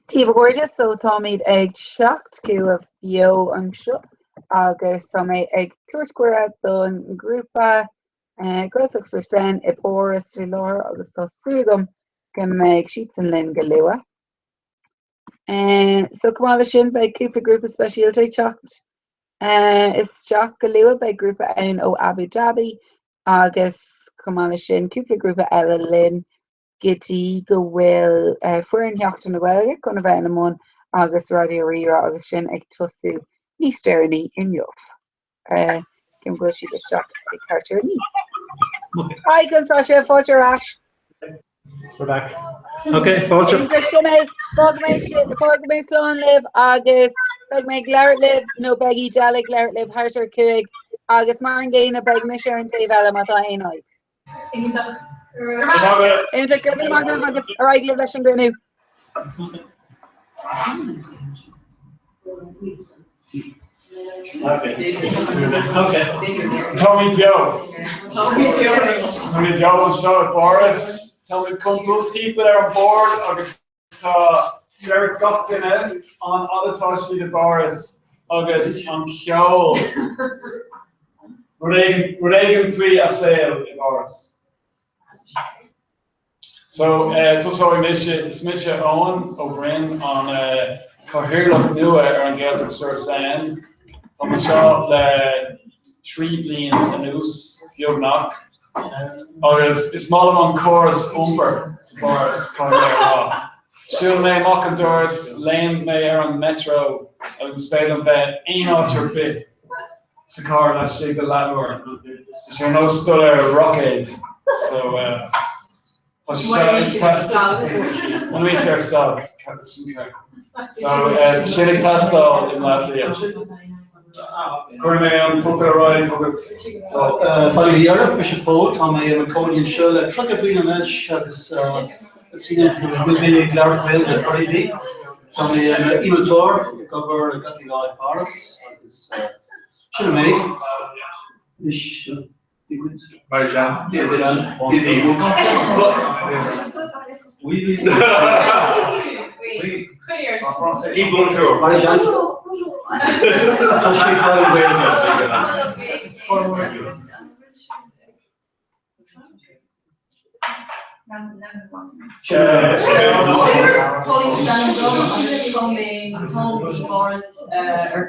Dia daoibh a chairde, so táimid ag teacht chugaibh beo anseo agus tá mé ag tabhairt cuireadh don ghrúpa Gaeltacht sur Seine i bPáras faoi láthair agus tá súil agam go mbeidh siadsan linn go luath. So chomh maith leis sin beidh cúpla grúpa speisialta ag teacht isteach go luath, beidh grúpa ann ó Abu Dhabi agus chomh maith leis sin cúpla grúpa eile linn go dtí go bhfuil foireann Sheachtain na Gaeilge chun a bheith ina mbun agus Raidió Rí-Rá agus sin ag tosú níos deireanaí inniu. Cím go bhfuil siad isteach ag thart ar a 9. Haigh chun stáitse, fáilte ar ais. We're back. Ok, fáilte. Iontach, sin é. Fágfaidh mé slán libh agus beidh mé ag labhairt libh nó beidh Edel ag labhairt libh thart ar 5 agus mar an gcéanna beidh mise ar an taobh eile má tá aon fhadhb. Iontach. Iontach, go raibh míle maith agaibh agus ar aghaidh libh leis an gcruinniú. Táimid beo. Táimid beo anseo i bPáras. Táimid chun dul timpeall ar an bord agus Tá deir gach duine an fhad atá siad i bPáras agus an ceol, rud éigin, rud éigin faoi a saol i bPáras. So, tosóidh mise, is mise Eoin Ó Broin, an cathaoirleach nua ar an Gaeltacht sur Seine. Tá mé anseo le 3 bliain anuas, beagnach. Agus is maith liom an córas iompair sa bPáras, caithfidh mé a rá. Shiúil mé amach an doras, léim mé ar an metro agus is féidir liom bheith aon áit ar bith sa charr laistigh de leathuair. Tá sé ar nós dul ar roicéad. So, Tá sé seo ag teastáil. An bhfuil sé ar stailc? Sin ceart. So, tá sin ag teastáil i mBleá Cliath. Cuirfidh mé an focal ar aghaidh chugat. Bail ó Dhia oraibh, mise Pól, tá mé i mo chónaí anseo le 30 bliain anois agus is iontach go bhfuil mé ag labhairt Gaeilge ar chor ar bith. Tá mé i m'innealtóir ag obair gach lá i bPáras agus sin an méid. Anois. Ar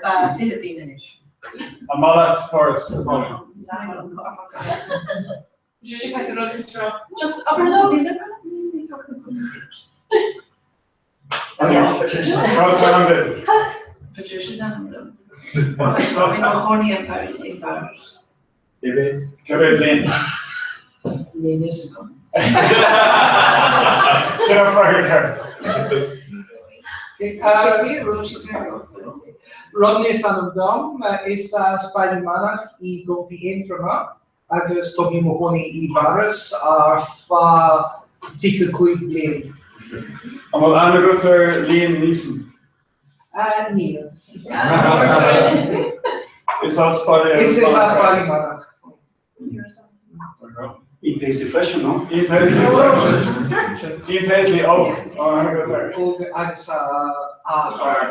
feadh 20 bliain anois. An maith leat Páras? Cé mhéad bliain? Sin an freagra ceart. Rodney is ainm dom. Is as Baile Manach i gContae Aontroma agus tá mé i mo chónaí i bPáras ar feadh 25 bliain. An bhfuil aithne agat ar Liam Neeson? Níl. Is as Baile Is as Baile Manach. Ian Paisley freisin, no? Ian Paisley freisin. Ian Paisley óg. Tá aithne agat air. Óg agus a athair.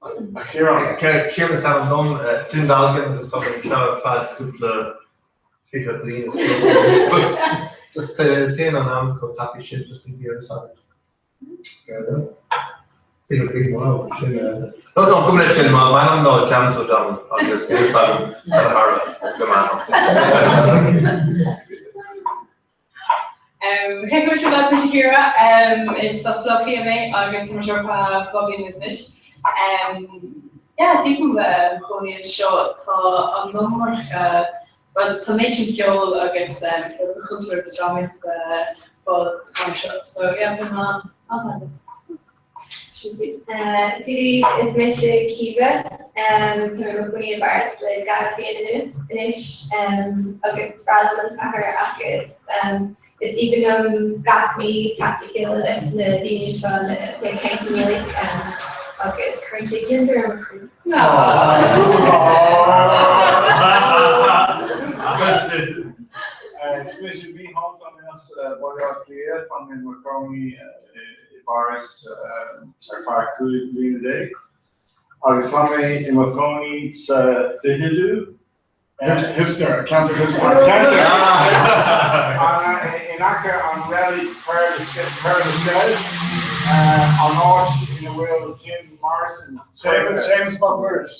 A Chiaráin. Ciarán is ainm dom, Dún Dealgan agus tá mé anseo ar feadh cúpla 20 bliain is dócha. Just téann an am chomh tapaidh sin, just ní bhíonn a fhios agat. M'ainm ná James O'Donnell agus níl a fhios agam cad a tharla le m'ainm. Cé go bhfuil leat mise Ciara, is as Baile Átha Cliath mé agus tá mé anseo ar feadh 2 bhliain anuas anois. Yeah, is aoibhinn liom bheith i mo chónaí anseo, tá an iomarca Bhuel, tá an méid sin ceoil agus is dócha cultúr agus drámaíocht le fáil sa chathair seo. So yeah, bíonn an-taitneamh. Sin faoi. Dia daoibh, is mise Caoimhe. Tá mé i mo chónaí i bPáras le 2 bhliain anuas anois agus is breá liom an chathair agus is aoibhinn liom gach mí teacht le chéile leis na daoine anseo le ag caint i nGaeilge agus cuireann sé gliondar ar mo chroí. Is mise Mícheál, tá mé as. as Baile Átha Cliath. Tá mé i mo chónaí i bPáras ar feadh 15 bliana. Agus tá mé i mo chónaí sa fichiú. Hipster, ceantar hipster. Ceantar in aice an reilig Père Lachaise, an áit ina bhfuil Jim Morrison. Séamus Séamus Mac Muiris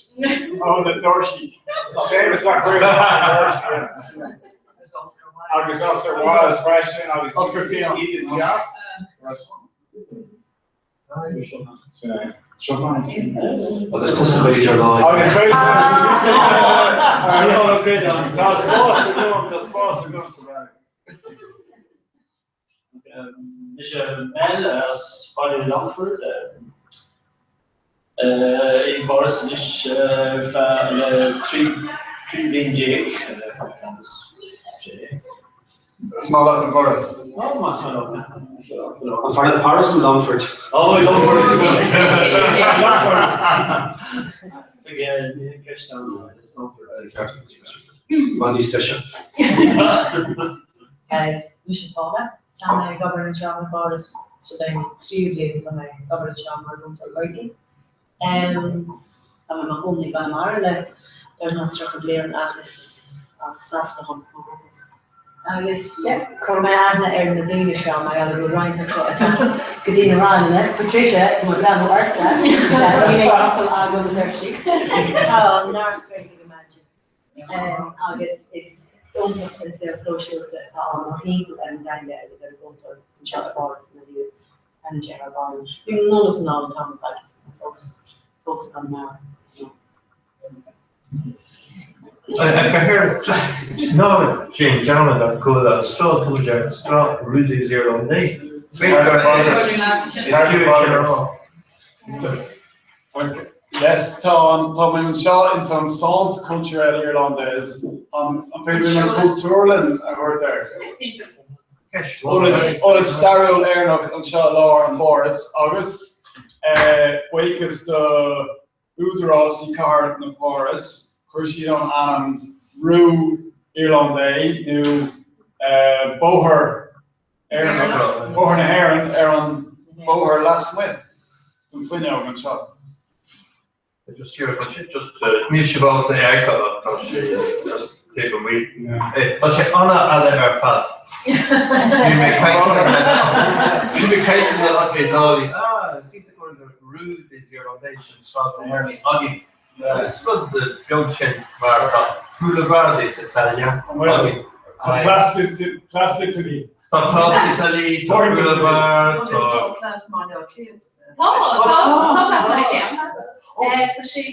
ó na Doirsí. Séamus Mac Muiris ó na Doirsí. Agus Oscar Wilde freisin agus Oscar Fionn. Edith Piaf. Seo mar sin. Agus tusa b'fhéidir lá. Agus b'fhéidir Tá spás agam, tá spás agam sa bhaile. Mise Mel as Baile Longfoirt i bPáras anois ar feadh 13 bliain agus sé. Is maith leat an Páras? Ó, maith liom. An fearr leat Páras nó Longfort? Ó, Longfort. Bhfad níos deise. Is mise Paula. Tá mé ag obair anseo i bPáras so den tríú bliain tá mé ag obair anseo mar mhúinteoir Gaeilge. Tá mé i mo chónaí i gConamara le beagnach 30 bliain ach is as Sasana dhom ó dhúchas. Agus yeah, chuir mé aithne ar na daoine seo mar gheall go bhfuil roinnt acu ag teacht go dtí na ranganna. Patricia, tá mé ag breathnú ortsa, níl aon fhocal agam a deir sí. Tá neart Gaeilge ag Imagine. Agus is iontach an saol sóisialta atá ann mar thimpeall ar an dteanga agus ar an gcultúr anseo i bPáras ina dhiaidh. An sé ar ball. Bhí anonn is anall an t-am ar fad fós fós i gConamara. Ná déan dearmad ach go bhfuil an sráid tumoideach sráid Rue des Irlandais. Yes, tá tá mé anseo ins an Centre Culturel Irlandais an an féidir an Cultúrlann a thabhairt air. Ionad stairiúil Éireannach anseo i lár an Pháras agus buíochas do údarás i cathair na Páras chuir siad an ainm Rue Irlandais nó Bóthar Éireannach, Bóthar na hÉireann ar an bóthar lasmuigh den fuinneog anseo. Just here, but just níl sibh ábalta é a fheiceáil ach tá sé just taobh amuigh. Tá sé an-fhada ar fad. Bhí mé ag caint bhí mé ag caint le Iodálaí, ah, is iontach go raibh Rue des Irlandais sin sráid na hÉireannaí againn. Is rud beag sin mar tá Boulevard des Italiens againn. Tá Place Place d'Italie. Tá Place d'Italie, tá Boulevard, tá. Tá Place Baile Átha Cliath. Tá, tá, tá Place Baile Átha Cliath. Tá sé,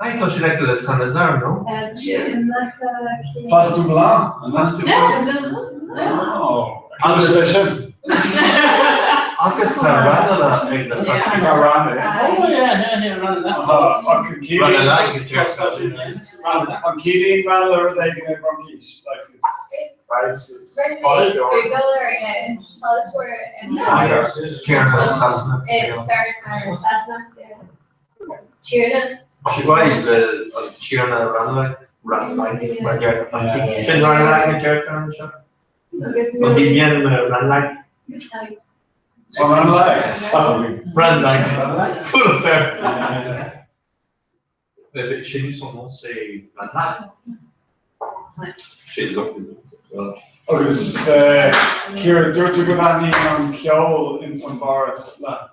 Ai, tá sé in aice le Saint-Lazare, no? Tá sé in aice le. Place Dublin. Place Dublin. Oh. Agus é sin. Agus tá Ranelagh ag na Francaigh. Tá Ranelagh. Oh, yeah, yeah, yeah, Ranelagh. Ranelagh is An ciallaíonn Ranelagh rud éigin i bhFraincis? Like is is Google ar is polaiteoir Tiarna Sasana. Tiarna. Sí mhaith le an Tiarna Ranelagh, Ranelagh mar deir na Francaigh. Sin Ranelagh a deirtear anseo. An bhí mian Ranelagh? Ranelagh. Ranelagh. Full fair. Chez nous, son nom, c'est Ranelagh. Chez les autres. Agus Ciara, dúirt tú go dtaitníonn an ceol ins an bPáras leat.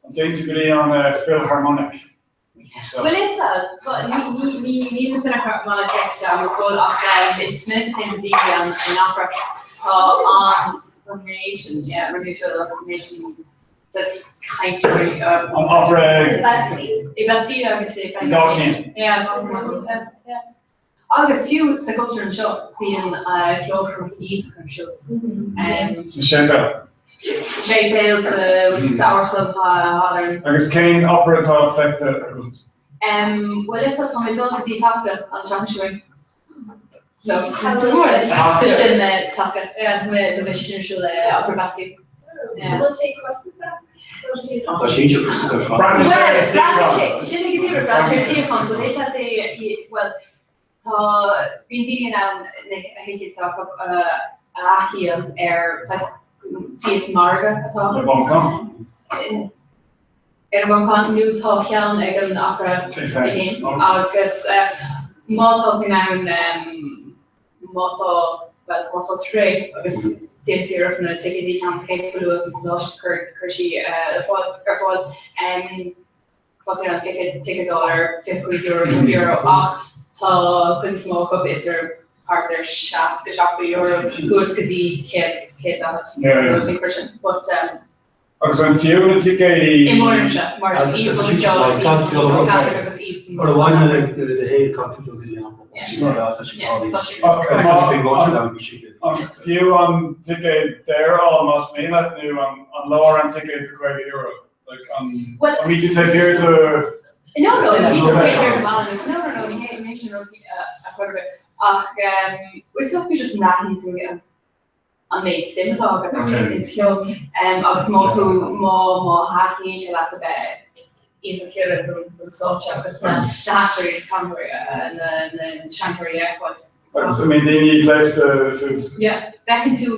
An dtéann tú go dtí an Philharmonic? Bhuel is ea, níl na Philharmonic feicthe agam go fóill ach is minic a théann daoine an opera. Tá an the nation, yeah, rinneadh seo the nation sa cainteoirí. An opera i Bastille agus i Gcinn. Yeah, yeah. Agus fiú sa Chultúrlann anseo bíonn ceolchoirm iontach ar siúl. Sa séipéal. Sa séipéal, sa amharclann thall. Agus cén opera atá feicthe agat? Bhuel is tá mé dul go dtí Tosca an tseachtain seo chugainn. So, tá sin Tosca. Yeah, tá mé tá mé sin ar siúl i Opera Bastille. Bhfuil sé costasach? Tá sé iontach costasach ar fad. Bhuel, braitheann sé, sin ag deireadh, braitheann sé ar suíochán, so thig leat é, bhuel, tá, bíonn daoine in ann na thicéid s'acu a a dhíol ar saghas suíomh margaidh atá Ar an Ar an Mhanchán nó tá ceann ag an Opera féin agus má tá tú in ann má tá bhuel má tá tú réidh agus déanann tú iarracht na ticéidí a cheannach cé chomh luath is atá siad cuir sí ar fáil ar fáil. Tá tú in ann ticéad a fháil ar €25 nó €30 ach tá an chuid is mó acu idir thart ar €60, €70 suas go dtí 100, 140 nó rud mar sin. But Agus an fiú na ticéidí? I mo thuairimse, mar is iontach an ceol is iontach an clasaic agus iad san. Ar mhaith le do thaobh caithfidh tú dul go dtí an An fiú an ticéad daor a fháil más mian leat nó an leor an ticéad de €50? Like an Well, an bhí tú taobh thiar de No, no, ní taobh thiar de bhaile. No, no, no, ní hé ní hé sin rud a chur ar bith. Ach is dócha just go mbraitheann tú an an méid suim atá agat ins cheol. Agus má tú má má thaitníonn sé leat a bheith iontach cinnte don stáitse agus na haisteoirí agus cainteoirí na na seinnteoirí a fheiceáil. Agus an mbíonn daoine gléasta suas? Yeah, feiceann tú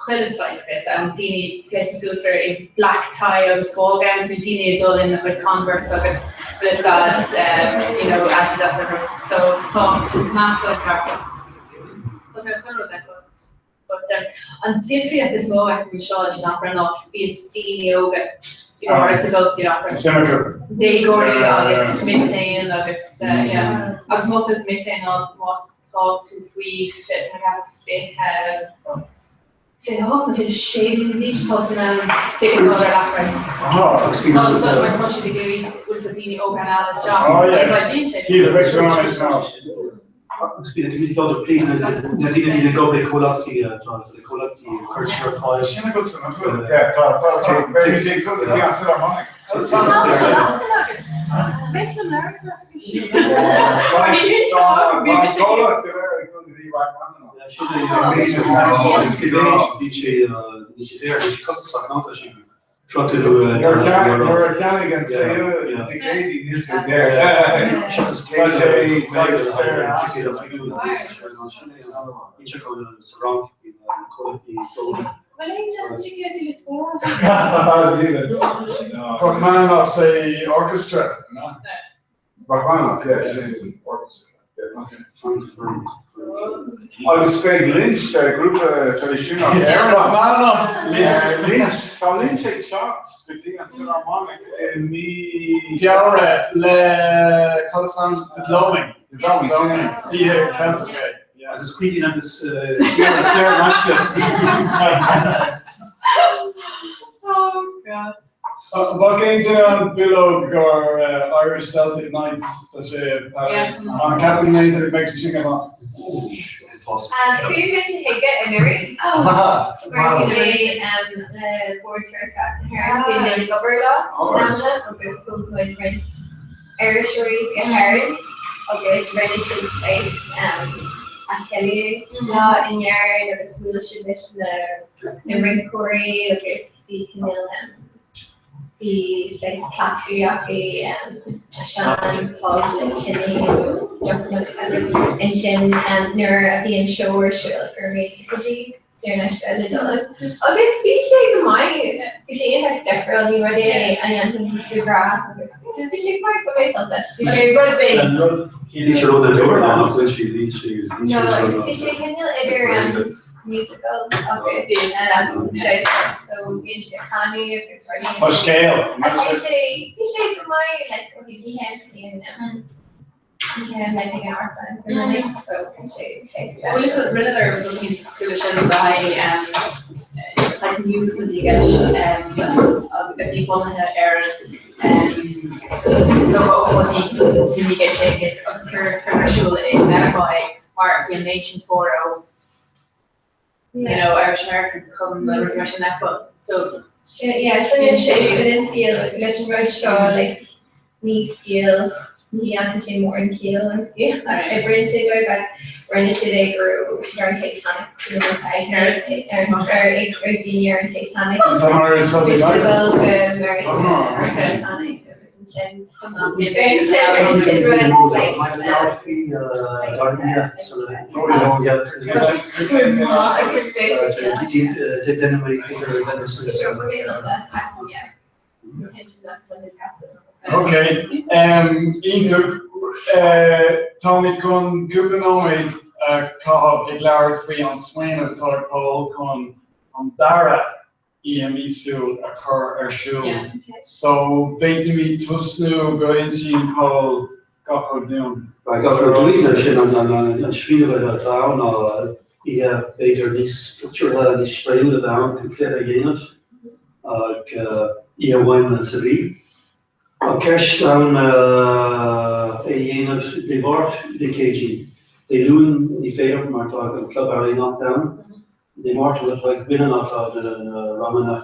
chuile saghas gléasta ann, daoine gléasta suas ar i black tie agus ball gowns nó daoine ag dul ina gcuid Converse agus bhfuil a fhios a'd you know Adidas orthu. So tá meascán ceart. Tá mé chuile rud acu. But an difríocht is mó a fheicim anseo leis an opera ná bíonn daoine óga you know mar is ag dul go dtí an opera. Tá suim acu. Déagóirí agus mic léinn agus yeah. Agus má tá tú mic léinn ná má tá tú faoi 28 nó 26 bliana d'aois tá tú in ann ticket a fháil ar leathphraghas. Aha, agus bíonn Tá mar tá siad ag iarraidh bhfuil a fhios a'd daoine óga a mhealladh isteach Oh yeah. agus oibríonn sé. Keep it rich on it now. Agus bíonn na daoine please na daoine a bhíonn ag obair i comhlachtaí tá na comhlachtaí ag cur siar ar fáil. Sin agat san an bhfuil? Yeah, tá, tá, tá, beidh muid ag dul go dtí an Philharmonic. Tá an comhlacht go léir ag dul go dtí Rachmaninoff. Sin é agus cibé bhí sé bhí sé daor, bhí sé costasach ná tá sé. Nuair a cheannaigh an saol ticéidí níl sé daor. Seachas Tá sé saghas saor in aisce. Rachmaninoff say orchestra, no? Rachmaninoff, yeah, sin orchestra. Agus beidh Lynch, grúpa traidisiúnach Éireannach. Rachmaninoff, Lynch. Lynch, tá Lynch ag teacht go dtí an Philharmonic i mí. Feabhra le cad is ainm The Gloaming. The Gloaming, sin é. Oíche Ceilteach é, yeah. Agus Caoimhín agus Ciara saor in aisce. Oh God. Bheadh aon duine an bileog gur Irish Celtic Nights tá sé an ceapann n'fhéidir go mbeidh sé sin go maith. Chuaigh mise chuige anuraidh mar bhí mé le Bord Turasóireachta na hÉireann, bhí mé ag obair leo in amanna agus thug muid roinnt iriseoirí go hÉirinn agus rinne siad saghas atelier lá in Éirinn agus bhuail siad leis na rinceoirí agus bhí cineál bhí saghas cleachtadh acu sean pub le tine agus deochanna ansin nuair a bhí an seó ar siúl fuair mé ticéidí saor in aisce le dul ann. Agus bhí sé go maith, bhí sé iontach difriúil, ní rud é a dhéanfainn de ghnáth agus bhí sé go maith, bhain mé sult as. Bhí sé rud beag. Bhí sé rud ar dóigh ann, bhí sé bhí sé Bhí sé cineál idir musical agus damhsa so bíonn siad ag canadh agus rudaí. Tá scéal. Ach bhí sé bhí sé go maith like ó thaobh ní hé an ní hé an like ag an amharclann go minic so bhí sé Bhuel is rinneadar rud níos cosúil leis sin le haghaidh saghas musical a bhí i gceist a bhí bunaithe ar so ócáidí 1916 agus cuireadh ar siúl i Meiriceá é mar bhí an méid sin tóir ó you know, Irish Americans chun na rudaí mar sin a fheiceáil. So. Yeah, sin an sin an scéal leis an rud seo like ní scéal ní dhéanann sé mórán ciall an scéal ach oibríonn sé dóibh ach rinne siad é go raibh siad ar an Titanic you know ar ar ag daoine ar an Titanic. An Irish Celtic Bhí siad Nights. ag dul go Meiriceá ar an Titanic agus ansin sin sin rud Ok, iontach. Táimid chun cúpla nóiméad a chaitheamh ag labhairt faoi an smaoineamh atá ag Pól chun an dara oíche míosúil a chur ar siúl. So, bhféadfaimid tosnú go insíonn Pól gach rud dúinn. Right, gach rud dúinn, sin an smaoineamh atá ann ná oíche b'fhéidir níos struchtúrtha, níos spraíúla a bheith ann chun cluiche a dhéanamh ach oíche amháin sa mhí. An ceist ann é a dhéanamh Dé Máirt, Dé Céadaoin. Dé Luain ní féidir mar tá an Club Ealaíonach ann. Dé Máirt rud atá ag duine ná tá na ranganna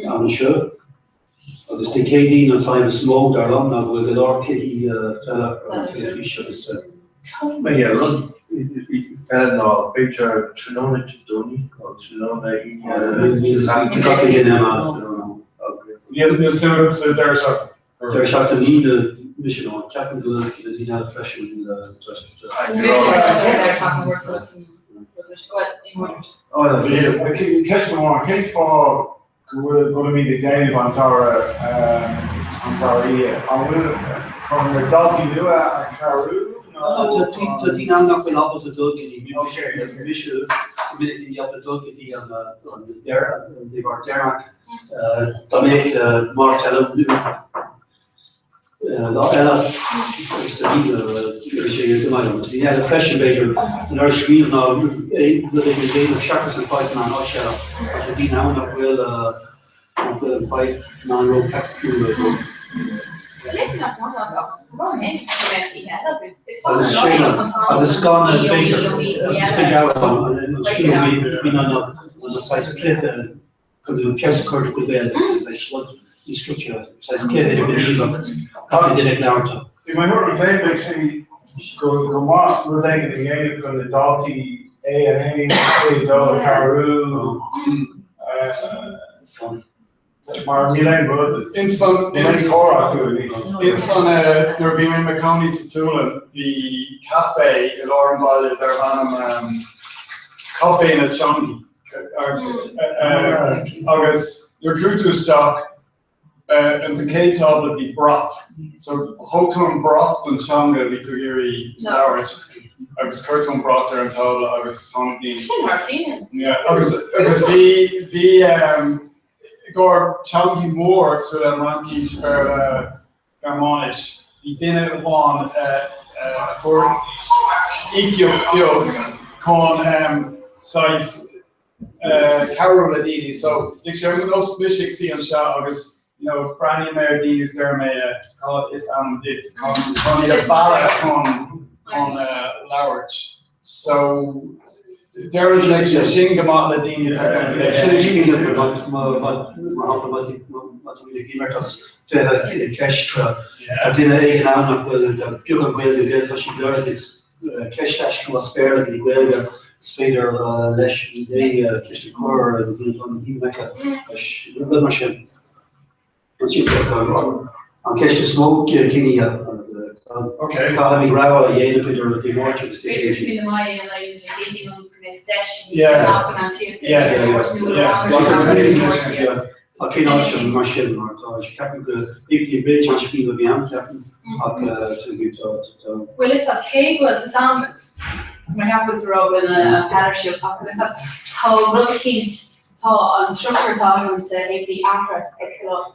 ann anseo. Agus Dé Céadaoin an fadhb is mó dar liom ná go bhfuil go leor cluichí peile ar an teilifís agus. Ceapaim é rud eile ná b'fhéidir tráthnóna Dé Domhnaigh nó tráthnóna Aoine Dé Sathairn. Gach duine ann. Níl suim agam sa deireadh seachtaine. Deireadh seachtaine níl mise ann. Ceapaim go bhfuil na daoine eile freisin. Ceist amháin, cén fáth go bhfuil go bhfuilimid ag déanamh an dara an dara oíche? An bhfuil chun na daltaí nua a chabhrú nó? Tá daoine ann nach bhfuil ábalta dul go dtí mise mise go minic ní ábalta dul go dtí an an deireadh an Dé Máirt deireanach. Dá mbeadh Máirt eile Lá eile sa mhí bhí sé go maith liom. Daoine eile freisin b'fhéidir an oiread smaoineamh ná rud éigin a dhéanamh seachas an fight man áit eile. Tá sé daoine ann nach bhfuil nach bhfuil an fight man ró-praiticiúil dóibh. Agus sin agus gan b'fhéidir agus b'fhéidir an scéal bhí na saghas cluiche chun feabhas a chur ar do chuid Gaeilge agus saghas rud níos struchtúrtha, saghas cluiche idirghníomhach gach duine ag labhairt. I mo thuairim féin bheadh sé go maith rud éigin a dhéanamh chun na daltaí A1, A2 a chabhrú mar níl aon rud, níl aon chomhrá acu anois. Insan nuair a bhí mé i mo chónaí sa tSualainn bhí café i lár an bhaile darbh ainm Café na Teangaí. Agus nuair a chuaigh tú isteach ins an chéad tábla bhí brat. So thóg tú an brat don teanga a bhí tú ag iarraidh labhairt agus chuir tú an brat ar an tábla agus tháinig daoine. Sin thar cionn. Yeah, agus agus bhí bhí i gcomhair teangaí mór cosúil le Fhraincis, Béarla, Gearmáinis, bhí duine amháin a fuair íocaíocht bheag chun saghas cabhrú le daoine. So bhí sé ar nós mise ag suí anseo agus you know breathnaíonn mé ar daoine agus deir mé cad is ainm duit chun chun iad a mhealladh chun chun labhairt. So deirim like sé sin go maith le daoine atá ag Sin sin sin mar shampla má tá muid ag imirt as 20 ceist tá duine éigin ann nach bhfuil beagán Gaeilge aige tá siad ag ceist a aistriú as Béarla go dtí Gaeilge is féidir leis é ceist a chur ar na daoine atá ina aice leis rud mar sin. An ceist is mó cén oíche caithfimid rogha a dhéanamh idir Dé Máirt agus Dé B'fhéidir Céadaoin. smaoineamh maith é an oíche Dé Céadaoin ionas go mbeadh deis ag daoine nach in ann tíocht ar Dé Máirt nó a rang ar Dé Máirt. Ach cén áit sin mar sin mar tá sé ceapaim go bhí b'fhéidir an smaoineamh a bhí ann ceapaim ach tá tá Bhuel is tá cé go bhfuil tá am mar cheap tú rá go bhfuil an peil ar siúl ach tá rud eicínt Tá an struchtúr atá againn sa AP athraithe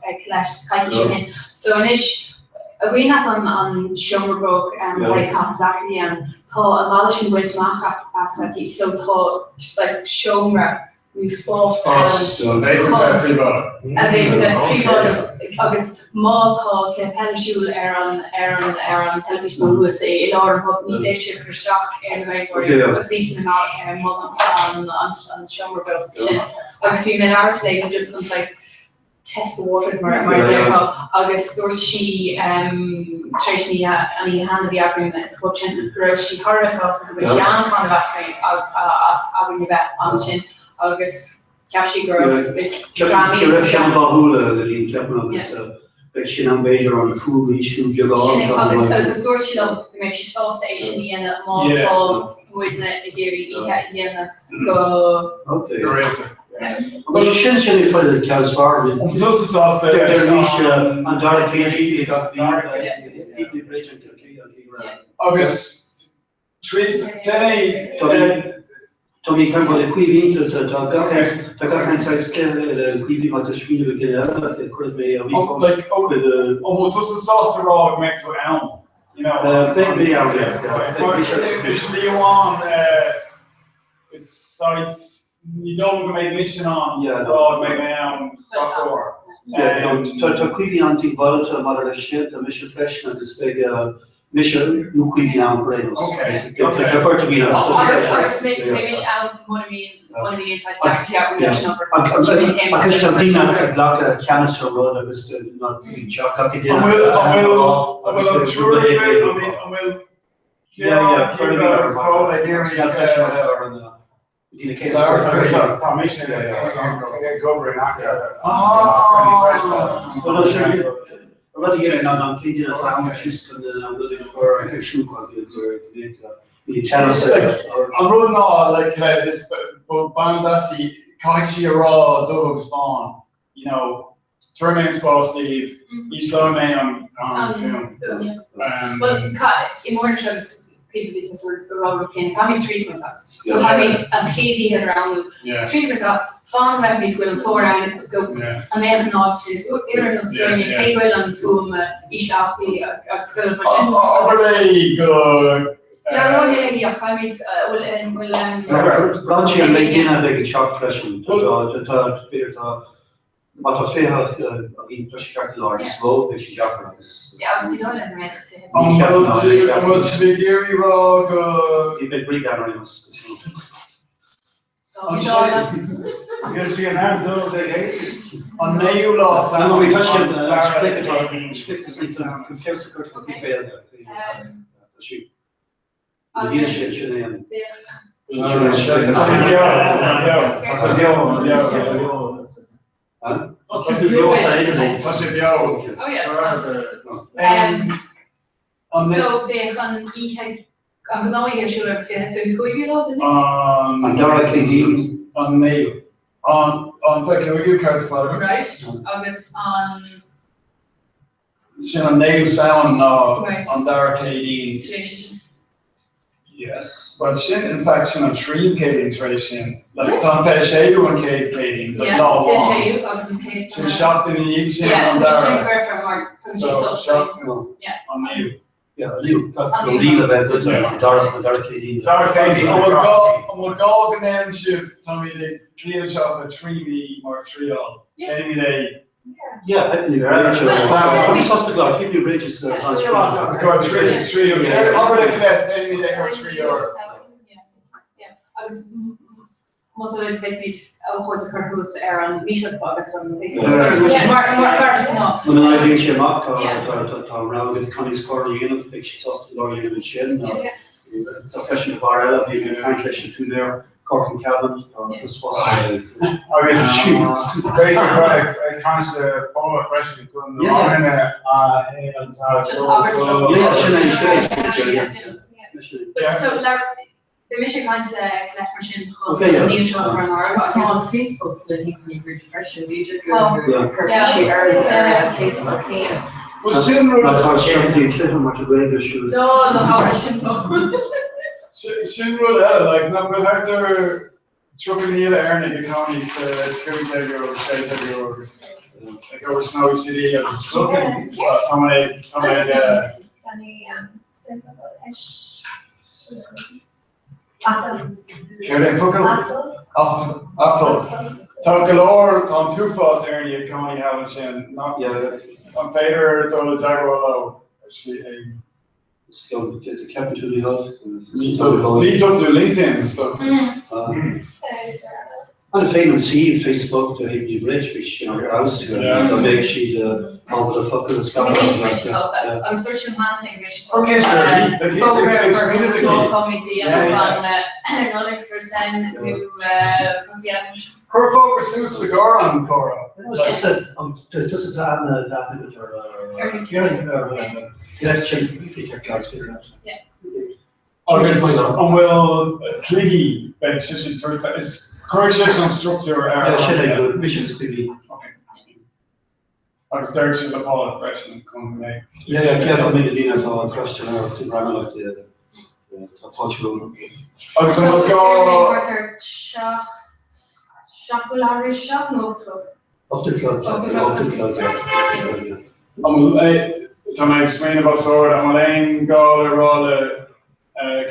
ag Colette coicís ó shin. So anois, an cuimhin leat an an seomra beag le haghaidh Cath Zachary ann, tá an balla sin bainte amach as aici so tá saghas seomra nó spás ann A bhféadfadh bheith príobháideach. A bhféadfadh bheith príobháideach agus má tá cluiche peile ar siúl ar an ar an ar an teilifís nó thuas i lár an pub ní bheidh sé ag cur isteach ar na Gaeilgeoirí agus níl sin ag moladh an an an seomra beag sin. Agus bhí mé ag labhairt léi just chun saghas test the waters mar mar a déarfá agus dúirt sí tar éis an oíche an oíche cheana a bhí againn sa chlub sin go raibh sí thar a bheith sásta go bhfuil sí an-taitneamh as as againn a bheith ansin agus Cheap sí go raibh is drámaí. Go raibh sé an-bháúil le linn ceapaim agus. Beidh sin ann b'fhéidir an fuaim a ísliú beagán. Sin é, agus agus dúirt sí liom go mbeidh sí sásta é sin a dhéanamh má tá muidne ag iarraidh oíche a dhéanamh go. Ok. Go rialta. Bhuel sin sin é fáil an ceann is fearr. An tusa sásta leis an. An dara Céadaoin i gach mí. Halfpenny Bridge an chéad. Agus Tríd, déan é. Tá mé ag teagmháil le Caoimhín, tá gach tá gach aon saghas cluiche le Caoimhín má tá smaoineamh ag duine eile, cuirfidh mé ríomhphost chuig. An bhfuil tusa sásta rá go mbeidh tú ann? You know. Beidh mé ann, yeah. I slí amháin, is saghas, ní dóigh liom go mbeidh mise in ann rá go mbeidh mé ann gach uair. Tá Caoimhín an-diongbháilte maidir leis sin, tá mise freisin agus beidh Mise nó Caoimhín ann ar aon nós. Tá beirt againn ann. Agus beidh mise ann mura mbíonn mura mbíonn aon saghas deacrachtaí agam leis an obair. Ach is tá daoine ag glacadh ceannas ar rud agus ná teach gach duine. An bhfuil an bhfuil an bhfuil an triúr agaibh an bhfuil Ciarán, Caoimhe agus Pól ag iarraidh Tá mise ag obair in aice Rud a dhéanamh ná an chéad duine atá ann síos chun an rud a chur ar siúl bhí ceannas ar. An rud ná like is bean deas í caithfidh sí a rá dubh agus bán you know Tabharfaidh mé an spás daoibh, ísleoidh mé an fuaim. Bhuel, i mórán seo agus Caoimhe bhí tusa ag rá rud céanna, caithfimid triail a bhaint as. So caithfimid an chéad oíche a roghnú, triail a bhaint as, fan go bhfeicfimid go bhfuil an tóir ann, go an mbeadh an áit sin oiriúnach dúinne, cé go bhfuil an fuaim ísle acu agus go bhfuil mar sin. Abair é go. Labhróidh mé léi ach caithfimid, bhfuil, bhfuil. Braitheann sé an mbeidh duine a bheidh ag teacht freisin. Tá, b'fhéidir tá. Má tá 20 againn, tá sé ceart go leor, níos mó, beidh sé deacair agus. Yeah, agus ní dóigh liom go mbeadh 20. An bhfuil sibh ag iarraidh rá go. Ní bheidh Bríd ann ar aon nós. Níl sí in ann dul Dé Céadaoin. An naoú lá Samhain. Tá sé an sprioc atá an sprioc is chun feabhas a chur ar na Gaeilge. Tá sí. Níl sé sin é an. Tá sé beo. So bheadh an oíche, an ghnáth-oíche ar siúl ar 25ú lá den mhí? An dara Céadaoin. An naoú. An 25ú ceart ar fad. Right, agus an. Sin an naoú Samhain ná an dara Céadaoin. Tar éis sin. Yes. Well sin, in fact, sin an tríú Céadaoin tar éis sin. Like, tá an 26ú an chéad Chéadaoin, like, lá amháin. Yeah, 26ú agus an chéad. Sin seachtain ina dhiaidh sin an dara. Yeah, tá sé sin foirfe mar tá sé So, seachtain an naoú. Yeah, an naoú. Gach ní le bheith duit an dara, an dara Céadaoin. Dara Céadaoin. An bhfuil gá, an bhfuil gá go ndéanann sibh, táimid ag triail seo le 3 mí mar triail. Déanaimid é Yeah, Halfpenny Bridge. Tá mé sásta go Halfpenny Bridge is Go trí trí abair le Colette déanaimid é thar trí uair. Agus má tá le féadfaimid ócáid a chur thuas ar an Meetup agus an Facebook. Mar mar Muna n-oibríonn sé amach tá tá rogha agat Connie's Corner a dhéanamh, beidh siad sásta go leor a dhéanamh ansin. Tá freisin beár eile, bhí mé ag caint leis an t-úinéir. Corkin Cabin, tá spás Agus b'fhéidir bheith ag caint le Paula freisin chun na ranganna a haon agus a dó. Yeah, sin é, sin é. So, beidh mise ag caint le Colette mar sin chun an líon seo a chur in áirithe. Agus tá an Facebook le Halfpenny Bridge freisin, b'fhéidir go gcuirfidh sí ar ar Facebook féin. Well, sin rud. Tá sé ag cluiche mar tá Gaeilge siúd. No, no, hábhar sin. Sin rud eile, like, nach bhfuil thart ar 30,000 Éireannaigh ag cónaí sa €15 €16 agus ag obair san OECD agus tá mé tá mé Céard é an focal? Afal. Tá go leor, tá an t-uafás Éireannaigh ag cónaí thall ansin, nach an féidir dul i dteagmháil leo ar shlí éigin? Ceapann tú ní Meetup nó LinkedIn is dócha. An féin an suíomh Facebook do Halfpenny Bridge bhí sin ar fheabhas dá mbeadh siad. Tábla focal a scaipeadh. Agus dúirt sí cheana féin go mbeidh sí Okay, sure. fógra a chur ar táimid a dhéanamh an Nollaig sur Seine nó rudaí eile. Cuir fógra suas sa gharrán, Cora. Is tusa atá aithne agat ar Ciarán ar Celeste sin Yeah. Agus an bhfuil cluichí, beidh sibhse ag tabhairt, is cuirfidh sibhse an struchtúr ar Yeah, sin é, mise agus Quigley. Okay. Agus deirfidh sibh le Paula freisin chun go mbeidh. Yeah, yeah, cé acu mé na daoine atá ag crois ar tú breathnú le tá fáilte romhaibh. Agus an bhfuil gá. Thart ar seacht, seacht bhfuil leathuair théis 7 nó 8 a chlog? 8 a chlog, 8 a chlog, yeah. An bhfuil, tá mé ag smaoineamh os ard, an bhfuil aon gá le rá le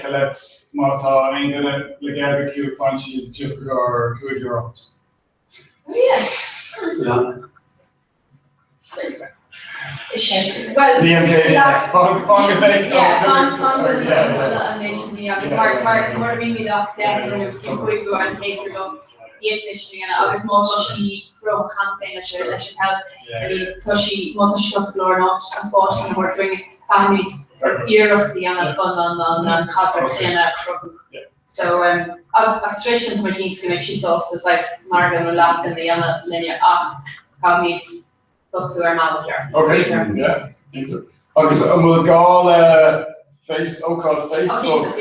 Colette má tá aon duine le Gaeilge acu faigheann siad deoch ar €5? Yeah. Well, Ní an chéad fan go mbeidh an méid sin mar mar bhí ach deich nó cúig go an féidir liom iad anois a dhéanamh agus má tá sí ró cheana féin leis an leis an peil, I mean tá sí má tá sí tosta go leor an áit an spáis sin a thabhairt dúinn caithfimid iarracht a dhéanamh chun an an an caidreamh sin a chruthú. So um ach tar éis sin tá mé cinnte go mbeidh sí sásta saghas margadh nó leascann a dhéanamh linne ach caithfimid tosú ar an mbealach ceart. Ok, yeah, iontach. Agus an bhfuil gá le face, ócáid Facebook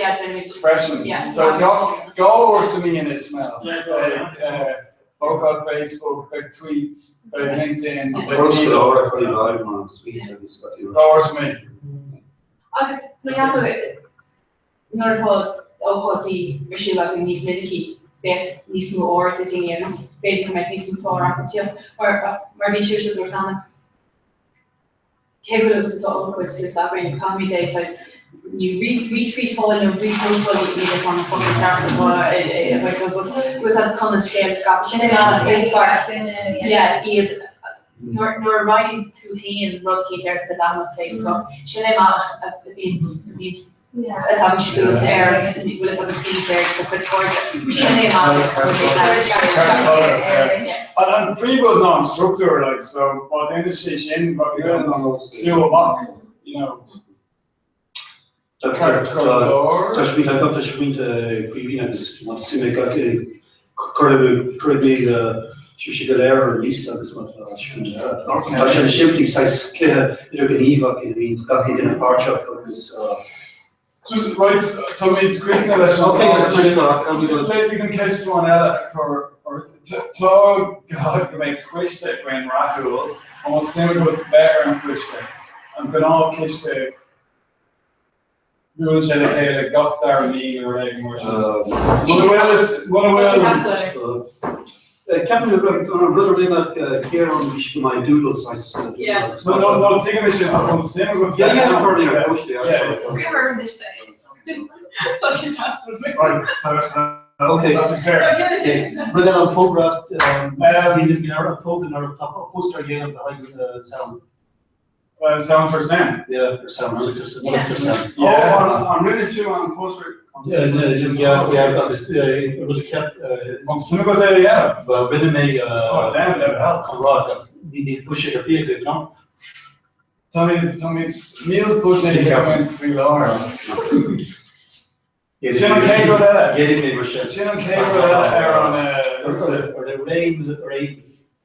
freisin? So gach 2 uair sa mí anois, Mel, beidh ócáid Facebook, beidh tweets, beidh LinkedIn, beidh Post go leor a chur i bhfeidhm mar sweet agus 2 uair sa mí. Agus tá mé ag ceapadh nuair atá ócáidí ar siúl againn níos minicí, beidh níos mó aird ag daoine agus b'fhéidir go mbeidh níos mó tóir acu tíocht. Mar mar bhí sibhse ag dúirt cheana, cé go bhfuil agus atá ócáid suas againn, caithfimid é saghas ní retweetáil nó repostáil níl fhios a'm an focal ceart atá i but bhfuil said chun an scéal a scaipeadh. Sin é an is fearr yeah iad nuair a roinneann tú féin rud éicint ar do leathanach Facebook, sin é an bealach a bhíonn a bhíonn a thagann sé suas ar bhfuil fhios agat feed ar do chuid cairde. Sin é an bealach. An príomhrud ná an struchtúr, like, so má dhéanann sé sin, slua amach, you know. Tá smaointe agam, tá smaointe Caoimhín agus má tá suim ag gach cuirfidh mé sibhse go léir ar an liosta agus má tá suim Tá sé simplí saghas cluiche idirghníomhach ina mbíonn gach duine páirteach agus Right, táimid críochnaithe leis an Ok, Lig an ceist amháin eile a chur ort. Tá gá go mbeidh coiste againn rathúil, an bhfuil suim agat bheith ar an choiste, an gnáthchoiste Buaileann sé le chéile gach dara mí nó rud éigin mar sin. Muna bhfuil is, muna bhfuil. Ceapaim go raibh an rud a rinne Ciarán bhí sé go maith doodle saghas. No, no, no, tuigim é sin ach an suim agat Yeah, yeah, ar an gcoiste, yeah. Cuir ar an liosta é. Tá sé measúil. Right, tá, tá. Okay. Tá tú saor. Rud eile an fógra, an fógra nuair atá póstaer a dhéanamh le haghaidh Samhain. Samhain sur Seine. Yeah, ar Samhain, Nollaig sur Nollaig sur Seine. Oh, an rinne tú an póstaer? Yeah, yeah, agus rud a cheap. An suim agat é a dhéanamh? Well, rinne mé Oh, damn, never help. Chun rá, níl buiséad ar bith agaibh, no? Táimid, táimid, níl buiséad againn faoi láthair. Sin an chéad rud eile. Dhéanfaidh mé mar sin. Sin an chéad rud eile ar an liosta. Ar aon ar aon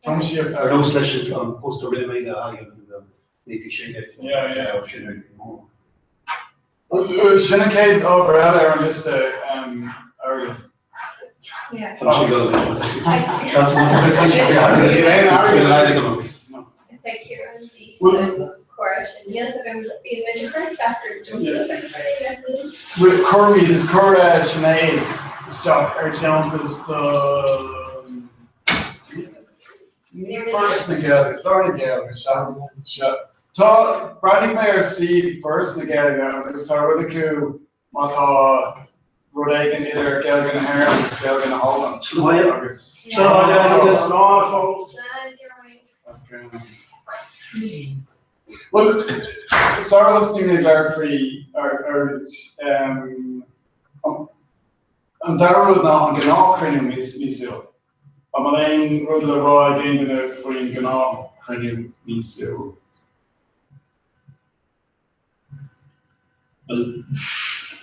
Tiomsaíocht ar nós leis an póstaer a rinne mé le haghaidh an 1916. Yeah, yeah. Sin an Sin an chéad ábhar eile ar an liosta airgid. Yeah. Tá sé go. It's like Ciarán bhí córas sin níl fhios agam bíonn muid ag cur isteach ar deontas agus rudaí nach mbíonn. Bhuel cuirimid is chuir Sinéad isteach ar deontas do Foras na Gaeilge, Glór na Gaeilge, sea, sea. Tá, breathnaigh mé ar suíomh Foras na Gaeilge agus tá rud acu má tá rud éigin idir Gaeilge na hÉireann agus Gaeilge na hAlban agus. Bhuel, sara thosnaíonn mé ag labhairt faoi an dara rud ná an gnáthchruinniú míosúil. An bhfuil aon rud le rá ag aon duine faoin gnáthchruinniú? cruinniú míosúil? Bhuel,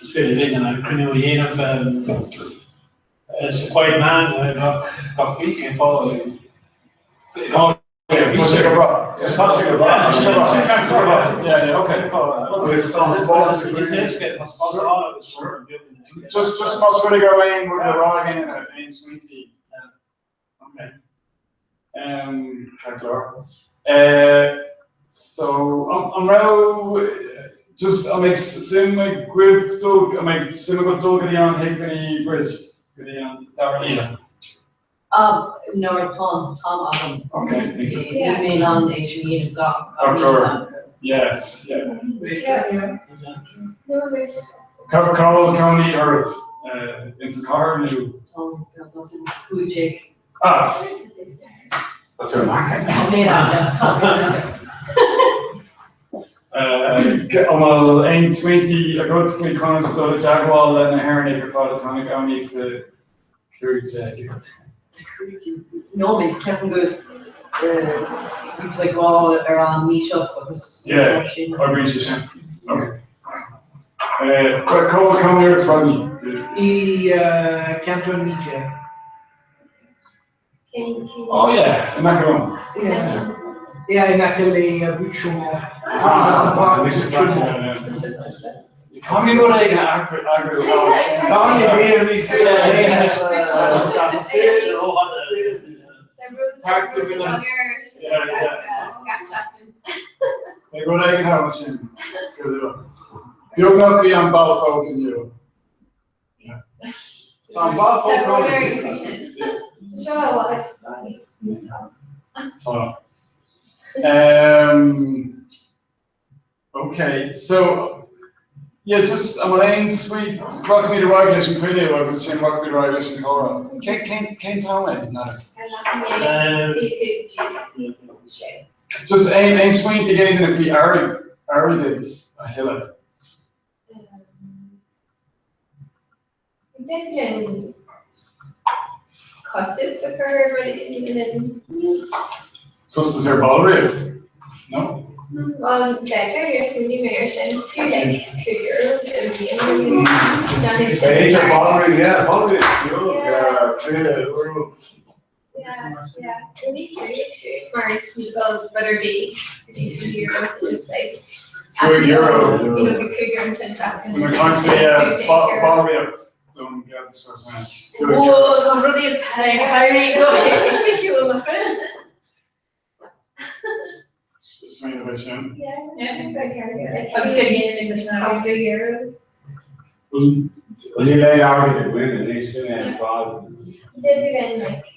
is féidir linn an cruinniú a dhéanamh sa Quiet Man gach mí, cén fáth? Tá sé go breá. Tá sé go breá. Tá sé go breá. Yeah, yeah, okay. Agus tá an spás Is éasca, tá spás ann agus Just, just más rud é go raibh aon rud le rá ag éinne, aon smaointí. Okay. Um, ceart go leor. Eh, so, an raibh, just, an mbeidh suim agaibh dul, an mbeidh suim agat dul go dtí an Halfpenny Bridge, go dtí an dara oíche? Ah, nuair tá an t-am agam. Okay. Níl mé in ann é sin a dhéanamh gach Gach mí. uair. Yeah, yeah. Yeah. Cá bhfuil cónaí oraibh? Ins an chathair nó? Tá sin 15. Ah! Tá tú in aice. An bhfuil aon smaointí agat faoi conas dul i dteagmháil le na hÉireannaigh ar fad atá ina gcónaí sa 15? Nóiméad, ceapaim go bhí tú ag rá ar an meetup agus Yeah, oibríonn sé sin. Ok. Cá bhfuil cónaí ort, Rodney? I gceantar 19. Oh yeah, in aice liom. Yeah, yeah, in aice le Butte Chaumont. Ah, Caithfidh rud éigin a eagrú Beidh rud éigin ann sin. Beagnach bhí an Balfolk inniu. Tá an Balfolk Tá. Um, okay, so yeah, just an bhfuil aon smaointe, rachaimid ar aghaidh leis an chruinniú agus ansin rachaimid ar aghaidh leis an chomhrá. Cén cén cén t-am é, Nada? Just aon aon smaointe ag aon duine faoi airgead a thuilleadh. Is féidir linn costas a chur ar rud éigin linn. Costas ar bhallraíocht? No? Bhuel, b'fhéidir, níor smaoinigh mé ar sin. Fiú like €5 i mbliana déanfaidh sin B'fhéidir ballraíocht, yeah, ballraíocht beag, €20. Yeah, yeah. Nó níos lú, fiú, mar ní gá rud ar bith go dtí €5, it's just like €5. You know, go €5 an tseachtain. Tá mé ag caint faoi ballraíocht don Ghaeltacht sur Seine. Whoa, tá rudaí ag éirí go hoifigiúil na fir. Smaoineamh é sin. Yeah, yeah. Agus go ndéanfaimid é sin. €8. Níl aon airgead againn anois, sin é an fadhb. Is féidir linn like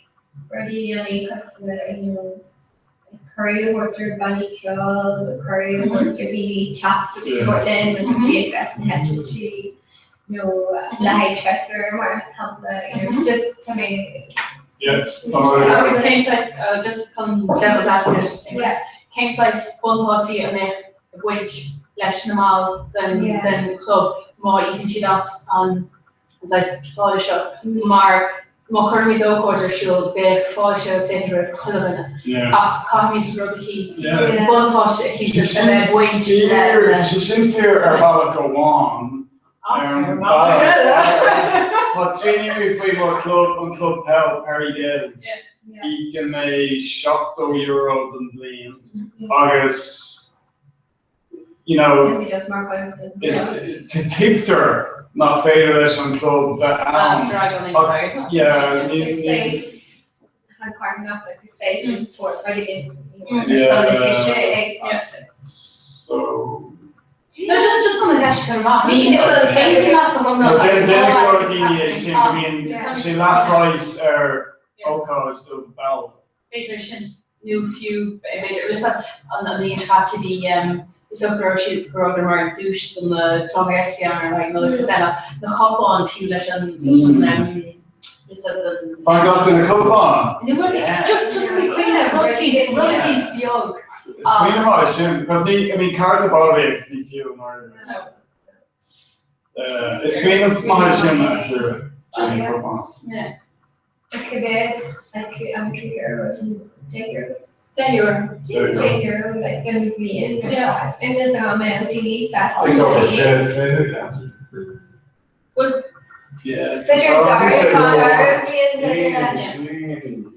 rudaí a dhéanamh cosúil le you know like cuireadh a thabhairt ar bannaí ceoil nó cuireadh a thabhairt ar dhaoine teacht agus labhairt linn agus íoc as na heitiltí nó le haghaidh Twitter mar shampla you know just tá mé Agus cén saghas, just chun devil's advocate, cén saghas buntáistí a mbeadh ag baint leis na mbaill den chlub má íocann siad as an saghas táille seo mar má chuirimid ócáid ar siúl beidh fáilte agus fiche roimh chuile dhuine ach caithfimid rud eicínt, buntáiste eicínt a bheith ag baint le. Tá sé sin fíor ar bhealach amháin. Ar an bhealach eile, tá tuairimí faoi mo chlub, an club peil Perry Gaels, íocann mé €70 don bhliain agus you know, is tuigtear nach féidir leis an club bheith ann ach yeah, ní, yeah, so. No, just just chun an cheist a chur amach. Ní aontaím leat go hiomlán. Déanann go leor daoine é sin, go mbíonn sé leath-phraghas ar ócáid do bhall. B'fhéidir sin, nó fiú, b'fhéidir, bhfuil fhios agat, an bhliain seo caite bhí, is dócha go raibh siad, go rabhadar mar duais do na tráth na gceist a bhí ann ar aghaidh Nollaig is eile, na cupáin fiú leis an, leis an, bhfuil fhios agat, an. Fan gach duine cupán! Nó rud, just, just chun cuimhne, rud eicínt, rud eicínt beag. Smaoineamh maith é sin, because ní, I mean, cárta ballraíocht ní fiú i ndáiríre. No. Is smaoineamh maith é sin, a Chiara, I mean, cupán. Yeah. Cibé, like, an €5 sin €10. €10. €10 like don bhliain ar fad. And is an mbeadh daoine sásta I think over sé fiche. Bhuel, Yeah. B'fhéidir dara dara bliain Bliain.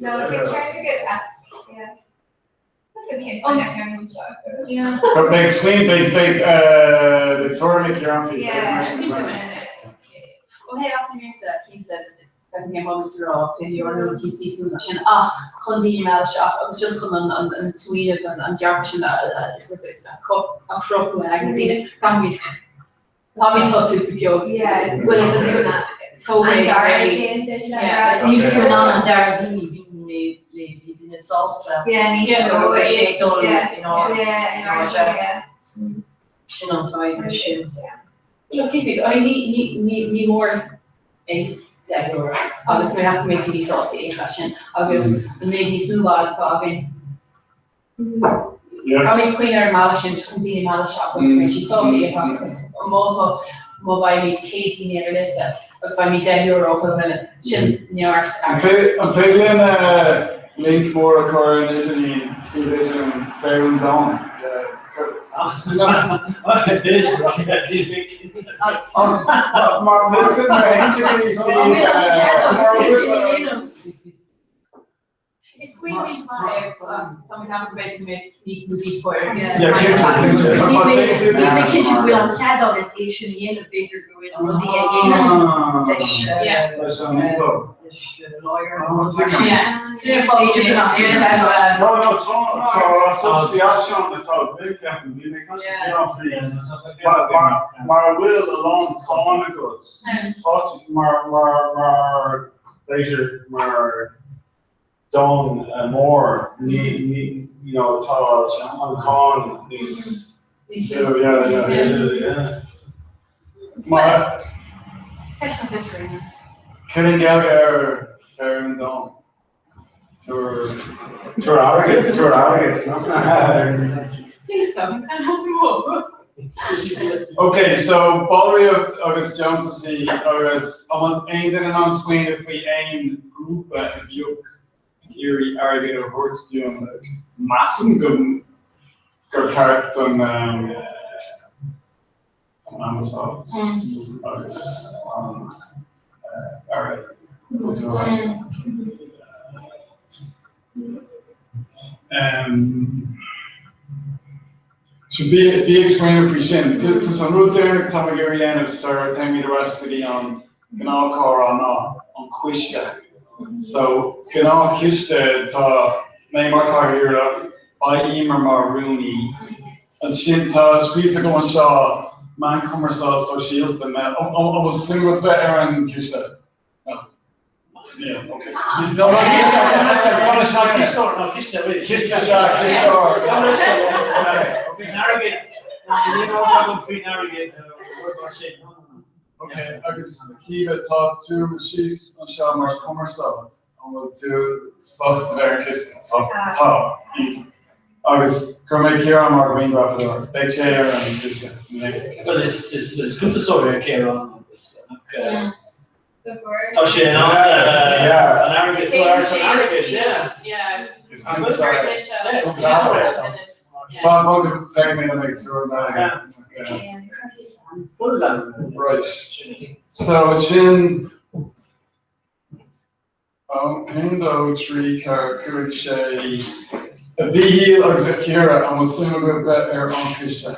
No, tá ceart agat ach yeah. That's okay. Oh, no, no, no, seo. Yeah. But beidh smaoin beidh beidh beidh tuairim ag Ciarán faoi. Yeah. Ó thaobh eacnamaíochta, cinnte, beidh mé moment a rá €20 nó níos níos mó ná sin ach chun daoine a mhealladh isteach agus just chun an an an smaoineamh an an dearcadh sin a a a chruthú ag na daoine caithfimid Táimid tosú go beag. Yeah. Bhfuil fhios agat An dara bliain duit le rá. Níl tú in ann an dara bliain bhí mé le bhí duine sásta. Yeah, níos Yeah, mó go sé dul yeah, in ard. yeah, in airde, yeah. Sin an fadhb sin. Well, cífimid, I mean, ní ní ní ní mór é €10 agus mé go mbeidh daoine sásta íoc as sin agus an méid níos mó ball atá againn. Caithfimid cuimhneamh ar an mbealach sin just chun daoine a mhealladh isteach agus go mbeidh siad sásta íoc agus má tá má bhfaighimid 100 daoine ar an liosta agus faighimid €10 ó chuile dhuine, sin neart airgid. An féidir linn link mór a chur ar an idirlíon, suíomh idirlín, Féar an Domhain? Mar mar aon suíomh. Is smaoineamh maith é tá mé ceaptha b'fhéidir go mbeidh níos mó díospóireacht. Yeah, cinnte, cinnte. Níl mé cinnte go bhfuil an cead agat é sin a dhéanamh, b'fhéidir go bhfuil rudaí a dhéanamh leis Leis an info. leis lawyer. Yeah. Sin fáth B'fhéidir go nach bhfuil cead agat. No, no, tá tá association atá big ceapaim, bhí mé caint faoi Mar mar mar a bhfuil a lán cáin agat, tá mar mar mar b'fhéidir mar domhan mór, ní ní you know tá an cáin níos Níos Yeah, yeah, yeah. yeah. Mar Ceist na fiosrú. Cén Ghaeilge ar Féar an Domhain? Tabhair Tabhair airgead, tabhair airgead, no? Please stop. And has more. Ok, so ballraíocht agus deontasaí agus an bhfuil aon duine in ann smaoineamh faoi aon ghrúpa a bheadh ag iarraidh airgead a thabhairt dúinn? Measaim go gur ceart don don Ambasáid agus an Aire Cultúrtha. So bí bí ag smaoineamh faoi sin. Tá an rud deireanach tá mé ag iarraidh a dhéanamh sara dtéimid ar ais go dtí an gnáthchomhrá ná an coiste. So gnáthchoiste tá mé mar chathaoirleach, beidh Emer mar rúnaí. Ansin tá scríofa agam anseo meán cumarsáid sóisialta. An bhfuil suim agat bheith ar an gcoiste? Níl, ok. No, no, Cisteoir, no, ciste, wait. Ciste sea, cisteoir. Faoin airgead, níl aon agam faoin airgead, rud mar sin. Ok, agus Caoimhe, tá tú síos anseo mar chumarsáid. An bhfuil tú sásta bheith ar an gcoiste? Tá, tá. Agus cuirfidh mé Ciarán mar ghrianghrafadóir. Beidh sé ar an gcoiste. Well, is is is cuntasóir é Ciarán agus nach Tá sé in ann an airgead an airgead, yeah. Yeah. Is cuntasóir. Tá go feicfidh mé liom ag tuairim eile. Right. So sin 1, 2, 3, 4, 5, 6, a Mhíchíl agus a Chiara, an bhfuil suim agaibh bheith ar an choiste?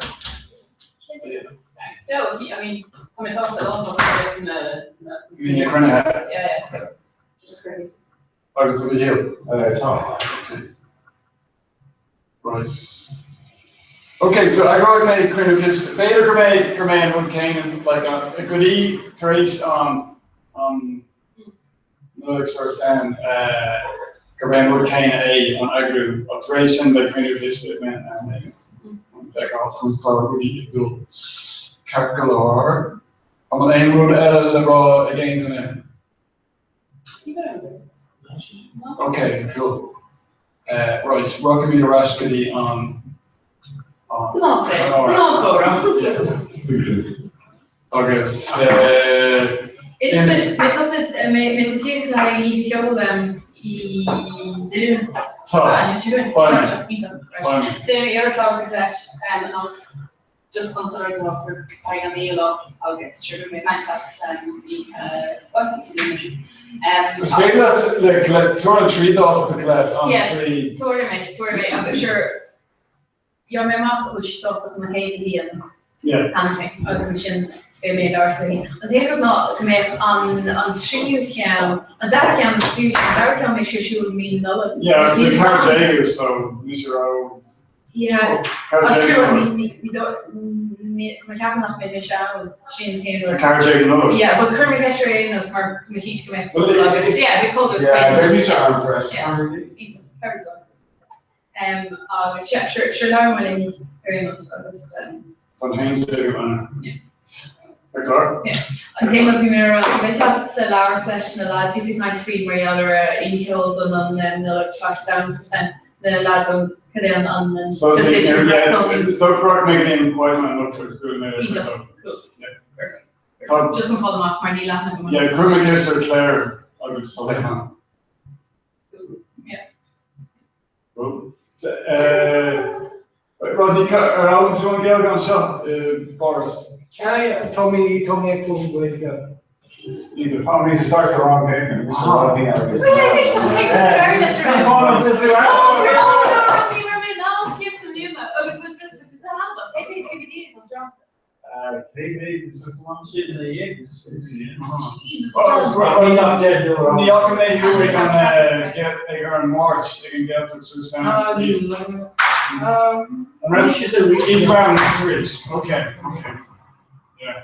No, he, I mean, tá mé sásta lán sásta na na Bhí na cruinnithe. Yeah, yeah, so just crazy. Agus a Mhíchíl? Tá. Right. Ok, so eagróidh mé cruinniú coiste. B'fhéidir go mbeidh gur mé an rud céanna like go dtí tar éis an an Nollaig sur scène gurb é an rud céanna é an eagrú ach tar éis sin beidh cruinniú coiste againn am éigin. An bhfeiceáil chun sár rudaí ag dul ceart go leor. An bhfuil aon rud eile le rá ag aon duine? Ok, cool. Right, rachaimid ar ais go dtí an an Gnáthchomhrá. Agus Mé tusa mé tú tíocht le haghaidh oíche cheoil. Tá. Beidh mé. Beidh mé. Déanfaidh mé iarracht labhairt le Colette anocht just chun chun rud a gur beidh an oíche lá agus sure beidh mé ag caint leat oíche bhuel oíche Dé Luain. Is féidir leat le Colette tabhair an trí dáta do Colette an Yeah, trí. tabharfaidh mé, tabharfaidh mé agus sure Gheobhaidh mé amach an bhfuil sí sásta chun na haon bhliain cheana féin agus ansin beidh mé ag labhairt léi. An t-aon rud ná go mbeadh an an tríú ceann, an dara ceann an tríú ceann, an dara ceann beidh sé ar siúl i mí na Nollag. Yeah, agus an 14ú so ní sé raibh Yeah, 14ú sure, Nollag. ní ní ní ní ceapaim nach mbeidh mise ann, sin an t-aon rud. 14ú Nollag. Yeah, but cuirfidh mé ceist ar aon nós mar tá mé cinnte go mbeidh Well, agus yeah, beidh Pól agus Yeah, beidh mise ann freisin. Yeah, perfect. Agus yeah, sure, sure labhróidh mé léi ar aon nós agus. Is an 11ú Eanáir. Yeah. Ar chlár? Yeah. An t-aon rud bhí mé a rá, bhí mé ag labhairt leis na lads, bhí tú ag caint faoi mar gheall ar oíche cheoil don an Nollaig Flash Sound System, na lads ón cad é an an So is é yeah, is dócha go raibh mé ag an appointment anocht agus buail mé le Iontach, cool. Yeah. Perfect. Tá Just an fáil amach mar níl aithne agam. Yeah, chuir mé ceist ar Claire agus Rodney, ar fhoghlaim tú an Ghaeilge anseo i bPáras? Tá mé tá mé ag foghlaim Gaeilge. Tá mé sa saghas ar an gcéanna. Ní fhaca mé thú ag an ag ar an Máirt ag an Gaeltacht sur Seine. An raibh Ok, ok. Yeah.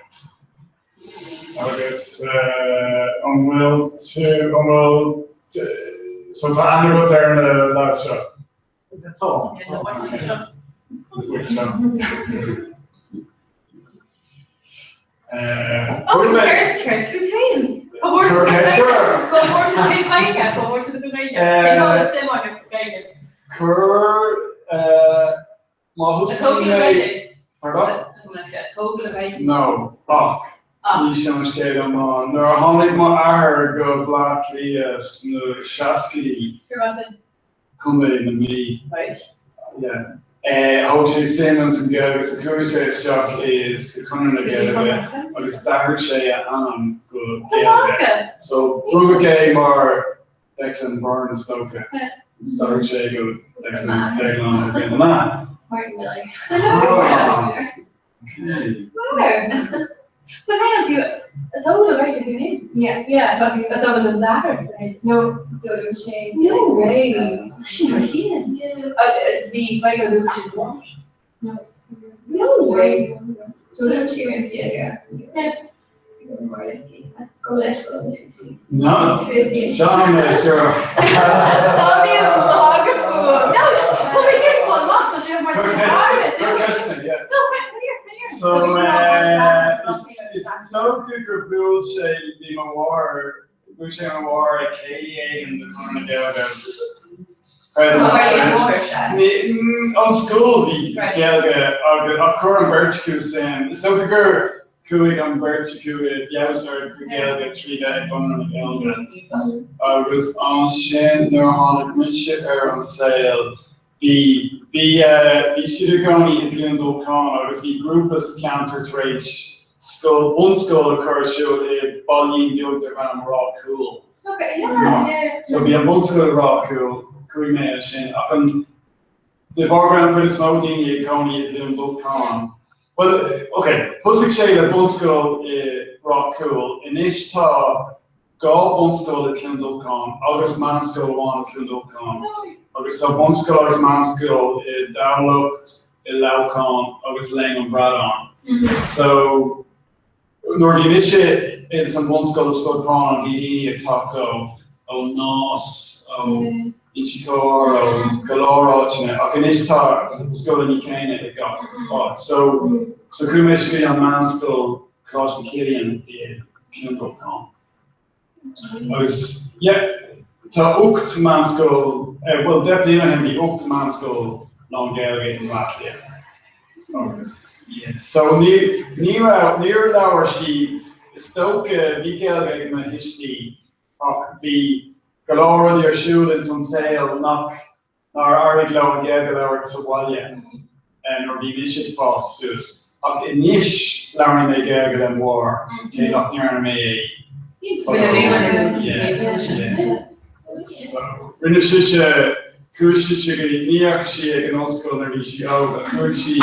Agus an bhfuil tú an bhfuil so tá aithne agat ar na lads seo? Tá. Céard fút féin? Cuir má thosaíonn mé Pardon? No, ach ní sin an scéal iomlán. Nuair a tháinig m'athair go Baile Átha Cliath sna seascaidí, Contae na Mí. Right. Yeah. Thóg sé suim ins an Ghaeilge so chuaigh sé isteach i sa Chonradh na Gaeilge agus d'athraigh sé a ainm go Gaeilge. So rugadh é mar Declan Byrne is dócha. Agus d'athraigh sé go Declan Deaglán Ó Braonáin. Martin Miller. Ah. Okay. Wow. But hang on, bhí tógadh le Gaeilge féin? Yeah. Yeah, agus a tógadh le d'athair? No, d'fhoghlaim sé. No way. Sin mar chéanna. Yeah. Bhí Gaeilge luaite go maith. No. No way. D'fhoghlaim sé roinnt Gaeilge. Yeah. Go leis go leis. No. Sean sure. No, just come here one month. Tá sé mar Yeah. No, come here, come here. So is dócha gur bhuail sé bhí mo mháthair bhuail sé mo mháthair ag céilí éigin de Chonradh na Gaeilge. An scoil bhí Gaeilge agus ach chuir an bheirt acu suim. Is dócha gur chuaigh an bheirt acu i bhfeabhas ar a gcuid Gaeilge trí bheith i gConradh na Gaeilge. Agus ansin nuair a tháinig mise ar an saol bhí bhí bhí siad i gcónaí i gCluain Dolcáin agus bhí grúpa sa cheantar tar éis scoil bunscoil a chur ar siúl i bailín beag darb ainm Ráth Cúil. So bhí an bhunscoil i Ráth Cúil, chuaigh mé ansin ach an de bharr go raibh an chuid is mó daoine ag cónaí i gCluain Dolcáin, bhuel, ok, thosaigh sé le bunscoil i Ráth Cúil, anois tá dhá bhunscoil i gCluain Dolcáin agus meánscoil amháin i gCluain Dolcáin agus tá bunscoil agus meánscoil i dTamhlacht, i Leamhcán agus Léim an Bhradáin. So. Nuair a bhí mise ins an bhunscoil i Scoil Chrónáin bhí daoine ag teacht ó ó Nás, ó Inse Chór, ó go leor áiteanna ach anois tá scoileanna céanna i gach áit. So so chuaigh mise go dtí an meánscoil Coláiste Chilliain i Cluain Dolcáin. Agus yeah tá 8 meánscoil, bhuel 10 bliana ó shin bhí 8 meánscoil lán-Ghaeilge i mBleá Cliath. Agus yeah so ní ní raibh níor labhair siad is dócha bhí Gaeilge ag mo thuistí ach bhí. go leor rudaí ar siúl ins an saol nach nár éirigh leo an Ghaeilge a labhairt sa bhaile nuair a bhí mise ag fás suas. Ach anois labhraíonn mé Gaeilge le mo mháthair, cé nach ndearna mé é fadó. Yeah, yeah. So, rinne sise, chuaigh sise go, ní dheachaigh sí ag an ollscoil nuair a bhí sí óg, ach chuaigh sí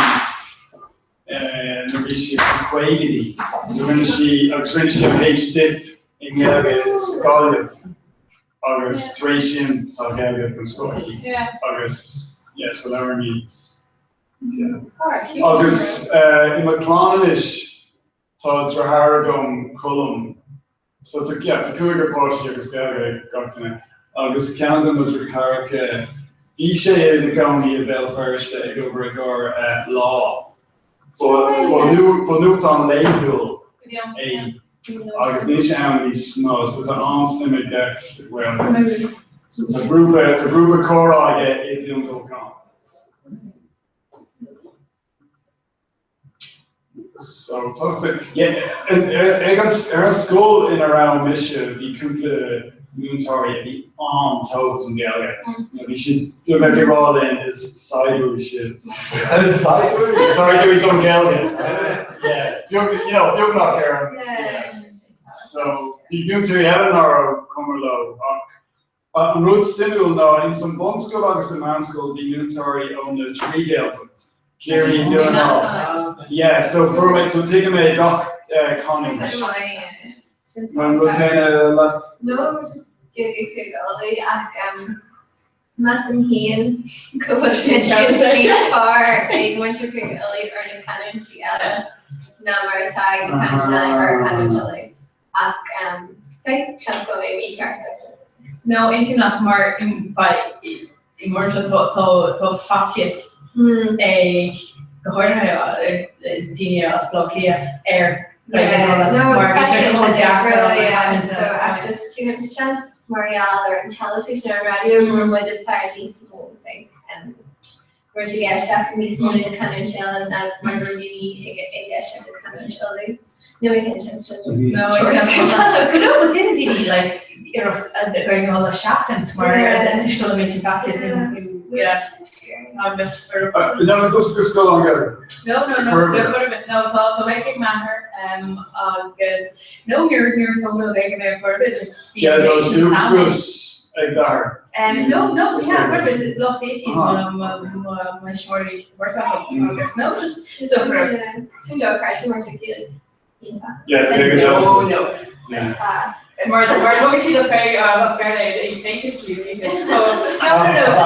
nuair a bhí sí sna caogaidí. So rinne sí, agus rinne sí an H-Dip i nGaeilge sa Ghaillimh. Agus tar éis sin tá Gaeilge den scoth aici agus yeah so labhraímid yeah. Agus i mo chlann anois tá deartháir agam Colm so tá yeah tá cúigear páistí agus Gaeilge ag gach duine agus ceann de mo dheartháireacha bhí sé ina chónaí i Béal Feirste ag obair i gcomhair Lá ba nuachtán laethúil é Agus níl sé ann níos mó, so tá an-suim aige sa Ghaeilge. So tá grúpa, tá grúpa comhrá aige i Dún Dolcáin. So tá sa, yeah, ag an, ar an scoil ina raibh mise bhí cúpla múinteoirí a bhí an-tógtha don Ghaeilge. You know, bhí siad beagnach ag rá linn is saighdiúirí sibh. Saighdiúirí? Saighdiúirí don Ghaeilge. Yeah, beag, you know, beagnach ar an, yeah. So, bhí múinteoirí eile nach raibh cuma leo ach an rud suimiúil ná ins an bunscoil agus sa meánscoil bhí múinteoirí ó na trí Ghaeltacht, Ciarraí, Dún na nGall. Yeah, so fuair mé, so tuigim mé gach canúint. An rud céanna leat? No, just Gaeilge Chúige Uladh ach measaim féin go bhfuil tuiscint níos fearr ag muintir Chúige Uladh ar na canúintí eile ná mar atá ag na canúintí eile ar chanúint Uladh. Ach seans go bhfuil mé mícheart ach just. No, aontaím leat mar i mBoirne tá faitíos ag go háirithe daoine as Baile Átha Cliath ar Ghaeilge Uladh mar bhí sé chomh deacair an canúint a. So ach just sílim seans mar gheall ar an teilifís nó an raidió go bhfuil muid atá níos mó go raibh sé ag éisteacht níos mó le canúint eile ná mar go raibh daoine ag éisteacht le canúint Uladh. Níl mé cinnte, sin just. No, go leor but déanann daoine like iarracht Gaeilge Uladh a sheachaint mar toisc go bhfuil an méid sin faitíos agus No, just go scoil an Ghaeilge. No, no, no, no, tá tá Gaeilge ag m'athair agus no, níor níor tógadh le Gaeilge mé ar chor ar bith, just bhí Yeah, no, dúchas ag d'athair. No, no, yeah, ar chor ar bith, is Loch Féich iad mo mo thuismitheoirí beirt acu agus no, just so Sin dochreidte mar tá Gaeilge iontach. Yeah, tá Gaeilge No, deas. no. Yeah. Mar mar tógann siad as Gaeilge as Béarla é féin is tú so no no no just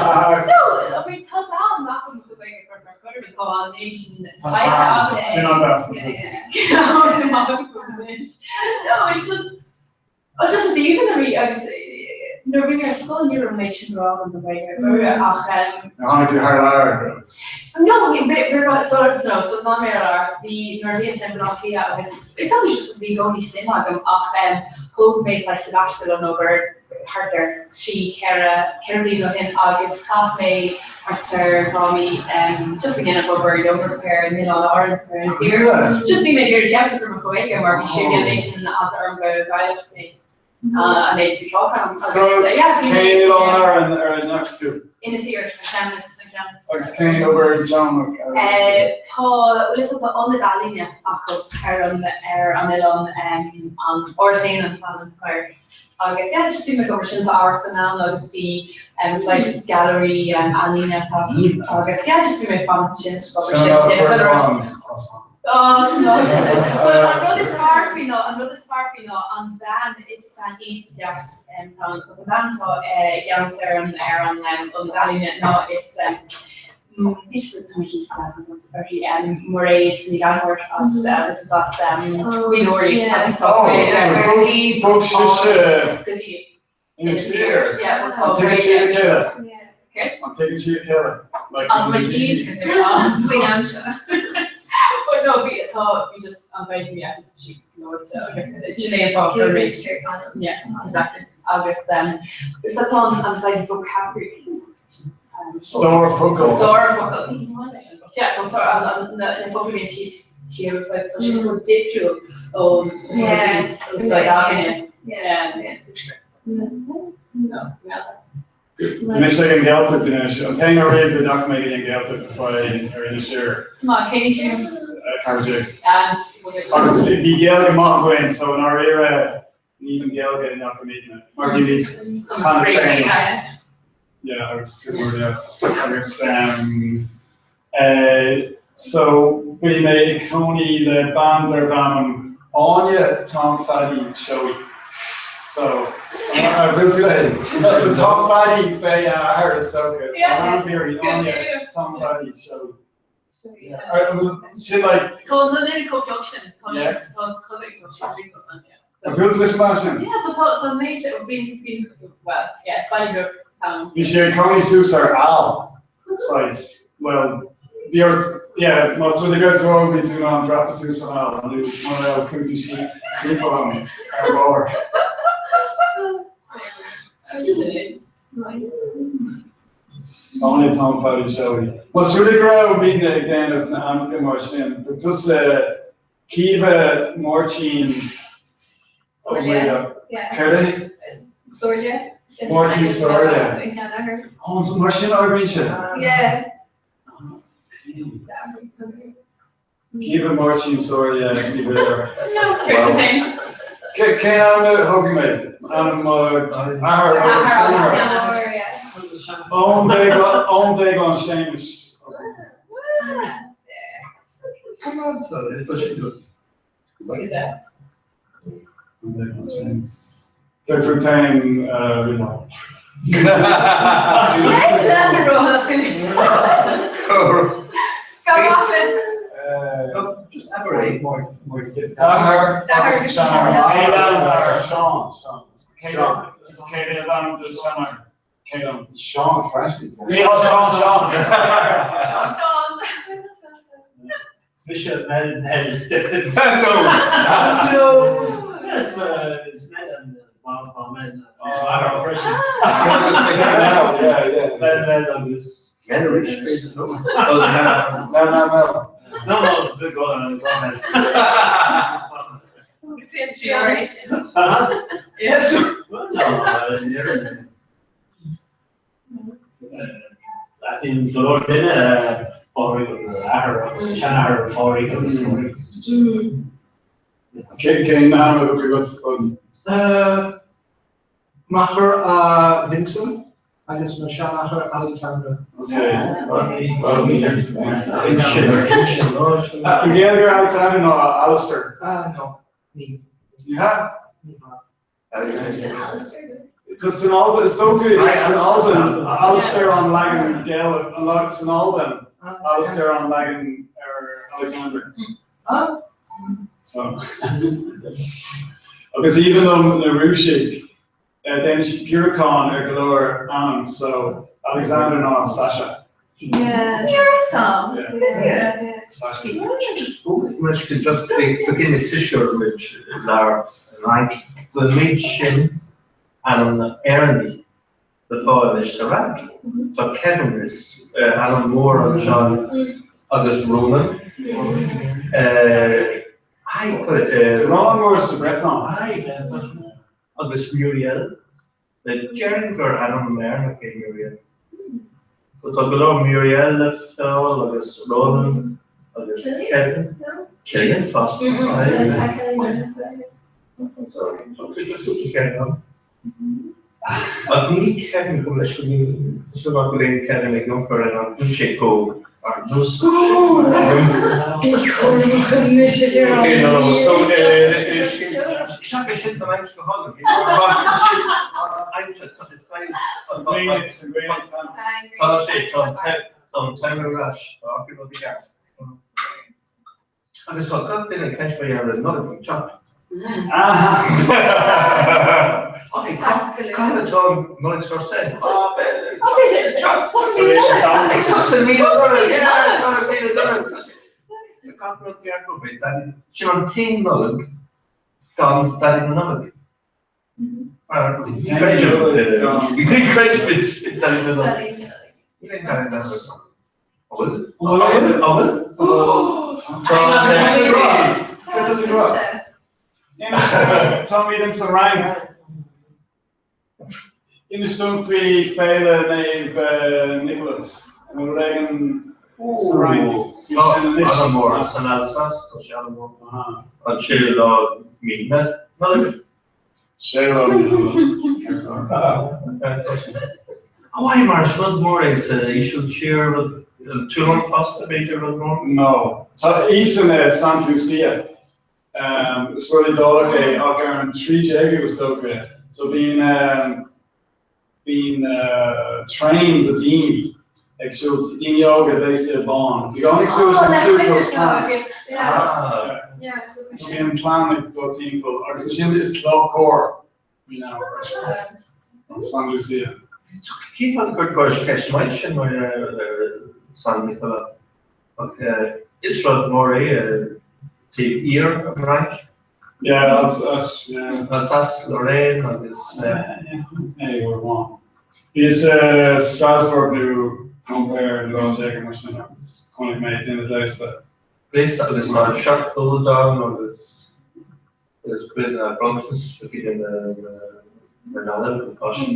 no I mean tá am nach bhfuil mo Ghaeilge ar ar chor ar bith tá an méid sin taighde agam. Sin an best. No it's just Oh just is aoibhinn liom í agus nuair a bhí mé ar scoil ní raibh an méid sin grá agam don Ghaeilge ach Nuair a tháinig tú thar lear agus. No roimh so no so ná mé ar lear bhí nuair a bhíos i mBaile Átha Cliath agus is dócha just bhí i gcónaí suim agam ach thóg mé saghas sabbatical ón obair thart ar trí cheithre ceithre bliana ó shin agus chaith mé thart ar 2 mhí just ag déanamh obair dheonach ar an Oileán Árann ar Inis Oírr. Just bhí mé ag iarraidh feabhas a chur ar mo Ghaeilge mar bhí sé bhí an méid sin eagla orm go gcaillfeadh mé an méid a bhí fágtha agam agus yeah bhí mé Cén Oileán Árann ar a ndeachaigh tú? Inis Oírr, an Seamlas, an Seamlas. Agus cén obair dheonach a rinne tú? Tá, bhfuil fhios agat, tá ionad ealaíne acu ar an ar an oileán an Áras Éanna an t-ainm air. Agus yeah, just bhí mé ag obair sin, tá amharclann ann agus bhí saghas gallery ealaíne atá agus yeah, just bhí mé ag fanacht ansin is ag obair sin. Oh, no. Well, an rud is fearr faoi ná, an rud is fearr faoi ná an bhean, is bean iontach deas an bhean atá i gceannas ar an ar an ionad ealaíne ná is Mairéad Ní Ghallchóir as agus is as Gaoth Dobhair í agus tá Bhog sise go dtí Inis Oírr. Yeah, well, tá An dtuigeann sí a chéile? Okay. An dtuigeann sí a chéile? An mé cinnte Faoin am seo. But no, bhí tá bhí just an Ghaeilge bhí aici sí gleoite agus sin é an fáth gur Yeah, exactly. Agus so tá an saghas vocabulary Stór focal. Stór focal. Yeah, tá sór an na focail a bhíonn siad siar úsáid tá siad chomh difriúil ón úsáid againne. Yeah. No, yeah. Bhí mise ag an Ghaeltacht anois. An t-aon uair riamh go ndeachaigh mé go dtí an Ghaeltacht ba ar Inis Oírr. Come on, cén sin? 14. Agus bhí Gaeilge maith againn so i ndáiríre ní don Ghaeilge a ndeachaigh muidne. Mar bhí cheana féin. Yeah, agus go mór yeah. Agus um, eh, so bhí mé ag cónaí le bean darb ainm Áine Tom Phaddy Seoighe. So, ar bhuail tú léi? So Tom Phaddy b'é a athair is dócha. So an ainm Áine Tom Phaddy Seoighe. Sin like. Tá an duine chomh beag sin. Tá sé tá tá sé tá Ar bhuail tú leis an bhean sin? Yeah, but tá tá méid bhí bhí well, yeah, is baile beag ann. Bhí sé ag cónaí suas ar Aill, saghas, bhuel, bhí ort, yeah, más rud é go raibh tú óg bhí tú in ann dreapadh suas an aill, nó mura raibh chuaigh tú síos timpeall ann ar an bhóthar. Áine Tom Phaddy Seoighe. Más rud é go raibh muidne ag déanamh na hainmneacha mar sin, ba tusa Caoimhe Máirtín Ó Muirí. Céard é? Somhairle. Máirtín Somhairle. Ó, mar sin a oibríonn sé? Yeah. Caoimhe Máirtín Somhairle Ní Mhuilleoir. No, fair thing. Cén ainm a thógfaidh mé? Ainm mo athar agus seanathair. Eoin Déaglán Séamus. Come on, sorry, tá sé good. Céard fút féin, Ríona? Just abair é. Athair agus seanathair. Seán, Seán. Céard é ainm do sheanathair? Céard? Seán freisin. Mícheál Seán Seán. Seán Seán. Is mise Mel Mel. No. No. Yes, is Mel an ba Mel. Athair freisin. Yeah, yeah. Mel Mel agus. Mel arís, b'fhéidir, no? Mel Mel Mel. No, no, go on, go on, Mel. Uh-huh. Yes. Well, no, Aithníonn go leor duine Pádraig agus a athair agus a seanathair Pádraig agus Pádraig. Cén ainm a thug agat an? M'athair Vincent agus mo sheanathair Alexander. An Gaeilge ar Alexander ná Alistair? No, ní. Ní hea? Because san Albain, is dócha san Albain, Alistair an leagan Gaelach, an leagan san Albain, Alistair an leagan ar Alexander. So. Agus aoibhinn liom na Rúisigh, déanann siad piúracán ar go leor ainm, so Alexander ná Sasha. Yeah. You're Sasha. Just begin ag tuisceoir muid lear Fhrainc go méid sin ainm na Éireannaí le fáil anois sa Fhrainc. Tá Kevin is ainm mór anseo agus Ronan. Ronan mór sa Bhreatain. Agus Muriel. Déarfainn gur ainm Éireannach é Muriel. Tá go leor Muriel le fáil agus Ronan agus Kevin. Cillian fosta. Ach ní Kevin go leis go go bhfuil Kevin ag iompar ar an sé go ar nós. Tá sé tá an t-am ar ais tá achan rud i gceart. Agus tá gach duine ag caint mar gheall ar an Nollaig ag teacht. Cathain atá an Nollaig sur Seine? Gach rud ceart go bhfuil sin an t-aon Nollaig gan Daidí na Nollag. Ní creidimid i Daidí na Nollag. Níl aon Daidí na Nollag ann. An bhfuil? An bhfuil? Táimid in sa Fhrainc. Inis dom faoi Féile Naomh Nicholas. An bhfuil rud éigin sa Fhrainc faoi sin anois? An-mhór san Alsace, tá sé an-mhór. An séú lá mí na Nollag. Séú lá mí na Nollag. Ó aye, mar is rud mór é sa Ísiltír, rud, an Toulon fosta, b'fhéidir, rud mór? No. Tá a fhios agam Saint Lucia. Is rud Iodálach é ach ar an 13ú is dócha. So bíonn bíonn traein de daoine ag siúl, daoine óga gléasta i bán. Bhí ag súil leis an Ku Klux Klan. So bíonn clann ag dul timpeall agus ansin is club cóir faoin am freisin. San Lucia. So cén fáth gur cuireadh ceist maith sin mar ar San Nicolas? Ach is rud mór é taobh thiar an Fhrainc. Yeah, Alsace, yeah. Alsace, Lorraine agus. É uair amháin. Bhíos i Strasbourg nó Quimper nó áit éigin mar sin agus chonaic mé duine gléasta. Gléasta agus tá seacht ann agus is cuid de bronntanas faoi na na leanbh na páistí.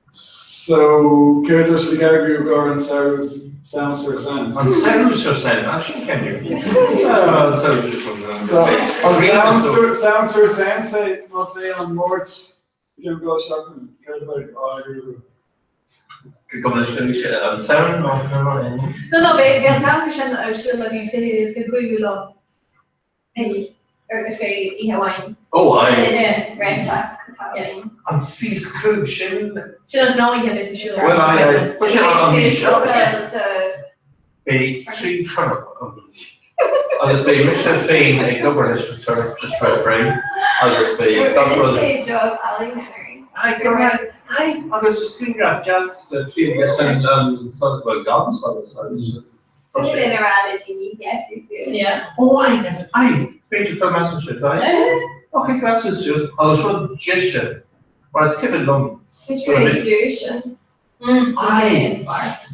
So, céard tá sibh ag eagrú i gcomhair an samhradh Samhain sur Seine? An samhradh sur Seine, ah sin ceann An samhradh sur Seine. So, an Samhain sur Samhain sur Seine sé más é an Máirt i gceann 2 seachtain, céard a bheidh á eagrú agaibh? Go mbeidh sé an Samhain nó No, no, beidh an Samhain sur Seine ar siúl againn 25ú lá. Beidh ar feadh oíche amháin. Ó, aye. Sin réiteach atá againn. An 25 sin. Sin an ghnáth-oíche a bheidh ar siúl. Bhuel, aye, aye. Bhuel, sin an mhí seo. Beidh Beidh 3 turnap againn. Agus beidh mise féin ag obair leis an turnap just roimh ré agus beidh gach rud. Rinne sé job ealaíne orainn. Aye, go raibh. Aye, agus just grianghraf deas tríd leis an, bhuel, gan solas agus just. Sin a rá le daoine, yes, you see. Yeah. Ó, aye, aye, b'fhéidir go measann siad, aye. Ok, measann siad, agus rud deise, mar is cuimhin liom. B'fhéidir ag dúis an. Aye,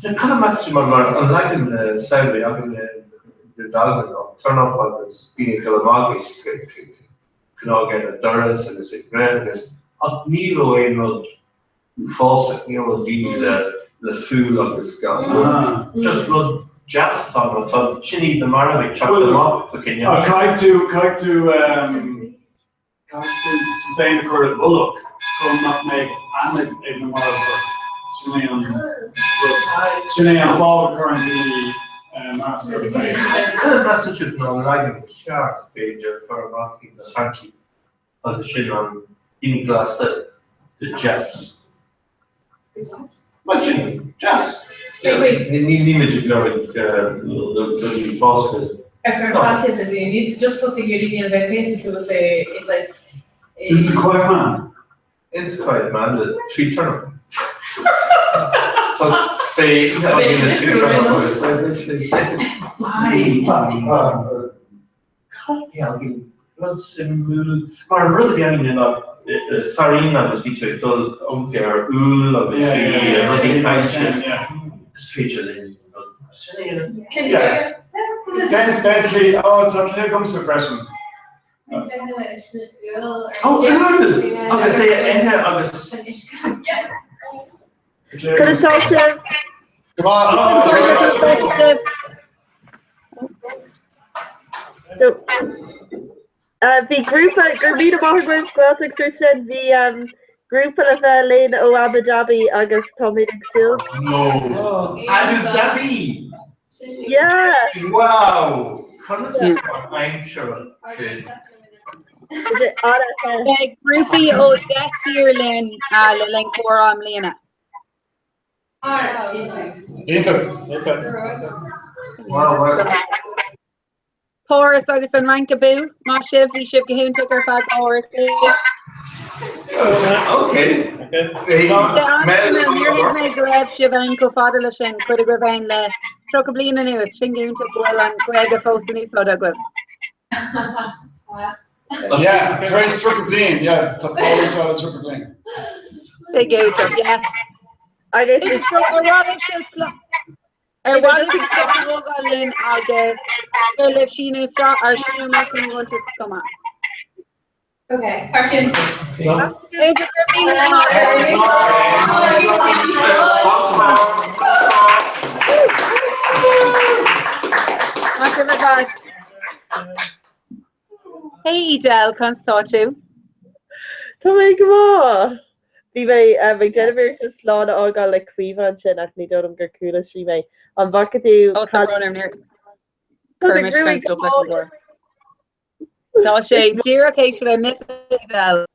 na cad a meas tú mar mar an leagan samhraidh againn le dalban an turnap agus daoine ag dul amach ag cnag ar na doras agus ag breith agus ach ní raibh aon rud uafásach, ní raibh daoine le le fual agus gan rud, just rud deas atá ann, tá sin iad na mairbh ag teacht amach fa choinne. Ach caithfidh tú, caithfidh tú, caithfidh tú tú féin a chur i bhfolach chun nach mbeidh aithne ag na mairbh ort. Sin é an rud, sin é an fáth a gcuireann daoine masc orthu féin. Cad a mheasann sibh ná an leagan ceart, b'fhéidir, cur amach iad na Francaigh? agus sin an daoine gléasta go deas. Mar sin, deas. Nílimid ag lorg rudaí uafásacha. Ag cur faitíos ar dhaoine, just tá tú ag iarraidh daoine a bheith gléasta suas é is saghas. It's a quiet man. It's a quiet man le 3 turnap. Tá beidh oíche againn le 3 turnap agus Aye! Cad a bhí againn? Rud suimiúil. Mar an rud a bhí againn ná fairín agus bhí tú ag dul amharc ar úll agus bhí rudaí caillte. Is féidir linn rud mar sin a dhéanamh. Den tslí, ó tá cluiche agamsa freisin. Ó, úll! Agus é a ithe agus. Conas tá sibh? Go maith. So, uh, bhí grúpa go raibh míle maith agaibh Gaeltacht sur Seine bhí um, grúpa le bheith linn ó Abu Dhabi agus táimid ag súil. No. Abu Dhabi! Yeah. Wow! Conas atá an aimsir sin? Beidh grúpaí ó 10 tír linn uh, le linn comhrá i mbliana. Páras agus an Fhrainc abú! Maith sibh, bhí sibh go hiontach ar feadh 2 uair a chloig. Níor thuig mé go raibh sibh ann chomh fada leis sin, cuid agaibh ann le 30 bliain anuas, sin go hiontach go bhfuil an Ghaeilge fós in úsáid agaibh. Yeah, tar éis 30 bliain, yeah, tá Paul úsáid le 30 bliain. Big iontach, yeah. Agus is so ar mhaith libh seo ar mhaith libh seo a thógáil linn agus gur libh síniú isteach ar síniú amach an bhuntas go maith. Okay. Thar cionn. Maith sibh ar fad. Hey Edel, conas tá tú? Tá mé go maith! Bhí mé ag déanamh iarracht slán a fhágáil le Caoimhe ansin ach ní dóigh liom gur chuala sí mé. An bhfaca tú Ó, tá brón orm, níor chuir mise gan stop leis an gcór. Tá sé díreach théis a bheith anois Edel.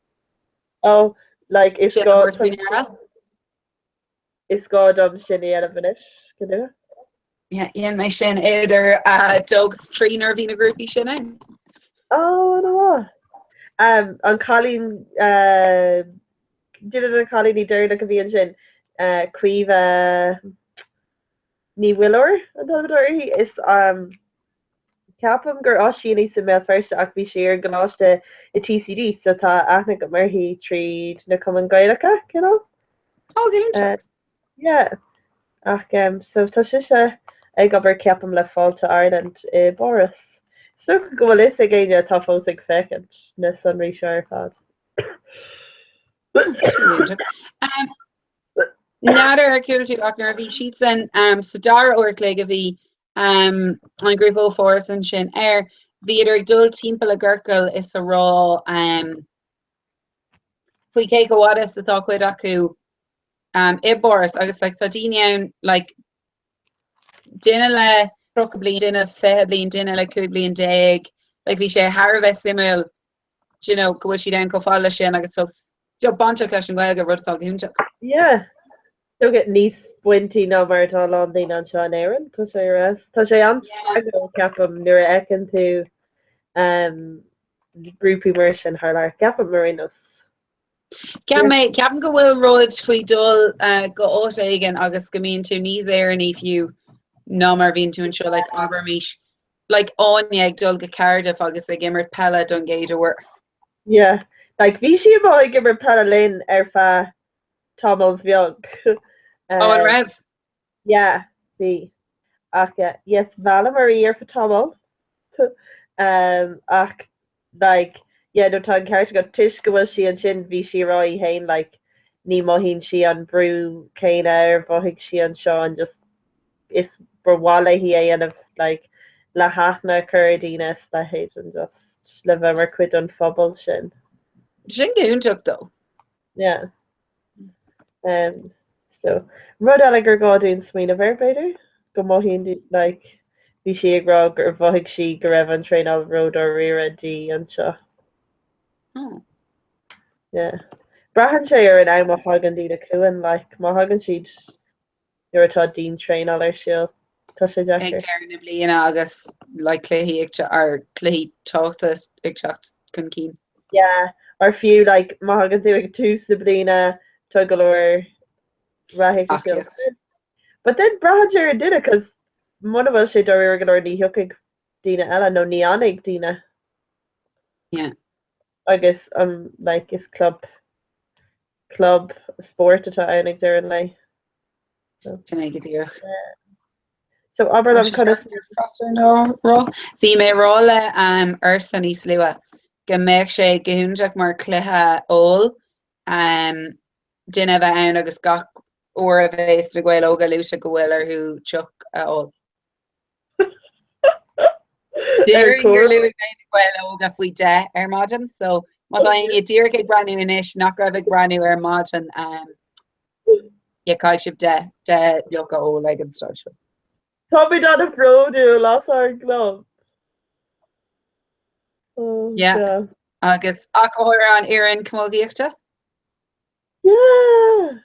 Ó, like, is Sin gá a thabhairt faoi ndeara. Is gá dom sin a dhéanamh anois, go luath. Yeah, dhein mé sin idir 2 agus 3 nuair a bhí na grúpaí sin ann. Ó, ana-mhaith. Um, an cailín, uh, duine de na cailíní deireanach a bhí ansin, uh, Caoimhe Ní Mhuilleoir an t-ainm atá uirthi, is um, ceapaim gur Oisín í sa mBéal Feirste ach bhí sí ar an gcoláiste i TCD so tá aithne agam uirthi tríd na cumainn Gaelacha, cineál. Ó, go hiontach. Uh, Yeah. Ach um, so tá sise ag obair ceapaim le Fáilte Ireland i bPáras. Is dócha go bhfuil fhios ag éinne atá fós ag féachaint na sonraí seo ar fad. Um, N'fheadar ar chuala tú ach nuair a bhí siadsan um, sa dara uair a chloig a bhí um, an grúpa ó Pháras ansin air, bhíodar ag dul timpeall i gciorcal is a rá um, faoi cé chomh fhada is atá cuid acu um, i bPáras agus like, tá daoine ann like, duine le 30 bliain, duine le 20 bliain, duine le 15 bliain. Like, bhí sé thar a bheith suimiúil do you know, go bhfuil siad ann chomh fada leis sin agus fós you know, bainteach leis an Ghaeilge rud atá go hiontach. Yeah. Dócha níos baintí ná mar atá a lán daoine anseo in Éirinn, tá sé ar fheabhas. Tá sé an-spreagúil, ceapaim, nuair a fheiceann tú um, grúpaí mar sin thar lear. Ceapaim ar aon nós. Ceapaim é, ceapaim go bhfuil rud faoi dul go áit éigin agus go mbíonn tú níos Éireannaí fiú ná mar a bhíonn tú anseo, like abraimis, like Áine ag dul go Cardiff agus ag imirt peile don gcéad uair. Yeah, like bhí sí amuigh ag imirt peile linn ar feadh tamall bheag. Oh, an raibh? Yeah, bhí. Ach yes, mheallamar í ar feadh tamall. Um, ach like, yeah, no, tá an ceart agat, toisc go bhfuil sí ansin, bhí sí ag rá í féin, like, ní mothaíonn sí an brú céanna ar mhothaigh sí anseo and just is ba mhaith léi é a dhéanamh, like, le haithne a chur ar daoine is a leithéid and just le bheith mar chuid den phobal sin. Sin go hiontach though. Yeah. Um, so, rud eile gur gá dúinn smaoineamh air, b'fhéidir, go mothaíonn di, like, bhí sí ag rá gur mhothaigh sí go raibh an traenáil ródháiríre di anseo. Oh. Yeah. Braitheann sé ar an am a thagann daoine chugainn, like, má thagann siad nuair atá diantraenáil ar siúl, tá sé Ag deacair. deireadh na bliana agus like cluichí ag te- ar cluichí tábhachtacha ag teacht chun cinn. Yeah, or fiú like má thagann tú ag tús na bliana tá go leor reathaigh ar siúl. Aclaíocht. But then braitheann sé ar an duine 'cause muna bhfuil sé dáiríre go leor ní thiocfaidh daoine eile nó ní fhanfaidh daoine. Yeah. Agus um like is club club spóirt atá ann ag deireadh an lae. So. Sin é go díreach. So abair liom conas Bhí mé ag rá le um, Ursa níos luaithe go mbeadh sé go hiontach mar cluiche óil um, duine a bheith ann agus gach uair a bheas na Gaeil Óga luaite go bhfuil orthu deoch a ól. Déarfainn gur luaigh mé na Gaeil Óga faoi 10 ar maidin, so má tá éinne díreach ag breathnú anois nach raibh ag breathnú ar maidin, um, yeah, caithfidh sibh 10 10 deoch a ól ag an staid seo. Táimid an-bhródúil as ár gclub. Oh, Yeah. yeah. Agus ach go háirithe an fhoireann camógaíochta. Yeah!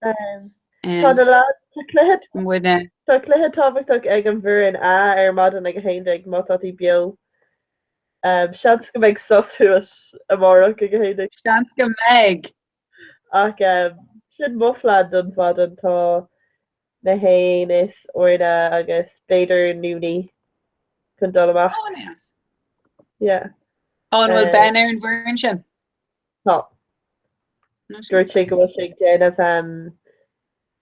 Um, Tá na lads tá cluiche Muidne. tá cluiche tábhachtach ag an bhfoireann A ar maidin ag 11 má tá tú beo. Um, seans go mbeidh sos thuas amárach ag 11. Seans go mbeidh. Ach um, sin mo phlean don mhaidin tá mé féin is Orna agus b'fhéidir Noonie chun dul amach. Oh, nice. Yeah. Ó, an bhfuil Uh, Ben ar an bhfoireann sin? Tá. Dúirt sé go bhfuil sé ag déanamh um,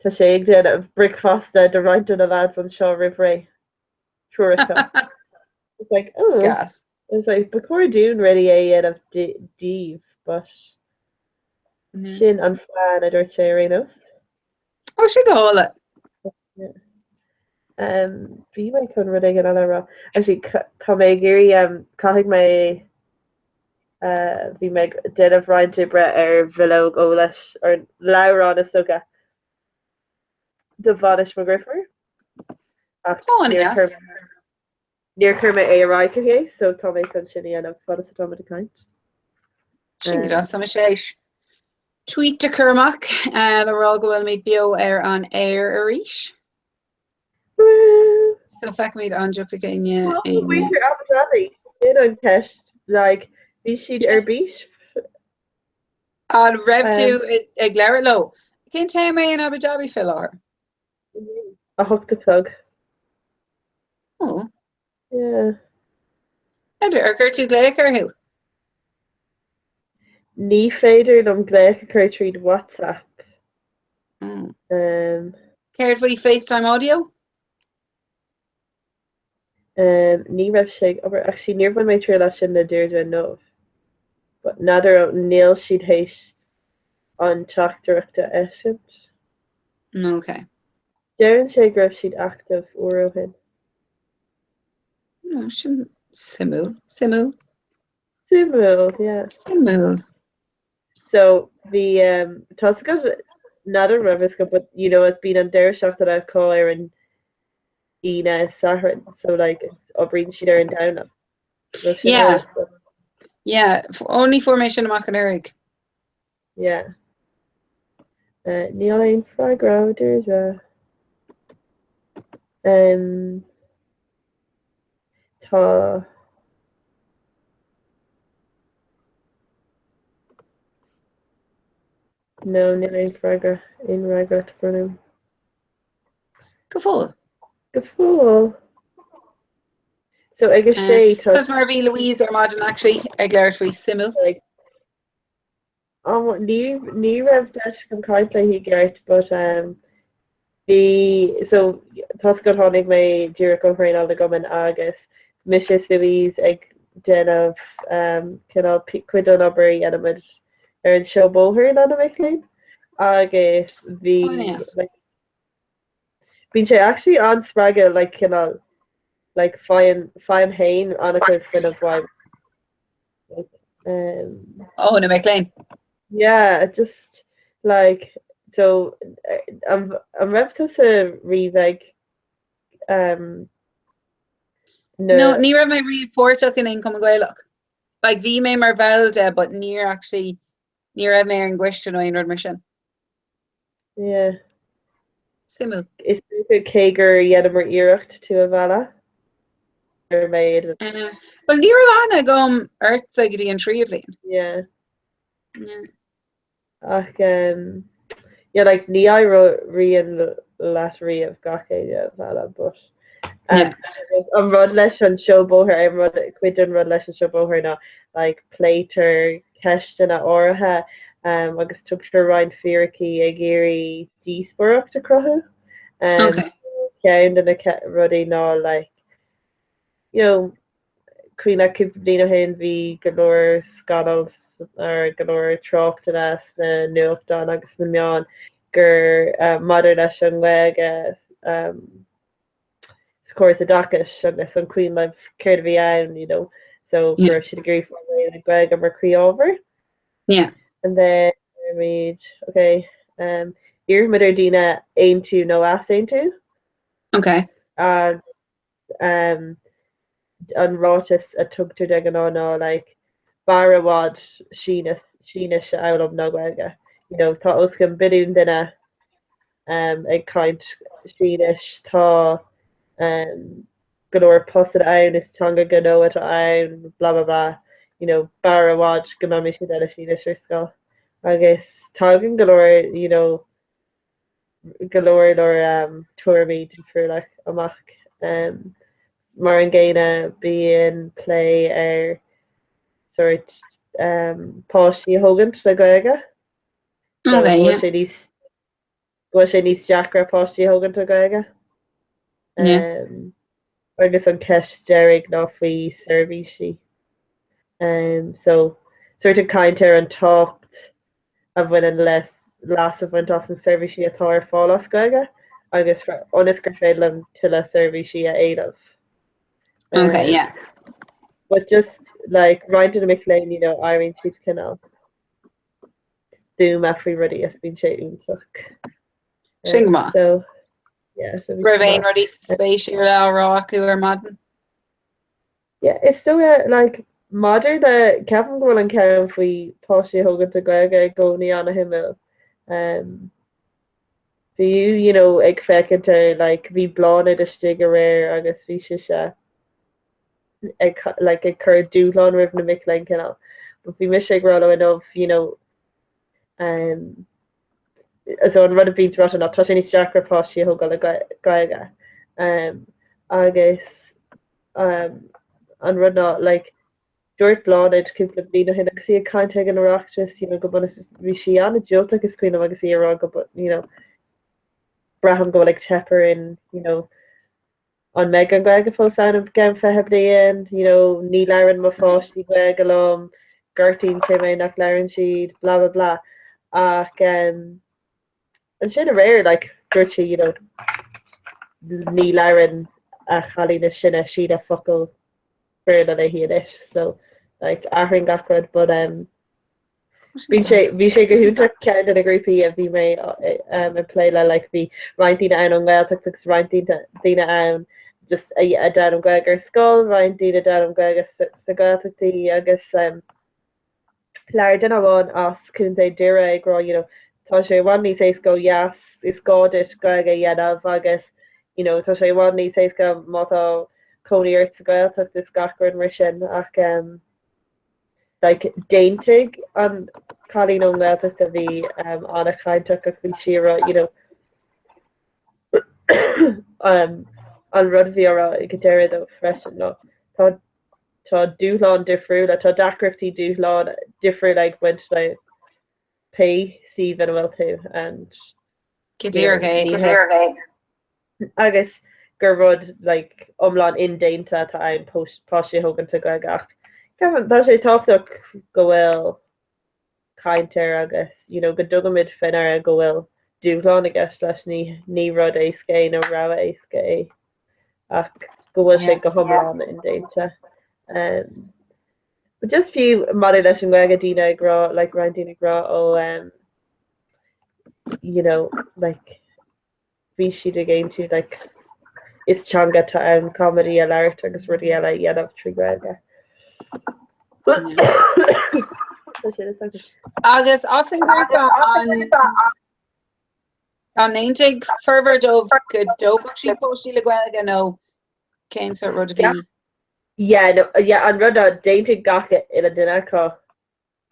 tá sé ag déanamh bricfeasta do roinnt de na lads anseo roimh ré. Triúr acu. It's like, oh. Gas. It's like, ba chóir dúinn really é a dhéanamh daoibh, but sin an plean a dúirt sé ar aon nós. Ó, sin go hálainn. Bhí mé chun rud éigin eile a rá. Actually, tá mé ag iarraidh, caithfidh mé, bhí mé ag déanamh roinnt oibre ar bhileog eolais, ar leabhrán is dócha, do bhainis mo dheirfiúr. Ach níor chuir níor chuir mé é ar aghaidh chuici, so tá mé chun sin a dhéanamh fad is atá muid ag caint. Sin go deas, tá mise théis tweet a chur amach le rá go bhfuilimid beo ar an aer arís. So feicfimid an dtiocfaidh éinne. Muintir Abu Dhabi, sin an ceist, like, bhí siad ar bís. An raibh tú ag labhairt leo? Cén t-am é in Abu Dhabi fé láthair? 8 a chlog. Ó. Yeah. Ar ar chuir tú glaoch orthu? Ní féidir liom glaoch a chur tríd WhatsApp. Mm. Um, Céard faoi FaceTime audio? Um, ní raibh sé ag obair, actually níor bhain mé triail as sin le Deirdre inniu. But n'fheadar níl siad théis an teachtaireacht a eisiúint. Ok. Deireann sé go raibh siad active uair ó shin. No, sin suimiúil. Suimiúil. Suimiúil, yeah. Suimiúil. So bhí um, tá a fhios agat n'fheadar raibh a fhios agat but you know it's been an deireadh seachtaine acu ar an Aoine is Satharn so like oibríonn siad ar an Domhnach. Raibh sin Yeah. eolas agat? Yeah, only fuair mé sin amach anuraidh. Yeah. Níl aon freagra ó Deirdre. Um, tá No, níl aon freagra, aon fhreagra bronnadh. Go fóill. Go fóill. So ag a sé tá. Cos mar a bhí Louise ar maidin actually ag labhairt faoi suimiúil. Um, ní, ní raibh deis agam caint léi i gceart but um, bhí, so tá a fhios agat tháinig mé díreach ó thraenáil na gcumann agus mise is Louise ag déanamh um, cineál cuid den obair a dhéanaimid ar an seó bóthair lá na mic léinn agus bhí Oh, nice. like, bíonn sé actually an-spreagúil like cineál like faighim faighim féin an-chuid fuinnimh uaim Like, um, Ó, na mic léinn. Yeah, just like so an an raibh tusa riamh ag um, na No, ní raibh mé riamh páirteach in aon Cumann Gaelach. Like, bhí mé mar bhall de, but níor actually, ní raibh mé ar an gcoiste nó aon rud mar sin. Yeah. Suimiúil. Is dócha cé gur dheineamar iarracht tú a mhealladh ar méid. Well ní raibh aithne agam ortsa go dtí an tríú bhliain. Yeah. Yeah. Ach um, yeah, like ní éiríonn leat riamh gach éinne a mhealladh, but um, an rud leis an seó bóthair, an rud, cuid den rud leis an seó bóthair ná like pléitear ceisteanna áirithe agus tugtar roinnt fíricí ag iarraidh díospóireacht a chruthú. Okay. Ceann de na rudaí ná like, you know, cuimhin leat cúpla bliain ó shin bhí go leor scannal or go leor tráchtanna sna nuachtáin agus sna meáin gur maidir leis an nGaeilge sa chóras oideachais agus an cuimhin libh céard a bhí ann, you know, so go raibh siad ag iarraidh fáil réidh le Gaeilge mar chroí-ábhar. Yeah. And then deirimid, okay, um, iarraimid ar daoine aontú nó easaontú. Okay. And um, an ráiteas a tugtar de ghnáth ná like, b'fhearr i bhfad Sínis, Sínis a fhoghlaim ná Gaeilge. You know, tá os cionn billiún duine um, ag caint Sínis, tá um, go leor postanna ann, is teanga gnó atá ann, blah blah blah, you know, b'fhearr i bhfad go mbeimís ag déanamh Sínis ar scoil. Agus tagann go leor, you know, go leor leor um, tuairimí difriúla amach. Um, mar an gcéanna bíonn plé ar sort um, páistí a thógaint le Gaeilge. So Okay, go bhfuil yeah. sé níos go bhfuil sé níos deacra páistí a thógaint le Gaeilge. Yeah. Um, agus an ceist deiridh ná faoi seirbhísí. Um, so, sort of caint ar an tábhacht a bhaineann le leas a bhaint as na seirbhísí atá ar fáil as Gaeilge agus ionas gur féidir liom tuilleadh seirbhísí a éileamh. Okay, um, yeah. But just like roinnt de na mic léinn, you know, éiríonn siad cineál stuama faoi rudaí is bíonn sé iontach. Sin go maith. So, yeah, so Raibh aon rudaí spéisiúla á rá acu ar maidin? Yeah, is dócha, like, maidir le, ceapaim go bhfuil an ceann faoi páistí a thógaint le Gaeilge i gcónaí ana-shuimiúil. Um, fiú, you know, ag féachaint ar, like, bhí Bláthnaid istigh aréir agus bhí sise ag, like, ag cur dúshlán roimh na mic léinn cineál. But bhí mise ag rá leo inniu, you know, um, so an rud a bhíonns ráite ná tá sé níos deacra páistí a thógáil le Gaeilge. Um, agus um, an rud ná like, dúirt Bláthnaid cúpla bliain ó shin agus í ag caint ag an Oireachtas, you know, go bunúsach bhí sí an-diúltach is cuimhin liom agus í ag rá go you know, braithim go bhfuil ag teip orainn, you know, an mbeidh an Ghaeilge fós ann i gceann 20 bliain, you know, ní labhrann mo pháistí Gaeilge liom, gortaíonn sé mé nach labhrann siad, blah blah blah. Ach um, ansin aréir, like, dúirt sí, you know, ní labhrann a chailín is sine Síle focal Béarla léi anois, so like, athraíonn gach rud, but um, Bhí sé bhí sé go hiontach ceann de na grúpaí a bhí mé ag plé le like bhí roinnt daoine ann ón nGaeltacht agus roinnt daoine ann just a d'fhoghlaim Gaeilge ar scoil, roinnt daoine a d'fhoghlaim Gaeilge sna Gaeltachtaí agus labhair duine amháin as Contae Doire ag rá you know tá sé i bhfad níos éasca ó dheas is gá duit Gaeilge a dhéanamh agus you know tá sé i bhfad níos éasca má tá cónaí ort sa Ghaeltacht is gach rud mar sin ach um, like d'aontaigh an cailín ón nGaeltacht a bhí um, an-chainteach ach bhí sí ag rá you know um, an rud a bhí á rá ag an deireadh dó freisin ná tá tá dúshlán difriúla, tá deacrachtaí dúshlán difriúla ag baint le pé suíomh ina bhfuil tú and Go díreach é. agus gur rud like iomlán indéanta atá ann páistí a thógaint le Gaeilge ach ceapaim tá sé tábhachtach go bhfuil caint air agus you know go dtugaimid faoi ndeara go bhfuil dúshlán i gceist leis ní ní rud éasca é nó rogha éasca é ach go bhfuil sé go hiomlán indéanta. Um, but just fiú maidir leis an nGaeilge daoine ag rá like roinnt daoine ag rá ó um, you know like bhí siad ag aontú like is teanga atá ann caithfimid í a labhairt agus rudaí eile a dhéanamh trí Ghaeilge. Agus as an ngrúpa an an aontaigh formhór dóibh go dtógfadh siad páistí le Gaeilge nó cén sórt rud a bhí? Yeah, no, yeah, an rud ná d'aontaigh gach uile duine acu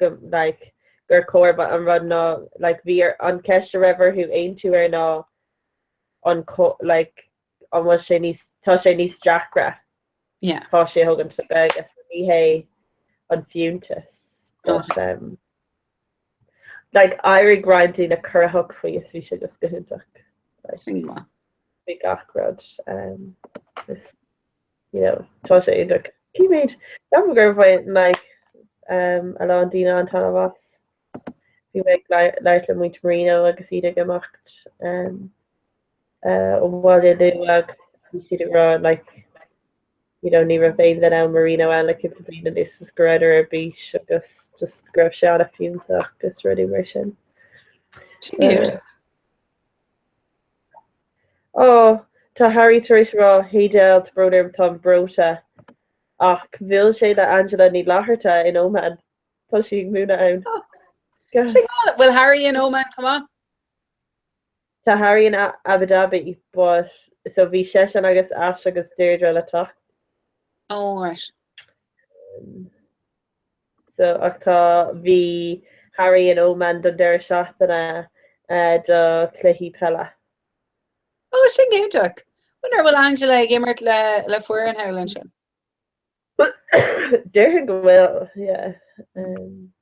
go like gur chóir but an rud ná like bhí ar an ceist a raibh orthu aontú air ná an like an bhfuil sé níos tá sé níos deacra yeah páistí a thógaint le Gaeilge so ní hé an fiúntas but um like d'éirigh roinnt daoine corraitheach faoi is bhí sé just go hiontach like Sin go maith. bhí gach rud um is you know, tá sé iontach. Címid, ceapaim gur bhain like, um, a lán daoine an-taitneamh as. Bhí mé ag labhairt le muintir Marino agus iad ag imeacht um, uh, ó bhaile luath agus bhí siad ag rá like, you know, ní raibh aon duine ó Marino ann le cúpla bliain anuas is go rabhadar ar bís agus just go raibh sé an-fhiúntach agus rudaí mar sin. Sin uh, Ó, tá Harry tar éis a rá, Hey Del, tá brón orm, táim breoite. Ach bhuail sé le Angela Ní Fhlatharta in Oman. Tá sí ag múineadh ann. Gas. Sin go Bhfuil Harry in Oman chomh maith? Tá Harry in Abu Dhabi, but so bhí seisean agus Ash agus Deirdre le teacht. Oh, right. So, ach tá, bhí Harry in Oman don deireadh seachtaine do chluichí peile. Ó, sin go hiontach. Wonder bhfuil Angela ag imirt le le foireann thall ansin? Déarfainn go bhfuil, yeah. Um,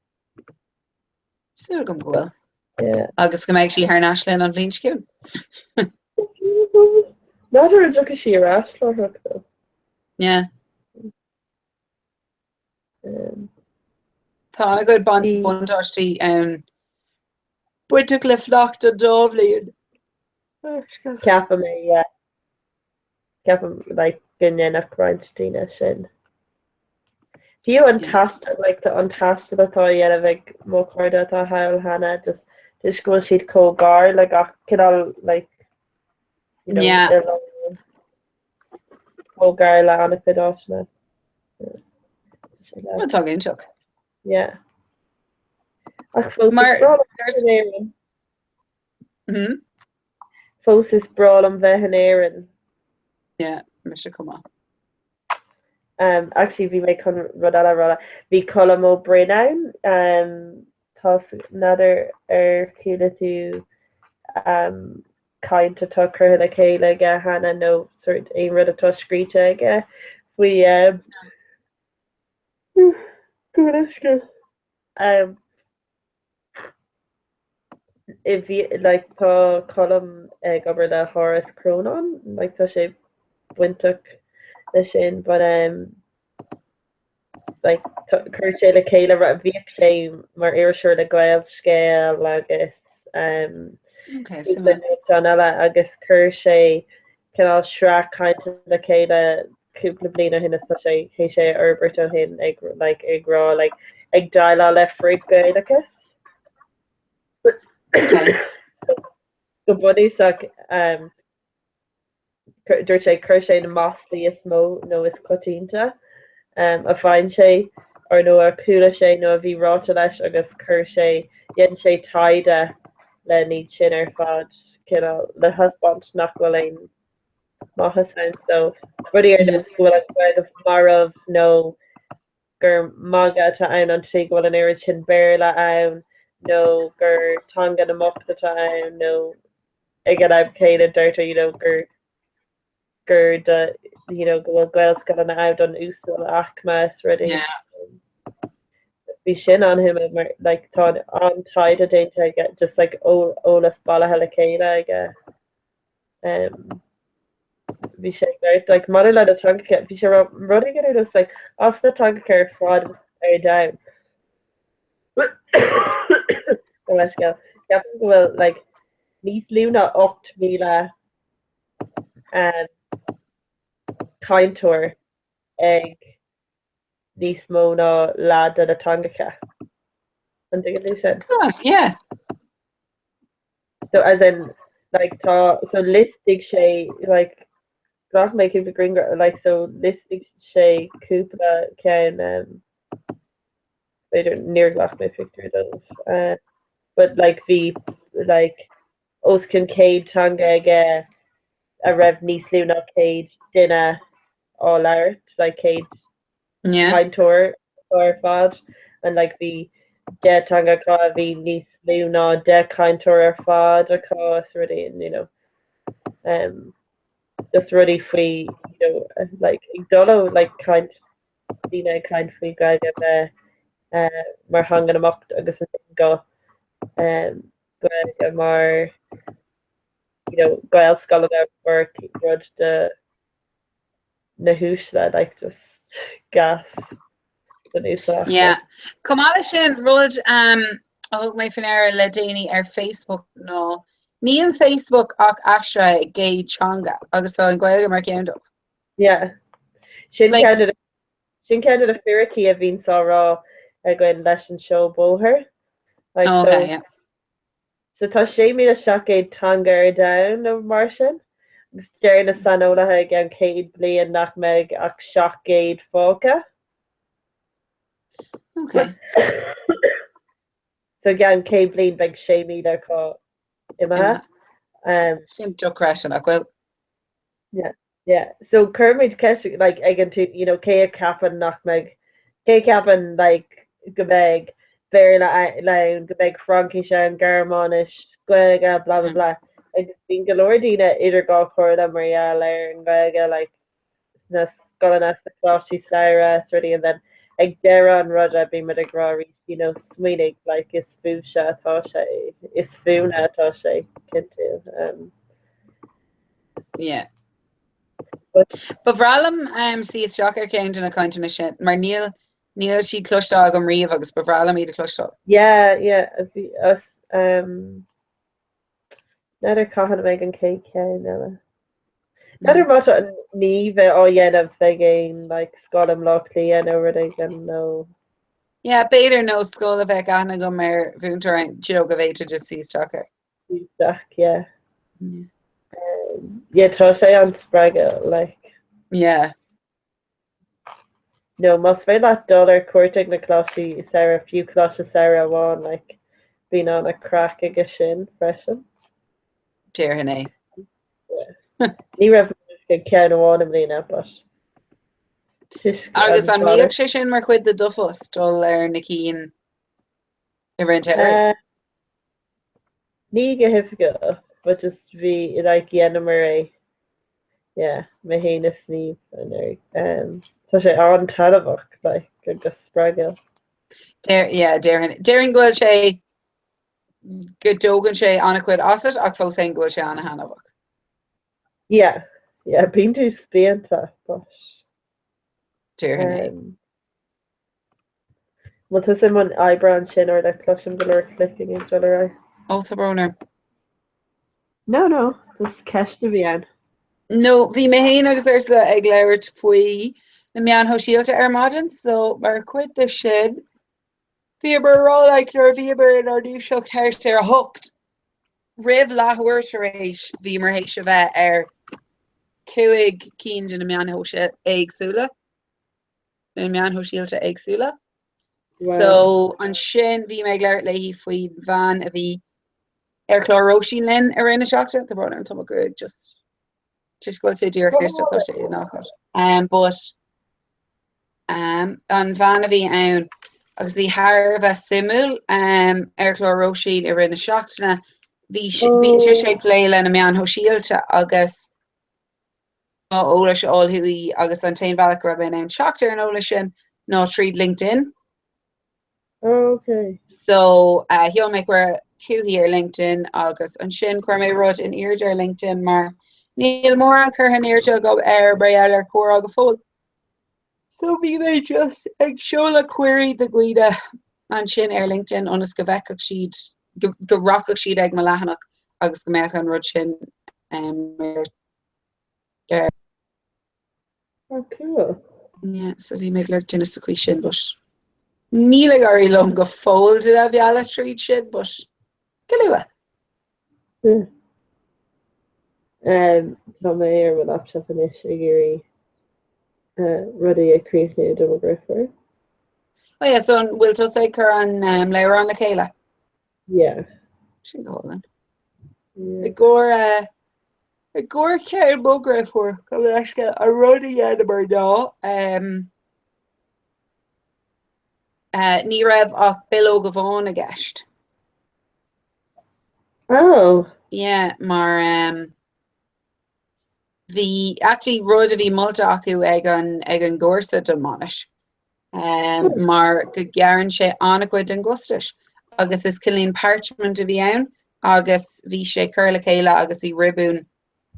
Súil agam go bhfuil. Yeah. Agus go mbeidh sí thar n-ais linn an bhliain seo chugainn. N'fheadar an dtiocfaidh sí ar ais láithreach though. Yeah. Tá an-chuid buntáistí ann bainteach le fanacht an dá bhliain. Ceapaim é, yeah. Ceapaim like go ndéanfadh roinnt daoine sin. Fiú an taisteal, like tá an taisteal atá á dhéanamh ag mo chairde atá thall cheana, just toisc go bhfuil siad chomh gar le gach cineál like you know, Yeah. oileán, chomh gar le an-chuid áiteanna. Rud atá iontach. Yeah. Ach fós is Mar breá liom bheith in Éirinn. Hmm? Fós is breá liom bheith in Éirinn. Yeah, mise chomh maith. Um, actually bhí mé chun rud eile a rá. Bhí Colm Ó Broin ann. Um, tá n'fheadar ar chuala tú um, caint atá curtha le chéile aige cheana nó sort aon rud atá scríte aige faoi um, go bhfuil um, Bhí, like, tá Colm ag obair le hÁras Chrónáin, like, tá sé bainteach leis sin, but um, like, chuir sé le chéile, bhíodh sé mar iriseoir le Gaelscéal agus um, okay, nuachtán eile agus chuir sé cineál sraith cainte le chéile cúpla bliain ó shin is tá sé théis é a fhorbairt ó shin ag like ag rá like ag déileáil le frith-Ghaelachas. Okay. Go bunúsach um, dúirt sé chuir sé na maslaí is mó nó is coitianta um, a faigheann sé or nó a chuala sé nó a bhí ráite leis agus chuir sé dhein sé taighde le iad sin ar fad cineál le thaispeáint nach bhfuil aon maitheas ann. So rudaí ar nós go bhfuil an Ghaeilge marbh nó gur magadh atá ann an tslí go bhfuil an oiread sin Béarla ann nó gur teanga na mbocht atá ann nó ag an am céanna deirtear you know gur gur do you know go bhfuil Gaelscoileanna ann don uasal aicme is rudaí. Yeah. Bhí sin an-shuimiúil mar like tá an-taighde déanta aige just like eolas bailithe le chéile aige. Um, bhí sé ag like, maidir le na teangacha, bhí sé rud éigin ar nós like, as na teangacha ar fad ar domhan. Go leithscéal. Ceapaim go bhfuil like, níos lú ná 8,000 um, cainteoir ag níos mó ná leath de na teangacha. An dtuigeann tú sin? God, yeah. So as in like tá so liostaigh sé like ghlac mé cúpla grianghraf like so liostaigh sé cúpla ceann um, b'fhéidir níor ghlac mé pictiúr dóibh uh, but like bhí like os cionn 100 teanga aige a raibh níos lú ná 100 duine á labhairt like 100 Yeah. cainteoir ar fad and like bhí 10 teanga acu a bhí níos lú ná 10 cainteoir ar fad acu is rudaí and you know um, just rudaí faoi you know like ag dul ó like caint daoine ag caint faoi Gaeilge bheith uh, mar theanga na mbocht agus ansin go um, Gaeilge mar you know Gaelscoileanna mar rud de na huaisle like just gas don uasal. Yeah. Chomh maith leis sin, rud um, a thug mé faoi ndeara le déanaí ar Facebook ná níl Facebook ach aistrithe i gcéad teanga agus tá an Ghaeilge mar cheann dóibh. Yeah. Sin Like- ceann de sin ceann de na fíricí a bhíonn á rá againn leis an seó bóthair. Like, Oh, so, okay, yeah. So tá 6,700 teanga ar domhan nó mar sin, agus deir na saineolaithe i gceann 100 bliain nach mbeidh ach 700 fágtha. Okay. So i gceann 100 bliain beidh 6,000 acu imithe. Um, Sin dochreidte, nach bhfuil? Yeah. Yeah, so cuirimid ceist like ag an tú, you know, cé a cheapann nach mbeidh, cé a cheapann like go mbeidh Béarla ann, go mbeidh Fraincis ann, Gearmáinis, Gaeilge, blah blah blah. Agus bíonn go leor daoine idir dhá chomhairle mar gheall ar an nGaeilge like sna scoileanna, sna coláistí samhraidh is rudaí and then ag deireadh an ruda bímid ag rá arís, you know, smaoinigh like is fúibhse atá sé, is fúinne atá sé, cinnte. Um, Yeah. Ba bhreá liom um, suí isteach ar cheann de na cainteanna sin, mar níl Níl siad cloiste agam riamh agus ba bhreá liom iad a chloisteáil. Yeah, yeah, bhí us um, N'fheadar cathain a bheidh an chéad cheann eile. N'fheadar má tá Niamh á dhéanamh ag aon like scoil i mBleá Cliath nó rud éigin nó. Yeah, b'fhéidir nó scoil a bheadh aithne agam ar mhúinteoir ann, do you know, go bhféadfá just suí isteach air. Suí isteach, yeah. Um, yeah, tá sé an-spreagúil, like. Yeah. Nó más féidir leat dul ar cuairt ag na coláistí samhraidh, fiú coláiste samhraidh amháin, like, bíonn an-chraic aige sin freisin. Déarfainn é. Yeah. Ní raibh mé ach ag ceann amháin i mbliana, but toisc Agus an an bhainis. mbíodh sé sin mar chuid de do phost, dul ar na cinn i rith an tsamhraidh? Uh, ní go hoifigiúil, but just bhí, like, dheineamar é. Yeah, mé féin is Niamh anuraidh. Um, tá sé an-taitneamhach, like, agus spreagúil. Deir, yeah, déarfainn, déarfainn go bhfuil sé, go dtógann sé an-chuid asat ach fós féin go bhfuil sé an-thaitneamhach. Yeah, yeah, bíonn tú spíonta, but. Déarfainn é. Um, Bhfuil tusa i mbun oibre ansin or like cloisim go leor clicking ag dul ar aghaidh? Ó tá brón orm. No no, just ceist a bhí ann. No, bhí mé féin agus Ursula ag labhairt faoi na meáin shóisialta ar maidin, so mar chuid de sin, bhíomar ag rá like nuair a bhíomar inár ndúiseacht thart ar a hocht, roimh leathuair tar éis, bhíomar théis a bheith ar chúig cinn de na meáin shóisialta éagsúla. na meáin shóisialta éagsúla. So ansin bhí mé ag labhairt léi faoi bhean a bhí ar chlár Róisín linn i rith na seachtaine, tá brón orm tá mo ghruaig just toisc go bhfuil sé díreach cliste tá sé in áit. Um, but um, an bhean a bhí ann agus bhí thar a bheith suimiúil um, ar chlár Róisín i rith na seachtaine, bhí bhí sise ag plé le na meáin shóisialta agus eolais a fháil uaithi agus an t-aon bhealach go raibh mé in ann teacht ar an eolas sin ná tríd LinkedIn. Okay. So uh, sheol mé cuireadh chuici ar LinkedIn agus ansin chuir mé rud in airde ar LinkedIn mar níl mórán curtha in airde agam ar mar gheall ar comhrá go fóill. So bhí mé just ag seoladh cuirí do dhaoine ansin ar LinkedIn ionas go bhfeicfeadh siad go, go rachadh siad ag mo leathanach agus go mbeadh an rud sin um, ar ar. Oh cool. Yeah, so bhí mé ag lorg duine sa chaoi sin, but níl ag éirí liom go fóill duine a mhealladh tríd sin, but go luath. Yeah. Um, tá mé ar mo laptop anois ag iarraidh uh, rudaí a chríochnú do mo dheirfiúr. Oh yeah, so an bhfuil tusa ag cur an um, leabhrán le chéile? Yeah. Sin go hálainn. Yeah. I gcomhair uh, I gcomhair ceann mo dheirfiúr gabh mo leithscéal an rud a dheineamar ná um, uh, ní raibh ach bileog amháin i gceist. Oh. Yeah, mar um, bhí actually rud a bhí molta acu ag an ag an gcomharsa don mbainis um, mar go gearrann sé an-chuid den gcostas agus is cineál parchment a bhí ann agus bhí sé curtha le chéile agus bhí riobún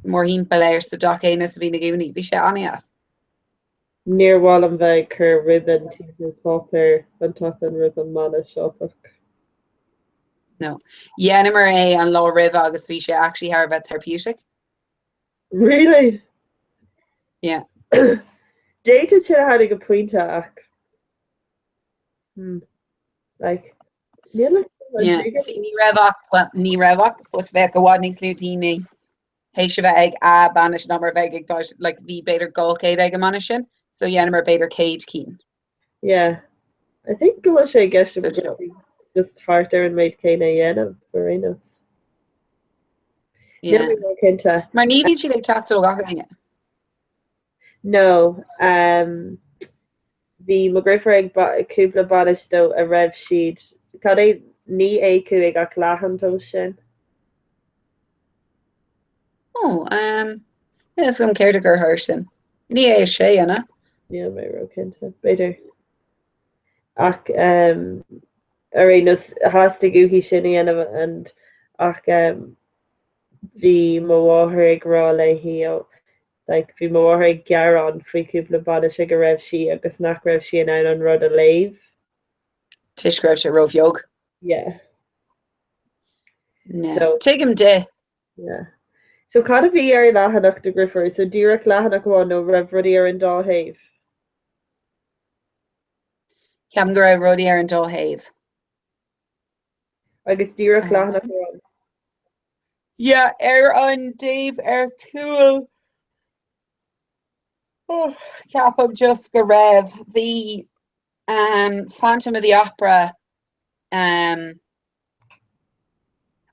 mórthimpeall air sa dath céanna is a bhí na gúnaí. Bhí sé an-deas. Níor mhaith liom bheith ag cur ribbon timpeall páipéir an tseachtain roimh an mbainis, áfach. No. Dheineamar é an lá roimhe agus bhí sé actually thar a bheith therapeutic. Really? Yeah. D'fhéadfadh sé a tháinig go pointe ach hmm, like níl a Yeah. See, ní raibh ach, well, ní raibh ach, but bheadh i bhfad níos lú daoine théis a bheith ag a bainis ná mar a bheidh ag bainis, like bhí b'fhéidir 200 ag an mbainis sin, so dheineamar b'fhéidir 100 cinn. Yeah. I think go bhfuil sé i gceist So seo. just thart ar an méid céanna a dhéanamh ar aon nós. Yeah. Níl mé cinnte. Mar ní bhíonn siad ag teastáil ó gach éinne. No. Um, bhí mo dheirfiúr ag cúpla bainis dó a raibh siad cad é ní é cúig ach leath an tomhas sin. Ó, um, níl a fhios agam céard a chuirfeá air sin. Ní é a sé, an ea? Níl mé ró-chinnte, b'fhéidir. Ach um, ar aon nós theastaigh uaithi sin a dhéanamh and ach um, bhí mo mháthair ag rá léi ó Like bhí mo mháthair ag gearán faoi cúpla bainise go raibh sí agus nach raibh sí in ann an rud a léamh. Toisc go raibh sé róbheag. Yeah. Yeah. So, Tuigim di. Yeah. So cad a bhí ar leathanach do dheirfiúr? So díreach leathanach amháin nó raibh rudaí ar an dá thaobh? Ceapaim go raibh rudaí ar an dá thaobh. Agus díreach leathanach amháin. Yeah, ar an dtaobh ar cúl oh, ceapaim just go raibh bhí um, Phantom of the Opera um,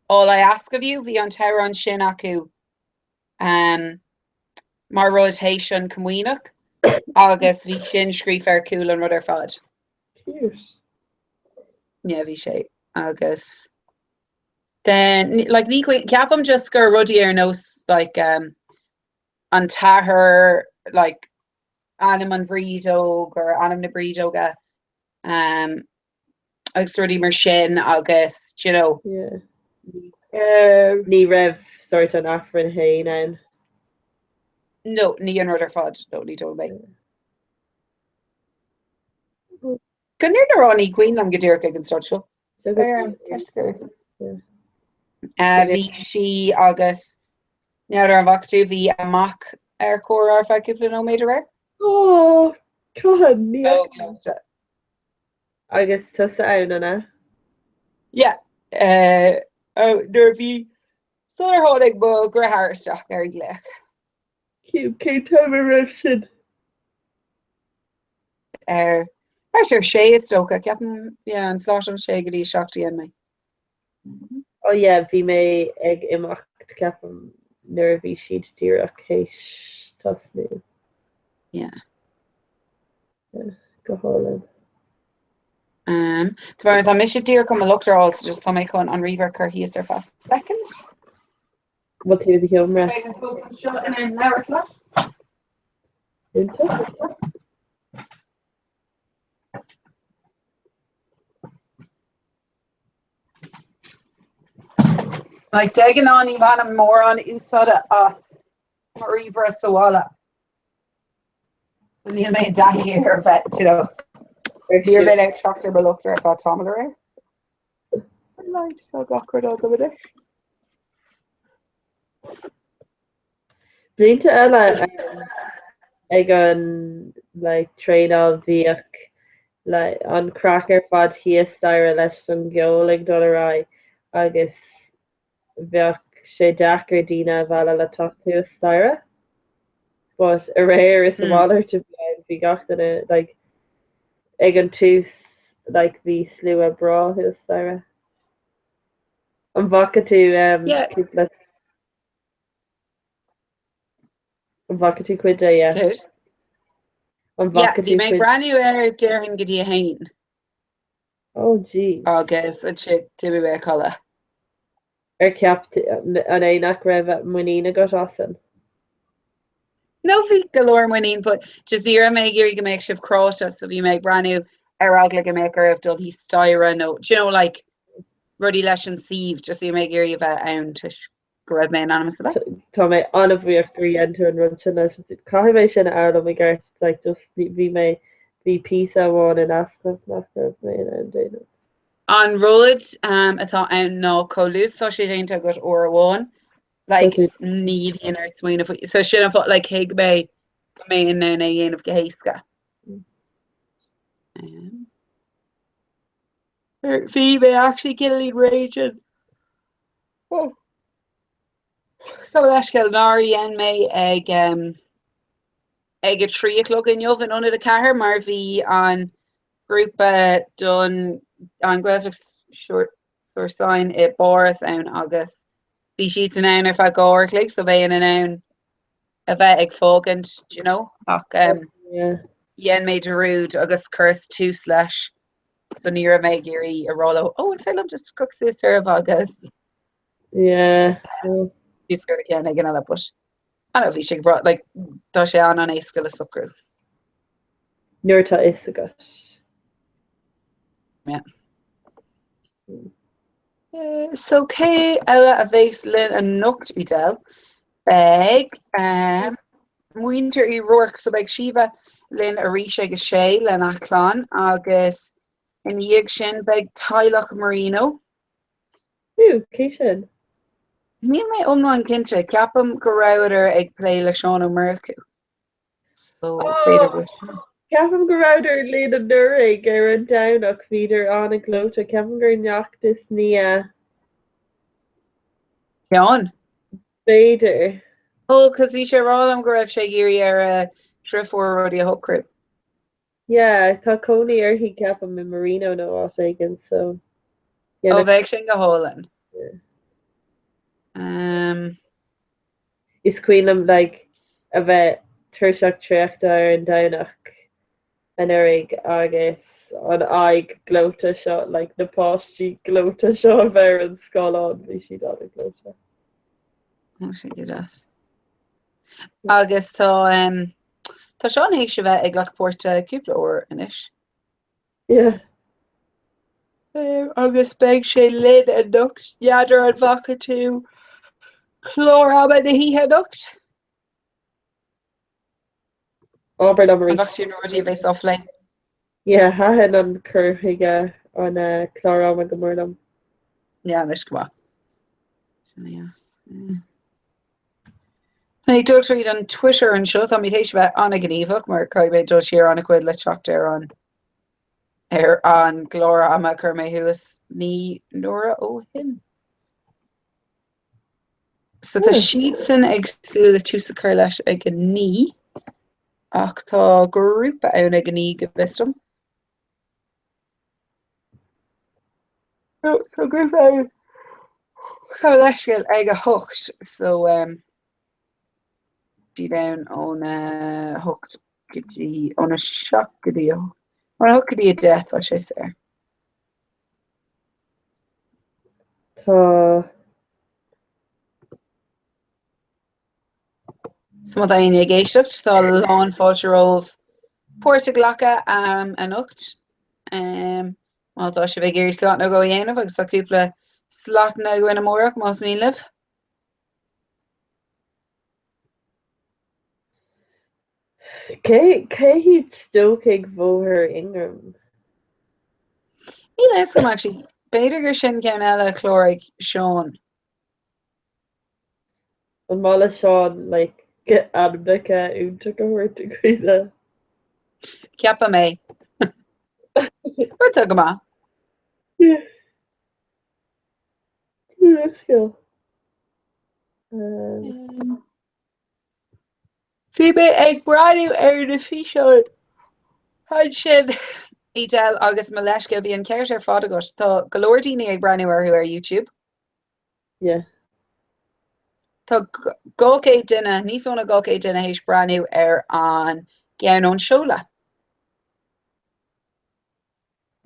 All I Ask of You, bhí an t-amhrán sin acu um, mar rud théis an Comaoineach agus bhí sin scríofa ar cúl an rud ar fad. Cute. Yeah, bhí sé agus then like ní ceapaim just gur rudaí ar nós like um, an t-athair like ainm an bhrídeog or ainm na brídeoga um, agus rudaí mar sin agus you know yeah. um, Ní raibh sort an Aifreann féin ann. No, ní an rud ar fad no, ní dóigh mé. Go ndéarfainn rá ní cuimhin liom go díreach ag an stad seo. Bhí sí agus n'fheadar an bhfaca tú, bhí a mac ar comhrá ar feadh cúpla nóiméad aréir. Ó, cathain? Ní fhaca. Agus tusa ann, an ea? Yeah. Nuair a bhí, sular tháinig mo dheartháir isteach ar an nglaoch. Cén t-am a raibh sin? Ar thart ar sé is dócha, ceapaim, yeah, an slot ón sé go dtí 7 a dhein mé. Oh yeah, bhí mé ag imeacht, ceapaim, nuair a bhí siad díreach théis tosnú. Yeah. Yeah, go hálainn. Um, tá tá mise díreach chun mo luchtair a fháil, so just tá mé chun an ríomhaire a chur thíos ar feadh second. Bhfuil tú i do sheomra? Beidh an fós anseo in ann labhairt leat. Iontach. Like, de ghnáth ní bhainim mórán úsáide as mo ríomhaire sa bhaile. So níl mé i dtaithí ar bheith, you know, ní raibh mé ag trácht ar mo luchtair ar feadh tamaill aréir. Right, tá gach rud agam anois. Blianta eile ag an like traenáil bhíodh like an craic ar fad thíos staighre leis an gceol ag dul ar aghaidh agus bheadh sé deacair daoine a mhealladh le teacht thuas staighre. But aréir is a mhalairt a bhí ann, bhí gach duine like ag an tús like bhí slua breá thuas staighre. An bhfaca tú um, Yeah. cúpla An bhfaca tú cuid de, yeah. Céard? An Yeah, bhfaca bhí tú mé ag cuid breathnú air déarfainn go dtí a haon. Oh jeez. Agus ansin d'imigh mé a chodladh. Ar cheap tú, an é nach raibh muinín agat asainn? No bhí go leor muinín but just ní raibh mé ag iarraidh go mbeadh sibh cráite so bhí mé ag breathnú ar eagla go mbeadh oraibh dul thíos staighre nó do you know like rudaí leis an suíomh just bhí mé ag iarraidh a bheith ann toisc go raibh mé in ainm is a bheith. Tá mé an-bhuíoch gur dhein tú an rud sin leis an suíomh. Caithfidh mé sin a fhoghlaim i gceart like just bhí mé bhí píosa amháin in easnamh nach raibh mé in ann déanamh. An rud atá ann ná chomh luath is atá sé déanta agat uair amháin, like, ní bhíonn ort smaoineamh faoi. So sin an fáth, like, thuig mé go mbeinn in ann é a dhéanamh go héasca. Bhí mé actually cineáilín réidh. Oh. Gabh mo leithscéal nár dhein mé ag ag a 3 a chlog inniu in ionad a 4 mar bhí an grúpa don an Ghaeltacht sur Seine i bPáras ann agus bhí siadsan ann ar feadh 2 uair a chloig so bheinn in ann a bheith ag fágaint do you know ach um, yeah. dhein mé dearúd agus chuireas tús leis so ní raibh mé ag iarraidh a rá leo oh an féidir liom just croch suas oraibh agus yeah. bhí scor ceann ag an eile but I know bhí sé go breá like tá sé an an-éasca le socrú. Nuair atá fhios agat. Yeah. So cé eile a bheas linn anocht Edel? Beidh um, Muintir Uí Ruairc, so beidh Síomha linn arís ag a sé lena clann agus ina dhiaidh sin beidh teaghlach Marino. Ooh, cé sin? Níl mé iomlán cinnte, ceapaim go rabhadar ag plé le Seán Ó Murchú. So, b'fhéidir go Oh, ceapaim go rabhadar linn anuraidh ar an Domhnach, bhíodar an-ghleoite, ceapaim gur neacht is nia. Sheáin? B'fhéidir. Oh, cos bhí sé ag rá liom go raibh sé ag iarraidh ar a dheirfiúr rudaí a shocrú. Yeah, tá cónaí uirthi ceapaim i Marino nó áit éigin, so. Yeah, Oh, bheadh sin go hálainn. Yeah. Um, Is cuimhin liom like a bheith tuirseach traochta ar an Domhnach anuraidh agus an aghaidh gleoite seo, like na páistí gleoite seo a bheith ar an scáileán, bhí siad an-ghleoite. Tá sé go deas. Agus tá um, tá Seán théis a bheith ag glacadh páirte cúpla uair anois. Yeah. Agus beidh sé linn anocht. N'fheadar an bhfaca tú clár ama na hoíche anocht? Abair liom An arís. bhfaca tú na rudaí a bheas á phlé? Yeah, thaitin an cur chuige an clár ama go mór liom. Yeah, anois go maith. Sin é. Tá mé ag dul tríd an Twitter anseo, tá mé théis a bheith an-ghníomhach mar caithfidh mé dul siar an-chuid le teacht ar an ar an gclár ama a chuir mé thuas 9 n-uaire ó shin. So tá siadsan ag súil le tús a chur leis ag a 9 ach tá grúpa ann ag a 9 go bhfios dom. Tá grúpa ann gabh mo leithscéal ag a hocht so siad ann óna hocht go dtí óna seacht go dtí óna hocht go dtí a deich tá sé saor. Tá. So má tá éinne ag éisteacht, tá lán fáilte romhaibh páirt a ghlacadh anocht. Má tá sibh ag iarraidh slot nó dhó a dhéanamh agus tá cúpla slotanna againn amárach más mian libh. Cé cé hiad stócaigh Bhóthar Ingram? Níl a fhios agam actually. B'fhéidir gur sin ceann eile a chláraigh Seán. An maith le Seán like ainmneacha iontacha a thabhairt do dhaoine? Ceapaim é. Rud go maith. Yeah. Scéal. Um, Bhí mé ag breathnú ar na físeáin ansin, Edel, agus mo leithscéal, bhí an ceart ar fad agat. Tá go leor daoine ag breathnú orthu ar YouTube. Yeah. Tá 200 duine, níos mó ná 200 duine théis breathnú ar an gceann ón seoladh.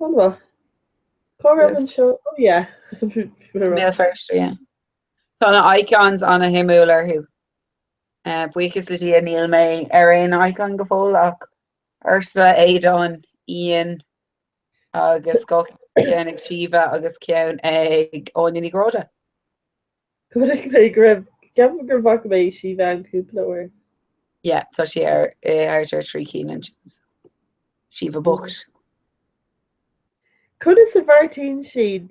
An-mhaith. Cá raibh an seoladh? Oh yeah. Béal Feirste, yeah. Tá na icons ana-shuimiúil orthu. Buíochas le Dia níl mé ar aon icon go fóill ach Ursula, Aodán, Ian, agus ceann ag Síomha agus ceann ag Áine Ní Ghráda. Chonaic mé go raibh, ceapaim gur bhfaca mé Síomha ann cúpla uair. Yeah, tá sí ar, thart ar 3 cinn ansin. Síomha bocht. Conas a bheartaíonn siad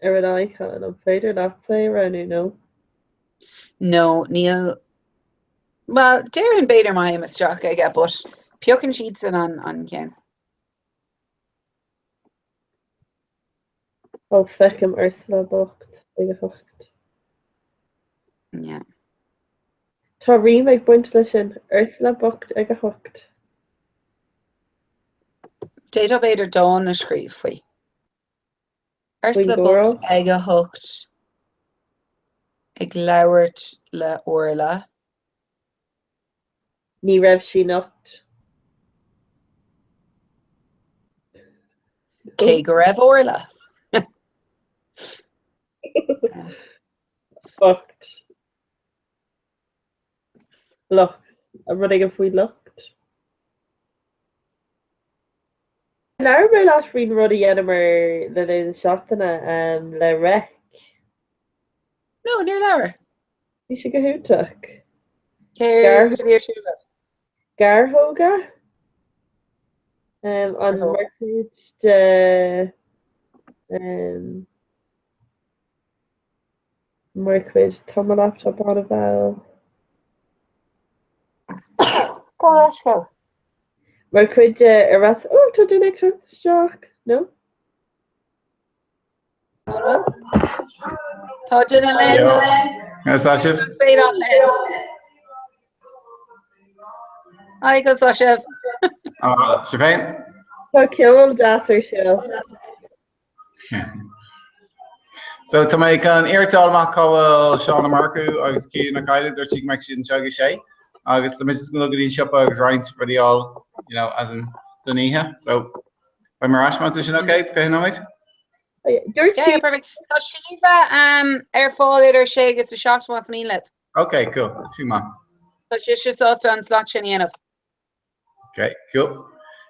ar an icon? An féidir leatsa é a roghnú nó? No, níl, bhuel, déarfainn b'fhéidir má théim isteach aige, but piocann siadsan an, an ceann. Ó, feicim Ursula bocht ag a hocht. Yeah. Tá rím ag baint leis sin, Ursula bocht ag a hocht. D'fhéadfá b'fhéidir dán a scríobh faoi. Ursula bocht ag a hocht ag labhairt le Orla. Ní raibh sí nocht. Cé go raibh Orla. Bocht. Locht. Rud éigin faoi locht. Labhair mé leat faoin rud a dheineamar le linn seachtaine le Reic. No, níor labhair. Bhí sé go hiontach. Céard a bhí ar siúl agat? Gearrthóga? An mar chuid de mar chuid tá mo laptop an-mhall. Gabh leithscéal. Mar chuid de Erasmus, oh tá duine ag teacht isteach, no? Tá duine linn. Conas tá sibh? Haigh, conas tá sibh? Sibh féin? Tá ceol deas ar siúl. So tá mé chun iarracht a fháil amach cá bhfuil Seán Ó Murchú agus Cian Ó Cadhla, dúirt siad go mbeadh siad anseo ag a sé agus tá mé just ag dul go dtí an siopa agus roinnt rudaí a fháil, you know, as in don oíche. So beidh mé ar ais má tá sin ok, 20 nóiméad? Dúirt Yeah, perfect. Tá Síomha ar fáil idir 6 agus 7 más mian libh. Ok, cool. Sin maith. Tá sise sásta an slot sin a dhéanamh. Ok, cool.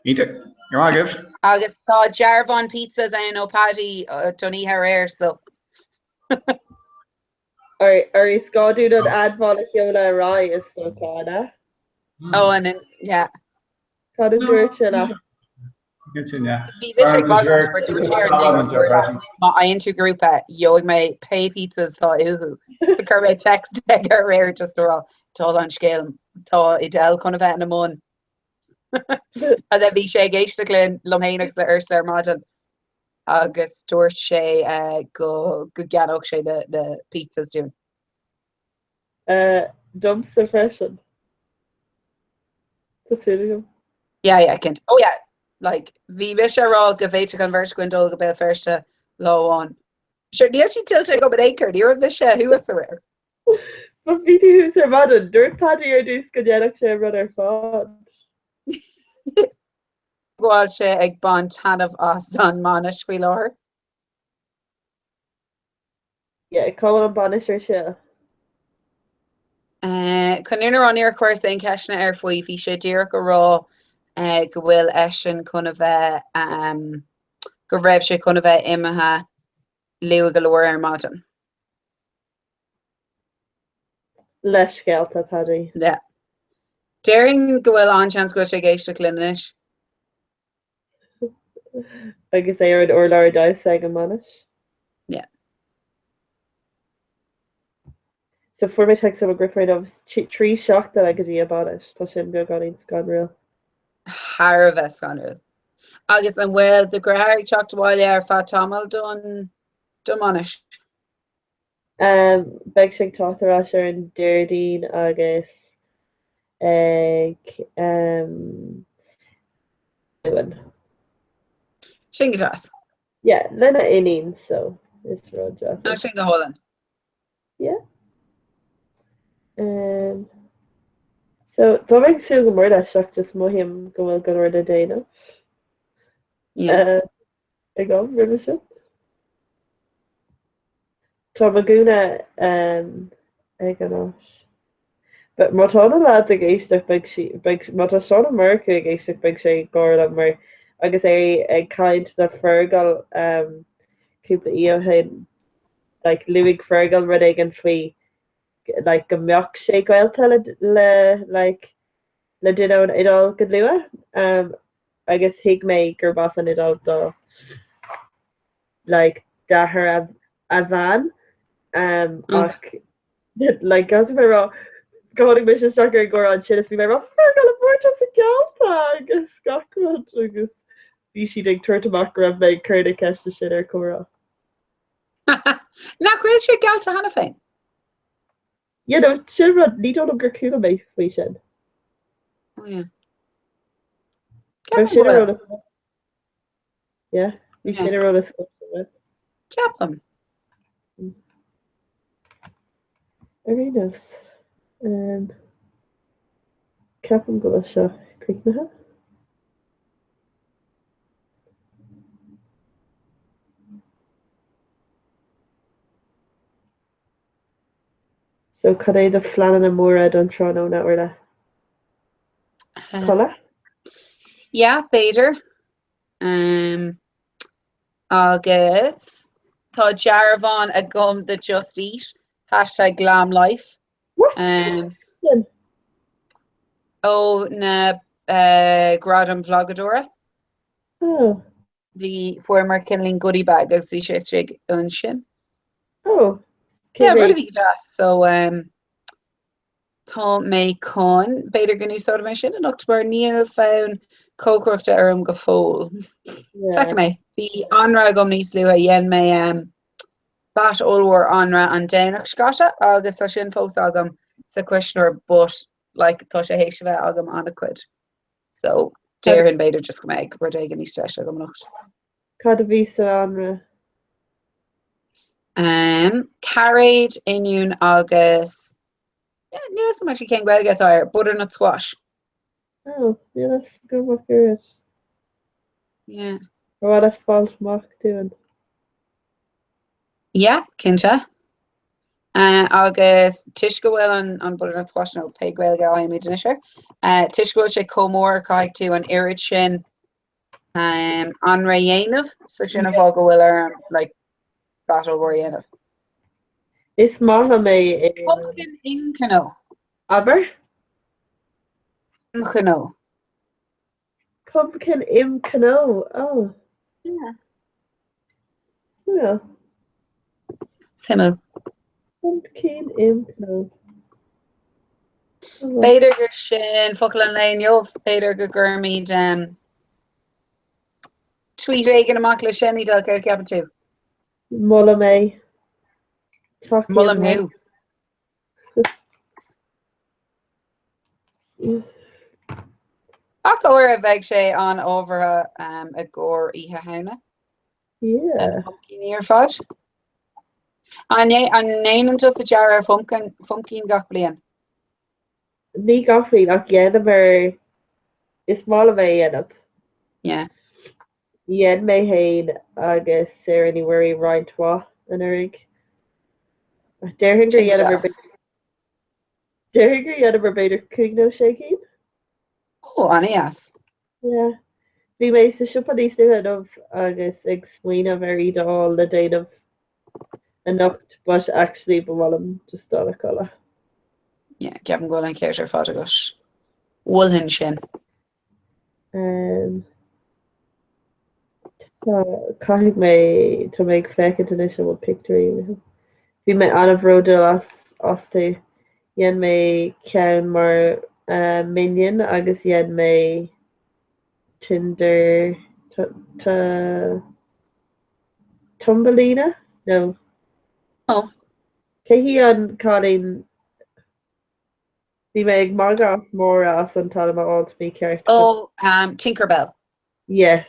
Iontach. Go raibh maith agaibh. Agus tá dearbhán pizzas ann ó Paddy don oíche aréir, so. Ar is gá dúinn an admháil a sheoladh ar aghaidh is dócha, an ea? Oh, and then, yeah. Cad a dúirt sé leat? Bhí mise ag bagairt mar dúirt sé ar an dtéacs má fhaigheann tú grúpa, gheobhaidh mé pé pizzas atá uathu. So chuir mé text aige aréir just a rá, dála an scéil, tá Edel chun a bheith ina mbun. And then bhí sé ag éisteacht linn, liom féin agus le Ursula ar maidin agus dúirt sé go go gceannódh sé na na pizzas dúinn. Domsa freisin. Tá súil agam. Yeah, yeah, cinnte. Oh yeah, like, bhí mise ag rá go bhféadfadh an bheirt againn dul go Béal Feirste lá amháin. Sure, níl sí tuillte agam in aon chor, ní raibh mise thuas aréir. But bhí tú thuas ar maidin. Dúirt Paddy ar dtús go ndéanfadh sé an rud ar fad. Go bhfuil sé ag baint taitneamh as an mbainis faoi láthair. Yeah, cá bhfuil an bainis ar siúl? Chun an fhírinne a rá níor chuireas aon cheisteanna air faoi, bhí sé díreach a rá go bhfuil eisean chun a bheith, go raibh sé chun a bheith imithe luath go leor ar maidin. Leithscéalta, Paddy. Yeah. Déarfainn go bhfuil an-seans go bhfuil sé ag éisteacht linn anois. Agus é ar an urlár damhsa ag an mbainis. Yeah. So fuair mé text ó mo dheirfiúr inniu 3 seachtaine go dtí a bainis. Tá sin beagáinín scanrúil. Thar a bheith scanrúil. Agus an bhfuil do dheartháir ag teacht abhaile ar feadh tamaill don don mbainis? Beidh sé ag teacht ar ais ar an Déardaoin agus ag Luan. Sin go deas. Yeah, lena iníon so is rud deas. Ah, sin go hálainn. Yeah. Um, so tá mé ag súil go mór leis ach just mothaím go bhfuil go leor le déanamh. Yeah. Uh, agam roimhe sin. Tá mo ghúna ag an áit. But má tá na lads ag éisteacht beidh sí, beidh, má tá Seán Ó Murchú ag éisteacht beidh sé ag gáire liom mar agus é ag caint le Fergal cúpla oíche ó shin like luaigh Fergal rud éigin faoi like go mbeadh sé gaolta le le like le duine ón Iodáil go luath agus thuig mé gurb as an Iodáil do like d'athair a a bhean ach like caithfidh mé rá go tháinig mise isteach ar an gcomhrá ansin is bhí mé ag rá Fergal an bhfuair tusa geallta agus gach rud agus bhí siad ag tabhairt amach go raibh mé ag cur na ceiste sin ar comhrá. Nach bhfuil sé geallta cheana féin? You know, sin rud, ní dóigh liom gur chuala mé faoi sin. Oh yeah. Raibh Ceapaim sin go ar bhfuil. eolas. Yeah, bhí Yeah. sin ar eolas agat. Ceapaim. Ar aon nós, um, ceapaim go bhfuil seo críochnaithe. So cad é do phleananna móra don tráthnóna, Orla? Codladh? Yeah, b'fhéidir. Um, agus tá dearbhán agam do Just Eat, hashtag glam life. What? Um, Sin. Ó na Gradaim Bhlagadóra. Oh. Bhí, fuaireamar cineáilín goodie bag agus bhí sé istigh ansin. Oh. Yeah, rud a bhí go deas. So um, tá mé chun, b'fhéidir go n-úsáidfidh mé sin anocht mar níl fonn cócaireachta orm go fóill. Yeah. Feicfidh mé. Bhí anraith agam níos luaithe, dhein mé um, bat ollmhór anraith an Domhnach seo caite agus tá sin fós agam sa chuisneoir but like tá sé théis a bheith agam an-chuid. So déarfainn b'fhéidir just go mbeidh rud éigin níos deise agam anocht. Cad a bhí san anraith? Um, cairéid, oinniún agus yeah, níl a fhios agam actually cén Gaeilge atá air, butternut squash. Oh, níl a fhios agam ach oiread. Yeah. Ar mhaith leat fáilt amach dúinn? Yeah, cinnte. Uh, agus toisc go bhfuil an, an butternut squash nó pé Gaeilge a fhaighimid anois air, uh, toisc go bhfuil sé chomh mór caithfidh tú an oiread sin um, anraith a dhéanamh, so sin an fáth go bhfuil orm like, bat ollmhór a dhéanamh. Is maith liom é i. Pumpkin imchnó. Abair? Imchnó. Pumpkin imchnó, oh. Yeah. Yeah. Suimiúil. Pumpkin imchnó. B'fhéidir gur sin focal an lae inniu, b'fhéidir go gcuirfimid um, tweet éigin amach le sin, Edel, céard a cheapann tú? Molaim é. Molaim thú. Ach uair a bheidh sé an-ábhartha i gcomhair Oíche Shamhna. Yeah. Pumpkíní ar fad. An ndéanann tusa dearadh ar phumpcín gach bliain? Ní gach bliain ach dhéanamar, is maith liom é a dhéanamh. Yeah. Dhein mé féin agus Sarah Ní Mhuirí roinnt mhaith anuraidh. Déarfainn gur dheineamar Déarfainn gur dheineamar b'fhéidir 5 nó 6 cinn. Ó, an-dheas. Yeah. Bhí mé sa siopa níos luaithe inniu agus ag smaoineamh ar iad a fháil le déanamh anocht but actually ba mhaith liom just dul a chodladh. Yeah, ceapaim go bhfuil an ceart ar fad agat. Mholfainn sin. Tá, caithfidh mé, tá mé ag féachaint anois an bhfuil pictiúirí uathu. Bhí mé an-bhródúil as, astu. Dhein mé ceann mar minion agus dhein mé Tinder, Thumbelina? No. Oh. Cé hí an cailín? Bhí mé ag magadh as Máire as an t-ainm a fháilt mícheart. Oh, um, Tinkerbell. Yes.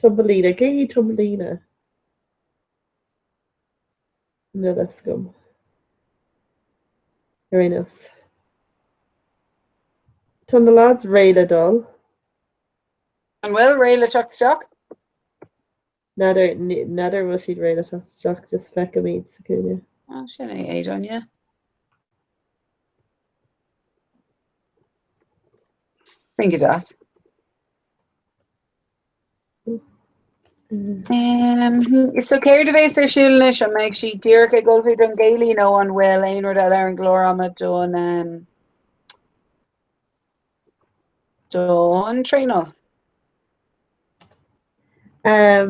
Thumbelina. Cé hí Thumbelina? Níl a fhios agam. Ar aon nós. Tá na lads réidh le dul. An bhfuil réidh le teacht isteach? N'fheadar, n'fheadar bhfuil siad réidh le teacht isteach, just feicim iad sa chúinne. Ah, sin é Aidan, yeah. Sin go deas. Um, so céard a bhéas ar siúl anois an mbeidh siad díreach ag ullmhú don gcéilí nó an bhfuil aon rud eile ar an gclár ama don um, don traenáil? Um,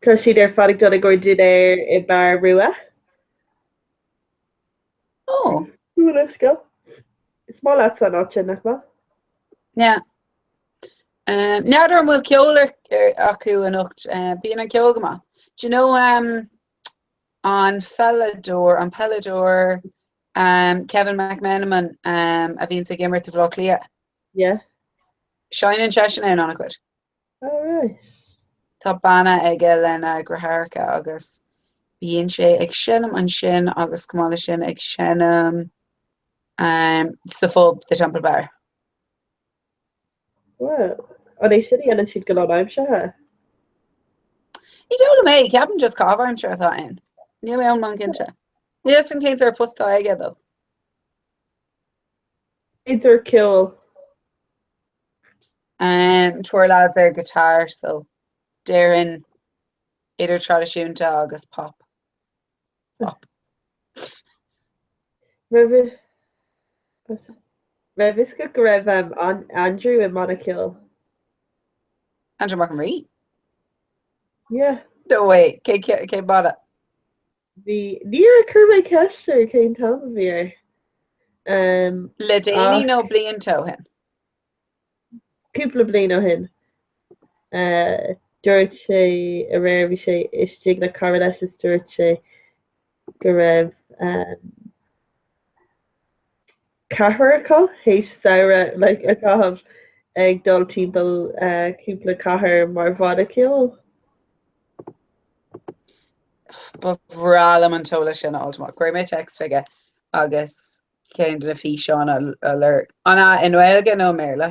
tá siad ar fad ag dul i gcomhair dinnéir i Beár Rua. Oh. Let's go. Is maith leat an áit sin, nach maith? Yeah. Um, N'fheadar an bhfuil ceol acu anocht, uh, bíonn an ceol go maith. Do you know um, an pheileadóir, an peileadóir um, Kevin McMenamin um, a bhíonns ag imirt do Bhaile Átha Cliath? Yeah. Seinneann seisean ann an-chuid. All right. Tá banna aige lena dheartháireacha agus bíonn sé ag seinm ansin agus chomh maith leis sin ag seinm um, sa phub The Temple Bar. Wow. An é sin a dhéanann siad go lánaimseartha? Ní dóigh liom é, ceapaim just caitheamh aimsire atá ann. Níl mé iomlán cinnte. Níl a fhios agam cén sórt post atá aige though. Idir ceol. Um, triúr lads ar guitar, so déarfainn idir traidisiúnta agus pop. Pop. Roimhe. Raibh fhios agat go raibh Andrew i mbanna ceoil? Andrew Mac an Rí? Yeah. No way, cén banna? Bhí, níor chuir mé ceist air cén t-ainm a bhí air. Le déanaí nó blianta ó shin? Cúpla bliain ó shin. Dúirt sé aréir, bhí sé istigh le cara leis is dúirt sé go raibh ceathrar acu théis samhradh like a chaitheamh ag dul timpeall cúpla cathair mar bhanna ceoil. Ba bhreá liom an t-eolas sin a fháilt amach. Cuirfidh mé text aige agus ceann de na físeáin a lorg. An ea i nGaeilge nó i mBéarla?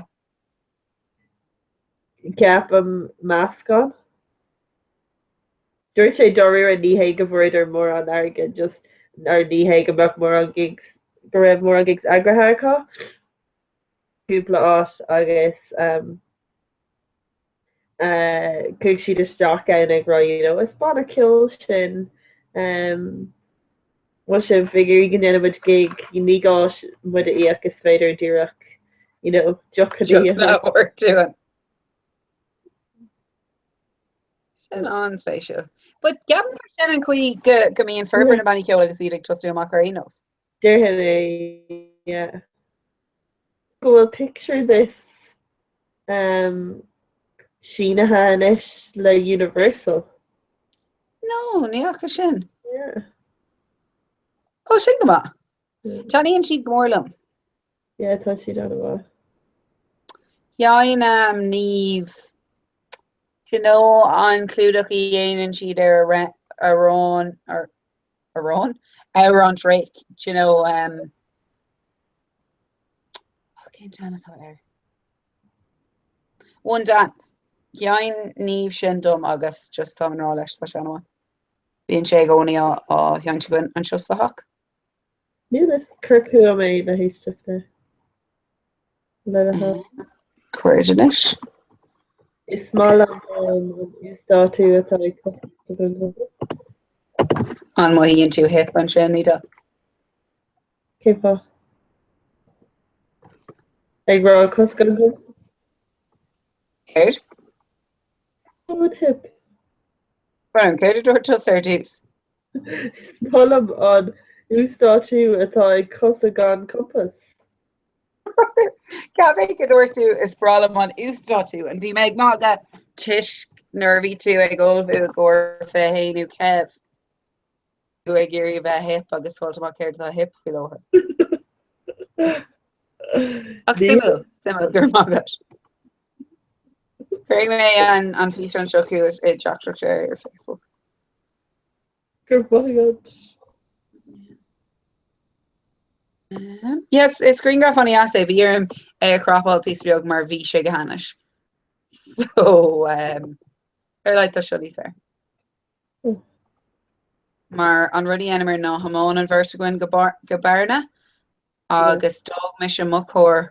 Ceapaim meascán. Dúirt sé dáiríre ní hé go bhfuaireadar mórán airgid just or ní hé go mbeadh mórán gigs go raibh mórán gigs eagraithe acu cúpla áit agus um, uh, chuaigh siad isteach ann ag rá you know, is banna ceoil sinn um, bhfuil sibh ag iarraidh go ndéanfaidh muid gig ní gá muid a íoc is féidir díreach you know, deoch a Deoch Sin an-spéisiúil. But ceapaim gur sin an chaoi go go mbíonn formhór na bannaí ceoil agus iad ag tosú amach ar aon nós. Déarfainn é, yeah. Go bhfuil Picture This um, sínithe anois le Universal. No, ní fhaca sin. Yeah. Ó, sin go maith. Taitníonn siad go mór liom. Yeah, tá siad an-mhaith. Sheinn um, Niamh, do you know an clúdach a dhéanann siad ar amhrán, ar amhrán? Amhrán Drake, do you know, um, oh, cén t-ainm atá air? One Dance. Sheinn Niamh sin dom agus just tá i ngrá leis, tá sé an-mhaith. Bíonn sé i gcónaí á á sheinnt againn anseo sa theach. Níl fhios, cuir chugam é le héisteacht le. Le do thoil. Cuirfead anois. Is maith liom an uasdátú atá ag Cosa Gan Compás. An mothaíonn tú hip ansin, Ida? Cén fáth? Ag rá Cosa Gan Compás? Céard? An hip. Brennan, céard a dúirt tusa ar dtús? Is maith liom an uasdátú atá ag Cosa Gan Compás. Cheap mé go dúirt tú is breá liom an uasdátú and bhí mé ag magadh toisc nuair a bhí tú ag ullmhú i gcomhair 21ú Kev tú ag iarraidh a bheith hip agus fáilt amach céard atá hip faoi láthair. Ach suimiúil, suimiúil go raibh maith agat. Cuirfidh mé an físeán seo chugat i dteachtaireacht ar Facebook. Go raibh maith agat. Yes, is grianghraf an-deas é. Bhí orm é a chropáil píosa beag mar bhí sé go hainnis. So, um, ar like tá seo níos fearr. Mar an rud a dhéanamar ná thiomáin an bheirt againn go go Bearna agus d'fhág mise mo charr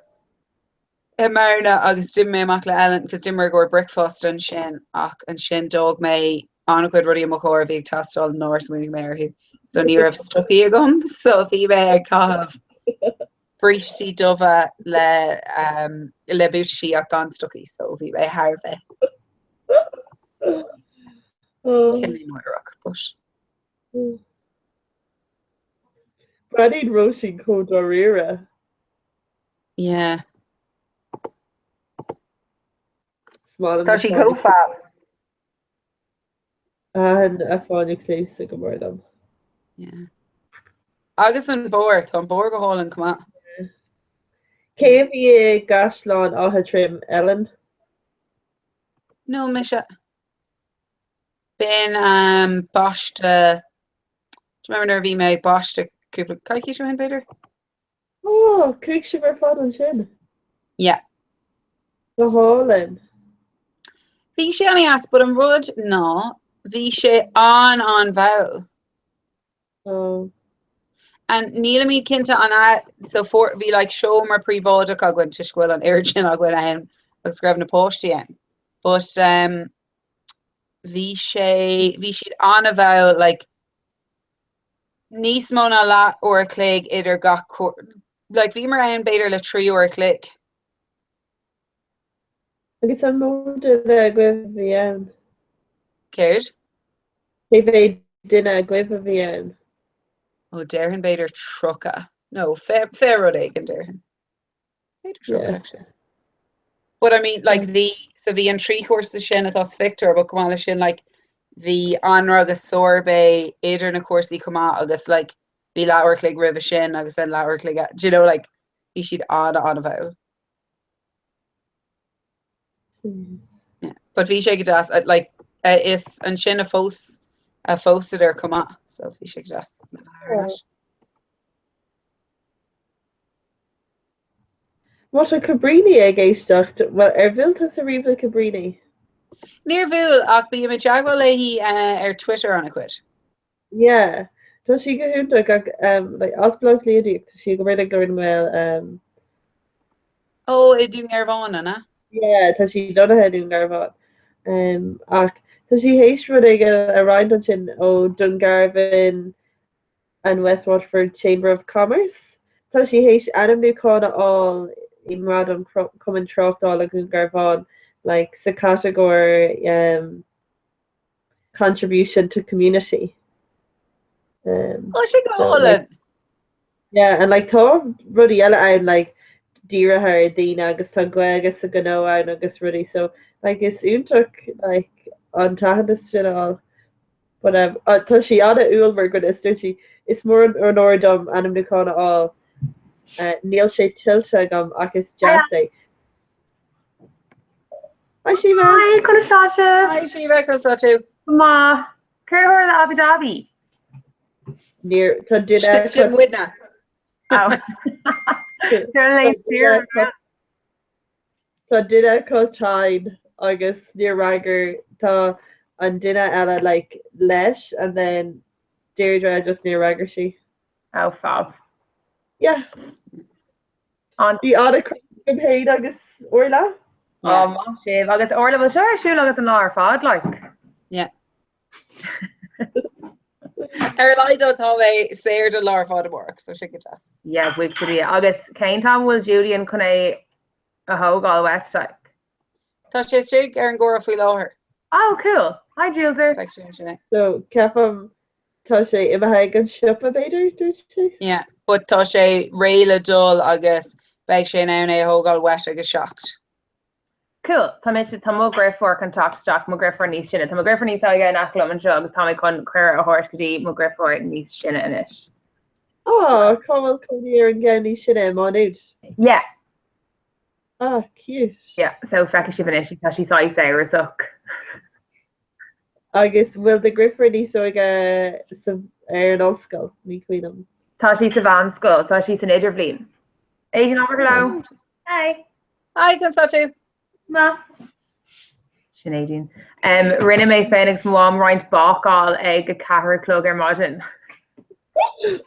i mBearna agus d'imigh mé amach le Ellen because d'imigh i gcomhair bricfeasta ansin ach ansin d'fhág mé an-chuid rudaí i mo charr a bhí ag teastáil nár smaoinigh mé orthu. So ní raibh stocaí agam so bhí mé ag caitheamh brístí dubha le um, le buataisí ach gan stocaí so bhí mé thar a bheith cineál náireach but. Breathnaíonn Róisín chomh dáiríre. Yeah. Tá sí chomh fab. Thaitin a fáinne cluaise go mór liom. Yeah. Agus an bóthar, tá an bóthar go hálainn chomh maith. Cé a bhí i gCaisleán Átha Troim, Ellen? No, mise. B'in um, baisteadh, do you remember nuair a bhí mé ag baisteadh cúpla coicís ó shin b'fhéidir? Ó, chuaigh sibh ar fad ansin? Yeah. Go hálainn. Bhí sé an-deas, but an rud ná, bhí sé an-an-mhall. Oh. And nílimid cinnte an ea, so for, bhí like seomra príobháideach againn toisc go bhfuil an oiread sin againn ann agus go raibh na páistí ann. But um, bhí sé, bhí siad an-mhall like níos mó ná leath uair a chloig idir gach. Like bhíomar ann b'fhéidir le 3 uair a chloig. Agus an mó duine agaibh a bhí ann? Céard? Cé mhéad duine agaibh a bhí ann? Ó déarfainn b'fhéidir 30. No, 20 rud éigin déarfainn. B'fhéidir 30 actually. But I mean like bhí so bhí an 3 chúrsa sin atá sa phictiúr but chomh maith leis sin like bhí anraith agus sorbet idir na cúrsaí chomh maith agus like bhí leathuair a chloig roimhe sin agus then leathuair a chloig do you know like bhí siad an-an-mhall. Yeah. But bhí sé go deas uh, like uh, is ansin a phós a phósadar chomh maith so bhí sé go deas. Má tá Cabríní ag éisteacht, bhuel, ar bhuail tusa riamh le Cabríní? Níor bhuail, ach bím i dteagmháil léi ar Twitter an-chuid. Yeah, tá sí go hiontach ach um, like, as Baile Átha Cliath di, tá sí ag obair le Glór na nGael. Um, Ó, i Dún Garbhán, an ea? Yeah, tá sí lonnaithe i Dún Garbhán. Um, ach tá sí théis rud éigin a roinnt ansin ó Dungarvan and West Waterford Chamber of Commerce. Tá sí théis ainmniúchán a fháil i nGradam Cumann Tráchtála Dhún Garbhán like sa chatagóir um, Contribution to Community. Um, Tá sé go hálainn. Yeah, and like tá rudaí eile ann like dírithe ar daoine agus tá Gaeilge sa ghnó ann agus rudaí so like is iontach like an t-aitheantas sin a fháil. But um, tá sí an-umhal mar dhuine, is dúirt sí, is mór an onóir dom ainmniúchán a fháil. Uh, níl sé tuillte agam ach is deas é. Hi Síomha! Hi, conas tá sibh? Hi Síomha, conas tá tú? Maith. Céard a tharla Abu Dhabi? Níor, tá duine... Sin muidne. Tá duine acu tinn agus níor fhreagair, tá an duine eile like leis and then Deirdre just níor fhreagair sí. Oh fab. Yeah. An Bhí an-chraic agam féin agus Orla. Oh maith sibh. Agus Orla, bhfuil seo ar siúl agat an lá ar fad like? Yeah. Ar a laghad tá mé saor don lá ar fad amárach, so sin go deas. Yeah, buíochas le Dia. Agus cén t-am a bhfuil Julian chun é a thógáil uait like? Tá sé istigh ar an gcomhrá faoi láthair. Oh, cool. Hi, Julesar. Beidh sé ansin é. So, ceapaim tá sé imithe ag an siopa b'fhéidir, dúirt sé? Yeah, but tá sé réidh le dul agus beidh sé in ann é a thógáil uait ag a 7. Cool. Tá mise, tá mo dheirfiúr chun teacht isteach, mo dheirfiúr níos sine. Tá mo dheirfiúr níos óige in aice liom anseo agus tá mé chun cuireadh a thabhairt go dtí mo dheirfiúr níos sine anois. Á, cá bhfuil cónaí ar an gceann níos sine, i Má Nuad? Yeah. Ah, cute. Yeah, so feicfidh sibh anois, tá sí saghas amhrasach. Agus bhfuil do dheirfiúr níos óige sa, ar an ollscoil? Ní cuimhin liom. Tá sí sa mheánscoil, tá sí san idirbhliain. Aideen, abair hello. Hi. Hi, conas tá tú? Maith. Sin Aideen. Um, rinne mé féin agus mo mham roinnt bácáil ag a 4 a chlog ar maidin.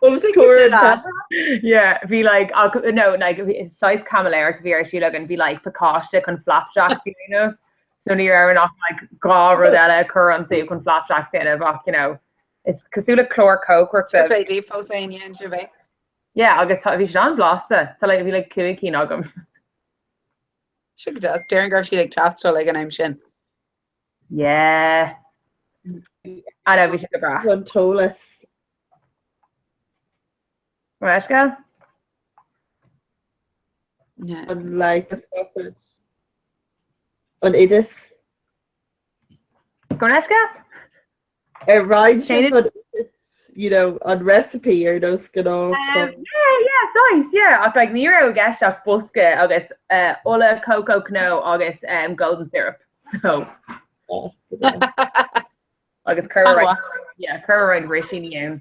Os comhair an teach. Yeah, bhí like, ach, no, like, bhí- saghas caimiléireacht a bhí ar siúl againn, bhí like pacáiste chun flapjacks a dhéanamh. So ní raibh ach like dhá rud eile a chur iontu chun flapjacks a dhéanamh ach, you know, is cosúil le clár cócaireachta. Fair play daoibh fós féin, dhein sibh é. Yeah, agus tá, bhí siad an-bhlasta. Tá like, bhí like 5 cinn agam. Sin go deas. Déarfainn go raibh siad ag teastáil ag an am sin. Yeah. I know, bhí siad go breá. An t-eolas. Leithscéal? Yeah. An like an oideas. Go leithscéal? Ar roinn sibh an you know, an recipe ar nós gnáth? Um, yeah, yeah, nice, yeah. Ach like, ní raibh i gceist ach bosca agus uh, ola, cocoa, cnó agus um, golden syrup. So. Oh, agus chuir roinnt, yeah, chuir roinnt rísíní ann.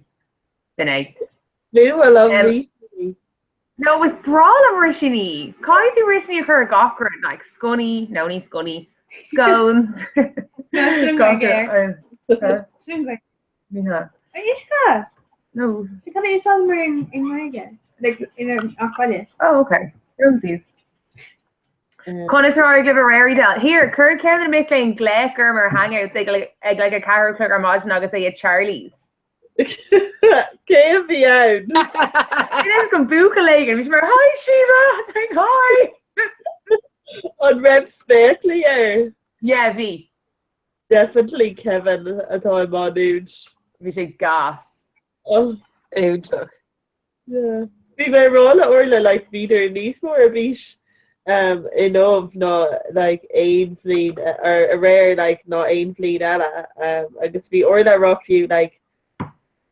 Sin é. Lú, I love um, rísíní. No, is breá liom rísíní. Caithfidh tú rísíní a chur ar gach rud, like sconnaí, no ní sconnaí, scones. Uisce? No. Cad é úsáid mar i nGaeilge? Like in an baile. Oh, okay. Onesies. Conas ar éirigh libh aréir Edel? Here, chuir ceann de na mic léinn glaoch orm ar Hangouts ag like ag like a 4 a chlog ar maidin agus é i Charlie's. Cé a bhí bhí ann? Sin go buachaill éigin, bhí sé mar Hi Síomha! Like hi! An raibh spéaclaí air? Yeah, bhí. Definitely Kevin atá i Má Nuad. Bhí sé gas. Oh. Iontach. Yeah. Bhí mé ag rá le Orla like bhíodar níos mó ar bís um, inniu ná like aon bhliain or aréir like ná aon bhliain eile um, agus bhí Orla ag rá fiú like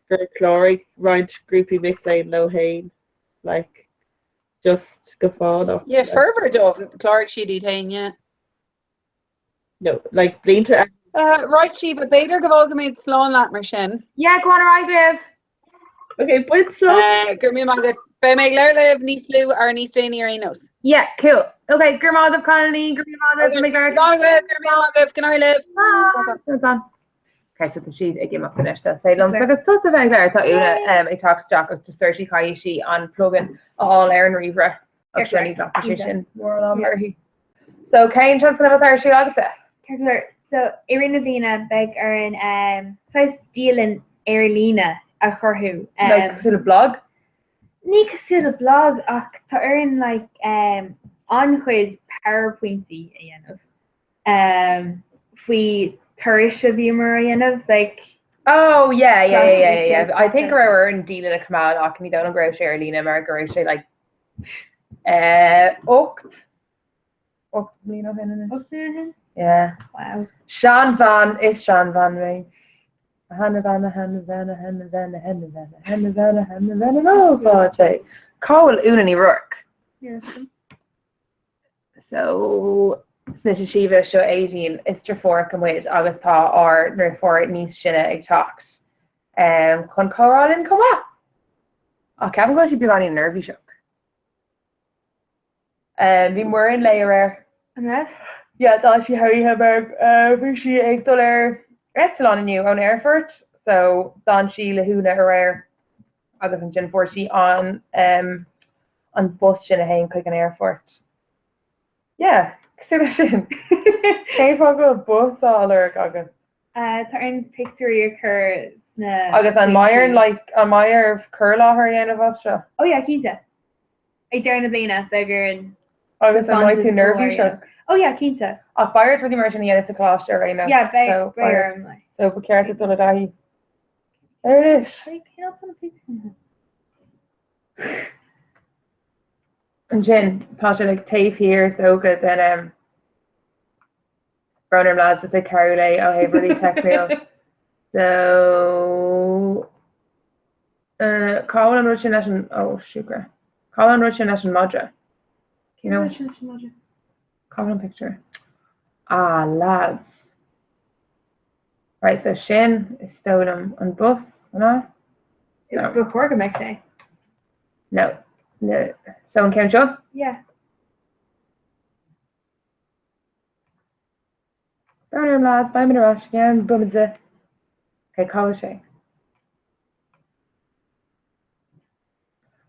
gur chláraigh roinnt grúpaí mic léinn leo féin like just go fánach. Yeah, formhór dóibh, chláraigh siad iad féin, yeah. No, like blianta Uh, right, Síomha, b'fhéidir go bhfágfaimid slán leat mar sin. Yeah, go on ar aghaidh libh. Okay, bain sult. Uh, go raibh míle maith agat. Beidh mé ag labhairt libh níos luaithe or níos déanaí ar aon nós. Yeah, cool. Okay, go raibh maith agaibh cailíní, go raibh maith agaibh, mé ag Slán agaibh, go raibh míle maith agaibh, go n-éirí libh. Bye. Slán. Okay, so tá siad ag imeacht anois, so is liom agus tusa bheith ag labhairt, tá Úna um, ag teacht isteach agus just dúirt sí caithfidh sí an plugin a fháil ar an ríomhaire agus ní ghlacfaidh sé sin mórán ama uirthi. So cén tionscnamh atá ar siúl agatsa? Ceart go leor, so i rith na bliana beidh orainn um, saghas dialann ar líne a chruthú. Um, like cosúil le blog? Ní cosúil le blog ach tá orainn like um, an-chuid PowerPointí a dhéanamh um, faoi turais a bhíomar a dhéanamh like Oh yeah, yeah, yeah, yeah, yeah, yeah. I think go raibh orainn dialann a choimeád ach ní dóigh liom go raibh sé ar líne mar go raibh sé like eh, 8 8 mbliana ó shin anois. 8 mbliana ó shin? Yeah. Wow. Seanbhean is seanbhean mé. A sheanbhean, a sheanbhean, a sheanbhean, a sheanbhean, a sheanbhean, a sheanbhean, a rófá sé. Cá bhfuil Úna Ní Ruairc? Yes. So, is mise Síomha, seo Aedín, is deirfiúracha muid agus tá ár ndeirfiúr níos sine ag teacht um, chun comhrá linn chomh maith. Ach ceapaim go bhfuil sí beagáinín neirbhíseach. Bhí Muireann léi aréir. An raibh? Yeah, d'fhan sí thar oíche mar bhí sí ag dul ar eitleán inniu ón aerfort so d'fhan sí le hÚna aréir agus ansin fuair sí an an bus sin a théann chuig an aerfort. Yeah, cosúil leis sin. Cén fáth go bhfuil bus á lorg agat? Tá orainn pictiúirí a chur sna. Agus an mbeidh orainn like an mbeidh oraibh cur i láthair a dhéanamh as seo? Oh yeah, cinnte. Ag deireadh na bliana beidh orainn. Agus an mbeidh tú neirbhíseach? Oh yeah, cinnte. Ach beidh ort rudaí mar sin a dhéanamh sa choláiste ar aon nós. Yeah, beidh beidh orm like. So ba cheart duit dul i dtaithí. There it is. Cén áit na pictiúirí? Ansin tá sé like taobh thiar is dócha den um, Brón orm lads is ag cabhrú léi ó thaobh rudaí teicniúil. So uh, cá bhfuil an rud sin leis an oh siúcra. Cá bhfuil an rud sin leis an madra? You know? Cá bhfuil an picture? Ah lads. Right, so sin is dóigh liom an bus, an ea? No. Ba chóir go mbeadh sé. No. No. So an ceann seo? Yeah. Brón orm lads, beidh muid ar ais i gceann bomaite. Ok, cá bhfuil sé?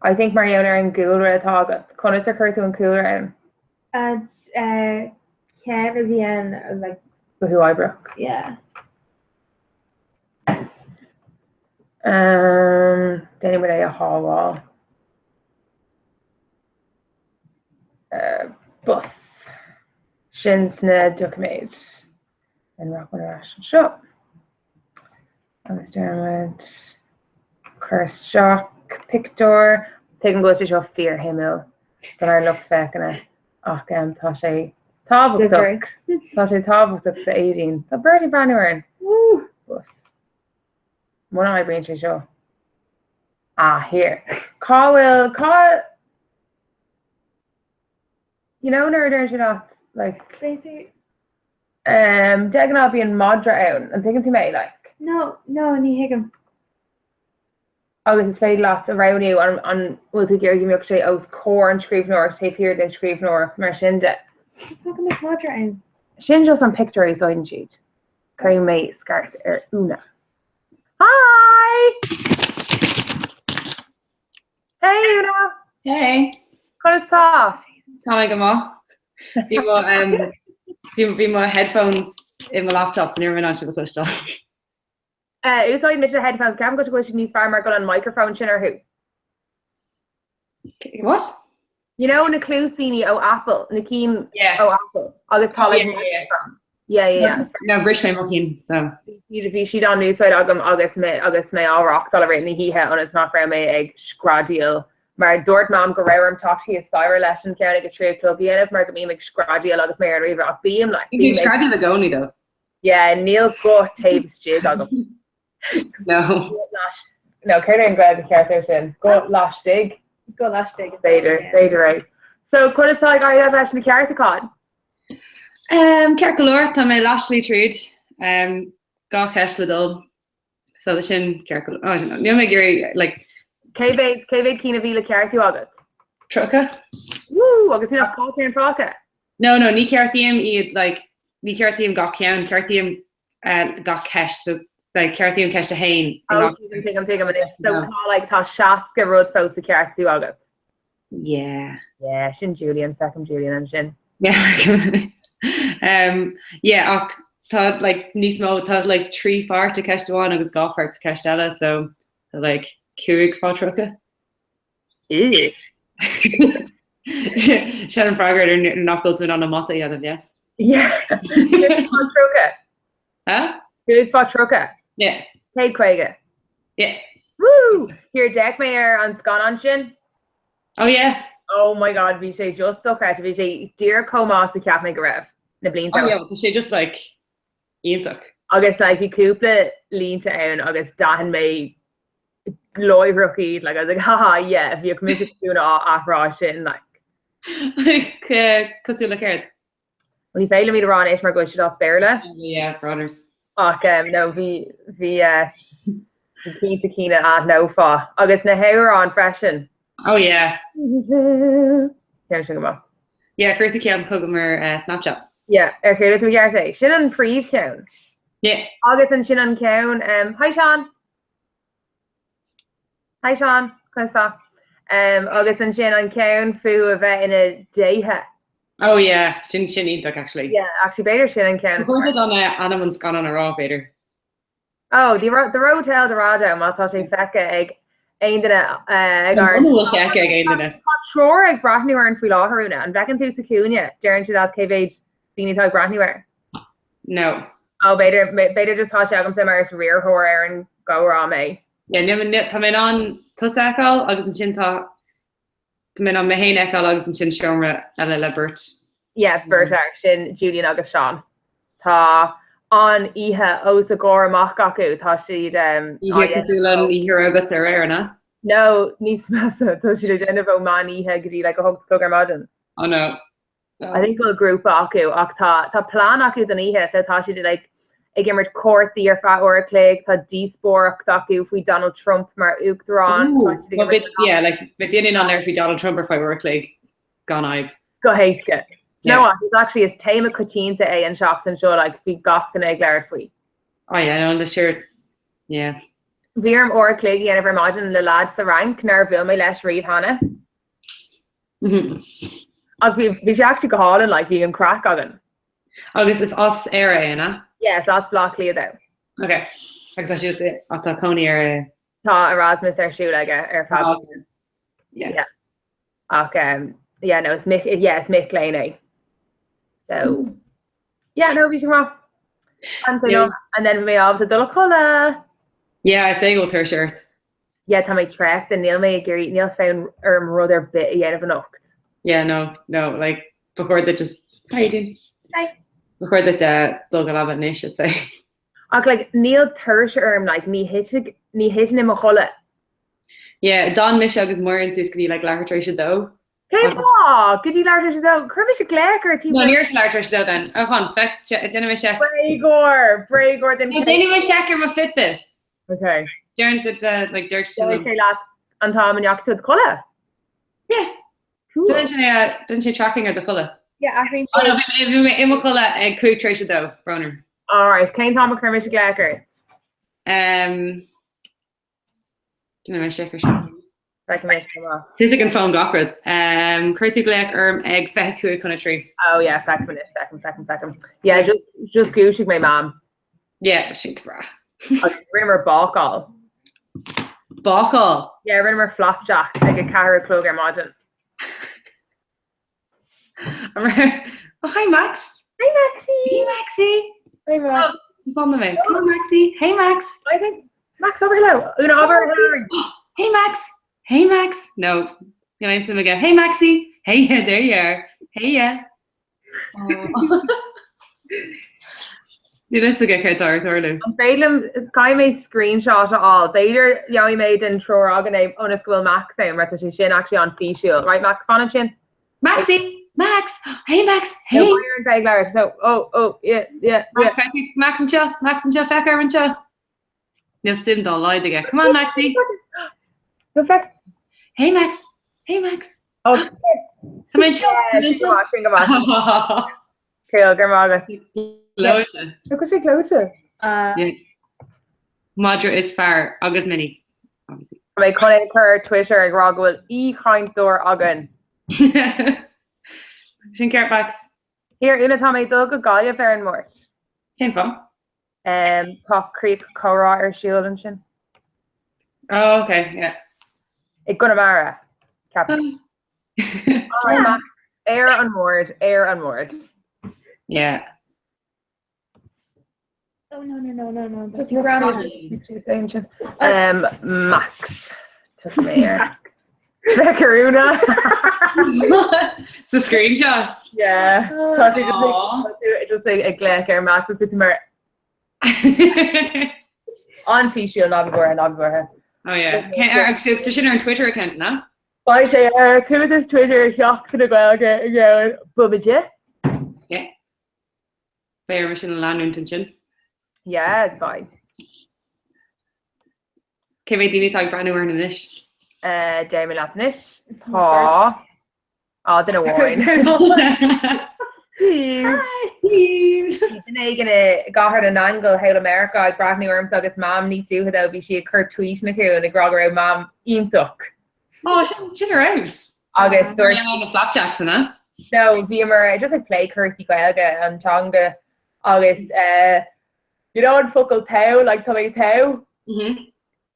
I think mar gheall ar an gcúlra atá agat. Conas ar chuir tú an cúlra ann? Ceann a bhí ann like. Go huathoibríoch. Yeah. Um, déanfaidh muid é a shábháil. Bus. Sin sna doiciméid. Then rachaidh muid ar ais anseo. Agus déarfaidh muid cuir isteach pictiúr. Tuigim go bhfuil sé seo fíorshuimiúil don lucht féachana ach um, tá sé tábhachtach. Tá sé tábhachtach d'Aedín. Tá beirt ag breathnú orainn. Bus. Muna oibríonn sé seo. Ah, here. Cá bhfuil, cá, you know nuair a deireann sé leat, like, B'fhéidir. um, de ghnáth bíonn madra ann, an dtuigeann tú mé, like? No, no, ní thuigim. Agus is féidir leat a roghnú an, an bhfuil tú ag iarraidh go mbeadh sé os comhair an scríbhneoireacht, taobh thiar den scríbhneoireacht, mar sin de. Cén fáth go mbeadh madra ann? Sin just an pictiúr a úsáideann siad. Cuirfidh mé scairt ar Úna. Hi! Hey Úna! Hey! Conas tá? Tá mé go maith. Bhí mo um, bhí bhí mo headphones i mo laptop so ní raibh mé in ann sibh a chloisteáil. Úsáideann mise headphones, ceapaim go bhfuil siad níos fearr mar go bhfuil an microphone sin orthu. What? You know na cluaisíní ó Apple, na cinn ó Apple agus tá like microphone. Yeah, yeah, yeah. No, bhris mé mo chinn, so. Bhí siad á n-úsáid agam agus mé agus mé á reáchtáil i rith na hoíche ionas nach raibh mé ag screadaíl mar dúirt Mam go raibh orm teacht thíos staighre leis an ceann ag a 3 a chlog a dhéanamh mar go mbím ag screadaíl agus mé ar an ríomhaire ach bím like Bím ag screadaíl i gcónaí though. Yeah, níl guth taobh istigh agam. No. No, céard é an Ghaeilge cheart air sin? Guth laistigh? Guth laistigh. B'fhéidir, b'fhéidir é. So, conas tá ag éirí leis na ceartúcháin? Um, ceart go leor, tá mé leath slí tríd. Um, 2 cheist le dul. So sin ceart go leor. Oh, I don't know. Níl mé ag iarraidh, like... Cé mhéad, cé mhéad cinn a bhí le ceartú agat? 30. Woo! Agus níl ach 2 ceann fágtha? No, no, ní cheartaím iad, like, ní cheartaím gach ceann, ceartaím uh, gach ceist, so like, ceartaím ceist a haon. Oh, tuigim, tuigim, tuigim anois. So tá, like, tá 60 rud fós le ceartú agat. Yeah. Yeah, sin Julian, feicim Julian ansin. Yeah. um, yeah, ach tá like, níos mó, tá like, 3 pháirt i ceist amháin agus 2 pháirt sa ceist eile, so tá like, 5 fá 30. Sin an freagra ar nach bhfuil tú in ann an mata a dhéanamh, yeah? Yeah. 5 fá 30. Huh? 5 fá 30. Yeah. 150. Yeah. Woo! Here, d'fhéach mé ar an scannán sin. Oh yeah. Oh my god, bhí sé just dochreidte. Bhí sé díreach chomh maith is a cheap mé go raibh na blianta. Oh yeah, tá sé just like iontach. Agus like bhí cúpla línte ann agus d'aithin mé láithreach iad, like I was like haha yeah, bhíodh mise ciúin á athrá sin like. Like cosúil le céard? Ní féidir liom iad a rá anois mar go bhfuil siad as Béarla. Yeah, brothers. Ach no, bhí, bhí, bhí cinnte cinn a aithneofá. Agus na hamhráin freisin. Oh yeah. Ceann sin go maith. Yeah, chuir tú ceann chugam ar Snapchat. Yeah, ar chuala tú i gceart é. Sin an príomhcheann. Yeah. Agus ansin an ceann, Hi Seán! Hi Seán, conas tá? Agus ansin an ceann fúthu a bheith ina déithe. Oh yeah, sin sin iontach actually. Yeah, actually b'fhéidir sin an ceann. Ba chóir duit an ainm an scannáin a rá b'fhéidir. Oh, the the Road to El Dorado má tá sé feicthe ag aon duine ag ár. An bhfuil sé feicthe ag aon duine? Tá triúr ag breathnú air faoi láthair, Úna. An bhfeiceann tú sa chúinne? Deireann siad leat cé mhéad daoine atá ag breathnú air. No. Oh, b'fhéidir, b'fhéidir just tá sé agamsa mar is riarthóir ar an gcomhrá mé. Yeah, níl, níl, tá mé in ann tusa a fheiceáil agus ansin tá, tá mé in ann mé féin a fheiceáil agus ansin seomra eile le beirt. Yeah, beirt fhear, sin Julian agus Seán. Tá an oíche os a gcomhair amach acu, tá siad, um, Oíche cosúil le an oíche a raibh agatsa aréir, an ea? No, níos measa, tá siad ag déanamh ó meán oíche go dtí like a hocht a chlog ar maidin. Oh no. I think go bhfuil grúpa acu ach tá tá plean acu don oíche so tá siad like ag imirt cártaí ar feadh uair a chloig, tá díospóireacht acu faoi Donald Trump mar uachtarán. Ooh, well, bit, yeah, like, bheadh duine in ann labhairt faoi Donald Trump ar feadh uair a chloig gan fhadhb. Go héasca. Yeah. No, it's actually is téama coitianta é an seachtain seo like bhí gach duine ag labhairt faoi. Oh yeah, no, the sure, yeah. Bhí orm uair a chloig a dhéanamh ar maidin le leaid sa Fhrainc nár bhuail mé leis riamh cheana. Ach bhí bhí sé actually go hálainn, like bhí an craic againn. Agus is as Éire é, an ea? Yeah, is as Baile Átha Cliath dó. Ok. Agus tá sé ach tá cónaí air i. Tá Erasmus ar siúl aige ar feadh. Oh, okay. Yeah. Yeah. Ach um, yeah, no, is mic, yeah, is mic léinn é. So, yeah, no, bhí sé maith. And, yeah. and then bhí mé ábalta dul a chodladh. Yeah, I'd say go bhfuil tuirse ort. Yeah, tá mé traochta, níl mé ag iarraidh, níl fonn orm rud ar bith a dhéanamh anocht. Yeah, no, no, like, ba chóir duit just, how you doing? Hi. Ba chóir duit uh, dul go leaba anois, I'd say. Ach, like, níl tuirse orm, like, ní thitfidh, ní thiteann i mo chodladh. Yeah, d'fhan mise agus Muireann suas go dtí, like, leathuair tar éis a dó. Cén fáth? Go dtí leathuair tar éis a dó? Chuir mise glaoch ort No, ní raibh sé leathuair tar éis a dó then. Oh, fan, feic, déanfaidh mé seic. Bréagóir! Bréagóir den No, déanfaidh mé seic ar mo Fitbit. Ok. Deireann duit, like, deir sé Deir sé leat an t-am a ndeachaigh tú i do chodladh? Yeah. Cool. Déanann sé, déanann sé tracking ar do chodladh. Yeah, athraíonn sé. Oh no, bhí mé, bhí mé i mo chodladh ag 3:05 tar éis, brón orm. Alright, cén t-am a chuir mise glaoch ort? Um, déanfaidh mé seic ar sin. Feicfidh mé sin amach. Tuigfidh an fón gach rud. Um, chuir tú glaoch orm ag 3:35. Oh yeah, feicim anois, feicim, feicim, feicim. Yeah, just, just dhúisigh mé mam. Yeah, sin breá. Agus rinneamar bácáil. Bácáil? Yeah, rinneamar flapjacks ag a 4 a chlog ar maidin. Oh, hi Max. Hi Maxie. Hey Maxie. Hi Max. Just on the way. Come on Maxie. Hey Max. I think Max over hello. Una over hello. Hey Max. Hey Max. No. Níl aon suim aige. Hey Maxie. Hey yeah, there you are. Hey yeah. Níl fhios aige céard atá ag tarlú. An féidir liom, caithfidh mé screenshot a fháil. B'fhéidir gheobhaidh mé den triúr againn é ionas go bhfuil Max ann mar tá sé sin actually an-fhísiúil. Right Max, fan ansin. Maxie! Max! Hey Max! Hey! No, ar an bheidh labhairt. So, oh, oh, yeah, yeah, Max, yeah. Max anseo, Max anseo, féach orm anseo. Níl suim dá laghad aige. Come on Maxie! No, féach. Hey Max! Hey Max! Oh, Tá mé anseo, tá mé anseo. Sin go maith. Cool, go raibh maith agat. Gleoite. Tá sé gleoite. Madra is fearr agus Minnie. Tá mé chun é a chur ar Twitter ag rá go bhfuil aoichainteoir againn. Sin ceart Max. Here, Úna, tá mé ag dul go Gaillimh ar an Máirt. Cén fáth? Tá Críoch Comhrá ar siúl ansin. Oh, okay, yeah. I gConamara, ceapaim. Ar an mbord, ar an mbord. Yeah. Oh, no, no, no, no, no. Just um, Max. Just mé ar. Féach ar Úna. It's a screenshot. Yeah. Tá sé just ag glaoch ar Max is mar an-fhísiúil ná bí buartha ná bí buartha. Oh yeah. Agus sin ar an Twitter account ná? Beidh sé ar cuntas Twitter Sheachtain na Gaeilge i gceann bomaite. Yeah. Beidh orm sin a leanúint ansin. Yeah, beidh. Cé mhéad daoine atá ag breathnú orainn anois? Déarfaidh mé leat anois. Tá. Á, duine amháin. Duine éigin i gCathair na nAingeal thall i Meiriceá ag breathnú ormsa agus Mam níos luaithe though bhí sí ag cur tweetanna chugainn ag rá go raibh Mam iontach. Ó, sin sin ar fheabhas. Agus dúirt na flapjacks an ea? No, bhíomar just ag plé cúrsaí Gaeilge, an teanga agus eh, You know an focal togha, like tá mé togha?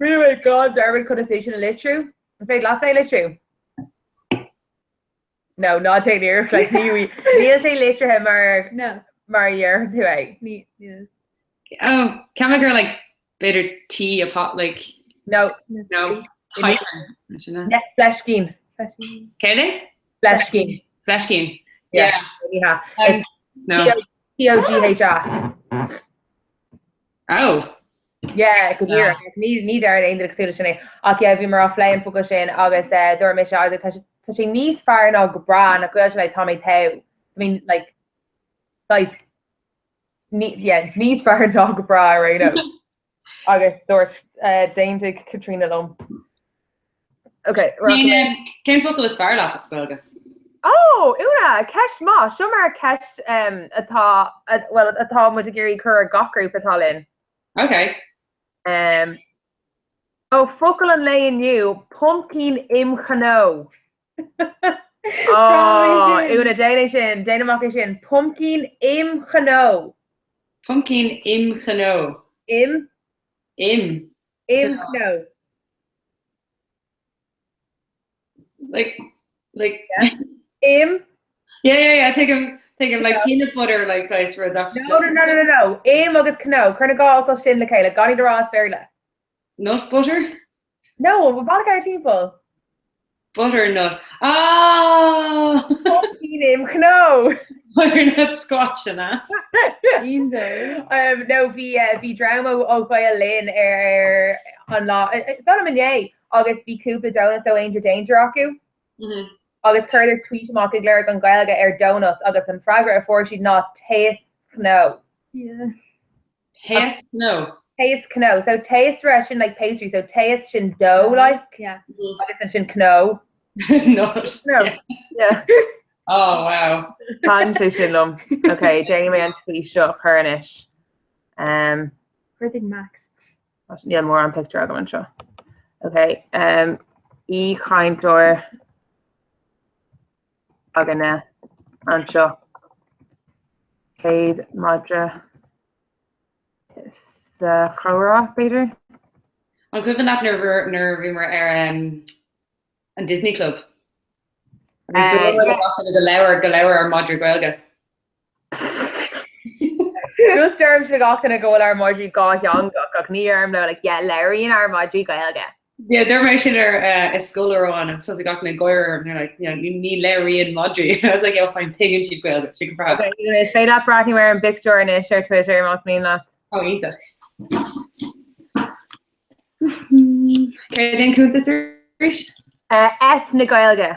Rinne mé gan dearmad conas é sin a litriú. An féidir leat é a litriú? No, ná déan iarracht, like, ní, níl sé litrithe mar, No. mar a dhéarfaidh tú é. Ní, ní. Oh, ceapaim gur like b'fhéidir T a pot like No. No. Hyphen. Sin é. Ne, fleiscín. Céard é? Fleiscín. Fleiscín. Yeah. Ní hea. No. T-O-G-H-A. Oh. Yeah, go díreach. Ní ní deir aon duine cosúil leis sin é. Ach yeah, bhíomar á phlé an focal sin agus eh, dúirt mise agus tá sé tá sé níos fearr ná go breá nach bhfuil sé like tá mé togha. I mean like saghas ní yeah, it's níos fearr ná go breá ar aon nós. Agus dúirt eh, d'aontaigh Caitríona liom. Ok, Cén eh, cén focal is fearr leat as Gaeilge? Oh, Úna, ceist maith. Seo mar ceist um, atá, well, atá muid ag iarraidh cur ar gach grúpa atá linn. Ok. Um, oh, focal an lae inniu, pumpkin imchnó. Oh, Úna, déan é sin, déan amach é sin. Pumpkin imchnó. Pumpkin imchnó. Im? Im. Imchnó. Like, like. Yeah. Im? Yeah, yeah, yeah, tuigim, tuigim, like peanut butter, like saghas rud. No, no, no, no, no, no. Im agus cnó, cuir na dhá fhocal sin le chéile, gan iad a rá as Béarla. Nut butter? No, bealach ar timpeall. Butternut. Ah! Pumpkin imchnó! Butternut squash an ea? Um, no, bhí eh, bhí dream ó ó Ghael Linn ar an lá, is dóigh liom inné, agus bhí cúpla donut ó Angel Danger acu. Agus chuireadar tweet amach ag lorg an Ghaeilge ar donut agus an freagra a fuair siad ná taos cnó. Yeah. Taos cnó. Taos cnó. So taosra sin like pastry, so taos sin dough like. Yeah. Agus ansin cnó. Nut. No. Yeah. Oh wow. Thaitin sé sin liom. Ok, déanfaidh mé an tweet seo a chur anois. Um, Cuardaigh Max. Níl mórán pictiúr agam anseo. Ok, um, aoichainteoir againne anseo. Céad madra is. Sa chomhrá, b'fhéidir? An cuimhin leat nuair nuair a bhíomar ar an Disney Club? Agus dúirt muid le gach duine go labhair go labhair ár madraí Gaeilge. Just deirimse le gach duine go bhfuil ár madraí dátheangach ach ní deirim leo like yeah labhraíonn ár madraí Gaeilge. Yeah, dúirt mé sin ar i scoil uair amháin agus thosaigh gach duine ag gáire orm they're like you know, ní labhraíonn madraí and I was like yeah fine tuigeann siad Gaeilge sin go breá. Okay, is féidir leat breathnú ar an bpictiúr anois ar Twitter más mian leat. Oh, iontach. Céard é an cuntas arís? S na Gaeilge.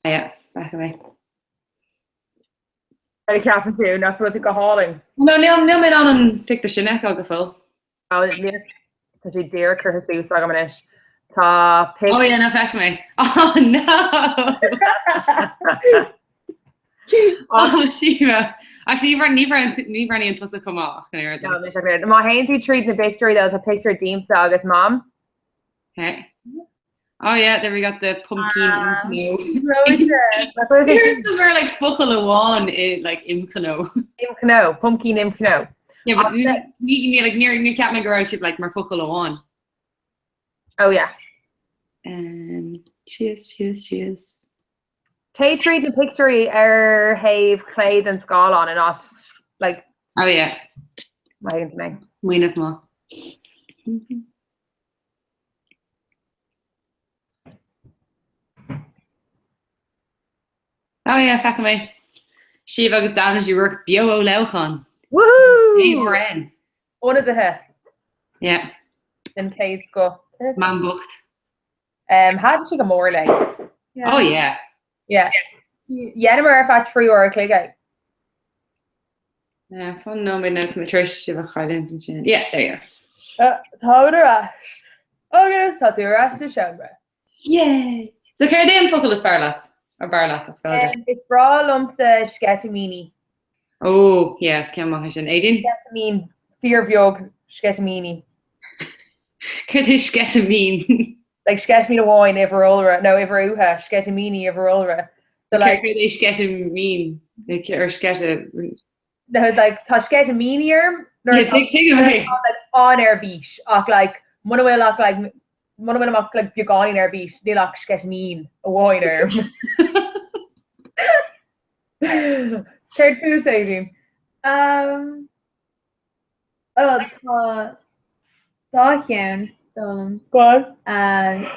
Yeah, feicim é. Céard a cheapann tú nach bhfuil tú go hálainn? No, níl níl mé in ann an pictiúr sin a fheiceáil go fóill. Tá sé díreach curtha suas agam anois. Tá pic. Oh yeah, no, feicim é. Oh no! Oh, Síomha. Actually, ní ní bhreathnaíonn tusa chomh maith ach an oiread. No, Má théann tú tríd na bpictiúirí though, tá pictiúr díomsa agus Mam. Okay. Oh yeah, there we got the pumpkin imchnó. Here's the like focal amháin i like imchnó. Imchnó, pumpkin imchnó. Yeah, but ní ní like níor níor cheap mé go raibh sibh like mar focal amháin. Oh yeah. Um, cheers, cheers, cheers. Téigh tríd na pictiúirí ar thaobh clé den scáileán in áit like Oh yeah. Má théann tú mé. Smaoineamh maith. Oh yeah, feicim é. Síomha agus Damhnait Uí Ruairc beo ó Leamhcán. Woohoo! ARN. Ionadaithe. Yeah. Den chéad scoth. Mam bocht. Um, Thaitin sé go mór linn. Oh yeah. Yeah. Dheineamar ar feadh 3 uair a chloig é. Yeah, fan nóiméad now, tá mé tar éis sibh a chailliúint ansin. Yeah, there you are. Táimid ar ais. Agus tá tú ar ais sa seomra. Yay! So céard é an focal is fearr leat? Ab fhearr leat as Gaeilge? Um, is breá liomsa sceitimíní. Oh, yeah, is ceann maith é sin. Aideen? Sceitimín, fíorbheag sceitimíní. Céard é sceitimín? Like sceitimín amháin uimhir iolra, nó uimhir uatha, sceitimíní uimhir iolra. So like, Céard é sceitimín? Like, or sceite... No, like, tá sceitimíní orm nuair Yeah, tuig- tuigim é. atá like, an ar bís ach like, muna bhfuil ach like, muna bhfuil ach like, beagáinín ar bís, níl ach sceitimín amháin orm. Céard fút, Aideen? Um, oh, tá dá cheann dom. Go on.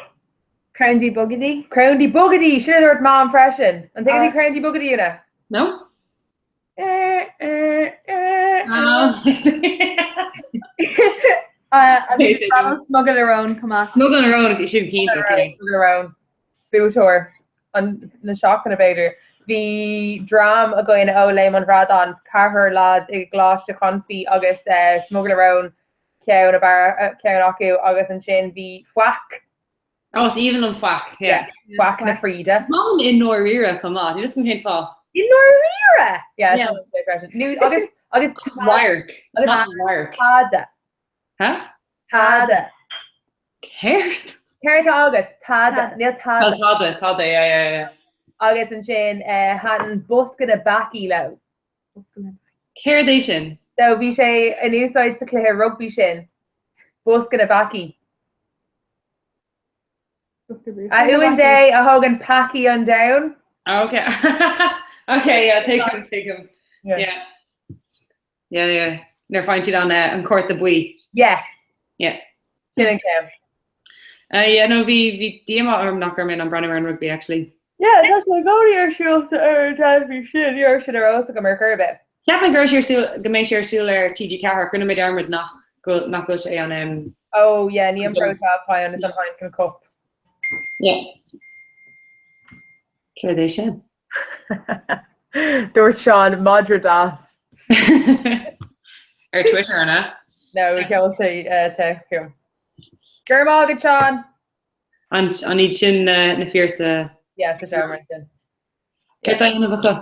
Croundy Boogedy. Croundy Boogedy! Sin a dúirt Mam freisin. An dtuigeann tú Croundy Boogedy, Una? No? Agus Smugairle Róin chomh maith. Smugairle Róin bhí sin cinnte. Smugairle Róin. Buaiteoir na seachtaine b'fhéidir. Bhí dream againn ó Léim an Bhradáin, ceathrar lads i gColáiste Chonfaí agus Smugairle Róin ceann ab fhearr ceann acu agus ansin bhí Faic Oh, is aoibhinn liom Faic, yeah. Faic na Fríde. Is maith liom i ndáiríre chomh maith, níl 'fhios agam cén fáth. I ndáiríre! Yeah, yeah. Nó agus agus Agus radharc. Is maith liom radharc. Tada. Huh? Tada. Céard? Céard atá agat? Tada. Níl tada. Tá tada, tada, yeah, yeah, yeah. Agus ansin thaitin bosca na bpeacaí leo. Céard é sin? So bhí sé in úsáid sa chluiche rugbaí sin, bosca na bpeacaí. A uain Dé a thógann peacaí an domhain. Ok. Ok, yeah, tuigim, tuigim. Yeah. Yeah, yeah. Nuair a faigheann siad an, eh, an cárta buí. Yeah. Yeah. Sin an ceann. Uh, yeah, no, bhí, bhí díomá orm nach raibh mé in ann breathnú ar an rugbaí, actually. Yeah, tá sé i gcónaí ar siúl sa ar an teilifís sin, ní raibh sin ar eolas agam ar chor ar bith. Cheap mé go raibh sé ar siúl, go mbeidh sé ar siúl ar TG4 ach rinne mé dearmad nach bhfuil, nach bhfuil sé an, um, Oh yeah, ní an Pro 12 atá ann, is an Heineken Cup. Yeah. Céard é sin? Dúirt Seán madra deas. Ar Twitter, an ea? No, sheol sé téacs chugam. Go raibh maith agat, Seán! An iad sin na fir sa. Yeah, sa seomra sin. Céard tá á dhéanamh acu?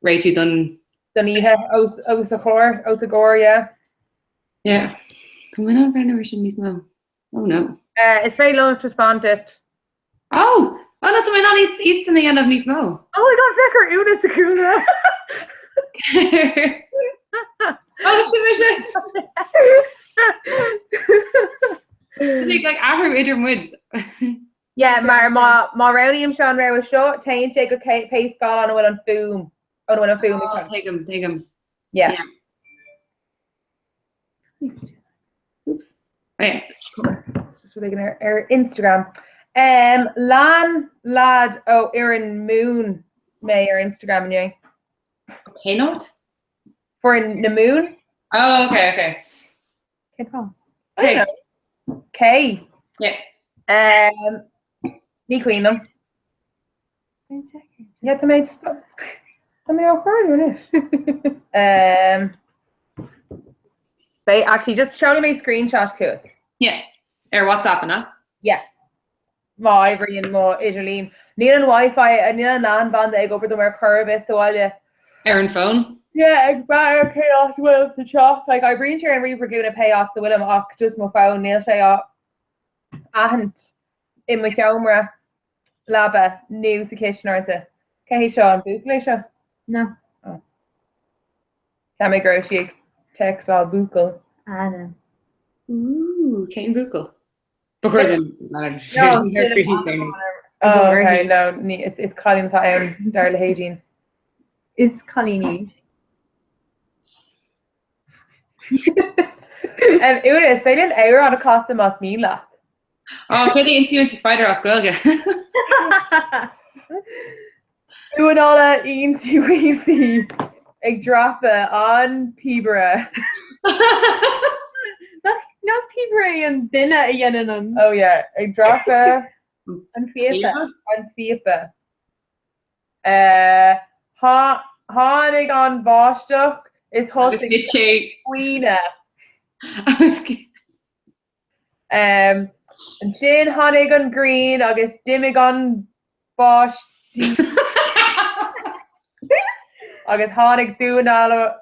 Réitiú don. Don oíche, os a chomhair, os a gcomhair, yeah. Yeah. Tá mé in ann breathnú ar sin níos mó. Oh no. Is féidir liom taispeáint duit. Oh! Oh no, tá mé in ann iad iadsan a dhéanamh níos mó. Oh my god, féach ar Úna sa chúlra! Oh, sin mise! Tá sé ag like athrú idir muid. Yeah, mar má má roghnaím seo an rogha seo, téann sé go cé pé scáileán a bhfuil an fuaim, ó bhfuil an fuaim Oh, tuigim, tuigim. Yeah. Yeah. Oops. Oh yeah. Just rud éigin ar ar Instagram. Um, lean leaid ó fhoireann Mumhan mé ar Instagram inné. Cén áit? Foireann na Mumhan. Oh, okay, okay. Cén fáth? Cé? Cé? Yeah. Um, ní cuimhin liom. Yeah, tá mé tá mé á chur anois. Um, Beidh actually just seolfaidh mé screenshot chugat. Yeah. Ar WhatsApp an ea? Yeah. Má oibríonn mo idirlíon. Níl an Wi-Fi, níl an leathanbhanda ag obair dom ar chor ar bith sa bhaile. Ar an bhfón? Yeah, ag brath ar cé áit a bhfuil sa teach. Like, oibríonn sé ar an ríomhaire glúine pé áit a bhfuilim ach just mo fón, níl sé á aithint i mo sheomra leaba nó sa chistin uaireanta. Cé hé seo? An buachaill é seo? No. Oh. Cheap mé go raibh sí ag téacsáil buachaill. Ah, no. Ooh, cén buachaill? Ba chóir dom Oh, okay, no, ní, is, is cailín atá ann dar le hAideen. Is cailín í. Um, Úna, is féidir linn amhrán a chasadh más mian leat. Oh, céard é Incy Wincy Spider as Gaeilge? Dún Alla Incy Wincy ag dreapadh an píobaire. Nach píobaire é an duine a dhéanann an. Oh yeah, ag dreapadh an phíopa. An phíopa. Tháinig an bháisteach is thosaigh sé ag caoineadh. Ansin tháinig an ghrian agus d'imigh an báistí agus tháinig Dún Alla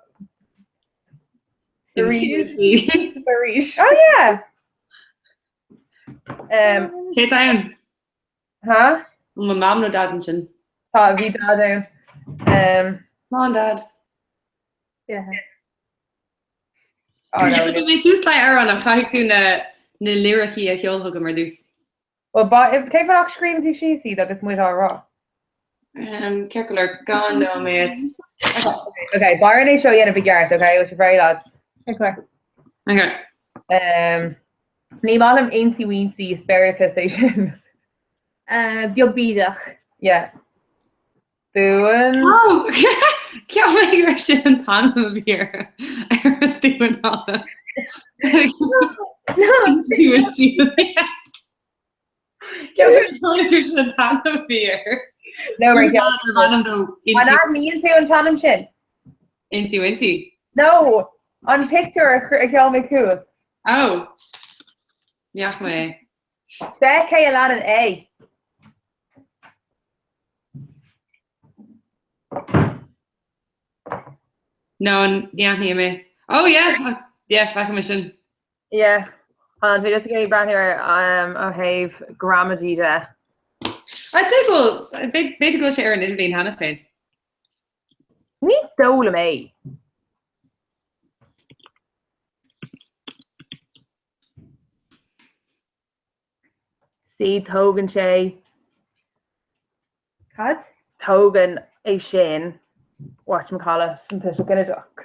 arís. Oh yeah! Cé tá ann? Ha? An bhfuil Mam nó Dad ansin? Tá, bhí Dad ann. Slán Dad. Yeah. Oh, no, Beidh mé suas le amhrán ach caithfidh tú na na liricí a sheoladh chugam ar dtús. Well, ba, cén fáth nach scríobhann tú síos iad agus muid á rá? Um, ceart go leor, gan nóiméad. Ok, b'fhearr é seo a dhéanamh i gceart, ok? Bhfuil sibh réidh, lads? Ok. Ok. Um, ní maith liom Incy Wincy, is Béarlachas é sin. Uh, beag bídeach. Yeah. Dún. Oh! Cheap mé go raibh sin an t-ainm a bhí ar ar an Dún Alla. Incy Wincy. Cheap mé gur sin an t-ainm a bhí air. No, mar Dún Alla darb ainm dó An Incy aithníonn tú an t-ainm sin? Incy Wincy. No! An pictiúr a sheol mé chugat. Oh! Ní fhaca mé é. Féach cé a leanann é. No, ní aithním é. Oh yeah! Yeah, feicim é sin. Yeah. An bhí just ag iarraidh breathnú ar um, ó thaobh gramadaí de. I'd say go bhfuil, b'fhéidir go bhfuil sé ar an idirlíon cheana féin. Ní dóigh liom é. See, tógann sé. Cad? Tógann é sin whatchamacallit an tuiseal ginideach.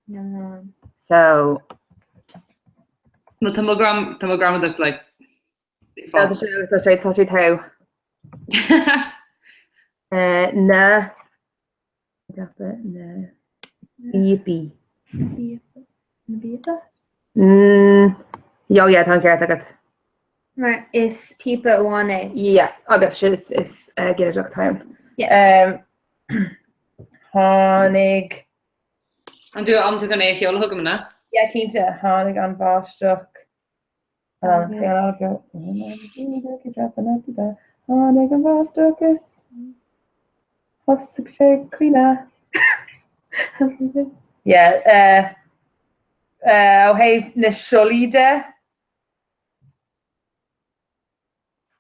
No. So. Well, tá mo gram, tá mo gramadach like. Tá sé, tá sé, tá sé togha. Eh, na. Na. Bíopaí. Na bíopa? Mm, yo, yeah, tá an ceart agat. Mar is píopa amháin é. Yeah, agus sin is, is uh, ginideach atá ann. Yeah. Um, tháinig. An tú an tú chun é a sheoladh chugam, an ea? Yeah, cinnte, tháinig an bháisteach. Tháinig an bháisteach is thosaigh sé ag caoineadh. Yeah, ó thaobh na siollaí de.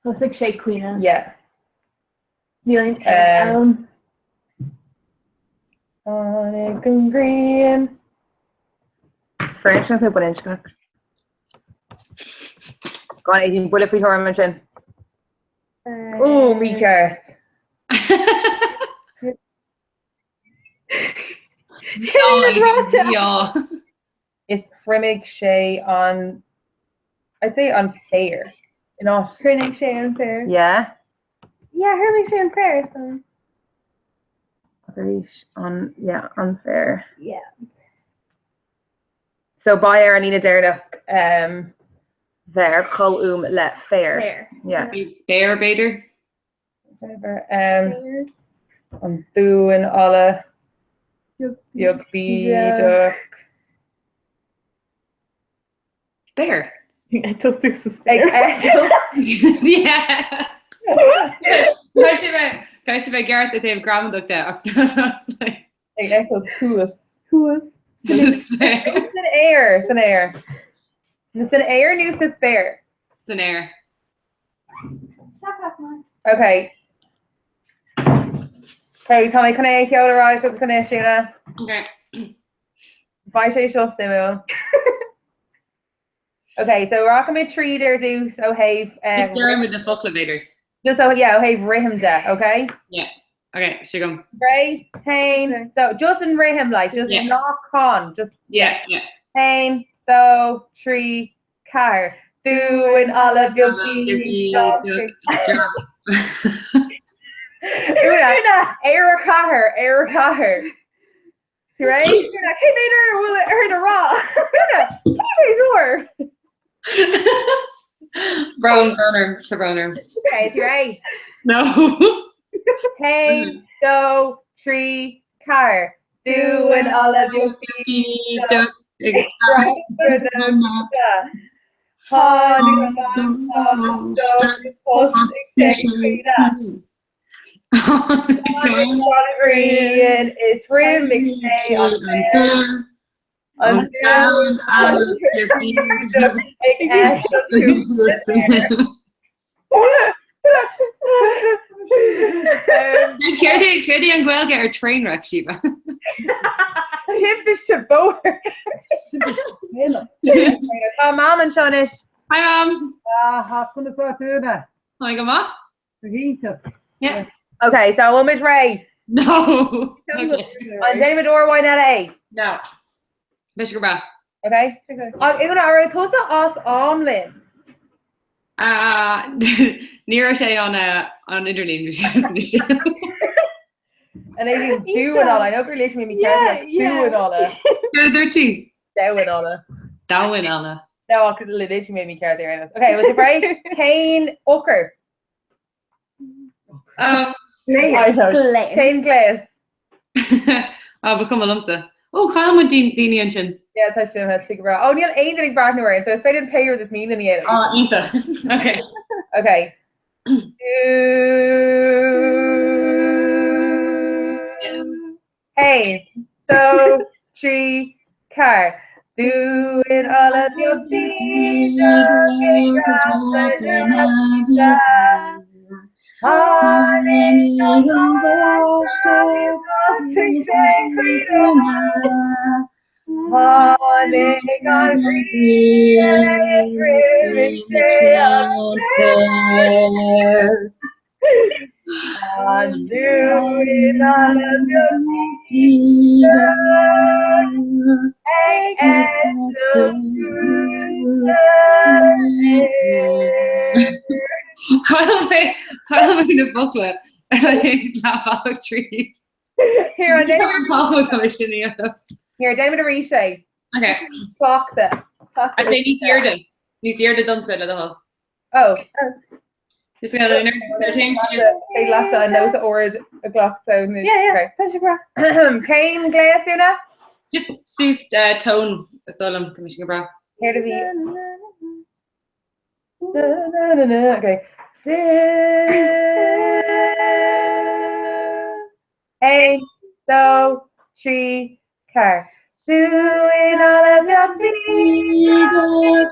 Thosaigh sé ag caoineadh. Yeah. Níl aon t ann. Tháinig an ghrian. Firinscneach nó baininscneach? Go on, Aedín, buille faoi thuairim ansin. Ó, mícheart. Is thriomaigh sé an, I'd say an féar. In áit. Thriomaigh sé an féar. Yeah. Yeah, thriomaigh sé an féar, so. Arís an, yeah, an féar. Yeah. So beidh ar an líne deireanach um, bheith ar comhfhuaim le féar. Féar. Yeah. Spéir, b'fhéidir? Um, an damhán alla beag bídeach. Spéir. Eitilt sa spéir. Yeah. Caithfidh sé bheith caithfidh sé bheith ceart i dtaobh gramadach de ach Ag eitilt thuas. Thuas. Sa spéir. San aer, san aer. San aer nó sa spéir? San aer. Ok. Ok, tá mé chun é a sheoladh ar aghaidh chugat anois, Úna. Ok. Beidh sé seo suimiúil. Ok, so rachaimid tríd ar dtús ó thaobh. Just deirimid na focla, b'fhéidir. Just ó, yeah, ó thaobh rithim de, ok? Yeah. Ok, seo agam. Réidh, haon, dó, just an rithim, like, just Yeah. ná can, just Yeah, yeah. haon, dó, trí, 4. Damhán alla beag bídeach. Úna, ar a chathair, ar a chathair. Tú réidh? Úna, cé mhéad uair a bhfuil ar na rá? Úna, cé mhéad uair? Brón, brón orm, tá brón orm. Okay, tú réidh? No. 1, 2, 3, 4. Damhán alla beag bídeach. Tháinig an ghrian is thriomaigh sé an féar. An damhán alla beag bídeach ag eitilt thuas san aer. Céard é céard é an Ghaeilge ar trainwreck, Síomha? Timpiste bóthair. Tá Mam anseo anois. Hi Mam! Ah, conas tá tú, Úna? Tá mé go maith. Go hiontach. Yeah. Ok, so an bhfuil muid réidh? No! An ndéanfaimid uair amháin eile é? No. Beidh sé go breá. Ok. Ach Úna, an raibh tusa as am linn? Ah, ní raibh sé an an idirlíon bhí sé. An é damhán alla, I know gur léigh mé mícheart damhán alla. Céard a dúirt sí? Damhán alla. Damhán alla. No, ach léigh mé mícheart ar aon nós. Ok, bhfuil sibh réidh? Cén eochair? Um, Gléas. Cén gléas? Ah, ba chuma liomsa. Ó, chaill muid daoine ansin. Yeah, tá sin tá go breá. Ó, níl aon duine ag breathnú orainn, so is féidir linn pé rud is mian linn a dhéanamh. Ah, iontach. Ok. Ok. Haon, dó, trí, ceathair. Damhán alla beag bídeach ag eitilt Tháinig an bháisteach thosaigh sé ag caoineadh. Tháinig an ghrian is thriomaigh sé an féar. An damhán alla beag bídeach ag eitilt thuas san aer. Chaill mé chaill mé na focla leathbhealach tríd. Here, an Tá sin a dhéanamh. Here, déanaimid arís é. Ok. Cleachtadh. I'd say níos airde. Níos airde domsa le do thoil. Oh. Is go Féidir leatsa an nóta ard a ghlacadh. Yeah, yeah, tá sé breá. Cén gléas, Úna? Just suas tone is dóigh liom go mbeidh sé go breá. Céard a bhí? Okay. Haon, dó, trí, ceathair. Damhán alla beag bídeach.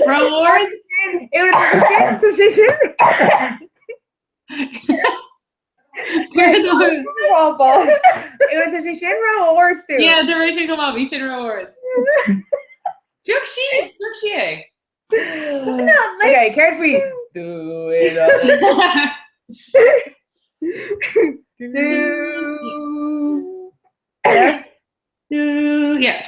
Ró-ard? Tá sé sin ró-ard dúinn. Yeah, tá sé sin go maith, bhí sin ró-ard. Phioc sí, phioc sí é. Okay, céard faoi? Do it all. Do. Yeah. Do, yeah.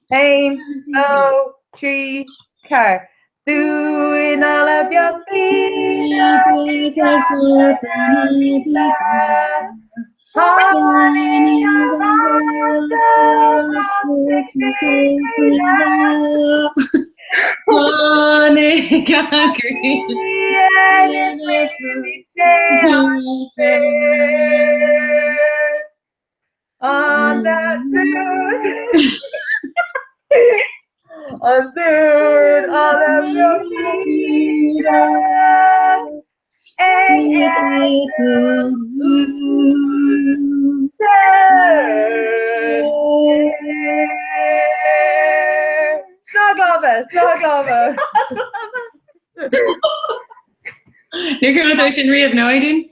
1, 2, 3, 4. Dúinn alla Tháinig an ghrian. On that moon. An dún alla Snámh, snámh. Níor chuala tú sin riamh, nó Aideen?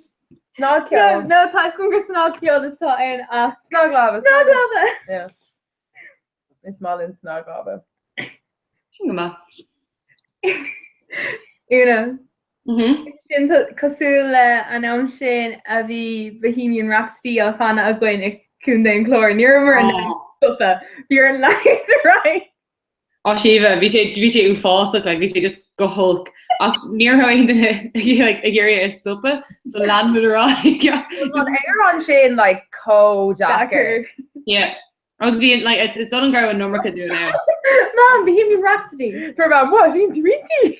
Snagcheol. No, tá a fhios agam gur snagcheol atá ann ach. Snaglámha. Snaglámha! Yeah. Is maith linn snaglámha. Sin go maith. Úna. Sin cosúil le an am sin a bhí Bohemian Rhapsody á chanadh againn i Contae an Chláir. Ní rabhamar in ann stopadh. Bhí orainn leanúint ar aghaidh. Á Síomha, bhí sé, bhí sé uafásach, like, bhí sé just go holc. Ach ní raibh aon duine like, ag iarraidh é a stopadh, so lean muid ar aghaidh. An amhrán sin like chomh deacair. Yeah. Agus bhí, like, it's, is dóigh liom go raibh an iomarca dúinn ann. Mom, Bohemian Rhapsody. For about what? Rinty, rinty.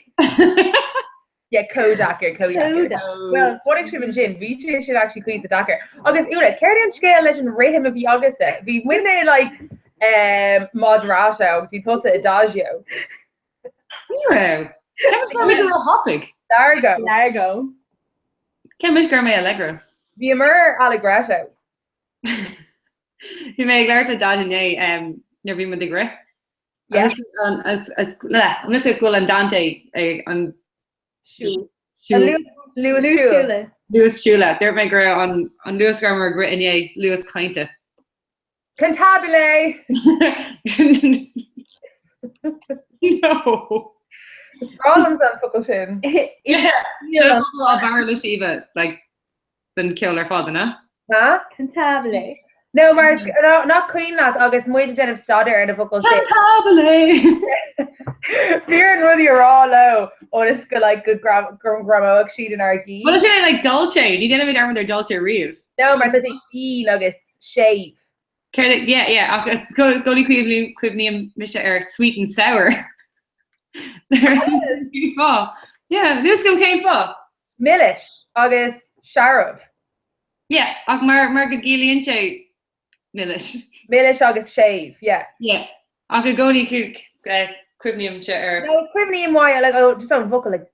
Yeah, chomh deacair, chomh deacair. Well, chonaic sibh ansin, bhí sé sin actually cuíosa deacair. Agus Úna, céard é an scéal leis an rithim a bhí agatsa? Bhí muidne like um, moderato agus bhí tusa adagio. Ní raibh. Ceapaim go raibh mise ró-thapaidh. Largo. Largo. Ceapaim go raibh mé allegro. Bhíomar allegretto. Bhí mé ag labhairt le Dad inné um, nuair bhí muid ag rith. Agus go bhfuil andante ag an luas siúla. Dúirt mé go raibh an luas go rabhamar ag rith inné luas cainte. Cantabile! No! Is breá liomsa an focal sin. Sin an focal ab fhearr le Síomha, like, den ceol ar fad, an ea? Ha? Cantabile. No, mar no, nach cuimhin leat agus muid ag déanamh staidéar ar na focail sin. Cantabile! Bhí orainn rudaí a rá leo ionas go like go ngreamódh siad inár gcinn. Well, sin é like dolce, ní dhéanaimid dearmad ar dolce riamh. No, mar tá sé íon agus séimh. Céard, yeah, yeah, ach i gcónaí cuimhním mise ar sweet and sour. Cén fáth? Yeah, níl a fhios agam cén fáth. Milis agus searbh. Yeah, ach mar, mar go gciallaíonn sé milis. Milis agus séimh, yeah. Yeah, ach i gcónaí cuimhnímse ar. No, cuimhním uaidh, like, oh, just an bhfocal, like,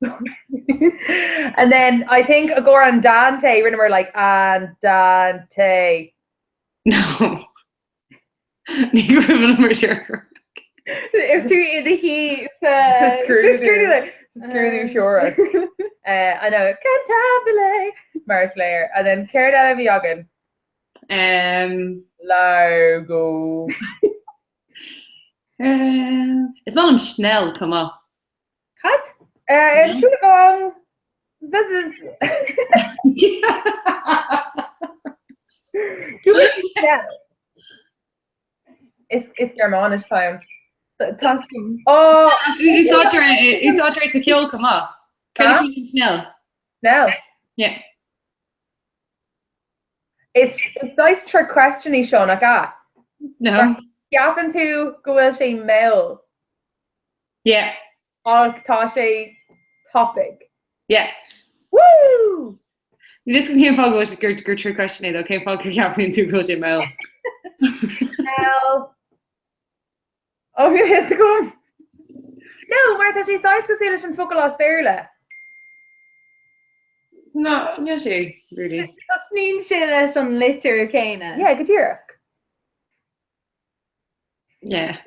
And then I think i gcomhair andante rinneamar like andante. No. Ní cuimhin liom ar sure. Is tú i do shuí sa scrúdú scrúdú teorach. I know cantabile mar is léir. And then céard eile a bhí againn? Um, Largo. Is maith liom schnell chomh maith. Cad? Entschuldigung. This is Du bist schnell. Is is Gearmáinis time. Tá Oh Úsáidtear úsáidtear é sa cheol chomh maith. Céard a chiallaíonn schnell? Schnell. Yeah. Is is saghas trick question í seo, nach ea? No. Ceapann tú go bhfuil sé mall. Yeah. Ach tá sé tapaidh. Yeah. Woo! Níl a fhios agam cén fáth go bhfuil sé gur gur trick question é though, cén fáth go gceapann tú go bhfuil sé mall? Mall. Ó, níl a fhios agam. No, mar tá sé saghas cosúil leis an focal as Béarla. No, níl sé, really. Tosnaíonn sé leis an litir céanna. Yeah, go díreach. Yeah.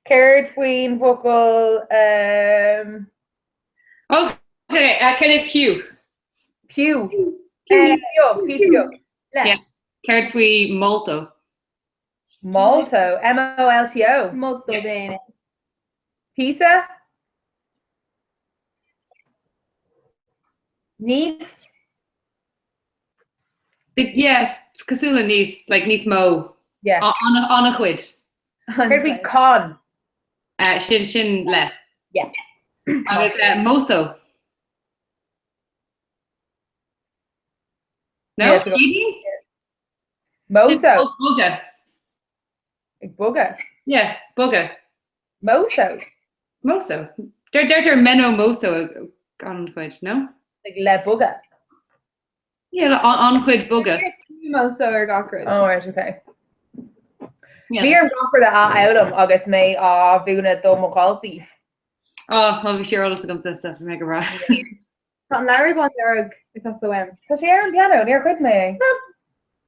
Céard faoin bhfocal um... Okay, uh, céard é pew? Pew. Pew. Pew. Pew. Yeah. Céard faoi molto? Molto. M-O-L-T-O. Molto bene. Píosa? Níos? Yes, cosúil le níos, like níos mó. Yeah. An-chuid. Céard faoi con? Uh, sin sin le. Yeah. Agus uh, moso. No? Yeah, Moso. Bogadh. Ag bogadh? Yeah, bogadh. Moso. Moso. Deirtear meno moso an-chuid, no? Like le bogadh. Yeah, an-chuid bogadh. Moso ar gach rud. Oh, right, okay. Bhí orm gach rud a athfhoghlaim agus mé á mhúineadh do mo dhaltaí. Oh, well bhí sé ar eolas agamsa, so bhí mé go breá. Tá an leabhar bándearg ag teastáil uaim. Tá sé ar an bpianó, níor ghoid mé é.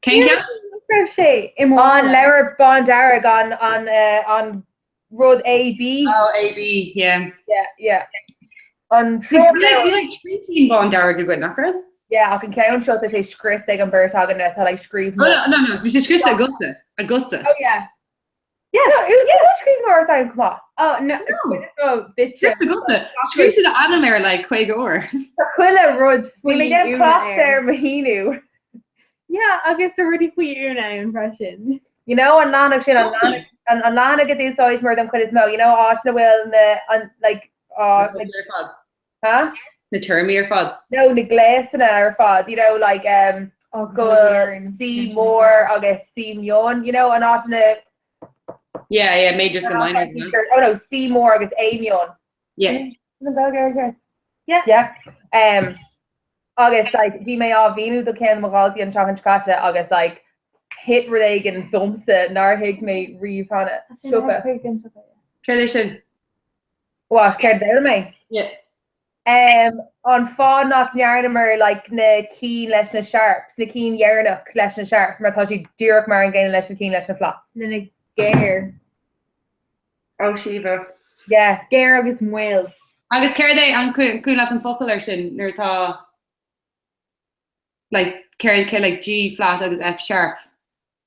Cén ceann? Raibh sé i mo An leabhar bándearg, an, an, an rud A, B. Oh, A, B, yeah. Yeah, yeah. An Bhí like 3 cinn bándearg againn, nach raibh? Yeah, ach an ceann seo tá sé scriosta ag an bheirt againne, tá like scríbhneoir. Oh, no, no, no, bhí sé scriosta agatsa, agatsa. Oh, yeah. Yeah, no, it was scríbhneoireacht agam chomh maith. Oh, no, No. Just agatsa. Scríobh tú d'ainm air like 50 uair. Tá chuile rud faoi Bhí mé ag cleachtadh ar mo shíniú. Yeah, agus tá rudaí faoi Úna ann freisin. You know an leathanach sin, an leathanach, an an leathanach a d'úsáid mar don chuid is mó, you know áit ina bhfuil na, an, like, uh, like, ar fad. Huh? Na téarmaí ar fad. No, na gléasanna ar fad, you know, like, um, go C mór agus C mion, you know, an áit ina Yeah, yeah, majors and minors. No? Oh no, C mór agus A mion. Yeah. Yeah. Yeah. Um, agus like, bhí mé á mhíniú do ceann de mo dhaltaí an tseachtain seo caite agus like, thit rud éigin domsa nár thuig mé riamh cheana. Siopa. Céard é sin? What, céard a d'fhoghlaim mé? Yeah. Um, an fáth nach ndearnamar like, na cinn leis na sharps, na cinn dheireanach leis na sharps, mar tá siad díreach mar an gcéanna leis na cinn leis na flats. Le na géar. Oh, Síomha. Yeah. Géar agus maol. Agus céard é an cuimhin leat an focal air sin nuair atá like céard cé like G flat agus F sharp?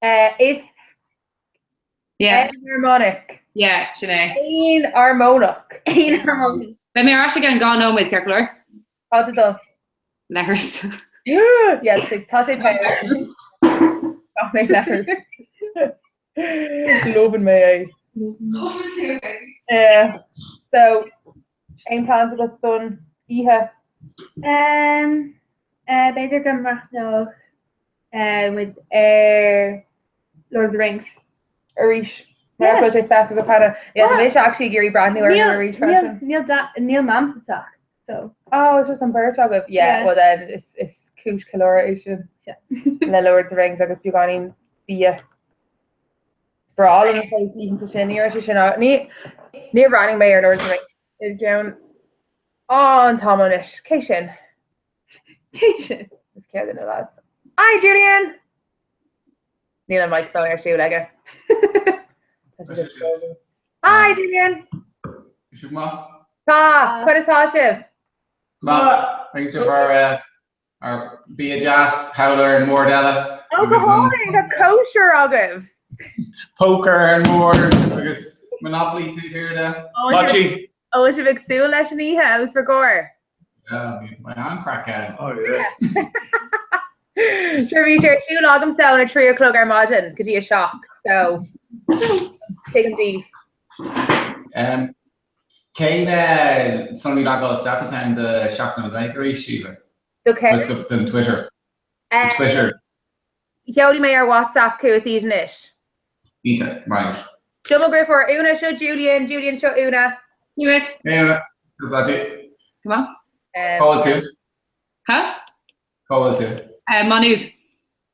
Uh, is Yeah. Enharmonic. Yeah, sin é. Aonarmónach. Aonarmónach. Beidh mé ar ais i gceann 2 nóiméad, ceart go leor? Cá bhfuil tú? Leithreas. Yeah, tá sé Tá mé leithreas. Lofann mé é. Eh, so, aon plans agat don oíche? Um, eh, b'fhéidir go mbreathnódh muid ar Lord of the Rings. Arís. Mar bhfuil sé feicthe agat cheana. Yeah, tá mise actually ag iarraidh breathnú air arís freisin. Níl níl Mam sa teach, so. Oh, it's just an bheirt agaibh. Yeah, well then is is cúis ceiliúradh é sin. Le Lord of the Rings agus beagáinín bia. Is breá liom na saghas oícheanta sin. Ní raibh sé sin ní níor bhreathnaigh mé ar Lord of the Rings i gceann an-tamall anois. Cé sin? Cé sin? Is céard na lads. Hi Julian! Níl an microphone ar siúl aige. Hi Julian! Is sibh maith? Tá, conas tá sibh? Maith. Rinne sibh ár ár bia deas thall ar an mbord eile. Ó go hálainn, tá cóisir agaibh! Poker ar an mbord agus Monopoly taobh thiar de. Bocce! An bhfuil sibh ag súil leis an oíche os bhur gcomhair? Yeah, bhí an-chraic ann. Oh yeah. Sure, bhí sé ar siúl agamsa óna 3 a chlog ar maidin go dtí a 7, so tuigim daoibh. Um, Cén sonraí logáil isteach atá ann do Seachtain na Gaeilge arís, Síle? Do céard? Don Twitter. Twitter. Sheolfaidh mé ar WhatsApp chugat iad anois. Iontach, right. Seo mo dheirfiúr Úna, seo Julian, Julian, seo Úna. Hey Rich. Hey Úna, good lad tú. Come on. Cá bhfuil tú? Huh? Cá bhfuil tú? Maigh Nuad.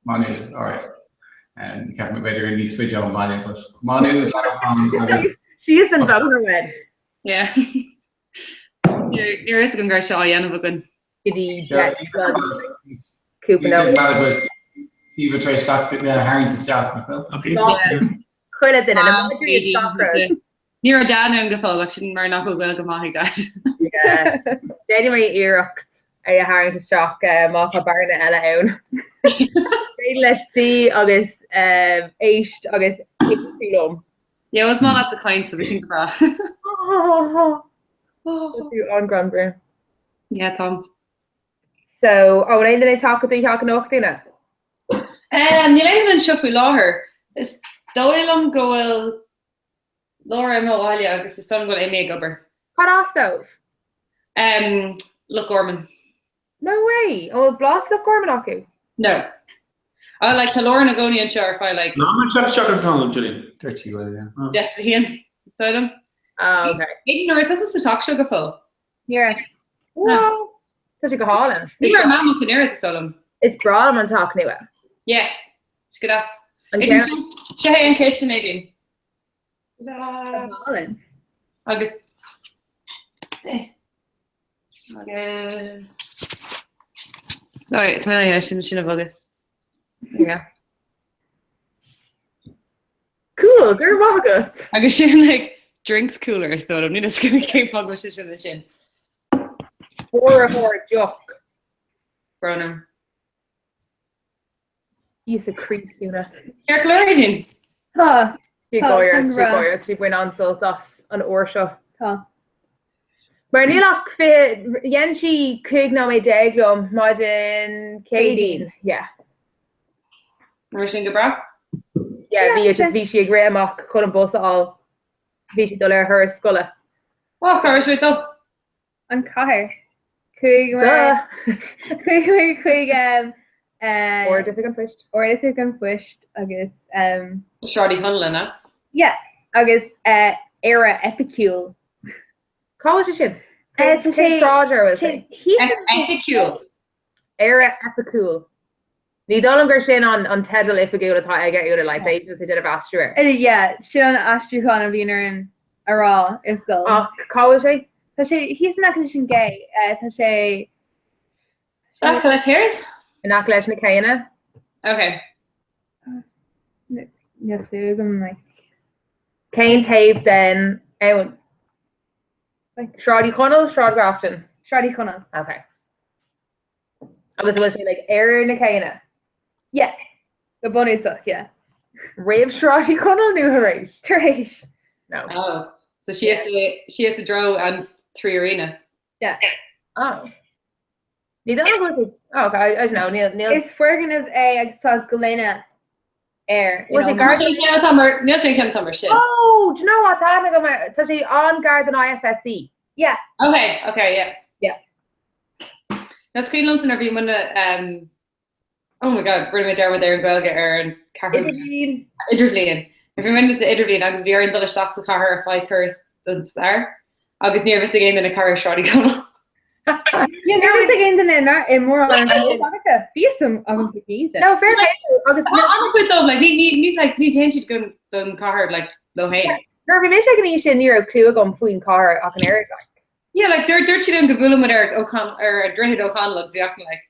Maigh Nuad, alright. Ceapaim b'fhéidir níos faide ón mbaile, but Maigh Nuad agus... Síos an bóthar uainn. Yeah. Ní raibh fhios agam go raibh seo á dhéanamh againn. Go dtí cúpla nóiméad. Caoimhe tar éis gach duine a tharraingt isteach, nach bhfuil? Chuile duine, na madraí is gach rud. Ní raibh Dad ann go fóill ach sin mar nach bhfuil Gaeilge maith ag Dad. Déanfaidh mé iarracht é a tharraingt isteach má tá bearna eile ann. Féidir leis suí agus éist agus aontú liom. Yeah, well, is maith leatsa caint, so bhí sin go breá. Tá tú an-ghreannmhar. Yeah, táim. So, an bhfuil aon duine ag teacht go dtí theach anocht, Úna? Um, níl aon duine anseo faoi láthair. Is dóigh liom go bhfuil Laura imithe abhaile agus is dóigh liom go bhfuil Amy ag obair. Cad as dóibh? Um, Loch Gorman. No way! An bhfuil blas Loch Gorman acu? No. Oh, like, tá Laura ina cónaí anseo ar feadh, like... Ná mar teach isteach ar an Gillian. Dúirt sí go bhfuil, yeah. 10 bhliain, is dóigh liom. Ah, okay. Aideen, an raibh tusa sa teach seo go fóill? Ní raibh. Wow! Tá sé go hálainn. Ní raibh Mam ach an oiread, is dóigh liom. Is breá liom an teach nua. Yeah, it's go deas. An Aideen, ceann- seo é an chistin, Aideen. Go hálainn. Agus... Eh. Agus... Sorry, tá mé sin sin a bhogadh. Yeah. Cool, go raibh maith agat. Agus sin like drinks cooler is dóigh liom, níl a fhios agam cén fáth go bhfuil sé sin ansin. Fuaraitheoir deoch. Brón orm. Íosa Críost, Úna. Ceart go leor, Aideen? Tá. Tá gáire, tá gáire, tá sí ag baint an-sult as an uair seo. Tá. Mar níl ach 20, dhein sí 15 nóiméad liom maidin Céadaoin, yeah. An raibh sin go breá? Yeah, bhí, just bhí sí ag rith amach chun an bus a fháil. Bhí sí ag dul ar thuras scoile. Ó, cá raibh sí ag dul? An chathair. Chuaigh mé chuaigh mé chuig um, uh, Ard-Oifig an Phoist. Ard-Oifig an Phoist agus um, Sráid Uí Chonaill, an ea? yeah, agus uh, Éire Eipiciúil. Cá bhfuil sé sin? Uh, tá Cén sé sráid ar a bhfuil sé? thíos Eipiciúil. Éire Eipiciúil. Ní dóigh liom gur sin an teideal oifigiúil atá aige Úna, like, b'fhéidir is déanamh aistriú air. Yeah, sin an aistriúchán a bhíonn orainn a rá i scoil. Ach cá bhfuil sé? Tá sé thíos in aice leis an gcé. Tá sé. In aice le céard? In aice leis na céanna. Ok. Níl clue agam, like. Cén taobh den abhainn? Sráid Uí Chonaill, Sráid Grafton? Sráid Uí Chonaill. Ok. Agus an bhfuil sé like ar na céanna? Yeah. Go bunúsach, yeah. Roimh Sráid Uí Chonaill nó tar éis? Tar éis. No. Oh. So síos síos i dtreo an Three Arena. Yeah. Oh. Ní dóigh liom go bhfuil sé Oh, okay, I, I don't know, níl níl Is foirgneamh é agus tá gloine air. Bhfuil sé gar Níl sé an ceann atá mar níl sé an ceann atá mar sin. Oh, do you know what? Tá aithne agam air. Tá sé an-gar don IFSC. Yeah. Okay, okay, yeah. Yeah. Is cuimhin liomsa nuair a bhí muidne um, oh my god, rinne mé dearmad ar an Ghaeilge ar an ceathrú Idirbhliain. Idirbhliain. Nuair a bhí muidne sa Idirbhliain agus bhí orainn dul isteach sa chathair ar feadh turas don stair agus ní raibh fhios ag aon duine cá raibh Sráid Uí Chonaill. Yeah, ní raibh fhios ag aon duine ná i mórán Bhí fhios agamsa cinnte. No, fair play agus Tá an-chuid dóibh, like, ní, ní, ní, like, ní théann siad don, don chathair, like, leo féin. Nuair a bhí mise ag an aois sin ní raibh clue agam faoin chathair ach an oiread, like. Yeah, like, dúirt dúirt siad linn go mbuailfeadh muid ar O'Con ar Droichead O'Connell agus bhí achan like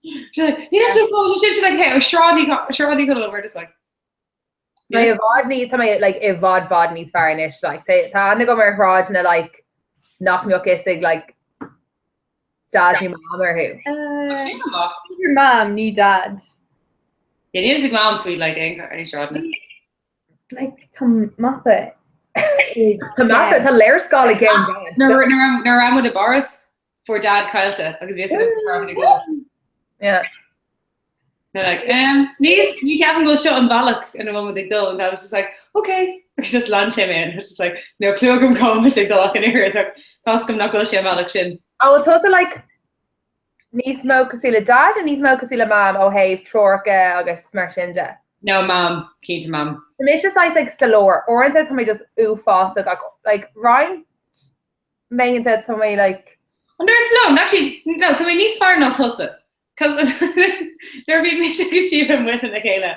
She's like, Níl fhios agam cá bhfuil sé like, hey, oh, Sráid Uí Sráid Uí Chonaill, we're just like Tá i bhfad ní tá mé like i bhfad bhfad níos fearr anois like tá tá aithne agam ar shráideanna like nach mbeadh fhios ag like dad nó mam orthu. Uh, Sin go maith. B'fhéidir mam, ní dad. Yeah, níl fhios ag mam faoi like aon aon sráideanna. Like, tá mapa. Tá mapa, tá léarscáil i gceann Dad. Nuair a raibh muid i bPáras, fuair Dad caillte agus bhí fhios agam go raibh muid ag dul. Yeah. They're like, um, ní ní cheapaim go bhfuil seo an bealach ina bhfuil muid ag dul and Dad was just like, okay. Agus just lean sé mé and I was just like, níl clue agam cá bhfuil muid ag dul ach an oiread ach tá fhios agam nach bhfuil sé an bealach sin. An bhfuil tusa like Níos mó cosúil le Dad nó níos mó cosúil le Mam ó thaobh treoracha agus mar sin de? No, Mam, cinnte Mam. Tá mise saghas like sa lár. Uaireanta tá mé just uafásach ach like roinnt laethanta tá mé like. An dúirt no, actually, no, tá mé níos fearr ná tusa. Cos nuair a bhí mise agus Síomha amuigh lena chéile.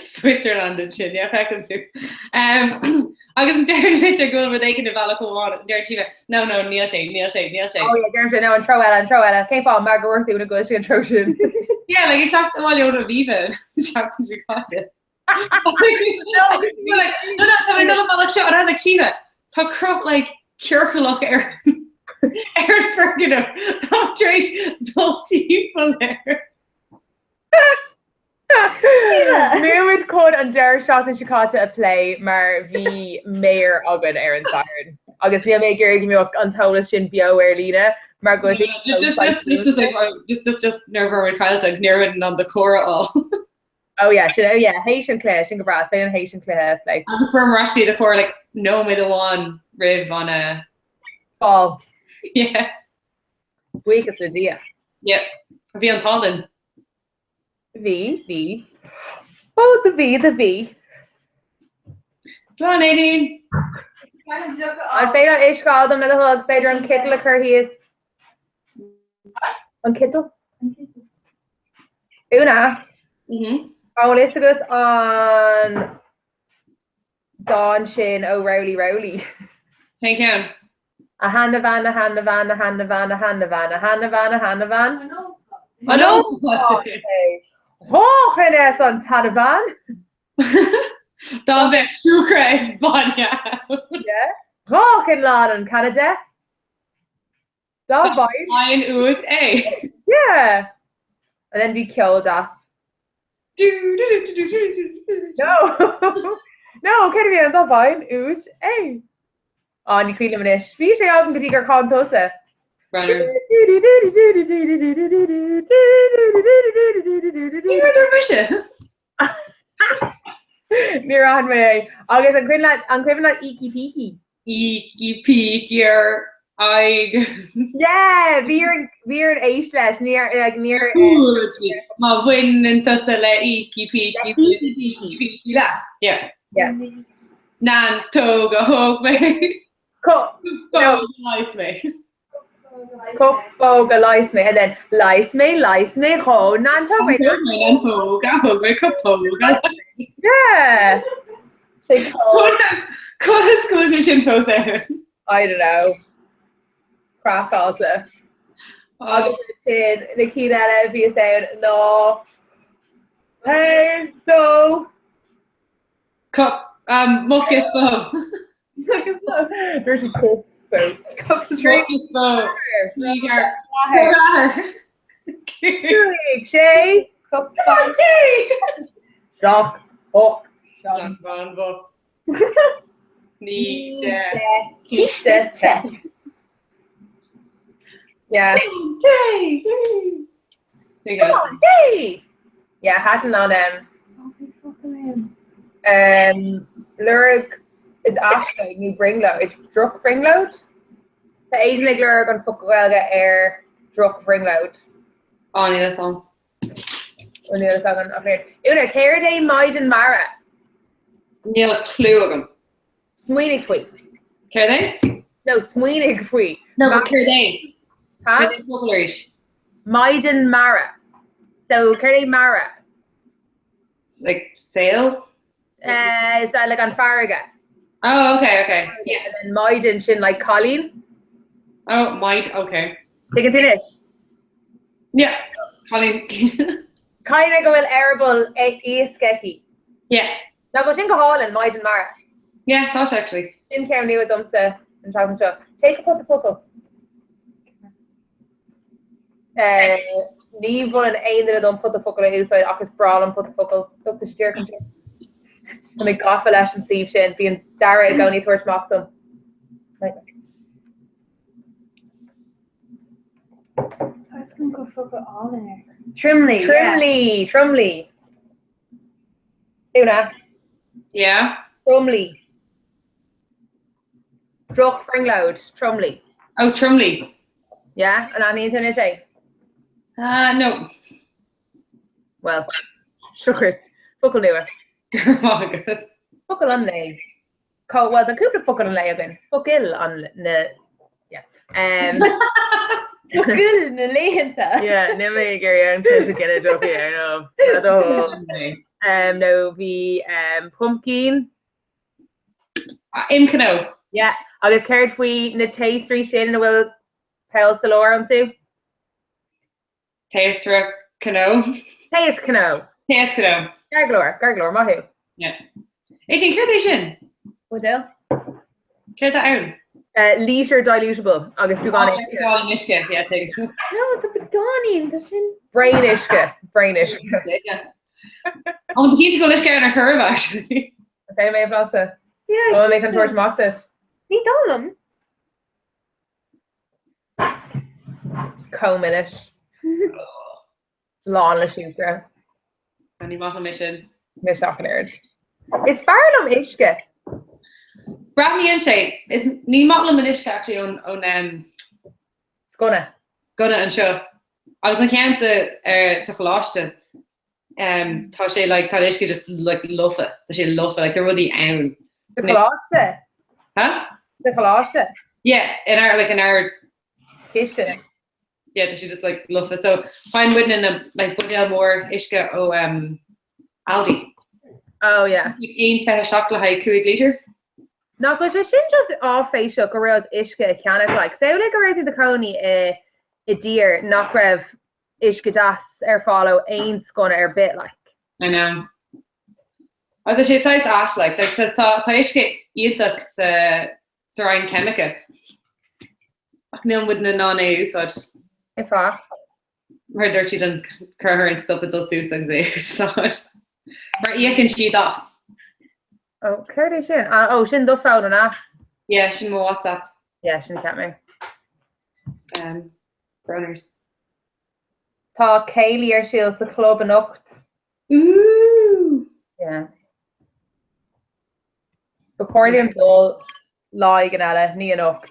Switzerland ansin, yeah, feiceann tú. Um, Agus an deireann mise go bhfuil rud éigin i bhealach amháin, an deireann Síomha, no, no, níl sé, níl sé, níl sé. Oh yeah, deireann sé, no, an treo eile, an treo eile. Cén fáth? Mar gur dhúirt Úna go bhfuil sé an treo sin. Yeah, like ag teacht abhaile ón Aviva an tseachtain seo caite. No, like, no, no, tá mé ag dul an bealach seo, and I was like, Síomha, tá cruth, like, ciorcalach ar ar an foirgneamh, tá tar éis dul timpeall air. Níl muid chun an deireadh seachtaine seo caite a phlé mar bhí maor againn ar an Satharn agus níl mé ag iarraidh go mbeadh an t-eolas sin beo ar líne mar go Just just just just like just just just nuair a bhí muid caillte agus ní raibh muid in ann do charr a fháil. Oh yeah, sin oh yeah, théis an cluiche, sin go breá, is féidir théis an cluiche a phlé. Agus fuair muid ar ais do charr like nóiméad amháin roimh an eh Fáil. Yeah. Buíochas le Dia. Yeah. Bhí an t-ádh linn. Bhí, bhí. Ó, do bhí, do bhí. Slán, Aideen! An féidir leat uisce a fháil dom le do thoil agus b'fhéidir an citeal a chur thíos? An citeal? Úna, an bhfuil fhios agat an dán sin ó Rowley Rowley. Cén ceann? A sheanabhean, a sheanabhean, a sheanabhean, a sheanabhean, a sheanabhean, a sheanabhean. An ólfá é? Dhá chruinneas an tseanabhean. Dá mbeadh siúcra is bainne ann. Dhá chinn lán an canna de. Dá bhfaighinn uait é. Yeah! And then bhí ceol deas. No! No, céard a bhí ann? Dá bhfaighinn uait é. Á, ní cuimhin liom anois. Bhí sé agam go dtí gur chan tusa. Níor dhúirt mise. Níor aithin mé é. Agus an cuimhin leat, an cuimhin leat Ící Pící? Ící Pící ar aghaidh. Yeah! Bhí orainn, bhí orainn éist leis, níor, like, níor. Má bhaineann tusa le Ící Pící, Le hÍcí Pící. Pící leat. Yeah. Yeah. Neantóg a thóg mé. Cupóg a leigheas mé. Cupóg a leigheas mé, and then leigheas mé, leigheas mé dhó, neantóg mé. Neantóg a thóg mé, cupóg a leigheas mé. Yeah! Say Conas, conas go bhfuil sé sin fós ann? I don't know. Craiceáilte. Agus sin na cinn eile a bhíos ann ná Hey, so Cup, um, muc is bó. Muc is bó. Dúirt sí cup bó. Cup Muc is bó. Trí ceathair. Cúig, sé, Cupán tae! Seacht, ocht. Seanbhean bhocht. Ní de. Císte te. Yeah. Tae! Cupán tae! Yeah, thaitin an um, um, lorg is aisling nó brionglóid, drochbhrionglóid? Tá Aideen ag lorg an focal Gaeilge ar drochbhrionglóid. Á, níl fhios a'm. Ó níl fhios agam ach oiread. Úna, céard é Maighdean Mara? Níl clue agam. Smaoinigh faoi. Céard é? No, smaoinigh faoi. No, but céard é? Ha? Céard é focal arís? Maighdean Mara. So, céard é Mara? Like, saol? Uh, is that like an farraige? Oh, okay, okay. Yeah. And then Maighdean sin like cailín. Oh, might, okay. Tuigeann tú anois? Yeah, cailín. Cailín go bhfuil eireaball iasc aici. Yeah. Nach bhfuil sin go hálainn, Maighdean Mara. Yeah, tá sé actually. Sin ceann nua domsa an tseachtain seo. Téigh go pota focal. Ní mholann aon duine dom pota focal a úsáid ach is breá liom pota focal. Tugtar sé díreach ansin. Tá mé gafa leis an suíomh sin. Bíonn Dara i gcónaí ag tabhairt amach dom. Tromluí. Tromluí, tromluí. Úna. Yeah. Tromluí. Drochbhrionglóid, tromluí. Oh, tromluí. Yeah, an aithníonn tú anois é? Ah, no. Well, seo dhuit. Focal nua. Go raibh maith agat. Focal an lae. Cá, bhuel, tá cúpla focal an lae againn. Focail an, na, yeah. Um, Focail na laethanta. Yeah, níl mé ag iarraidh an cluiche ginideach a dhéanamh. Um, nó bhí um, pumpkin. Im chnó. Yeah, agus céard faoi na taosraí sin ina bhfuil poll sa lár iontu? Taosra cnó. Taos cnó. Taos cnó. Ceart go leor, ceart go leor, maith thú. Yeah. Aideen, céard é sin? Buidéal. Céard tá ann? Litre dilutable agus beagán uisce. Beagán uisce, yeah, tuigim. No, tá beagáinín, tá sin. Braon uisce, braon uisce. An cinnte go bhfuil uisce ann ar chor ar bith, actually. An féidir mé a bhlaiseadh? Yeah. An bhfuil mé chun tabhairt amach duit? Ní dóigh liom. Chomh milis. Lán le siúcra. Ní maith liom é sin. Mise ach an oiread. Is fearr liom uisce. Breathnaíonn sé, is ní maith liom an uisce actually ón ón um, Sconna. Sconna anseo. Agus an ceann sa ar sa choláiste um, tá sé like tá an uisce just like lofa, tá sé lofa, like tá rudaí ann. Sa choláiste? Huh? Sa choláiste? Yeah, in our like in our Cistine. Yeah, tá sé just like lofa. So faigheann muidne na like buidéal mór uisce ó um, Aldi. Oh yeah. Like 1.27 le haghaidh 5 litre. Nach bhfuil sé sin just áiféiseach go raibh uisce a cheannach like samhlaigh go raibh tú i do chónaí i i dtír nach raibh uisce deas ar fáil ó aon sconna ar bith like. I know. Agus tá sé saghas ait like, like 'cause tá tá uisce iontach sa sa roinn ceimice. Ach níl muidne in ann é a úsáid. Cén fáth? Mar dúirt siad an caithfidh orainn stop ag dul suas agus é a úsáid. Mar íocann siad as. Ó, céard é sin? Ah, ó, sin do phone, an ea? Yeah, sin mo WhatsApp. Yeah, sin a cheap mé. Um, Runners. Tá céilí ar siúl sa chlub anocht. Ooh! Yeah. Ba chóir dom dul lá éigin eile, ní anocht,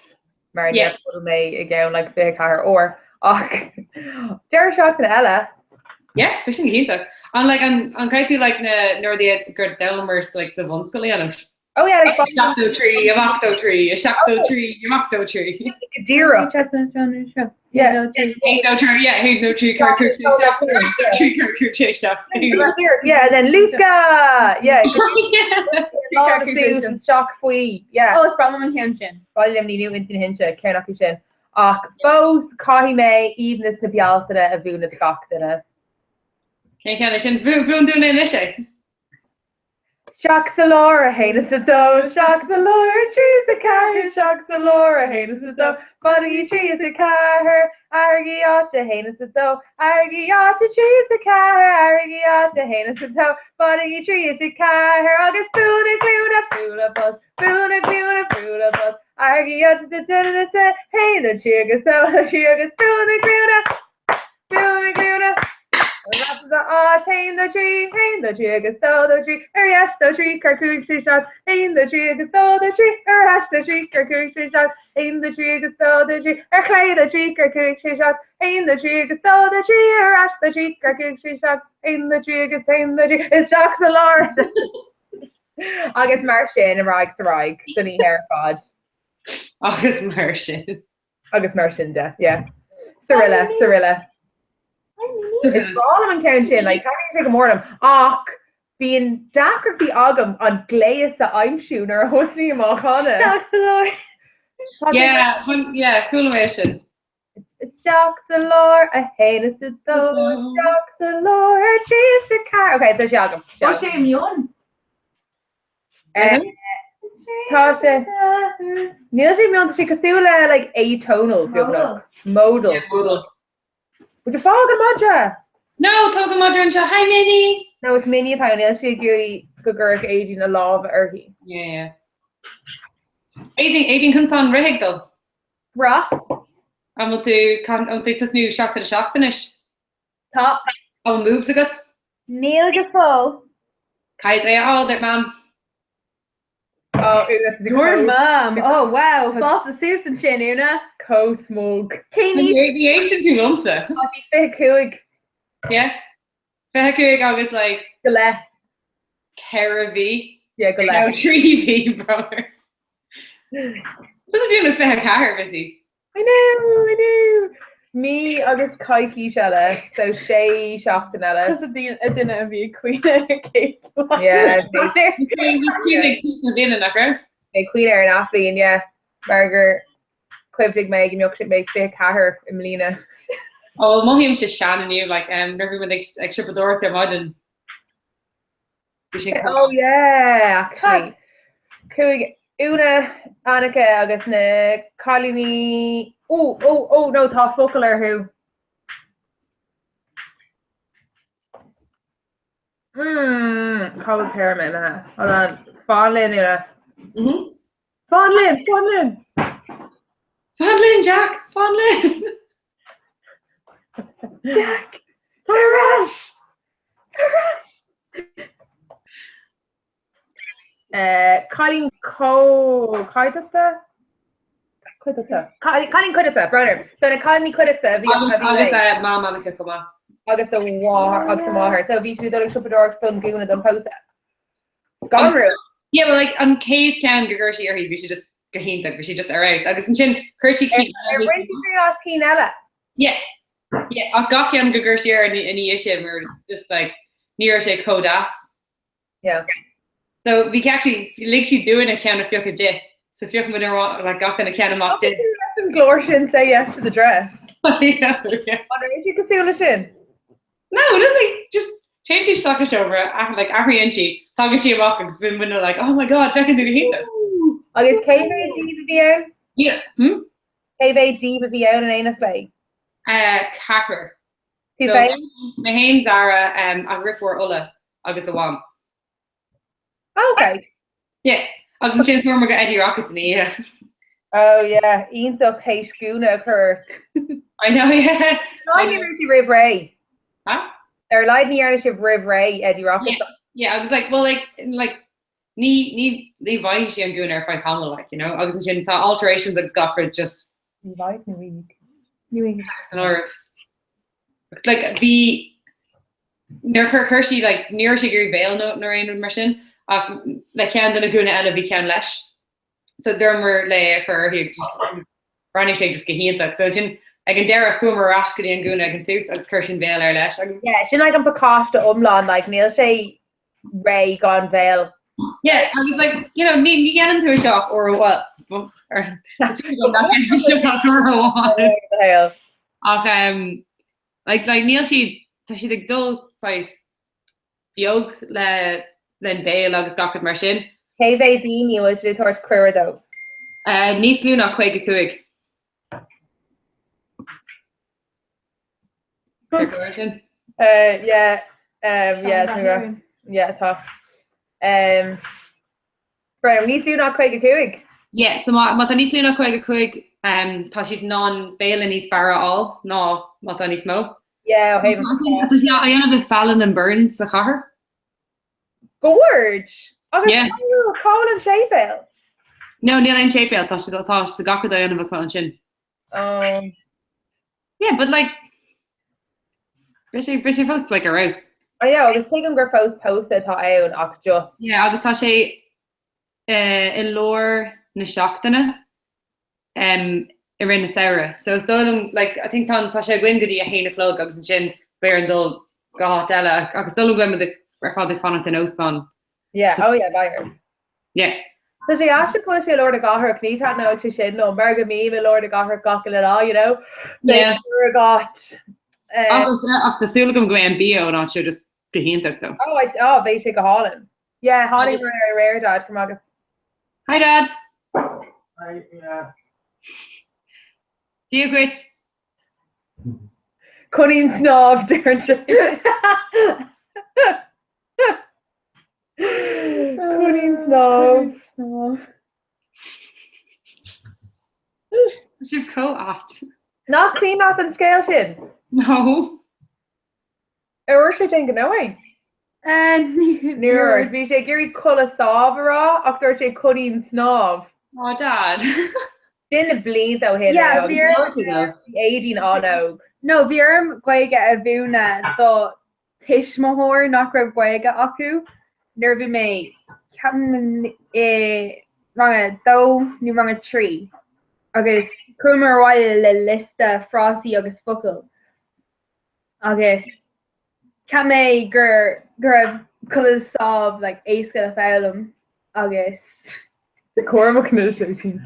mar níor chodail mé i gceann like 24 uair, ach deireadh seachtaine eile. Yeah, bhí sin go hiontach. An like an an caithfidh tú like na na rudaí gur d'fhoghlaimir like sa bhunscoil a dhéanamh? Oh yeah, like Isteach dó trí, amach dó trí, isteach dó trí, amach dó trí. Go díreach. Yeah. Haon dó trí, yeah, haon dó trí, ceathair cúig sé seacht, dó trí, ceathair cúig sé seacht. Yeah, and then Luska! Yeah. Isteach faoi. Yeah. Oh, is breá liom an ceann sin. Baile liom ní nó intinn na hinse ceann acu sin. Ach fós caithfidh mé aoibhneas na Bealtaine a mhúineadh do gach duine. Cén ceann é sin? Mhúin dúinn anois é. Isteach sa lár, 1 is 2, isteach sa lár, 3 is 4, isteach sa lár, 1 is 2, fanaigí 3 is 4, athraigí áit 1 is 2, athraigí áit 3 is 4, athraigí áit 1 is 2, fanaigí 3 is 4, agus buail na glúine, bualadh bos, buail na glúine, bualadh bos, athraigí áit 1 2 3 agus 2 3 agus buail na glúine. Buail na glúine. Ar ais sa áit, 1, 2, 3, 1, 2, 3 agus 2, 2, 3, ar dheis, 2, 3, 4, 5, 6, 7, 1, 2, 3 agus 2, 2, 3, ar ais, 2, 3, 4, 5, 6, 7, 1, 2, 3 agus 2, 2, 3, ar chlé, 2, 3, 4, 5, 6, 7, 1, 2, 3 agus 2, 2, 3, ar ais, 2, 3, 4, 5, 6, 7, 1, 2, 3 agus 1, 2, 3, isteach sa lár! Agus mar sin, ar aghaidh is ar aghaidh, don oíche ar fad. Agus mar sin. Agus mar sin de, yeah. Sarilla, Sarilla. Is breá liom an ceann sin, like, taitníonn sé go mór liom, ach bíonn deacrachtaí agam an gléas a aimsiú nuair a thosnaím á chanadh. Isteach sa lár. Yeah, hun, yeah, chuala mé sin. Isteach sa lár, 1 is 2, isteach sa lár, 3 is 4. Ok, tá sé agam. Tá sé mion. Tá sé Níl sé mion tá sé cosúil le like atonal beagnach. Modal. Yeah, modal. Would you fág an madra? No, tá an madra anseo. Hi Minnie! No, it's Minnie atá níl sí ag iarraidh go gcuirfeadh Aideen a lámh uirthi. Yeah, yeah. Aideen, Aideen conas tá an rith ag dul? Breá. An bhfuil tú, an bhfuil tú ag tosnú 7 a 7 anois? Tá. An bhfuil moves agat? Níl go fóill. Caithfidh tú é a fháil, dúirt Mam. Oh, Úna, tá Dúirt Mam. Oh, wow, fásta suas ansin, Úna. Chomh smug. Cén aois? Ní éisteann tú liomsa. Tá sí 25. Yeah. 25 agus like. Go leith. 4 mhí. Yeah, go leith. No, 3 mhí, brother. Tusa beagnach 24, Missy. I know, I know! Mí agus coicís eile, so sé seachtain eile. Tusa an duine a bhí ag caoineadh an chéad lá. Yeah, bhí. Bhí caoineadh ag tús na bliana, nach raibh? Mé ag cuimhneamh ar an athbhliain, yeah, mar gur chuimhnigh mé go mbeadh mé 24 i mbliana. Ó, well, mothaímse sean inniu, like, um, nuair a bhí muid ag, ag siopadóireacht ar maidin. Bhí sé Oh yeah, actually. Chuaigh Úna, Annika agus na cailíní, ó, ó, ó, no, tá focal orthu. Mm, cá bhfuil téarma imithe? Hold on. Fan linn, Úna. Mhm. Fan linn, fan linn! Fan linn, Jack! Fan linn! Jack! Tá ar ais! Tá ar ais! Eh, cailín có cuideachta? Cuideachta. Cailín cuideachta, brón orm. So na cailíní cuideachta a bhí Agus agus eh, mam Annika chomh maith. Agus a mháthair agus a máthair. So bhí siad ag dul ag siopadóireacht don gúna don phósadh. Scanrúil. Yeah, well like an chéad cheann gur chuir sí uirthi, bhí sé just go hiontach, bhí sé just ar fheabhas. Agus ansin chuir sí cinn Ar bhain sí triail as cinn eile? Yeah. Yeah, ach gach ceann gur chuir sí air ina dhiaidh sin, we were just like ní raibh sé chomh deas. Yeah. So bhí actually lig sí dúinne ceann a phiocadh di. So phioc muid ar like gach duine ceann amach di. An glór sin say yes to the dress. I know, yeah. An raibh sí cosúil leis sin? No, just like just téann sí isteach i seomra, like athraíonn sí, tagann sí amach agus bíonn muidne like oh my god, feiceann tú go hiontach. Agus cé mhéad díobh a bhí ann? Yeah. Hmm? Cé mhéad díobh a bhí ann in éineacht léi? Uh, ceathrar. Tú So, féin? mé féin, Zara, um, a dheirfiúr Ola agus a mham. Oh, okay. Yeah. Agus ansin chuamar go Eddie Rockets ina dhiaidh. Oh yeah, iontach théis gúna a chur. I know, yeah. Ar a laghad ní raibh sí roimh ré. Huh? Ar a laghad ní dhearna sibh roimh ré Eddie Rockets. Yeah, yeah, agus like, well like, like, ní, ní, ní bhfaighidh sí an gúna ar feadh tamaill, like, you know, agus ansin tá alterations agus gach rud just Ní bhfaighidh nó bhfaighidh. Ní bhfaighidh. san áireamh. Like, bhí, nuair a chuir, chuir sí, like, ní raibh sí ag iarraidh veil nó, nó aon rud mar sin, ach le ceann de na gúna eile bhí ceann leis. So dúramar léi é a chur uirthi agus just breathnaigh sé just go hiontach. So ansin ag an deireadh chuamar ar ais go dtí an gúna ag an tús agus chuir sí an veil air leis agus. Yeah, sin like an pacáiste iomlán, like níl sé réidh gan veil. Yeah, agus like, you know, ní ní dhéanann tú é seo ach uair amháin. Is féidir liom nach ndéanann sibh ach uair amháin. Ach um, like, like, níl siad, tá siad ag dul saghas beag le len béal agus gach rud mar sin. Cé mhéad daoine a bhfuil siad ag tabhairt cuireadh dó? Uh, níos lú ná 55. Ar go leor sin? Uh, yeah, um, yeah, tá mé- yeah, tá. Um, Right, níos lú ná 55? Yeah, so má, má tá níos lú ná 55, um, tá siad in ann béile níos fearr a fháil ná má tá níos mó. Yeah, ó thaobh an Tá sé á dhéanamh i Fallon and Burns sa chathair. Gorge! Agus Yeah. cá bhfuil an séipéal? No, níl aon séipéal, tá siad tá siad gach rud á dhéanamh acu ansin. Um, Yeah, but like beidh sé beidh sé fós like ar fheabhas. Oh yeah, agus tuigim gur fós pósadh atá ann ach just. Yeah, agus tá sé eh, i lár na seachtaine um, i rith na samhradh. So is dóigh liom like I think tá tá sé againn go dtí a haon a chlog agus ansin beidh orainn dul go háit eile agus is dóigh liom go mbeidh muid ar fad ag fanacht in óstán. Yeah, oh yeah, beidh orainn. Yeah. Tá sé aisteach go bhfuil sé i lár na cathrach, ní taitneoidh sé sin liom mar go mbím i lár na cathrach gach uile lá, you know? Yeah. Beidh agat. Agus ach tá súil agam go mbeidh an bia ón áit seo just go hiontach though. Oh, I, oh, beidh sé go hálainn. Yeah, tháinig mar ar aréir Dad, go maith. Hi Dad. Hi, yeah. Dia dhuit. Coinín snámh deireann sé. Coinín snámh. Tá sibh chomh ait. Nach cuimhin leat an scéal sin? No. Ar dhúirt sé déan gnó é? Níor. Bhí sé ag iarraidh codladh sámh a rá ach dúirt sé coinín snámh. Aw Dad. Sin na blianta ó shin. Yeah, bhí Aideen an-óg. No, bhí orm Gaeilge a mhúineadh do tuismitheoir nach raibh Gaeilge acu nuair a bhí mé, ceapaim, i rang a dó nó rang a 3 agus chuamar abhaile le liosta frásaí agus focal agus cheap mé gur go raibh codladh sámh like éasca le foghlaim agus. Cúramach anois é sin.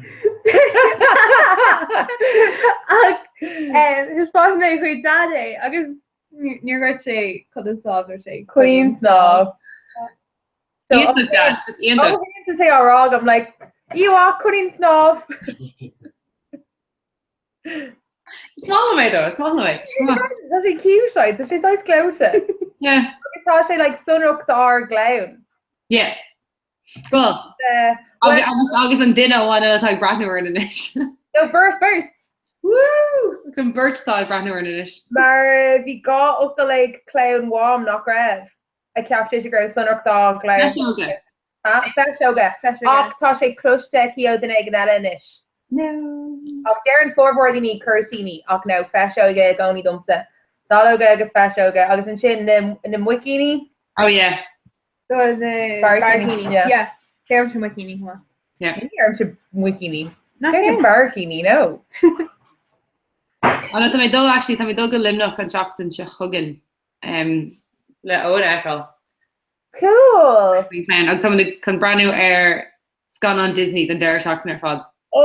Ach thaispeáin mé chuig Dad é agus níor dhúirt sé codail snámh, dúirt sé Coinín snámh. Iontach Dad, just iontach. Ó tá sé á rá agam like, Íomhá coinín snámh. Is maith liom é though, is maith liom é. Tá sé cute, right? Tá sé saghas gleoite. Yeah. Agus tá sé like sonrach dár gclann. Yeah. Well, agus agus an duine amháin eile atá ag breathnú orainn anois. No, beirt, beirt! Woo! Agus an beirt atá ag breathnú orainn anois. Mar bhí gá fhocal ag clann Mham nach raibh, a cheap sé go raibh sonrach dá gclann. Feiseoga. Feiseoga. Ach tá sé cloiste aici ó duine éigin eile anois. No. Ach deireann formhór daoine cuirtíní ach no, feiseoga i gcónaí domsa. Dallóga agus feiseoga agus ansin na muicíní. Oh yeah. Barraicíní, yeah. Yeah. Deirimse muicíní chomh maith. Yeah. Ní deirimse muicíní. Nach Deirimse barraicíní, no. Oh no, tá mé ag dul actually, tá mé ag dul go Luimneach an tseachtain seo chugainn um, le Eoin a fheiceáil. Cool! Faoin plean. Agus tá mé chun breathnú ar scannán Disney don deireadh seachtaine ar fad. Ó,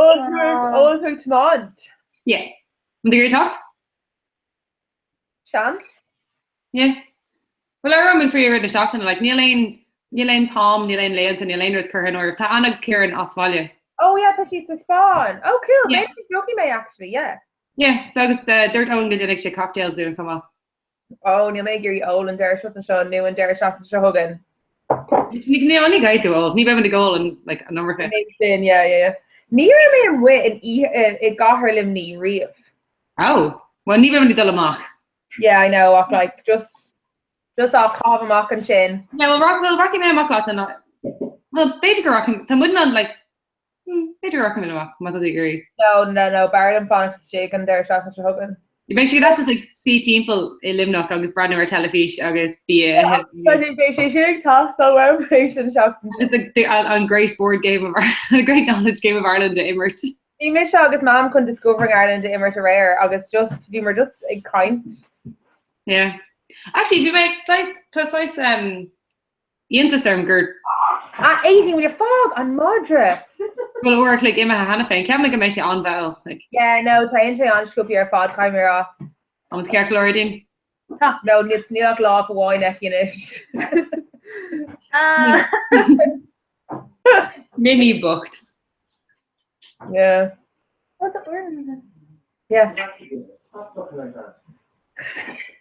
tú ag tiomáint? Yeah. An tú ag teacht? Seans. Yeah. Well, ar an free i rith na seachtaine, like, níl aon, níl aon t-am, níl aon laethanta, níl aon rud curtha in áirithe. Tá Anna agus Ciarán as bhaile. Oh yeah, tá siad sa Spáinn. Oh cool, Yeah. maybe tiocfaidh mé actually, yeah. Yeah, so agus uh, dúirt Eoin go ndéanfaidh sé cocktails dúinn chomh maith. Oh, níl mé ag iarraidh ól an deireadh seachtaine seo nó an deireadh seachtaine seo chugainn. Ní ní ní gcaithfidh tú ól, ní beidh muid ag ól an like, an iomarca. Méid sin, yeah, yeah, yeah. Ní raibh mé amuigh in oíche, i, i gcathair Luimnigh riamh. Oh, well ní beidh muid ag dul amach. Yeah, I know, ach like, just, just á chaitheamh amach ansin. Yeah, well, rac, well, rachaidh mé amach leat an, well, b'fhéidir go rachaidh, tá muid in ann, like, hmm, b'fhéidir go rachaidh muid amach, má tá tú ag iarraidh. No, no, no, b'fhearr liom fanacht istigh an deireadh seachtaine seo chugainn. Beidh sé go deas just like suí timpeall i Luimneach agus breathnú ar teilifís agus bia a ithe Tá sé beidh sé sin ag teastáil uaim tar éis an seachtain. Agus the, the, an, an great board game of the great knowledge game of Ireland a imirt. Bhí mise agus Mam chun Discovering Ireland a imirt aréir agus just, bhíomar just ag caint. Yeah. Actually, bhí mé saghas, tá saghas um, iontas orm gur Ah, Aideen, will you fág an madra? go bhfuil uair a chloig imithe cheana féin. Ceapaim go mbeidh sé an-mhall. Like, Yeah, no, téann sé an-sciobtha ar fad, caithfidh mé a rá. an bhfuil ceart go leor, Aideen? Tá. No, níl níl ach lámh amháin aici anois. Ah. Mimi bocht. Yeah. Yeah.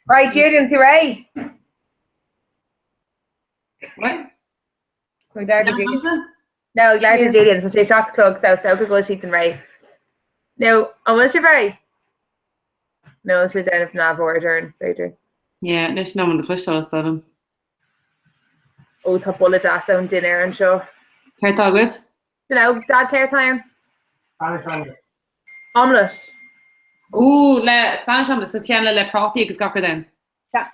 Right, Julian, tú réidh? What? Ag labhairt le Julian. No, ag labhairt le Julian, tá sé 7 a chlog, so is dócha go bhfuil siadsan réidh. No, an bhfuil sibh réidh? No, is rud déanamh neamhaird orainn, b'fhéidir. Yeah, anois ná mun do chloisteáil is dóigh liom. Ó, tá boladh deas ón dinnéar anseo. Céard tá agaibh? Dunno, Dad, céard tá ann? Spanish omelette. Omelette. Ooh, le Spanish omelette, so ceann le le prátaí agus gach rud ann. Sea.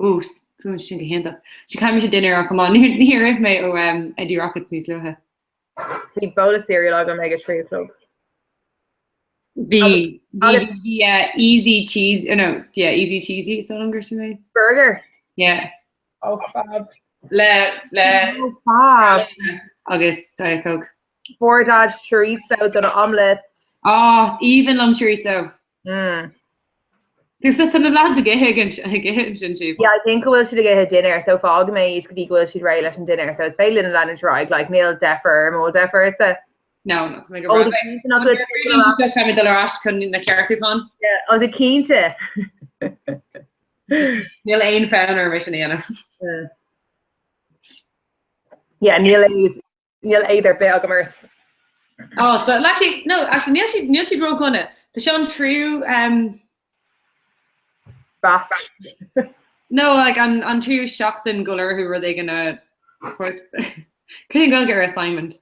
Ooh, fuaim sin go hiontach. Sea, caithfidh mise dinnéar a chomh maith. Níor ith mé ó um, Eddie Rockets níos luaithe. Bhí babhla cereal agam ag a 3 a chlog. Bhí, bhí, bhí uh, easy cheese, oh no, yeah, easy cheesy, is dóigh liom gur sin é. Burger. Yeah. Oh, fab. Le, le, Oh, fab. agus Diet Coke. Fuair Dad chorizo don omelette. Oh, is aoibhinn liom chorizo. Mm. Agus tá na lads ag ithe ag ithe ansin siad. Yeah, I think go bhfuil siad ag ithe dinnéar, so fágfaidh mé iad go dtí go bhfuil siad réidh leis an dinnéar, so is féidir linn leanúint ar aghaidh, like, níl deifir orm, an bhfuil deifir ortsa? No, no, tá mé go breá. An bhfuil sé dul ar ais chun na ceartúcháin? Yeah, oh, tá cinnte. Níl aon fonn orm é sin a dhéanamh. Yeah, níl éad níl éad ar bith agam ort. Oh, but actually, no, actually, níl siad níl siad ródhona. Tá seo an tríú um, Batch. No, like an an tríú seachtain go bhfuil orthu rud éigin a thabhairt. Cén Ghaeilge ar assignment?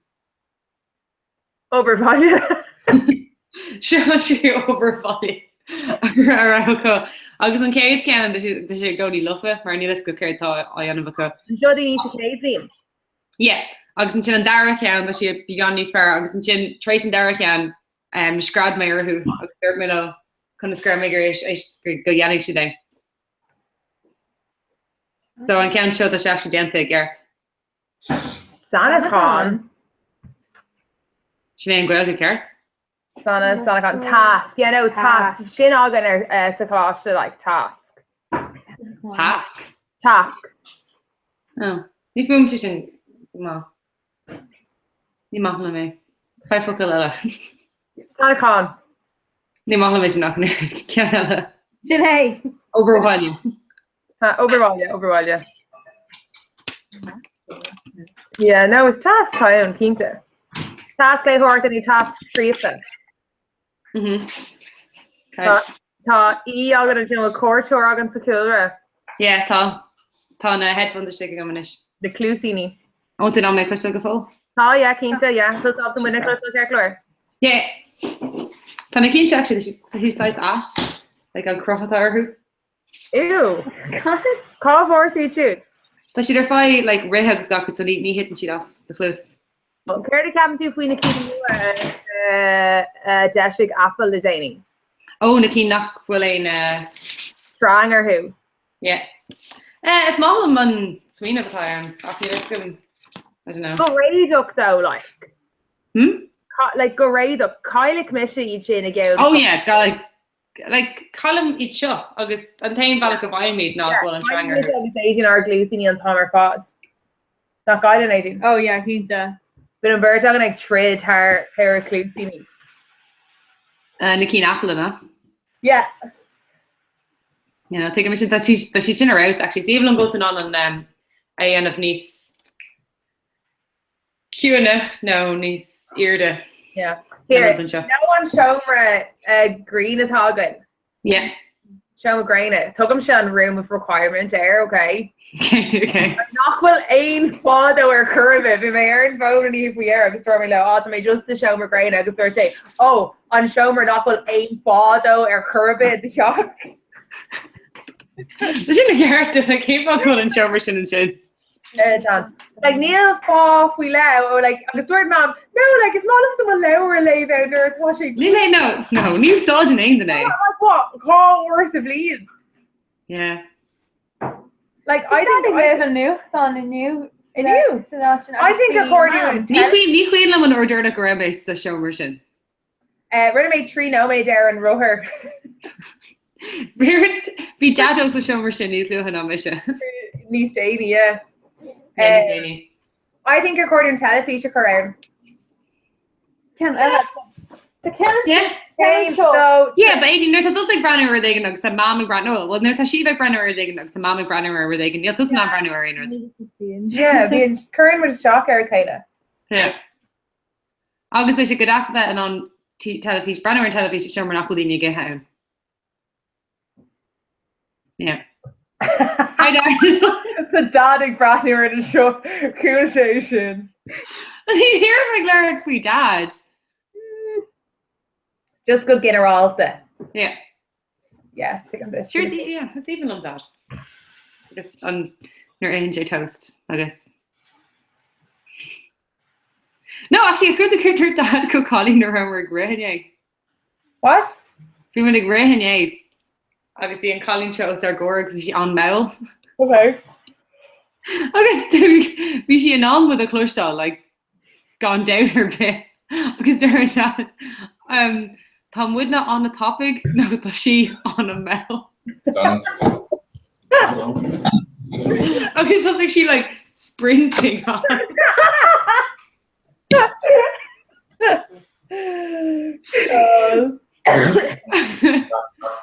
Obair bhaile. Seo an tríú obair bhaile a raibh acu. Agus an chéad cheann, tá sé tá sé i gcónaí lofa, mar níl fhios acu céard atá á dhéanamh acu. Seo daoine sa chéad bhliain. Yeah. Agus ansin an dara ceann, tá sé beagán níos fearr. Agus ansin, tar éis an dara ceann, um, scread mé orthu agus dúirt mé leo conas go raibh mé ag iarraidh éis go go dhéanfaidh siad é. So an ceann seo tá sé actually déanta i gceart. Sannachán. Sin é an Ghaeilge ceart? Sana, sannachán, tasc. Yeah, no, tasc. Sin againn ar, eh, sa choláiste, like, tasc. Tasc? Tasc. Oh, ní fuaim sé sin go maith. Ní maith liom é. Faigh focal eile. Sannachán. Ní maith liom é sin ach an oiread. Ceann eile. Sin é. Obair bhaile. Obair bhaile, obair bhaile. Yeah, no, is tasc atá ann, cinnte. Tasc léitheoireachta nó tasc scríofa. Mhm. Tá tá aoi againn ansin, bhfuil cuairteoir againn sa chúlra. Yeah, tá. Tá na headphones istigh agam anois. Na cluaisíní. An bhfuil tú in ann mé a chloisteáil go fóill? Tá, yeah, cinnte, yeah. Tá tú ábalta muidne a chloisteáil ceart go leor. Yeah. Tá na cinn seo actually, tá siad saghas ait, like an cruth atá orthu. Ew! Cá bhfuair tú iad siúd? Tá siad ar fáil like rith agus gach rud so ní ní thiteann siad as do chluas. Céard a cheapann tú faoi na cinn nua a d'eisigh Apple le déanaí? Ó, na cinn nach bhfuil aon. Sreang orthu. Yeah. Eh, is maith liom an smaoineamh atá ann, ach níl a fhios agam, I don't know. Go réadach though, like. Hmm? Like, go réadach. Caillfidh mise iad sin i gceann. Oh yeah, like, Like, caillim iad seo agus an t-aon bhealach go bhfaighim iad ná go bhfuil an sreang orthu. Agus Aideen ár gcluaisíní an t-am ar fad. Nach gcailleann Aideen? Oh yeah, cinnte. Bíonn an bheirt againn ag troid thar péire cluaisíní. Na cinn Apple, an ea? Yeah. You know, tuigim sin, tá siad sin ar fheabhas, actually. Is aoibhinn liom go bhfuil tú in ann an a dhéanamh níos ciúine nó níos airde. Yeah. Here, nó an seomra gréine atá againn. Yeah. Seomra gréine. Tugaimse an room of requirement air, okay? Okay, okay. Nach bhfuil aon fáth dó ar chor ar bith. Bhí mé ar an bhfón an oíche faoi dheireadh agus dúirt mé leo, á, tá mé just sa seomra gréine agus dúirt sé, ó, an seomra nach bhfuil aon fáth dó ar chor ar bith i do theach. Tá sin ceart, cén fáth go bhfuil an seomra sin ansin? Like níl fáth faoi leith ó like agus dúirt Mam, no like is maith liomsa mo leabhar a léamh ann nuair atá sé Níl é no, no, ní úsáideann aon duine é. Like what, 2 uair sa bhliain? Yeah. Like I think ag léamh an nuachtán inniu. Inniu? San áit sin I think gur chóir dúinn Ní cuimhin ní cuimhin liom an uair deireanach go raibh mé sa seomra sin. Rinne mé 3 nóiméad ar an rothar. Bhí Daideo sa seomra sin níos luaithe ná mise. Níos déanaí, yeah. Yeah, níos déanaí. I think gur chóir dúinn teilifís a chur ann. Ceann eile. Tá ceann Yeah. ceann seo. Yeah, but Aideen, nuair atá tusa ag breathnú ar rud éigin agus tá Mam ag breathnú, well, nuair atá sibh ag breathnú ar rud éigin agus tá Mam ag breathnú ar rud éigin, níl tusa in ann breathnú ar aon rud. Yeah, bíonn cuireann muid isteach ar a chéile. Yeah. Agus beidh sé go deas a bheith in ann teilifís, breathnú ar an teilifís i seomra nach bhfuil daoine ag ithe ann. Yeah. Hi Dad! Tá Dad ag breathnú ar anseo, chuala sé sin. Ní raibh ag labhairt faoi Dad. Just go ginearálta. Yeah. Yeah, tuigim duit. Sure, yeah, it's aoibhinn liom Dad. Agus an nuair a itheann sé toast agus No, actually, chuir chuir dúirt Dad go cailín nuair a rabhamar ag rith inné. What? Bhí muid ag rith inné agus bhí an cailín seo os ár gcomhair agus bhí sí an-mhall. Okay. Agus bhí sí in ann muid a chloisteáil, like, gan dabht ar bith. Agus deir Dad, um, tá muidne an-tapaidh nó tá sí an-mhall. Agus thosaigh sí like sprinting on.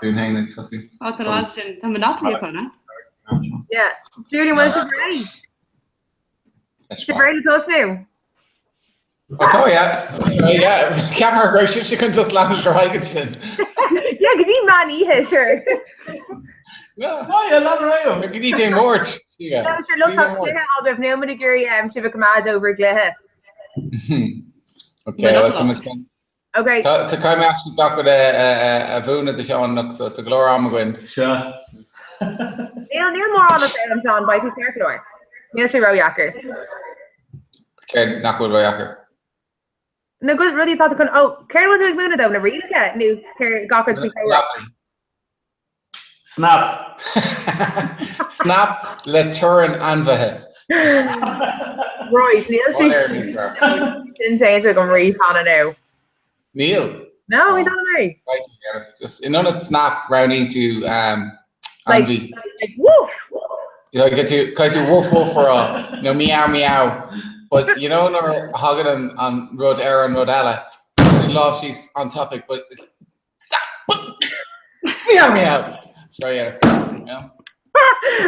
Dún fhéin ag tosú. Á tá lá sin tá Monopoly acu, no? Yeah. Julian, bhfuil sibh réidh? Sibh réidh le tosnú? Tá, yeah. Yeah. Cheapamar go raibh sibhse chun just leanúint ar aghaidh ansin. Yeah, go dtí meán oíche, sure. No, yeah, lean ar aghaidh. Go dtí Dé Máirt. No, sure, look, tá cluiche agaibh, níl muid ag iarraidh sibh a choimeád over gcluiche. Okay, well, tá muid chun. Okay. Tá caithfidh mé actually gach rud a mhúineadh do Sheán anocht, so tá go leor am againn. Sea. Níl, níl mórán le foghlaim, Seán, beidh tú ceart go leor. Níl sé ródheacair. Céard nach bhfuil ródheacair? Na rudaí atá tú chun, ó, céard a bhfuil tú ag múineadh dó, na rialacha nó céard, gach rud faoi chomhrá? Snap. Snap le torann ainmhithe. Right, níl sé. Níl air níos fearr. Sin déanta agam riamh cheana nó. Níl. No, ní dóigh liom é. Right, yeah. Just in ionad snap roghnaíonn tú um, Like, ainmhí. like woof! You know, get tú caithfidh tú woof woof a rá nó meow meow. But you know nuair a thagann an, an rud ar an rud eile, tú lámh síos an topic, but it's meow meow. Sorry, yeah. Yeah.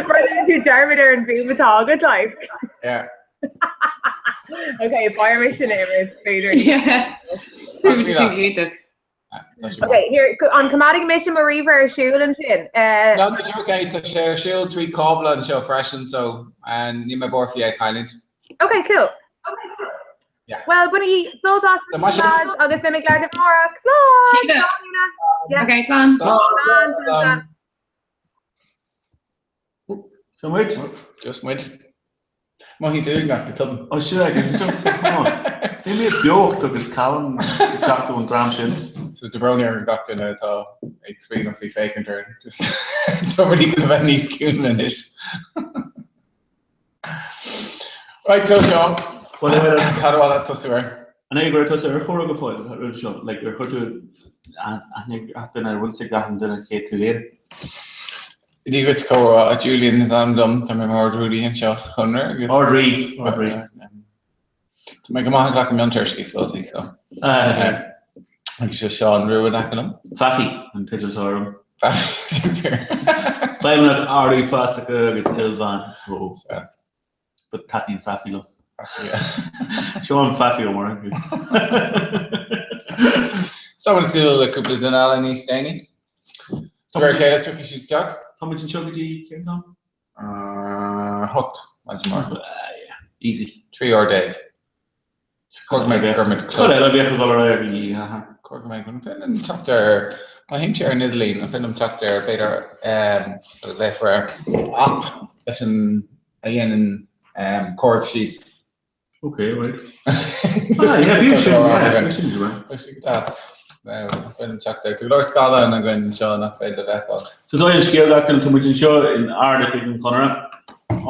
Mar tú dearmad ar an bhfuaim atá agat, like. Yeah. Ok, beidh mé sin air, is féidir. Yeah. Iontach. Ok, here, an coimeádfaidh mise mo ríomhaire ar siúl ansin? Eh, No, tá sé ok, tá sé ar siúl trí cábla anseo freisin, so níl mé buartha faoi é a chailliúint. Ok, cool. Yeah. Well, bainigí sult as So, maith sibh. agus beidh mé ag labhairt libh amárach. Slán! Síbe. Slán, Úna. Yeah. Ok, slán. Slán, slán, slán. Seo muid. Just muid. Mothaíonn tú uaigneach go tobann. Ó sea, Bhí mé beocht agus calm ag teacht ón dream sin. So tá brón ar gach duine atá ag smaoineamh faoi féachaint orainn. Just tá rudaí chun a bheith níos ciúine anois. Right, so Seán, cad a bhfuil tosú air? An é go raibh tusa ar chomhrá go fóill roimhe seo? Like, ar chuir tú aithne ar gach duine, ar bhfuil a fhios ag gach duine cé tú féin? Dia dhuit comhrá, Julian is ainm dom, tá mé mar Ard-Rúnaí anseo sa Chonradh agus. Ard-Rí, Ard-Rí. Tá mé go maith ag glacadh miontuairiscí scoilte so. Agus seo Seán Rua in aice liom. Faffy an teideal atá orm. Faffy, sin fíor. Feidhmeannach ardú feasachta agus ilmheán is mó. But taitníonn Faffy liom. Faffy, yeah. Seán Faffy Ó Murchú. So ag súil le cúpla duine eile níos déanaí. De réir a chéile tiocfaidh siad isteach. Tá muid anseo go dtí cén t-am? 8, maidin amárach. Easy. 13 uair. Cóir go mbeidh go mbeidh Cad eile a bheadh ag dul ar aghaidh i haha? Cóir go mbeidh an féidir liom teacht ar má théimse ar an idirlíon an féidir liom teacht ar b'fhéidir léifear ar app leis an a dhéanann comhaireamh síos. Ok, right. Ah, yeah, bíonn sin, yeah, bíonn sin go maith. Tá sé go deas. Is féidir liom teacht air. Tá go leor scáileán againn anseo nach féidir le bheith So tá an scéal gach duine, tá muid anseo in Ard-Oifig an Chonartha,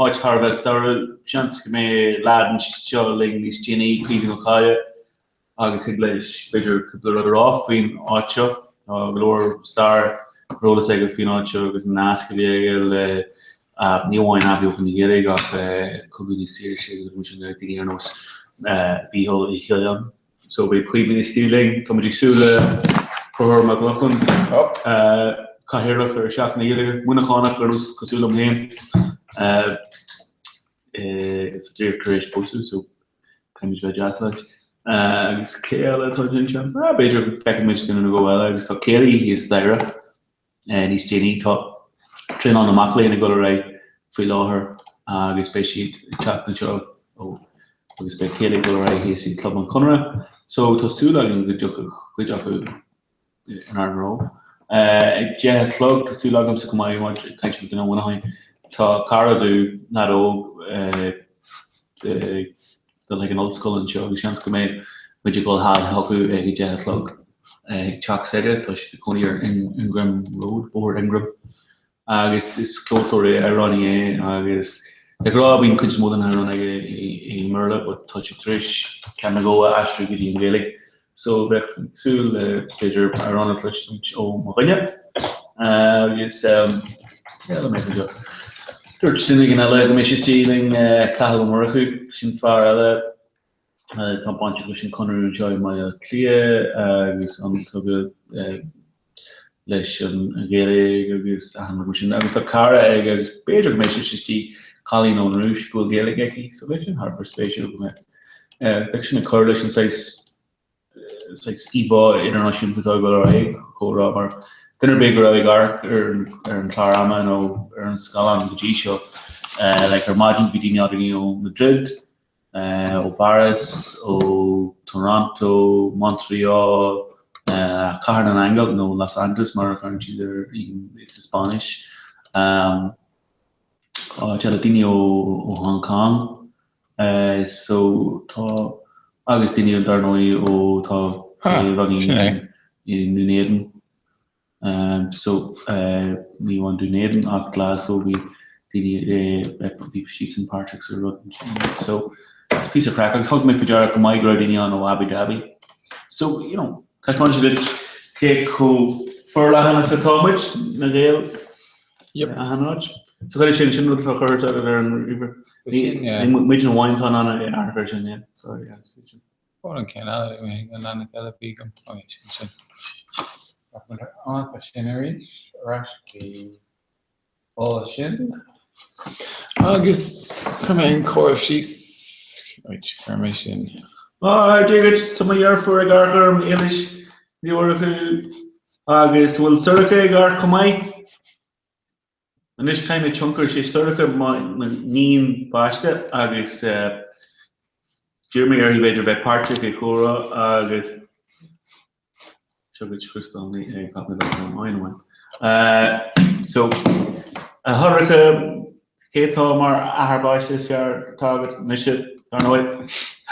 áit thar a bheith stairiúil. Seans go mbeidh leaid anseo linn níos déanaí, Caoimhín Ó Cadhla, agus thig leis b'fhéidir cúpla rud a rá faoin áit seo. Tá go leor stair ar eolas aige faoin áit seo agus an nasc a bhí aige le ní amháin Athbheochan na Gaeilge ach Cogadh na Saoirse agus mar sin de, daoine ar nós Mhícheál Uí Choileáin. So beidh Caoimhín istigh linn. Tá muid ag súil le Conchúr Mac Lochlainn, Cathaoirleach ar Sheachtain na Gaeilge, Muineachánach ar nós cosúil liom féin. Is díreach tar éis pósadh so caithfimid bheith deas leis. Agus cé eile atá anseo? B'fhéidir go bhfeicfidh muid duine nó dhó eile agus tá céilí thíos staighre. Níos déanaí, tá traenáil na mac léinn ag dul ar aghaidh faoi láthair agus beidh siad ag teacht anseo ó agus beidh céilí ag dul ar aghaidh thíos i gClub an Chonartha. So tá súil againn go dtiocfaidh cuid acu inár dtreo. Ag 10 a chlog, tá súil agamsa go mbeidh muid ag caint le duine ó Mhuineacháin. Tá cara domh, leaid óg, ag dul chuig an ollscoil anseo agus seans go mbeidh muid ag dul thall chucu ag a 10 a chlog ag teach s'aige, tá siad ag cónaí ar Ingram Road, Bóthar Ingram, agus is ceoltóir é, amhránaí é agus de ghnáth bíonn cuid is mó de na hamhráin aige i mBéarla but tá sé tar éis ceann nó dhó a aistriú go dtí an Ghaeilge so bheadh ag súil le b'fhéidir amhrán a chloisteáil ó mo dhuine agus cé eile a mbeidh anseo? Dúirt duine éigin eile go mbeidh sé istigh linn, Cathal Ó Murchú, sin fear eile atá bainteach leis an Chonradh anseo i mBaile Átha Cliath agus an-tógtha leis an Ghaeilge agus achan rud mar sin. Agus tá cara aige agus b'fhéidir go mbeidh sé istigh, cailín ón Rúis go bhfuil Gaeilge aici, so beidh sin thar a bheith spéisiúil go mbeidh. Beidh sin ag cur leis an saghas saghas íomhá idirnáisiúnta atá ag dul ar aghaidh, comhrá mar duine ar bith go raibh ag amharc ar ar an chlár ama nó ar an scáileán go dtí seo, like ar maidin bhí daoine againn ó Madrid, ó Paris, ó Toronto, Montreal, Cathair na nAingeal nó Los Angeles mar a chuireann siad air sa Spáinnis. Áit eile, daoine ó Hong Kong, So tá, agus daoine dar ndóigh ó tá craobh againn i nDún Éideann. So ní amháin Dún Éideann ach Glasgow bhí daoine bhí siadsan páirteach sa rud ansin. So It's píosa craic agus thug mé faoi deara chomh maith go raibh daoine ann ó Abu Dhabi. So, you know, taispeánann sé duit cé chomh forleathan is atá muid, na Gaeil, Yep. Achan áit. So cad é sin, sin rud atá curtha agat ar an ríomhaire. Ní muid amháin atá in ann é a amharc air sin, yeah. Sorry, yeah, it's sin. Fón an ceann eile, mé an leathanach eile bhí agam. Oh, yeah, sin sin. Tá sin arís, ar ais go dtí balla sin. Agus chuir mé an comhaireamh síos. Right, chuir mé sin. Á, Dia duit, tá mo dheirfiúr ag amharc orm, Éilis Ní Mhurchú. Agus bhfuil Sorcha ag amharc chomh maith? Anois caithfidh mé tionchar, sé Sorcha m'iníon baiste agus d'iarr mé uirthi b'fhéidir bheith páirteach i chomhrá agus seo duit Chriostal Ní ag hotmail.com oh anyway. So a Shorcha, cé atá mar athair baiste is fearr atá agat? Mise, dar ndóigh,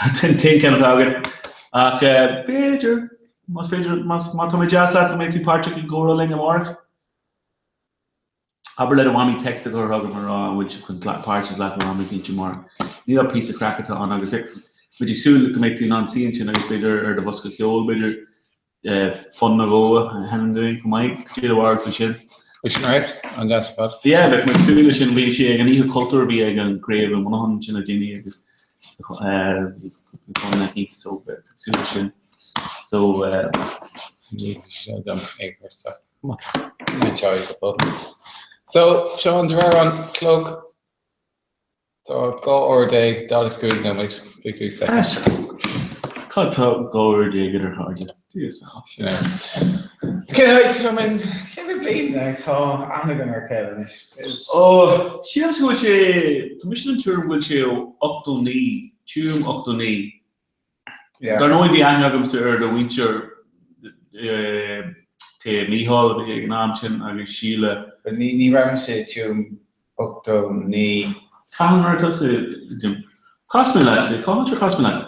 an t-aon ceann atá agat. Ach b'fhéidir, más féidir, má tá mé deas leat go mbeidh tú páirteach i gcomhrá linn amárach. Abair le do mhamaí text a chur chugam a rá an bhfuil sibh chun páirt a ghlacadh am éicint amárach. Níl ach píosa craic atá ann agus muid ag súil go mbeidh tú in ann suí ansin agus b'fhéidir ar do bhosca ceoil, b'fhéidir fonn nó dhó a sheinm dúinn chomh maith. Cad é do bharúil faoi sin? Bheadh sin nice, an-deas ar fad. Yeah, bheadh muid ag súil leis sin. Bhí sé ag an Oíche Chultúir a bhí ag an gcraobh i Muineachán ansin le déanaí agus bhí fonn aici so bheadh ag súil leis sin. So. Ní sé dom é a chur isteach. So, Seán, de réir an chlog, tá 12 uair 45 nóiméad, 25 soicind. Cad tá 12 uair idir chairde? Dia is Sin é. Cén áit, I mean, cé mhéad bliain atá aithne againn ar a chéile anois? Ó, sílimse go bhfuil sé, tá mise den tuairim go bhfuil sé ó 89, Tuam 89. Dar ndóigh bhí aithne agamsa ar do mhuintir, té Mícheál a bhí ag an am sin agus Síle. Ní ní raibh mise i Tuam 89. Cathain a raibh tusa i dTuam? Chas mé leat, cá háit ar chas mé leat?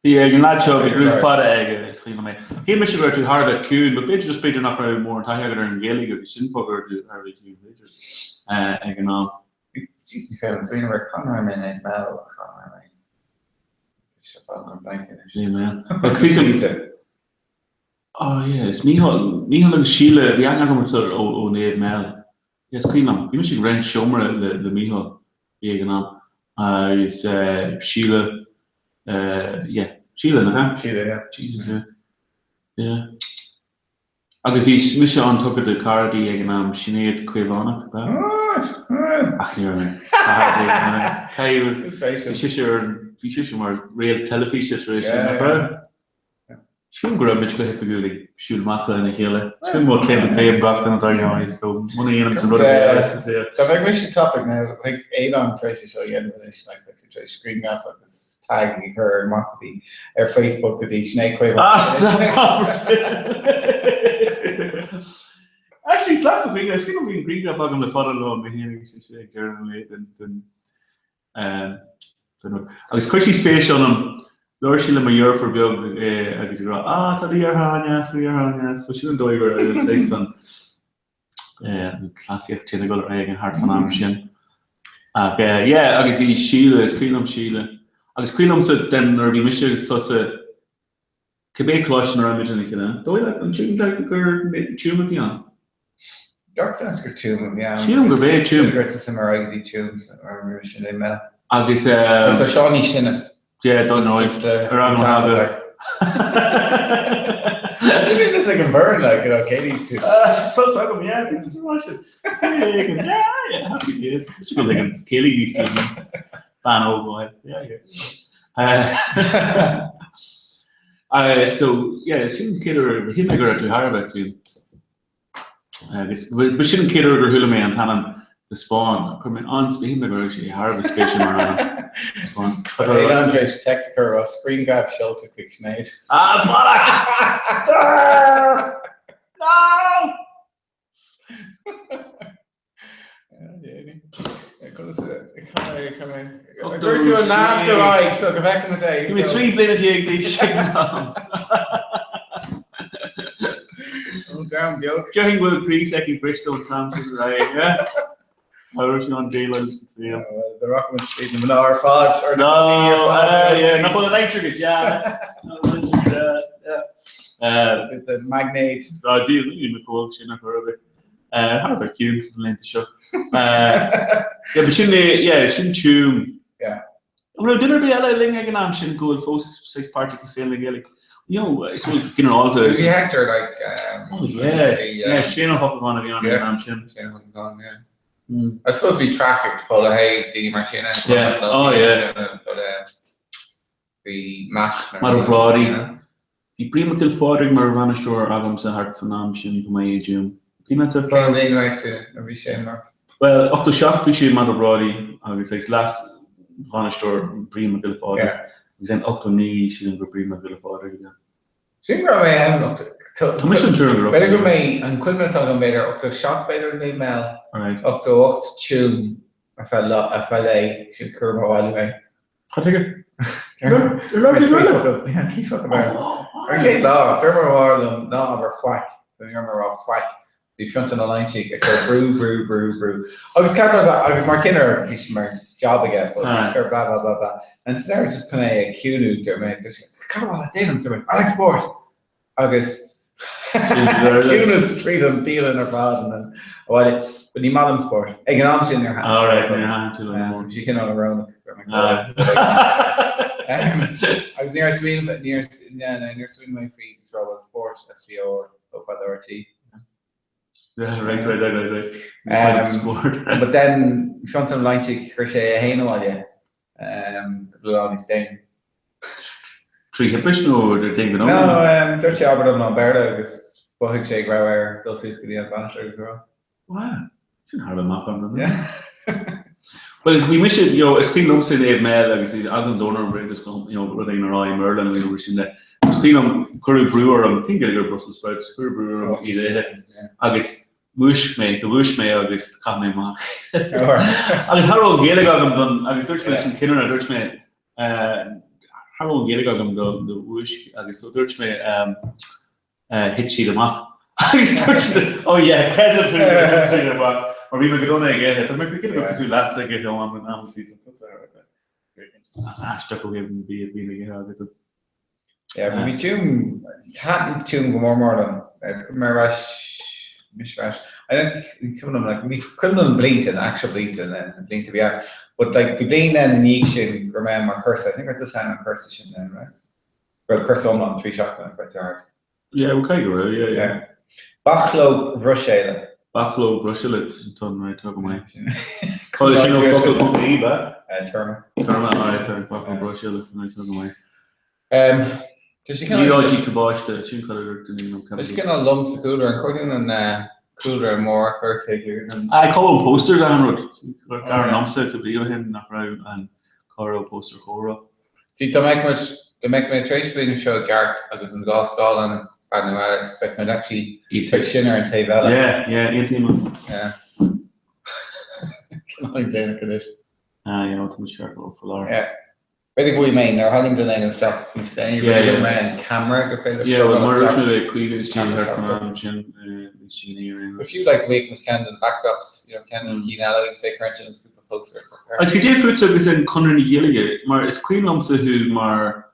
Bhí ag an leaid seo, bhí gruaig fada aige, is cuimhin liom é. Shíl mise go raibh tú thar a bheith ciúin, but b'fhéidir just b'fhéidir nach raibh mórán taithí agat ar an Ghaeilge agus sin fáth go raibh tú thar a bheith ciúin, b'fhéidir, ag an am. Jeez, ní féidir liom smaoineamh ar cá raibh mé in Mel cá raibh mé. Oh yeah, is Mícheál, Mícheál agus Síle, bhí aithne agamsa ó ó Naomh Mel. Yeah, is cuimhin liom, bhí mise ag roinnt seomra le le Mícheál, bhí ag an am. Agus eh Síle, eh yeah, Síle, nach ea? Síle, yeah. Jesus, yeah. Yeah. Agus bhí mise an-tugtha do cara di ag an am, Sinéad Caomhánach, ab ea? Ach ní raibh mé. Bhí sise ar an, bhí sise mar réalt teilifíse tar éis sin, nach raibh? Sílim go raibh muid go hoifigiúil ag siúl amach lena chéile. Sin mo claim to fame gach duine dar ndóigh, so muna dhéanaim sin rud ar bith eile sa saol. Dá mbeadh mise tapaidh now, bheadh Aodán tar éis é seo a dhéanamh anois, like, bheadh sé tar éis screen grab agus tag a chur amach go dtí ar Facebook go dtí Sinéad Caomhánach. Actually, is leath go cuimhne, is cuimhin liom bhí an grianghraf agam le fada an lá mé féin agus sise ag deireadh an lae den den den rud. Agus chuir sí spéis ionam, labhair sí le mo dheirfiúr beag agus ag rá, ah, tá do dheartháir an-deas, tá do dheartháir an-deas. So sin an dóigh go raibh an saghas an an chleasaíocht sin ag dul ar aghaidh an thart fan am sin. Ach yeah, agus bhí Síle, is cuimhin liom Síle. Agus cuimhin liomsa den nuair a bhí mise agus tusa, cibé coláiste ina raibh muid lena chéile, dóigh leat an Tuam gur Tuam a bhí ann? Gach seans gur Tuam a bhí ann. Sílim gurb é Tuam. Gur tusa mar aghaidh bhí Tuam mar bhí sin é mé. Agus Tá Seán níos sine. Yeah, don't know. Ar an bhFada. Bhí this ag an burn like, you know, Katie's too. So agam, yeah, bhí sin. Yeah, yeah, happy days. Bhí go ag an céilí níos tú. Bean óg ó yeah, yeah. So, yeah, sin an chéad uair, shíl mé go raibh tú thar a bheith ciúin. Agus ba sin an chéad uair gur chuala mé an t-ainm The Spawn. Chuir mé an-spéis, shíl mé go raibh sé thar a bheith spéisiúil mar ainm. Spawn. Tá Aodán tar éis text a chur rá screen grab seolta chuig Sinéad. Ah, bollocks! No! Chuir tú an nasc ar aghaidh so go bhfeicfimid é. Bhí mé 13 bliana d'aois ag an am. Ó, dream beag. Déarfainn go bhfuil croí s'aici briste ón t-am sin ar aghaidh, yeah? Tá raibh sí an déileáil sa saol. Rachaidh muid tríd na mná ar fad ar na No, daoine ar fad. yeah, nach bhfuil an aimsir go deas? Nach bhfuil an aimsir go deas, yeah. The magnate. Á, Dia, ní mé chomh sin nach raibh ar thar a bheith ciúin na laethanta seo. Yeah, but sin é, yeah, sin Tuam. Yeah. An raibh duine ar bith eile linn ag an am sin go bhfuil fós saghas páirteach i saol na Gaeilge? You know, is bhfuil ginearálta. Bhí Hector like Oh yeah, yeah, Shane Ó hEochagáin a bhí ann ag an am sin. Shane Ó hEochagáin, yeah. I suppose bhí traffic Paul Hayes, daoine mar sin ann. Yeah, oh yeah. But bhí Matt Matt Ó Brádaigh. Bhí Brian Mac Giolla Phádraig mar bhainisteoir agamsa thart fan am sin chomh maith i dTuaim. Cuimhin leatsa fear? Cén bhliain a raibh tú, a bhí sé mar? Bhuel, 87 bhí sé Matt Ó Brádaigh agus saghas leas-bhainisteoir Brian Mac Giolla Phádraig agus then 89 sílim gur Brian Mac Giolla Phádraig a bhí ann. Sílim go raibh mé ann, Tá mise an tuairim go raibh b'fhéidir go raibh mé, an cuimhne atá agam b'fhéidir 87 b'fhéidir a bhí mé ann, 88 Tuam ar feadh lá, ar feadh lae, sin cuireadh abhaile mé. Cad chuige? Ar an gcéad lá, dúirt mo mháthair liom ná abair faic, so ní raibh mé ag rá faic. Bhí Fiontar na Loingsigh ag cur brú, brú, brú, brú. Agus ceap mé, agus mar cinnire, bhí sé mar job aige, but bhí sé ag cur blah, blah, blah, blah. And sa deireadh just chun é a chiúnú, dúirt mé, dúirt sé, cad a bhfuil le déanamh? Dúirt mé, I like sport! Agus ciúnas tríd an bialann ar fad and then abhaile. But ní maith liom spórt. Ag an am sin níor thaitin All right, níor thaitin tú le So bhí sé cineál íorónach go raibh mé Agus níor smaoinigh níor níor smaoinigh mé faoi just rá well sport S P O O fada R T. Yeah, right, right, right, right, right. Sport. But then Fiontar na Loingsigh chuir sé é féin abhaile cúpla lá níos déanaí. Trí thimpist nó d'aon ghnó? No, dúirt sé abair liom i mBéarla agus mhothaigh sé go raibh air dul suas go dtí an bhainisteoir agus a rá. Wow, sin thar a bheith macánta. Well, is bhí mise, you know, is cuimhin liomsa Naomh Mel agus bhí eagla an domhain orm agus you know, rud éigin a rá i mBéarla nó mar sin de. Is cuimhin liom cuireadh brú orm, cén Gaeilge ar Brussels sprouts, cuireadh brú orm iad a ithe agus mhúisc mé, do mhúisc mé agus chaith mé amach. Agus cha raibh an Ghaeilge agam don, agus dúirt mé leis an chinnire, dúirt mé, Cha raibh an Ghaeilge agam do mhúisc agus so dúirt mé thit siad amach. Agus dúirt siad oh yeah, creidim thú gur thit siad amach. Mar bhí mé go dona ag ithe. Tá mé cineál cosúil leatsa ag ithe ó am go ham agus bhí tusa aisteach ó thaobh an bia a bhíonn ag ithe agus. Yeah, but bhí Tuam, thaitin Tuam go mór mór liom. Chuir mé ar ais, mise ar ais. I don't, ní cuimhin liom, like, ní cuimhin liom na blianta, na actual blianta, na blianta a bhí ann. But like, bhí bliain then ina dhiaidh sin go raibh mé mar cúrsa, I think raibh tusa ann an cúrsa sin then, right? Go raibh cúrsa iomlán, 3 seachtaine, raibh tú thart. Yeah, okay, go raibh, yeah, yeah. Yeah. Bachlóg Bhruiséile. Bachlóg Bhruiséile, tá, right, tá go maith. Cá sin ó focal ponc ie, ba? Téarma. Téarma, alright, tá, bachlóg Bhruiséile, right, tá go maith. Tá sé cineál. Liathróidí cabáiste, sin cad a dúirt duine nó Tá sé cineál lom sa chúlra, an cóir dúinn an cúlra mór a chur taobh thiar den. Aye, cá bhfuil an posters achan rud? Dar liomsa cúpla bliain ó shin nach raibh an cá raibh póstaer Chomhrá. See, dá mbeadh muid, dá mbeadh mé tar éis déanamh seo i gceart agus an dhá scáileán ag breathnú air, bheadh muid actually, bheadh sin ar an taobh eile. Yeah, yeah, aontaím. Yeah. Cineál déanach anois. Ah, yeah, tá muid ceart go leor faoi láthair. Yeah. B'fhéidir go bhfuil mé, nuair a thagann duine éigin isteach níos déanaí, b'fhéidir go bhfuil mé an camera gur féidir Yeah, well, mar rinne mé cuimhne istigh thart fan am sin, níos déanaí ar aon But fiú like bhíodh muid ceann de na backdrops, you know, ceann de na cinn eile agus é current in scoop poster. Agus cad é fútsa agus an Conradh na Gaeilge, mar is cuimhin liomsa thú mar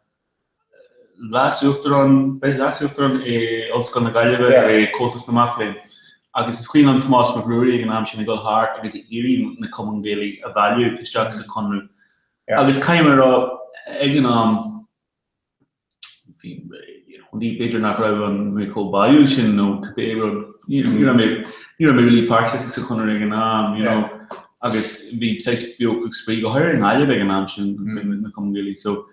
leas-uachtarán, leas-uachtarán i Ollscoil na Gaillimhe i Comhaltas na Mac Léinn agus is cuimhin liom Tomás Mac Ruairí ag an am sin ag dul thart agus ag iarraidh na cumainn Ghaelaigh a mhealladh isteach sa Chonradh. Agus caithfidh mé a rá, ag an am, bhí, ní, b'fhéidir nach raibh an, mé chomh báúil sin nó cibé rud, ní raibh mé, ní raibh mé really páirteach sa Chonradh ag an am, you know, agus bhí saghas beocht agus spraoi, go háirithe i nGaillimh ag an am sin, na cumainn Ghaelaigh, so,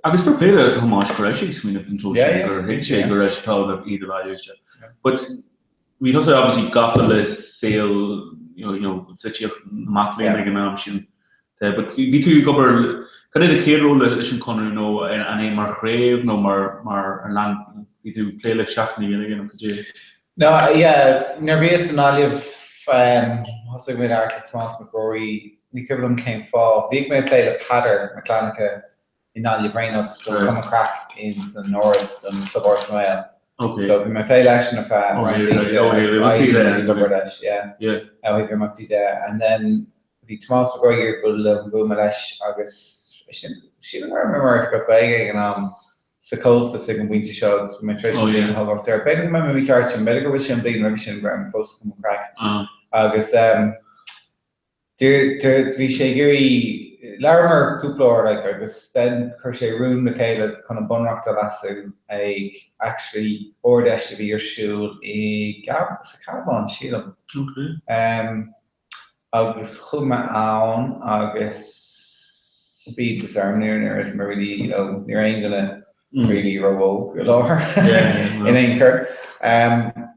agus fair play le Tomás go raibh sé ag smaoineamh an treo sin, gur thuig sé go raibh sé tábhachtach iad a mhealladh isteach. But, Bhí tusa obviously gafa le saol you know polaitíocht na mac léinn ag an am sin. But bhí tú ag obair, cad é do chéad ról leis an Chonradh nó an é mar chraobh nó mar mar ar lean bhí tú ag plé le Seachtain na Gaeilge nó cad é? No, yeah, nuair a bhíos i nGaillimh thosaigh mé ag labhairt le Tomás Mac Ruairí, ní cuimhin liom cén fáth, bhíodh mé ag plé le Peadar Mac Fhlannchadha i nGaillimh ar aon nós don Cumann Craic in san Áras don Club Áras na nGael. Okay. So bhí mé ag plé leisean ar feadh roinnt blianta agus ag obair leis, yeah. Yeah. Ó thaobh imeachtaí de. And then Bhí Tomás Mac Oighir ag bualadh liom, bhuail mé leis agus sin, sílim go raibh mé mar Oifigeach Gaeilge ag an am sa Chomhaltas ag an bpointe seo agus bhí mé tar éis an bhliain a thógáil saor. B'fhéidir go mbeidh mé mícheart sin, b'fhéidir go bhfuil sé an bhliain roimhe sin go raibh mé fós sa Chumann Craic. Agus bhí sé ag iarraidh, labhramar cúpla uair like agus then chuir sé rún le chéile chun an Bunreacht a leasú ag actually Ard-Fheis a bhí ar siúl i sa Chabhán, sílim. Okay. Agus chuaigh mé ann agus bhí iontas orm, ní raibh mé really, you know, ní raibh aon duine really ró-óg i láthair in aon chor.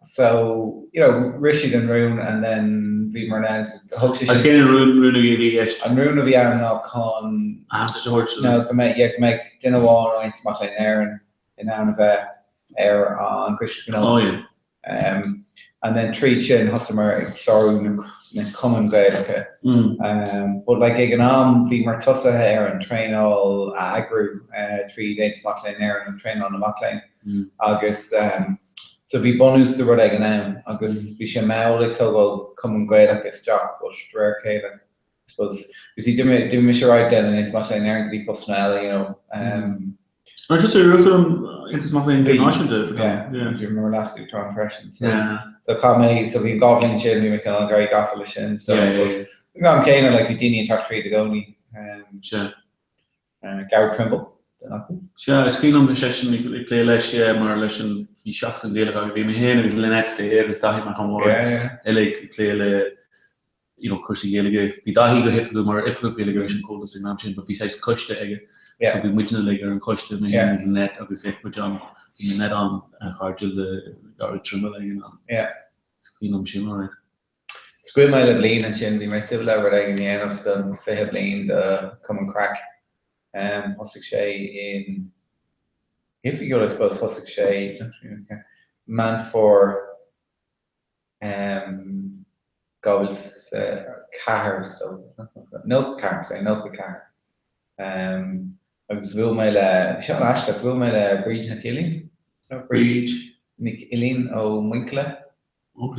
So, you know, rith siad an rún and then bhíomar in ann, so thug sé sin. Agus cén rún, rún a bhí i gceist? An rún a bhí ann ná chun. Aitheantas a thabhairt. No, go mbeidh, yeah, go mbeidh duine amháin ó Aontas Mac Léinn Éireann in ann a bheith ar an gCoiste Gnó. Oh yeah. And then tríd sin thosaíomar ag clárú na cumainn Ghaelacha. But like ag an am bhíomar tosaithe ar an traenáil a eagrú tríd Aontas Mac Léinn Éireann, an traenáil na mac léinn. Agus so bhí bunús de rud ag an am agus bhí sé mall ag tógáil cumann Gaelach isteach but de réir a chéile I suppose, you see, d'imigh mise ar aghaidh then in Aontas Mac Léinn Éireann go dtí postanna eile, you know. Raibh tusa ar Uachtarán Aontas Mac Léinn Náisiúnta? Yeah, bhí mé mar leas-uachtarán freisin. So, so chaith mé, so bhí an 2 bhliain sin, bhí mé cineál very gafa leis sin. So, but ag an am céanna, like, bhí daoine ag teacht tríd i gcónaí. Sea. Gary Trimble, duine acu. Sea, is cuimhin liom seisean ag plé leis, yeah, mar leis an, bhí Seachtain Ghaelach againn, bhí mé féin agus Lynette Fay agus Daithí Mac Con Iomaire uilig ag plé le you know, cúrsaí Gaeilge. Bhí Daithí go hoifigiúil mar Oifigeach Gaeilge leis an Chomhaltas ag an am sin, but bhí saghas coiste aige. So bhí muidne uilig ar an choiste, mé féin agus Lynette, agus bheadh muid an, bhí Lynette an-chairdiúil le Gary Trimble ag an am. Is cuimhin liom sin, alright. Scaoil mé le bliain ansin, bhí mé ag súil le rud éigin a dhéanamh don 20 bliain de Cumann Craic. Thosaigh sé in oifigiúil, I suppose, thosaigh sé Meán Fómhair 2004, so, 94, sorry, 94. Agus bhuail mé le, bhí sé an-aisteach, bhuail mé le Bríd Nic Uilín, Bríd Nic Uilín ó Mhuinchille. Ok.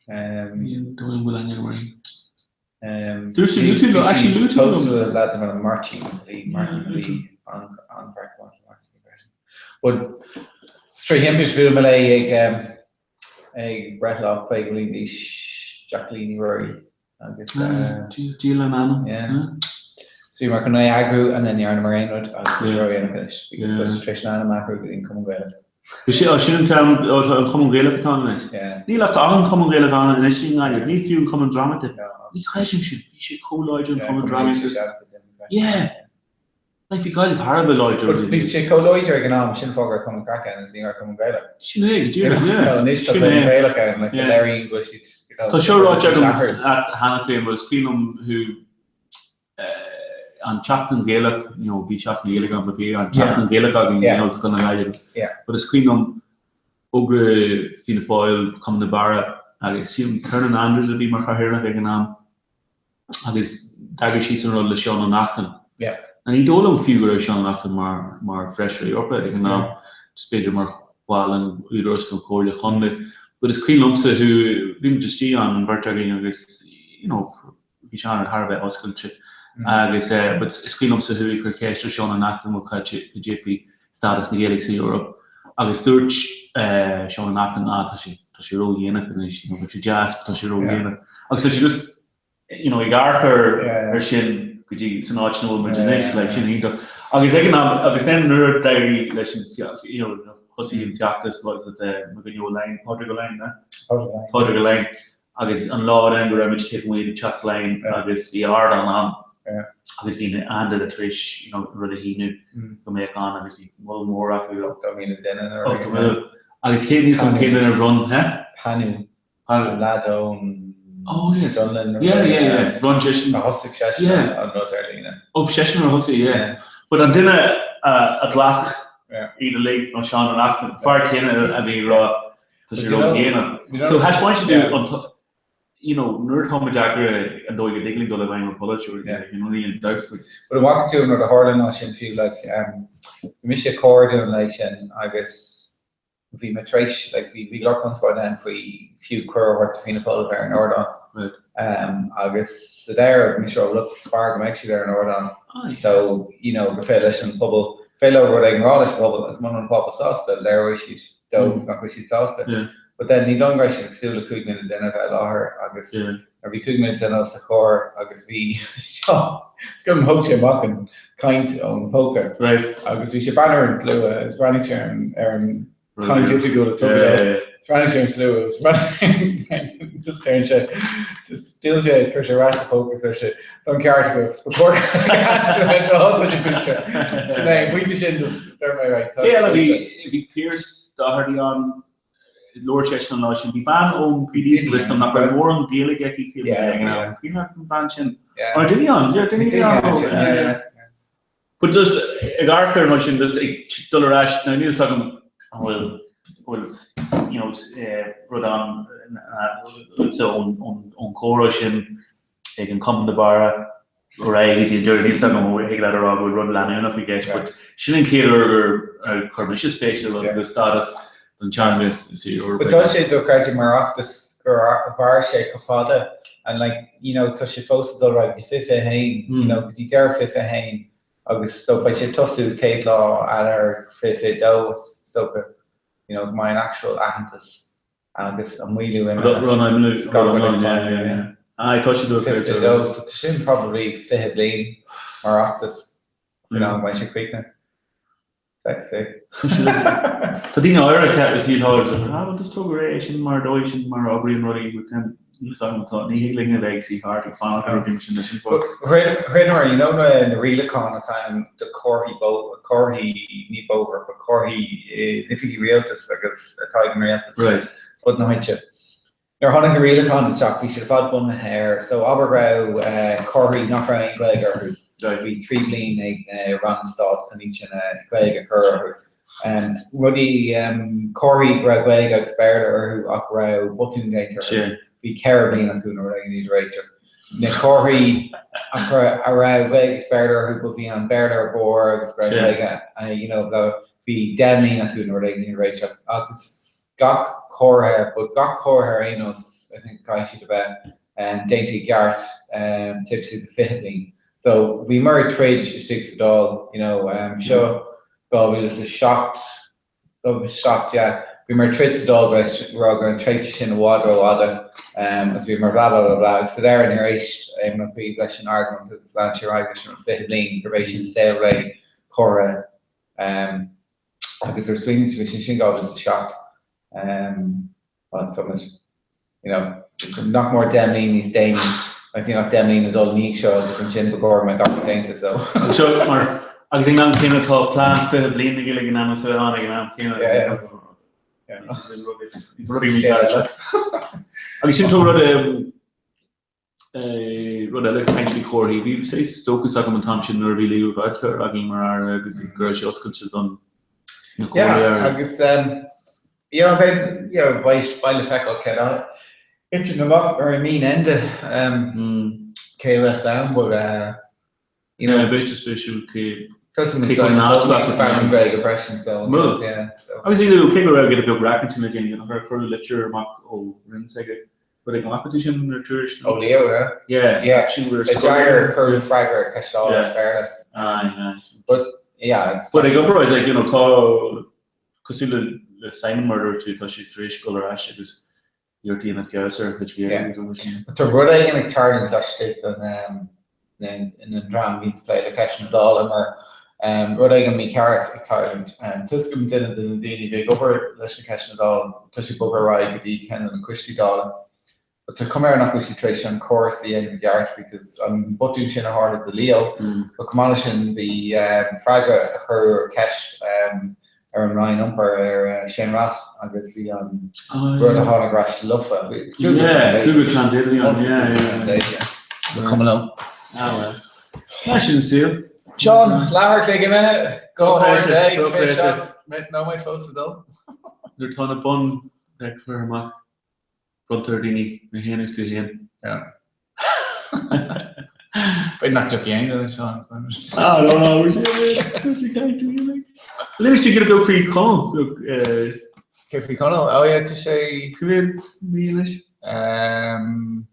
Dóigh an bhfuil aithne agam uirthi. Dúirt sí, luaigh tú liom, actually luaigh tú liom. Pósta le leaid darb ainm Máirtín, bhí Máirtín, bhí an-chraic Máirtín freisin. But, trí thimpist bhuail mé léi ag ag breithlá 50 bliain d'aois Jacqueline Ní Ruairí agus Dia lena anam. Yeah. So bhíomar chun é a eagrú and then ní dhearnamar aon rud agus tá sé ródhéanach anois because tá sé tar éis an ainm a athrú go dtí an Cumann Gaelach. Sin oh, sin an t-ainm oh, tá an Cumann Gaelach atá ann anois. Yeah. Níl ach an Cumann Gaelach ann anois i nGaillimh, níl fiú an Cumann Drámaíochta. Ní chreidim sin, bhí sé chomh láidir an Cumann Drámaíochta. Yeah. Like bhí Gaillimh thar a bheith láidir. But bhí sé chomh láidir ag an am, sin fáth go raibh Cumann Craic ann agus ní raibh Cumann Gaelach. Sin é, go díreach, yeah. So anois tá Cumann Gaelach ann, like, léiríonn go bhfuil siad, you know. Tá seo ráite agam leat cheana féin, but is cuimhin liom thú an tSeachtain Ghaelach, you know, bhí Seachtain Ghaeilge ann, but bhí an tSeachtain Ghaelach againn in Ollscoil na Gaillimhe. But is cuimhin liom fógra Fianna Fáil, Cumann na Barra, agus sílim Kernan Andrews a bhí mar chathaoirleach ag an am. agus d'eagraigh siadsan rud le Seán Ó Neachtain. Now ní dóigh liom fiú go raibh Seán Ó Neachtain mar mar Feisire Eorpach ag an am, just b'fhéidir mar bhall an Údarás nó Comhairle Chontae. But is cuimhin liomsa thú, bhí muid istigh ann, an bheirt againn agus you know bhí Seán thar a bheith oscailte agus eh but is cuimhin liomsa thú ag cur ceist ar Seán Ó Neachtain bhuel cad cad é faoi stádas na Gaeilge san Eoraip agus dúirt eh Seán Ó Neachtain ah tá sé tá sé ródhéanach anois, you know bheadh sé deas but tá sé ródhéanach. Agus tá sé just you know, ag amharc ar sin go dtí san áit ina bhfuil muid anois, like, sin iontach. Agus ag an am, agus then nuair a d'éirigh leis an, you know, thosaigh an feachtas, what was it, mo dhuine Ó Laighin, Pádraig Ó Laighin, ne? Pádraig Ó Laighin. Agus an lá then go raibh muid taobh amuigh de Teach Laighean agus bhí ardán ann agus bhí na duine tar éis, you know, rud a shíniú go mbeadh ann agus bhí moll mór acu. 80,000 duine nó 80,000. Agus cé níl 's agam cén duine a bhronn, he? Panu. An leaid ón Oh yes. Dunlin nó Yeah, yeah, yeah. Bhronn seisean. A thosaigh seisean Yeah. an rud ar líne. Oh, seisean a thosaigh, yeah. But an duine a ghlac iad uilig ná Seán Ó Neachtain, fear céanna a bhí ag rá tá sé ródhéanach. So thaispeáin sé dúinn an you know, nuair atá muid eagraithe an dóigh go dtig linn dul i bhfeidhm ar pholaiteoirí, like, you know, níl aon dabht faoi. But an bhfaca tú an rud a tharla an lá sin fiú, like, um, bhí mise cairdiúil leis sin agus bhí mé tar éis, like, bhí, bhí go leor conspóid ann faoi fiú cuireadh a thabhairt do Fianna Fáil a bheith ar an ardán. Right. Agus sa deireadh, bhí mise ag rá, look, b'fhearr go mbeadh siad ar an ardán so, you know, gur féidir leis an pobal, féidir leo rud éigin a rá leis an bpobal agus muna bhfuil an pobal sásta, léireoidh siad dóibh nach bhfuil siad sásta. But then ní dóigh liom go raibh siad ag súil le 5,000 duine a bheith i láthair agus nuair a bhí 5,000 duine os a chomhair agus bhí Seán, is cuimhin liom thóg sé amach an caint ón phóca agus bhí sé ag breathnú ar an slua agus bhreathnaigh sé ar an caint oifigiúil a tugadh dó. Bhreathnaigh sé ar an slua agus bhreathnaigh just deireann sé just d'fhill sé agus chuir sé ar ais sa phóca agus deir sé tá an ceart agaibh ba chóir tá sé pointe. Sin é an pointe sin just deir mé right. Cé eile bhí bhí Pearse Doherty ann labhair seisean an lá sin. Bhí bean ón PD go bhfios dom nach raibh mórán Gaeilge aici cé ag an am. Cuimhneach an bhean sin. Ar duine ann, duine ann. But just ag amharc air mar sin, just ag dul ar ais, now níl 'fhios agam an bhfuil, bhfuil, you know, rud ann so ón, ón, ón chomhrá sin ag an Cumann de Barra ar aghaidh go dtí an deireadh, níl 'fhios agam an thig leat a rá go bhfuil rud leanúnach i gceist, but sin an chéad uair gur ar chuir mise spéis i rud agus stádas don teanga sa Eoraip. But tá sé dochreidte mar fheachtas gur mhair sé chomh fada and like you know tá sé fós ag dul ar aghaidh go 2021 you know go dtí deireadh 2021 agus so beidh sé ag tosú céad lá Eanáir 2022 is dócha you know go mbeidh an actual aitheantas agus an maolú imithe. Run I'm yeah yeah. Aye tá sé dochreidte. 2022 so tá sin probably 20 bliain mar fheachtas you know beidh sé críochnaithe. Tá daoine áirithe a shílfeadh, ah bhuel just tóg ar aghaidh é, sin mar dóigh, sin mar a oibríonn rudaí, but then níl 'fhios agam, tá, ní thig linn a bheith ag suí thart ag fanacht ar rudaí mar sin leis an bhfáth. Rinneamar, you know na rialacháin atá ann do chomharthaí bó, comharthaí, ní bóthair, but comharthaí in oifigí rialtais agus atá ag an rialtas fud na háite. Nuair a tháinig na rialacháin isteach bhí siad ar fad bunaithe ar, so abair go raibh comharthaí nach raibh aon Ghaeilge orthu, bhí 3 bliain ag na ranna stáit chun iad sin a Ghaeilge a chur orthu. Rudaí, comharthaí go raibh Gaeilge agus Béarla orthu ach go raibh botún déanta orthu, bhí 4 bliain acu nó rud éigin iad a réiteach. Na comharthaí ach a raibh Gaeilge agus Béarla orthu but bhí an Béarla ar barr agus go raibh Gaeilge, you know, bhí 10 mbliana acu nó rud éigin iad a réiteach agus gach comhartha, but gach comhartha ar aon nós, I think caithfidh siad a bheith déanta i gceart taobh istigh de 20 bliain. So bhíomar ag troid istigh sa Dáil, you know, seo 2007, 2007, yeah, bhíomar ag troid sa Dáil go raibh go raibh an tréimhse sin i bhfad rófhada agus bhíomar blah blah blah blah agus sa deireadh níor éist Éamon Ó Cuív leis an argóint agus lean sé ar aghaidh leis an 20 bliain gurb é sin saolré comhartha Agus ar smaoinigh tú faoi sin, sin 2007, bhuel, tá muid, you know, nach mór 10 mbliana níos déanaí, agus níl ach 10 mbliana ag dul i ndiaidh seo agus ansin ba chóir go mbeadh gach rud déanta, so. Agus seo mar, agus ag an am céanna tá plean 20 bliain na Gaeilge in ainm is a bheith ann ag an am céanna. Yeah, yeah. Yeah. Rudaí mícheart. Agus sin tá rud, Rud eile, caint faoi chomharthaí. Bhí saghas dóchas agam an t-am sin nuair a bhí Leo Varadkar againn mar aire agus go raibh sé oscailte don na comharthaí Yeah, agus you know, beidh, you know, beidh, beidh le feiceáil cén a thiteann amach ar an mí Enda cé a bheas ann, but you know. Beidh sé spéisiúil cé cé chomh neamhspleách is a bheidh. Gaeilge freisin so yeah so. Agus you cé go raibh giota beag raic ansin le déanaí nach ar cuireadh litir amach ó Roinn s'aige rud éigin an bhfaca tú sin ar Tuairisc nó? Ó Leo yeah. Yeah yeah sin where D'fhreagair cuireadh freagra ceist as Béarla. Aye nice. But yeah it's But ag obair like you know tá cosúil le Simon mar a dúirt tú tá sé tar éis dul ar ais agus iarracht a dhéanamh feabhas ar a chuid Gaeilge agus obair sin. Tá rud éigin ag tarlúint laistigh den an dream a bhíonn ag plé le ceisteanna Dála mar rud éigin mícheart ag tarlúint. Tá 'fhios agam duine de na daoine a bhí ag obair leis na ceisteanna Dála, tá sé bogtha ar aghaidh go dtí ceann de na coistí Dála. But tá cuma air nach bhfuil siad tar éis an córas a dhéanamh i gceart because an botún sin a tharla do Leo, but chomh maith leis sin bhí freagra a cuireadh ar ceist ar an Roinn Iompair ar Shane Ross agus bhí an rud a tháinig ar ais lofa. Google Translate. Google Translate a bhí ann, yeah, yeah. Translate, yeah. Ba chuma liom. Ah well. Mar sin an saol. Seán, leathuair a chloig imithe, 12 uair, 27 nóiméad fós le dul. Nuair atá na boinn le cur amach. Bronntar ar daoine, mé féin agus tú féin. Yeah. B'fhéidir nach dtiocfaidh aon duine, Seán. Ah, no, no, we're Léirigh sé giota beag faoi Chonall. Cé faoi Chonall? Oh yeah, tá sé... Cé mhéad mí anois? Um,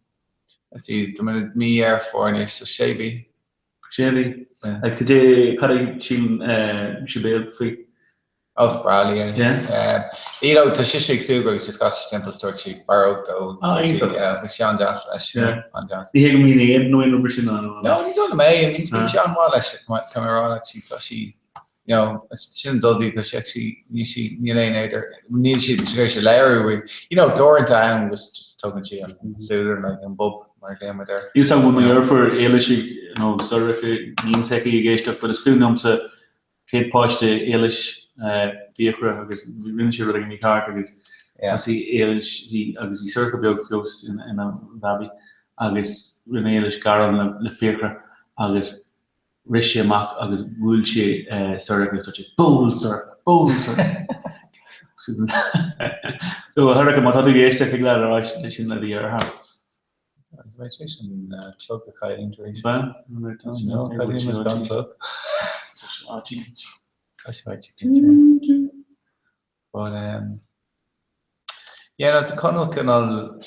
Let's see, tá muid i mí Dheireadh Fómhair anois, so sé mhí. Sé mhí. Agus cad é, cad a shíleann Sibéal faoi? Oh, is breá léi é. Yeah? You know, tá sise ag súgradh agus just gabhann sí timpeall is tabharfaidh sí barróg dó. Ah, iontach. Yeah, tá sí an-deas leis, Yeah. an-deas. Ní hé go mbíonn éad nó aon rud mar sin ann, nó? No, ní dóigh liom é. I mean, bíonn sí an-mhaith leis, tá mé a rá leat, sí, tá sí, you know, sin an dul di, tá sí actually, níl sí, níl aon éad ar, níl sí tar éis a léiriú, you know, uaireanta ann agus just tugann sí an súil like an bob mar a ghlaonn muid air. Níl 's agam an bhfuil mo dheirfiúr Éilis ag, nó Sorcha, níon s'aici ag éisteacht, but is cuimhin liomsa chéad páiste Éilis, Fiachra agus rinne sé rud éigin mícheart agus thosaigh Éilis, bhí, agus bhí Sorcha beag fós ina bhabaí agus rinne Éilis gearán le Fiachra agus Rith sé amach agus bhuail sé Sorcha agus dúirt sé, Buail Sorcha! Buail Sorcha! So, a Shorcha, má tá tú ag éisteacht, thig leat a rá sin le do dheartháir. Agus mé tar éis an clog a chailliúint arís. Ba? No, cailliúint muid gan clog. Tá sé áit éicint. Tá sé áit éicint, But, um, yeah, no, tá Conall cineál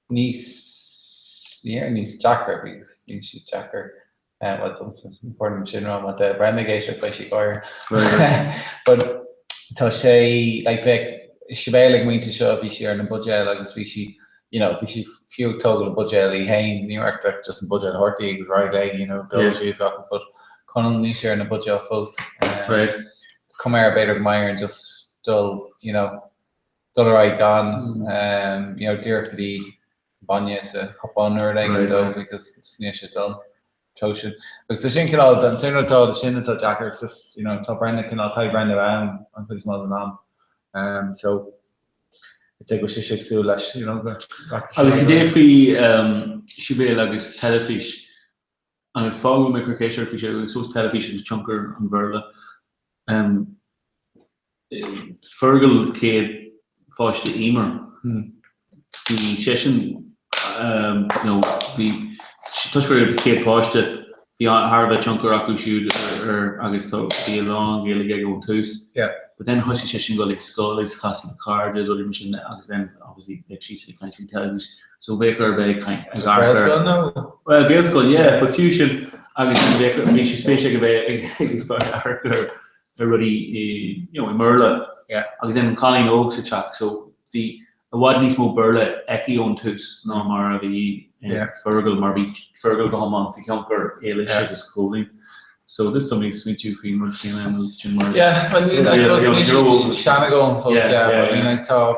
níos, ní déarfainn níos deacair, because níl sé deacair, um, well, domsa, ní chóir dom sin a rá, má tá Brenda ag éisteacht beidh sí ag gáire. But tá sé, like, bheadh Sibéal ag an bpointe seo, bhí sí ar na buidéil agus bhí sí, you know, bhí sí fiú ag tógáil an buidéal í féin, ní raibh ach just an buidéal a thabhairt di agus raghaidh léi, you know, d'ól sí a bheadh, but Conall níl sé ar na buidéil fós. Um, Right. Cuma air b'fhéidir go mbeidh air just dul, you know, dul ar aghaidh gan, um, you know, díreach go dtí bainne sa chupán nó rud éigin dó because just níl sé dul treo sin. Agus tá sin cineál, an t-aon rud atá sin atá deacair is just, you know, tá Brenda cineál, tá Brenda ann an chuid is mó den am. Um, so, go bhfuil sise ag súil leis, you know, go rachaidh sé Agus cad é faoi Sibéal agus teilifís, agus fáth go bhfuil mé ag cur ceist ort faoi seo, agus fós teilifís agus tionchar an Bhéarla. Fergal chéad pháiste Emer, bhí seisean, you know, bhí, toisc gur an chéad pháiste, bhí thar a bheith tionchar acu siúd air agus tá, bhí a lán Gaeilge aige ón tús. Yeah. But then thosaigh seisean dul ag scoil agus casadh le cairde agus rudaí mar sin agus then obviously bheadh siadsan ag caint faoin teilifís so bheadh air bheith ag caint ag amharc ar Gaelscoil nó? Well Gaelscoil yeah but fiú sin agus then bheadh bhí sé spéis aige bheith ag ag amharc ar ar rudaí i you know i mBéarla. Yeah. Agus then an cailín óg sa teach so bhí i bhfad níos mó Béarla aici ón tús ná mar a bhí ag Fergal, mar bhí Fergal go hiomlán faoi thionchar Éilis agus Cóilín. So just tá mé ag smaointiú faoin rud céanna an rud sin mar Yeah, well níl I suppose níl siad sean agam fós, yeah, but I mean like tá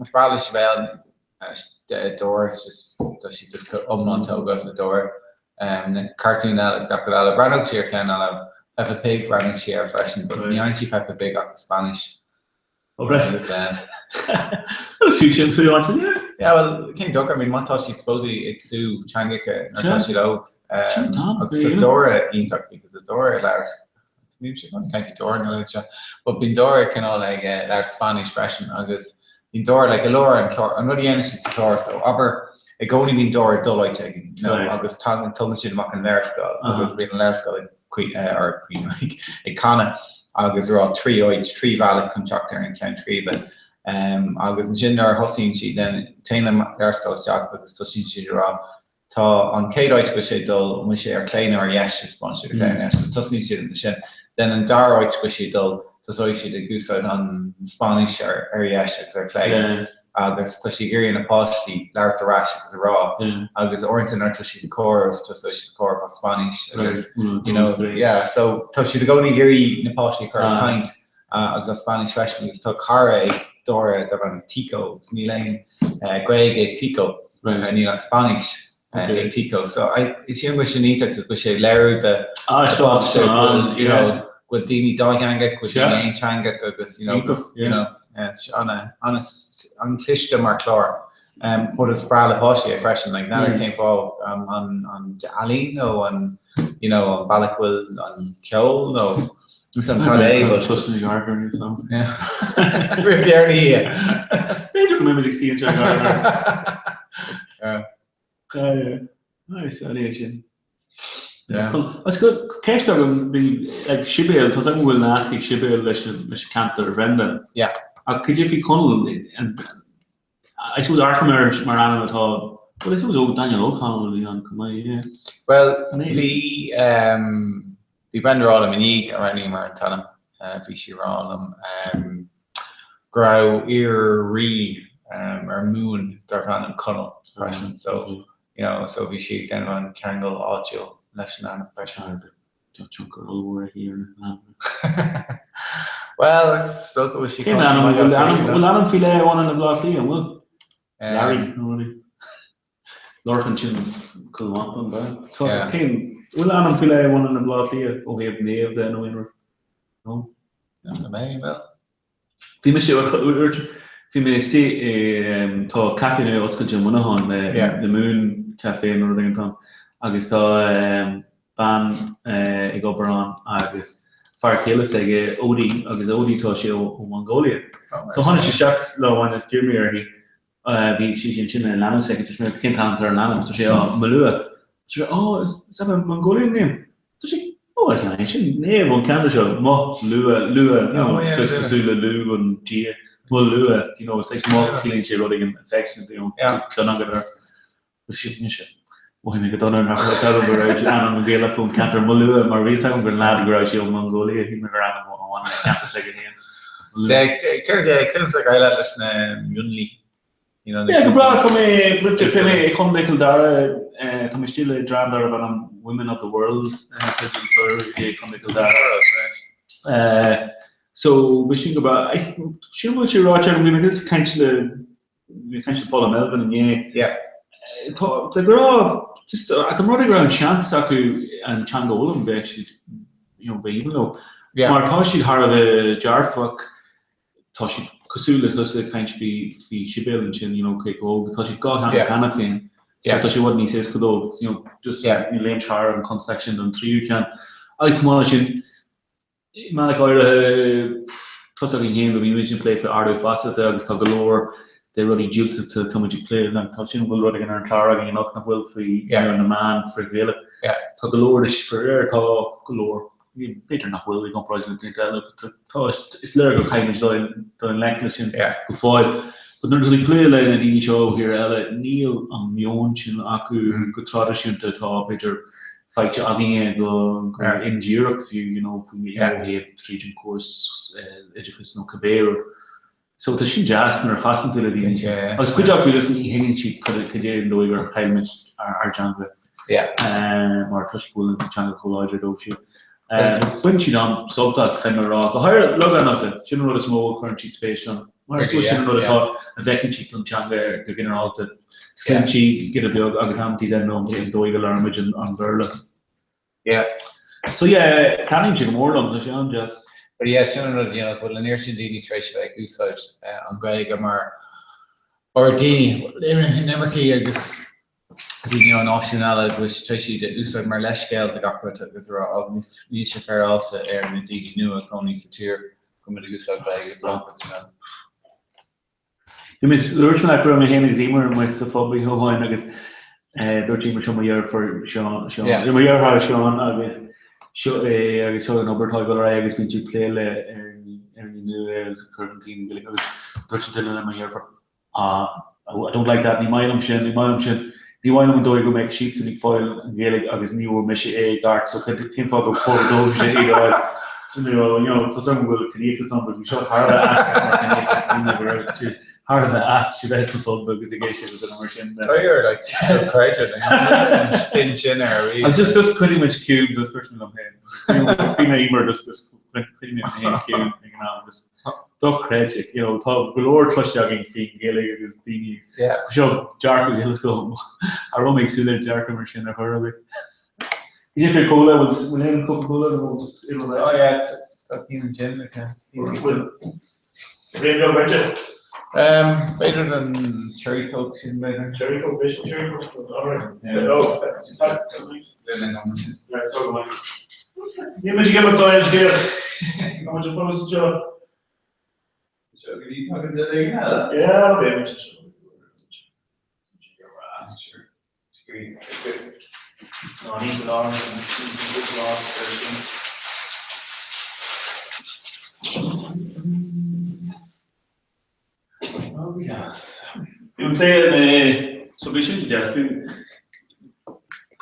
is breá le Sibéal Dora, it's just tá sí just iomlán tógtha le Dora. Um, na cartúin eile is gach rud eile. Breathnódh sí ar cheann eile Peppa Pig, breathnaíonn sí air freisin, but ní fhaigheann sí Peppa Pig ach i Spanish. Ó right. Fiú sin fiú áit in Yeah, well, cén dochar, I mean, má tá siad supposedly ag sú teangacha nuair atá siad óg. Agus tá Dora iontach because tá Dora ag labhairt, níl sé chun caint Dora nó seo, but bíonn Dora cineál ag labhairt Spanish freisin agus bíonn Dora like i lár an chlár, an rud a dhéanann siad sa chlár, so abair i gcónaí bíonn Dora ag dul áit éigin, you know, agus tagann, tugann siad amach an léarscáil agus bíonn an léarscáil ag or ag canadh agus rá 3 áit, 3 bhealach chun teacht ar an cheann scríbe. Agus ansin nuair a thosaíonn siad then téann an léarscáil isteach agus tosaíonn siad ag rá tá an chéad áit go bhfuil sé ag dul, an bhfuil sé ar clé nó ar dheis, taispeánann siad ar clé nó ar dheis, tosaíonn siad ansin. Then an dara áit go bhfuil sé ag dul, tosóidh siad ag úsáid an Spáinnis ar dheis agus ar clé. agus tá sí ag iarraidh na páistí labhairt ar ais agus a rá agus uaireanta nuair atá siad ag comhaireamh tosóidh siad ag comhaireamh as Spáinnis agus you know yeah so tá siad i gcónaí ag iarraidh na páistí a chur ag caint agus as Spáinnis freisin agus tá cara ag Dora darb ainm Tico agus níl aon Gaeilge ag Tico níl ach Spáinnis ag Tico so I sílim go bhfuil sin iontach go bhfuil sé ag léiriú do pháiste go bhfuil you know go bhfuil daoine dátheangach go bhfuil daoine aonteangach agus you know you know an-chliste mar chlár. But is breá le páistí é freisin like n'fheadar cén fáth an an ealaín nó an you know an bealach go bhfuil an ceol nó an cad é but Tosnaigh ag amharc air níos am. Roimh dheireadh na hoíche. B'fhéidir go mbeimid ag suí anseo ag amharc air. Nice, é sin. Agus ceist agam, bhí ag Sibéal, tá agam go bhfuil nasc ag Sibéal leis an ceantar Bhrenda. Yeah. Ach cad é faoi Conall, I suppose amharcaim air mar ainm atá Well, I suppose ó Daniel O'Connell a bhí ann chomh maith, yeah. Bhuel, bhí bhí Brenda ag rá liom i ndiaidh a roghnaíomar an t-ainm, bhí sí ag rá liom go raibh iar-rí ar Mumhain darbh ainm Conall freisin, so, you know, so bhí sí ag déanamh an ceangal áitiúil leis an ainm freisin. Tá tionchar ollmhór aici ar na hainmneacha. Bhuel, is dócha go bhfuil sí Cén ainm, bhfuil ainm faoi leith a bhaineann le Baile Átha Cliath, an bhfuil? Larry nó rudaí. Lorcan sin Cill Mhantáin, ba ea? Cén, bhfuil ainm faoi leith a bhaineann le Baile Átha Cliath ó thaobh naomh de nó aon rud? No? Ní mé, bhuel. Bhí mise, bhí mé istigh i, tá caife nua oscailte i Muineachán, The Moon Café nó rud éigin atá ann, agus tá bean ag obair ann agus fear céile s'aige, Odie, agus Odie tá sé ó Mongolia. So tháinig sé isteach lá amháin agus d'iarr mé uirthi, bhí sí ansin le leanbh s'aici, dúirt mé, cén t-ainm atá ar an leanbh? Dúirt sé, oh, Molua. Dúirt sé, oh, is that a Mongolian name? Dúirt sé, oh, I don't know, sin naomh ón ceantar seo, Mo Lua, Lua, you know, just cosúil le Lugh an dia, Mo Lua, you know, it's like Mo ciallaíonn sé rud éigin affectionate, you know, cion agat air. Dúirt mise, mhothaigh mé go dona nach raibh fhios agam go raibh ainm Gaelach ón ceantar Mo Lua, mar bhí fhios agam gur leaid go raibh sé ó Mongolia, shíl mé gur ainm a bhain le ceantar s'aige féin. Conas ag éirí leis na mionlaigh? Yeah, go breá, tá mé, tá mé i Contae Chill Dara, tá mé istigh le dream darb ainm Women of the World, i Contae Chill Dara. So, bhí sin go breá. Sin bhfuil sé ráite agam, bhí mé ag caint le Bhí caint le Paula Melvin inné. Yeah. Tá go raibh, just, dá mba rud é go raibh an seans acu an teanga a fhoghlaim, bheadh siad, you know, b'aoibhinn leo. Yeah. Mar tá siad thar a bheith dearfach, tá siad cosúil le tusa ag caint faoi, faoi Sibéal ansin, you know, cé chomh hóg, tá siad dhátheangach Yeah. cheana féin, so Yeah. tá sé i bhfad níos éasca dóibh, you know, just Yeah. léimt thar an constaic sin don tríú ceann. Agus chomh maith leis sin, I mbealach áirithe, tá's againn féin go mbímid ag plé faoi ardú feasachta agus tá go leor de rudaí diúltacha tá muid ag plé, tá sin bhfuil rud éigin ar an chlár againn anocht nach bhfuil faoi na meáin frith-Ghaelach. Tá go leor de faraor tá go leor, b'fhéidir nach bhfuil i gcomparáid le blianta eile, but tá, is léir go gcaithfimid dul i ngleic leis sin go fóill. But nuair atá tú ag plé le na daoine seo ó thíortha eile, níl an meon sin acu go traidisiúnta atá b'fhéidir faighte againne go indíreach fiú, you know, faoi ó thaobh tríd an córas oideachais nó cibé rud. So tá sin deas nuair a chasann tú le daoine sin. Agus cuid acu just ní thuigeann siad cad é an dóigh gur chaill muid ár dteanga mar toisc go bhfuil an teanga chomh láidir dóibh siúd. Baineann siad an-sult as, caithfidh mé a rá. Go háirithe logainmneacha, sin an rud is mó a chuireann siad spéis ann. Mar is sin an rud atá a bhfeiceann siad don teanga go ginearálta. Sloinnte, giota beag agus amantaí den an dóigh a labhraímid an Béarla. Yeah. So yeah, taitníonn sé go mór liom, tá sé an-deas. But yeah, sin an rud, you know, go bhfuil an oiread sin daoine tar éis a bheith ag úsáid an Ghaeilge mar or daoine inimircigh agus daoine ó náisiún eile go bhfuil siad tar éis iad a úsáid mar leithscéal do gach rud agus a rá, oh, níl sé féaráilte ar na daoine nua a cónaí sa tír go bhfuil muid ag úsáid Gaeilge do gach rud, you know. Bhí muid, dúirt mé leat go raibh mé féin agus Emer amuigh sa phub oíche amháin agus dúirt Emer seo mo dheirfiúr Seán, Seán, yeah. mo dheartháir Seán agus seo é agus seo an obair atá ag dul ar aghaidh agus bíonn siad ag plé le Éireannaigh nua agus ag cur chun cinn na Gaeilge agus dúirt an duine le mo dheirfiúr ah, I don't like that, ní maith liom sin, ní maith liom sin, ní maith liom an dóigh go mbeadh siadsan ag fáil an Ghaeilge agus ní bhfuair mise é i gceart so cén fáth gur chóir dóibhse iad a fháil. So you know, tá súil agam go bhfuil ciníochas ann, but bhí seo thar a bheith aisteach mar chiníochas, ní go raibh tú thar a bheith ait a bheith sa phub agus ag éisteacht le duine mar sin. Tá like creidte duine sin ar Agus just just coinnigh muid ciúin agus dúirt mé liom féin. Bhí mé Emer just just coinnigh mé féin ciúin ag an am agus dochreidte, you know, tá go leor cloiste againn faoin Ghaeilge agus daoine seo dearcadh thuilleadh go a raibh mé ag súil le dearcadh mar sin ar chor ar bith. Cad é faoi cola, bhfuil aon Coca-Cola nó aon rud eile? Oh yeah, tá cinn ansin. Bhfuil aon rud bainte? B'fhéidir an Cherry Coke sin b'fhéidir. Cherry Coke, b'fhéidir Cherry Coke, alright. Oh, nice. Níl muid ag imeacht ó aon scéal. Tá muid fós anseo. Seo go dtí tagann duine éigin eile. Yeah, beidh muid anseo. Ná ní go lá ní go lá ar sin. Oh, yes. Bhí an plé le. So bhí sin deas, bhí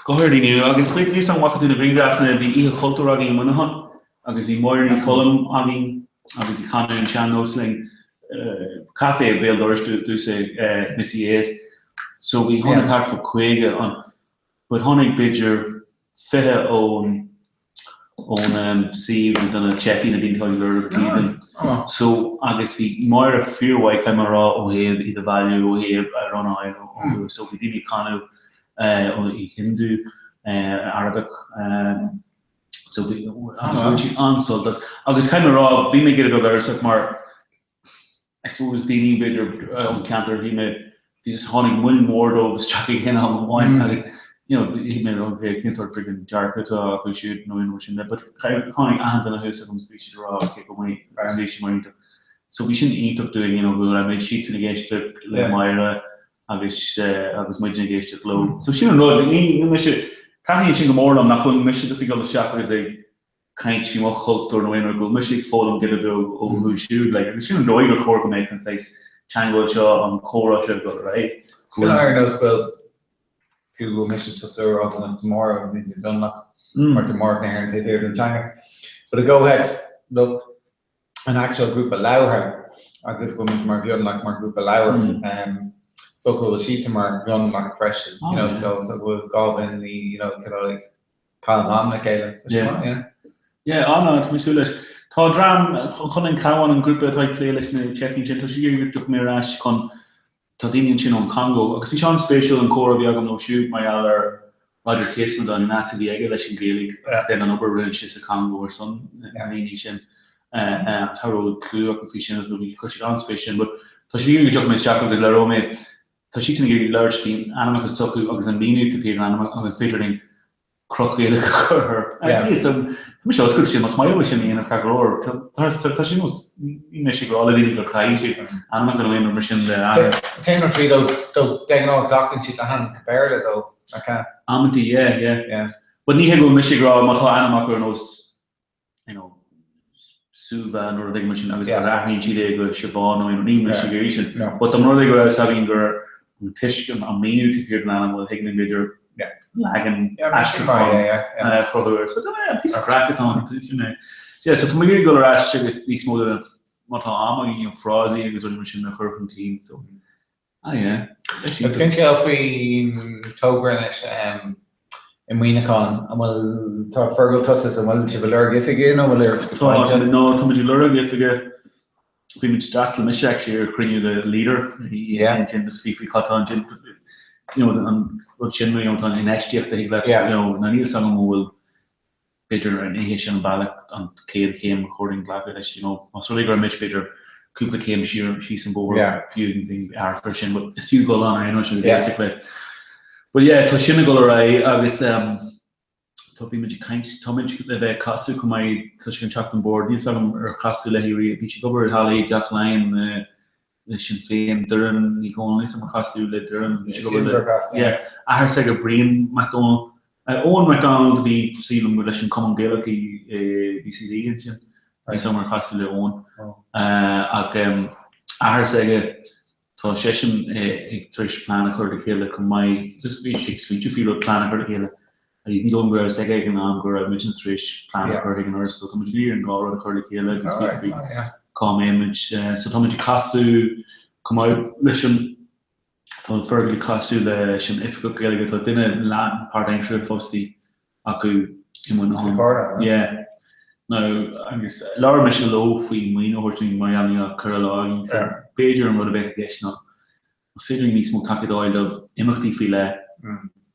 go háirithe inniu agus níl 'fhios a'm an bhfaca tú na grianghrafanna, bhí oíche chultúir againn i Muineachán agus bhí Máire Ní Choilm againn agus ag canadh an sean-nós linn, caife béal dorais dtús é Missy A's. So bhí tháinig thart fá 50 ann. But tháinig b'fhéidir 20 ón ón suíomh do na teifigh na daoine atá ag lorg dídean. So agus bhí Máire fíormhaith caithfidh mé a rá ó thaobh iad a bhailiú ó thaobh amhráin a fháil ó so bhí daoine ag canadh i Hindu, Arabic, so bhí agus bhain siad an-sult as. Agus caithfidh mé a rá bhí mé giota beag amhrasach mar I suppose daoine b'fhéidir ón cheantar bhí mé bhí just tháinig moill mhór dóibh isteach ag aon am amháin agus you know bhí mé okay cén sórt friggin dearcadh atá acu siúd nó aon rud sin de but tháinig achan duine thuas agam is bhí siad ag rá okay go maith agus bhí siad mar iontach. So bhí sin iontach dúinn you know go raibh muid siadsan ag éisteacht le Máire agus agus muidne ag éisteacht leo. So sin an rud ní ní mise taitníonn sin go mór liom nach bhfuil mise just ag dul isteach agus ag caint faoi mo chultúr nó aon rud, go bhfuil mise ag foghlaim giota beag uathu siúd, like, agus sin an dóigh gur chóir go mbeadh an saghas teagmháil seo, an comhrá seo ag dul ar aghaidh. Go bhfuil. Ar nós go bhfuil, fiú go bhfuil mise tusa a rá go bhfuil Máire agus níos mionlach mar tá Máire na hÉireann taobh thiar den teanga. But i gcomhthéacs lucht an actual grúpa labhartha agus go bhfuil muid mar mhionlach mar ghrúpa labhartha, so go bhfuil siadsan mar mhionlach freisin, you know, so so go bhfuil dhá mhionlaigh, you know, kind of like caitheamh am le chéile. Tá sé maith, yeah. Yeah, á ná, tá mé ag súil leis. Tá dream chun an Chabhán, an grúpa atá ag plé leis na teifigh ansin, tá siad ag iarraidh go dtiocfaidh mé ar ais chun, tá daoine ansin ón Chongó, agus bhí sé an-spéisiúil an comhrá a bhí agam leo siúd mar gheall ar Roger Casement, an meas a bhí aige leis an Ghaeilge agus then an obair a rinne sé sa Chongó ar son na ndaoine sin. Cha raibh clue acu faoi sin, so bhí, chuir siad an-spéis sin, but tá siad ag iarraidh go dtiocfaidh mé isteach agus labhróidh mé Tá siadsan ag iarraidh labhairt faoi ainmneacha s'acu agus an míniú taobh thiar den ainm agus an féidir linn cruth Gaelach a chur air. Yeah. So, tá mise oscailte sin, más maith leo sin a dhéanamh ceart go leor. Tá tá sé nós, níl mise ag rá le daoine gur caithfidh siad ainmneacha nó aon rud mar sin le ainm. Téann an fríd ó de ghnáth glacann siad le hainmneacha Béarla dó, nach ea? Amantaí, yeah, yeah. Yeah. But ní hé go bhfuil mise ag rá má tá ainm acu ar nós you know, Suva nó rud éigin mar sin agus go athraíonn siad é go Siobhán nó aon rud, níl mise ag iarraidh sin. But dá mba rud é go raibh fhios againn gur an tuisc an an míniú taobh thiar den ainm, bhuel thig linn b'fhéidir leagan aistriúcháin a chruthú air. So tá píosa craic atá ann, sin é. So yeah, so tá muid ag dul ar ais agus níos mó de má tá am againn, you know, frásaí agus rudaí mar sin a chur chun cinn, so. Ah yeah. Is cén scéal faoin togra anois i Muineachán? An bhfuil, tá Fergal tusa, an bhfuil sibh ag lorg oifige nó an bhfuil oifige faighte? Tá, no, tá muid ag lorg oifige. Bhí muid, d'fhreastail mise actually ar chruinniú le Leader ansin just fiafraí cad tá ansin, you know, an rud sin, you know, tá an infheistíocht a thig leat, you know, ná níl 's agam an bhfuil b'fhéidir an oíche sin an bealach an chéad chéim a chóir dúinn glacadh leis, you know, más rud é go raibh muid b'fhéidir cúpla céim siar síos an bóthar fiú ag an amharc air sin, but is fiú dul ann ar aon nós agus éisteacht leis. But yeah, tá sin ag dul ar aghaidh agus um, tá bhí muid ag caint, tá muid le bheith ag casadh chomh maith, tá sé chun teacht on board, níl 's agam ar chas tú léi riamh, bhí sí ag obair thall i dTeach Laighean uh, le Sinn Féin, Doireann Ní Dhomhnaill, níl 's agam ar chas tú le Doireann, bhí sí ag obair le, yeah, athair s'aige Brian Mac Dónaill, Eoin McDonald a bhí sílim leis an Cumann Gaelach i UCD ansin, níl 's agam ar chas tú le Eoin, ach athair s'aige, tá seisean ag tar éis plean a chur le chéile chomh maith, just bhí sé ag smaointiú faoi rud plean a chur le chéile agus ní dóigh liom go raibh fhios aige ag an am go raibh muidne tar éis plean a chur chuig an Fhoras so tá muid ag iarraidh an dhá rud a chur le chéile agus fiafraí cá mbeidh muid. So tá muid ag casadh chomh maith leis an, tá an Fergal ag casadh leis an Oifigeach Gaeilge, tá duine lán páirtaimseartha fostaí acu i Muineachán. Yeah. Now agus labhair mise leo faoi maoiniú a thabhairt dúinn mar gheall níl ach ceithre lá againn so b'fhéidir an rud a bheadh i gceist ná Más féidir linn níos mó tacaíocht a fháil do imeachtaí faoi leith,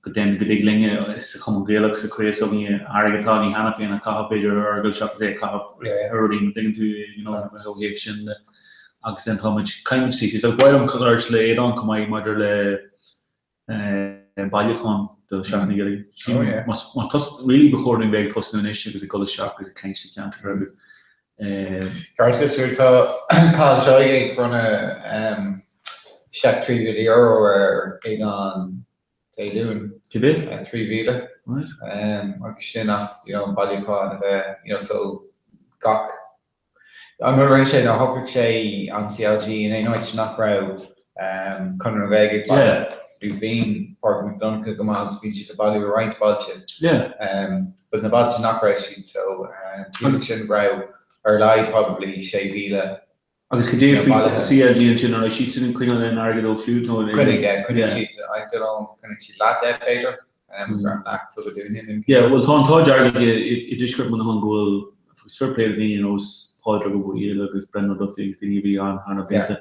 go deimhin go dtig linne sa Chumann Gaelach, sa chraobh s'againne, airgead atá againn cheana féin a chaitheamh b'fhéidir ar Fheargal seachas é a chaitheamh ar rudaí, an dtuigeann tú, you know, ó thaobh sin de. Agus then tá muid, caithfidh muid suí síos. Agus ba mhaith liom labhairt le Aodán chomh maith maidir le bailiúchán do Sheachtain na Gaeilge. Sílim, má, má tos, really ba chóir dúinn bheith ag tosnú anois agus ag dul isteach agus ag caint le ceantair agus eh. Ceart go leor, tá Cathal Seoighe ag bronnadh seic €3,000 ar Aodán Dé Luain. Cé mhéad? 3,000. Right. Agus sin as, you know, an bailiúchán a bheith, you know, so gach An rud a rinne sé ná shocraigh sé an CLG in aon áit nach raibh Conradh na Gaeilge ag bailiú. Bhí bíonn Pádraig Mac Donncha go maith agus bíonn siad ag bailiú i roinnt bailte. Yeah. But na bailte nach raibh siad so bíonn sin raibh ar a laghad probably 6,000 Agus cad é faoi CLG ansin, an raibh siadsan ag coinneáil aon airgead dóibh siúd nó? Choinnigh, yeah, choinnigh siad, I don't know, choinnigh siad leath de b'fhéidir, agus ar an leath tugadh dúinn. Yeah, bhuel tá an t-ádh dearg i dtuaisceart Mhuineacháin go bhfuil, agus fair play do dhaoine ar nós Pádraig Ó Baoill agus Brendan O'Duffy agus daoine a bhí ann thar na blianta,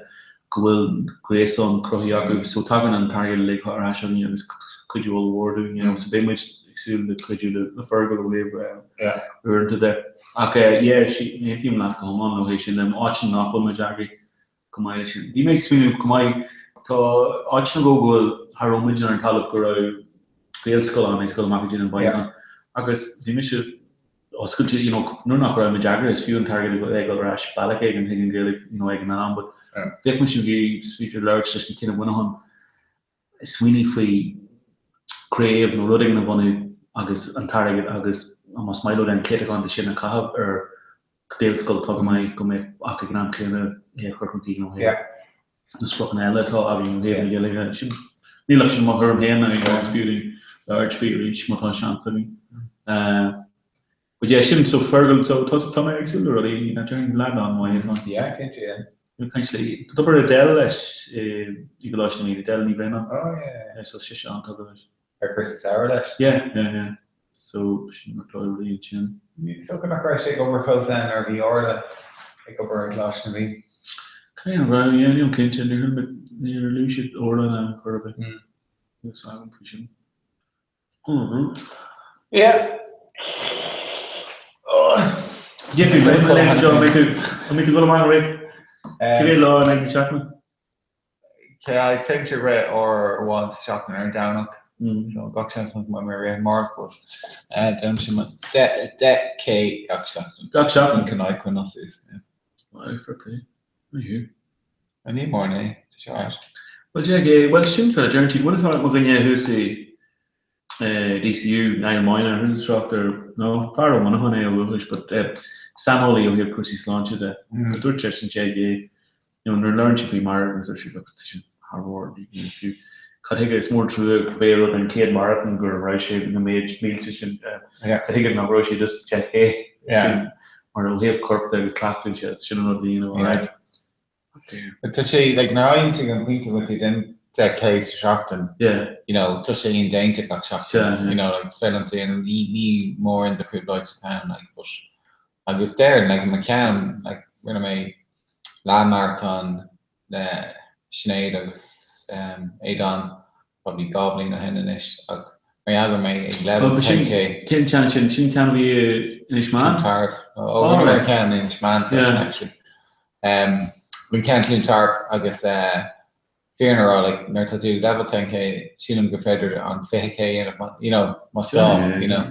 go bhfuil gréasán cruthaithe acu so tagann an t-airgead uilig ar ais againn agus cuidiú ollmhór dúinn, you know, so beidh muid ag súil le cuidiú le Fergal ó thaobh uaireanta de. Ach yeah, aontaím leat go hiomlán ó thaobh sin de, áiteanna nach bhfuil muid eagraithe go maith leis sin. Bhí mé ag smaoineamh chomh maith, tá áiteanna go bhfuil, cha raibh muid ar an talamh go raibh Gaelscoil ann, ag scoil amach ag déanamh an bailiúchán agus bhí mise oscailte, you know, nuair nach raibh muid eagraithe, is fiú an t-airgead a bheith ag dul ar ais bealach éigin chuig an Ghaeilge, you know, ag an am, but bheadh mise ag iarraidh, is féidir labhairt leis na cinn i Muineachán, smaoineamh faoi craobh nó rud éigin a bhunú agus an t-airgead agus más maith leo an céatadán de sin a chaitheamh ar Ghaelscoil atá go maith go mbeadh ach ag an am céanna é a chur chun cinn ó thaobh na spriocanna eile atá againn ó thaobh na Gaeilge. Sin, níl ach sin mo thuairim féin is fiú labhairt faoi arís má tá seans againn. But yeah, sin, so Fergal, so tá, tá mé ag súil le rudaí, déarfainn leaid an-mhaith atá ann. Yeah, cinnte, yeah. Ag caint le, d'obair Adele leis i gColáiste na Mí, Adele Ní Bhraonáin. Oh yeah, yeah. So sise an-tugtha leis. Ar chúrsa samhraidh leis? Yeah, yeah, yeah. So sin mar atá rudaí ansin. Is dócha nach raibh sé ag obair fós ann nuair a bhí Orla ag obair i gColáiste na Mí. Cé an raibh, yeah, nílim cinnte, níor níor luaigh siad Orla in aon chor ar bith. Níl fhios agam faoi sin. Yeah. Jeffrey, an mbeidh tú ag dul amach ag rith? Cibé lá in aghaidh na seachtaine? Téimse ag rith uair amháin sa seachtain ar an Domhnach. So gach seans nach mbeidh mé ag rith amárach but déanaimse 10K gach seachtain. Gach seachtain? Chun aghaidh coinneáil suas. Fair play. Maith thú. Ní mórán é, tá sé alright. Bhuel, 10K, bhuel sin cad a deireann siad, bhfuil fhios a'd mo dhuine thuas i DCU, Niall Moyna, ar chuala trácht air, no, fear ó Mhuineachán é ó dhúchais, but saineolaí ó thaobh cúrsaí sláinte de. Dúirt seisean 10K, you know, nuair a labhrann sé faoi marathons, dúirt sé, look, tá sin thar bharr, you know, fiú, cad chuige, is mór an trua gurb é rud an chéad marathon go raibh sé na méid mílte sin, cad chuige nach raibh sé just 10K, mar ó thaobh corp de agus cleachtadh sé, sin an rud a dhéanamh, alright. But tá sé, like, nuair a fhaigheann tú an pointe go bhfuil tú ag déanamh 10K sa seachtain, you know, tá sé indéanta gach seachtain, you know, like, is féidir liom say, ní, ní mórán de thrioblóid atá ann, like, but, agus déarfainn, like, i mo cheann, like, rinne mé leathmharatón le Sinéad agus Aodán probably 2 bhliain ó shin anois ach mar gheall go raibh mé ag leibhéal 10K. Cén ceann sin? Sin ceann a bhí i Inis Meáin? Cluain Tarbh. Ó, rinne mé ceann in Inis Meáin freisin actually. Bhí ceann Cluain Tarbh agus fírinne a rá like nuair atá tú ag leibhéal 10K sílim gur féidir an 20K a dhéanamh you know más gá you know.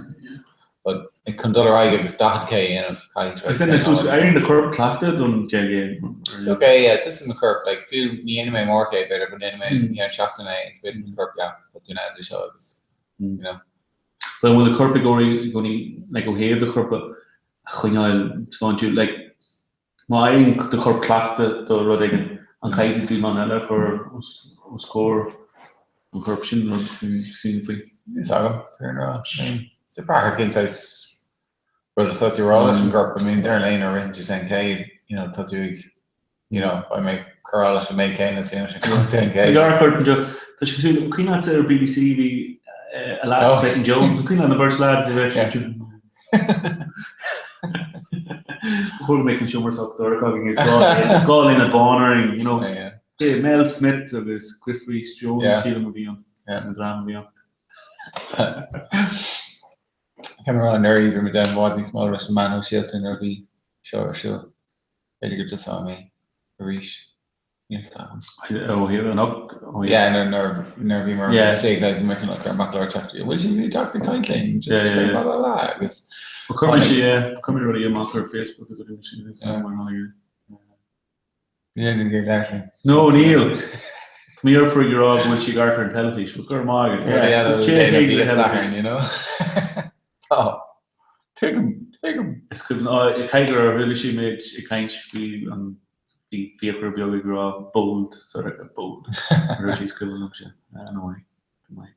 But chun dul ar aghaidh agus 40K a dhéanamh, caithfidh tú. Agus then I suppose éiríonn do chorp cleachta don 10K. It's okay, yeah, tá mo chorp, like, fiú ní dhéanfaidh mé amárach é, b'fhéidir, but déanfaidh mé i gceann seachtaine é, it's basically mo chorp, yeah, tá tú in ann do seo agus, you know. But an bhfuil do chorp i gcónaí, like, ó thaobh do chorp a choinneáil sláintiúil, like, Má fhaigheann do chorp cleachtadh do rud éigin, an gcaithfidh tú dúshlán eile a chur os comhair an choirp sin nó sin faoi? Níl fhios agam, fírinne a rá. I mean, is ag brath ar cén saghas rud atá tú a rá leis an gcorp. I mean, ar aon nuair a ritheann tú 10K, you know, tá tú ag, you know, beidh mé ag cur leis an méid céanna is a dhéanfaidh sé 10K. Ag amharc ort anseo, tá sé cosúil, an cuimhin leatsa ar BBC bhí Alas Smith and Jones, an cuimhin leat na beirt lads a bheith Chuala mé an seomra sách dorcha againn is gá léine bán orainn, you know. Mel Smith agus Griff Rhys Jones sílim a bhí ann, an dream a bhí ann. Cé mar anuraidh bhí mé déanamh i bhfad níos mó leis na meáin shóisialta nuair a bhí seo ar siúl. B'fhéidir go dtosóidh mé arís. Níl fhios agam. Ó thaobh anocht? Yeah, nuair nuair a bhí mar istigh like mé chun cur amach leor teacht. Bhfuil sí ag teacht ag caint linn? Just yeah, blah blah blah agus Chuir mé yeah, chuir mé rudaí amach ar Facebook agus rudaí sin is mar tháinig. Níl aon duine ag labhairt linn. No, níl. Tá mo dheirfiúr ag rá go bhfuil sí ag amharc ar an teilifís. Bhuel, go raibh maith agat. Rudaí eile le déanamh oíche Sathairn, you know. Tá. Tuigim, tuigim. Is cuimhin, caithfidh gur chuala sí mé ag caint faoi an. Bhí Fiachra beag ag rá bold, Sorcha, bold. Rud is cuimhin liom sin. No way.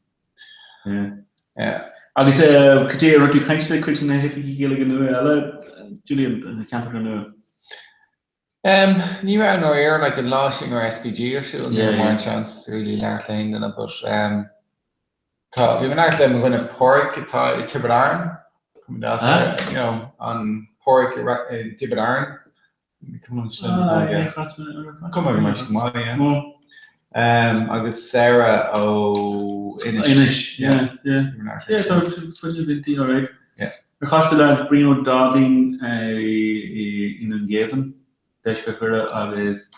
Yeah. Agus cad é, an raibh tú ag caint le cuid de na hoifigigh Gaeilge nua eile, Julian, na ceantracha nua? Ní raibh nó ar like an lá sin go raibh SPG ar siúl, ní raibh mórán seans really labhairt le haon duine but tá, bhí mé ag labhairt le mo dhuine Pádraig atá i Tiobraid Árann, you know, an Pádraig i dTiobraid Árann, Cuma go maith go maith, yeah. Agus Sarah ó Inis. Inis, yeah, yeah. Yeah, tá fuinneamh inti, all right. Yeah. Ar chas tú le Brian Ó Dodaín i nDún Geimhin, Deisceart Dhoire agus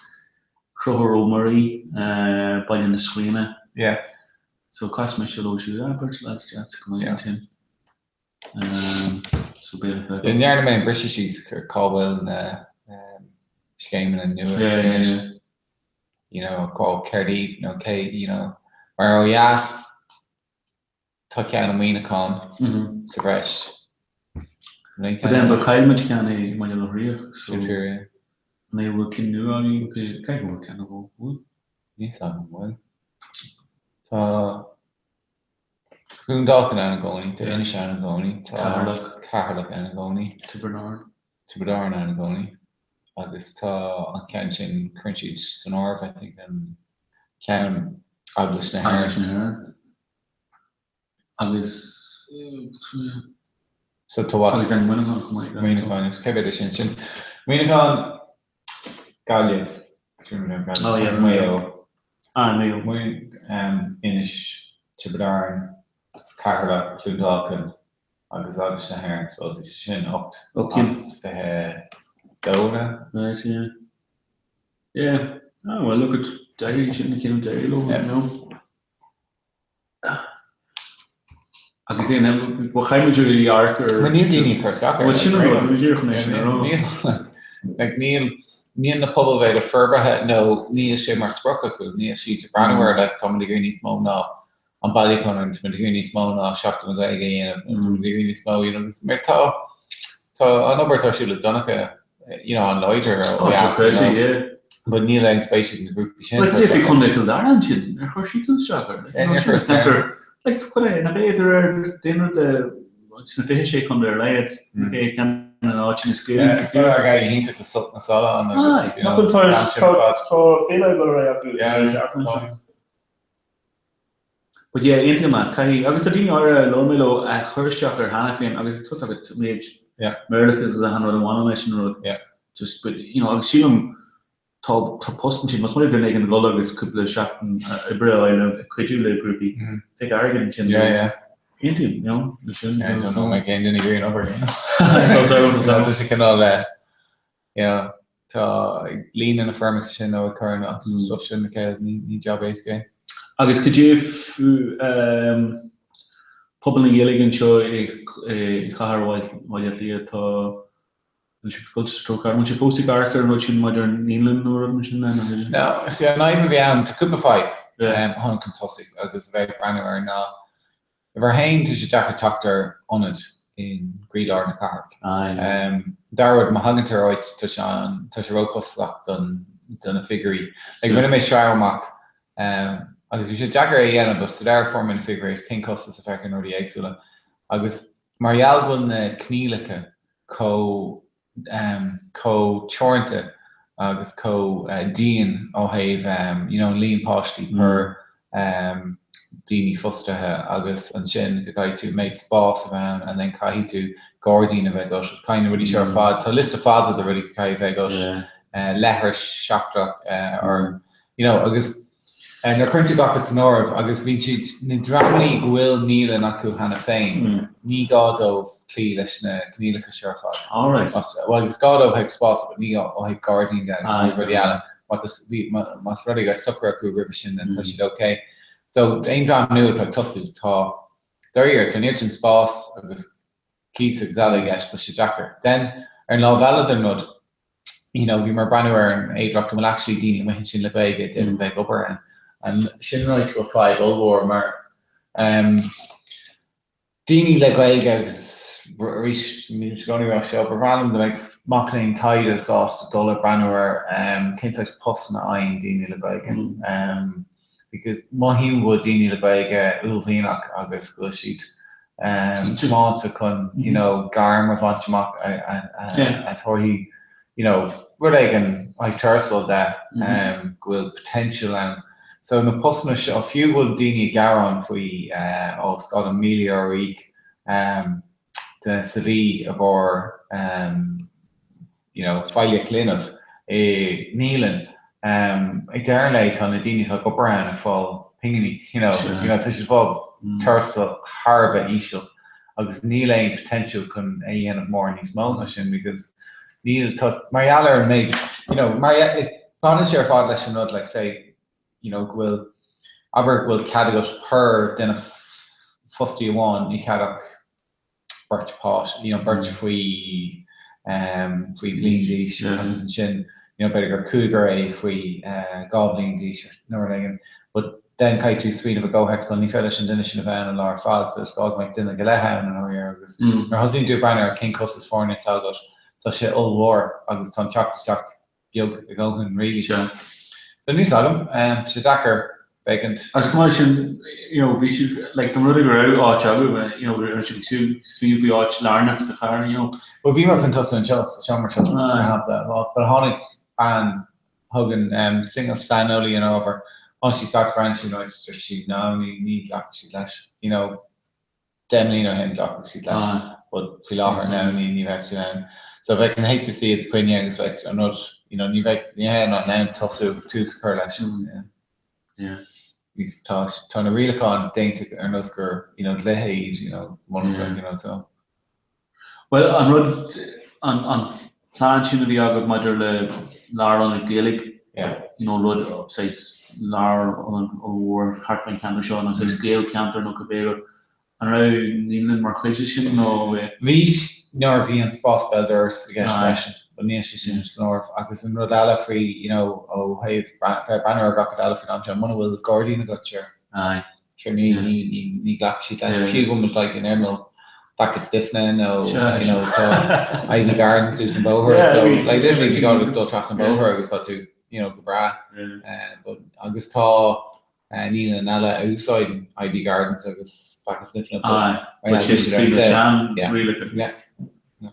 Conchúr Ó Muirí, Baile na Scríne. Yeah. So chas mise leo siúd, ah, beirt lads deas go maith ansin. So beidh le feiceáil. Ní dhearna mé an briseadh síos cá bhfuil na scéimeanna nua anois. You know, cá céard iad nó cé, you know, mar ó dheas tá ceann i Muineachán sa bhreis. But then but chaill muid ceann i mBaile Locha Riach so Sin fíor, yeah. An é bhfuil cinn nua againn ok caithfidh go bhfuil ceann nó dhó, bhfuil? Níl 's agam an bhfuil. Tá Dún Dolcáin ann i gcónaí, tá Inis ann i gcónaí, tá Ceatharlach. Ceatharlach ann i gcónaí. Tiobraid Árann. Tiobraid Árann ann i gcónaí. Agus tá an ceann sin, cuireann siad san áireamh, I think, an ceann Eaglais na hÉireann. Eaglais na hÉireann. Agus So tá what? Agus an Muineachán chomh maith. Muineachán, agus cé mhéad é sin? Sin Muineachán, Gaillimh, Oh yeah, agus Maigh Eo. Ah, Maigh Eo. Inis, Tiobraid Árann, Ceatharlach, Cluain Dolcáin agus Eaglais na hÉireann, suppose. Sin 8 as 22 now. Right, yeah. Yeah. Ah, well, look at d'éirigh sin na cinn d'éirigh leo, you know. Agus é an bhuel chaith muid really amharc ar. Bhuel níl daoine ag cur isteach air. Bhuel sin an rud, bhí díreach chun é sin a rá. Níl, like níl, níl na pobalbhéile forbartha nó níl sé mar sprioc acu, níl siad ag breathnú air like tá muid ag iarraidh níos mó ná an bailiúchán nó tá muid ag iarraidh níos mó ná Seachtain na Gaeilge a dhéanamh nó tá muid ag iarraidh níos mó, you know, agus mar tá, tá an obair atá ar siúl ag Donncha you know, an-láidir ó dheas, you know, yeah. but níl aon spéis ag na grúpaí sin. Like, cad é Contae Chill Dara ansin, ar chuir siadsan isteach air? Yeah, níor chuir isteach. Like, chuir é, nach é de réir daonra de sna 26 contae ar a laghad, nach é ceann na n-áiteanna is Gaelaí sa tír. Tá ag iontach le Sult na Soile ann agus, you know, nach bhfuil tá féile ag dul ar aghaidh acu. Yeah, But yeah, aontaím leat, caithfidh, agus tá daoine áirithe a labhair mé leo a chuir isteach air cheana féin agus tá 's agat méid méarlachas is achan rud a bhaineann leis an rud. Yeah. Just, but, you know, agus sílim tá, tá post ansin, más maith le duine éigin dul agus cúpla seachtain oibre a fháil ag cuidiú le grúpaí, take airgead ansin. Yeah, yeah. Aontaím, you know, leis sin. Yeah, I don't know, like aon duine ag iarraidh an obair, you know. Tá 's agam, tá 's agam. Tá sé cineál, yeah, tá ag líonadh na foirmeacha sin nó ag cur an stuff sin le chéile, ní job éasca é. Agus cad é fú pobal na Gaeilge anseo i gcathair Bhaile Átha Cliath, tá bhfuil sibh ag dul sa treo ceart, an bhfuil sibh fós ag amharc ar an rud sin maidir an naíolann nó rud mar sin de nó? No, see an fhadhb a bhí ann, tá cúpla fadhb a tháinig chun tosaigh agus a bheith ag breathnú air ná Uimhir a haon, tá sé deacair teacht ar ionad i gcroílár na cathrach. Dara rud, má thagann tú ar áit, tá sé an, tá sé róchostasach don, do na figiúirí. Like, rinne mé sreabhadh amach, agus bhí sé deacair é a dhéanamh, but sa deireadh fuair mé na figiúirí agus cén costas a bheadh ar na rudaí éagsúla. Agus mar gheall go bhfuil na coinníollacha chomh chomh teoranta agus chomh dian ó thaobh you know an líon páistí per daoine fostaithe agus ansin go gcaithfidh tú méid spás a bheith ann and then caithfidh tú gairdín a bheith agat agus caithfidh na rudaí seo ar fad, tá liosta fada de rudaí go caithfidh a bheith agat, leithris seachtrach or you know agus Nuair a chuireann tú gach rud san áireamh, agus bíonn siad, na dreamanna go bhfuil naíolann acu cheana féin, ní gá dóibh cloí leis na coinníollacha seo ar fad. Alright. Bhuel, is gá dóibh ó thaobh spáis, but ní ó thaobh gairdín de agus rudaí eile. Má tá, más rud é go raibh socrú acu roimhe sin, then tá siad ok. So, aon dream nua atá ag tosú, tá, dáiríre, tá an oiread sin spás agus cíos agus eile i gceist, tá sé deacair. Then, ar an lámh eile den rud, you know, bhíomar ag breathnú ar an fhéidearthacht go bhfuil actually daoine amuigh ansin le Gaeilge a d'fhéadfadh bheith ag obair ann. And sin an áit go bhfuil fadhb ollmhór mar um, daoine le Gaeilge agus arís níl sé gcónaí rá seo, ba bhreá liom go mbeadh mac léinn taighde sásta dul ag breathnú ar cén saghas postanna a fhaigheann daoine le Gaeilge. Because mothaím go bhfuil daoine le Gaeilge uaillmhianach agus go bhfuil siad tiomáinte chun you know gairm a bhaint amach a thabharfaidh you know rud éigin ag tuarastal de go bhfuil potential ann. So na postanna seo, fiú go bhfuil daoine ag gearán faoi ó is gá dom €1,000 a íoc de sa mhí i gcomhair you know feighlíocht linbh i naíolann. Ag deireadh an lae tá na daoine atá ag obair ann ag fáil pinginí you know you know tá siad ag fáil tuarastal thar a bheith íseal agus níl aon potential chun é a dhéanamh mórán níos mó ná sin because níl tá mar gheall ar an méid you know mar baineann sé ar fad leis an rud like say you know go bhfuil abair go bhfuil cead agat per duine fostaí amháin níl cead ach beirt páiste, you know, beirt faoi faoi bhliain d'aois agus ansin, you know, b'fhéidir gur cúigear é faoi 2 bhliain d'aois nó rud éigin. But then caithfidh tú smaoineamh i gcomhthéacs, well ní féidir leis an duine sin a bheith ann an lá ar fad so is gá go mbeadh duine go leith ann i ndáiríre agus nuair a thosaíonn tú ag breathnú ar cén costas foirne atá agat, tá sé ollmhór agus tá an teacht isteach beag a dhóthain really. Sea. So níl 's agam, tá sé deacair féachaint. Agus chomh maith leis sin, you know, bhí sibh, like, don rud a go raibh áit agaibh, you know, raibh sibh ag súil, smaoineamh faoi áit lárnach sa chathair, you know. Bhuel bhíomar chun tosú anseo sa seomra seo, mar shampla, but tháinig bean chugainn, cineál saineolaí an ábhair, tháinig sí isteach, bhreathnaigh sí an áit, dúirt sí no, ní, ní ghlacfaidh siad leis, you know. 10 mbliana ó shin ghlacfadh siad leis but faoi láthair now ní ní bheadh siad ann. So bheadh an HSE i do choinne agus bheadh an rud you know ní bheadh ní hé an ann tosú tús a chur leis. Yeah. Yeah. Agus tá tá na rialacháin déanta ar nós gur you know dlíthe iad you know bunúsach you know so. Bhuel, an rud, an an plean sin a bhí agaibh maidir le lárionad Gaeilge, you know, rud, saghas lárionad ollmhór thart fán cheantar seo nó saghas Gaelcheantar nó cibé rud, an raibh naíolann mar chuid de sin nó? Bhí, nuair a bhí an spás béal dorais i gceist freisin, but níl sé sin san áireamh. Agus an rud eile faoi, you know, ó thaobh bheith ag breathnú ar gach rud eile faoin am seo, muna bhfuil gairdín agat, sure. Aye. Sure ní ní ní ghlacfaidh siad leis fiú go bhfuil muid like in imeall Bhaile Stifne nó you know tá Ivy Gardens thuas an bóthar so like literally bhí gá dul trasna an bóthar agus tá tú you know go breá but agus tá naíolann eile a úsáideann Ivy Gardens agus Bhaile Stifne but right now bhí siad ar an yeah yeah.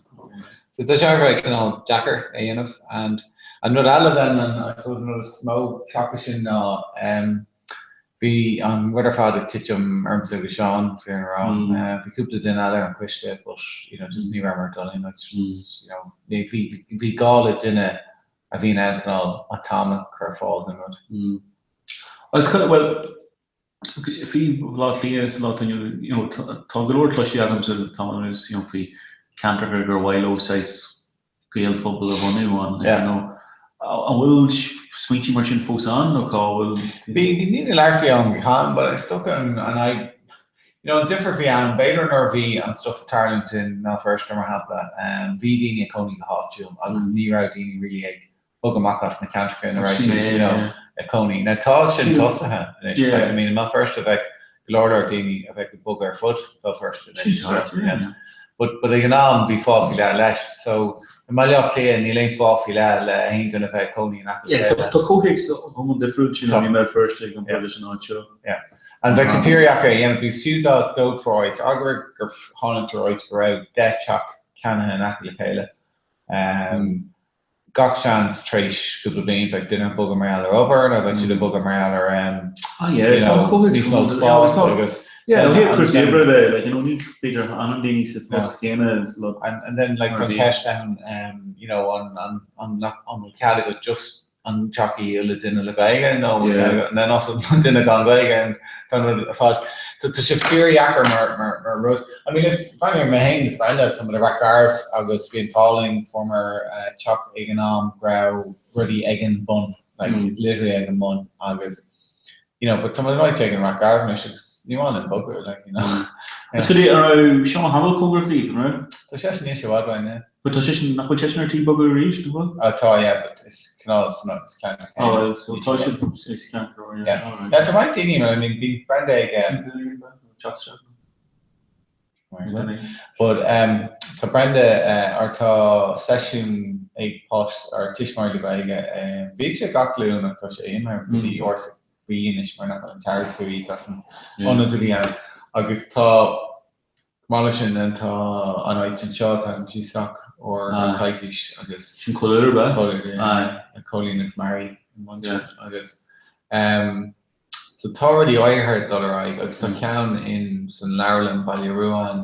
So tá sé thar a bheith cineál deacair a dhéanamh and an rud eile then an I suppose an rud is mó seachas sin ná um, Bhí an rud ar fad ag titim ormsa agus Seán, fírinne a rá. Bhí cúpla duine eile ar an choiste but you know just ní rabhamar ag dul in just you know bhí bhí gá le duine a bhí in ann cineál an t-am a chur ar fáil don rud. Agus bhuel faoi Bhaile Átha Cliath sa lá atá inniu you know tá go leor cloiste agamsa le tamall anuas you know faoi ceantracha gur mhaith leo saghas Gaelphobal a bhunú ann, you know. An bhfuil smaointe mar sin fós ann nó cá bhfuil? Bhí, bhí daoine ag labhairt faoi ann cheana, but is dócha an an fhadhb, you know, an difear a bhí ann, b'fhéidir nuair a bhí an stuff ag tarlúint i mBéal Feirste mar shampla, bhí daoine ag cónaí go háitiúil agus ní raibh daoine really ag bogadh amach as na ceantracha ina raibh siad, you know, ag cónaí. Now tá sin tosaithe anois, like, I mean, i mBéal Feirste bheadh go leor leor daoine a bheadh ag bogadh ar fud Bhéal Feirste anois. Yeah. But, but ag an am bhí fáth faoi leith leis. So, i mBaile Átha Cliath níl aon fáth faoi leith le haon duine a bheith ag cónaí in aice le Yeah, chéile. tá comhthéacs iomlán difriúil sin i mBéal Feirste i gcomparáid leis an áit seo. Yeah. And bheadh sé fíordheacair a dhéanamh because fiú dá dtógfá áit, abair gur tháinig tú ar áit go raibh 10 teach ceannaithe in aice le chéile, um, gach seans tar éis cúpla bliain bheadh duine ag bogadh mar gheall ar obair nó bheadh siad ag bogadh mar gheall ar Ah yeah, you tá know, comhthéacs níos mó yeah, spás tá agus yeah, ó then thaobh cúrsaí ansin oibre de, like, you know, ní féidir ann daoine sa phost céanna sa lot And and then like mar tá a an bhí. ceist ann um, you know, an an an nach an bhfuil cead agat just an teach a dhíol le duine le Gaeilge nó an bhfuil cead Yeah. agat and then also duine gan Ghaeilge and tá an rud ar fad. So tá sé fíordheacair mar mar mar rud. I mean if breathnaím ar mé féin is Brenda tá muid i Rath Garbh agus bhí an t-ádh linn fuaireamar teach ag an am go raibh rudaí ag an bun like literally ag an mbun agus you know but tá muid in áit éigin i Rath Garbh anois agus ní maith linn bogadh like you know. Is cad é an raibh Seán Ó hAdhmaill cóngarach daoibh, an raibh? Tá seisean níos i bhfad uainn, yeah. But tá seisean, nach bhfuil seisean ar tí bogadh arís, nach bhfuil? Ah tá, yeah, but is cineál is is ceantar Oh céanna. well, so tá siad is ceantar, yeah, Yeah. alright. Yeah, tá roinnt daoine, I mean, bhí Brenda ag um, Teacht isteach. But um, Tá Brenda, or tá seisiún ag páist or tuismitheoirí le Gaeilge. Bhíodh sé gach Luan ach tá sé imithe go dtí uair sa mhí anois mar nach bhfuil an t-airgead acu íoc as an ionad a bhí ann. Agus tá, chomh maith leis sin, tá an áit anseo, tagann sí isteach uair gach coicís agus. Sin Comhluadar, ab ea? Comhluadar, yeah. Cóilín agus Mary i mbun sin agus. So tá rudaí áirithe ag dul ar aghaidh agus tá ceann in san leabharlann Baile Ruáin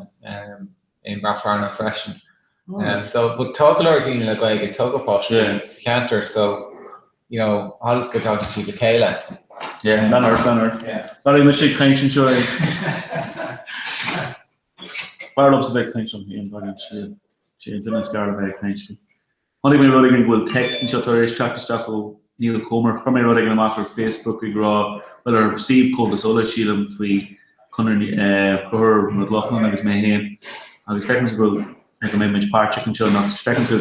i mBrath Fearnáin freisin. So but tá go leor daoine le Gaeilge ag tógáil páistí sa cheantar so you know tharla go dtagann siad le chéile. Yeah, lean ort, lean ort. Bhuel mise ag caint anseo ag B'fhearr liomsa bheith ag caint liom féin, tagann sé sé an duine is fearr le bheith ag caint faoi. Chonaic mé rud éigin go bhfuil text anseo tar éis teacht isteach ó Niall Comer. Chuir mé rud éigin amach ar Facebook ag rá, bhuel ar suíomh Comhaltas Uladh sílim, faoi Conor Conchúr Mac Lochlainn agus mé féin agus feicimse go bhfuil go mbeidh muid páirteach anseo nach feicimse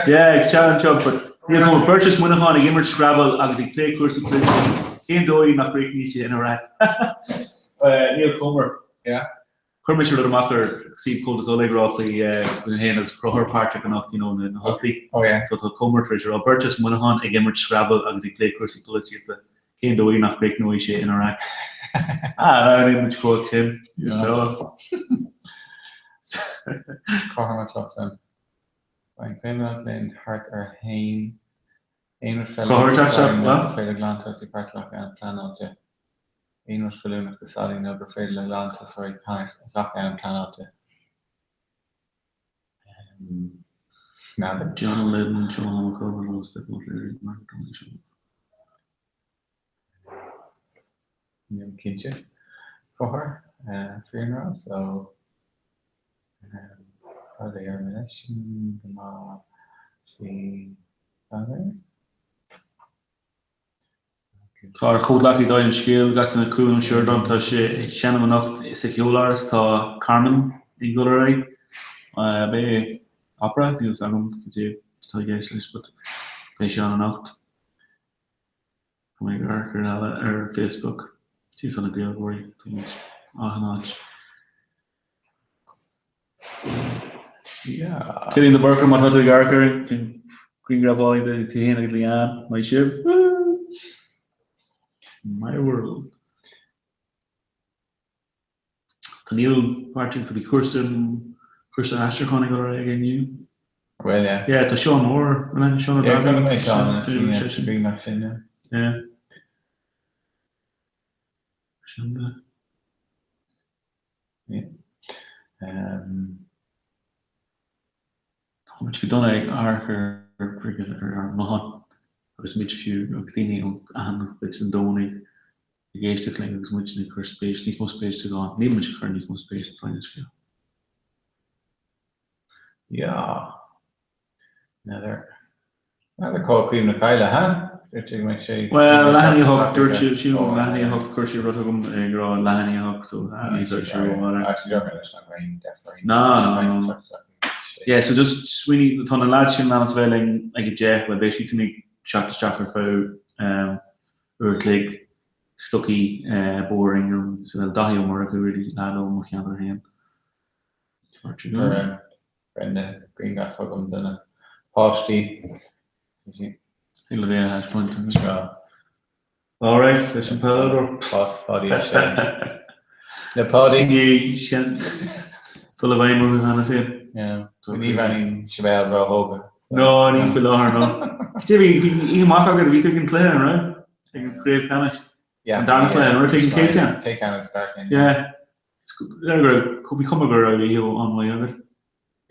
Yeah, ag teacht anseo but Niall Comer, beirt as Muineachán ag imirt Scrabble agus ag plé cúrsaí polaitíochta. Cén dóigh nach gcríochnaíonn sé ina raic? Niall Comer. Yeah. Chuir mise rud amach ar suíomh Comhaltas Uladh ag rá faoi go mbeinn féin agus Conchúr páirteach anocht, you know, na hUltaigh. Oh yeah. So tá Comer tar éis a rá, beirt as Muineachán ag imirt Scrabble agus ag plé cúrsaí polaitíochta, cén dóigh nach gcríochnóidh sé ina raic? Ah, now níl muid chomh sin. So. Conchúr Mac Lochlainn. Beidh Cuimhneach linn thart ar haon aon rud Conchúr teacht isteach, nó gur féidir glan-tosaí páirt a ghlacadh ann pleanáilte. Aon rud feiliúnach do Sally nó gur féidir le glan-tosóirí páirt a ghlacadh ann pleanáilte. N'fheadar. John O'Lydon, Seán Ó Conchúir, Stephen O'Cleary, Mark Donnelly, Seán. Nílim cinnte. Conchúr, fírinne a rá, so cad é ar mé leis sin go mbeadh sé n'fheadar. Tá ár chomhghleacaí Dáil an Scéil, gach duine Cuan Ó Seireadáin, tá sé ag seinm anocht sa Cheoláras, tá Carmen ag dul ar aghaidh. Ab é opera? Níl fhios agam cad é atá i gceist leis but beidh sé ann anocht. Tá mé ag amharc ar eile ar Facebook. Síos na Gaeilgeoirí, tá muid achan áit. Yeah. Cillian de Búrca, má tá tú ag amharc orainn, sin grianghraf álainn de tú féin agus Leanne, maith sibh. My world. Tá Neil páirteach, tá bhí cúrsa cúrsa aistriúcháin ag dul ar aghaidh inniu. Well, yeah. Yeah, tá Seán Moore, an é Seán Ó Yeah, Dálaigh? chonaic mé Seán, sin grianghraf sin, yeah. Yeah. Sin de. Tá muid go dona ag amharc ar ar ar ár nguthán agus muid fiú agus daoine ó achan chuid den domhan ag ag éisteacht linn agus muid ag cur spéis, níos mó spéis sa ghuthán. Níl muid ag cur níos mó spéis sa an scéal. Yeah. N'fheadar. N'fheadar cá bhfuil Caoimhe na Caille, ha? Dúirt sé go mbeadh sé Bhuel, leath i ndiaidh 8, dúirt sí, sí leath i ndiaidh 8, chuir sí rud chugam ag rá leath i ndiaidh 8, so ní bheidh sí rófhada. Actually, dúirt mé leis nach raibh aon deifir orainn. No, no, no. Yeah, so just smaoinigh, tá na lads sin in ainm is a bheith linn ag a 10, bhuel beidh siad ag teacht isteach ar feadh uair a chloig, Stucky, Boring, so well, Daithí Ó Murchú, really, lad ó mo cheantar féin. Chuir Brenda grianghraf chugam de na páistí. Thig le bheith a thaispeáint anseo. All right, leis an peileadóir. Páidí Ó Sé. Le Páidí. Sin dul i bhfeidhm orthu cheana féin. Ní bhreathnaíonn Sibéal róthógtha. No, ní faoi láthair, no. Cad é, bhí oíche mhaith agat, bhí tú ag an cluiche, an raibh? Ag an chraobh ceannais. An darna cluiche, an raibh tú ag an chéad ceann? Chéad ceann agus dara ceann. Yeah. Bhí cuma go raibh oíche an-mhaith agat.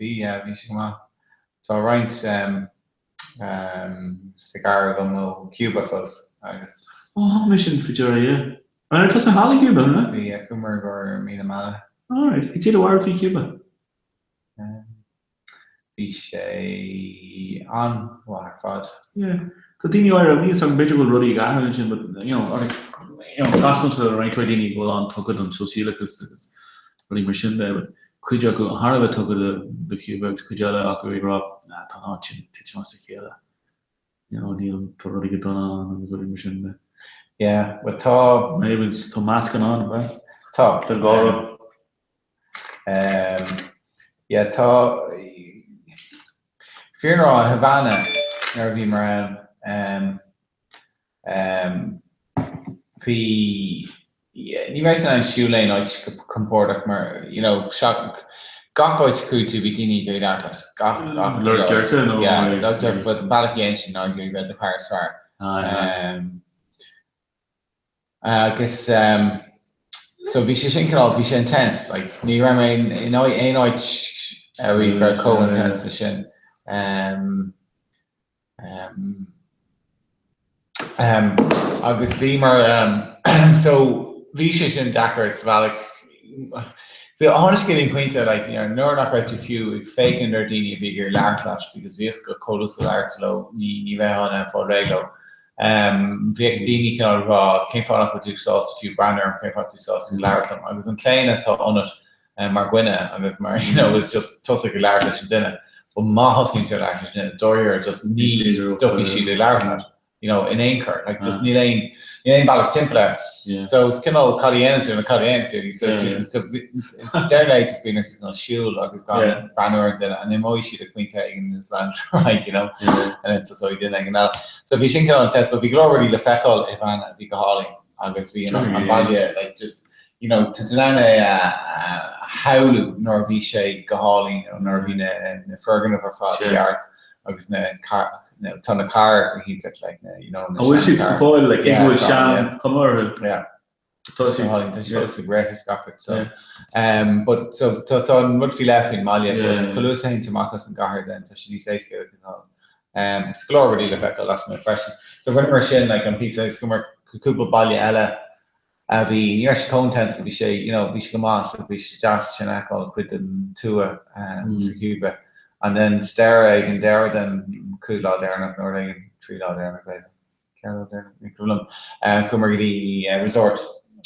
Bhí, yeah, bhí sé go maith. Tá roinnt cigar agam ó Cuba fós agus. Ó, thug mé sin faoi deara, yeah. An raibh tusa thall i gCuba, an raibh? Bhí, yeah, chuamar i gcomhair mí na meala. Alright, cad é do bharúil faoi Cuba? Bhí sé an-mhaith ar fad. Yeah. Tá daoine áirithe, níl 'fhios agam, b'fhéidir go bhfuil rudaí ag athrú ansin but, you know, agus, you know, casaimse le roinnt mhaith daoine go bhfuil an-tugtha don sóisialachas agus rudaí mar sin de, but cuid acu thar a bheith tugtha do, do Cuba agus cuid eile acu ag rá, nah, tá an áit sin ag titim as a chéile. You know, níl, tá rudaí go dona ann agus rudaí mar sin de. Yeah, but tá. Maybe tá meascán ann, ab ea? Tá. Den dhá rud. Yeah, tá fírinne a rá, i Havana nuair a bhíomar ann, um, bhí, ní raibh tú in ann siúl aon áit go compordach mar, you know, gach áit a chuaigh tú bhí daoine ag iarraidh labhairt leat, gach, gach Lorg déirce nó? Yeah, lorg déirce, but an bealach a dhéanann sin ná ag iarraidh bheith do chara is fearr. Um, Agus so bhí sé sin cineál, bhí sé intense, like ní raibh mé in aon áit ariamh go raibh chomh intense leis sin. Agus bhí mar, so bhí sé sin deacair sa bhealach, bhí, tháinig go dtí an pointe like you know nuair nach raibh tú fiú ag féachaint ar daoine a bhí ag iarraidh labhairt leat because bhí fhios agat chomh luath is a labhair tú leo ní ní bheifeá in ann fáil réidh leo. Bhíodh daoine cineál ag rá cén fáth nach bhfuil tú sásta fiú breathnú orm, cén fáth tú sásta labhairt liom agus an claonadh atá ionat mar dhuine agus mar you know is just tosaigh ag labhairt leis an duine but má thosaíonn tú ag labhairt leis an duine dáiríre just ní stopfaidh siad ag labhairt leat. you know, in aon chor, like just níl aon, níl aon bealach timpeall air. So is cineál cad a dhéanann tú nó cad a dhéanann tú, so so deireadh lae just bíonn ort cineál siúl agus gan breathnú ar an duine and imeoidh siad ag pointe éigin is lean right, you know, and then tosóidh duine éigin eile. So bhí sin cineál intense, but bhí go leor rudaí le feiceáil i Havana a bhí go hálainn agus bhí an an baile like just you know, tá tú in ann é a shamhlú nuair a bhí sé go hálainn nó nuair a bhí na na foirgnimh ar fad i gceart agus na tá na cairr go hiontach like na you know na An bhfuil siad go fóill like cé go bhfuil sean chuma orthu? Yeah. Tá siad tá siad fós ag rith is gach rud so um but so tá tá an rud faoi leith faoin mbaile but chomh luath is a théann tú amach as an gcathair then tá sé níos éasca le cineál um is go leor rudaí le feiceáil lasmuigh freisin. So rinneamar sin like an píosa agus chuamar cúpla baile eile a bhí, ní raibh sé chomh intense but bhí sé, you know, bhí sé go maith so bhí sé deas sin a fheiceáil, cuid den tuath sa Chúba. And then sa deireadh, ag an deireadh den cúig lá deireanach nó rud éigin, trí lá deireanach b'fhéidir, ceithre lá deireanach, ní cuimhin liom, chuamar go dtí resort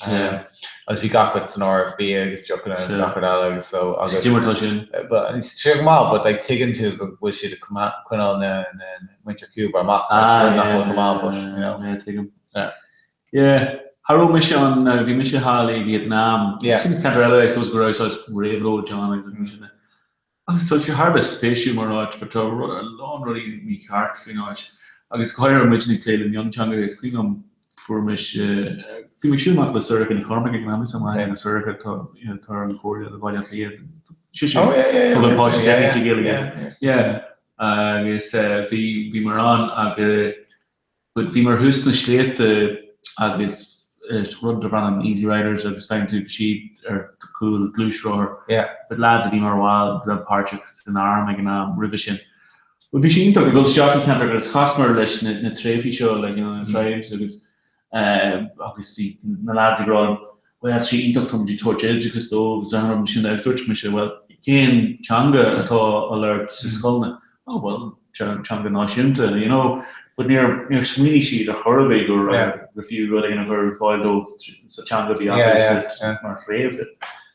agus bhí gach rud san áireamh, bia agus deochanna agus gach rud eile agus so agus. Cad é mar atá sin? But sé go maith but like tuigeann tú go bhfuil siad ag coinneáil na muintir Chúba amach, like rud nach bhfuil go maith but, you know. Yeah, tuigim. Yeah. Yeah, cha raibh mise ann, bhí mise thall i Vietnam. Yeah. Sin ceantar eile I suppose go raibh saghas réabhlóid ann agus mar sin de. Agus tá sé thar a bheith spéisiúil mar áit but tá a lán rudaí mícheart faoin áit. Agus go háirithe muidne ag plé le mionteangacha is cuimhin liom fuair mise, bhí mé ag siúl amach le Sorcha Ní Chormaic ag an am is am le Sorcha tá you know tá ar an chomhairle le Baile Átha Cliath. Sise Oh yeah yeah yeah. Tá páiste yeah yeah Gaeilge. yeah. Yeah. Agus bhí bhíomar ann agus But bhíomar thuas sna sléibhte agus rud darb ainm Easy Riders agus faigheann tú siad ar do chúl gluaisrothar. Yeah. But lads a bhí mar bhall a raibh páirteach san arm ag an am roimhe sin. But bhí sé iontach ag dul isteach i cheantar agus chasamar leis na na tréibhí seo like you know na tribes agus agus bhí na lads ag rá bhuel tá sé iontach tá muid ag tabhairt oideachas dóibh is an rud sin agus dúirt mise bhuel cén teanga atá á labhairt sa scoileanna? Oh bhuel teanga náisiúnta you know but níor níor smaoinigh siad ar chor ar bith go raibh gur fiú rud éigin a chur ar fáil dóibh sa teanga a bhí acu mar threibh.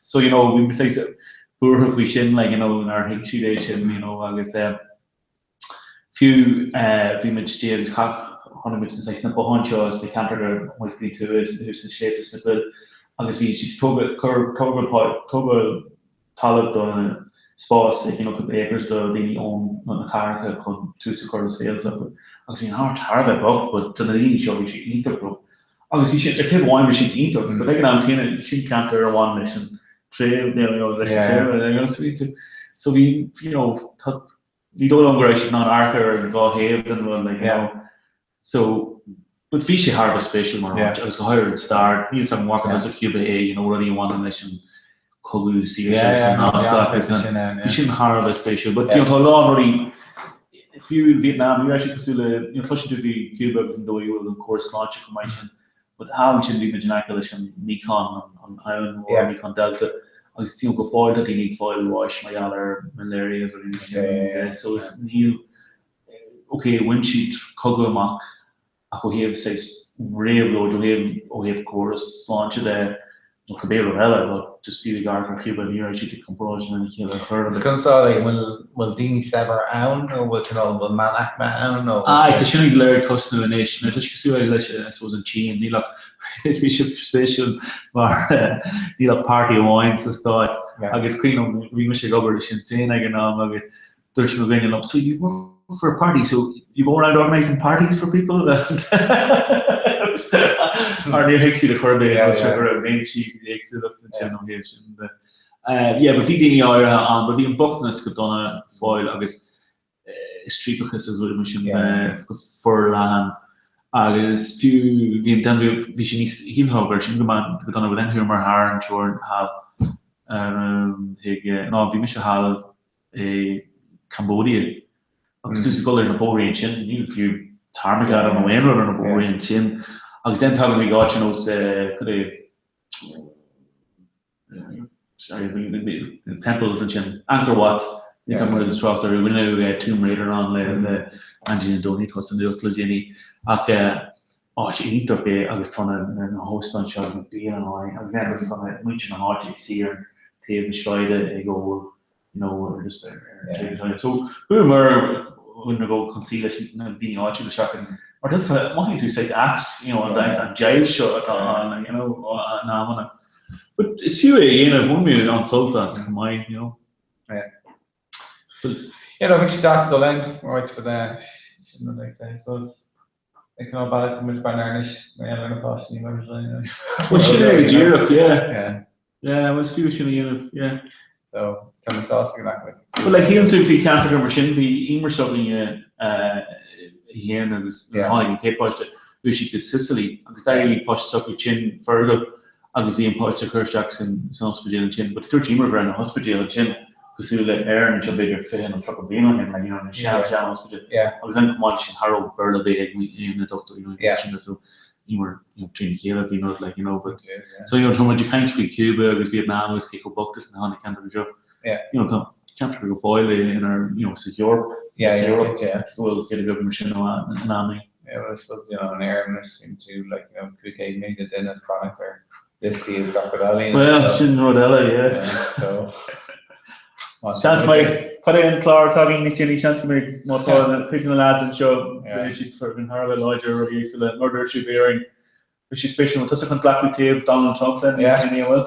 So you know bhí mé saghas buartha faoi sin like you know nár thuig siad é sin you know agus eh fiú eh bhí muid istigh agus chonaic muid saghas na botháin seo sna ceantracha amuigh faoin tuath thuas sna sléibhte sna poill agus bhí siad tógáil cur tógáil tógáil talamh do spás like you know cúpla acres do dhaoine ón na cathracha chun tús a chur le saol s'acu agus bhí an áit thar a bheith bocht but do na daoine seo bhí sé iontach dóibh agus bhí sé ar taobh amháin bhí sin iontach but ag an am céanna sin ceantar a bhain leis an treibh you know leis an treibh you know so bhí so bhí you know tá ní dóigh liom go raibh siad in ann amharc ar an dhá thaobh den rud like you know So, but bhí sé thar a bheith spéisiúil mar áit agus go háirithe an stair, níl 'fhios agam an bhfaca tusa Cuba é, you know, rudaí a bhaineann leis an cogadh saoirse agus an nascadh agus an, bhí sin thar a bheith spéisiúil. But, you know, tá a lán rudaí, fiú Vietnam, ní raibh sé cosúil le, you know, cloiseann tú faoi Cuba agus an dóigh a bhfuil an córas sláinte chomh maith sin, but thall ansin bhí muid in aice leis an Mekong, an abhainn mhór, Mekong Delta, agus, you know, go fóill tá daoine ag fáil bháis mar gheall ar malaria agus rudaí mar sin, so is níl, ok, bhain siad cogadh amach ach ó thaobh saghas réabhlóid, ó thaobh ó thaobh córas sláinte de, nó cibé rud eile, but just fiú ag amharc ar Chúba, ní raibh siad i gcomparáid lena chéile ar chor ar Is bith. conas atá, like, an bhfuil, bhfuil daoine saibhir ann nó bhfuil cineál, an bhfuil meánaicme ann nó bhfuil Aye, sé. tá sin go léir ag tosnú anois. Now tá sé cosúil leis, I suppose, an tSín, níl ach, bhí sé spéisiúil mar níl ach páirtí amháin sa stát agus cuimhin liom, bhí mise ag obair le Sinn Féin ag an am agus Dúirt mo dhuine liom, so you work for a party, so you go around organising parties for people? Mar níor thuig siad ar chor ar bith an seo go raibh réimsí éagsúlacht ansin ó thaobh sin de. Yeah, but bhí daoine áirithe ann, but bhí an bochtanas go dona go fóill agus striapachas agus rudaí mar sin go forleathan agus fiú bhí an duine bhí sé níos shílfeá gur sin go go dona, but then chuamar thar an teorainn thall chuig, no bhí mise thall i Cambodia agus tú ag dul ar na bóithrí ansin, níl fiú tarmac agat nó aon rud ar na bóithrí ansin agus then tagann tú ag áit ar nós cad é sorry na temples ansin, Angkor Wat, níl 'fhios a'm an bhfuil trácht orthu, rinneadh Tomb Raider ann le le Angelina Jolie atá sa nuacht le déanaí ach áit iontach é agus tá na na hóstáin seo agus na bialanna agus then agus tá na muintir na háite ag suí ar taobh na sráide ag ól you know, or just ar ar So chuamar chun a go chun suí leis na daoine áitiúla seachas mar just mothaíonn tú saghas ait, you know, an an deighilt seo atá ann, you know, in amanna. But is fiú é a dhéanamh, bhain mé an-sult as chomh maith, you know. Yeah. But, yeah, no, bhí sé deas dul ann, right, but uh, sin an ag so Ag cineál bealach tá muid breathnú air anois mar gheall ar na páistí mar sin. Bhuel sin é go díreach, yeah. Yeah. Yeah, bhuel is fiú sin a dhéanamh, yeah. So, tá mé sásta go nach bhfuil. But like shíleann tú faoi cheantracha mar sin, bhí Emer s'againne í féin agus nuair a tháinig an chéad páiste, chuaigh siad go Sicily agus d'éirigh páiste s'acu tinn, Fergal, agus bhí an páiste á chur isteach san ospidéal ansin, but dúirt Emer go raibh na hospidéil ansin cosúil le Éirinn anseo b'fhéidir 20 nó 30 bliain ó shin, like, you know, na sean, sean ospidéil. Agus then chomh maith leis sin, cha raibh Béarla ar bith ag aon na dochtúirí nó aon sin so Emer, you know, trína chéile bhí an rud, like, you know, but so, you know, tá muid ag caint faoi Cuba agus Vietnam agus cé chomh bocht is atá na ceantracha seo. You know, tá ceantracha go fóill inar, you know, sa Eoraip, sa Eoraip, go bhfuil giota beag mar sin in amannaí. Yeah, well, I suppose, you know, in Éirinn, there seem to, like, you know, 500,000 duine ag fanacht ar liostaí is gach rud eile. Well, sin rud eile, yeah. So, Seans maith, cad é an clár atá againn níos déanaí, seans go mbeidh, má tá cuid de na lads anseo, beidh siad thar a bheith láidir ar rudaí éagsúla, mar a dúirt siad Éirinn. Beidh sé spéisiúil, an tusa chun glacadh taobh Donald Trump then níos déanaí, an bhfuil?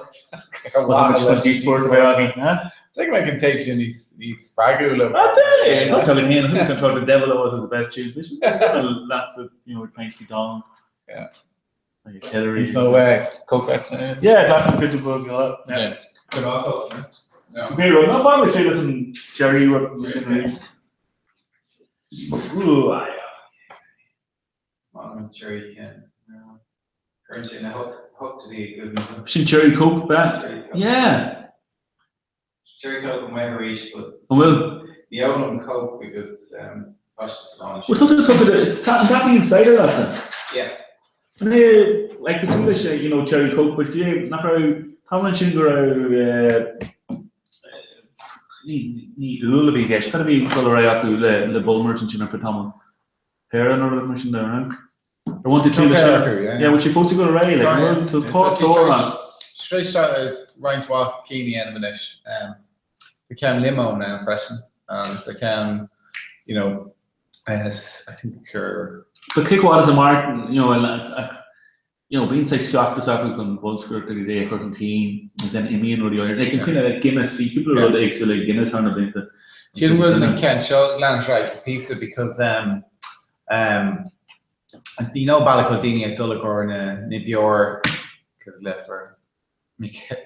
Má tá muid chun díospóireacht a bheith againn, ha? Is ag an taobh sin níos níos spreagúla. Ah, dé! Tá sé againn féin, who can talk the devil always has the best tunes. Bhí sé lots of, you know, caint faoi Donald. Yeah. Agus Hillary. Níos mó Coke actually. Yeah, glacaim cuid de bhog, yeah. Good old Coke, yeah. Cibé rud, ná bain sé leis an cherry rud sin arís. Ooh, ah, yeah. An cherry can. Cuireann sé na hook, hook to the good. Sin cherry coke, be? Yeah. Cherry coke amuigh arís but. An bhfuil? Ní ólaim coke because um, tá sé sláinte. Bhuel tusa tugtha do, is an dtaitníonn cider leatsa? Yeah. An é, like, cosúil leis, you know, cherry coke, but yeah, nach raibh, tamall ansin go raibh, eh, ní, ní úll a bhí i gceist, cad a bhí ag dul ar aghaidh acu le, le Bulmers ansin ar feadh tamaill? Péire nó rud mar sin de, an raibh? Ar bhain tú triail as sin? Yeah, bhfuil sé fós ag dul ar aghaidh, like, an bhfuil tú, tá tóir ann. Tar éis roinnt mhaith cinn a dhéanamh anois. Tá ceann liomóin ann freisin agus tá ceann, you know, I think gur. But cé chomh fada is a mhair, you know, you know, bíonn saghas feachtas acu chun bolscaireacht agus é a chur chun cinn agus then imíonn rudaí áirithe. Like, an cuimhin leat Guinness, bhí cúpla rud éagsúil ag Guinness thar na blianta. Sin bhfuil an ceann seo ag leanacht ar aghaidh píosa because um, um, you know bealach bhfuil daoine ag dul i gcomhair na, na beoir, cad a glaofar?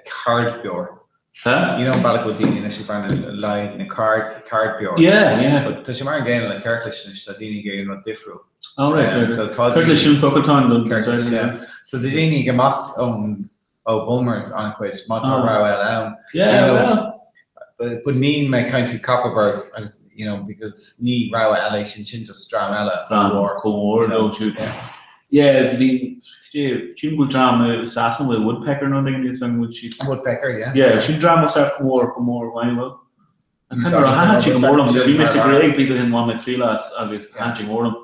Card beoir. Huh? You know an bealach bhfuil daoine anois ag breathnú le haghaidh na card, card beoir. Yeah, yeah. But tá sé mar an gcéanna le ceirtlis anois, tá daoine ag iarraidh rud difriúil. Oh, right, right. So tá Ceirtlis sin focal atá ann don Ceirtlis, yeah. So tá daoine ag imeacht ón ó Bulmers an-chuid, má tá Ah. rogha eile ann. Yeah, You know, well. But, but níl mé ag caint faoi Kopparberg agus, you know, because ní rogha eile é sin, sin just dream eile. Dream chomh mór leo siúd. Yeah, bhí, sílim go bhfuil dream i Sasana, bhfuil Woodpecker nó rud éigin níos an bhfuil siad. Woodpecker, yeah. Yeah, sin dream ó chomh mór, chomh mór, bhfuil, bhfuil. An ceann a thaitin sé go mór liom, bhí mé sa Ghréig bliain ó shin, bhain mé triail as agus thaitin sé go mór liom.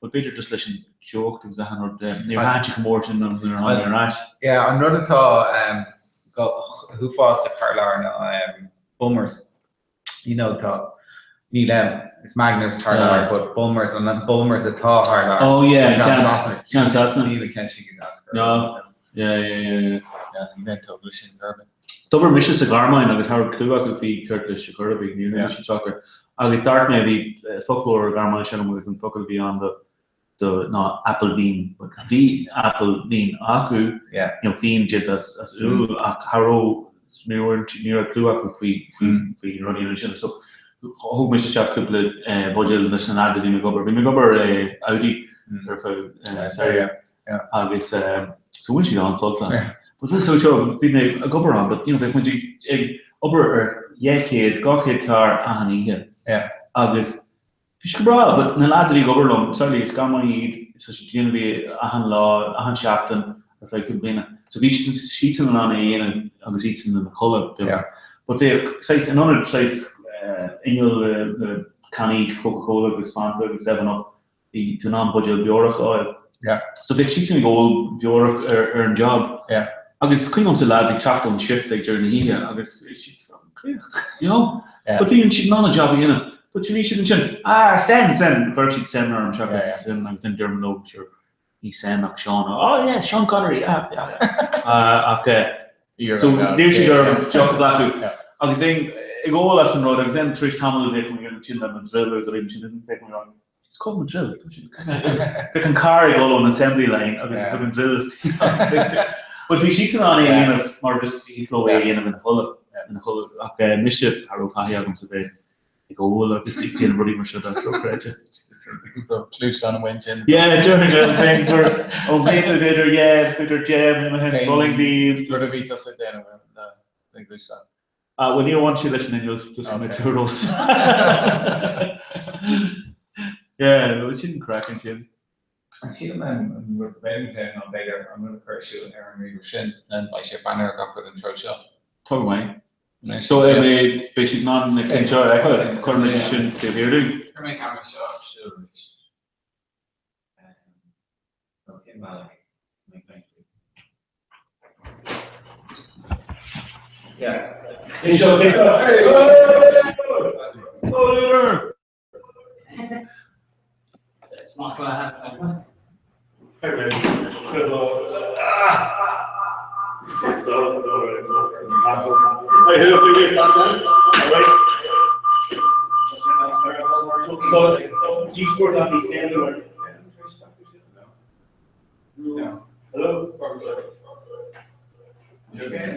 But b'fhéidir just leis an teocht agus achan rud, níor thaitin sé chomh mór sin liom nuair a tháinig mé ar ais. Yeah, an rud atá go huafásach thar lear ná Bulmers. You know, tá, níl is Magners thar lear, but Bulmers, an Bulmers atá thar lear. Oh yeah, ceann, ceann Sasana. Níl an ceann sin go deas. No, yeah, yeah, yeah, yeah. Yeah, ní bheinn tógtha leis sin, ar bith. D'obair mise sa Ghearmáin agus cha raibh clue acu faoi ceirtlis ar chor ar bith, níor rinne siad trácht air. Agus d'amharc mé, bhí foclóir Gearmáinise agam agus an focal a bhí ann do do ná Apfelwein, but bhí Apfelwein acu, you know, fíon déanta as as úll ach cha raibh, ní raibh ní raibh clue acu faoi faoi faoi na rudaí sin. So thug mise isteach cúpla buidéal leis na lads a bhí mé ag obair, bhí mé ag obair i Audi ar feadh samhradh. Agus so bhain siad an-sult as. But so sure bhí mé ag obair ann but you know bheadh muid ag obair ar 200, 200 carr achan oíche agus bhí sé go breá but na lads a bhí ag obair liom, sadly is Gearmánaigh iad so siad ag déanamh é achan lá, achan seachtain ar feadh cúpla bliana. So bhí siad siadsan in ann é a dhéanamh agus iadsan ina codladh. But bheadh saghas in ionad saghas inneall le cannaí Coca-Cola agus Fanta agus 7up bhí tú in ann buidéal beorach a fháil. Yeah. So bheadh siadsan ag ól beorach ar ar an job. Yeah. Agus is cuimhin liomsa lads ag teacht ón shift ag deireadh na hoíche agus bhí siad fucking caoch, you know? Yeah. But bhí siad in ann an job a dhéanamh. But bhí siad ansin, ah, Sen, Sen, chuir siad Sen orm seachas Yeah, yeah. Sim agus then deirim leo, sure, ní Sen ach Seán. Oh yeah, Sean Connery, yeah, yeah, yeah. Ach eh, so d'iarr siad orm deoch a ghlacadh agus bheinn ag ól as an rud agus then tar éis tamaill bheadh mé ansin le mo drill agus rudaí mar sin, bheadh mé ag rá, Is cuma mo drill. Bheadh an carr ag dul ón assembly line agus bheadh an drill istigh ann. But bhí siadsan in ann é a dhéanamh mar just thig leo é a dhéanamh ina chodladh, ina chodladh. Ach mise, cha raibh taithí agamsa bheith ag ól agus ag déanamh rudaí mar seo dá dochreidte. Cúpla gluaisteán amuigh ansin. Yeah, déarfainn go bhfuil féin ó bhlianta b'fhéidir, yeah, b'fhéidir 10 mbliana ó shin, bowling leaves. Rud a bhí tusa ag déanamh le gluaisteán. Ah, bhuel níor bhain sé leis an inneall, just go mbeidh tú ar eolas. Yeah, bhuel sin craic ansin. Sílim an rud ba bhéile ná b'fhéidir an rud a chur ar siúl ar an ríomhaire sin, then beidh sé ag breathnú ar gach rud an treo seo. Tá go maith. So beidh siad in ann na cinn seo a fheiceáil, cuirfimid é sin taobh thiar dúinn. Chuir mé ceamara seo ar siúl arís. Nó cén bealach a mbeidh caint faoi? Yeah. Hey, seo, hey, seo. Hey! It's not gonna happen. No. Hello? You okay?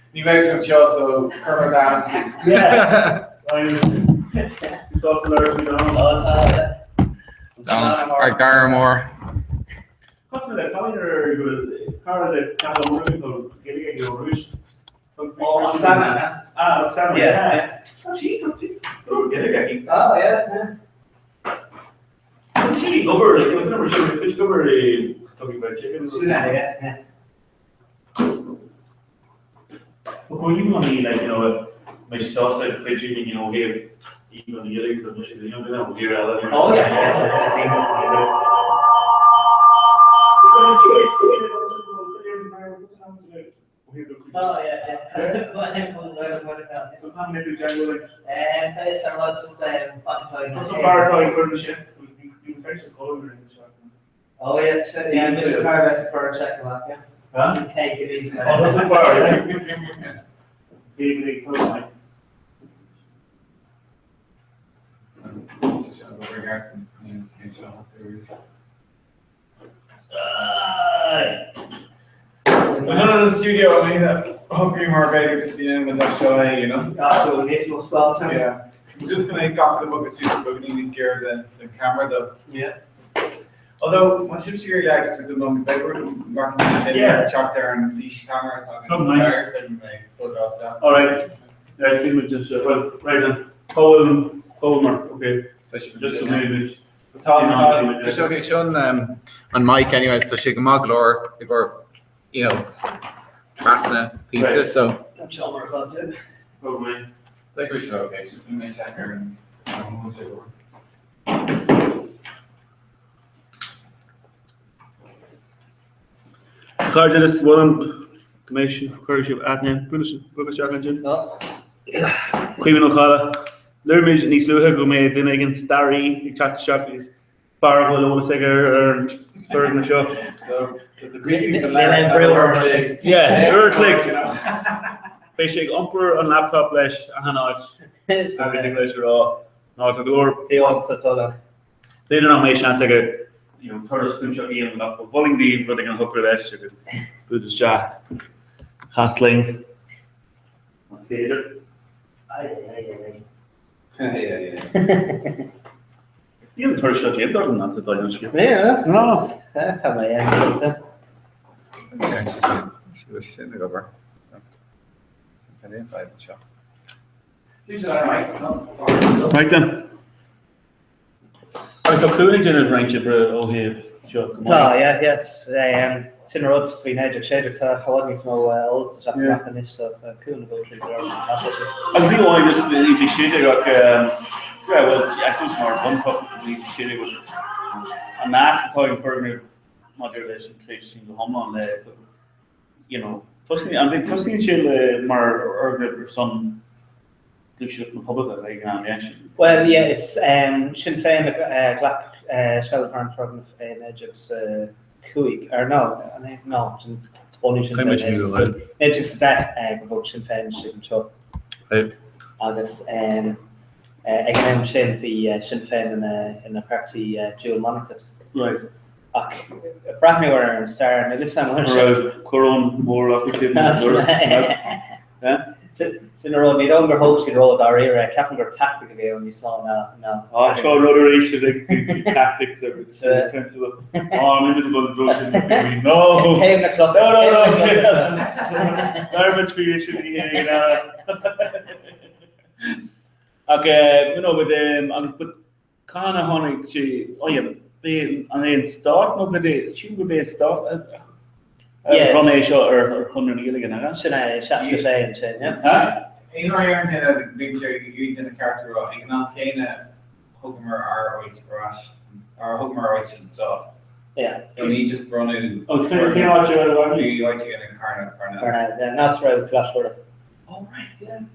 Ní bheidh tú anseo so cuir mé down please. Ar gar mór. Oh, Oksana. Ah, Oksana. Yeah. yeah. Tá sí, tá sí. Gaeilge aici. Oh, yeah, yeah. Tá sí ag obair, like, you know, tá sí ag obair i Kentucky Fried Chicken. Sin é, yeah, yeah. But go even on me, like, you know, mé sásta cuidiú you know, thaobh even an Ghaeilge so mise, you know, duine ó thír eile. Oh, yeah, yeah, yeah. Oh, yeah, yeah. So tá mé tú like Tá is ar rud just Tá fear atá ag cur na sin Oh yeah, sure, yeah, Mr. Parvis for check them out, yeah. Huh? Okay, good evening. Oh, that's a far, yeah. Big, big, So none of the studio I mean that hungry mar b'fhéidir just bhí an seo é, you know? Ah, go níos mó spás. Yeah. I'm just gonna gach rud a bhogadh suas beagáinín níos giorra den den camera though. Yeah. Although má sin siar legs with the moment beidh rud mar Yeah. teacht ar an fhíscheamara atá Come on. mé full All right. Yeah, see me just well, right then. Colm, Colmer, okay. Just a minute. Tá tá sé sin an mic anyways tá sé go maith go leor i gcomhair you know trasna píosa so. An seomra ar fad, yeah. Probably. Like we should okay. Just make check her. Cairde is mhaith liom go mbeidh sibh, cuirfidh sibh aithne, buail isteach ansin. Caoimhín Ó Cadhla. Luaigh muid níos luaithe go mbeidh duine éigin staraí ag teacht isteach agus fear a bhfuil eolas aige ar an foirgneamh seo. Yeah, uair a chloig. Beidh sé ag iompar an laptop leis achan áit. Agus ag leis a rá, ná tá go leor. B'fhéidir nach mbeidh seans aige you know, turas cuimsitheach a dhéanamh ach ba mholfainn daoibh rud éigin a shocrú leis agus bualadh isteach cas linn más féidir. Ai, ai, ai, ai. Ai, ai, ai. Níl an turas seo déanta agam sa dóigh an scéal. Níl, No. Tá mé an Sin ag obair. Right then. Agus tá Cuan ag déanamh roinnt oibre ó thaobh seo go maith. Tá, yeah, yes. Sin an rud faoi 1916, tá i bhfad níos mó eolas ag teacht amach anois, so tá Cuan ag dul tríd go leor den phróiseas. Agus ní amháin just 1916 ach, yeah, well, I suppose mar bhunchloch 1916 but an nasc atá ag an foirgneamh maidir leis an tréimhse sin go hiomlán le, you know, tosaíonn, tosaíonn sé le mar fhoirgneamh ar son Gluaiseacht na Poblachta ag an am, yeah. Bhuel, yeah, is Sinn Féin a ghlac seilbh ar an foirgneamh i 1905, or no, an é? No, sin bunú Sinn Féin 1910 go bhog Sinn Féin isteach anseo. Right. Agus ag an am sin bhí Sinn Féin ina páirtí dual monarchist. Right. Ach breathnú ar an stair, níl 'fhios a'm An raibh coróin mhór acu sin an doras? Sin an rud, ní dóigh liom gur thóg siad ró-dáiríre, ceapaim gur tactic a bhí ann níos mó ná ná. Á, seo an rud arís a bheidh tactics agus principle. Á, ní mithid dul dó sin faoi. No! Céim na clocha. No, no, no! Labhair muid faoi sin oíche éigin eile. Ach, you know, but, agus, but, Cathain a tháinig sé, oh yeah, b'é an é an stát nó gurb é, sílim gurb é an stát a bhronn é seo ar Chonradh na Gaeilge, nach ea? Sin é, 66 ansin, yeah. Huh? Aon rud ar an duine a bhíonn sé ag iarraidh duine ceart a rá, ag an am céanna thugamar ár áit ar ais, or thugamar ár áit don stát. Yeah. So ní just bronnadh. Oh, cén áit a raibh? Bhí áit againn in Carna, Parnell. Parnell, yeah, an áit a raibh Coláiste Mhuire. Oh right, yeah.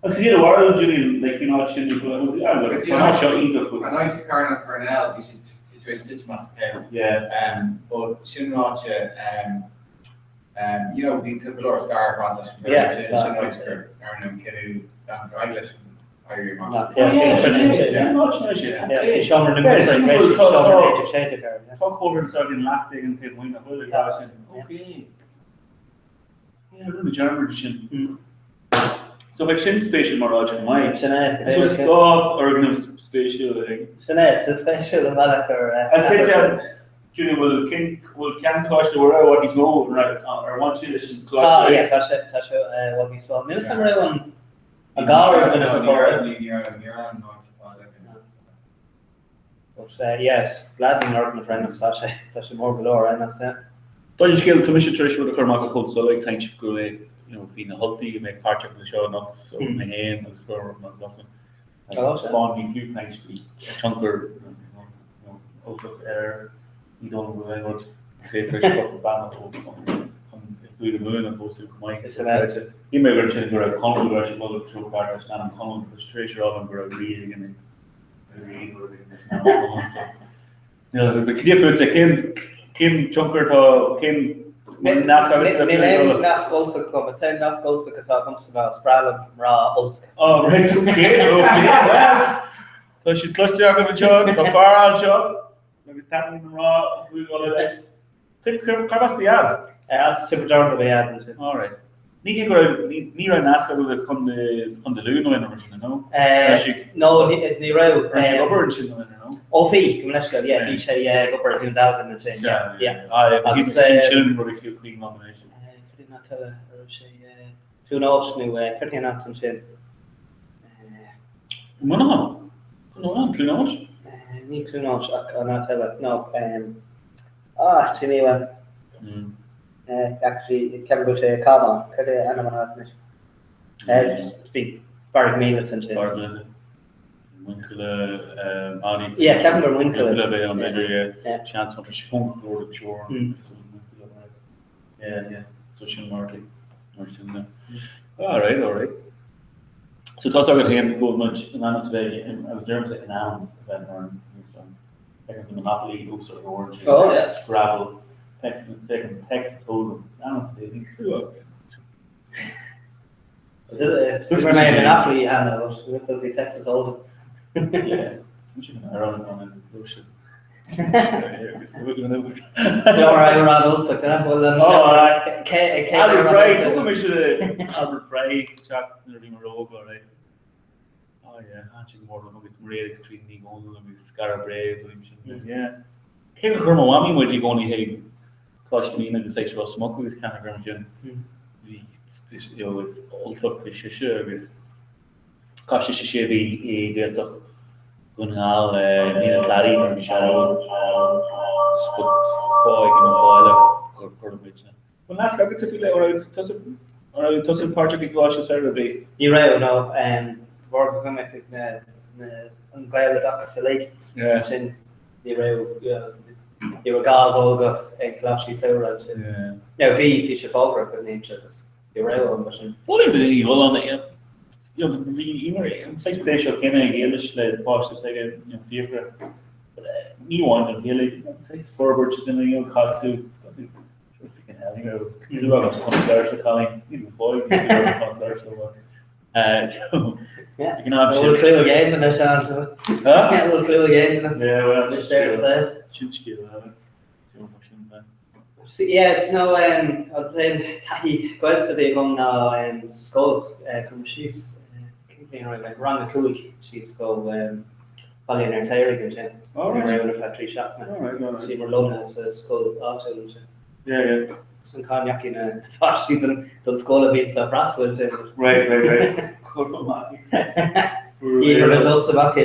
Agus cad é do bharúil, Julian, like faoin áit sin, like tá an áit seo iontach but. An áit Carna Parnell, bhí siad tar éis titim as a chéile. Yeah. But sin ráite, you know, bhí go leor stair ag baint leis an Yeah, sin sin áit gur arna an cinneadh gan ar aghaidh leis an éirí amach. Yeah, yeah, an áit sin é. Yeah, bhí seomra na múinteoirí tar éis seomra 1916 air, yeah. Tá comhartha s'againn leacht ag an taobh amuigh nach bhfuil ag an sin. Okay. Yeah, rinne mé dearmad de sin. So bheadh sin spéisiúil mar áit chomh maith. Sin é. So dhá fhoirgneamh spéisiúil ag. Sin é, so spéisiúil an bealach gur. Is féidir Julian, bhfuil cén bhfuil ceann Coláiste Mhuire i bhfad níos mó ar bhain sé leis an Tá, Coláiste yeah, tá sé tá sé i bhfad níos mó. Níl 'fhios a'm raibh an an gá roimh an Ní raibh ní raibh ní raibh an áit ar fad againn. But yes, glad an fhoirgneamh Brendan, tá sé tá sé mór go leor, eh, that's it. Don scéal, tá mise tar éis rud a chur amach ar Chomhaltas Uladh ag caint go raibh, you know, faoi na hUltaigh a mbeadh páirteach le seo anocht, so mé féin agus Cormac Mac Lochlainn. Agus Spáinn bhí fiú caint faoi tionchar you know, Ultach ar ní dóigh liom go bhfuil aon rud is é tar éis cúpla bean ó chun Cúige Mumhan a phósadh chomh maith. Is é. Bhí mé ag sin go raibh Conall go raibh sé moladh go ceart leis an ainm Conall, tá sé tar éis a rá liom go raibh rí éigin ag Cad é fútsa? Cén tionchar atá, cén nasc agat Níl aon nasc Ultach agam. An t-aon nasc Ultach atá agamsa ná is breá liom mná Ultacha. Oh right, okay, okay, well, tá siad cloiste agaibh anseo, tá fear anseo agus taitníonn na mná Uladh leis. Cárb as do Dhaid? As Tiobraid Árann do Dhaid ansin. All right. Ní hé go raibh, ní raibh nasc agat le Contae Lú nó aon rud mar sin, no? No, ní raibh. Raibh sé ag obair ansin nó aon rud, no? Ó bhí, gabh mo leithscéal, yeah, bhí sé ag obair i Dún Dealgan ansin, yeah, yeah. Ah, yeah, bhí sin rud ag cuimhin liom anois. Cad é an áit eile a raibh sé, Cluain Eois nó cad é an áit ansin? Muineachán? Cluain Eois? Ní Cluain Eois ach an áit eile, no, Ah, sin é uaim. Actually, ceapaim go bhfuil sé i Cabhán, cad é ainm an áit anois? Bhí Beairic Míleata ansin. Beairic Míleata. Muinchille, Annie. Yeah, ceapaim gur Muinchille. Muinchille a bheidh ann, b'fhéidir, yeah. Seans má tá sé cóngarach go leor don teorainn. Yeah, yeah. So sin mar atá, mar sin de. All right, all right. So tá's agat féin go bhfuil muid in ainm is a bheith, agus deirimse in ainm is a bheith mar an Feicim the Monopoly os ár gcomhair ansin. Oh, yes. Scrabble, Texas, feicim Texas Hold'em. In ainm is a bheith, bhí clú agat. Dúirt mé Monopoly cheana, but it's be Texas Hold'em. Yeah. Sin an ar an an social. Albert Fry, thug mise Albert Fry isteach nuair a bhí mé óg, alright. Oh yeah, thaitin sé go mór liom agus Mairéad agus Tríona Ní Dhomhnaill agus Skara Brae agus uaim sin. Yeah. Cé gur chuir mo mhamaí muid i gcónaí chuig Coláiste na Míne agus Éigse Ros Muc agus ceantar mar sin, bhí, you know, is Ultach í sise agus Chaith sise sé mhí i Gaeltacht Dhún na nGall, Mín an Chladaigh nuair a bhí sé óg. But fág ag an fáile gur chuir muidne. Bhfuil nasc agat faoi le, an raibh tusa, an raibh tusa páirteach i gColáiste Samhraidh ar bith? Ní raibh, no. De bharr gur chuaigh mé chuig na, na, an Gaeloideachas uilig, sin ní raibh, ní raibh gá dhul go ag Coláistí Samhraidh ansin. Now bhí, bhí sé fógra cuimhnímse agus ní raibh ann mar sin. Bhuel, ní dhul ann bhí an saghas plé seo céanna ag Éilis le páiste s'aige Fiachra. Ní amháin don Ghaeilge, saghas forbairt duine, you know, caithfidh tú, caithfidh tú, freaking hell, ní raibh clue agam conas labhairt le cailín, ní raibh fáidh, ní raibh conas labhairt le Yeah. Bhfuil clue ag aon duine sean? Bhfuil clue ag aon duine? Yeah, well, sin scéal eile. So yeah, it's no um, I'd say taithí Gaeltacht a bhí agam ná um, sa scoil, uh, chuaigh mé síos, uh, cén bhliain a raibh mé? Rang a 5 síos go um, Baile an Fheirtéaraigh ansin. All right. Bhí mé ar feadh 3 seachtaine. All right, all right. Bhíomar lonnaithe sa scoil áitiúil ansin. Yeah, yeah. Sin cá ndeachaigh na páistí don, don scoil a bhíonn sa freastal ansin. Right, right, right. Cur amach. Ní raibh dul sa bhac é,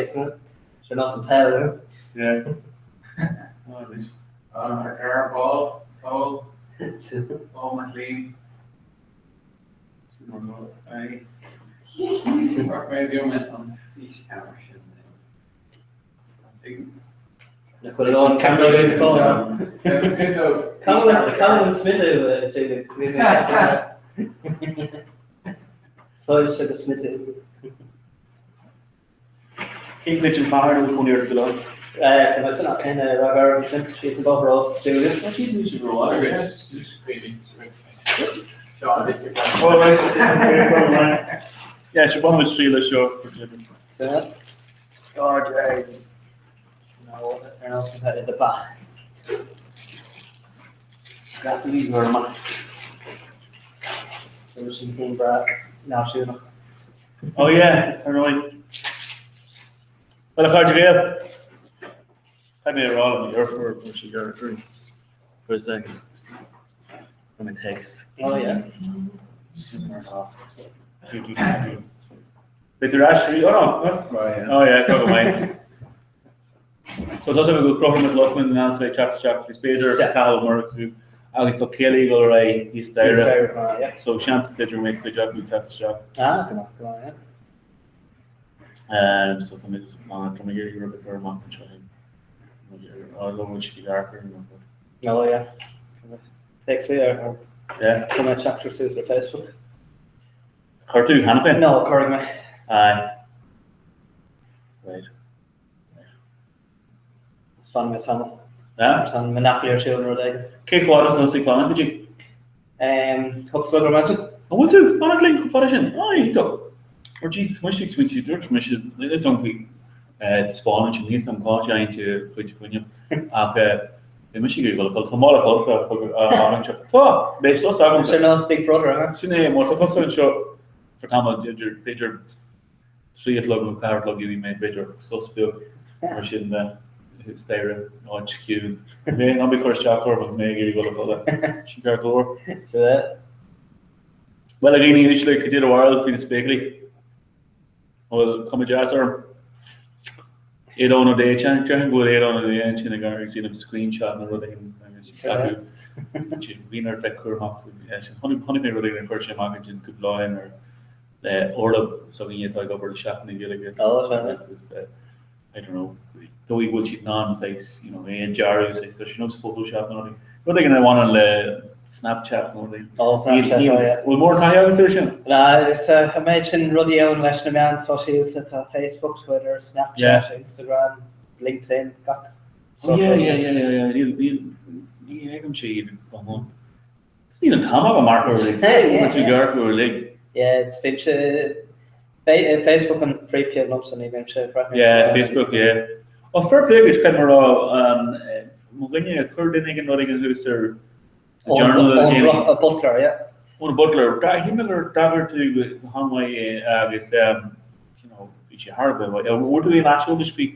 Sin as an peil, eh? Yeah. Ar ball, Paul, Paul McLean. Caithfidh smideadh, David. Soilse agus smideadh. Cén chuid den chathair a bhfuil cónaí ort faoi láthair? Tá mé san in Ráth Garbh ansin, síos an bóthar ó stiúideo. Tá siad níos rómhaith. Yeah, sure, bhain muid triail as seo for David. God, ar nós atá i do bheach. Gataí gorma. Sin céim breá náisiúnach. Oh yeah, ar ndóigh. Bhuel, a chairde Gael, caithfidh mé a rá le mo dheirfiúr go bhfuil sí deirfiúr for a second. From a text. Oh yeah. Sin mar atá. Beidh tú ar ais arís? Oh no. Oh yeah, tá go maith. So tá sé go Conchúr Mac Lochlainn in ann ag teacht isteach agus b'fhéidir Cathal Ó Murchú agus tá céilí ag dul ar aghaidh thíos staighre. So seans b'fhéidir go mbeidh cuid acu ag teacht isteach. Ah, go maith, go maith, yeah. Um, so tá mé tá mé ag iarraidh rud a chur amach anseo féin. Tá mé ag iarraidh siad ag amharc orm. Oh yeah. Text ar Yeah. Tá mé teachtaireacht suas ar Facebook. Chuir tú cheana féin? No, cuirfidh mé. Aye. Right. Is fanfaidh mé tamall. Yeah? Tá an Monopoly ar siúl nó rud éigin. Cé chomh fada is atá tú ag fanacht go dtí? 8 a chlog ar maidin. An bhfuil tú ag fanacht linn chomh fada sin? Á, iontach. Or jeez, mise ag smaointiú, dúirt mise, níl fhios agam faoi taispeánann sin, níl fhios agam cá dtéann tú chuid fuinneamh ach bhí mise ag iarraidh dul a chodladh. Tá mála codlata anseo. Tá! Beidh sos agamsa. Sin nós Big Brother, huh? Sin é, má tá tusa anseo for tamall, b'fhéidir 3 a chlog nó 4 a chlog gheobhaidh mé b'fhéidir sos beag mar sin de staighre áit chiúin. Mé ná bí ag cur isteach orm agus mé ag iarraidh dul a chodladh. Sin ceart go leor. Bhuel a dhaoine uaisle, cad é do bharúil faoi na spéaclaí? An bhfuil cuma deas orm? Aodhán Ó Dé, déarfainn go bhfuil Aodhán Ó Dé ansin ag ag déanamh screenshot nó rud éigin agus scaipeadh. Bhí ort bheith cúramach faoi sin. Chonaic mé rud éigin a chuir sé amach ansin cúpla lá ó shin ar urlabhra s'againne atá ag obair le Seachtain na Gaeilge. Agus I don't know, dóigh go bhfuil siad in ann saghas, you know, é a dearadh, saghas, tá sé nós Photoshop nó rud rud éigin a bhaineann le Snapchat nó rud éigin. Oh, Snapchat, oh yeah. Bhfuil mórán taithí agat air sin? Na, is an méid sin rudaí ann leis na meáin sóisialta, tá Facebook, Twitter, Snapchat, Instagram, LinkedIn, gach Oh yeah, yeah, yeah, yeah, yeah, níl, níl, ní fheicimse iad go hiomlán. Níl an t-am agam mar gur uilig. Yeah, it's bímse Facebook an príomhcheann liomsa ní bhímse ag breathnú. Yeah, Facebook, yeah. Ó fair play duit, caithfidh mé a rá, mo dhuine, chuir duine éigin rud éigin thuas ar the journal le déanaí. Eoin Butler, yeah. Eoin Butler, shíl mé gur d'fhreagair tú go han-mhaith é agus you know, bhí sé thar a bheith mhaith. Bhfuair tú aon aiseolas faoi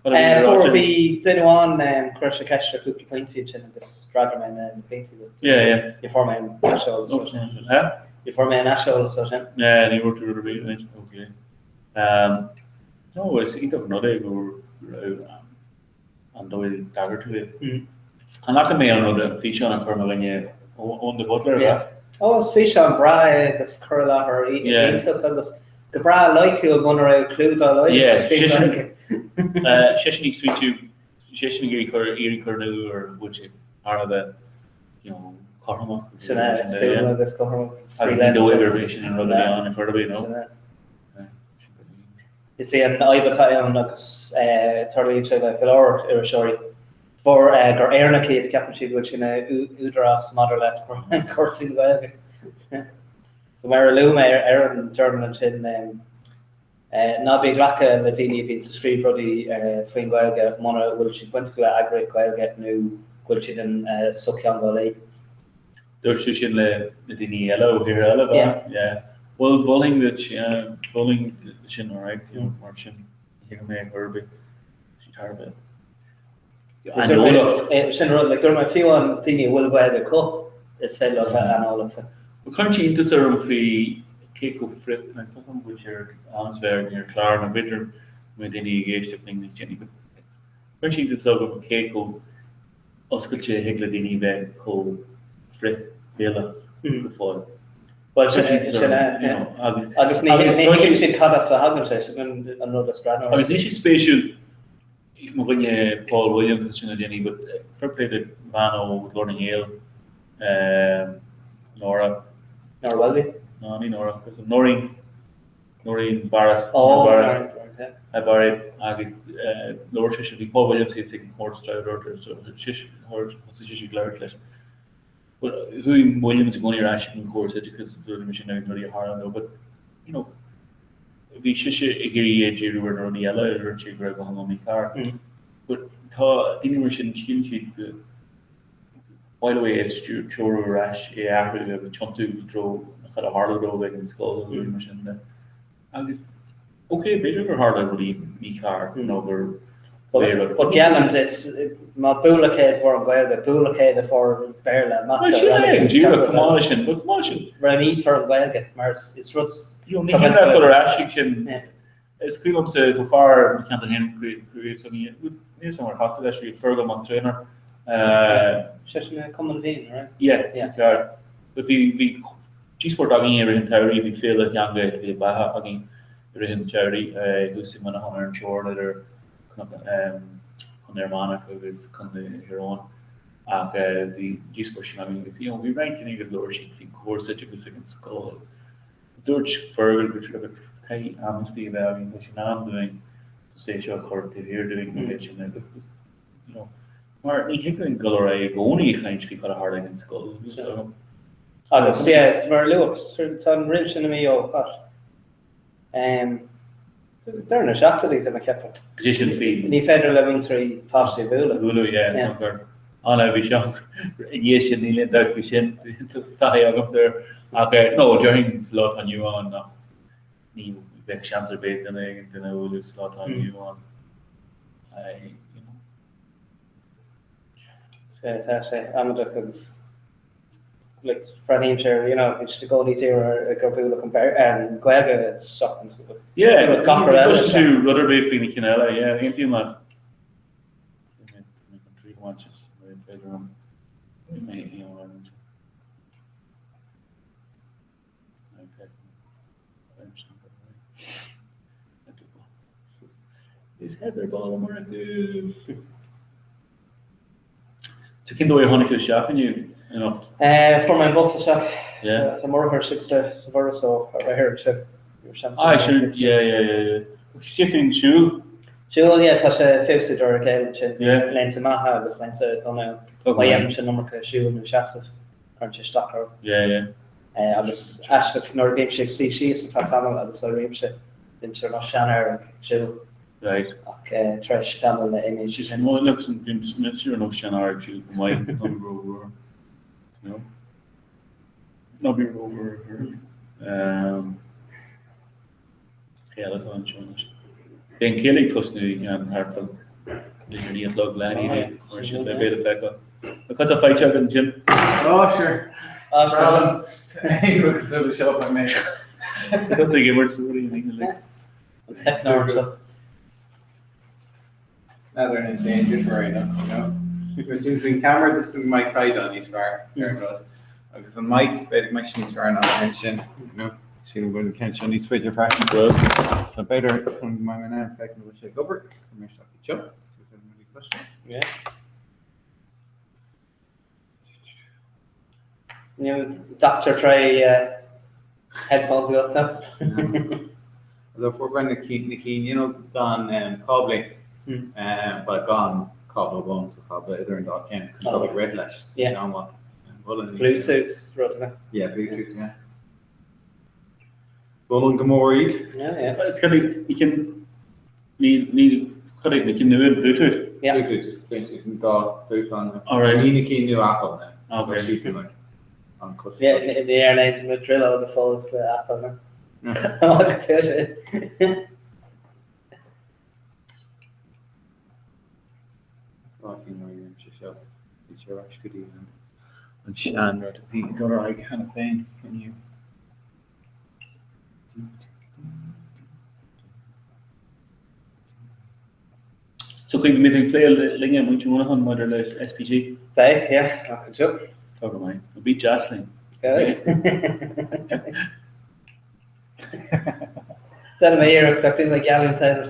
cad a bhí le rá Fuair, sin? bhí duine amháin, chuir sé ceist ar cúpla pointí ansin agus d'fhreagair mé na pointí but Yeah, yeah. ní fuair mé aon aiseolas ó sin. Eh? Ní fuair mé aon aiseolas ó sin. Yeah, ní bhfuair tú rud ar bith, right, okay. Um, no, is iontach an rud é go raibh an dóigh a d'fhreagair tú é. An bhfaca mé an rud, an físeán a chuir mo dhuine Eoin de Buitléar, Yeah. Ó, is físeán breá é agus cur i láthair iontach agus go breá loighciúil muna raibh cliú dá laghad Yeah, faoi seisean Ghaeilge. seisean ag smaointiú, seisean ag iarraidh cur, iarraidh cur in iúl go bhfuil sé thar a bheith, you know, cothromach. Sin é, suimiúil agus cothromach. Agus ní dóigh gurb é sin an rud a bhí ann ar chor ar bith, no? Sin é. Is é an fhadhb atá ann agus tarlaíonn sé le go leor iriseoirí, bharr gur Éireannach iad, ceapann siad go bhfuil siad ina údarás maidir le cúrsaí na Gaeilge. So mar a luaigh mé ar an Journal ansin, ná bí ag glacadh le daoine a bhíonn ag scríobh rudaí faoin Ghaeilge muna bhfuil siad bainteach le eagraíocht Ghaeilge nó go bhfuil siad ina sochtheangeolaí. Dúirt tú sin le na daoine eile ó thíortha eile, ab ea? Yeah. Bhuel, mholfainn duit, yeah, mholfainn sin, alright, you know, mar sin, ní thuigim é ar chor ar bith, tá sé thar a bheith aineolach. Sin rud, like, dúirt mé, fiú an daoine a bhfuil Gaeilge acu, is féidir leo bheith aineolach. Bhuel, cuireann sé iontas orm faoi cé chomh frith, like, tá some bhfuil sé ar am bheith ar chlár nó b'fhéidir go mbeidh daoine ag éisteacht linn níos déanaí, but cuireann sé iontas orm cé chomh oscailte a thig le daoine bheith chomh frith-Ghaelach go fóill. Bhuel, sin é, yeah. Agus ní thuigeann siad cad as a thagann sé, sin an rud is greannmhaire. Agus níl sé spéisiúil, mo dhuine Paul Williams ansin le déanaí, but fair play do bhean ó Ghlór na nGael, Nora. Nora Welby? No, ní Nora, Noreen. Noreen Barrett. Oh, Barrett, yeah. Hi Barry agus labhair sise, bhí Paul Williams thíos ag an comórtas Driver so thosaigh sise ag labhairt leis. But chuaigh Williams i gcónaí ar ais ag an córas oideachais is rudaí mar sin agus rudaí a tharla dó but you know bhí sise ag iarraidh é díriú ar na rudaí eile a dúirt sé go raibh go hiomlán mícheart. But tá daoine mar sin síleann siad go By the way, é a treorú ar ais, é a athrú agus tiontú i dtreo cad a tharla dóibh ag an scoil agus rudaí mar sin de. Agus, ok, b'fhéidir gur tharla rudaí mícheart nó gur léirigh. But geallaim duit, má buaileadh é i bhfoirm Ghaeilge, buaileadh é i bhfoirm Béarla, Mata, Bhuel, sin é, go díreach, chomh maith leis sin, but chomh maith leis sin. Roghnaítear foirm Ghaeilge, mar is rud. You know, ní hé nach dul ar ais ag sin. Is cuimhin liomsa, tá fear i mo cheantar féin, craobh s'againne, níl 'fhios agam ar chas tú leis riamh, Fergal Mac Traynor. Seisean i Cumann Mhín, right? Yeah, sin ceart. But bhí, bhí díospóireacht againn i rith an tsamhraidh, bhí féile theanga Féile Beatha againn i rith an tsamhraidh thuas i Muineachán ar an teorainn idir Contae Fhear Manach agus Contae Thír Eoghain. Ach bhí díospóireacht sin againn agus, you know, bhí roinnt daoine agus labhair siad faoin córas oideachais ag an scoil. Dúirt Fergal go raibh caithfidh amnesty a bheith againn, tá sé in am dúinn just é seo a chur taobh thiar dúinn nó é sin agus just, you know, mar ní thig linn dul ar aghaidh i gcónaí ag caint faoi cad a tharla ag an scoil. So. Agus, yeah, mar a luadh, tá an roinn sin imithe ó chat. Um, Deireadh na seachtóidí, tá mé ag ceapadh. Go dtí sin faoi. Ní féidir le múinteoirí páistí a bhualadh. Bualadh, yeah, yeah. Gur ana bhí seo i ndiaidh sin, níl aon dabht faoi sin, taithí agamsa air. Ach no, déarfainn sa lá atá inniu ann nach ní bheadh seans ar bith duine éigin duine a bhualadh sa lá atá inniu ann. You know. Sea, tá sé amaideach agus. like breathnaímse ar you know bíonn siad i gcónaí d'iarraidh gur bualadh an Béar an Ghaeilge seachas Yeah, gach rud eile. Cloiseann tú rud ar bith faoi na cinn eile, yeah, aontaím leat. Is Heather Ball mar acu. So cén dóigh a tháinig tú isteach inniu anocht? Fuair mé an bus isteach. Yeah. Tá m'urchar istigh sa bhforas so right here ansin. Ah, sure, yeah, yeah, yeah, yeah. Agus sin siúl? Siúl, yeah, tá sé feabhsaithe de réir a chéile ansin. Yeah. Laethanta maithe agus laethanta dona. Tá Má dhéanaimse an iomarca siúl nó seasamh, cuireann sé isteach orm. Yeah, yeah. Agus aisteach, nuair a bhímse ag suí síos ar feadh tamaill agus éirímse, bímse ar nós seanfhear ag siúl. Right. Ach tar éis tamaill imíonn sé sin. Well, look, bím mise ar nós seanfhear ag siúl go maith, ná bí rófhuar. You know? Ná bí rófhuar. Um, Cé eile atá anseo anois? Beidh an céilí ag tosnú i gceann thart ar idir 9 a chlog leath i ndiaidh 9, mar sin beidh le feiceáil. Cad tá faighte agat ansin? Ó, sure. Aon rud cosúil le seo beidh mé. Tá tusa ag imirt sa rudaí in England like. N'fheadar an déan difear é nó, you know. Agus sin faoin camera just go mbeidh caighdeán níos fearr ar an rud. Agus an mic, b'fhéidir go mbeidh sé níos fearr ná an sin, you know. Sílim go bhfuil an ceann seo níos faide freisin. So b'fhéidir chun go mbeidh mé in ann feiceáil an bhfuil sé ag obair, cuirfidh mé isteach iad seo. So tá rudaí cloiste. Yeah. Níl Dr. Dre headphones agat now. Although fuair mé na cinn, na cinn, you know, gan cáblaí, but gan cábla amháin, so cábla idir an dá cheann, chun dul ag rith leis. So sin an-mhaith. Bluetooth rud, ne? Yeah, Bluetooth, yeah. Mholfainn go mór iad. Yeah, yeah. It's gonna be, you can, ní, ní, cad é, na cinn nua, Bluetooth? Yeah. Bluetooth, just an dá chluasán. All right. Ní na cinn nua Apple, ne? Okay. Siad sin, like, an costasach. Yeah, ní ar aon nós druileáil go fóill le Apple, ne? Agus tá sé. An seanrud a bhí ag dul ar aghaidh cheana féin inniu. So cuimhnigh mé ag plé linne muintir Mhuineacháin maidir le SPG. Beidh, yeah, ach anseo. Tá go maith. Bí deas linn. Déanfaidh mé iarracht ach bím ag geallúint air.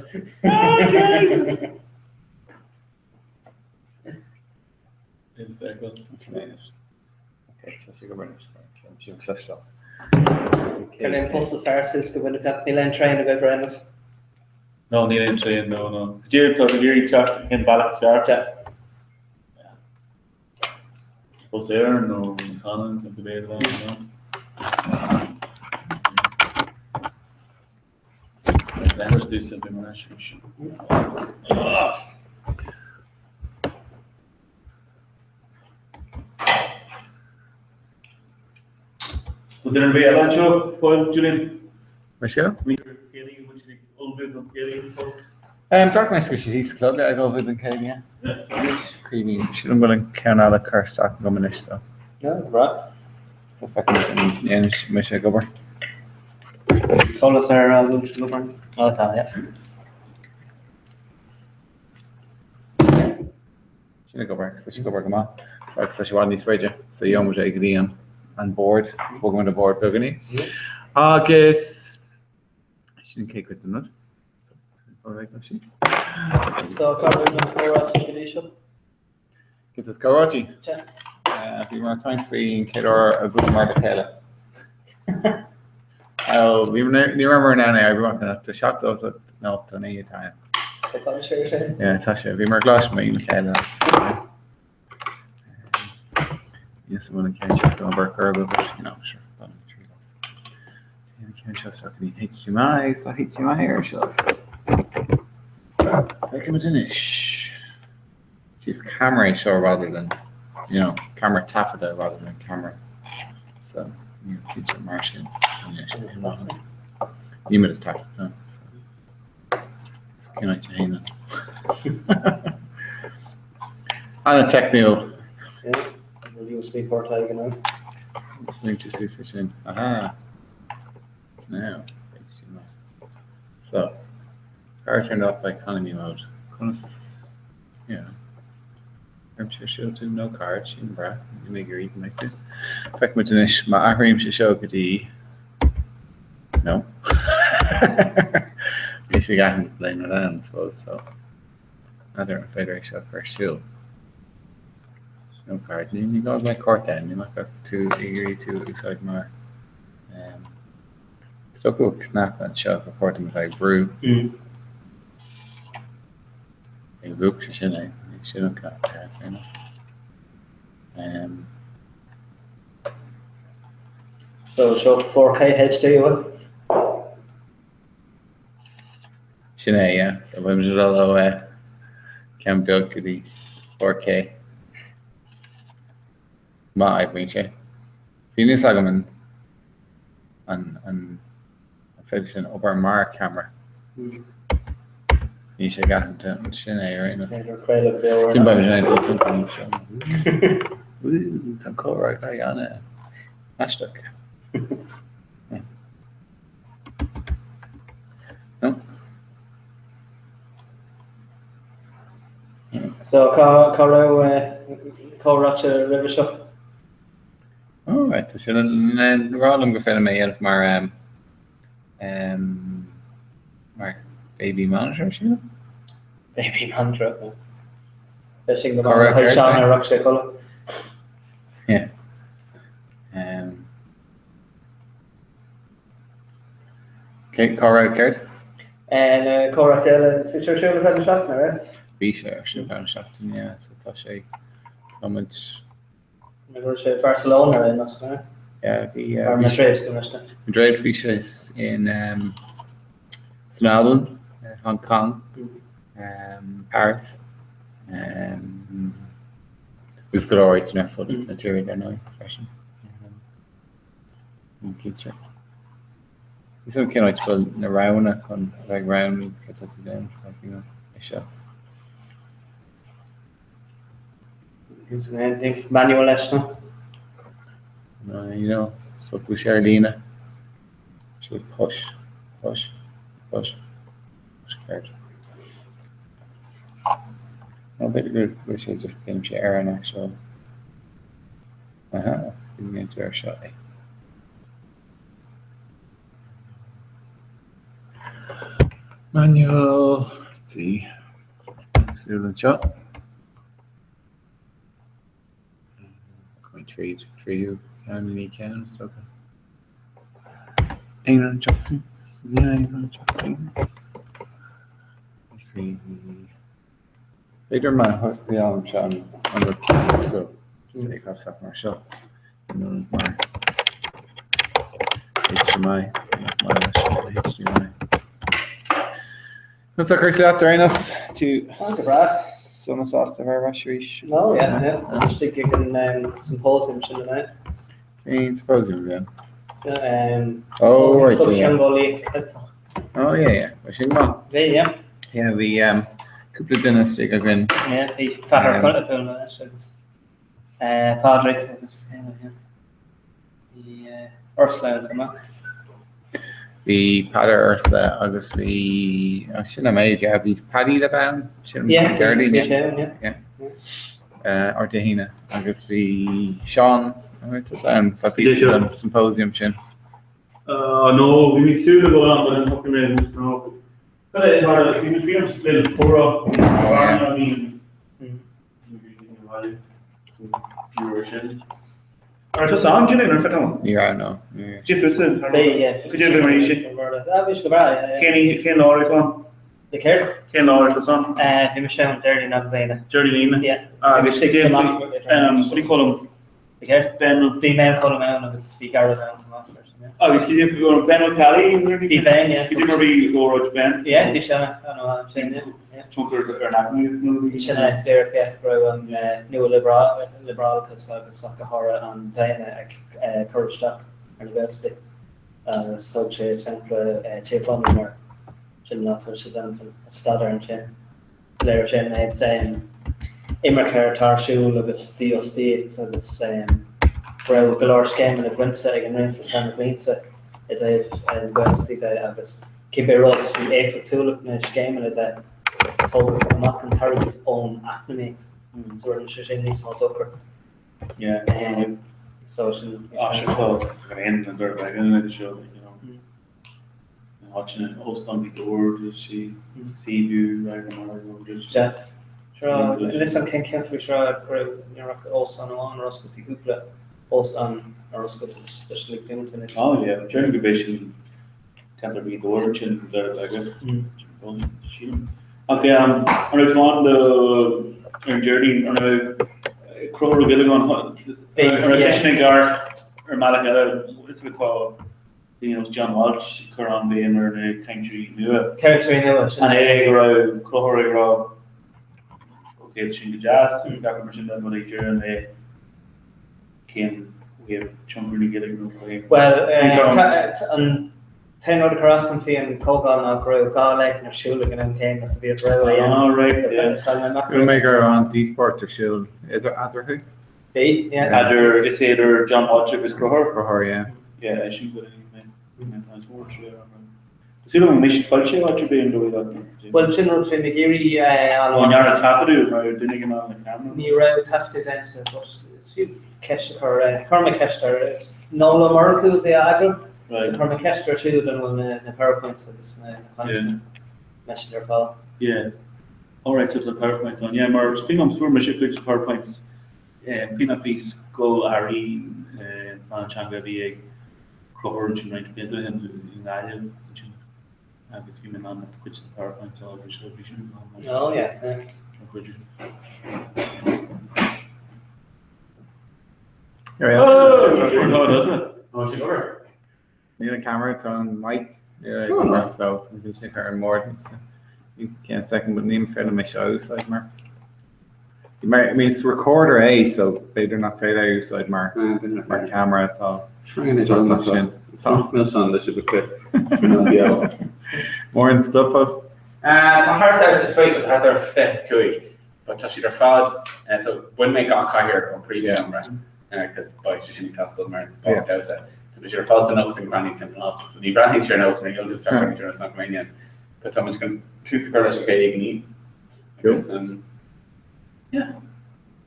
Oh Jesus! Cuir an bus is fearr suas go Muineachán. Níl aon traein agaibh ar aon nós. No, níl aon traein, no, no. Go díreach, tá ag iarraidh teacht cén bealach is fearr. Bus Éireann nó na Canann nó cibé rud ann, no. Bhfuil duine ar bith eile anseo, Paul, Julian? Mar seo? Dúirt mé go bhfuil sé thíos club le ag ullmhú don chéilí. Cuimhní, sílim go bhfuil an ceann eile curtha isteach agam anois so. Feicfidh mise ag obair. Solas ar an obair. Ó tá, yeah. Sin ag obair, tá sé ag obair go maith. Agus tá sé i bhfad níos faide, so gheobhaidh muid é go dtí an bord, bogfaidh muid an bord beagáinín. Agus sin an chéad chuid den rud. So cá raibh na comhráití go dtí seo? Cén saghas comhráití? Bhí mar caint faoin chéad uair a bhuaileamar le chéile. Bhí ní rabhamar in ann é a oibriú amach tá 7 nó 8 9 atá ann. Tá sé, bhíomar ag glas le chéile. Yes, I'm gonna catch up on work or but you know, sure. HDMI, so HDMI ar seo. Feicimid anois. She's camera seo rather than, you know, camera taifeadta rather than camera. So, you know, cinnte mar sin. Ní mé taifead, no. Cén áit a théann? An-teicniúil. Yeah, USB port againn ann. Níl tú suas é sin. Aha! Now, HDMI. So, power turned off by economy mode. Conas, yeah. Cuirim sé ar siúl tú no card, sin breá, ní mé ag iarraidh go mbeidh tú. Feicfidh muid anois má athraím sé seo go dtí no. Bhí sé ag aithint le an rud ann, I suppose, so. N'fheadar an féidir é seo a chur ar siúl. No card. Ní ní gá go mbeadh cárta ann, ní mbeadh ach tú ag iarraidh tú a úsáid mar um, Is dócha go bhfuil cnaipe anseo gur chóir dom a bheith ag brú. Ag mhúch sé sin é, sin an cnaipe ar fair enough. Um, So seo 4K HD bhfuil? Sin é, yeah. So beidh muid ag dul ó ceann beag go dtí 4K. Má oibríonn sé. Níl a fhios agam an an an féidir sin obair mar ceamara. Níl sé ag aithint an sin é ar aon nós. Sin beidh muid in ann dul timpeall anseo. Tá an comhrá ag éirí an-aisteach. So cá cá raibh comhráite roimhe seo? Oh right, tá sé le rá liom gur féidir liom é a dhéanamh mar um, um, mar baby monitor sílim? Baby monitor. Beidh sin go maith le Seán ar rachaidh sé a chodladh. Yeah. Um, Cé, cá raibh céard? Na comhráite eile, bhí sé ar siúl ar feadh na seachtaine, raibh? Bhí sé ar siúl ar feadh na seachtaine, yeah, so tá sé, tá muid. Go raibh sé Barcelona ar aon nós, raibh? Yeah, bhí. Or Madrid, go miste. Madrid, bhí sé in san Albain, Hong Kong, Paris, agus go leor áiteanna ar fud na tíre dar ndóigh freisin. Cinnte. Is ionann cén áit a bhfuil na roghanna chun a bheith ag roghnú cé tá tú déanamh like you know é seo. Manual leis no? No, you know, so go sé ar líne. Sé push, push, push, push ceart. No, b'fhéidir go bhfuil sé just déanann sé ar an actual Aha, bhí mé ag seo é. Manual, let's see. Súil anseo. Chuaigh tríd tríú ceann ní ceann is dócha. Aon Jackson, yeah, Aon Jackson. B'fhéidir má bhí seo an rud céanna go just é chaitheamh isteach mar seo in ionad mar HDMI nach maith leis an HDMI. Conas tá cúrsaí leat ar aon nós? Tú Go breá. sona sásta a bheith ar ais arís? Oh yeah, yeah. Istigh ag an symposium sin inné. Cén symposium a bhí ann? So, um, Oh, right, yeah. Sochtheangeolaíocht Cheilteach. Oh yeah, yeah. Bhí sin go maith. Bhí, yeah. Yeah, bhí um, cúpla duine istigh againn. Yeah, bhí Peadar um, Chuile leis agus uh, Pádraig agus yeah, yeah. Bhí uh, Ursula ann chomh maith. Bhí Peadar Ursula agus bhí oh, sin an méid, yeah, bhí Paddy le bheith ann, sin Yeah, Déardaoin, bhí yeah. sé ann, yeah. Yeah. Uh, ar Dé hAoine agus bhí Seán ann feadh píosa den symposium sin. No, bhí mé ag súil le dul ann but then shocraigh mé níos mó. Cad é mar bhí mé faoi an spil comhrá a bhí sin. Ar tusa ann Gillian ar feadh tamaill? Ní raibh no. Cad é fútsa? Bhí, yeah. Cad é mar bhí sé? Bhí sé go breá, yeah. Cén cén lá a raibh tú ann? The céard? Cén lá a raibh tusa ann? Bhí mise ann Déardaoin agus Aoine. Déardaoin Aoine? Yeah. Agus cad é faoi what do you call him? Céard? Bhí Ben Colm ann agus bhí Gareth ann chomh maith freisin, yeah. Agus cad é faoi Ben O'Kelly? Bhí Ben, yeah. Cad é mar bhí óráid Ben? Yeah, bhí sé an-mhaith ansin, yeah. Yeah. Tionchar ar an eacnamaíocht nó Bhí sin é, díreach, yeah, go raibh an nua-liobrálachas agus ach go háirithe an déine ag cur isteach ar na Gaeltachtaí. Agus thug sé sampla Tír Chonaill mar sin an áit a bhfuil sé déanta an staidéar ansin. Léirigh sé an méid imirce atá ar siúl agus dífhostaíocht agus. go raibh go leor scéimeanna bainte ag an rialtas thar na blianta i dtaobh na Gaeltachtaí de agus cibé rud faoi éifeachtúlacht na scéimeanna de, tógadh amach an t-airgead ón eacnamaíocht so rinne sé sin níos mó dochar. Yeah. So sin. Ah, sin tá an aon an dara beag an seo, you know. Áiteanna óstán Ghaoth Dobhair, sí Seaview, Sea. Níl fhios a'm cén ceantar bhí sé go raibh ní raibh ach óstán amháin ar oscailt, bhí cúpla óstán ar oscailt agus tá siad uilig dúnta anois. Oh yeah, déarfainn gurb é sin ceantar Ghaoth Dobhair ansin Doire Beaga. Sílim. Ach an raibh tú ann do ar an Déardaoin, an raibh Conchúr Ó Giollagáin, an raibh seisean ag amharc ar an mbealach eile, is le tá Bhí nós John Walsh ag cur an-bhéim ar na cainteoirí nua. Cainteoirí nua, sin An é go raibh Conchúr ag rá ok, tá sin go deas agus gach rud mar sin de, but ag deireadh an lae cén ó thaobh tionchar na Gaeilge nó ó thaobh Bhuel, an t-aon rud a chuir as dom faoi an chomhdháil ná go raibh 2 léacht ar siúl ag an am céanna so bhí ort rogha a dhéanamh. Ah right, yeah. Tá mé amach Chuala mé go raibh an-díospóireacht ar siúl idir eatarthu. Bhí, yeah. Eadar, is idir John Walsh agus Conchúr. Conchúr, yeah. Yeah, sin go mé. Tá mór sé ar an. Is dóigh liom go mbeidh siad foilsithe áit ar bith an dóigh leat. Bhuel, sin rud bhí mé ag iarraidh an. Ó, ndearnadh taifeadadh mar duine ag an am le camera. Ní raibh taifeadadh déanta, but is fiú ceist a chur. Chuir mé ceist air, is Noel Ó Murchú a bhí á eagrú. Right. So chuir mé ceist air siúd an bhfuil na PowerPoints agus na cainteanna mbeidh siad ar fáil. Yeah. Alright, so tá PowerPoints ann. Yeah, mar is cuimhin liom, fuair mise cuid de PowerPoints, cuimhin leat bhí Scoil Airí Pleanáil Teanga a bhí ag Conchúr ansin roinnt blianta ó shin i nGaillimh ansin agus bhí mé in ann cuid de na PowerPoints a fháil bhí sé bhí sin an Oh yeah, yeah. Mar chuid. Oh, sé obair. Níl an camera, tá an mic ag obair so tá sé ar an mbord so you can't second but ní féidir liom é seo a úsáid mar mar I mean is recorder é so b'fhéidir nach féidir é a úsáid mar mar camera tá sin. Mórán spliopas. Tá thart ar sa spéis thart ar 25 but tá siad ar fad so bhain mé gach cathaoir ón príomhsheomra cos beidh sé sin ag teastáil mar spás damhsa. So beidh siad ar fad san Nooks and Crannies timpeall na háite. So ní bhreathnaíonn sé ar nós mar gheall tú start ar nós nach mbeidh But tá muid chun tús a chur leis an gcéad ghníomh. Agus um, yeah.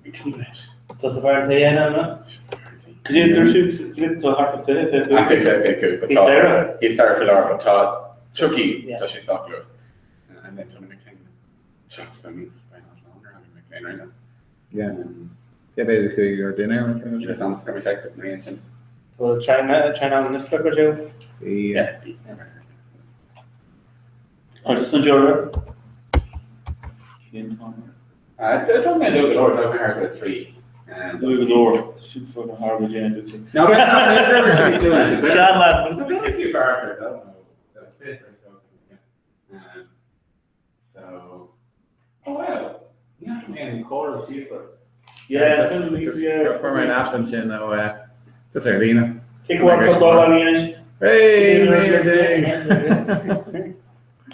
Ag tnúth leis. Tá sa bhfear a dhéanamh, no? Cad é dúirt siad tá thart ar 20, 25? 25, but Thíos staighre? Thíos staighre faoi láthair, but tá tiocfaidh, tá sé sách luath. And then tá na mic léinn teacht san beidh an lán ar na mic léinn ar aon nós. Yeah. Cé mhéad a chuaigh ar dinnéar mar sin? Níl a fhios agam, scair mé text ag Maria ansin. Bhfuil traenáil na n-oifigeach ar siúl? Yeah. Agus an deora? Cén t-am? D'fhág mé luath go leor, d'fhág mé thart ar 3. Luath go leor, sin fud an thar go déan duit. No, but Sean lad. It's a bit few bar I don't know. That's it. So, oh wow, ní fhaca mé an comhaireamh síos ort. Yeah, Fuair mé an aip ansin ó just ar líne. Cé go bhfuil cúpla lá anois? Hey, amazing!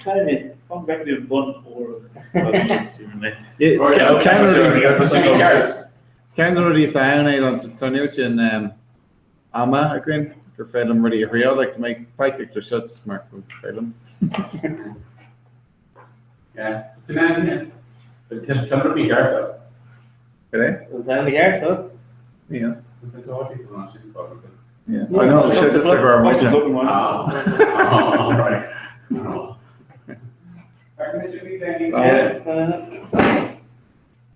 Fan bheith tú bun ór. Is ceann de na rudaí atá ann é an tá an oiread sin ama againn gur féidir liom rudaí a thriail, like tá mé ag pleidhcíocht ar seo just mar gur féidir liom. Yeah, tá mé yeah. But tá tá rud ceart though. Cad é? Tá an ceart though. Yeah. Yeah. I know, sé just like where I'm Oh, right.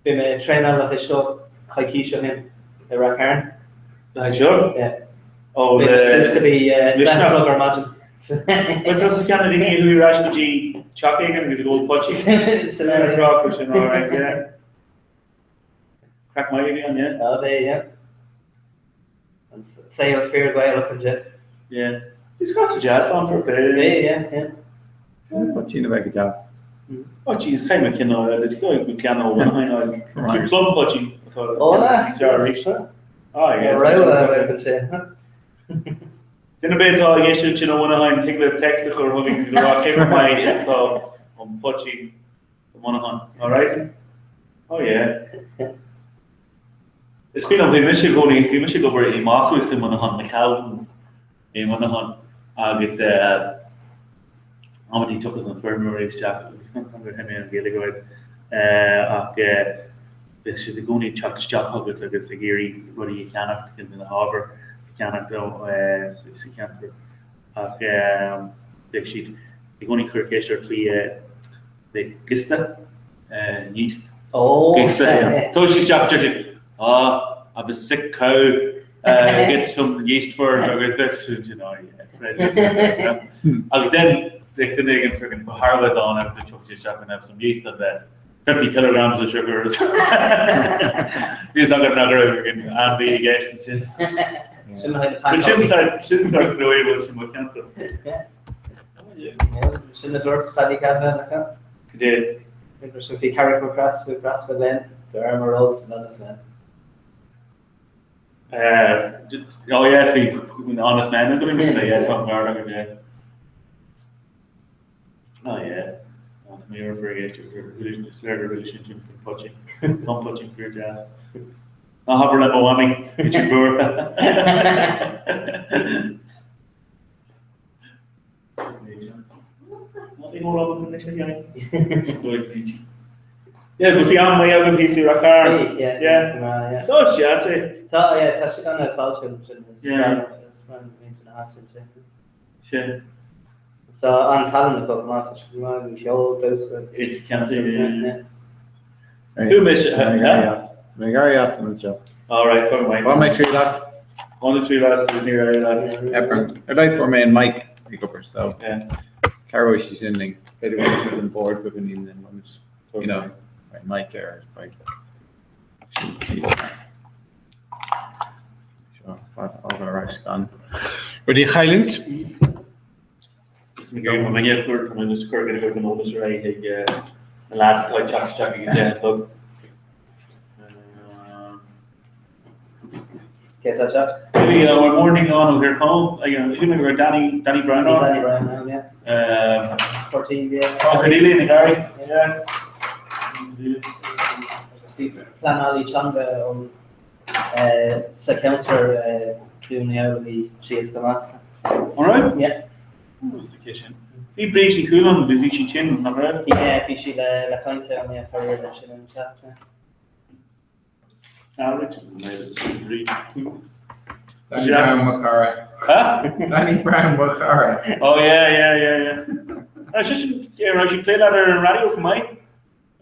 Bhí mé ag traenáil le haghaidh seo coicís ó shin i Rath Cairn. Le haghaidh seo? Yeah. Ó, Bhí le mé suas go dtí Misneach. 10 a chlog ar maidin. Bhuel, just ceann a daoine a chuaigh ar ais go dtí teach éigin agus ag ól poitín. Sin é. Tráth sin, all right, yeah. Craic maith a bhí ann, yeah. Á, bhí, yeah. An saol fíor-Ghaelach ansin. Yeah. Bhí scata deas ann for bit. Bhí, yeah, yeah. Poitín a bheith go deas. Oh jeez, caithfidh mé cineál eile, go ceann ó Mhuineacháin a fháil. Club poitín atá Ó, níos fearr arís. Ah, yeah. Rogha a bheith ansin. Duine ar bith atá ag éisteacht sin ó Mhuineacháin, thig libh text a chur chugainn agus a rá cé chomh maith is atá an poitín i Muineachán. Alright? Oh yeah. Is cuimhin liom, bhí mise i gcónaí, bhí mise ag obair i mBácús i Muineachán, McAlvin's i Muineachán agus amantaí tiocfaidh na feirmeoirí isteach agus cén chaoi ar thuig mé an Ghaeilge uaidh ach bheadh siad i gcónaí ag teacht isteach chugat agus ag iarraidh rudaí a cheannacht, na hábhair a cheannacht sa cheantar ach bheadh siad i gcónaí ag cur ceist ort faoi le giosta, yeast. Oh, Giosta. yeah. Tá siad isteach deir siad, ah, I've a sick cow, uh, get some yeast for it agus bheadh siad, you know, yeah, Agus then bheadh duine éigin friggin' thar a bheith dána agus tiocfaidh siad isteach and have some yeast and then 50 kilograms of sugar. Bhí fhios agat nach raibh friggin' ainmhí i gceist ansin. Sin le haghaidh na But sin sort sin sort dóigh a bhfuil sin mo cheantar. Yeah. Sin a dúirt Paddy Kavanagh nach ea? Cad é? Bhí sé faoi Carrickmacross sa Graspa Glen, de réir mar eolas an Honest Man. Oh yeah, faoi an Honest Man a dúirt mé, yeah, tá mar agat, yeah. Oh yeah. Ní raibh fear ag éisteacht is léir gur chuala sin sin faoin poitín. Tá an poitín fíor deas. Ná habair le mo mhamaí, bhí sí buartha. Yeah, go bhí am maith agam thíos i Ráth Chairn. Yeah. Yeah. So it's deas é. Tá, yeah, tá sé an-fháiltiúil ansin. Yeah. Is maith liom na háite ansin. Sin. So an-tallann acu chomh maith, tá sé go maith an ceol, damhsa. Is ceantar é. Who mise? Tá mé ag éirí as an seo. All right, fuair mé. Bhain mé triail as. Bhain tú triail as níor éirigh leat. Hepburn. Ar leith fuair mé an mic ag obair so cabhróidh sé sin linn. B'fhéidir go bhfuil an bord beagáinín then won't you know, right, mic ar right. Sin níos fearr. Seo fad ábhar ar ais gan rudaí a chailliúint. Tá mé ag cur tá mé ag cur go an eolas ar aghaidh ag na lads atá ag teacht isteach ag an 10 a chlog. Cé atá ag teacht? Bhí morning on ó Thír Chonaill, shíl mé go raibh Danny Danny Brown ann. Danny Brown ann, yeah. 14, yeah. Tá Cordelia Nic Fhearraigh, yeah. Bhí pleanálaí teanga ón sa cheantar Dún na nGall a bhí síos go maith. All right? Yeah. Bhí Bríd Ní Chualáin, bhí sí tinn, nach raibh? Yeah, bhí sí le le caint ar an faraor leis sin an tseachtain. Ah, right. Bríd. Danny Brown mo chara. Huh? Danny Brown mo chara. Oh yeah, yeah, yeah, yeah. Ah, sin, raibh sí ag plé leat ar an raidió chomh maith?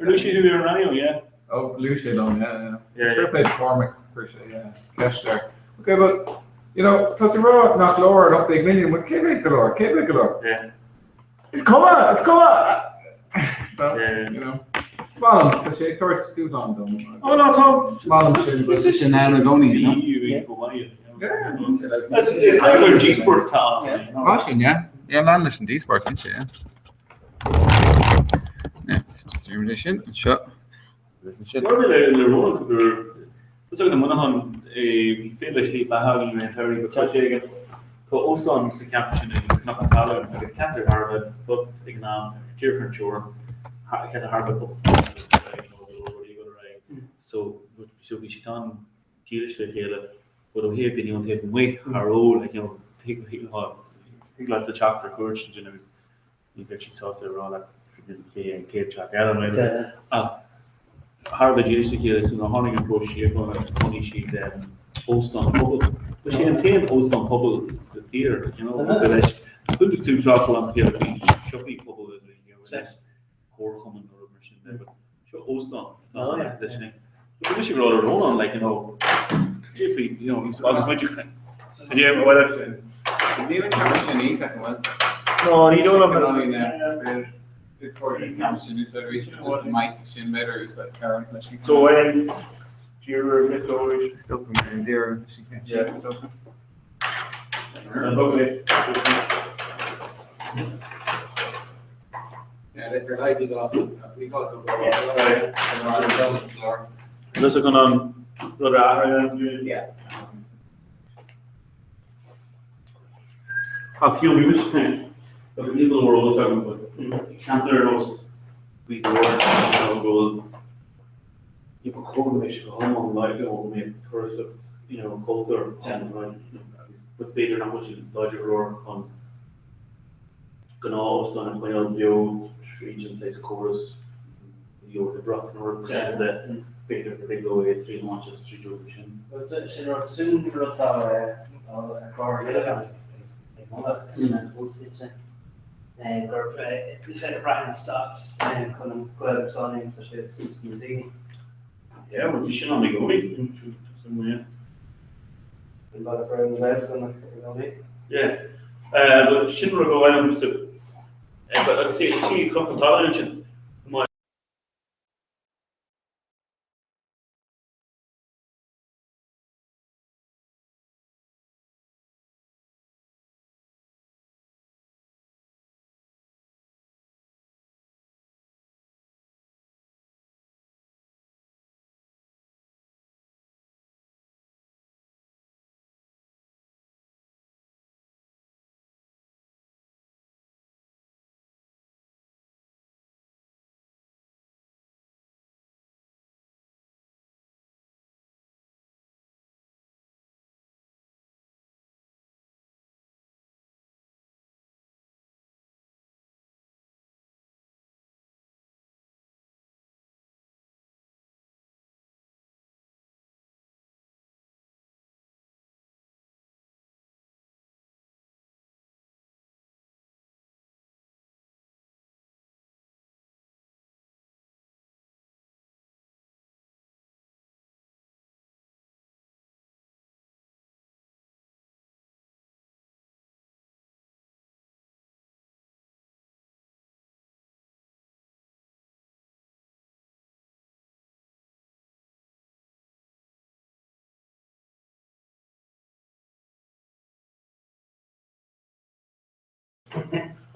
Ar luaigh sé thú ar an raidió, yeah. Oh, luaigh sé liom, yeah, yeah. Yeah, Sure played Cormac, chuir sé, yeah, ceist air. Okay, but, you know, tá tú rá nach leor an 18 milliún, but cé mhéad go leor? Cé mhéad go leor? Yeah. Is cuma, is cuma! So, Yeah. you know, is maith liom, tá sé ag tabhairt dúshlán dom. Oh, no, tá. Is maith liom sin, but- Is sin ann i gcónaí, you know? Yeah. Yeah. Is is like gur díospóireacht atá ann, you Is know. maith sin, yeah. Yeah, lean leis an díospóireacht, cinnte, yeah. Sin seo. Rud le le Ronan gur Is ag na Muineachán féile Slí Beatha againn i rith an tsamhraidh go tá sé ag tá óstán sa cheantar sin ag Cnoc na Talún agus ceantar thar a bheith bocht ag an am díreach ar an teorainn ceantar thar a bheith bocht so so bhí siad an-dílis le chéile but ó thaobh daoine ón taobh amuigh thar ól like you know thig thig leat teacht ar cuairt ansin agus Ní bheadh siad sásta a rá leat cé an chéad teach eile nó aon rud. Ach thar a bheith dílis le chéile so nuair a tháinig an próiseas síochána bhunaigh siad óstán pobail. Ba sé an t-aon óstán pobail sa tír, you know, go leis. Chuala tú trácht an chéad faoi siopaí pobail you know, leis comharchumann nó rud mar sin de, but seo óstán atá ann agus leis sin. So bhí mise ag rá le Rónán, like, you know, cad é faoi, you know, agus muid ag Cad é, well, Níl an ceann sin iontach, an bhfuil? No, ní dóigh liom. So, um, Deirdre Nic Óid. Yeah. Lus an an rud a athrú. Yeah. Tá fiú bhí mise féin, agus níl go leor eolas agam, but ceantar ar nós Gaoth Dobhair, go bhfuil You know, ba chóir go mbeadh sé go hiomlán láidir, go mbeadh turasóireacht, you know, cultúr ann, right, you know, agus but b'fhéidir nach bhfuil siad láidir go leor chun gnáth-óstáin a choinneáil beo tríd an saghas córas neoiliobrach nó rud mar sin de, b'fhéidir gur thig leo é trí bhaint as tríd rudaí sin. Sin rud, sin rud atá Gráinne Gilligan ag moladh in an bhfuil sin. gur féidir brath ar an stát chun an Ghaeilge a sháiníonn tá sé suas na daoine. Yeah, well bhí sin ann i gcónaí. Yeah. An bhealach ar na Gaelscoileanna i gcónaí. Yeah. Well sin rud go bhfuil agus sí Cnoc an Talaimh ansin.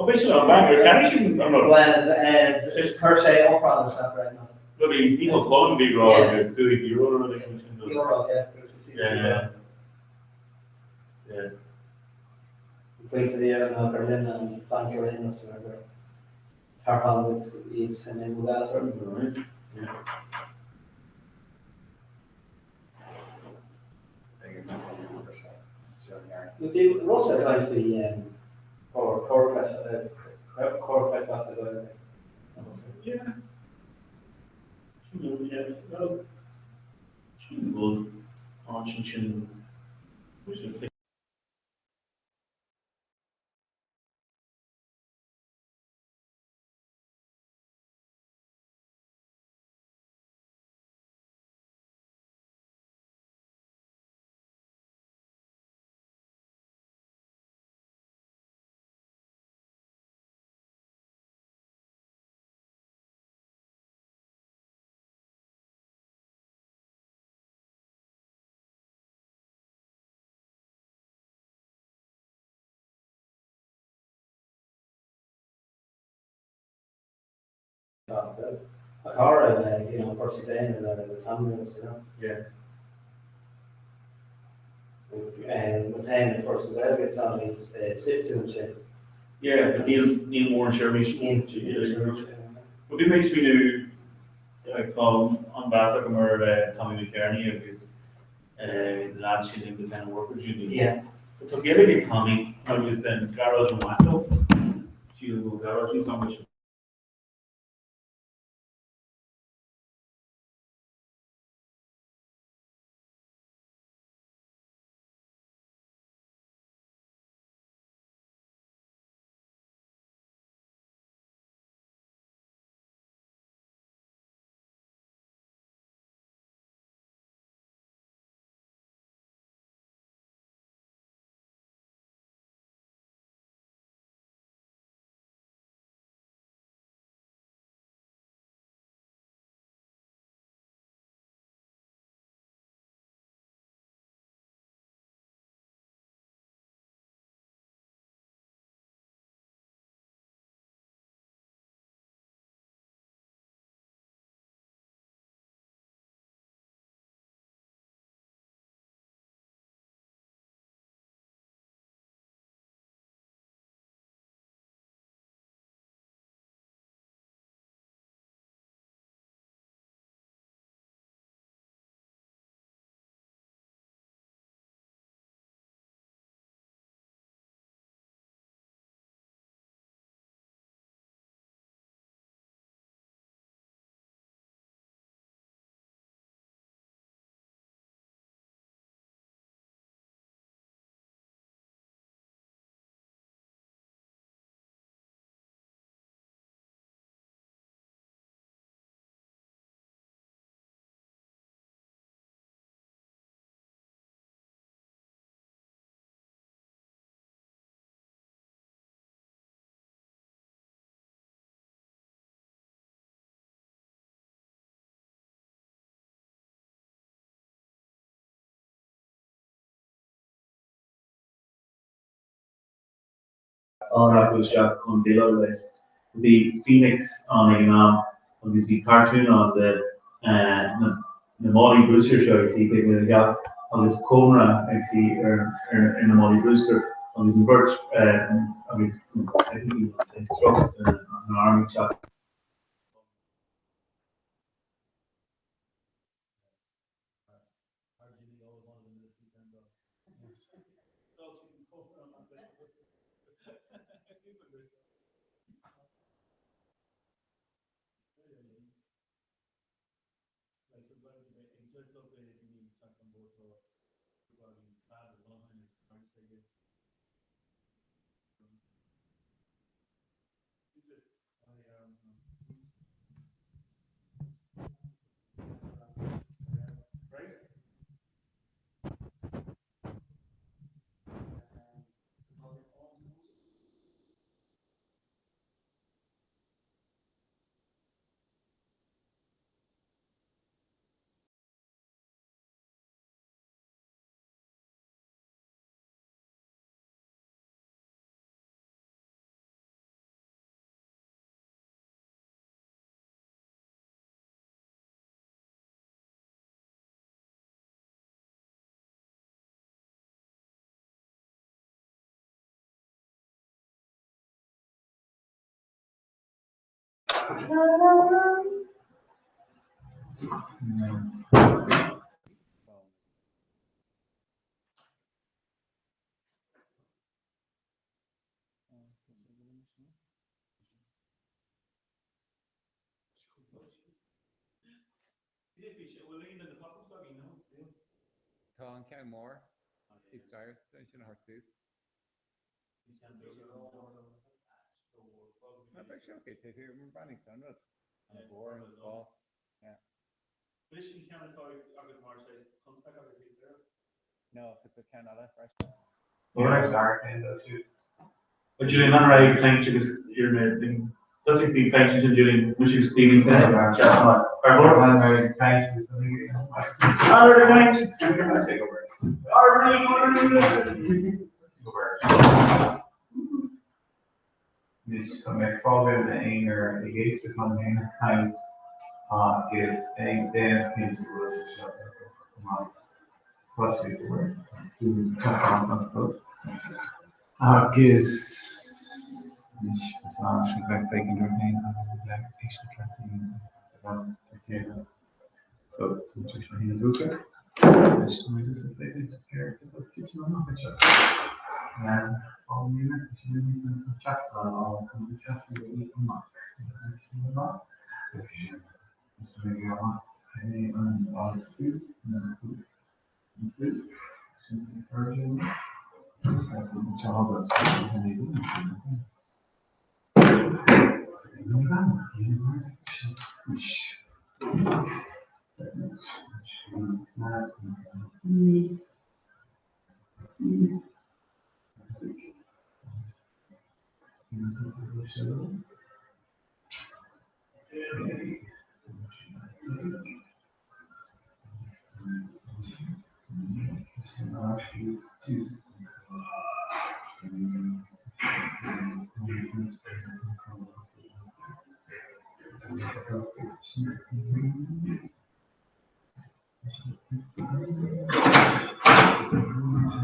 Ó b'é sin an banc ar cheannaigh sin an rud. Bhuel, chuir sé ofráil isteach ar aon nós. Bhuel bhí Micheál Cullen bhí ag rá gur €5 nó rud éigin sin. Euro, yeah. Yeah. Yeah. An pointe a bhí air ná gur linne an banc ar aon nós mar gur tarrtháil muid iad in aon mhó. Right. Yeah. Bhí Rossa ag caint faoi comhar creidmheasa Gaeilge. Yeah. Yeah, well, sin rud ansin sin A cara le you know cúrsaí daonna le le tamall anuas you know. Yeah. Muid féin ag Foras na Gaeilge táimid suite ansin. Yeah, but níl níl mórán seirbhís. Níl. Well bhí mé ag smaoineamh like tá an-mheas agam ar Tommy McKearney agus na lads sin in the kind of workers union. Yeah. But tá Gaeilge ag Tommy agus an garáid an mhaith leo. Sílim go bhfuil garáidí ansin. áin acu isteach chun déileáil leis. Bhí Phoenix ann ag an am agus bhí cartún ann de na málaí bruscair seo ag suí taobh amuigh den theach agus cónra ag suí ar na málaí bruscair agus an bheirt agus I think bhí truck an arm ag teacht. Tá an ceann mór i staighre sin a thabhairt suas. Ná beidh sé ok, tá tú mar breathnaigh tá an rud. An bord, an spás. Yeah. Anois an ceann atá agat mar saghas constaic agat thíos there? No, tá ceann eile freisin. Ó Julian, an raibh ag caint agus iarr mé tosaigh bhí caint ansin Julian, mise agus Caoimhín Ar caint? Anois tá mé ag fágáil m'aonar ag éisteacht liom féin ag caint agus ag déanamh cinnte go bhfuil sé seo ar fad go maith. Tá sé ag obair. I suppose. Agus anois tá sé ag féachaint orm féin agus ag éisteacht leat féin agus ag chéile. So tá sé seo féin dúcha. Anois tá mé just ag féachaint ar cad atá titim amach anseo.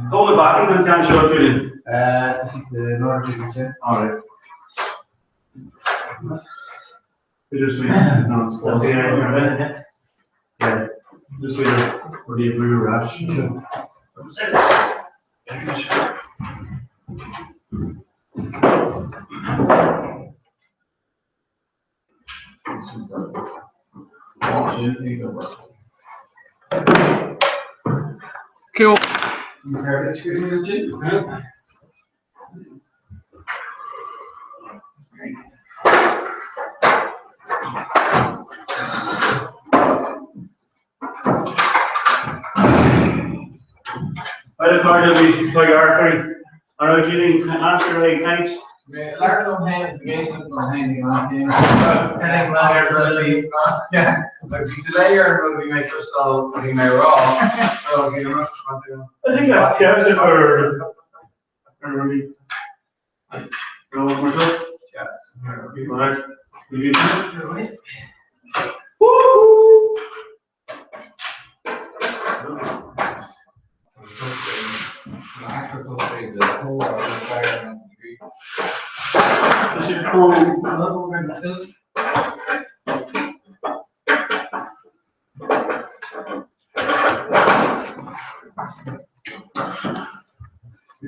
Cá bhfuil backing an ceann seo, Julian? Tá siad sa lár ansin. Alright. Just me. No, it's close. Yeah. Just wait for the blue rash. Cool. Right, Carter, bhí tá archaí. An raibh Julian aimsir ag caint? Bhí delay ar an rud a bhí mé ag cloisteáil a bhí mé a rá. I think that counts for rudaí.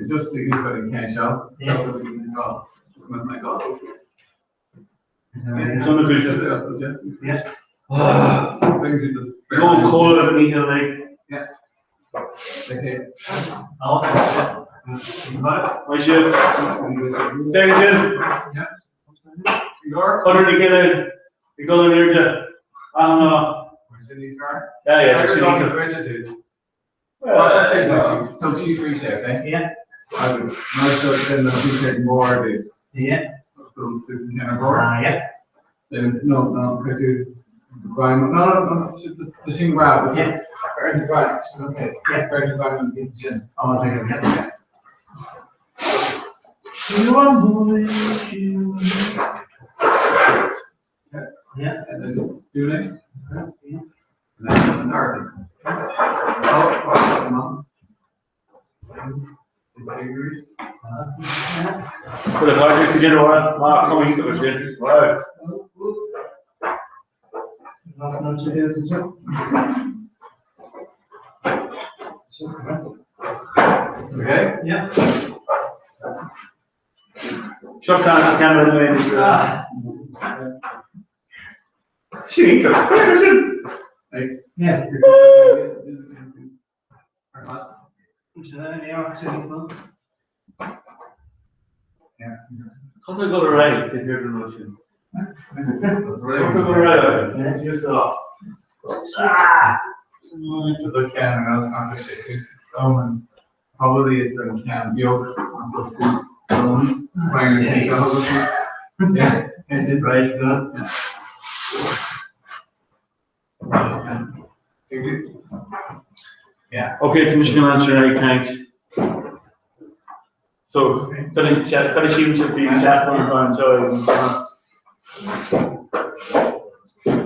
Just to use something can show. Yeah. No cola in here, like. Yeah. Okay. Maith sibh. Beidh sin. Conor Ní Ghillian ag dul in airde. Achan lá. Yeah, yeah. Tóg síos arís é, okay? Yeah. Agus mar seo sin na sí mór is. Yeah. Ah, yeah. No, no, cuir tú greim. No, no, no, tá sin grab. Yes. Cuir tú greim. Okay. Yeah, cuir tú greim an píosa sin. Oh, take it. Yeah. Yeah, and then just do it. Yeah. And then another piece. Oh, come on. Put a hard to get on. Wow, coming into it. Wow. Okay? Yeah. Seo can camera mé. Sin sin. Yeah. Tá go ré an sin. Go ré The can and else not Probably it's a can yolk on the Yeah, it's it right yeah. Yeah. Okay, it's Michigan answer ag caint. So, Cad sí se fi an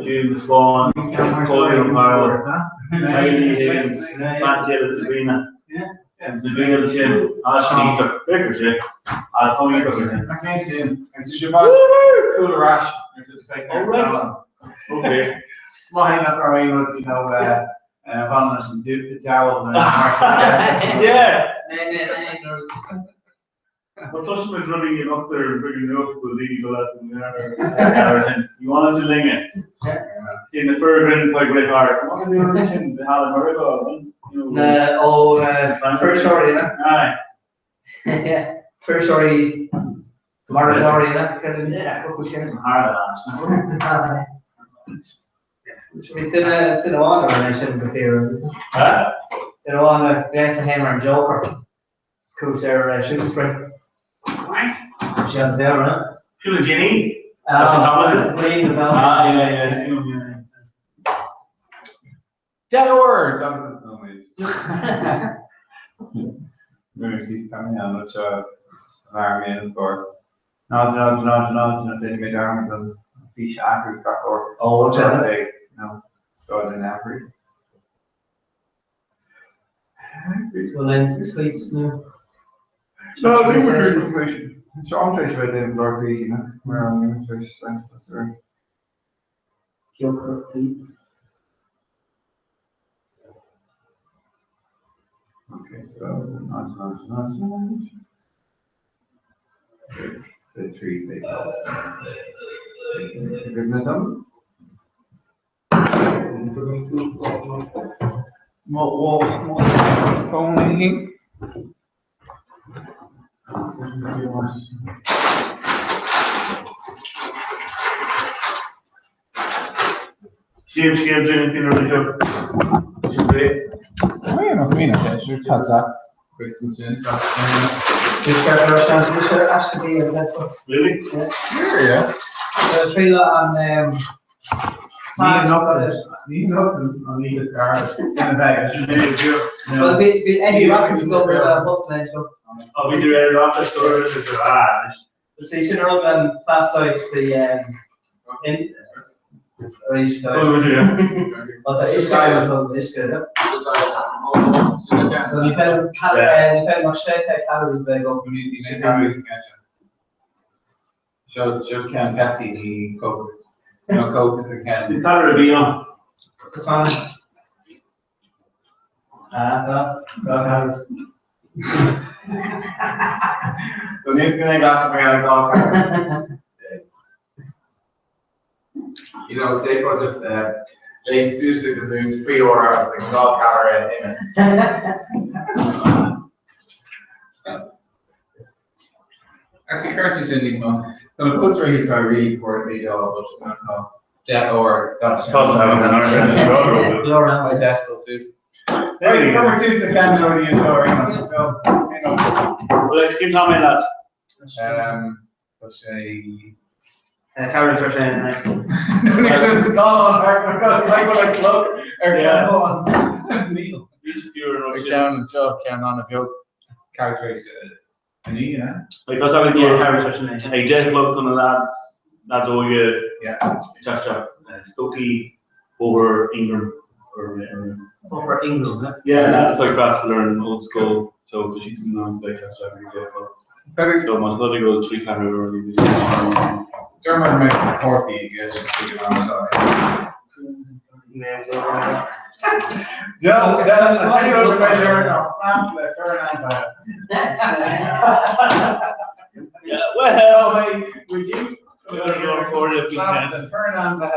June Swan, Chloe O'Farrell, Hayley Higgins, Matt Taylor, Sabrina. Sabrina sin á sin sé á Okay, sin. Is sé cool rash. Oh, right. Okay. Slide up our aon you know van leis an deabhal Yeah. But tá me running in up there bringing up go daoine go You want to linge. See na fur like great heart. Sin the Hall Na ó first story na. Aye. Yeah, first story Maradori na. Bhí duine duine amháin a rinne sin go fíor. Duine amháin a ghléas é féin mar an Joker. Cúis ar shooting spree. Right. She has there, right? Sin an Ginny? Ah, Ah, yeah, yeah, yeah. Dead or Nuair sí an seo bhar mé an gur. 0 0 0 0 0 duine mé dearmad an fís athrú gach uair. Ó, é no so an athrú. So then tweets now. No, ní Seo an éis bheith den lorgaí mar an Joker tweet. Okay, so 0 0 0 0 The tree they go. Phone James Scale Jim Peter Show. Which is great. Really? Yeah, yeah. Tríla an Ní nochtann an oíche Scarlett sin a bheidh. Well, bhí Eddie Rockets ag obair le Boston anseo. Ó, bhí tú Eddie Rockets anois. Is é sin an rud an feasaigh sa in arís. Tá uisce uisce. Ní féidir nach sé calories bheith agam. Seo seo ceann Pepsi ní Coke. No Coke is a ceann. Ní calorie a bhí ann. Is fan. Ah, tá. Go calories. So níos mé gach mé ar dá You know, they put just léim suas ag an nós faoi uair agus ag an dá calorie ime. Actually, currently sin níos mó. Tá na póstaeir thíos are really poor at all, but I don't know. 10 uair agus gach Tá sé ann, an airgead. Glór deis dul suas. Right, cuir tús le ceannródaí anseo ar aon nós. Go. Well, cén t-am é leat? Tá sé. Ceathrú tar éis a haon. Tá an clog ar ceann. Níl. Níl Ar ceann anseo, ceann an-bheag. Ceathrú tar éis a naoi, yeah? Like, tá sé ag dul ag 10 a chlog chun na lads, lads óige, teach teach, Stokey, Bóthar Ingram, or Bóthar Ingram, eh? Yeah, lads atá ag freastal ar an ollscoil, so tá siad in ann like teach teach ag 10 a chlog. So má tá ag dul trí ceathrú ar Deir mar go mbeidh na cártaí i gceist ag an am seo. No, that's the thing about the learn off snap le turn on Yeah, well, would you Snap le turn on the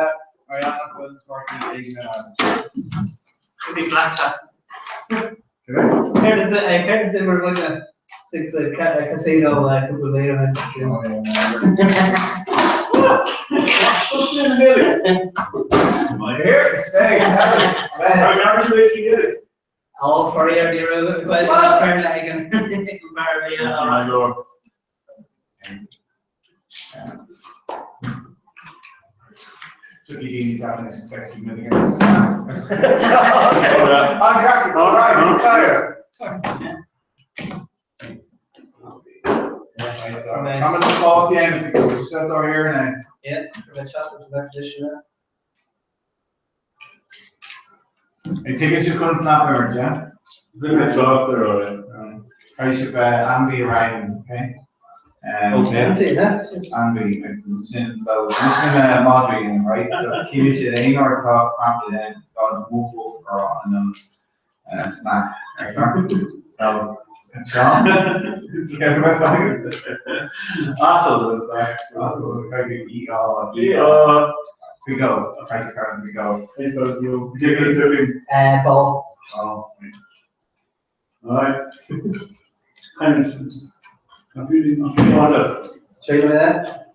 Ariana bhfuil cártaí ag na Could be blackjack. Céard a d'imir muide sa casino cúpla bliain ó shin? Here to stay, Ó, faraor, ní raibh Gaeilge ná Béarla ag an bhfear a bhí ann. Took you these out and expect you to All right, fire. Coming to Paul James because it's shut our ear now. Yeah, red shot with the position. Hey, take it to Kun Snapper, yeah? Bit of shop there, all right. I should Andy Ryan, okay? Okay. Andy, yeah. Andy, sin so sin madraí right? So cíonn siad aon uair atá snap in it's got woof woof ar an snap right? So Sean Asal. We go. Okay, so we go. Ball. Oh. All right. Kind of. I'm feeling I'm feeling honest. Straight away there.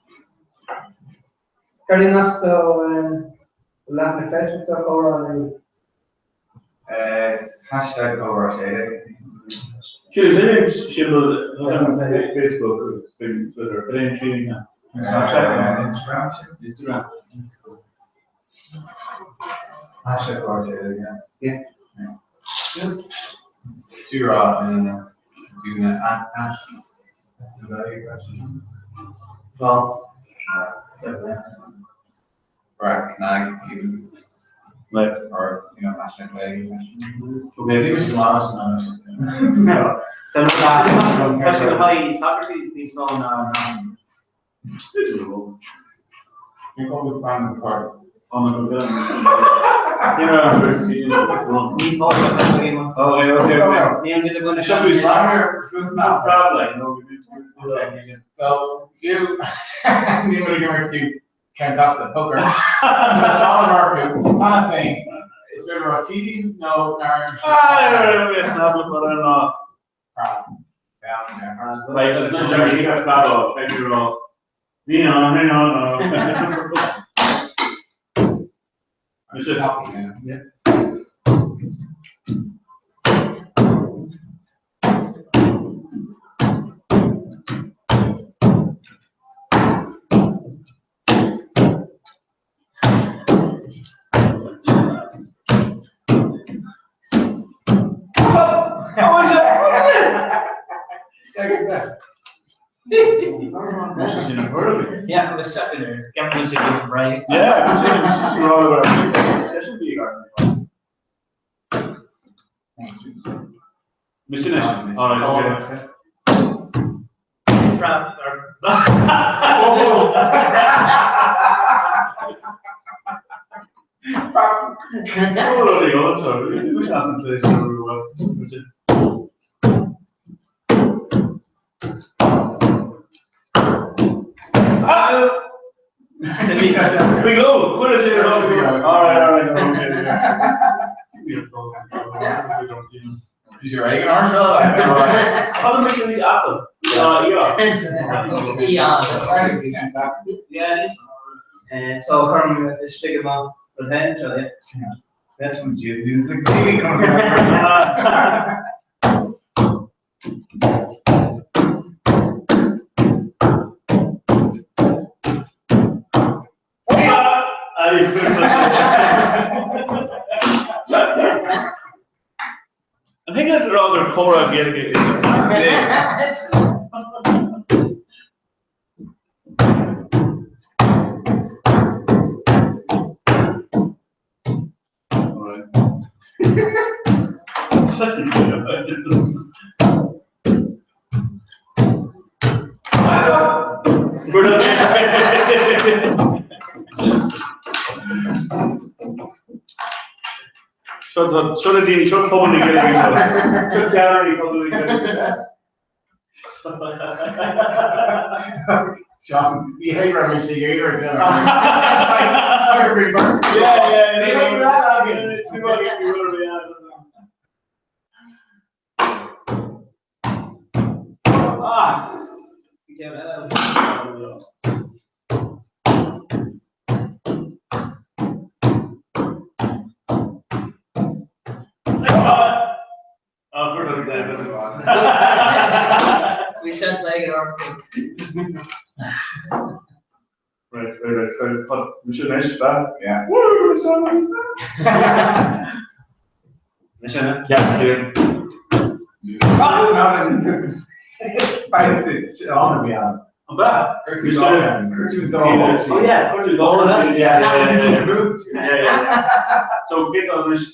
Céard é nasc do leathanach Facebook do Chomhrá nó? It's hashtag Comhrá sé. Sure, then simple Facebook, Twitter, but then training now. Instagram. Instagram. Hashtag Comhrá sé, yeah. Yeah. Yeah. Dúrá and do na at that's the value question. Well, Right, can even Like, or you know hashtag value question. okay, Maybe we should last one. Tá sé go haghaidh soccer níos mó ná an You're going to find the part. Oh my God. You know, I'm first seeing it. Ní fáilte Oh, okay, okay, okay. Ní an bhfuil Seo faoi Snap. Problem, no, we need to So do ní bhfuil go tú can got the hooker. Sean Marku, Anna Fain. Is there a TD? No, Aaron. Ah, it's not but I'm not. Down there. Like, it's not Jerry, you got fat off, thank you all. No, no, no, no. I should help you. Yeah. Yeah, go second Get me to give right. Yeah, should be Mission All right, okay. We go. Put it here. All right, all right. Okay. Is your egg Arsenal? How do we these apple? Yeah, yeah. Yeah, so currently is Stigma Revenge, yeah. That's when Jesus is I think that's rather chora Gaeilge Seo na daoine, seo pobal na Gaeilge seo. Seo ceannairí pobal na Gaeilge. Sean, ní hé raibh sé géar We should say it obviously. Right, right, right. Right. Mise anois, ba? Yeah. Woo, Mise Ceart here. An ba? Oh yeah, yeah, yeah, yeah, yeah, yeah. So cé anois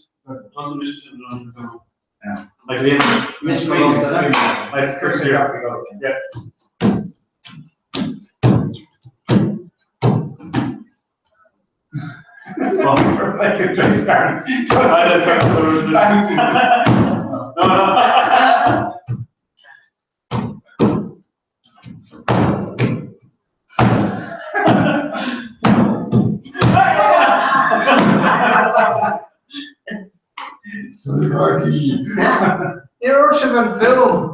Yeah. Like we Miss Rosa. Like first year. Yeah. No, no. Níor sin an film.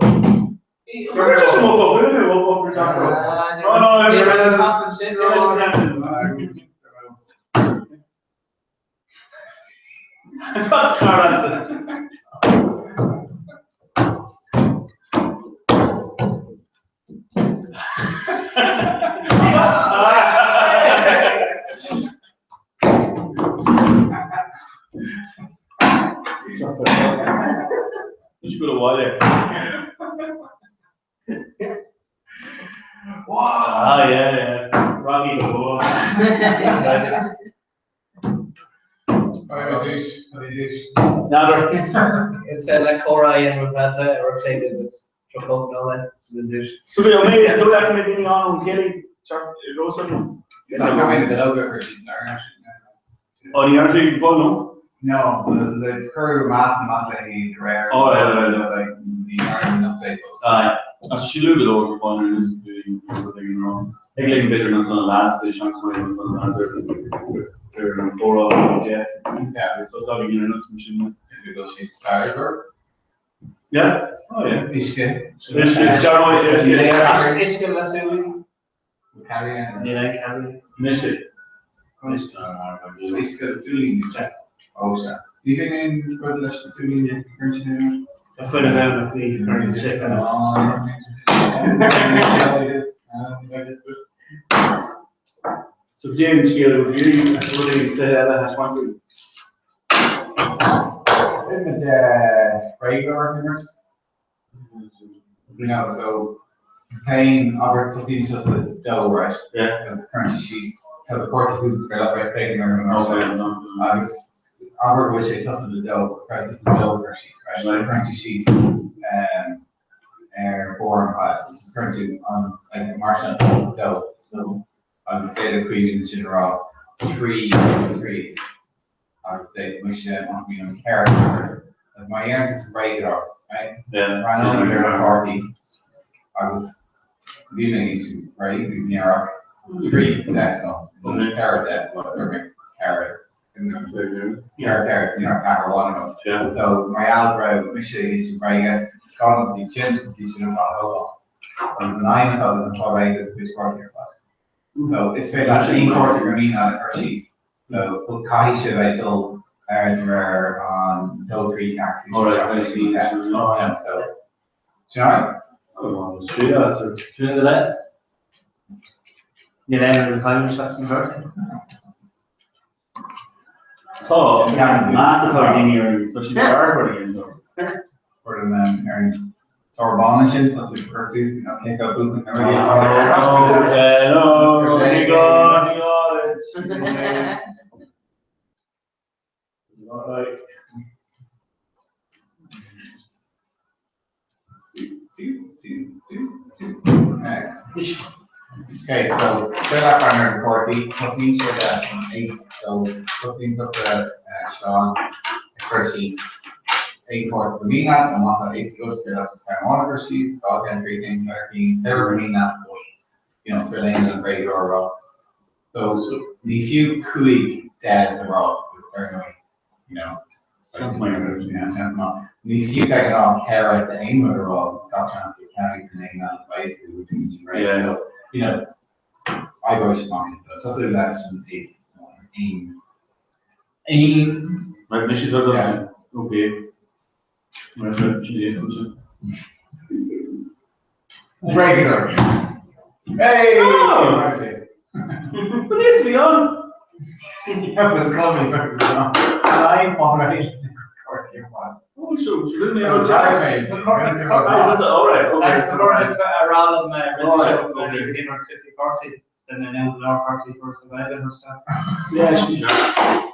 You should go to Wale. Ah, yeah, yeah. Rocky Balboa. Nada. Is féidir le comhrá a dhéanamh rud ar cléibh agus trocó nó leis den dúis. So go mé an dul mé daoine an ón chéile Rosa. Oh, ní air bun no? No, the curry mass and mass is rare. Oh, yeah, yeah, yeah. Like the an update. Aye. Ach sí lu go leor is wrong. Ag le beidir an an last de chance mai an an ar an fórá yeah. Yeah. So tá gin an sin. Because she's tired. Yeah. Oh yeah. Uisce. Uisce. Dearmóid Uisce le súil. Carry on. Níl aon ceann. Uisce. Uisce le súilín. Oh, sure. Ní bhíonn aon rud leis na súilín current Tá chuid a bheith na ní chuir sé So cad é an scéal go dtí rudaí cluiche eile a thaispeáint dúinn? Muid Bréaglóir ag imirt. You know, so féin abair tosaíonn sé le dó, right? Yeah. Agus cuireann sé síos tá do cártaí thuas ar leith right féin ar an agus abair go bhfuil sé tosaithe le dó, cuireann sé dó cur síos, right? Cuireann sé síos um, ar bharr an pile, so just cuireann tú an like, mar sin dó agus d'fhéadfadh Caoimhín ansin a rá 3 threes agus d'fhéadfadh mise más mian liom 4 fours agus má dhéanann tú bréagadóir, right? Breathnóidh mé ar na cártaí agus bhí mé ag insint bréag agus ní raibh ach 3 deich agam nó 4 deich chuir mé 4 4 4 ní raibh 4 amháin agam. So mar gheall go raibh mise ag insint bréige, gabhann siad sin agus iad sin ar fad a thógáil. Agus an aidhm atá leis an fáil réidh le do chuid cártaí ar fad. So is féidir leat aon chárta gur mian leat a chur síos. So caithfidh sé bheith dul ar de réir an 2 3 4 5 6 7 8 9 10. So do you know? Níl aon rud a chailleann isteach san chárta. Tá meas atá ag daoine ar tá siad ag amharc orainn though. Cuireann ar an clár bán ansin, tá tú ag cur suas nó cé tá buachan na rudaí. No, ní gá, ní gá duit. Okay, so seo le breathnú ar na cártaí, tosaíonn sé le an ace, so tosaíonn tusa Seán ag cur síos aon chárta gur mian leat, nó má tá ace agat, féidir leat just ceann amháin a chur síos, dhá cheann, trí cinn, ceithre cinn, pé rud gur mian leat, but you know, is féidir le aon duine bréagadóir a rá. So ní fiú 5 deas a rá, because ar ndóigh, you know, seans maith yeah, seans maith. Ní fiú de ghnáth 4 d'aon rud a rá, agus gach seans go ceannaigh tú aon eile faoi so you would right? Yeah. So, you know, oibreoidh sé amach so tosú leis an ace nó an aon. Aon. Right, mise atá ag tosú. Okay. Right, right, sin ace ansin. Bréagadóir. Hey! Oh! But ace a bhí ann! Yeah, but it's called me first. I already Oh, so so rinne mé an jab. All right, okay. That's recorded for a rá liom rinne sé ag imirt 50 cártaí den na neamh lár cártaí for sa Ghaeilge nó stuff. Yeah, sin jab.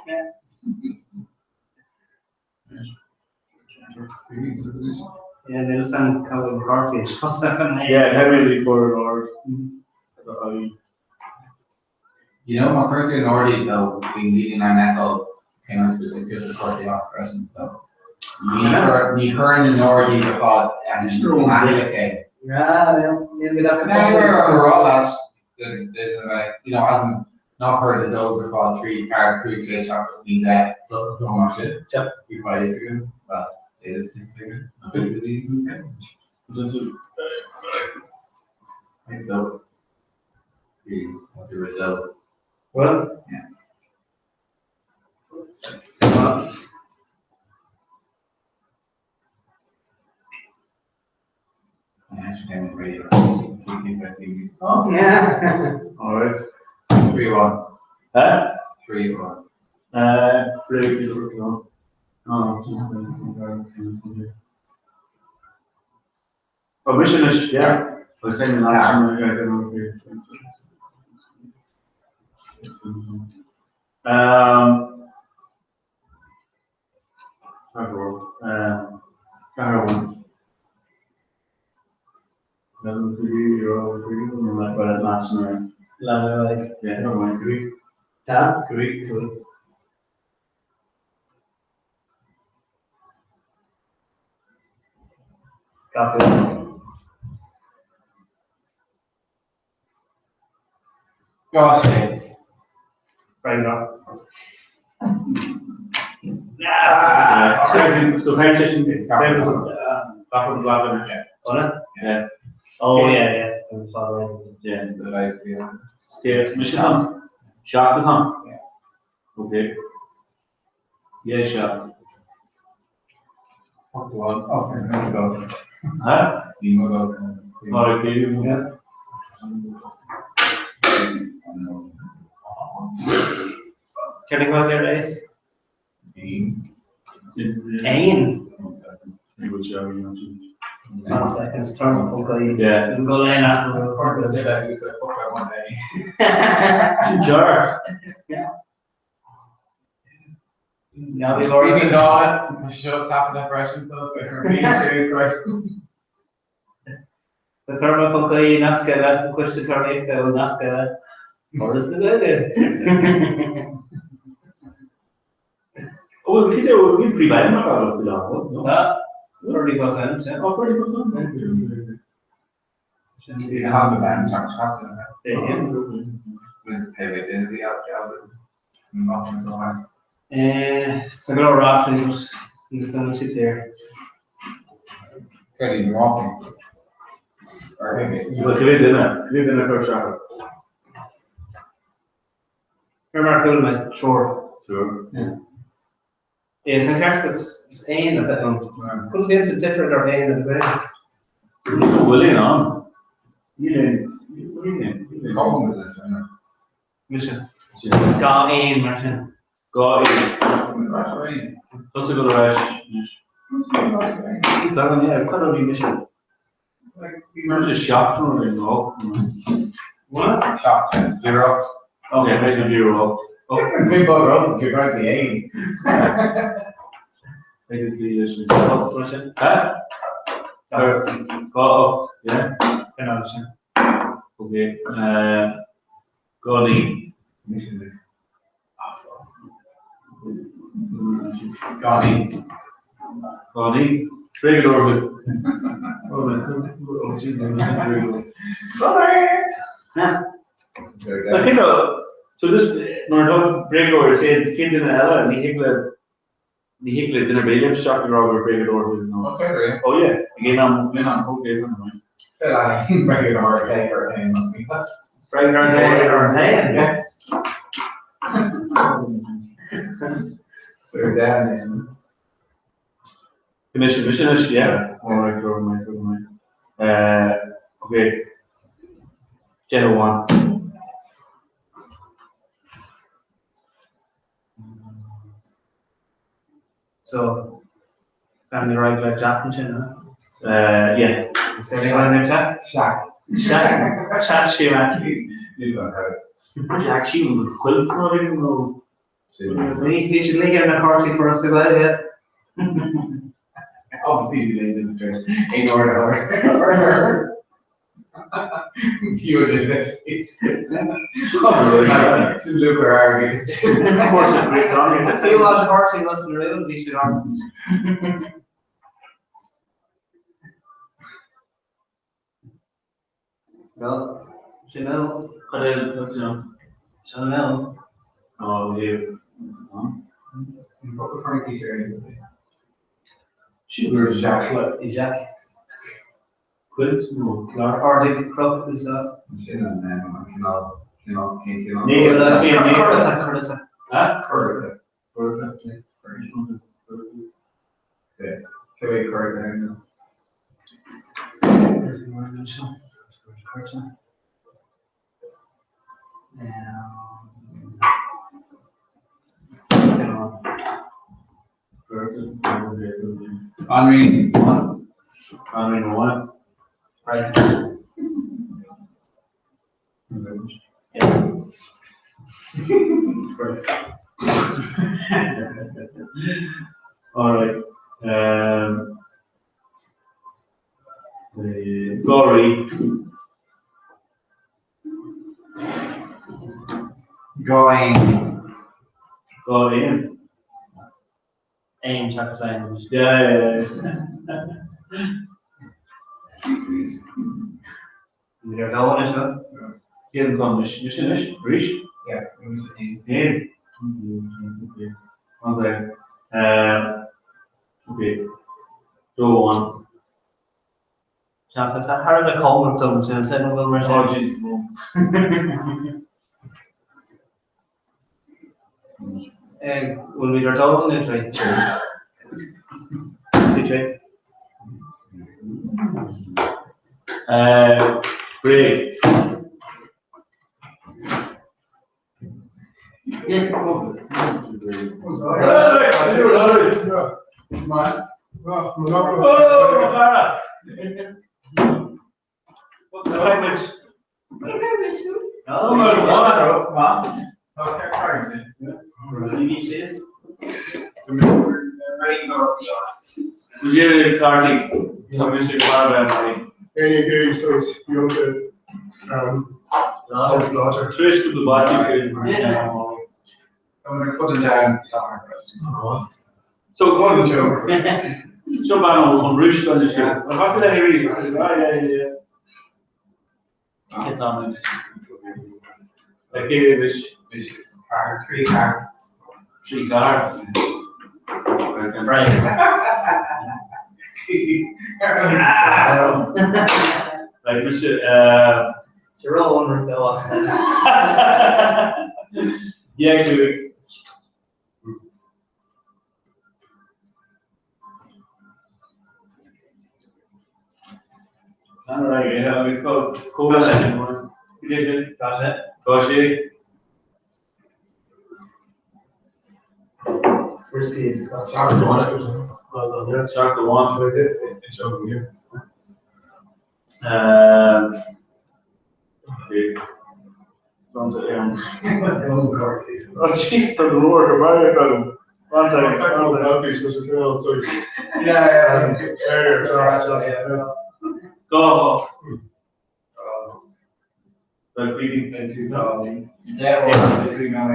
Yeah. Yeah, níl 'fhios a'm cá bhfuil na cártaí Yeah, heavily for Lord. You know, má chuir tú in airde iad though, bíonn daoine in ann fheiceáil cén áit a bhfuil tú ag piocadh cártaí as freisin, so ní ní chuireann in airde iad ar fad aithne é. Níl mé ach Ná rá leat, you know, as in ná cuir na dós ar fad 3, 4, 5, 6, 7, 8, 9, 10, dó mar sin. Bhí fhios againn, well, b'fhéidir fhios againn, Right, so, bhí tá tú ar dó. Bhfuil? Yeah. Oh, yeah. All right. 3 1. Huh? 3 1. 3 1. Oh, Oh, mise anois, yeah. Agus féin an action. Um, 4 1. Tá? 5 5. Gach uile. 2 6. Freagra. So pension Yeah. Oh yeah, yes, I'm following. Yeah. Yeah, mise an 7 atá. Okay. Yeah, 7. 8 1. Oh, sorry, no go. Huh? Ní mo go. All right, yeah. Céard a bhfuil ar aos? Aon. Aon. One second, turn up okay. Yeah. Go lein Jar. Yeah, bhí Laura. Bhí ná seo taifeadta freisin so sorry. Tá téarma.ie nasctha le an Coiste Téarmaíochta a bhfuil nasctha le Foras na Gaeilge. Ó bhuel, cé dó, níl príomhfheidhmeannach agat faoi láthair, bhfuil? Tá, 30%, yeah. Oh, 30%? Bhí na hAlba Ben teach teach Sa go leor ráflaí but níl san siad fíor. Bhuel, cibé duine, cibé duine a chuir isteach air. Ar mar a chuala mé, triúr. Triúr. Yeah. Yeah, tá an ceart agat, is aon atá ann. Conas a dhéantar difear idir aon agus aon? Bhfuil aon ann? Níl aon, níl aon, níl aon. Mise. Dhá aon mar sin. Dhá aon. Tusa go ar ais anois. Sagan, yeah, cad a bhí mise? Bhí mise seacht nó ar nó. What? Seacht. Zero. Okay, maybe zero. Big bug roads to right the aim. Maybe the mar sin. Huh? Dhá ocht, yeah. Sin sin. Okay. Dhá naoi. Dhá naoi. Dhá naoi. Bréagadóir thú. Sorry! So just nuair atá bréagadóir is é an chéad duine eile, ní thig le ní thig le duine ar bith léim isteach ag rá gur bréagadóir thú nó. Oh, sorry. Oh yeah, ag aon am. Aon am, okay, never mind. Bréagadóir ar aon. Bréagadóir ar an aon. Yeah. They're down. Mise, mise anois, yeah. All right, go right, go right. Okay. Deich amháin. So, family right le Jack ansin, huh? Yeah. Is there anyone in there, Jack? Jack. Jack. Jack Chirac. Jack, sí chuil nó Bhí siad ag ar na cártaí Foras na Gaeilge. Obviously, you laid in the church. Ignore her. You did it. Luke or argue. Fiú an cártaí was na rún bhí siad orm. Well, sin mel. Cad é sin? Sin mel. Oh, yeah. Sí gur Jacques le Jacques. Cuid nó clár. Ardaigh croch úsáid. Sin an cineál cineál cén cineál. Ní ní Curata, curata. Ha? Curata. Curata. Cé curata. Curata. Henri one. Henri one. Right. All right. The Gory. Going. Going. Aon seachas aon. Yeah, yeah, yeah. Ní raibh dul anois, no? Céad an anois, anois, anois, arís? Yeah. Aon. Okay. One second. Okay. Go on. Tá tá thar a bheith cóngarach dom sin an bhfuil mar sin. Oh Jesus, no. Bhfuil muid ar dul nó trí? Trí trí. Bréag. So go on Joe. Seo bean ón Rúis don sin. An bhfas le rí Le chéile trí gar. Right, mise Sé ró an Yeah, do Right, yeah, we've got cool. Got it. Whiskey. Shark the one. Okay. Oh, jeez, the roar, One second. One second. Yeah, yeah. Go. Like we can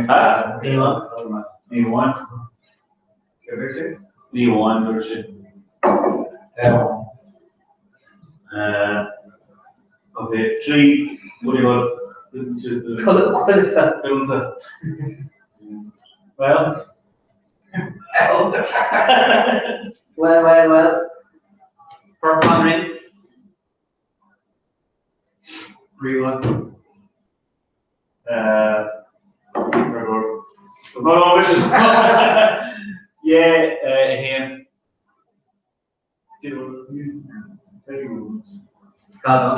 Huh? Ní one. Ní one, version. Okay, three. What do you want? Well. Well, well, well. For Connery. 3-1. No, yeah, him. God.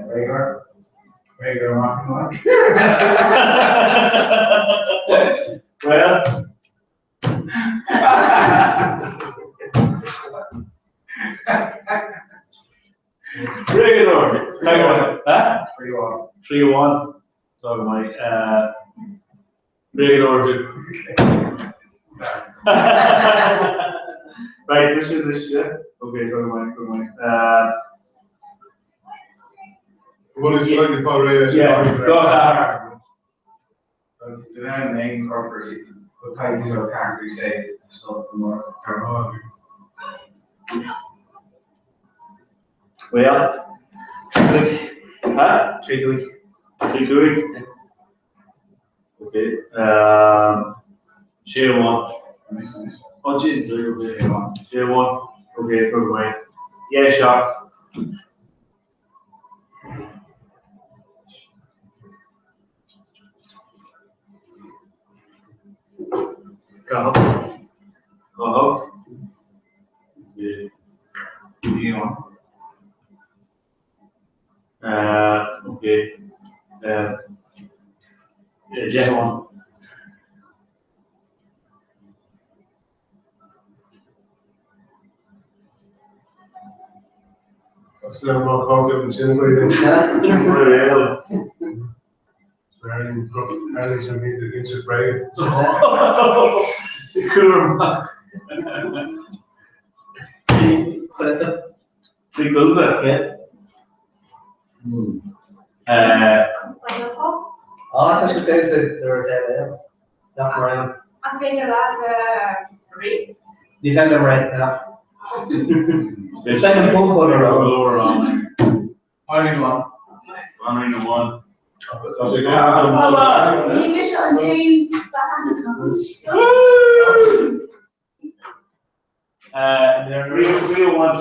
Regular. Regular Mark. Well. Regular. Regular. Huh? 3-1. 3-1. Sorry, mate. Regular. Right, this is this, yeah? Okay, go away, go away. What is like the power? Yeah, go ahead. Well, huh? 3-2. 3-2. Okay. Share 1. Oh, jeez, Share 1. Okay, go away. Yeah, shot. Go. Go. Yeah. Okay. Yeah, 1. Three goals. Yeah. Oh, tá sé damhsa ar nach mar An féidir le rí? Ní fe le ré na. Is fe an bó ar Only one. Only one. Ní mis an éon Real one.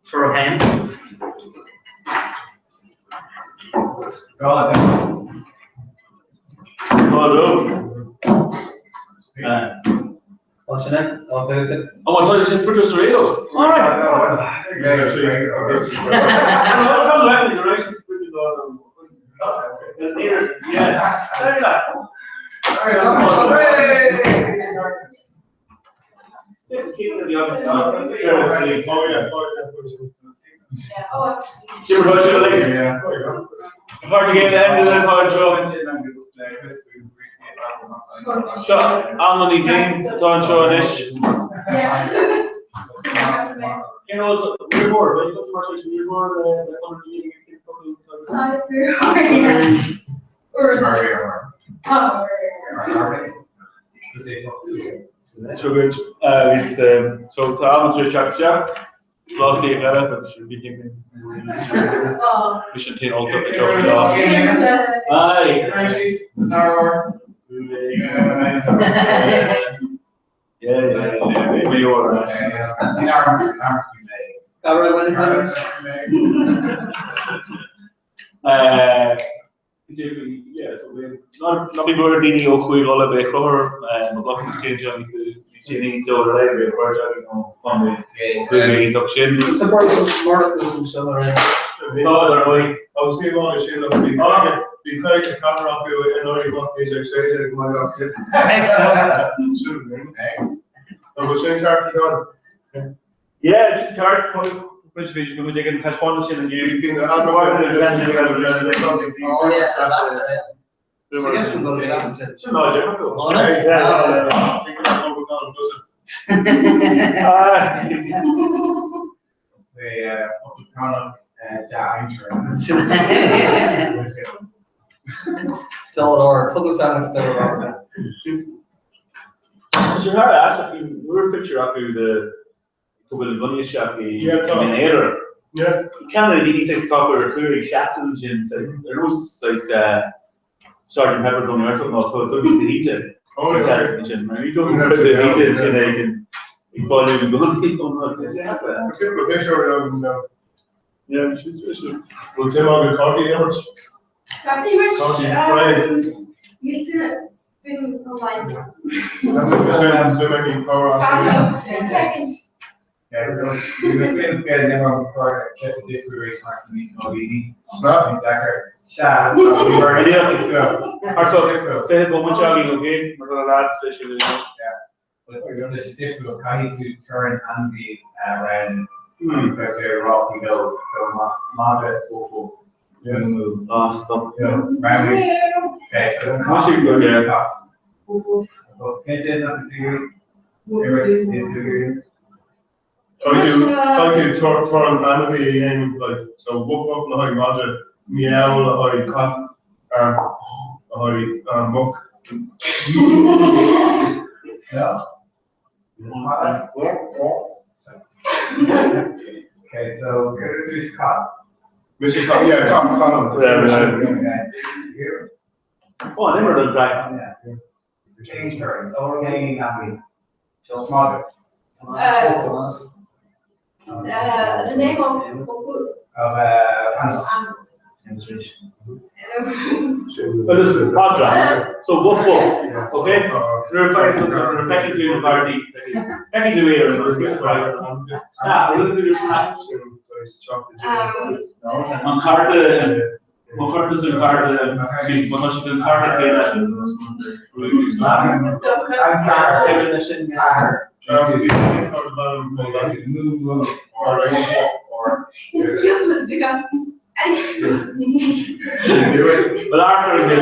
For him. God. Oh, no. What's in it? Oh, I thought it said Frutos Rio. All right. Seo Alma Ní Bhriain atá anseo anois. Cén rud riarthóir, bheidh tusa mar tar éis riarthóir le Conradh na Gaeilge Seo duit agus so tá Alma tar éis teacht isteach. Lá Cliath eile, but bhí Bhí sin tiin olta a joke lá. Aye. Yeah, yeah, yeah. We are. Ná bí buartha daoine ó Chúige Uladh beidh Conchúr Mac Lochlainn níos déanaí so ar aghaidh beidh beirt againn ó chontae Chúige iontach sin. Tá ar ndóigh. Agus ní amháin sin ach bhí 54 acu in Éirí Amach 1916 i mBaile Átha Cliath. Sin An bhfuil sin ceart, Ciarán? Yeah, sin ceart. Bhí muid ag an taispeántas sin inniu. Bhí na Still at ard. Public sound still at ard. Sin thar ais acu múrphictiúr acu de go bhfuil an gunna isteach i min aonair. Ceann de na daoine saghas atá ar chúl ag seasamh ansin saghas ar nós saghas Sergeant Pepper Tony Earthquake nó tá Douglas de hÍde ag seasamh ansin. Mar ní dóigh liom de hÍde ansin ag ag bailiú na ngunnaí ón Yeah, she's special. Bhfuil suim agat cártaí a imirt? Cártaí a imirt? Cártaí, Brian. Níl suim Suim ag an Caithfidh tú torann ainmhí a dhéanamh like so woof woof le haghaidh madra, meow le haghaidh cat, le haghaidh muc. Okay, so céard cat? Mise cat, yeah, cat canam. Oh, an imir don dragon. Change turn. Cén ainmhí? Madra. Tomás. The name of Of Well, listen, madra. So woof woof, okay? Nuair a feicfidh tú na gardaí, feicfidh tú é ar an Snap, a bhfuil tú snap? An cárta, mo chárta is an cárta, má tá siad an cárta céanna. Well, Arthur and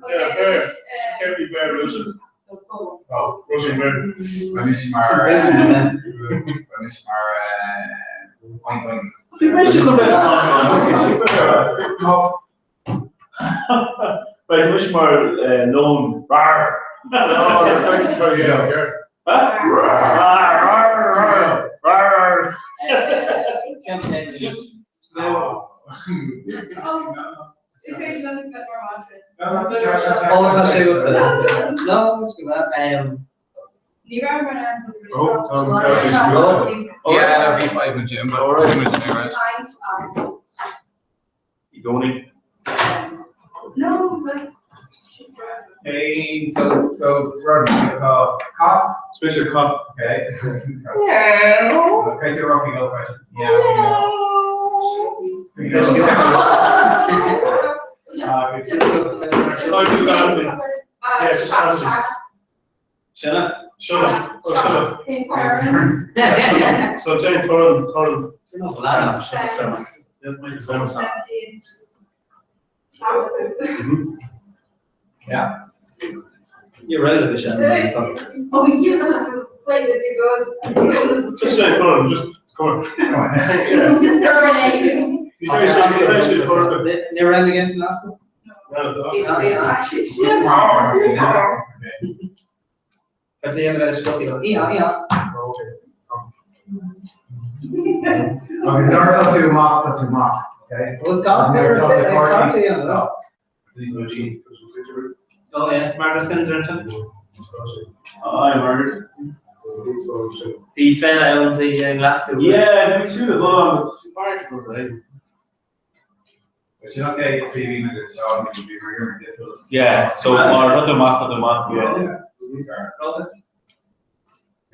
Yeah, bear. Can't be bear, is it? Oh, Russian bear. Anois mar anois mar oink oink. Right, anois mar leon rar. Rar, rar, rar, rar. Is féidir liom bheith mar mhadra. Ó tá sé agatsa. No, go maith. Ní raibh mar an Yeah, bhí fadhb with Jim, but alright. I gcónaí. No, but Hey, so, so, rud, tá cat, Special cat. Okay. Hello. Okay, you're rocking up, right? Yeah. I do that. Yeah, just Alison. Shanna? Shut Oh, shut up. So Jane Torren, Torren. Yeah. You're right, Shanna. Oh, you play the big Just say Torren, just come on. Yeah. Just her name. You guys say Torren. Ní raibh against last No, Agus nuair tá tú amach, tá tú amach, okay? Well, God, Nuair tá never tú say ag that. Oh yeah, Marcus Kendrington. I murdered. Bhí féle ann i Glasgow. Yeah, me too. Although I'm practical, right? But sin okay, TV agus Sean bhí mar difficult. Yeah, so mar rud amach rud amach, yeah.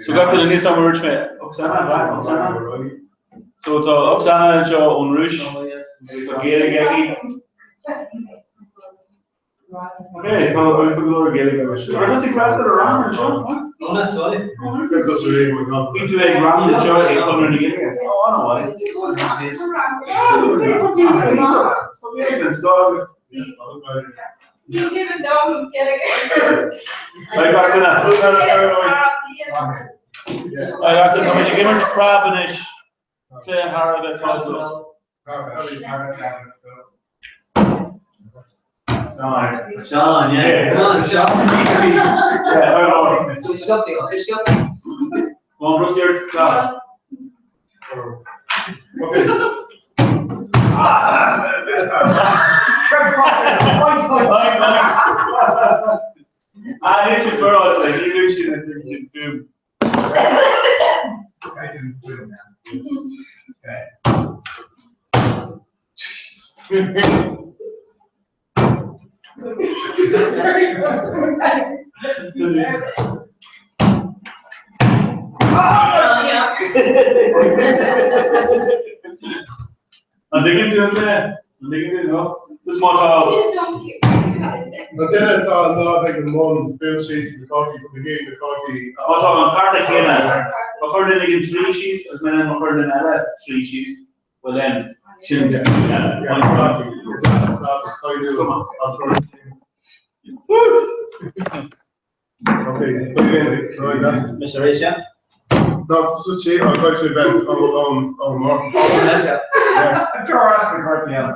So gach duine níos am mé Oksana, back, Oksana. So tá Oksana anseo ón Rúis, Tá Gaeilge aici. Okay, tá agus go leor Gaeilge acu. Ar tú freastal ar rang anseo? Oh, that's right. Bhí tú ag rang anseo ag Conradh na Gaeilge? Oh, an-mhaith. You give a dog get I got duine. I got duine. Tá muid ag imirt preab anois. Cluiche thar a bheith tábhachtach. Sean, yeah. Come on, Sean. Yeah, all right. Go on, Bruce, clap. Okay. Ah, ní sin furáid le ní sin an fum. An dtuigeann tú an duine? An dtuigeann tú no? Is má tá Na duine atá lámh ag an mbun buail siad na cártaí na chéad na cártaí. Má tá an cárta céanna, má chuir duine éigin trí síos agus má má chuir duine eile trí síos, well then sin Mr. Asia? No, so chi an chuid sé bheith ón ón mar. Draw us the cártaí eile.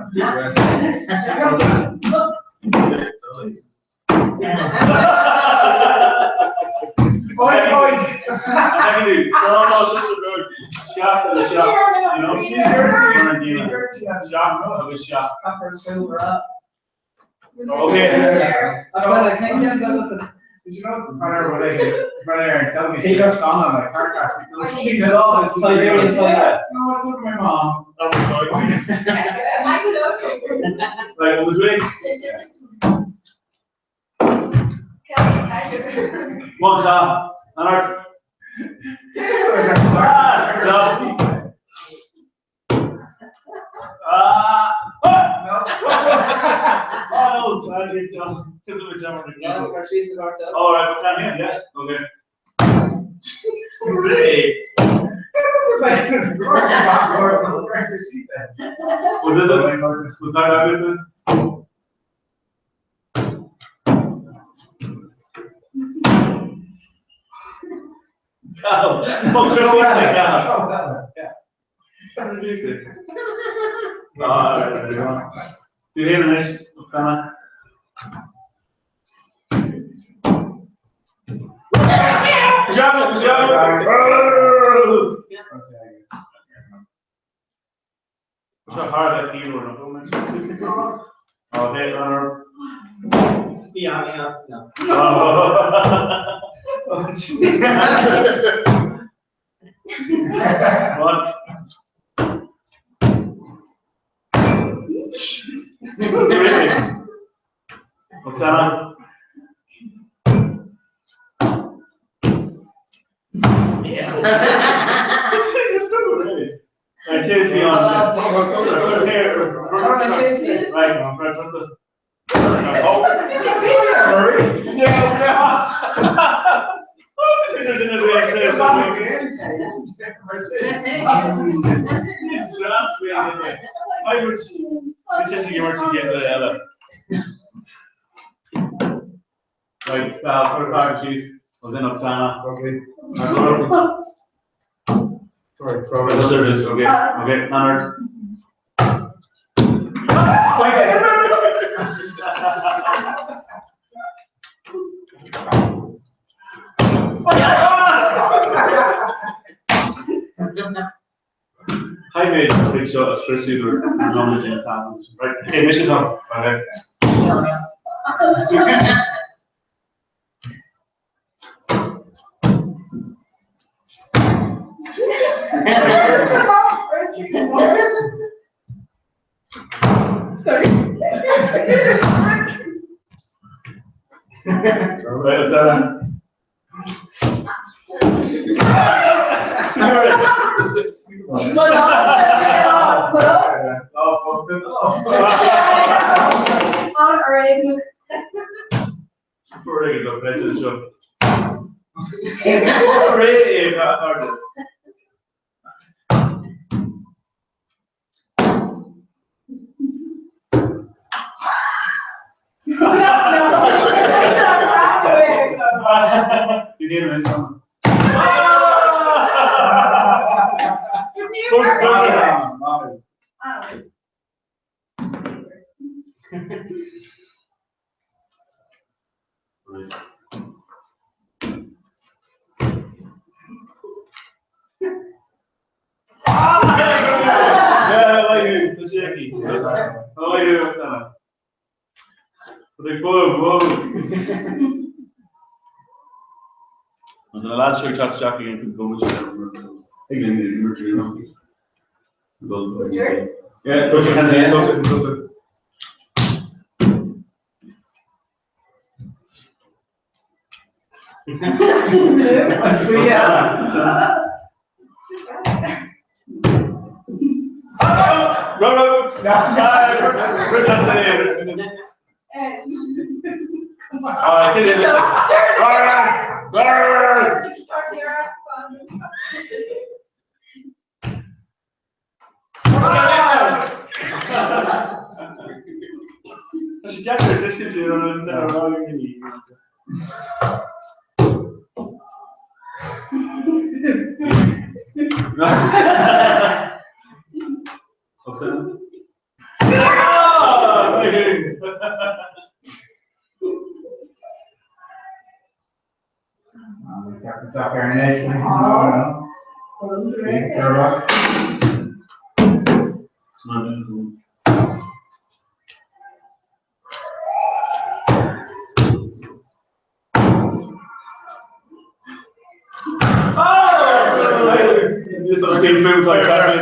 Oi, oi. No, no, it's just a good shaft of the shaft, you know? Shaft of the shaft. Okay. Did you notice the runner when they runner and tell me she got on my car crash? She Siberian tiger. No, I took my mom. Right, on the drink. One time. Anart. Ah, stop. Ah. No. Oh, no. Actually, stop. This is a jump. All right, we can hear, yeah. Okay. Really? What is it? Was that good? Oh, Do you hear this, Oksana? Seo thar a bheith ciallmhar, Okay, Leonard. Yeah, yeah, yeah. One. Oksana. Right, right, tusa. Right, cuir fear síos, ó duine Oksana. Okay. Sorry, sorry. Service, okay, okay, Leonard. Hi mate, big seo a scriosadh an nóiméad sin atá Right, okay, mise dom. Okay. Right, Oksana. You need a minute. Yeah, I like you. That's Yankee. I like you, Oksana. But whoa, whoa. And then the lad seo teach Jack again go with you. Yeah, those are Those are those are. Row, row. All right, get in. Tá sé deacair tuiscint ar an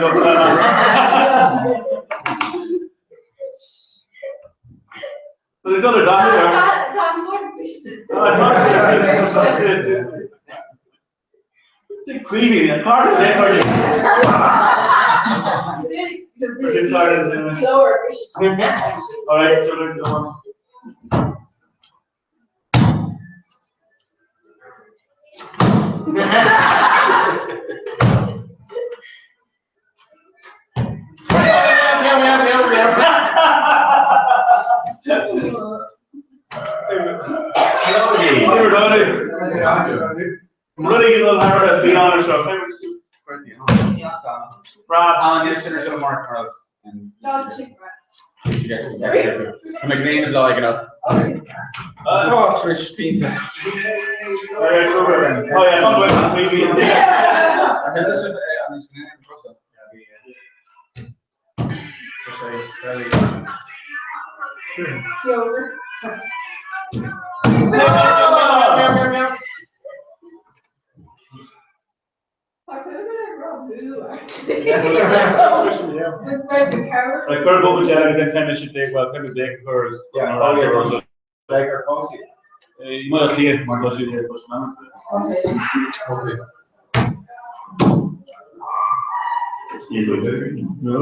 Oksana? Cuihín part All right, so go on. Running in the Fiona show. Brad, Alan, you should have Mark Carlos. I'm ag léana blag enough. Oh, tar éis pínta. Oh yeah, come with me. Like chuir bó agus an teime si dé well teime dé chur Like ar policy. Mu lí mar si No.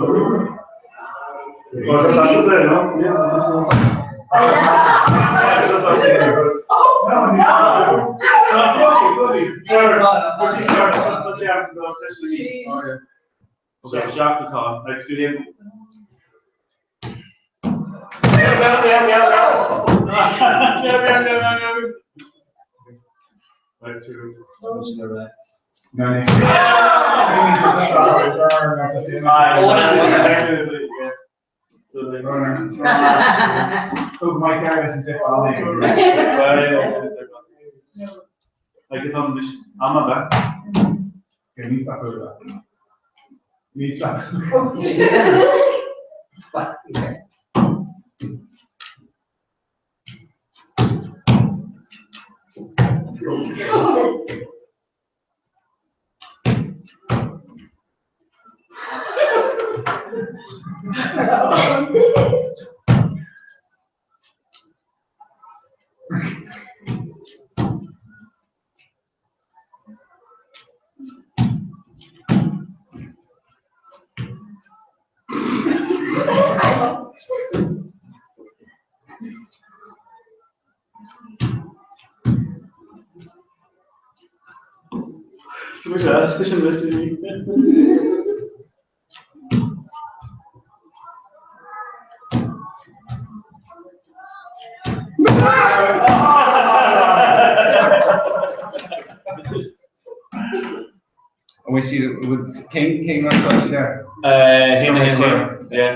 An bhfuil siad, bhfuil, cén, cén rud atá siad air? Haon a haon haon, yeah.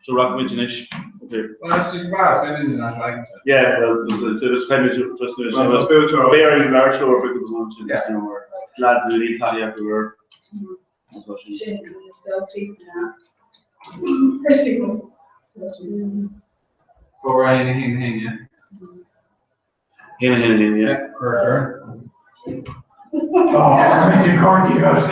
So rachaimid anois. Okay. Well, that's just about, it's been in that like. Yeah, well, there's kind of just Bear is an archer or because on to you know or lads in the Italy everywhere. 4 1 1 1, yeah. 1 1 1, yeah. Cuir, cuir. Oh, you can't do that.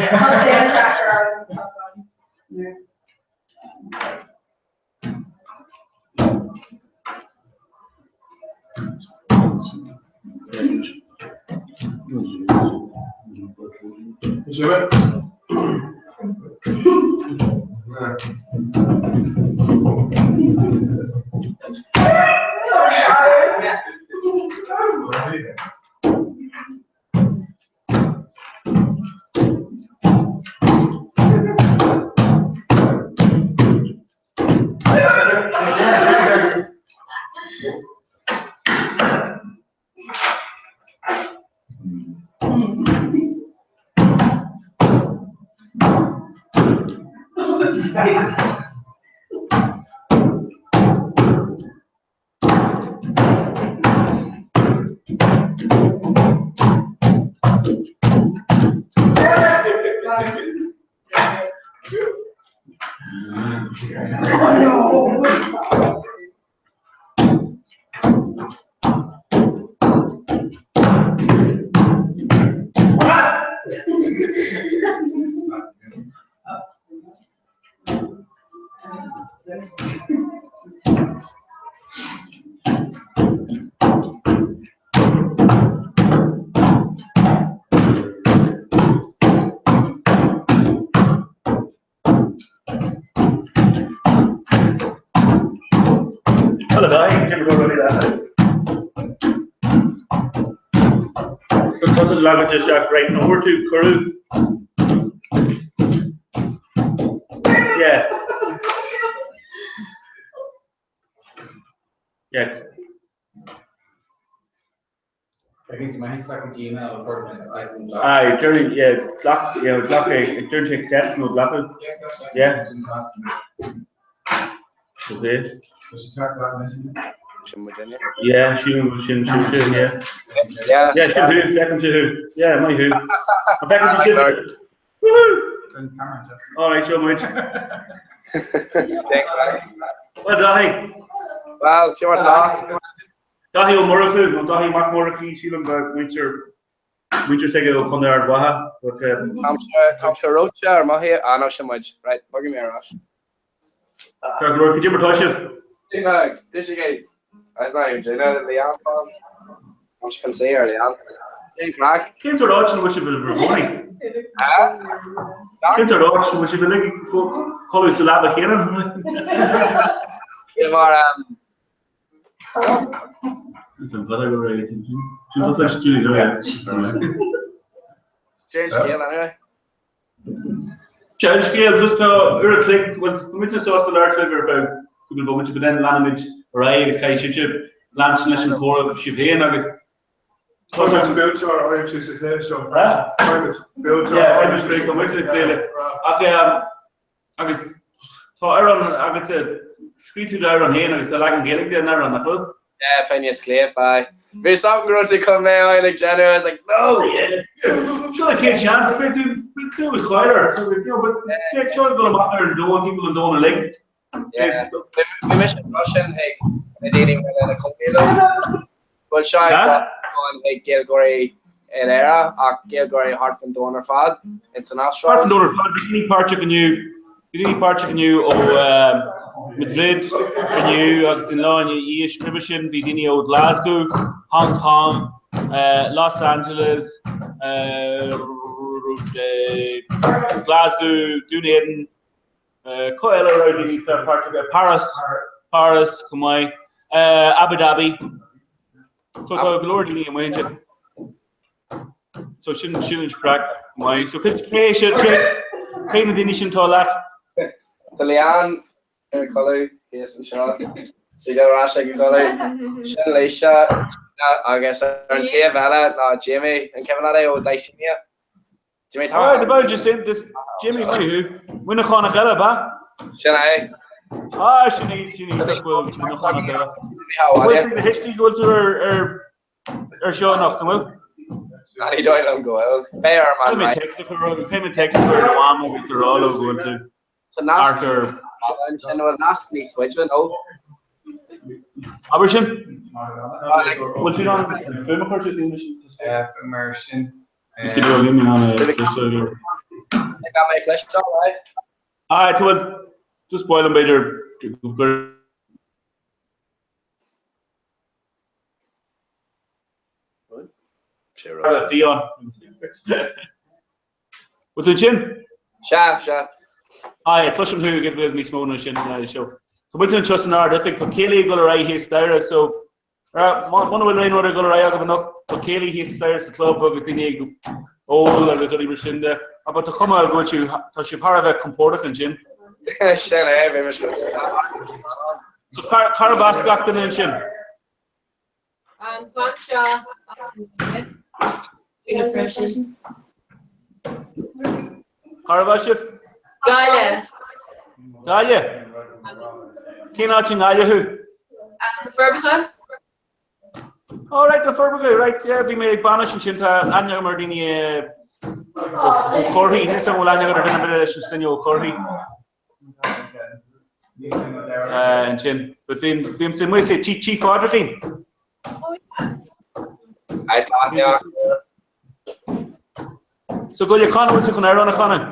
Hello, Dáithí, cén rud a bhí So tusa leagan isteach right an bhfuair tú cuireadh? Yeah. Yeah. Aye, during, yeah, glac, you know, glac é, during to accept nó glacadh. Yeah. Okay. Yeah, sin sin sin sin, yeah. Yeah. Yeah, sin thú, feiceann tú thú. Yeah, maith thú. An bhfeiceann tú sin? Woohoo! All right, seo muid. Well, Dáithí. Well, sin mar atá. Dáithí Ó Murchú, nó Dáithí Mac Murchú, sílim go muintir muintir s'aige ó Chontae Ard Mhacha, but Táimse reoite ar maith ah no sin muid. Right, bogfaidh mé ar ais. Ceart go leor, cad é mar tá sibh? This is gay. That's not even Gina, Leanne. Táimse chun suí ar Leanne. Cén craic? Cén sórt áit ina bhfuil sibh i bhur gcónaí? Cén sórt áit ina bhfuil sibh uilig ag codladh sa leaba chéanna? Bhí mar Is an bhfeadar go raibh sin. Sin tusa Julie go raibh. Cén scéal anyway? Cén scéal, just tá uair a chloig, bhuel tá muid sásta labhairt libh ar feadh cúpla bomaite but then leanfaimid ar aghaidh agus caithfidh sibhse leanstan leis an chomhrá sibh féin agus Tá muid buaiteoir aimsir sa chluiche seo. Tá muid buaiteoir Yeah, aimsir tá muid ag plé le ach agus tá amhrán agatsa, scríobh tú d'amhrán féin agus tá leagan Gaeilge den amhrán, nach bhfuil? Yeah, Phineas Cliff, aye. Bhí a fhios agam go raibh tú chun mé a fháil ag déanamh, I was like, no! Seo an chéad seans, beidh tú, beidh clú is cáil ort, agus, you know, but beidh seo ag dul amach ar an domhan, timpeall an domhain uilig. Yeah. Bhí mise ag rá sin chuig na daoine a bhfuil ina cónaí leo. Bhuel seo ag dul chuig Gaeilgeoirí in Éire ach Gaeilgeoirí thart fan domhan ar fad, ins an Astráil. Thart fan domhan ar fad, bhí daoine páirteach inniu, bhí daoine páirteach inniu ó Madrid inniu agus an lá ina dhiaidh roimhe sin bhí daoine ó Glasgow, Hong Kong, Los Angeles, Glasgow, Dún Éideann, Cá eile a raibh daoine páirteach? Paris, Paris chomh maith, Abu Dhabi. So tá go leor daoine amuigh ansin. So sin sin an craic chomh maith. So cé sin cé cé na daoine sin atá leat? Tá Leanne ar codladh thíos anseo. Sí go ar ais ag an codladh. Sin Lisa agus ar an taobh eile ná Jamie, an cuimhin leat é ó Dicenia? Jimmy tá. Alright, about just in this Jimmy maith thú. Muineachánach eile, ab ea? Sin é. Ah, sin é, sin é, nach bhfuil Muineachánach eile. Bhfuil sé na thuistí go bhfuil tú ar ar ar seo anocht, an bhfuil? Ná ní dóigh liom go bhfuil. Beidh orm an Beidh mé text a chur orthu, beidh mé text a chur ar do mham agus a rá leo go bhfuil tú Tá nasc thart ar ansin, bhfuil nasc níos faide, nó? Abair sin. Bhfuil tú in ann an fuaim a chur tú féin sin? Mar sin. Is go leor mé an mé cloisteáil é. Ah, tú bhfuil just buailim b'fhéidir gur Fion. Bhfuil tú ansin? Sea, sea. Aye, cloisim thú ag bhfuil níos mó ná sin seo. Tá muid anseo san Ard-Oifig, tá céilí ag dul ar aghaidh thíos staighre, so muna bhfuil aon rud ag dul ar aghaidh agaibh anocht, tá céilí thíos staighre sa club agus daoine ag ól agus rudaí mar sin de. Ach tá cuma go bhfuil sibh, tá sibh thar a bheith compordach ansin. Sin é, bhí mise So cárb as gach duine ansin? Tá anseo freisin. Cárb as sibh? Gaillimh. Gaillimh? Cén áit i nGaillimh thú? Na Forbacha. Oh right, na Forbacha, right, yeah, bhí mé ag bainis ansin, tá aithne agam ar daoine ó Chorthaí, níl a fhios agam an bhfuil aithne agat ar duine ar bith leis an sloinne Ó Chorthaí. Ansin, but bhí bhímse amuigh sa tí tí Phádraigín. So go le chanadh bhfuil tú chun amhrán a chanadh?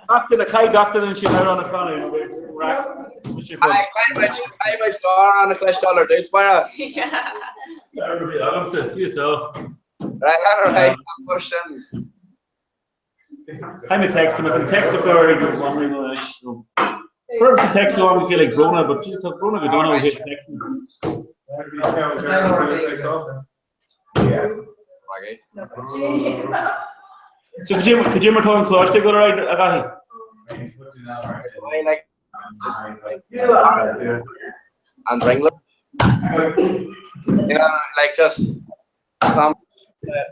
Gach duine, caithfidh gach duine ansin amhrán a chanadh. Caithfidh muid amhrán a chloisteáil ar dtús báire. Agamsa, DSL. Right, right, right, sin. Caithfidh mé text, mé chun text a chur ag anois. Chuir text go an chéile ag Brona, but tá Brona go dona ó thaobh text. So cad é mar tá an coláiste ag dul ar aghaidh a Dhaithí? An ringlo. You know, like just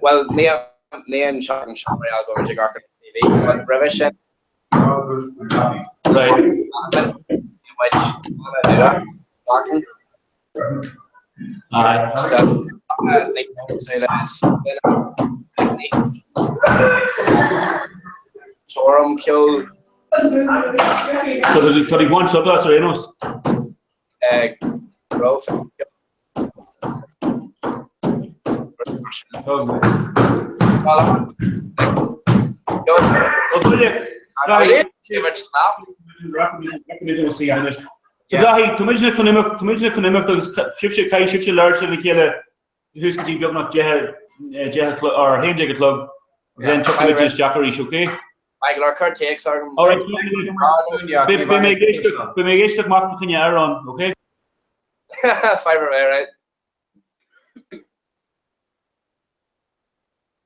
Bhuel, ní an seachtain seo mar gheall go bhfuil muid ag amharc ar an TV, but roimhe sin, bhí muid an-nua seachtain. Stoirm ceoil. Tá tú ag baint sult as ar aon nós? So Dáithí, tá muidne chun imeacht, tá muidne chun imeacht agus sibhse, caithfidh sibhse labhairt lena chéile thuas go dtí beagnach 10, 10 a chlog, or 11 a chlog, agus then tiocfaidh muidne isteach arís, okay? Maith go leor, cuir téacs orm. Alright, beidh mé ag éisteacht, beidh mé ag éisteacht amach fá choinne amhrán, okay? Fadhb ar bith, right?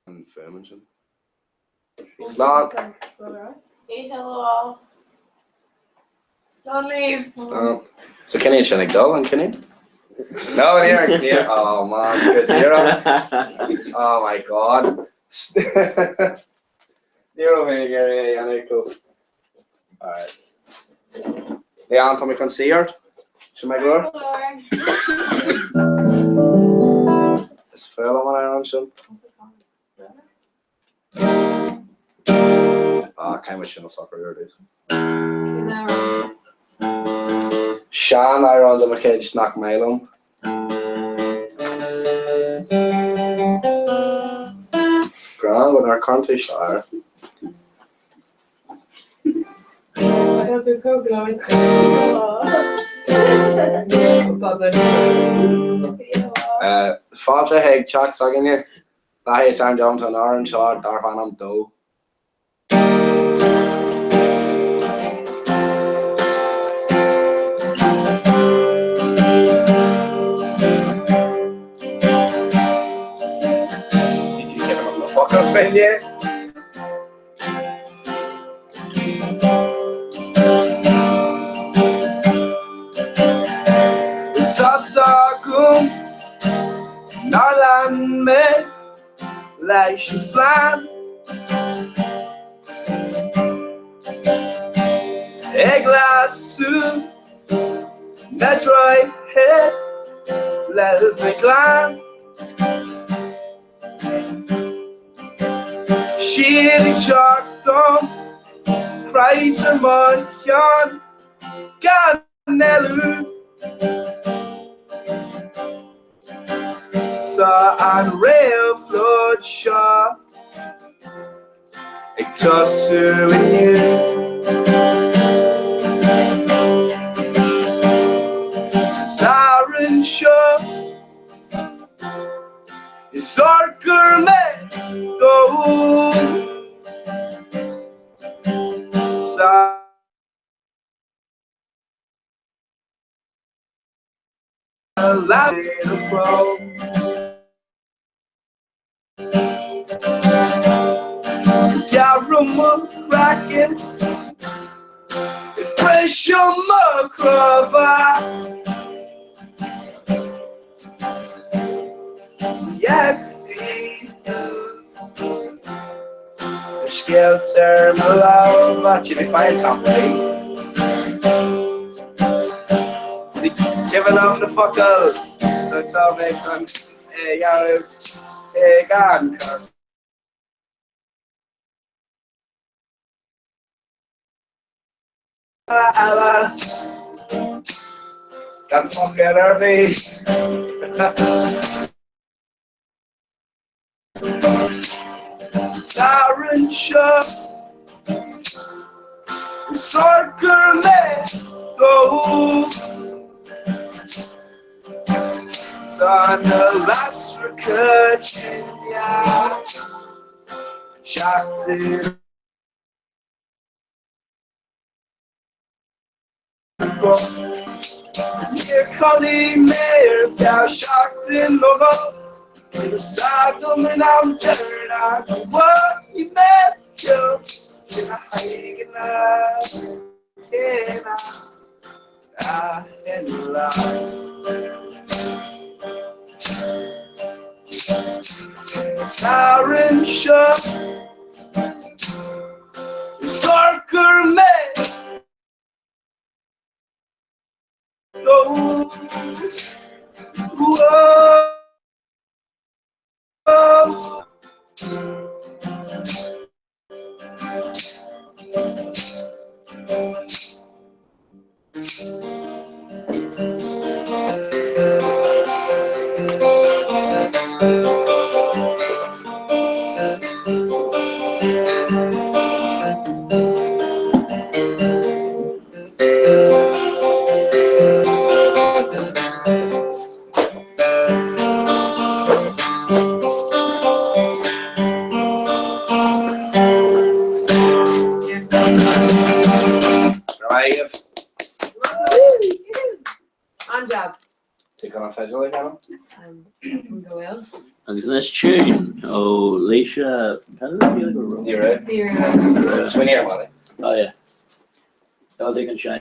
An fuaim ansin. Slán. Hello. Slán libh. Slán. So cén iad sin ag dul, an cinneadh? No, níor, níor, oh man, go díreach. Oh my god. Ní raibh mé ag iarraidh é a dhéanamh go. Alright. Leanne, tá mé chun suí ort. Sin maith go leor? Is fuath liom an amhrán sin. Ah, caithfidh muid sin a socrú ar dtús. Sean-amhrán de mo chuid nach maith liom. Greann go nár chan tú seo air. Fáilte chuig teach s'againne. Dáithí is ainm dom, tá an amhrán seo darb ainm Dó. Ní cuimhin liom na focail féin. Tá's agam nár lean mé leis an phlean Ag leasú na droichead le bheith glan. Siad ag teacht dom, praghas ar mo cheann gan éalú. Tá an réabhlóid seo ag tosú inniu. Sa Satharn seo is urchar mé dó. Tá Gearradh mo chraiceann is briseadh mo cnámha. Ní fheicfidh tú na scéalta ar mo lámha. Jimmy faigh an t-am Ní cuimhin liom na focail so tá mé chun é a dhéanamh ag an chor. Eile gan focal ar bith. Satharn seo is urchar mé dó. Tá na lasracha tine seachtain Níor chodlaigh mé ar feadh seachtain nó dhó. Bhí a fhios agam in am deireanach go bhfaighidh mé beo sin na haghaidheanna céanna achan lá. Satharn seo is urchar mé dó. Maith agaibh. An-jab. Tú chun an fidil a dhéanamh? Ceapaim go bhfuil. Agus anois tune ó Laoise Ní raibh. Ní raibh. Smaoinigh ar mhaith. Oh yeah. I'll take an Ceapaim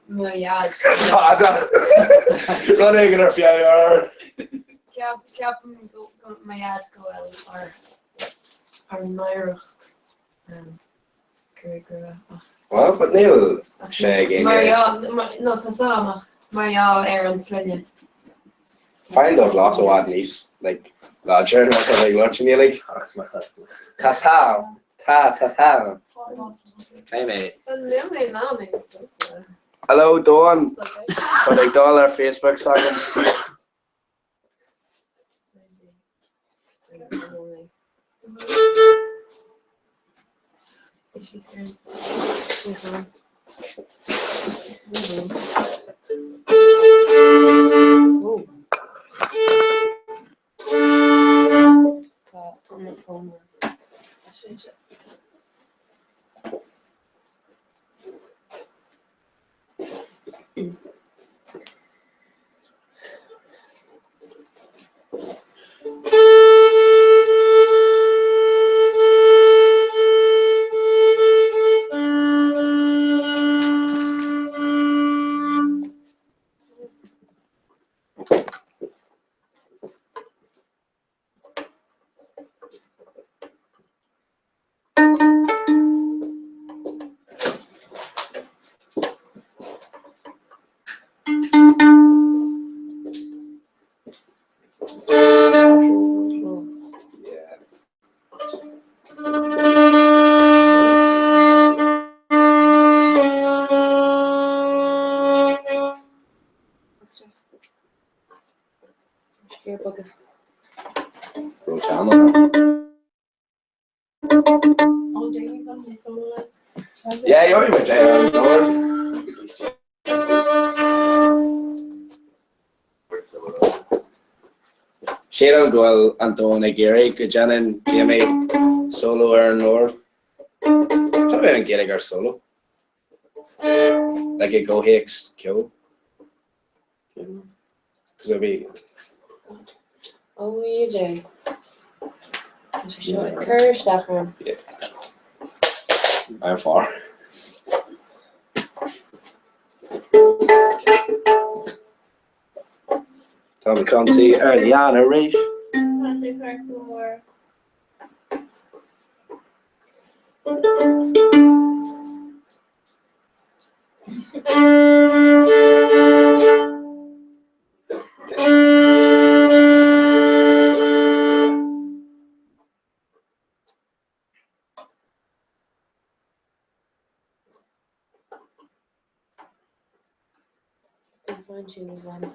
mo dhaid. Fada. Rud éigin ar feadh ar. Ceapaim mo dhaid go bhfuil ár ár n-oidhreacht gur go ach. Well, but níl sé ag éinne. Mar gheall, no tá a fhios agam ach mar gheall ar an sloinne. Faigheann do bhlas i bhfad níos like láidre ná tá ag labhairt i nGaeilge. Tá tá tá tá tá. Cé mé? Well níl mé in ann é a stopadh. Hello Dawn! Tá ag dul ar Facebook s'agam. Yeah, you're with Jay Sílim go bhfuil an domhan ag iarraidh go ndéanann Jamie solo ar an ord. Cad é an Ghaeilge ar solo? Like i gcomhthéacs ceoil? Cos it'll be. Ó a Jay. Tá sé seo ag cur isteach orm. Yeah. I'm far. Tá mé chun suí ar leann arís. Tá sé ceart go leor. Fine tune as well.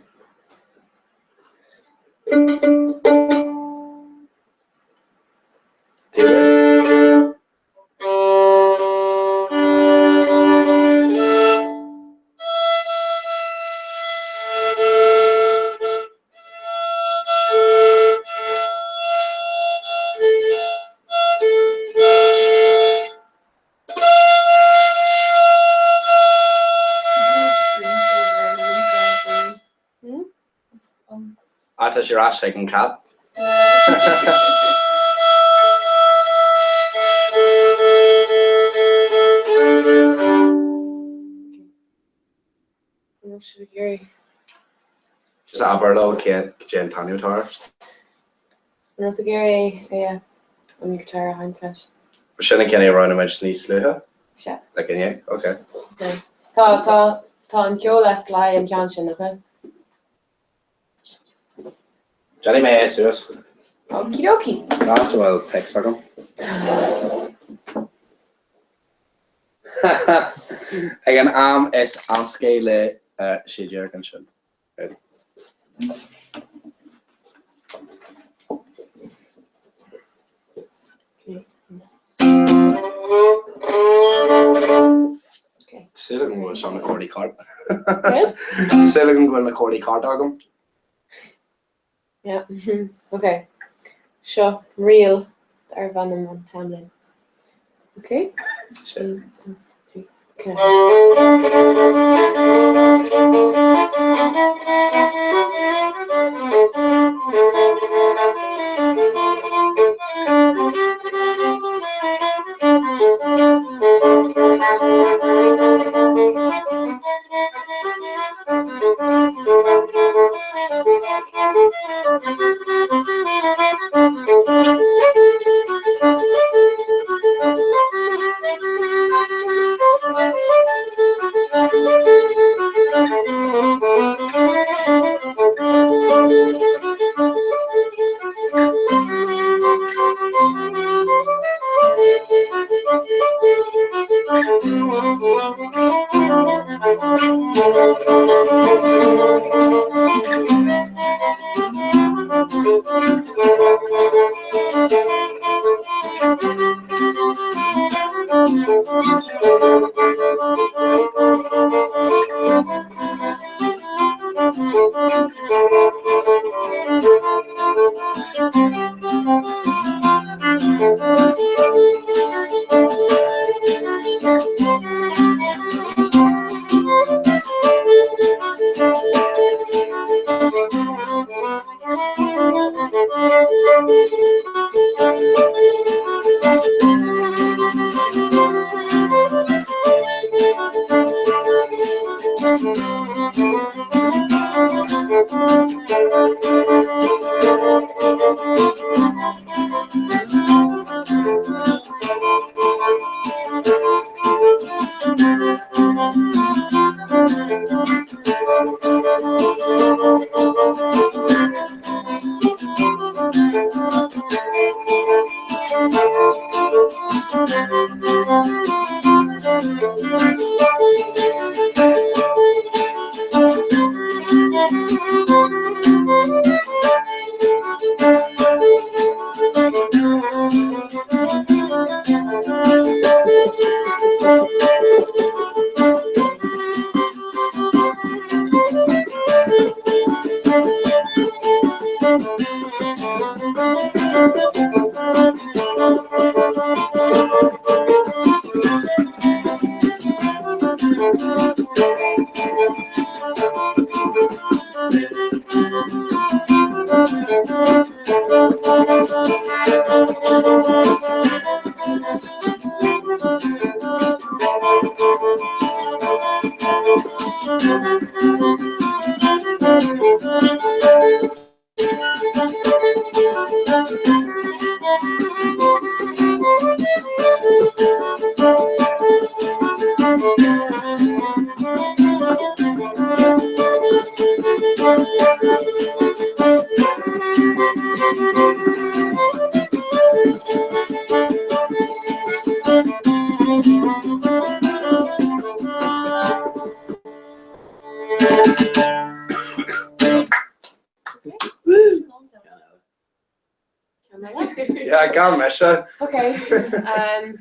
Ah, tá sé ar ais ag an cat. Just abair leo cén cén t-ainm atá air. An raibh tú ag iarraidh é an guitar a sheinnt leis? Sin an ceann a roghnaigh muid níos luaithe? Sea. Like inné? Ok. Tá tá tá an ceol agat le haghaidh an ceann sin, nach bhfuil? Déanfaidh mé é suas. Okie dokie. Cá háit a bhfuil picks agam? Ag an am is amscaí le 16 ansin. Ready. Súil agam go bhfuil seo na córdaí ceart. Súil agam go bhfuil na córdaí ceart agam. Yeah, ok. Seo ríl darb ainm an t-am linn. Ok? 1, 2, 3, 4. Yeah, gan mise. Okay. Um,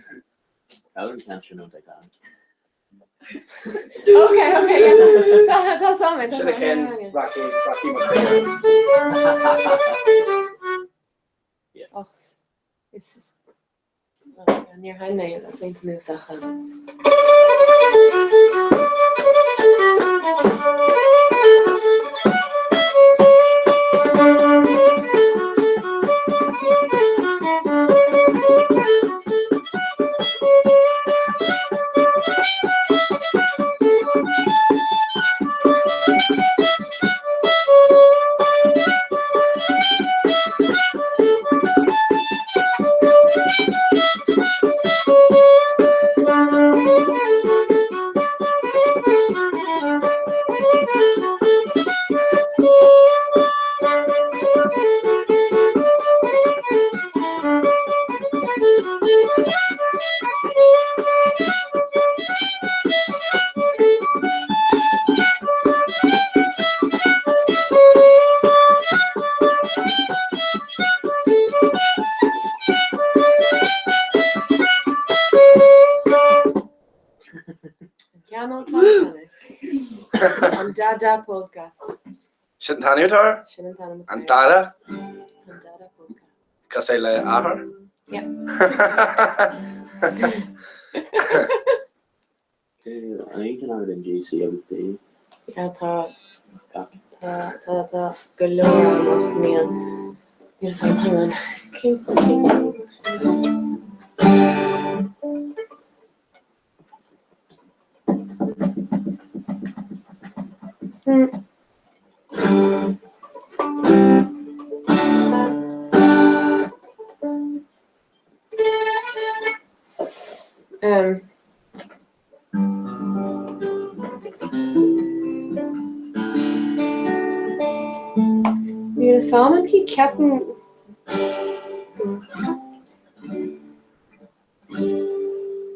okay, okay, yeah. Tá sam Sin a cén Rocky, Rocky McCrae. Oh, is níor sheinn mé le blianta anuas ach An Dada Polka. Sin an t-ainm atá air? Sin an t-ainm atá An air. Dada? An Dada Polka. Cosúil le athair? Yeah. An aon ceann agat in G, C agus D? Yeah, tá tá tá tá go leor ann ach níl níl 'fhios agam hang on. Cén cén Hmm. Um. Níl 'fhios agam an cé ceapaim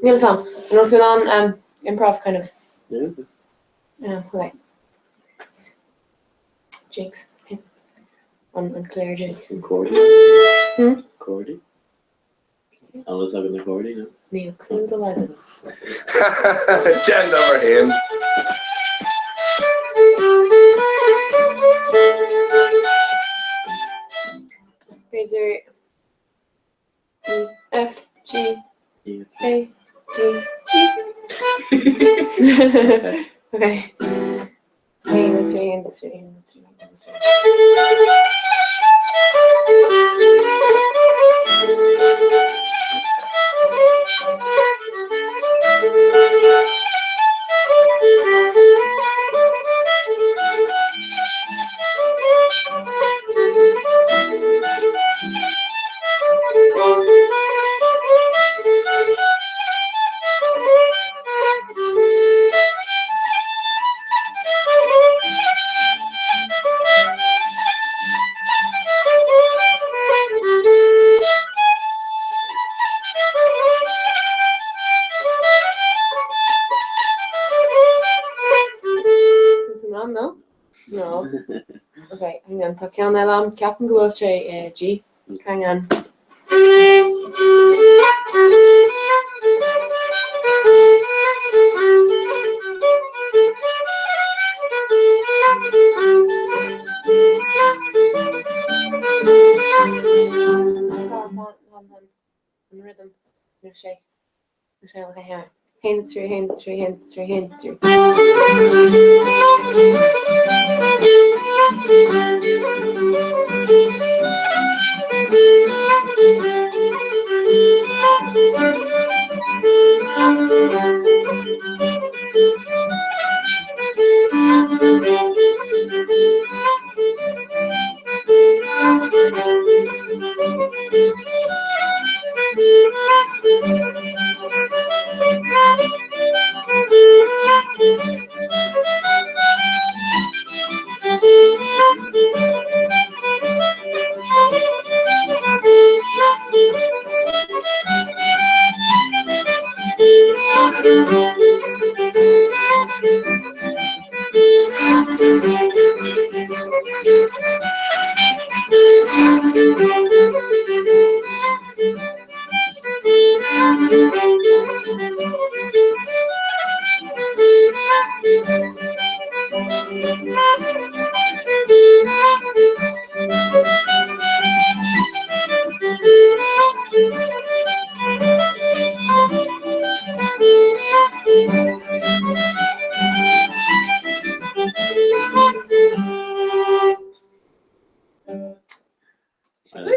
Níl 'fhios agam. An bhfuil tú in ann um, improv kind of? Yeah. Yeah, okay. Jigs. Okay. An an cléir jig. An chordaí? Hmm? Chordaí? An bhfuil 'fhios agat na cordaí, no? Níl clue dá laghad agam. Déan d'obair féin. B'fhéidir E F G A D G. Okay. 1, 2, 1, 2, 1, 2, 1, 2. An no? No. Okay, hang on, tá ceann eile agam, ceapaim go bhfuil sé i G. Hang on. An rhythm nó sé nó sé okay, hang on. 1 3 1 3 1 3 1 3.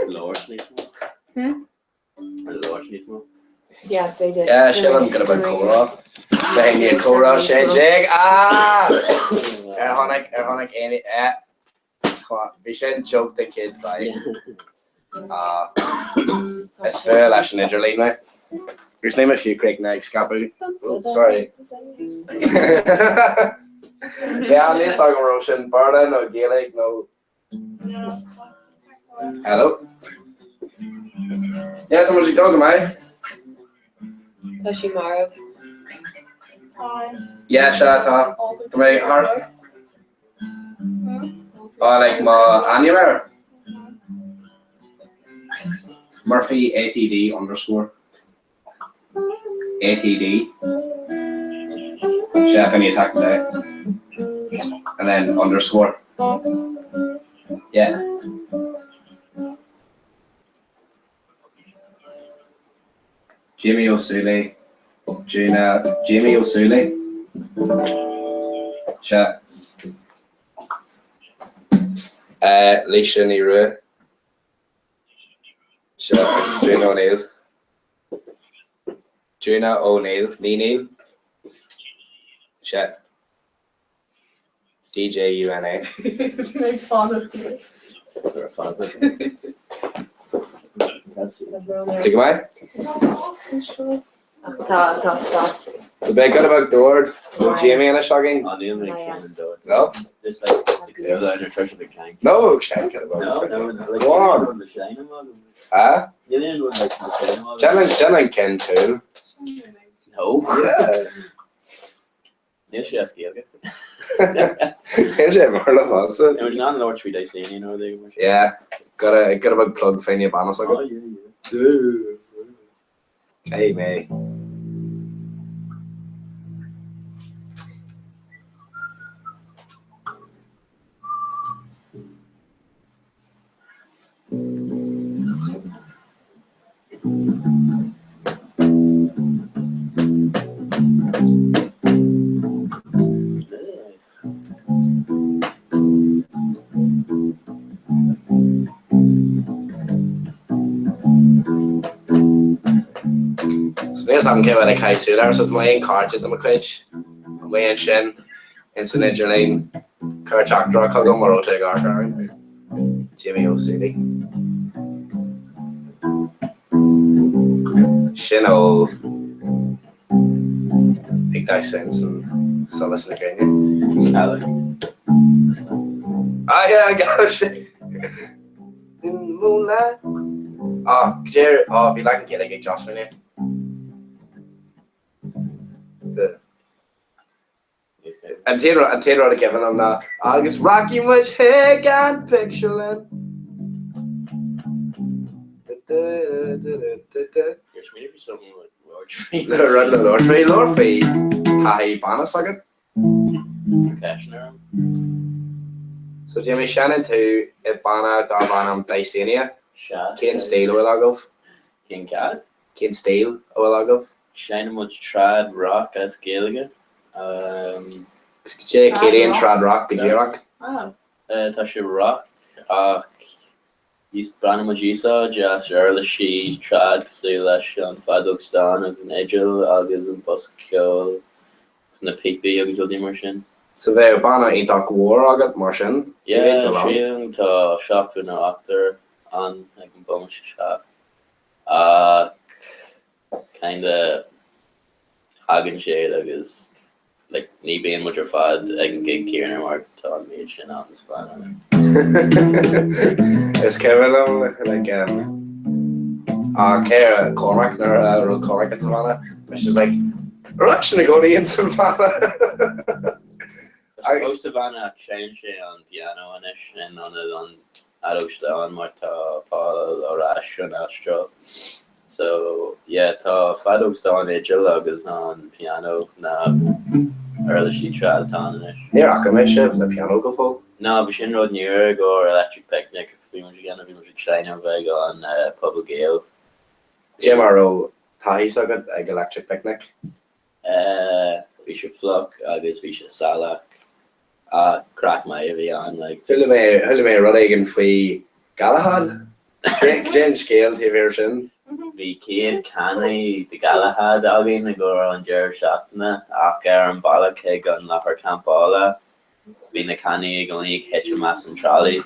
Labhairt níos mó. Hmm? Labhairt níos mó. Yeah, b'fhéidir. Yeah, sílim go raibh comhrá. Sa haon comhrá 16. Ah! Ar tháinig ar tháinig aon eh bhí sin joke den chéad scoth. Ah. Is fuath leis an idirlíon mé. Agus níl mé fiú críochnaithe ag scaipeadh. Oh, sorry. Yeah, níl 'fhios agam raibh sin Béarla nó Gaeilge nó Hello. Yeah, tá muid ag dul go maith. Tá sí marbh. Yeah, sea tá. Tá mé thar Oh, like mo ainm air? Murphy ATD underscore ATD. Chef any attack today. And then underscore. Yeah. Jamie Ó Súilí, Juna, Jamie Ó Súilí. Sea. Eh, Laoise Ní Rua. Sea, agus Juna O'Neill. Juna O'Neill, Ní Neill. Sea. DJUNA. Bhí mé ag fanacht air. Tuigim é? Tá spás anseo. Ach tá, tá spás. So beidh giota beag dord ó Jamie anois againn. Á, níl mé ag ceann an dord. No? Just like sa gcúl ar tuirse the cank. No, sean giota beag. No, no, no. Like, Go on. Níl aon rud le seinm agam. Ah? Níl aon rud like le seinm agam. Déan déan an ceann cúil. No. Yeah. Níl sé as Gaeilge. Níl sé mar le fosta. Níl muid in ann labhairt faoi Dicenia nó rud éigin mar sin. Yeah. Got a got a big plug fá choinne banna s'agat. Oh, yeah, yeah. Caithfidh mé. So níl a fhios agam cé bheidh ag caitheamh súil air, so tá mé aon cairde de mo chuid amuigh ansin ins an idirlíon, cuir teachtaireacht chugam mura raibh tú ag amharc orainn. Jamie Ó Súilí. Sin ó ag damhsa ins an solas na gréine. Ah yeah, I got it. In the moonlight. Ah, dear, oh, bhí leagan Gaeilge ag Jocelyn. The An t-aon rud a cuimhin liom ná agus rachaidh muid chuig an pictiúrlann. Rud le labhairt faoi, labhair faoi taithí banna s'agat. So Jamie, seinneann tú i banna darb ainm Dicenia. Cén stíl a bhfuil agaibh? Cén cad? Cén stíl a bhfuil agaibh? Seinneann muid trad rock as Gaeilge. Cad é ciallaíonn trad rock go díreach? Tá sé rock ach baineann muid úsáid as uirlisí trad cosúil leis an feadóg stáin agus an fhidil agus an bosca ceoil agus na píopaí agus rudaí mar sin. So bheadh banna iontach mhór agat mar sin? Yeah, sílim tá seachtar nó ochtar ann ag an bomaite seo ach kinda thagann siad agus like ní bíonn muid ar fad ag an gig céanna mar tá an méid sin ann sa bhanna. Is cuimhin liom like um ah cé Cormac nuair a raibh Cormac ins an bhanna bhí sé like raibh sin i gcónaí ins an bhanna. Tá sé fós sa bhanna ach seinneann sé an pianó anois in ionad an fheadóg stáin mar tá Paul ar ais ón Astráil. So yeah tá feadóg stáin fhidil agus an pianó na uirlisí trad atá ann anois. Níor fhaca mé sibh le pianó go fóill. No, bhí sin rud nua i gcomhair Electric Picnic bhí muid ag déanamh, bhí muid ag seinm ag an Puball Gael. Cad é mar a raibh taithí s'agat ag Electric Picnic? Bhí sé fliuch agus bhí sé salach ach craic maith a bhí ann like. Chuala mé, chuala mé rud éigin faoi Galahad? Cad é an scéal taobh thiar sin? Bhí 100 cannaí de Galahad againn i gcomhair an deireadh seachtaine ach ar an bealach chuig an láthair campála bhí na cannaí i gcónaí ag titim as an trolley.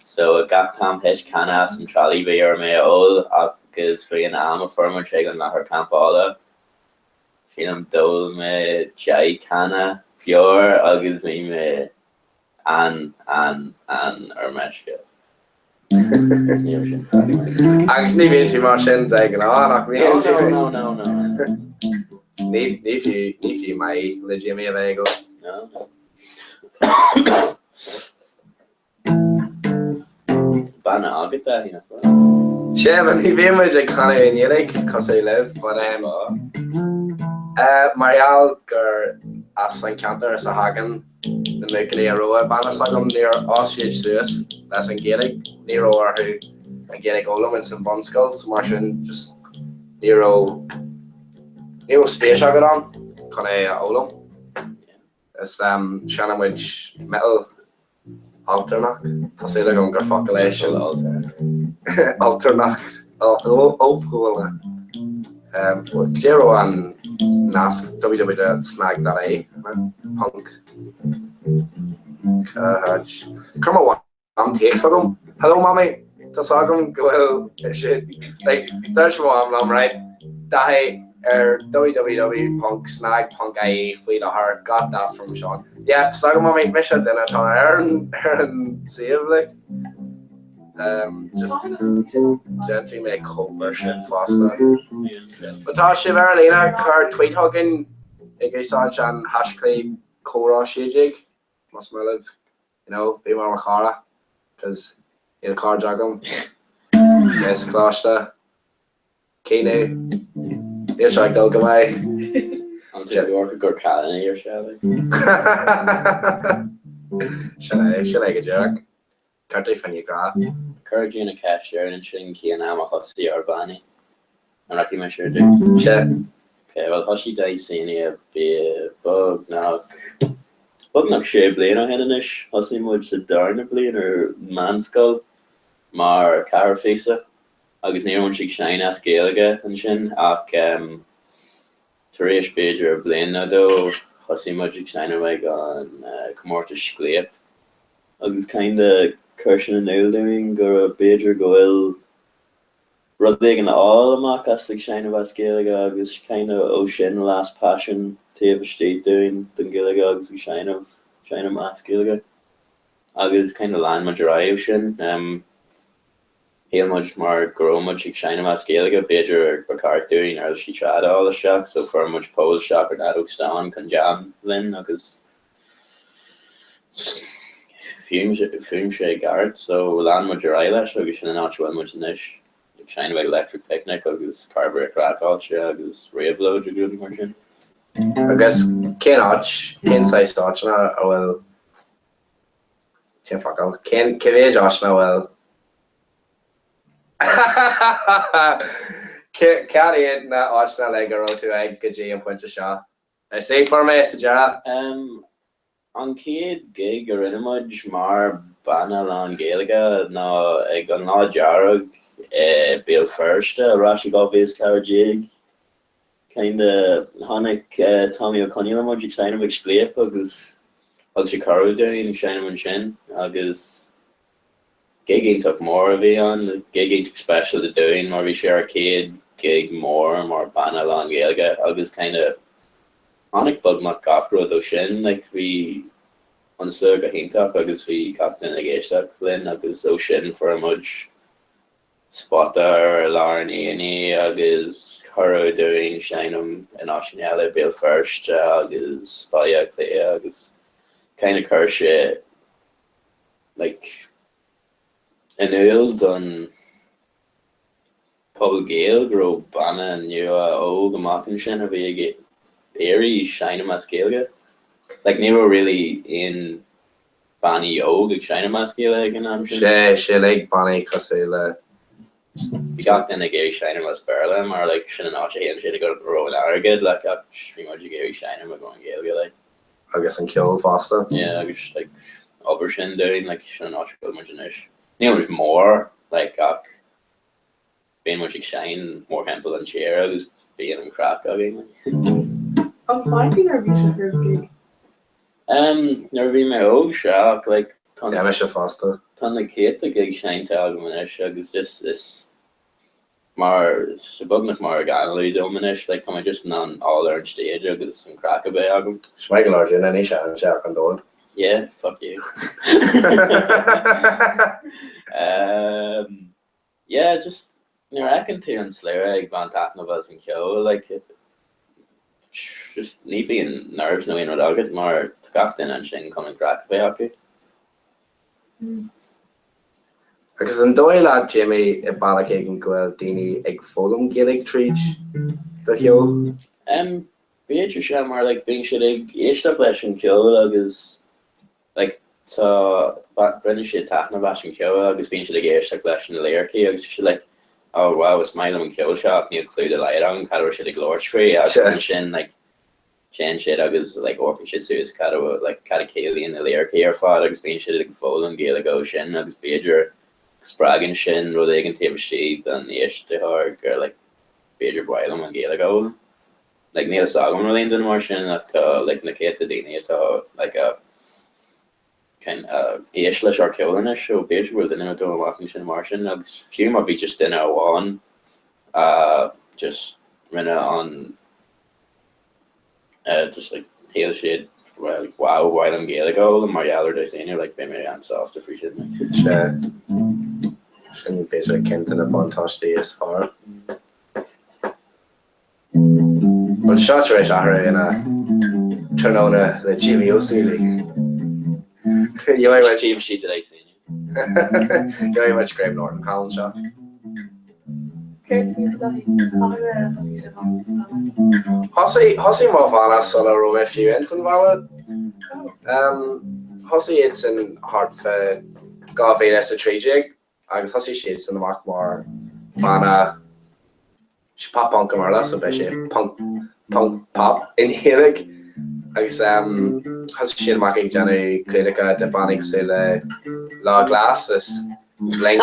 So gach t-am thit canna as an trolley bhí orm é a ól agus faoi an am a fuair muid chuig an láthair campála Sílim d'ól mé 10 canna beoir agus bhí mé an, an, an ar meisce. Ní raibh sin craic maith. Agus ní bhíonn tú mar sin de ghnáth, nach mbíonn, Jamie? No, no, no, no. Ní, ní fiú, ní fiú maith le Jamie a bheith ag ól. No, no. Banna agat a nach bhfuil? Sea, but ní bhíonn muid ag canadh i nGaeilge cosúil libh, but um, uh, mar gheall gur as an ceantar as a thagann na. na buachaillí a raibh i banna s'agam, níor fhás siad suas leis an Ghaeilge, ní raibh orthu an Ghaeilge a fhoghlaim ins an bunscoil, so mar sin just ní raibh, ní raibh spéis agat ann chun é a fhoghlaim. Is seinneann muid metal altarnach, tá súil agam gur focal é sin. Altarnach, óphuala. Cad é raibh an nasc www.snag.ie ponc cá háit? Chuir mo Mham téacs chugam, Hello Mamaí, tá's agam go bhfuil sé like dúirt mo mham liom right Daithí ar www.snag.ie faoi láthair got that from Sean. Yeah, tá's agam Mamaí, mise an duine atá ar an ar an suíomh like. Um, just déanfaidh mé cóip ar sin fosta. Má tá sibh ar líne, cuir tweet chugainn ag úsáid an haischlib comhrá 16 más maith libh. You know, bí mar mo chara, cos níl cairde agam. Mé sa choláiste. Caoineadh. Níl seo ag dul go maith. An tú ag amharc gur cailín é ar seal Sin é, sin é go díreach. Cad é fá choinne grá? Cuir June ceist orainn ansin cén am a thosaigh ár bannaí. An rachaidh mise ar dtús? Sea. Ok, bhuel thosaigh Dysania beagnach, beagnach sé bliana ó shin anois. Thosaigh muid sa darna bliain ar meánscoil mar ceathair phíosa agus ní raibh muid ag seinm as Gaeilge ansin ach tar éis b'fhéidir bliain nó dó thosaigh muid ag seinm ag an comórtas Scléip agus kinda chuir sin in iúl dúinn go raibh b'fhéidir go bhfuil rud éigin a fháil amach as ag seinm as Gaeilge agus kinda ó sin las paisean taobh istigh dúinn don Ghaeilge agus ag seinm, seinm as Gaeilge agus kinda lean muid ar aghaidh ó sin. Shíl muid mar go raibh muid ag seinm as Gaeilge b'fhéidir ba cheart dúinn uirlisí trad a fháil isteach so fuair muid Pól isteach ar fheadóg stáin chun jam linn agus Fuaim sé i gceart so lean muid ar aghaidh leis agus sin an áit a bhfuil muid anois, ag seinm ag Electric Picnic agus Cairbre Craiceáilte agus Réabhlóid agus rudaí mar sin. Agus cén áit, cén saghas áiteanna a bhfuil, cén focal, cén, cé mhéid áiteanna a bhfuil, Cad iad na áiteanna uilig a raibh tú ag go dtí an pointe seo? Sea, fuair mé sa deireadh. An chéad gig a rinne muid mar banna lán Gaeilge ná ag an Lá Dearg i Béal Feirste ar ais i 2014. Kinda tháinig Tommy Ó Conaola muid ag seinm ag Scléip agus thug sé cuireadh dúinn seinm ansin agus Gig iontach mór a bhí ann, gig iontach speisialta dúinn mar bhí sé ár chéad gig mór mar banna lán Ghaeilge agus kinda tháinig beagnach gach rud ó sin, like bhí an slua go hiontach agus bhí gach duine ag éisteacht linn agus ó sin fuair muid spota ar lár an aonaigh agus cuireadh dúinn seinm in áiteanna eile, Béal Feirste agus Baile Átha Cliath agus kinda chuir sé like, in iúl don pobal Gael go raibh banna nua óg amach ansin a bhí ag iarraidh seinm as Gaeilge. Like, ní raibh really aon bannaí óg ag seinm as Gaeilge ag an am sin. Sé, sé like bannaí cosúil le. Bhí gach duine ag iarraidh seinm as Béarla mar like sin an áit a théann siad go raibh an airgead like ach bhí muid ag iarraidh seinm i gcomhair an Ghaeilge like. agus an ceol fosta. Yeah agus like obair sin dúinn like sin an áit a bhfuil muid anois. Níl muid mór like ach bíonn muid ag seinm mórthimpeall an tír agus bíonn an craic againn like. An faitíos neirbhíseach roimh gig? Um nuair a bhí mé óg sea ach like tá Yeah mise fosta. Tá na céadta gig seinnte agam anois agus just is mar is sé beagnach mar ag análú dom anois, like tá mé just in ann dul ar an stage agus an craic a bheith agam. Is maith go leor duine, ní shean sé ach an dord. Yeah, fuck you. um, yeah, just nuair a fheiceann tú an slua ag baint taitneamh as an cheol, like just ní bíonn nerves nó aon rud agat mar tá gach duine ansin chun an craic a bheith acu. Agus an dóigh leat, Jamie, i bealach éigin go bhfuil daoine ag foghlaim Gaeilge tríd do cheol? Em, b'fhéidir sea, mar like bíonn siad ag éisteacht leis an cheol agus. Like tá, baineann siad taitneamh as an cheol agus bíonn siad ag éisteacht leis na liricí agus tá siad like oh wow is maith liom an ceol seo ach níl clue dá laghad agam cad a bhfuil siad ag labhairt faoi agus ansin like téann siad agus like amharcann siad suas cad a bhfuil like cad a chiallaíonn na liricí ar fad agus bíonn siad ag foghlaim Gaeilge ó sin agus b'fhéidir spreagann sin rud éigin taobh istigh don éisteoir gur like b'fhéidir ba mhaith liom an Ghaeilge a fhoghlaim. Like níl fhios agam an bhfuil aon duine mar sin ach tá like na céadta daoine atá like a kind a éist leis ár ceol anois so b'fhéidir go bhfuil duine nó dó amach ansin mar sin agus fiú má bhí just duine amháin a just rinne an uh, just like shíl siad well like, wow ba mhaith liom Gaeilge a fhoghlaim mar gheall ar Dysania like beidh mé an-sásta faoi sin like. Sea. Sin b'fhéidir ceann de na buntáistí is fearr. Bhuel seo tar éis athrú ina tráthnóna le Jimmy Ó Súilí. Gheobhaidh muid Jim sí de Dysania. Gheobhaidh muid Graham Norton thall anseo. Céard faoi do Dhaithí? Cathain a thosaigh sibh an banna? Thosaigh, thosaigh mo bhanna sula raibh mé fiú ins an bhanna. Thosaigh iad sin thart fá 2013 agus thosaigh siad sin amach mar bhanna pop punk i mBéarla so beidh sé punk punk pop i nGaeilge agus thosaigh siad amach ag déanamh clúdacha de bannaí cosúil le Lá Glas is Blink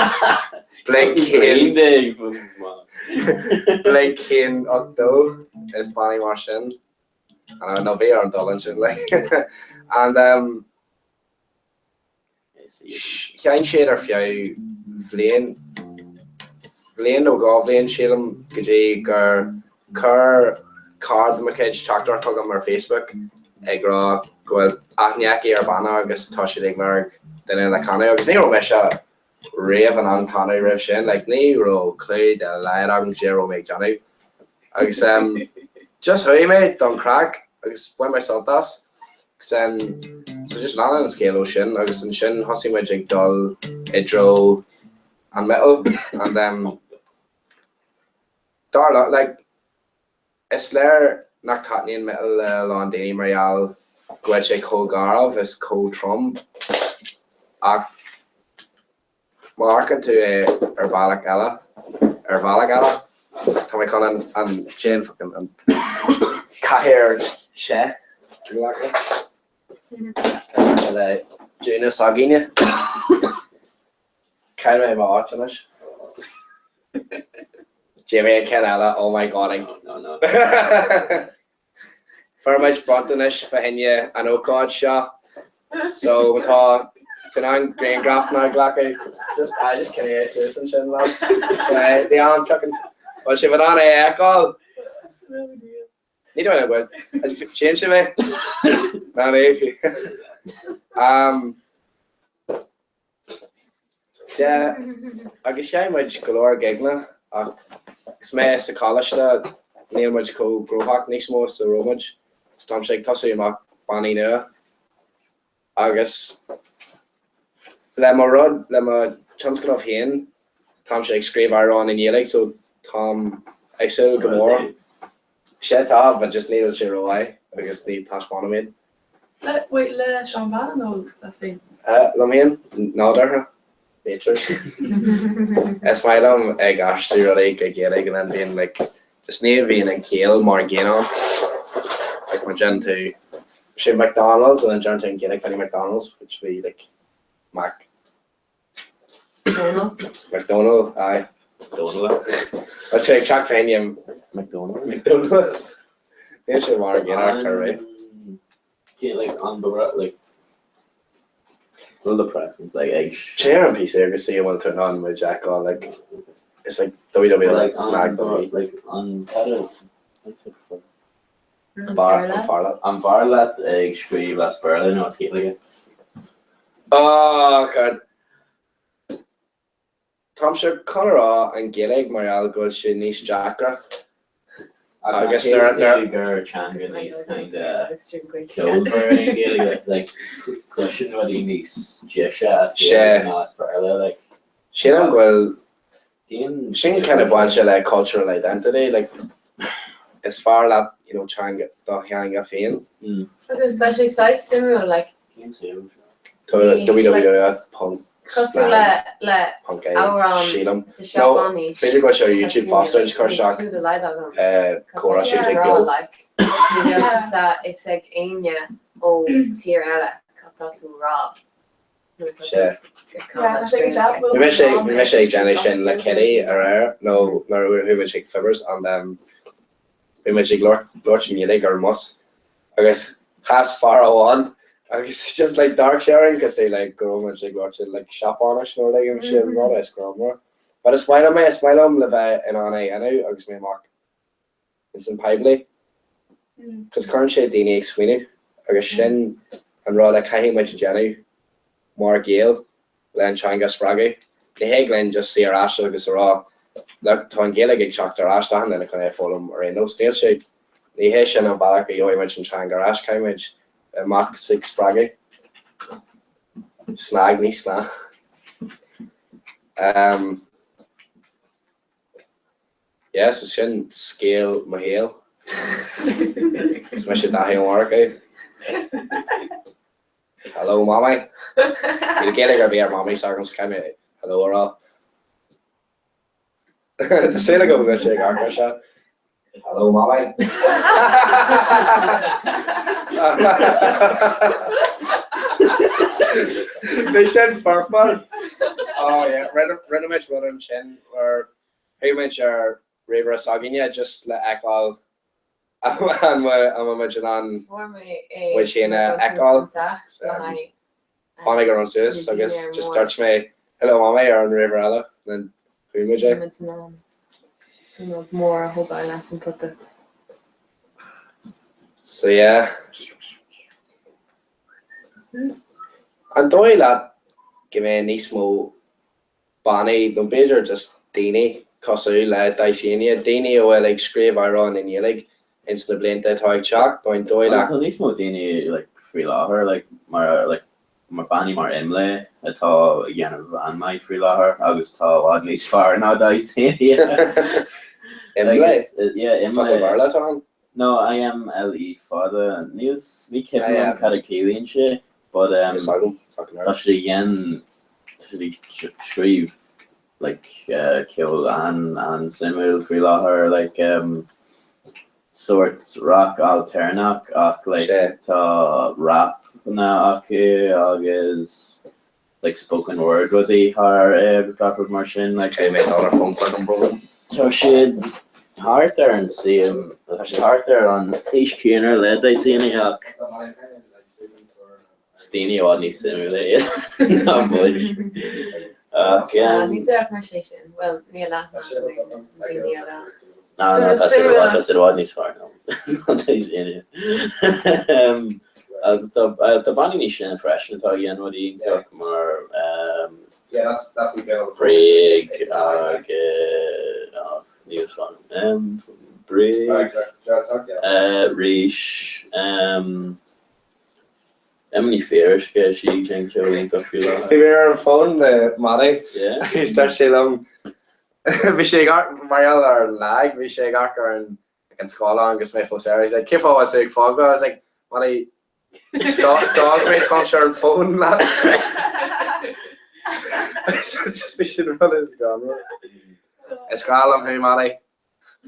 Blink Blink 180 is bannaí mar sin nó bhí orm dul ansin like and um, Sheinn siad ar feadh bhliain, bhliain nó dhá bhliain sílim, go dtí gur chuir cara de mo chuid teachtaireacht chugam ar Facebook ag rá go bhfuil aithne aici ar banna agus tá siad ag lorg duine le canadh agus ní raibh mise riamh in ann canadh roimh sin, like ní raibh clue dá laghad agam cad é a raibh mé ag déanamh agus em just chuaigh mé don chraic agus bhain mé sult as agus em so just lean an scéal ó sin agus ansin thosaigh muid ag dul i dtreo an metal and em dar le like Is léir nach dtaitníonn miotal le a lán daoine mar gheall go bhfuil sé chomh garbh is chomh trom ach má amharcann tú é ar bhealach eile, ar bhealach eile, tá mé chun an an déan fucking an cathaoir se a ghlacadh le dúna s'againne. Chaill mé m'áit anois. Jamie an ceann eile, oh my god. No, no. Fuair muid bronntanais fá choinne an ócáid seo. So tá tú in ann grianghrafanna a ghlacadh. Just, ah, just coinnigh é suas ansin, lads. Sin é, bhí an-fucking, bhfuil sibh in ann é a fheiceáil? Ní dóigh liom go bhfuil. Tchíonn sibh é? Ná ní. Um, Sea, agus sheinn muid go leor gigeanna ach agus mé sa choláiste níl muid chomh gnóthach níos mó is a raibh muid, so táimse ag tosú amach bannaí nua agus le mo rud, le mo tionscnamh féin, táimse ag scríobh amhráin i nGaeilge so táim ag súil go mór. Sea tá, but just níl sé rómhaith agus ní taispeánaim iad. Le, wait, leis an bhanna nó leat féin? Liom féin, nádúrtha, nature. Is maith liom ag aistriú rudaí go Gaeilge and then bíonn like, just ní bhíonn an ciall mar an gcéanna. Like má déanann tú, sé McDonald's and then déanann tú an Gaeilge fá McDonald's, which would be like Mac. Dónal. McDonald, aye. Dónal. I'd say teach féin McDonald. McDonald's. Níl sé mar an gcéanna ar bith. Like an like the preference like ag Téir an píosa agus see an bhfuil tú in ann muid a fheiceáil like it's like www like snag like an An fearr leat? An bhfearr leat ag scríobh as Béarla nó as Gaeilge? Oh God. Táimse chun a rá an Ghaeilge mar gheall go bhfuil sé níos deacra. Agus nuair a gur teanga níos kind of ceolmhar é an Ghaeilge, like cloiseann rudaí níos deise as Gaeilge ná as Béarla, like. Sílim go bhfuil Sin kind of bainte le cultural identity, like is fearr leat you know teanga do theanga féin. Agus tá sé saghas suimiúil like. Cén suim seo? www ponc Cosúil le le ponc é amhrán sílim. sa Nó Seapáinis b'fhéidir go bhfuil sé ar YouTube fosta just cuir isteach Clú de laghad agam. Comhrá Cad tá Simplí sé a rá Beo. like ní raibh a fhios ag éinne ó tír eile cad tá tú a rá nuair atá tú Sea. ag canadh as Gaeilge. Bhí mise bhí mise ag déanamh sin le Kitty aréir nó nuair a chuaigh muid chuig Fibbers and um bhí muid ag labhairt i nGaeilge ar an mbus agus chas fear amháin agus just like d'amharc sé orainn cosúil le go raibh muid ag labhairt like Seapáinis nó like bhí sé rud is greannmhar. But is maith liom é, is maith liom le bheith in ann é a dhéanamh agus mé amach ins an poiblí. Cos cuireann sé daoine ag smaoineamh agus sin an rud a caithfidh muid a dhéanamh mar Ghaeil le an teanga a spreagadh. Ní thig linn just suí ar ais agus a rá look tá an Ghaeilge ag teacht ar ais, tá achan duine chun é a foghlaim ar aon nós. Níl sé, ní hé sin an bealach a gheobhaidh muid an teanga ar ais, caithfidh muid amach is ag spreagadh. Snag, ní sna. Um, yeah, so sin scéal mo shaoil. Is mise Daithí Ó Murchú. Hello Mamaí. Níl Gaeilge ar bith ar Mamaí s'agam so caithfidh mé hello a rá. Tá súil agam go bhfuil sé ag amharc air seo. Hello Mamaí. Bhí sin foirfe. Oh yeah, rinne muid rud ansin where chuaigh muid ar ríomhaire s'againne just le fheiceáil An bhfuil muid in ann muid féin a fheiceáil? Tháinig Aaron suas agus just dúirt mé hello mamaí ar an ríomhaire eile and then chuaigh muid é. muid in ann spúnóg mór a thógáil as an pota. So yeah. An dóigh leat go mbeidh níos mó bannaí, nó b'fhéidir just daoine cosúil le Dysania, daoine a bhfuil ag scríobh amhráin i nGaeilge ins na blianta atá ag teacht, nó an dóigh leat. Tá níos mó daoine like faoi láthair like mar like mar bannaí mar Imlé atá ag dhéanamh an-mhaith faoi láthair agus tá i bhfad níos fearr ná Dysania. Imlé? Like, yeah, Imlé. Focal Béarla atá ann? No, I-M-L-E fada. Níl, ní cuimhin liom cad a ciallaíonn sé but um tá siad ag dhéan tá siad ag scríobh like ceol an-an-suimiúil faoi láthair like um sórt rock ailtéarnach ach like tá rapanna acu agus like spoken word rudaí thar é agus gach rud mar sin like. Cé mhéad dollar fón s'agam bro? Tá siad thart ar an same, tá siad thart ar an aois chéanna le Dysania ach is daoine i bhfad níos suimiúla iad ná muid. Ach Ní déarfadh mise é sin, bhuel níl aithne agam ar na daoine eile ach. Ná ná tá siad i bhfad tá siad i bhfad níos fearr ná Dysania. Agus tá tá bannaí níos sine freisin atá ag déanamh rudaí iontach mar Bréag agus níl fhios agam Bréag Rís Emma Ní Fhíoruisce sí ag déanamh ceol iontach faoi láthair. Bhí mé ar an bhfón le Mattie agus dúirt sé liom bhí sé ag amharc mar gheall ar an lag bhí sé ag amharc ar an like an scáileán agus mé fós air he's like cén fáth a bhfuil tú ag fágáil I was like Mattie d'fhág mé táimse ar an bhfón leat so just bhí sin rud is greannmhar. Is grá liom thú Mattie.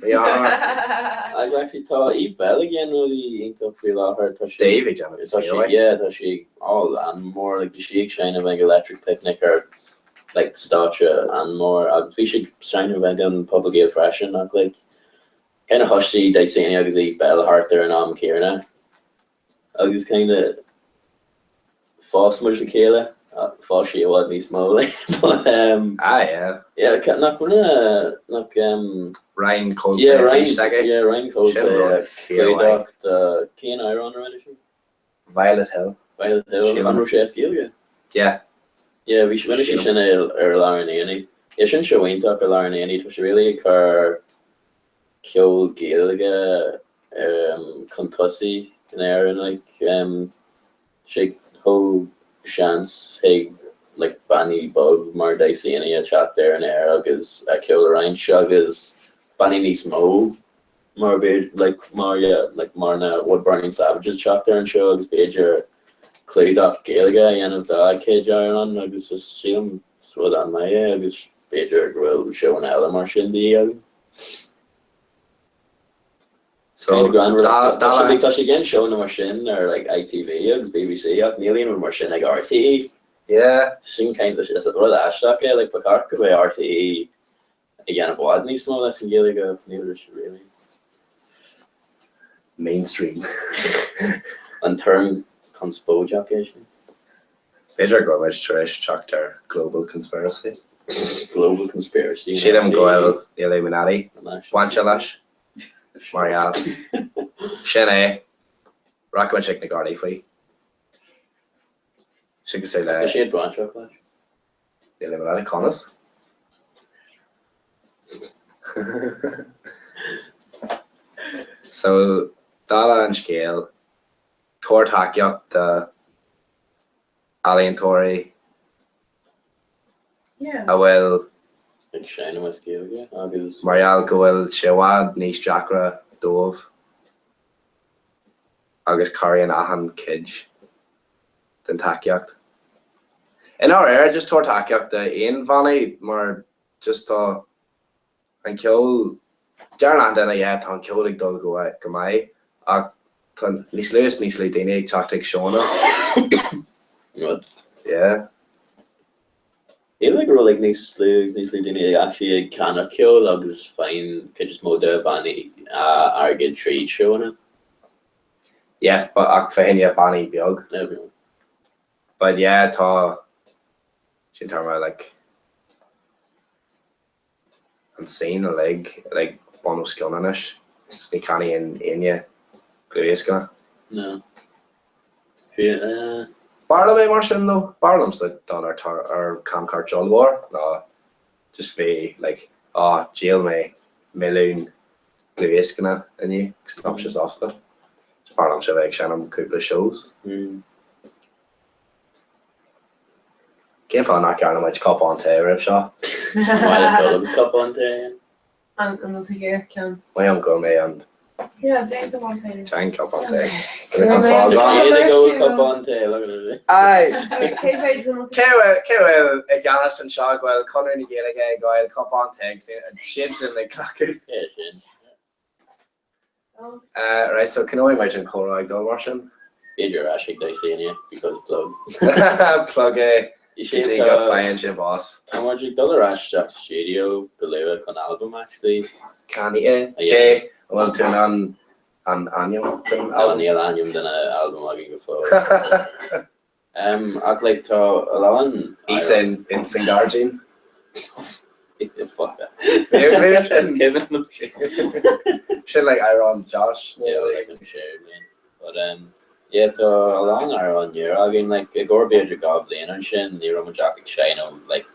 Agus actually tá Eve Belle ag déanamh rudaí iontach faoi láthair tá sí Dave ag déanamh tá sí yeah tá sí all an-mhór like bhí sí ag seinm ag Electric Picnic ar like stáitse an-mhór agus bhí sí ag seinm ag an Puball Gael freisin ach like kind of thosaigh Dysania agus Eve Belle thart ar an am céanna agus kind of fás muid le chéile fás sí i bhfad níos mó like but um ah yeah yeah nach rinne nach um Ryan Coldplay yeah Ryan fís aige yeah Ryan Coldplay clúdach do cén amhrán a rinne sí? Violet Hill. Violet Hill an raibh sé as Gaeilge? Yeah. Yeah bhí rinne sí sin ar lár an aonaigh. Yeah sin seó iontach ar lár an aonaigh tá sé really ag cur ceol Gaeilge chun tosaigh in Éirinn like sé thug seans chuig like bannaí beag mar Dysania teacht ar an aer agus a ceol a roinnt agus bannaí níos mó mar b'fhéidir like mar yeah like mar na Woodburning Savages teacht ar an seó agus b'fhéidir clúdach Gaeilge a dhéanamh dá gcuid amhrán agus is sílim is rud an-mhaith é agus b'fhéidir go bhfuil seóanna eile mar sin de dhíth againn. So, Tá sé ag seóanna mar sin ar like ITV agus BBC ach níl aon rud mar sin ag RTÉ. Yeah. Sin kind of is rud aisteach é like ba cheart go mbeadh RTÉ ag déanamh i bhfad níos mó leis an Ghaeilge ach níl sé really. Mainstream. An term conspóideach é sin? B'fhéidir go bhfuil muid tar éis teacht ar global conspiracy. Global conspiracy. Sílim go bhfuil Illuminati bainte leis. Mar dhea. Sin é. Rachaidh muid chuig na Gardaí faoi. Sin cosúil le. Tá siad bainteach leis. Illuminati conas? So, dála an scéil, tabhair tacaíocht do ealaíontóirí a bhfuil ag seinm as Gaeilge agus. Mar gheall go bhfuil sé i bhfad níos deacra dóibh agus cabhraíonn achan cuid den tacaíocht. I ndáiríre, just tabhair tacaíocht d'aon bhannaí mar just tá an ceol, deireann achan duine yeah tá an ceol ag dul go go maith ach tá níos lú is níos lú daoine ag teacht ag seóanna. Rud. Yeah. Shíl mé go raibh like níos lú agus níos lú daoine actually ag ceannach ceoil agus faigheann cuid is mó de bhannaí airgead tríd seóanna. Yeah but ach fá choinne bannaí beag. Yeah beag. But yeah tá sin téarma like an scene uilig like bun os cionn anois agus ní cheannaíonn éinne dlúthdhioscanna. No. Bhí eh. B'fhearr liom é mar sin though. B'fhearr liomsa dul ar ar camchuairt ollmhór ná just bheith like oh dhíol mé milliún dlúthdhioscanna inniu agus tá mise sásta. B'fhearr liomsa bheith ag seinm cúpla shows. Cén fáth nach ndearna muid cupán tae roimh seo? Maith le dul agus cupán tae. An bhfuil tú ag iarraidh ceann? Maith liom go mbeidh an. Yeah, déan cupán tae. Déan cupán tae. Iad ag ól cupán tae, look at it. Aye. Cé mhéad an bhfuil Cé bhfuil cé bhfuil i gceannas anseo go bhfuil Conradh na Gaeilge ag ól cupán tae agus siadsan ag glacadh? Yeah, sin. Right, so coinneoidh muid an comhrá ag dul mar sin. B'fhéidir ar ais ag Dysania because plug. Plug é go dtí go faigheann sé bás. Tá muid ag dul ar ais isteach sa stiúideo go luath chun albam actually. Can é? Sé, an bhfuil tú in ann an ainm den albam? Níl ainm den albam againn go fóill. Ach like tá a lán. Íosa in san gairdín. Fuck. Sin like amhrán Josh. Yeah, like an sé bliain. But um yeah tá a lán amhrán nua againn like i gcomhair b'fhéidir 2 bhliain ansin ní raibh muid ach ag seinm like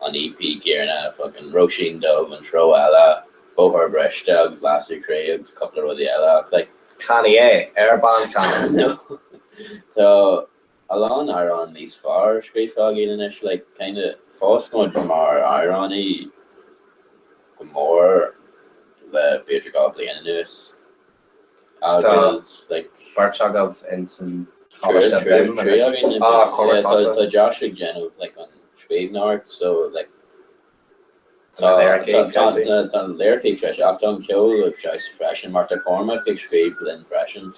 an EP céanna fucking Róisín Dubh, An Treo Eile, Bóthar Briste agus Lasadh Croí agus cúpla rudaí eile ach like Chan é, ar Bandcamp. No. Tá a lán amhrán níos fearr scríofa againn anois, like kinda fás muid mar amhránaí go mór le b'fhéidir 2 bliain anuas. Agus like. Beirt agaibh in san choláiste BIMM anois. Againn. Ah, Cormac fosta. Tá Josh ag déanamh like an scríbhneoireacht so like Tá na liricí ag treisiú. Tá na liricí ag treisiú ach tá an ceol ag treisiú freisin mar tá Cormac ag scríobh linn freisin.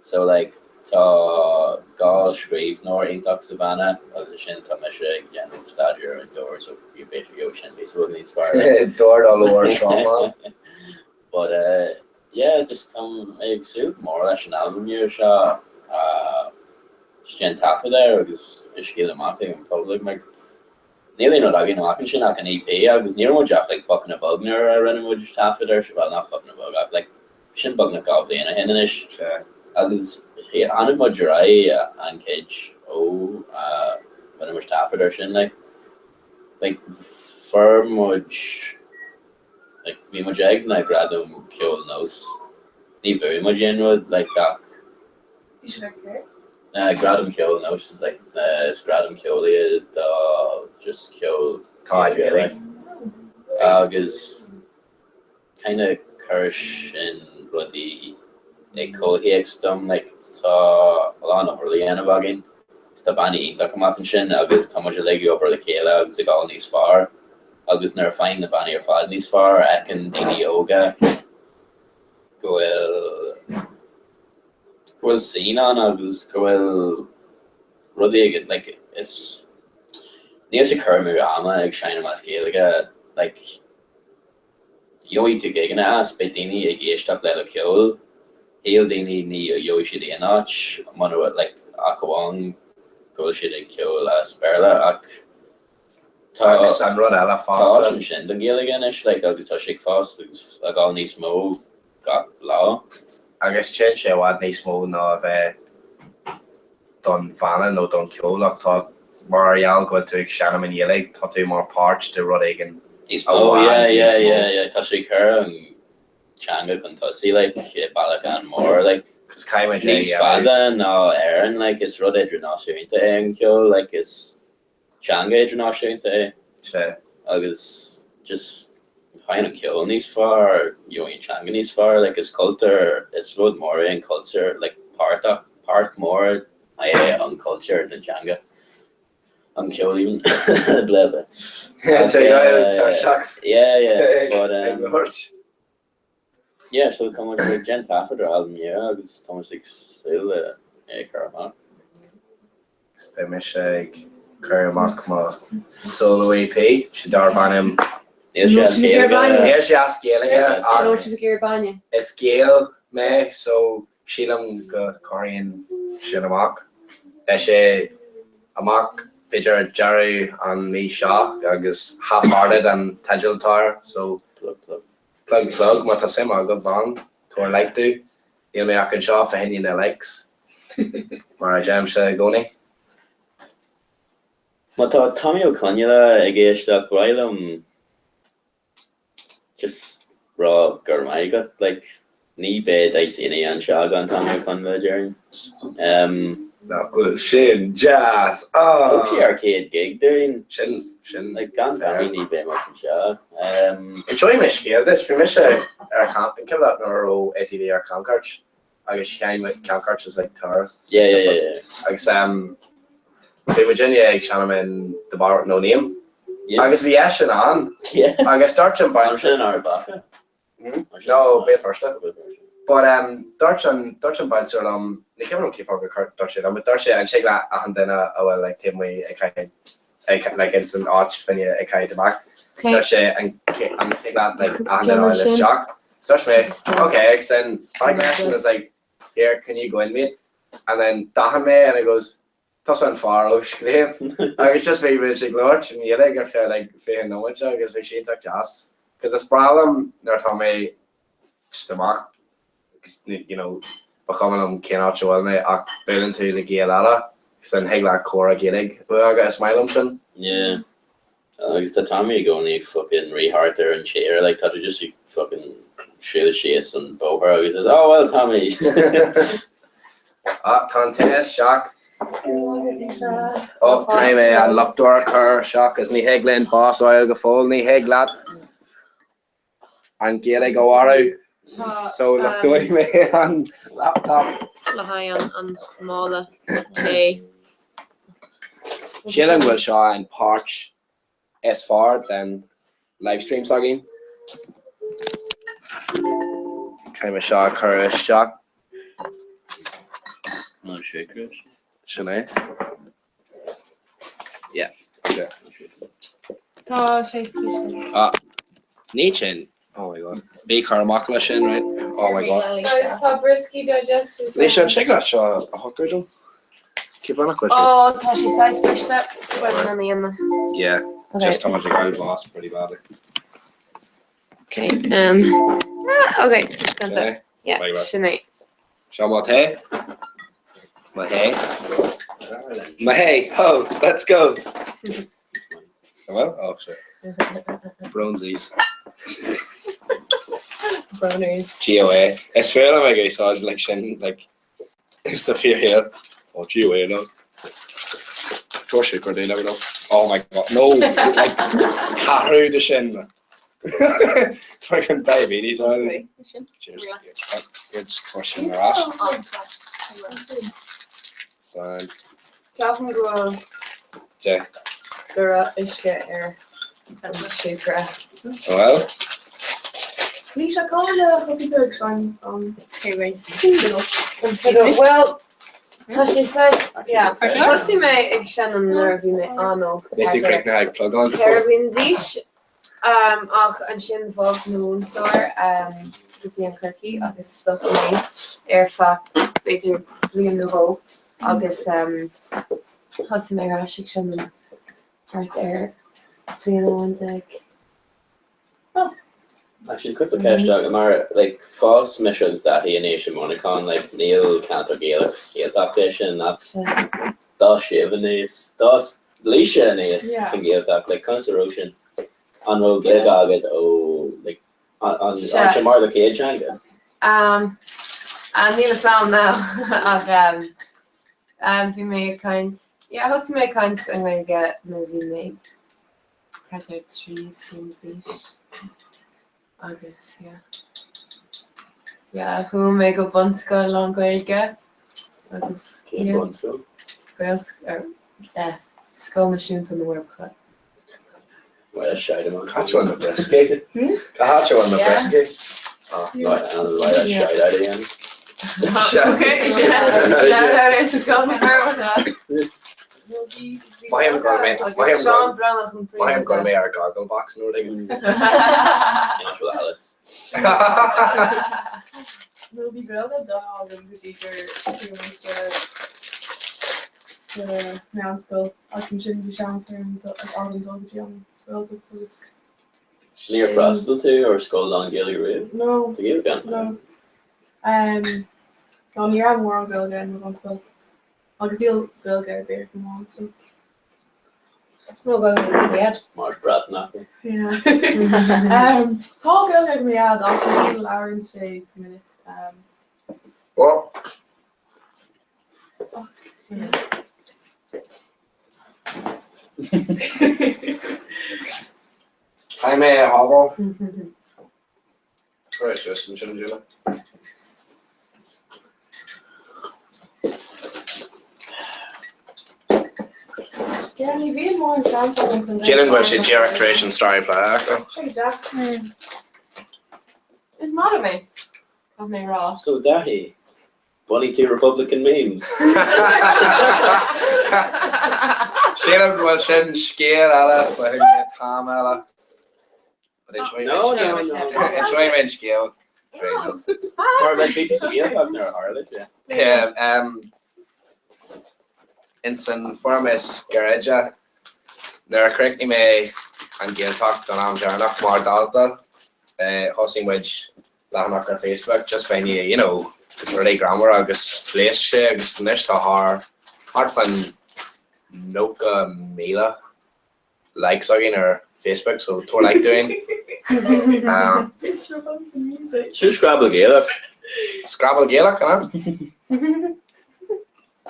So like tá 2 scríbhneoir iontach sa bhanna agus ansin tá mise ag déanamh staidéar ar an dord so b'fhéidir gheobhaidh sin píosa beag níos fearr. Dord ollmhór sromán. But eh yeah just tá mé ag súil go mór leis an albam nua seo just déan taifead air agus é a scaoileadh amach ag an public mar Níl aon rud againn amach ansin ach an EP agus ní raibh muid ach like buck na bug nuair a rinne muid taifead air, bhuel not buck na bug ach like sin beagnach 2 bhliain ó shin anois agus tháinig muid ar aghaidh an-chuid ó rinne muid taifead air sin like like fuair muid like bhí muid ag na Gradaim Ceoil Nós ní bhuaigh muid aon rud like ach Bhí sibh ag cur? Gradam Ceoil Nós is like is gradam ceoil iad do just ceol Tá Gaeilge. Agus kind of chuir sin rudaí I comhthéacs dom, like, tá a lán obair le dhéanamh againn, agus tá bannaí iontach amach ansin agus tá muid uilig ag obair le chéile agus ag dul níos fearr agus nuair a faigheann na bannaí ar fad níos fearr, fheiceann daoine óga go bhfuil go bhfuil scene ann agus go bhfuil rudaí ag like is níl sé cur amú ama ag seinm as Gaeilge like Gheobhaidh tú gigeanna as, beidh daoine ag éisteacht le do cheol. Shíl daoine ní gheobhaidh siad aon áit muna bhfuil, like, ach amháin go bhfuil siad ag ceol as Béarla ach tá Agus an rud eile tá fosta. áit ansin don Ghaeilge anois, like, agus tá sé ag fás agus ag dul níos mó gach lá. Agus téann sé i bhfad níos mó ná a bheith don bhanna nó don cheol ach tá, mar gheall go bhfuil tú ag seinm i nGaeilge, tá tú mar páirt de rud éigin Níos i mó, bhfad yeah, yeah, níos mó. yeah, yeah, tá sé ag cur an teanga chun tosaigh, like, i bealach an-mhór, like, Cos caithfidh muid é a níos dhéanamh. fada ná Éirinn, like, is rud idirnáisiúnta é an ceol, like, is teanga idirnáisiúnta é. Sea. Agus just faigheann an ceol níos fearr, gheobhaidh an teanga níos fearr, like is cultúr, is rud mór é an cultúr, like páirt, páirt mór é an cultúr den teanga. An ceol even, blah blah. Tá Yeah, yeah, but ag labhairt. Yeah, so tá muid ag déanamh taifead ar albam nua agus tá muid ag súil le é a chur amach. Agus beidh mise ag cur amach mo solo EP, sé darb ainm Níl sé as Gaeilge. Níl sé as Gaeilge ach is Gael mé so sílim go cothaíonn sin amach. Beidh sé amach b'fhéidir deireadh an mí seo agus Half Hearted an teideal atá air so Plug plug. Plug plug má tá suim agaibh ann tabhair like domh. Níl mé ach anseo fá choinne na likes, mar a deirimse i gcónaí. Má tá Tommy Ó Conghaile ag éisteacht, ba mhaith liom just rá go raibh maith agat. Like, ní bheadh Dicenia anseo gan Tommy Ó Conghaile, déarfainn. Um, Nach bhfuil sin deas! Thug sé ár chéad gig dúinn. Sin, sin. Like, gan Tommy ní bheadh muid anseo. Um, Inseoidh mé scéal duit, bhí mise ar camp, an cuimhin leat nuair a raibh ATV ar camchuairt agus sheinn muid camchuairt is like tour. Yeah, yeah, yeah, yeah. Agus um, bhí muidinne ag seinm in The Bar With No Name. Yeah. Agus bhí eisean ann. Yeah. Agus dúirt an An sin Ard Mhacha? No, Béal Feirste. But um, dúirt an, dúirt an bouncer liom, ní cuimhin liom cén fáth gur dúirt sé liom, but dúirt sé an dtig le achan duine a bhfuil like taobh amuigh ag caint, ag, like ins an áit fá choinne ag caint amach. Okay. Dúirt sé an, an dtig leat like achan duine a fháil isteach. So dúirt mé, okay, agus then tháinig leis and was like, here, can you go in mate? And then d'aithin mé and he goes, Tusa an fear ó Scléip agus just bhí muid ag labhairt i nGaeilge ar feadh like 20 nóiméad agus bhí sé iontach deas cos is breá liom nuair atá mé just amach agus you know ba chuma liom cén áit a bhfuil mé ach buaileann tú le Gael eile agus then thig leat comhrá Gaeilge a bheith agat, is maith liom sin. Yeah. Agus tá Tommy i gcónaí ag fucking rith thart ar an tír, like tá tú just ag fucking siúl síos an bóthar agus is, oh well Tommy! Ah, tá an tae isteach. Oh, caithfidh mé an luchtóir a chur isteach agus ní thig linn bás a fháil go fóill, ní thig leat an Ghaeilge a mharú. So luchtóidh mé an laptop. Le haghaidh an mála tae. Sílim go bhfuil seo an páirt is fearr den livestream s'againn. Caithfidh mé seo a chur isteach. Sin é. Yeah. Okay. Tá sé cliste. Ah, ní sin. Oh my god. Bí cúramach leis sin, right? Oh my god. Guys, tá brioscaí digestive. Ní sin sé leat seo a shocrú dom. Cé bhean chuid? Ó, tá sé saghas briste. Bhuel, na naíonna. Yeah. Okay. Just tá muid ag fháil bás pretty badly. Okay. Um, ah, okay. Sin é? Yeah, Bye, bye. sin é. Seo mo thae. Mo thae. Mo thae. Ho, let's go. Well, oh shit. Bronzies. Broners. GOA. Is féidir liom ag úsáid like sin like sa fíorshaol. Oh GOA no. Tabhair siúcra domh, let me know. Oh my god. No, like ceathrú de sin. Tá an diabetes on. Cheers. Good, just tabhair sin ar ais. Sound. Ceapaim go bhfuil De. go raibh uisce ar an siúcra. Well. Lisa, cá huair a thosaigh tú ag seinm an Well, tá sé saghas, yeah. Thosaigh mé ag seinm nuair a bhí mé an-óg. Níl tú críochnaithe ag plugáil. 4 bliana d'aois. Ach ansin bhog mo mhúinteoir go dtí an Chorcaigh agus stop mé ar feadh b'fhéidir bliain nó dhó agus thosaigh mé ar ais ag seinm thart ar bliain amháin déag. Actually, cúpla ceist agam mar like fás mise agus Daithí aníos i Muineachán like níl ceantar Gaelach Gaeltachta é sin that's d'fhás sibh aníos d'fhás Laoise aníos sa Ghaeltacht like conas a raibh sin an raibh Gaeilge agat ó like an an sé mar do chéad teanga? Um níl a fhios agam now ach um bhí mé ag caint yeah thosaigh mé ag caint i nGaeilge nuair a bhí mé thart ar 3 bliana d'aois agus yeah yeah chuaigh mé go bunscoil lán-Ghaeilge agus Cén yeah bunscoil? Gaelscoil eh Scoil Náisiúnta na bhForbacha. Well, that's shite amach. Cá háit a bhfuil na brioscaí? Cá háit a bhfuil na Yeah. brioscaí? Right, and right, that's shite out again. Okay, yeah. Shout out ar Scoil na bhForbacha. Mothaím go mbeidh Agus Seán Breathnach an Mothaím go príomhoide. mbeidh ar Gogglebox nó rud éigin. Natural Alice. Nó bhí Gaeilge dona agam go dtí gur chuaigh mé sa sa meánscoil agus ansin bhí seans ar an agam dul go dtí an Ghaeltacht agus Níor fhreastail tú ar scoil lán-Ghaeilge riamh? No. Tá Gaeilge ann? No. No, ní raibh mórán Gaeilge in mo bhunscoil. Agus níl Gaeilge ar bith ag mo mham so. No Gaeilge ag mo dhaid. Mar Bhreatnach. Yeah. Tá Gaeilge ag mo dhaid ach ní labhrann sé go minic. Well. Caithfidh mé é a shábháil. Cuir é suas ansin, Julie. Yeah, ní bhíonn mórán seans agam chun Déanaim go bhfuil sé díreach tar éis an Starry Plough a fheiceáil. Sé deas. Is maith liom é, caithfidh mé a rá. So Daithí, bhunaigh tú Republican Memes. Sílim go bhfuil sin scéal eile faoi an t-am eile. No, no, no. Inseoidh mé an scéal. Mar like bhí tú sa Ghaeltacht nuair a tharla sé. Yeah, um, ins an foirm is gairide, nuair a chríochnaigh mé an Ghaeltacht don am deireanach mar dhalta, eh, thosaigh muid leathanach ar Facebook just fá choinne, you know, rudaí greannmhara agus phléasc sé agus anois tá thar thart fán 90,000 likes againn ar Facebook so tabhair like dúinn. Sin Scrabble Gaelach. Scrabble Gaelach, an ea?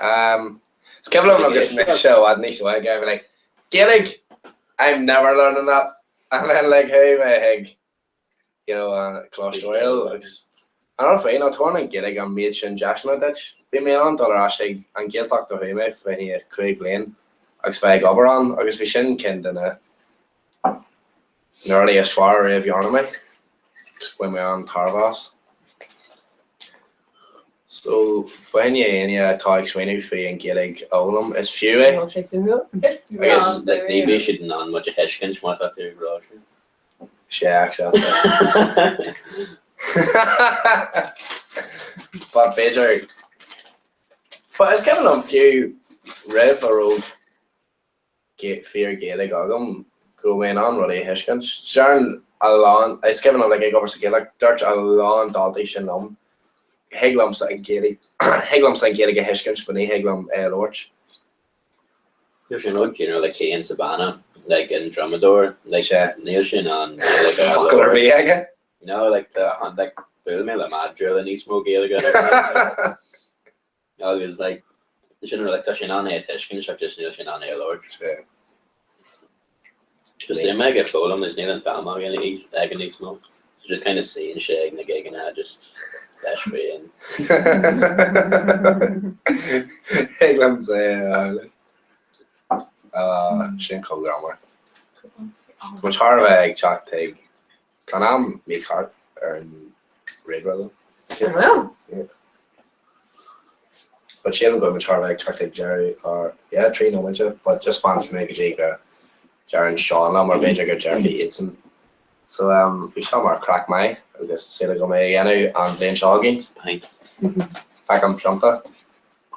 Um, is cuimhin liom agus mise i bhfad níos óige, I'd be like, Gaeilge! I'm never learning that. And then like, chuaigh mé chuig you know, Coláiste Oiriall agus an rud féin, ná tabharann an Ghaeilge an méid sin deiseanna duit. Bhí mé in ann dul ar ais chuig an Ghaeltacht a chuaigh mé fá choinne 5 bliain agus bheith ag obair ann agus bhí sin ceann de na na rudaí is fearr a riamh dhearna mé agus bhain mé an-tairbhe as. So, fá choinne éinne atá ag smaoineamh faoi an Ghaeilge a fhoghlaim, is fiú é. Tá sé suimiúil. Agus ní bhíonn siad in ann muid a thuiscint má tá tú ag rá sin. Sea, sea. But b'fhéidir, but is cuimhin liom fiú roimh a raibh fíor-Ghaeilge agam go raibh mé in ann rudaí a thuiscint. Deireann a lán, is cuimhin liom like ag obair sa Ghaeltacht, dúirt a lán daltaí sin liom, thig liomsa an Ghaeilge, thig liomsa an Ghaeilge a thuiscint but ní thig liom é a labhairt. Tá sé an rud céanna le Cian Sabana, like an drumadóir, like níl sé in ann Gaeilge a Focal ar bith aige? No, like tá, like buail mé le madra le níos mó Gaeilge ná agus like sin like tá sé in ann é a tuiscint ach just níl sé in ann é a labhairt. Just é mé ag foghlaim is níl an t-am againn aige níos mó. So just kind of suíonn sé ag na gigeanna just leis féin. Thig liomsa é a shamhlú. Sin chomh greannmhar. Tá muid thar a bheith ag teacht chuig Tá an am mícheart ar an ríomhaire though. An bhfuil? Yeah. But sílim go bhfuil muid thar a bheith ag teacht ag deireadh ár, yeah, 3 nóiméad, but just fanfaidh mé go dtí go deireann Seán liom or b'fhéidir go déarfaidh iadsan. So um, bhí seo mar craic maith agus súil agam é a dhéanamh an bhliain seo chugainn. Pint. Feicim pionta.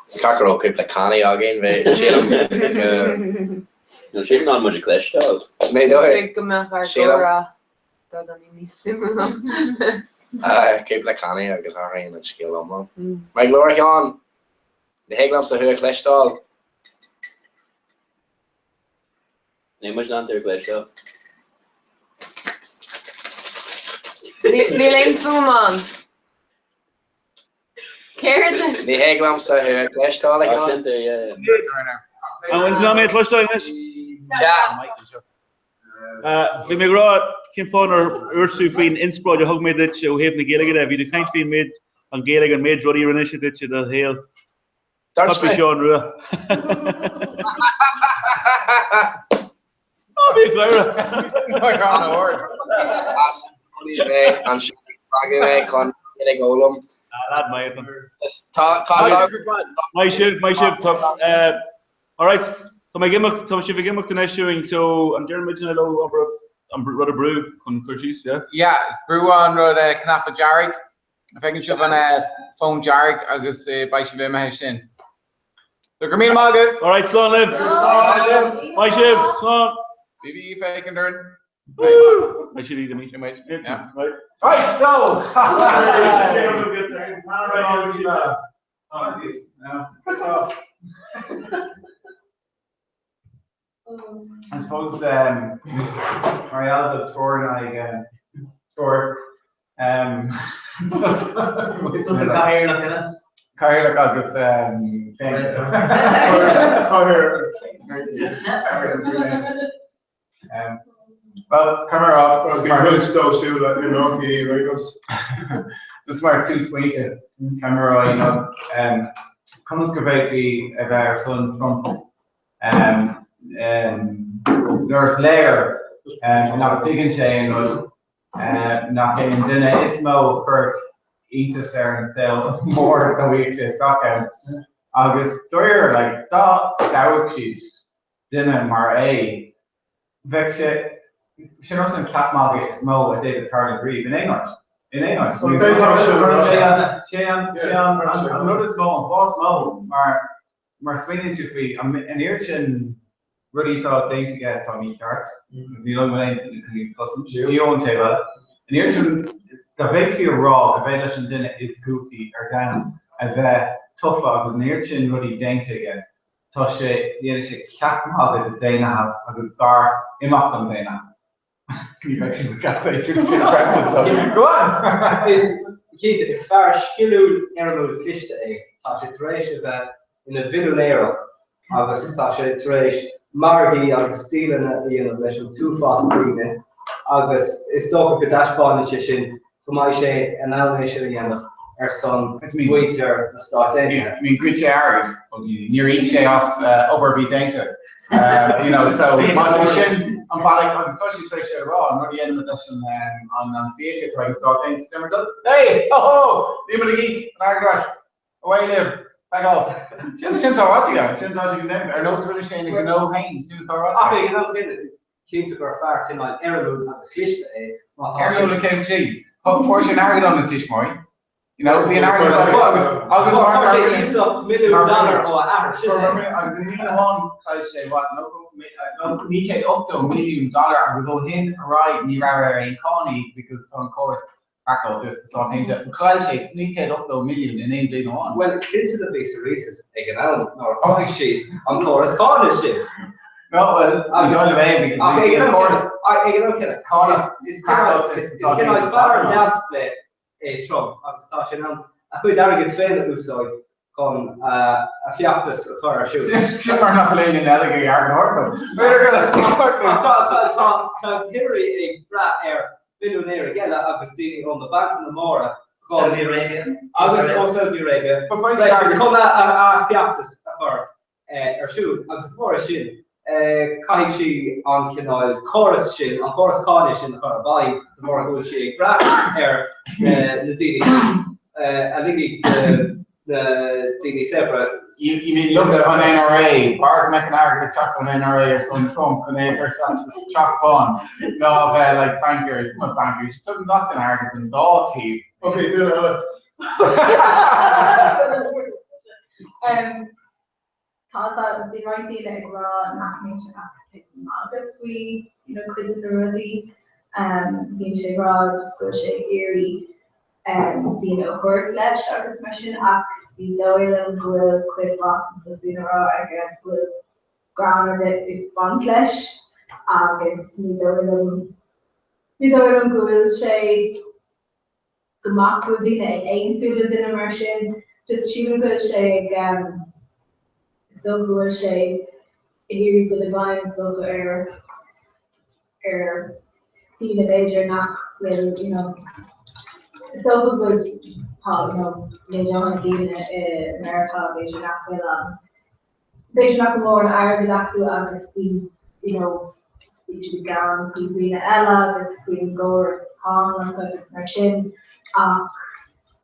Ceart go raibh cúpla cannaí againn, bhí sílim go. Níl siad in ann muid a chloisteáil. Ní dóigh. B'fhéidir go mbeadh ár Sílim. gcomhrá beagáinín níos suimiúla. Cúpla cannaí agus athraíonn an scéal iomlán. Maith go leor a Sheáin! Ní thig liomsa thú a chloisteáil. Níl muid in ann tú a chloisteáil. Níl aon fuaim ann. Céard? Ní thig liomsa thú a chloisteáil a Sheáin. Sin tú, yeah. An bhfuil mé ag cloisteáil anois? Sea. Bhí mé ag rá cén fáth nár dhúirt tú faoin inspioráid a thug mé duit ó thaobh na Gaeilge de. Bhí tú ag caint faoin méid an Ghaeilge, an méid rudaí a rinne sé duit i do shaol. Dúirt Cad faoi mé. Seán Rua? Á, bhí gáire! As mé anseo ag spreagadh mé chun Gaeilge a fhoghlaim. Lad maith. Tá tá Maith sibh, maith sibh. Alright, tá mé ag imeacht, tá sibh ag imeacht anois uainn, so an deireann muidne leo an an rud a brú chun cur síos, yeah? Yeah, brú an rud cnaipe dearg, feiceann sibh an fón dearg agus beidh sibh imithe sin. So go raibh míle maith agaibh! Alright, slán libh! Slán! Maith sibh, slán! Bíbí féachaint orainn. Beidh siad iad imithe. Yeah. Right. Right, so! I suppose um, Marielle the tour ag um, tour um, Cathaoirleach ina? Cathaoirleach agus um, Cathaoir Um, well, come up. Bhí rud stóisiúil le nótaí Regos. Just mar túsphointe camera you know, um, conas go bhféadfaí a bheith ar son Trump um, um, nuair is léir um, nach dtuigeann sé aon rud um, nach é an duine is mó a chuirfeadh iontas ar an saol mór dá bhfaigheadh sé isteach ann. Agus dáiríre, like, dá dtoghfadh siad duine mar é, bheadh sé, sin nós an ceap magaidh is mó a d'fhéadfadh tarlú riamh, in aon áit. In aon áit. Well, d'fhéadfadh sé rá. Sé an, sé an, sé an, an rud is mó, an fáth is mó, mar, mar smaoiníonn tú faoi, an, an oiread sin rudaí atá déanta aige atá mícheart, níl agam aon chun iad a chosaint, ní ón taobh eile, an oiread sin, dá bhféadfaí a rá go bhféadfadh leis an duine is cumhachtaí ar domhan a bheith tofa agus an oiread sin rudaí déanta aige, Tá sé, dhéanfadh sé ceap magaidh de daonlathas agus b'fhearr imeacht ón daonlathas. Ní bheidh sin go Go on! Cinnte, is fear sciliúil éirimiúil cliste é. Tá sé tar éis a bheith ina mhilliúinéireach agus tá sé tar éis margaí agus díleanna a dhéanamh leis an t-uafás daoine agus is dócha go dtaispeánann sé sin go mbeidh sé in ann é sin a dhéanamh ar son mhuintir na Stát Aontaithe. I mean, ghoid sé airgead ó dhaoine, níor íoc sé as obair a bhí déanta. You know, so má sin an bealach agus tá sé tar éis a rá an rud a dhéanfaimid leis an an an fiach atá ag na Stáit Aontaithe mar dul, Hey, ho ho, níl muid ag íoc an airgead ar ais. Away libh. Back off. Sin sin tá ráite aige, sin tá sé go deimhin, ar nós rinne sé ina ghnó féin, sin atá ráite Ach ag an am céanna, cinnte gur fear cineál éirimiúil agus cliste é má tá sé. Éirimiúil le cén tslí? Fuair sé an airgead óna tuismitheoirí. You know, bhí an airgead á fáil agus agus mar Fuair sé iasacht milliún dollar ó a athair, sin é. Agus i mbliain amháin chaill sé what, 980 milliún dollar agus ó shin ar aghaidh ní raibh air aon cáin a íoc because tá an córas craiceáilte sna Stáit Aontaithe. Chaill sé 980 milliún in aon bhliain amháin. Bhuel, Clinton a bhí sa rialtas ag an am nuair a chruthaigh siad an córas cánach sin. No, bhuel, ní dóigh liom é because bhí an córas Ach ag an am céanna, cánach is craiceáilte sna Stáit cineál Aontaithe. fear neamhspleách é Trump agus tá sé in ann a chuid airgid féin a úsáid. chun a feachtas a chur ar siúl. Sin mar nach bhfuil aon duine eile ag iarraidh Tá tá Hillary ag brath ar bhillionéirí eile agus daoine ó na bancanna móra chun Saudi Arabia. Agus ó Saudi Arabia chun a feachtas a chur ar siúl agus de bharr sin caithfidh sí an cineál córas sin, an córas cáine sin a chur i bhfeidhm de bharr go bhfuil sí ag brath ar na daoine a ligfidh do na daoine saibhre. You mean lucht an NRA, b'fhearr go mbeadh an airgead ag teacht ón NRA ar son Trump chun é a chur isteach sa Teach Bán ná a bheith like bankers, not bankers, tugann gach duine airgead don dá taobh. Ok, duine eile. Tá tá bhí roinnt daoine ag rá nach mbíonn sé ach ag magadh faoi you know cuid de na rudaí. Bíonn sé ag rá just go bhfuil sé ag iarraidh daoine a thabhairt leis agus mar sin ach ní dóigh liom go bhfuil cuid mhaith den stuff a bhíonn á rá aige go bhfuil greann ar bith ag baint leis agus ní dóigh liom ní dóigh liom go bhfuil sé go maith go bhfuil daoine ag aontú le duine mar sin. Just sílim go bhfuil sé ag ehm is dócha go bhfuil sé ag iarraidh dul i bhfeidhm is dócha ar ar daoine b'fhéidir nach bhfuil you know is dócha go bhfuil tá you know milliún daoine i Meiriceá b'fhéidir nach bhfuil an B'fhéidir nach bhfuil mórán airgid acu agus bíonn you know bíonn siad ag gearán faoi dhaoine eile agus faoin gcóras cánach agus mar sin ach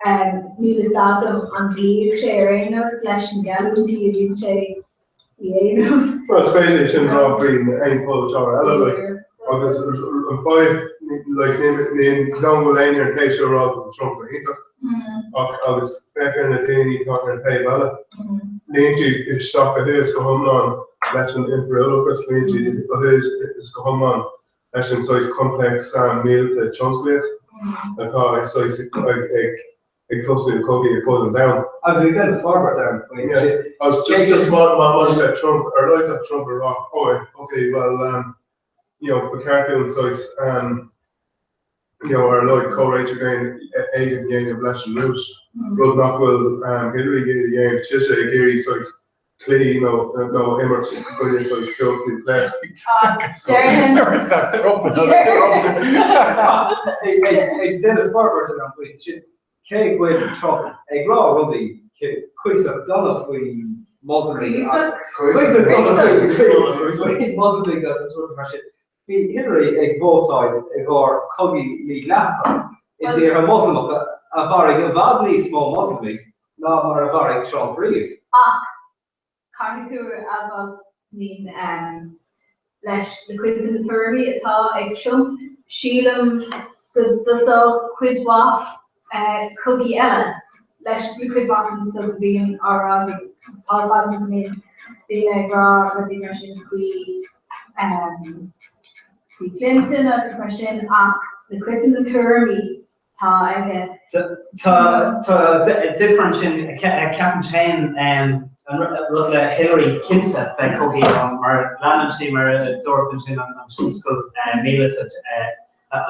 ehm níl fhios agam an gcloífidh sé ar aon nós leis na geallúintí a bhíonn sé a dhéanamh. Well is féidir é sin a rá faoi aon pholaiteoir eile like agus an fáth like ní ní go bhfuil éinne ar an taobh seo ag rá go bhfuil Trump go hiontach. Ach agus féach ar na daoine atá ar an taobh eile. Luíonn siad isteach go huile is go hiomlán leis an impiriúlachas, luíonn siad go huile is go hiomlán leis an saghas complex míleata tionsclaíoch atá ag saghas ag tosnú cogaí ar fud an domhain. Agus bhí déanamh forbairt ar an phointe sin. Agus just just maidir le Trump, ar a laghad tá Trump ag rá, oh okay well you know ba cheart dúinn saghas you know, ar a laghad comhréiteach éigin a dhéanamh leis an Rúis, rud nach bhfuil Hillary ag iarraidh a dhéanamh, tá sise ag iarraidh saghas cluichí nó nó imirt i gcoinne saghas cumhacht núicléach. Ag déanamh forbairt ar an bpointe sin, cé go bhfuil Trump ag rá rudaí cuíosach dona faoi Mhoslamaigh cuíosach dona faoi Mhoslamaigh agus rudaí mar sin, Bhí Hillary ag vótáil i bhfabhar cogaí mídhleathacha i dtíortha Moslamacha a mharaigh i bhfad níos mó Moslamaigh ná mar a mharaigh Trump riamh. Ach caithfidh tú a bheith mín leis na cuid de na tuairimí atá ag Trump, sílim go dtosódh cuid mhaith cogaí eile leis na cuid mhaith den stuif a bhíonn á rá aige. Tá a fhios agam go mbíonn daoine ag rá rudaí mar sin faoi faoi Clinton agus mar sin ach na cuid de na tuairimí atá aige. Tá tá difear ansin ceapaim féin an rud le Hillary cinnte beidh cogaí ann mar leanann sí mar a dúirt ansin an tionscal míleata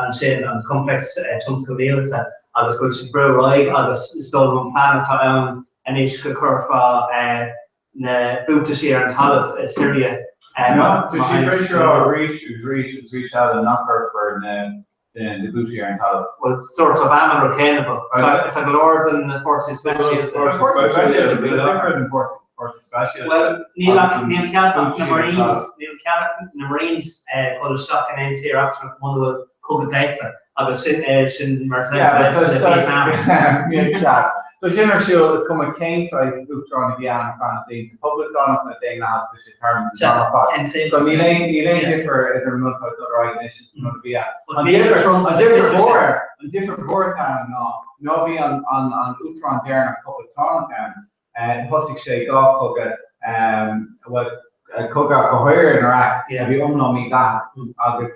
ansin, an complex tionscal míleata agus go bhfuil siad ag brú ar aghaidh agus is dóigh liom an plean atá ann anois go cuirfeá na buataisí ar an talamh i Syria. No, tá sí tar éis a rá arís agus arís agus arís eile nach gcuirfear na na buataisí ar an talamh. Bhuel, dúirt Obama an rud céanna, but tá go leor de na fórsaí speisialta. Fórsaí speisialta, difear den fórsa speisialta. Bhuel, níl ach, níl cead ach na Marines, níl cead ach na Marines dul isteach in aon tír eachtrach muna bhfuil cogadh glaoite agus sin, sin mar le Vietnam. Níl cead. Tá sin ar siúl, is cuma cén saghas uachtarán a bhí ann ar feadh na blianta, poblachtánach nó daonlathach, tá sé ag tarlú an t-am ar fad. So níl aon, níl aon difear idir an rud atá ag dul ar aghaidh anois agus an rud a bhí ann. An difear, an difear mhór, an difear mhór atá ann ná, nuair a bhí an, an, an uachtarán deireanach poblachtánach ann, Thosaigh sé dhá chogadh, bhuel, cogadh go háirithe in Iraq a bhí iomlán mídhleathach agus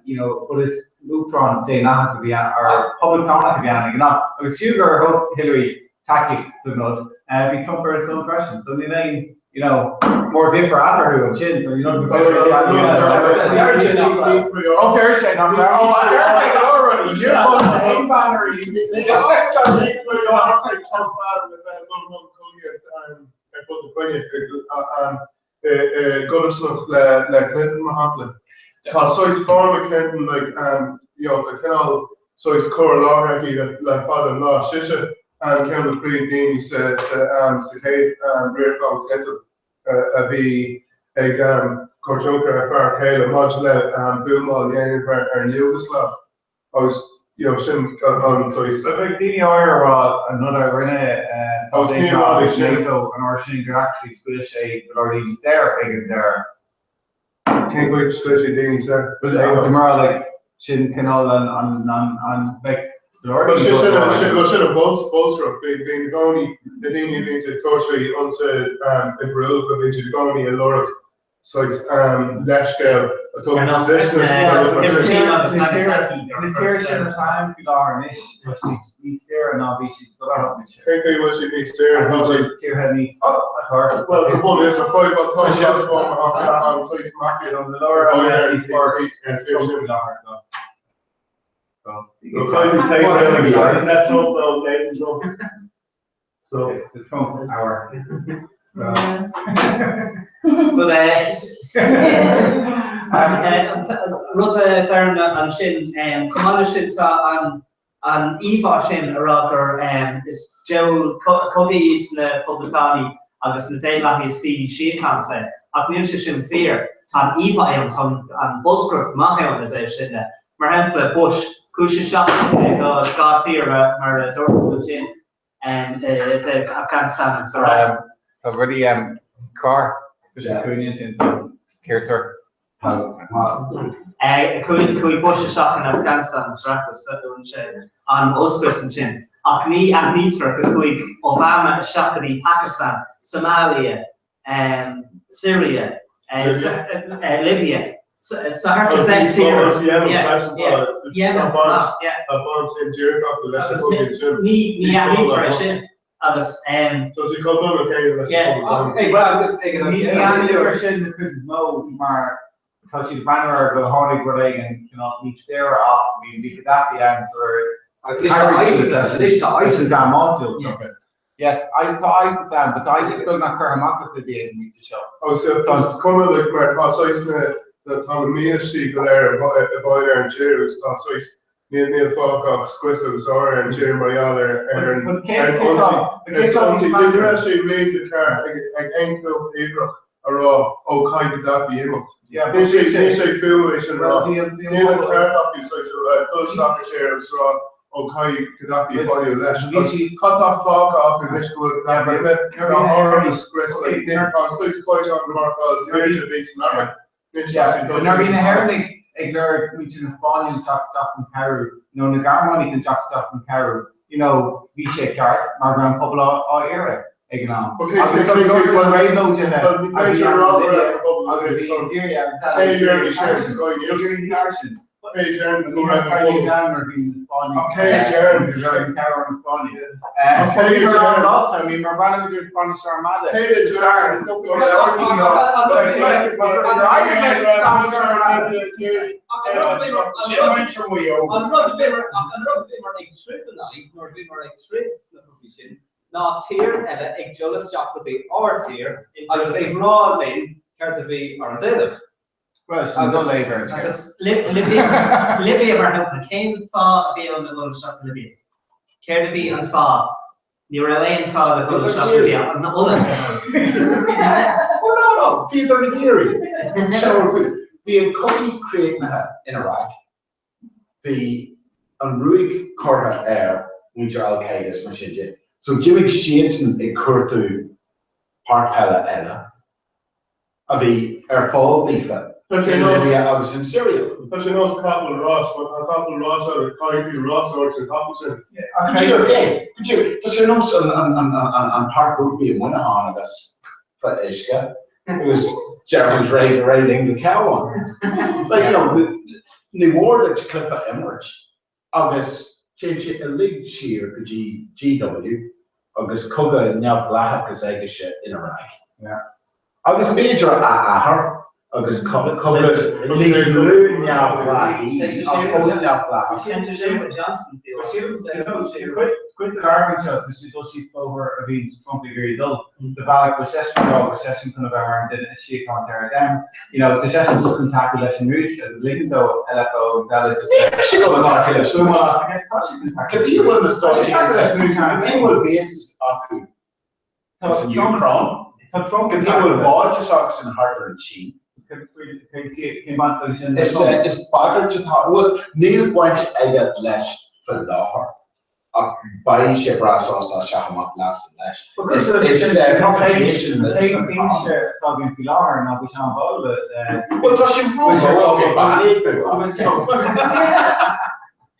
you know but is uachtarán daonlathach a bhí ann, or poblachtánach a bhí ann ag an am. Agus fiú gur thug Hillary tacaíocht don rud, bhí Trump ar a son freisin. So níl aon you know mór difear eatarthu ansin. So you know, Ó deir sé nach raibh. Ó deir sé go leor rudaí. Aon bhean ar Trump ann le bheith ag dul i mbun cogaíocht ar fud na cruinne i gcodarsnacht le Clinton, mar shampla. Tá saghas form Clinton, like, you know, tá cineál saghas cur i láthair aici le fada an lá. Sise ceann de na príomh-daoine sa chéad riarachán Clinton a bhí ag cur tionchar ar fear a chéile maidir le buamáil a dhéanamh ar an Iúgasláiv. Agus, you know, sin an saghas. Bheadh daoine áirithe ag rá an rud a rinne Agus ní rud é sin. NATO an uair sin gur actually scaoil sé go leor daoine saor ag an deireadh. Cén chaoi gur scaoil sé daoine saor? Bhuel, de mar like sin cineál an an an an like go leor Bhuel, daoine sin dul sin ar sin bhuel sin an bolscaireacht. Bíonn bíonn i gcónaí na daoine a bhíonns ag tabhairt faoi ionsaí impiriúlacha bíonn siad i gcónaí ag lorg saghas leithscéal a tugann Na tíortha sin atá ann faoi láthair anois, tá siad níos saoire ná bhí siad sular thosaigh sé. Cén chaoi a bhfuil siad níos saoire? Tá siad tíortha níos Bhuel, go bunúsach, chuaigh bhuel tá siad an saghas macaí an leor an tír sin faoi láthair so. So caithfidh taobh Trump nó Nathan Trump. So the Trump hour. But rud deireanach ansin, chomh maith leis sin tá an íomhá sin a rá gur is diabhal cogaidh iad na Poblachtánaigh agus na Daonlathaigh is daoine síochánta, ach níl sé sin fíor. Tá an íomhá ann, tá an bolscaireacht maith ann i dtaobh sin de. Mar shampla, Bush, chuaigh sé isteach go dhá tír mar a dúirt tú ansin. i dtaobh Afghanistan agus Iraq. Tá rudaí carr tá sé cúinne ansin tá ciarsúr. Chuaigh Bush isteach in Afghanistan agus Iraq agus rinne sé an ollscrios ansin. Ach ní aithnítear go chuaigh Obama isteach go dtí Pakistan, Somalia, Syria, Libya, so thart ar 10 tír. Yemen, Ní aithnítear é sin agus. Ní aithnítear sin na cuid is mó mar tá siad ag breathnú air go tháinig rud éigin cineál níos saoire as, bhí Gaddafi ann sular tharraing sé an áitiúil. Yes, tá ISIS ann, but tá ISIS beagnach curtha amach as Libya ag an bpointe seo. Oh, so tá cuma like mar tá saghas na na tá na mílístí go léir i bhfeighil ar an tír agus tá saghas níl níl fágtha ach scrios agus ár ar an tír mar gheall ar ar an But cé ar an cé tá ionsaí but cé ar tá ionsaí níos ní measa? raibh sé riamh de cheart ag ag aon chumhacht íobarach a rá ó caithfidh Gaddafi imeacht. Yeah, Níl but sé bhí níl sé sé fúthu é sin a rá. well bhí an bhí an Níl an pobal ceart acu saghas a dul isteach i tír agus rá ó caithfidh Gaddafi bailiú leis. Bhí Agus siad cad tá fágtha acu anois go bhfuil yeah Gaddafi but imithe nuair a ná bhí na arm a hÉireannaigh scrios okay like nuair tá an saghas caighdeán maireachtála is nuair a airde bhí a bhí san Afraic. Anois tá yeah siad but dul nuair a bhí tríd na an hÉireannaigh ag lorg muintir na Spáinne chun teacht isteach chun cabhrú nó na Gearmánaigh chun teacht isteach chun cabhrú you know bhí sé ceart mar go raibh an pobal á á iarraidh ag an am. Okay, Agus cé so cé go cé leor de na bhuel réabhlóidithe bhuel ní a bhí féidir a ann rá i go Libya raibh an pobal agus a okay bhí so i Syria agus cé eile a deireann ag sé iarraidh ar Sky ag News? iarraidh thar sin. Cé a deireann Ní go raibh raibh an Sky News pobal? ann nuair a bhí na Spáinnigh Ach cé a deireann ag iarraidh cabhair ó na Spáinnigh. Ach cé a Bhí mé deireann sásta, I mean mar bhreathnaigh muid ar Spanish Armada. Cé a deireann Is dócha go go raibh raibh an An rud a bhíomar an rud a bhíomar ag troid in aghaidh nuair a bhíomar ag troid sna cogaí sin ná tír eile ag dul isteach go dtí ár dtír agus ag rá linn céard a bhí orainn déanamh. Bhuel, sin dul léamh ar an scéal. Agus Libia, Libia mar shampla, cén fáth a bhí ann le dhul isteach go Libia? Céard a bhí an fáth? Ní raibh aon fáth le dhul isteach go Libia, an ola. Oh no, no, bhíodar ag iarraidh. Bhí an cogadh críochnaithe in Iraq. Bhí an ruaig curtha ar mhuintir Al Qaeda is mar sin de. So d'imigh siadsan ag cuartú páirc peile eile a bhí ar fáil daofa in Libya agus in Syria. Tá sé nós capall ráis, má tá capall ráis agat caithfidh tú rás a thabhairt don chapall sin. Go díreach é, go díreach. Tá sé nós an páirc rugbaí i Muineachán agus fá uisce agus deir muid réidh réidh linn go Cabhán. Like, you know, ní mór duit cluiche a imirt agus téann sé uilig siar go dtí GW agus cogadh neamhdhleathach is aigese in Iraq. Agus b'fhéidir a athair. Agus cogadh níos lú neamhdhleathaí, ach fós neamhdhleathach. Cuid den argóint seo, tá sé ag dul síos bóthar a bhíonn Trump ag iarraidh dul, sa bhealach go bhfuil seisean ag rá go bhfuil seisean chun a bheith mar an duine is síocánta ar domhan. You know, tá seisean just chun tacú leis an Rúis agus ligean dó LFO agus eile just Níl sé chun tacú leis an Rúis. Tá sé chun tacú Cad chuige a bhfuil na Stáit Aontaithe, cad chuige a bhfuil bases acu san Úcráin? Tá Trump Cad chuige a bhfuil báid acusan thart ar an tSín? Cén baint aige sin le Is Trump? is bagairt atá, bhuel, níl baint aige leis faoi láthair, ach beidh sé breá sásta as seo amach leanúint leis. Is is provocation An t-aon fhianaise atá againn faoi láthair ná go bhfuil sé an-bháúil le Bhuel, tá sé ró-bháúil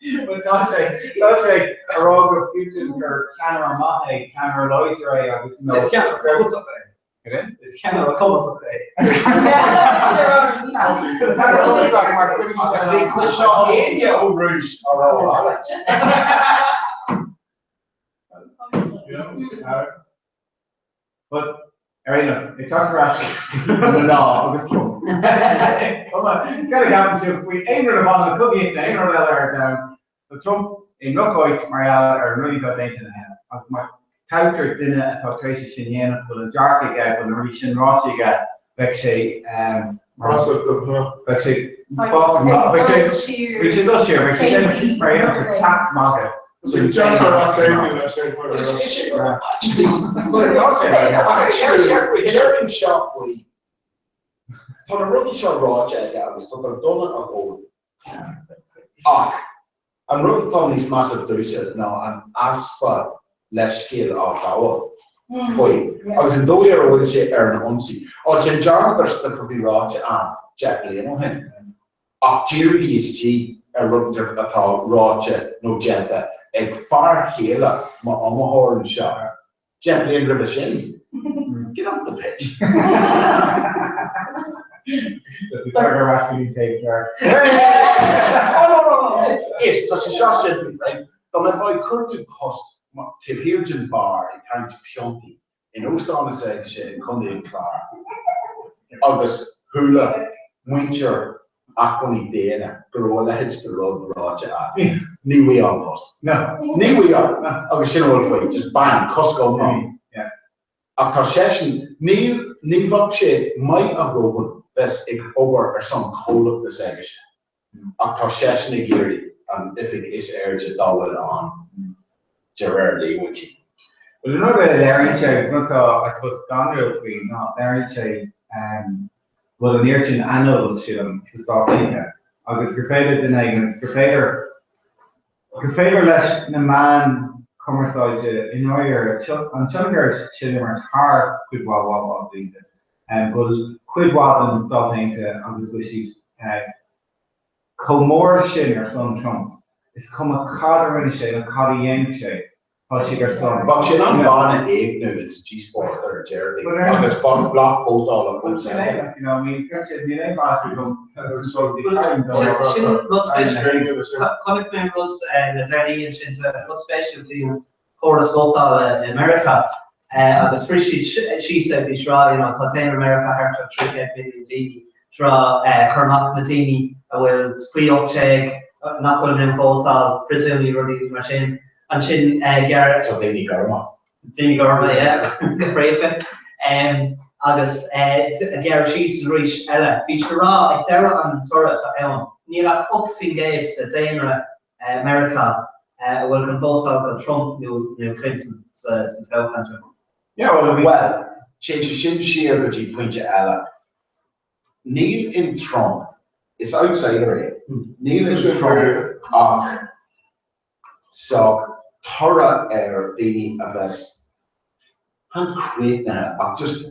Bhuel tá sé, tá sé ag rá go Putin gur ceannaire maith é, ceannaire láidir é agus you know. Is ceannaire cumasach é. Cad é? Is ceannaire cumasach é. Ceannaire cumasach mar cuireann sé Agus ní chloisfeá éinne ó Rúis á rá a mhalairt. But ar aon nós, ag teacht ar ais na mná agus Trump. Cuma cad a cheapann sibh faoi aon rud a bhaineann le cogaíocht nó aon rud eile ar domhan, tá Trump i ndrocháit mar gheall ar na rudaí atá déanta aige. Agus má toghtar duine atá tar éis é sin a dhéanamh, go bhfuil an dearcadh aige, go bhfuil na rudaí sin ráite aige, beidh sé mar beidh sé bás beidh sé beidh sé dul siar, beidh sé déanamh mar a ceap magaidh. Deirim seo faoi, tá na rudaí seo ráite aige agus tá dona a dhóthain. Ach an rud atá níos measa domhsa ná an easpa leithscéil á ghabháil faoi agus an dóigh ar a bhfuil sé ar an ionsaí. Á, déan dearmad ar stuif a bhí ráite a'm 10 bliain ó shin. Ach dírigí istigh ar rud atá ráite nó déanta ag fear chéile m'iomaitheoir anseo 10 bliain roimhe sin. Get off the pitch. Oh no no no, éist, tá sé seo simplí, right? Dá mbeifeá ag cuartú post taobh thiar den bheár ag tarraingt piontaí in óstán is aige i gContae an Chláir agus chuala muintir acmhainní daonna go raibh a leithéid de rud ráite agat, ní bhfaighfeá an post. Ní bhfaighfeá. Agus sin a bhfuil faoi, just bang, cosc iomlán. Ach tá seisean, níl, ní bheadh sé maith a dhóthain bheith ag obair ar son comhlachta s'aigese. Ach tá seisean ag iarraidh an oifig is airde dá bhfuil ann, de réir líomhaintí. Bhuel, an rud a léiríonn sé, agus rud atá, I suppose, scanrúil faoi, ná léiríonn sé go bhfuil an oiread sin aineolas, sílim, sna Stáit Aontaithe agus gur féidir duine éigin, agus gur féidir, gur féidir leis na meáin chumarsáide i ndáiríre an tionchar sin a imirt thar cuid mhaith mhaith mhaith blianta. go bhfuil cuid mhaith de na Stáit Aontaithe agus go bhfuil siad chomh mór sin ar son Trump, is cuma cad a rinne sé nó cad a dhéanfaidh sé, tá siad ar son. Bheadh sé in ann bean a éigniú ins an díospóireacht ar an Déardaoin agus bheadh bloc vótála fós aige. Níl aon bhealach agam Sin rud spéisiúil. Chonaic mé rud le deireanaí ansin, rud spéisiúil faoi córas vótála i Meiriceá agus bhris siad síos é, bhí siad ag rá, you know, tá daonra Meiriceá thart ar 300 milliún daoine, ag rá, cuir amach na daoine a bhfuil faoi 18, nach bhfuil in ann vótáil, príosúnaigh, rudaí mar sin. Ansin gearr. So daoine gorma. Daoine gorma, yeah, go príomha. Agus gearradh síos arís eile. Bhí siad ag rá ag deireadh an toradh atá ann, níl ach 8% de daonra Meiriceá a bhfuil chun vótáil do Trump nó Clinton sa toghchán seo. Yeah, well, well, téann sé sin siar go dtí pointe eile. Níl in Trump, is outsider é, níl in Trump ach saghas toradh ar daoine a bheas chan críochnaithe ach just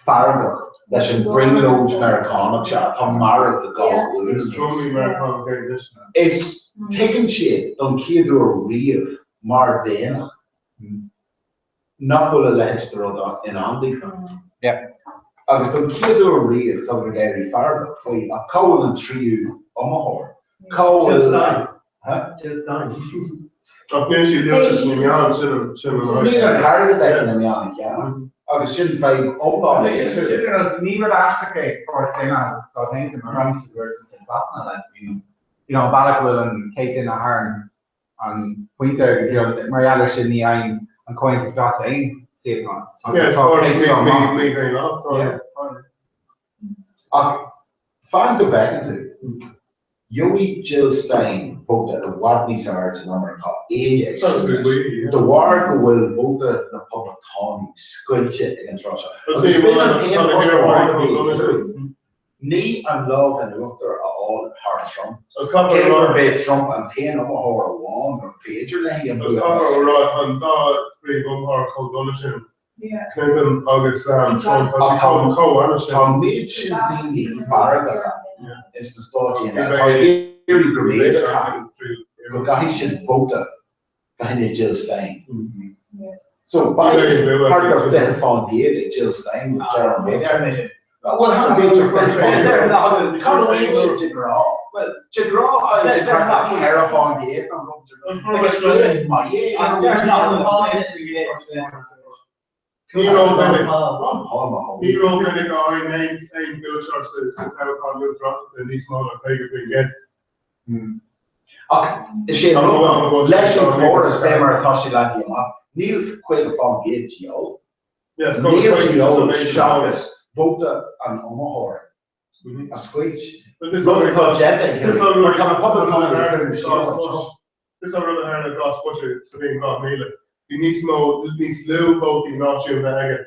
feargach leis an brionglóid Meiriceánach seo atá marbh le dhá ghlúin Is triomaí Meiriceánach é anois. Is tuigeann siad don chéad uair riamh mar daonnacht nach bhfuil a leithéid de rud i ndán daofa. Agus don chéad uair riamh táid ag éirí feargach faoi ach cá bhfuil an tríú iomaitheoir? Cá bhfuil Huh? Jill Stein. Ach níl siad díolta sna meáin, sin an sin an Níl an t-airgead ag na meáin a cheannach. Agus sin fadhb iomlán é. Ní rud aisteach é córas daonlathas sa Stáit Aontaithe mar bhraithim sa gcuireadh sa Sasana like I mean you know an bealach go bhfuil an chéad duine thar an an pointe agus you know mar gheall air sin ní fhaigheann an Comhaontas Glas aon suíochán. Yeah, it's córas mídhaonlathach. Ach fan go bhfeiceann tú. Gheobhaidh Jill Stein vóta i bhfad níos airde ná mar atá éinne ag súil leis, de bharr go bhfuil vóta na Poblachtánaigh scoilte ag an tráth seo. Agus b'in an t-aon post amháin a bhí ag Hillary, ní an lámh in uachtar a fháil thar Trump, cé gurb é Trump an t-aon iomaitheoir amháin gur féidir léi an Agus bua a caithfear a rá, tá an dá phríomh-iomaitheoir chomh dona sin. Clinton agus Trump, tá siad chomh dona sin. Tá an méid sin daoine feargacha ins na Stáit Aontaithe atá ag iarraidh greim a chaitheamh go gcaithfidh siad vóta fá choinne Jill Stein. So beidh thart ar 20% ag Jill Stein deireadh an lae. Bhuel, chan b'fhéidir 20%. Cad a bhíonn siad de ghnáth? De ghnáth faigheann siad thart ar 4% nó rud Agus bíonn maith é. Ní rómhinic ní rómhinic a fhaigheann aon bhuaiteoir sa toghchán uachtaránachta níos mó ná 50%. Ach is é an rud, leis an chóras fé mar atá sé leagtha amach, níl 50% de dhíobháil. Níl de dhíobháil seachas vóta an iomaitheora a scoilt. Rud atá déanta ag Hillary, mar tá na Poblachtánaigh ag cur síos ar Trump. Is an rud a tharla i gcás Bush sa bhliain 2000, bhí níos mó, níos lú vótaí náisiúnta aige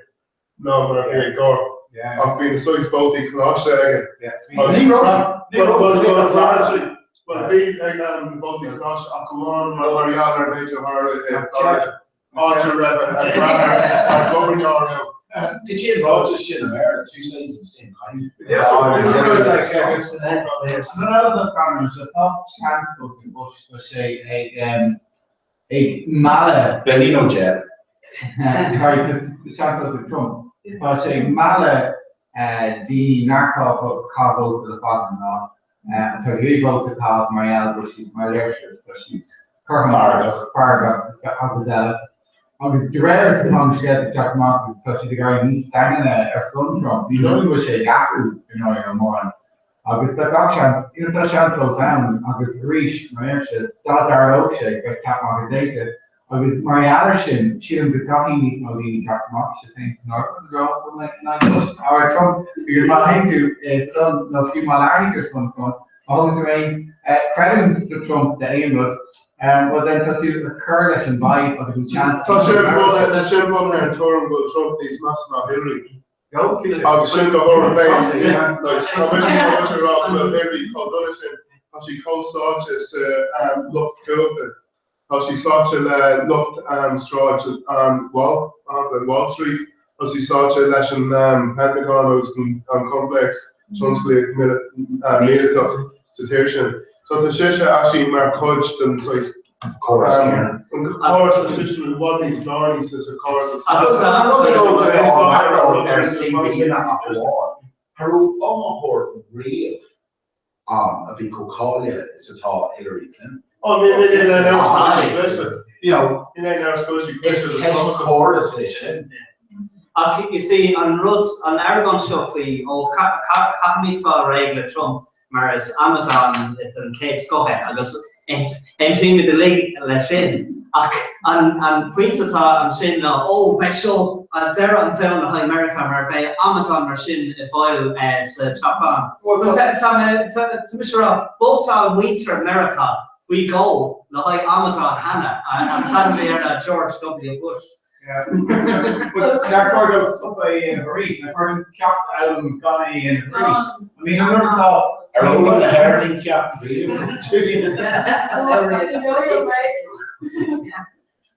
ná mar a bhí ag Gore, ach bhí na saghas vótaí coláiste aige. Agus Ní raibh, ní raibh, bhuel, bhuel, bhuel, bhuel, bhí ag na vótaí coláiste ach amháin mar mar gheall ar an méid a tharla i Florida, áit a raibh a dheartháir mar ghobharnóir ann. Cad é an ráiteas sin i mBéarla, two sides of the same coin. Tá seans fós ag Bush tá sé ag ag mealladh. Billy nó Jeb? Sorry, tá seans fós ag Trump. Tá sé ag mealladh daoine nár chaith vóta le fada ná atá ag iarraidh vóta a chaitheamh mar gheall go bhfuil siad mar léirsiú tá siad Feargach. Feargach agus eile. Agus de réir is atá na scéalta ag teacht amach agus tá siad ag éirí níos daingne ar son Trump, ní dóigh liom go bhfuil sé ag athrú i ndáiríre mórán. Agus tá gach seans, you know, tá seans fós ann agus arís, mar a deirimse, dá dtarlódh sé, bheadh ceap magaidh déanta. Agus mar gheall air sin, sílim go gcaithfidh níos mó daoine teacht amach, sibh féin san áireamh, agus rá, tá mé in aghaidh Bush, or Trump, because má théann tú ar son, nó fiú má labhraíonn tú ar son Trump, má thugann tú aon chreidiúint do Trump d'aon rud, bhuel then tá tú ag cur leis an bhfadhb agus an seans Tá sé bunaithe tá sé bunaithe ar an tuairim go bhfuil Trump níos measa ná Hillary. Agus sin do thuairim féin. Like, tá mise tá mise ag rá go bhfuil Hillary chomh dona sin, tá sí chomh sáite sa lucht cumhachta. Tá sí sáite le lucht Sráid an Wall, Wall Street, tá sí sáite leis an Pentagon agus an complex tionsclaíoch míleatach sa tír sin. So tá sise actually mar chuid den saghas Córas céanna. An córas an system i bhfad níos lárnaí sa chóras is Agus an rud a raibh ar CVanna ach amháin, cha raibh iomaitheoir riamh ann a bhí chomh cáilithe is atá Hillary Clinton. Oh, ní ní ní ní You know, ní ní ní is ceist córas é sin. Ach you see, an rud, an argóint seo faoi, ó, caithfimid fáil réidh le Trump mar is amadán den chéad scoth é agus aontaímid uilig leis sin. Ach an pointe atá ansin ná, ó, beidh seo deireadh an domhain le haghaidh Meiriceá mar beidh amadán mar sin i bhfeighil sa Teach Bán. Tá mise ag rá, vótáil muintir Meiriceá faoi dhó le haghaidh amadán cheana, an t-ainm a bhí air ná George W Bush. Nár chóir dóibh stopadh é a dhéanamh arís? Nár chóir dóibh ceacht a fhoghlaim gan é a dhéanamh arís? I mean, an rud atá. Ar fhoghlaim na hÉireannaigh ceacht riamh?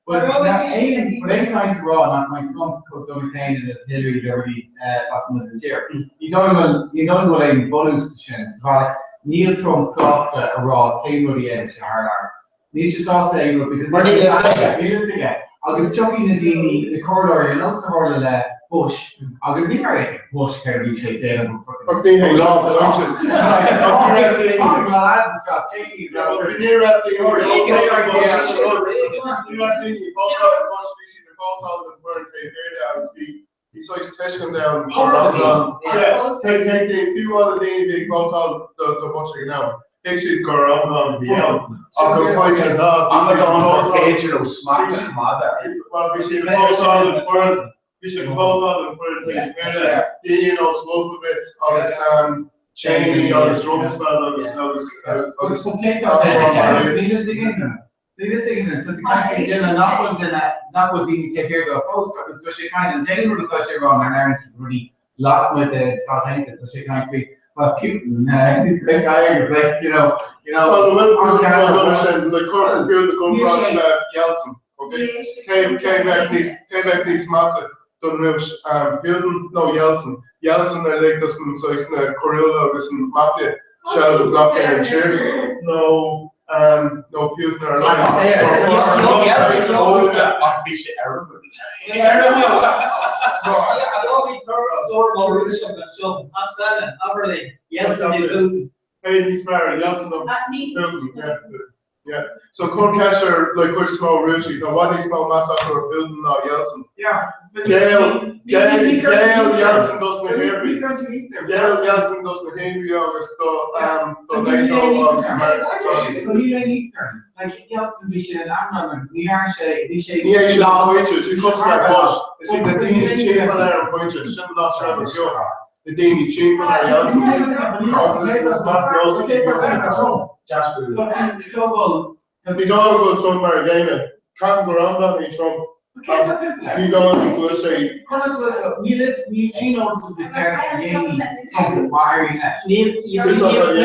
But aon aon chaint a rá nach mbeidh Trump chomh dona céanna is Hillary le rudaí lasmuigh den tír. Ní dóigh liom ní dóigh liom go bhfuil aon bhunús de sin. Sa bhealach, níl Trump sásta a rá cén rud a dhéanfaidh sé thar lear. Níl sé sásta aon rud because Mar níl a fhios aige. Níl a fhios aige. Agus tiocfaidh na daoine, na comhairleoirí, ar nós a tharla le Bush, agus ní raibh a fhios ag Bush céard a bhí sé ag déanamh an fucking. Ach ní hé sin an pointe. Ach ní raibh daoine. Tháinig na lads isteach, Cheney is Ní raibh daoine ag vótáil do Bush. Ní raibh daoine ag vótáil do Bush, bhí siad ag vótáil don bhfoireann taobh thiar de agus bhí. Bhí saghas tuiscint ann gur amadán, yeah, thuig daoine, fiú amháin na daoine a bhí ag vótáil do Bush ag an am, thuig siad gur amadán a bhí ann. Ach an pointe ná, bhí siad ag Amadán gur vótáil, féidir leo smacht a choimeád air. bhuel, bhí siad ag vótáil an foireann, bhí siad ag vótáil an foireann taobh thiar de, daoine ar nós Wolfowitz agus Cheney agus Rumsfeld agus, agus, agus, Agus an pointe atá déanta aige, Níl fhios ag éinne. Tá sé ag caint faoi duine nach bhfuil duine, nach bhfuil daoine taobh thiar dó fós agus tá sé ag caint, an t-aon rud atá sé ag rá nuair a labhraíonn sé faoi rudaí lasmuigh de Stáit Aontaithe, tá sé ag caint faoi, well, Putin, he's the big guy agus like, you know, you know, Bhuel, an bhfuil Putin chomh dona sin, like, cuir Putin i gcomparáid le Yeltsin, ok? Cé, cé bheadh níos, cé bheadh níos measa don Rúis, Putin nó Yeltsin? Yeltsin ar lig dos na saghas na coiriúla agus an mafia seilbh a ghlacadh ar an tír, nó nó Putin ar Ach bhí sé éirimiúil. Cé níos fearr, Yeltsin nó Putin? Yeah. Yeah. So cuir ceist ar like cuid is mó Rúisigh, tá i bhfad níos mó meas acu ar Putin ná Yeltsin. Yeah. Ghéill, ghéill, ghéill Yeltsin dos na hIarthaigh. Ghéill Yeltsin dos na hIarthaigh agus do um do NATO agus America. Níl aon Eastern. Like Yeltsin bhí sé in amadán agus ní dhearna sé, bhí sé Ní hé sin an pointe, sin cosúil le Bush. Is iad na daoine timpeall air an pointe, sin an áit a raibh an giota. Na daoine timpeall ar Yeltsin agus is mafiosi Ní dóigh liom go bhfuil Trump mar an gcéanna. Ceapaim gur amadán é Trump ach ní dóigh liom go bhfuil sé. Níl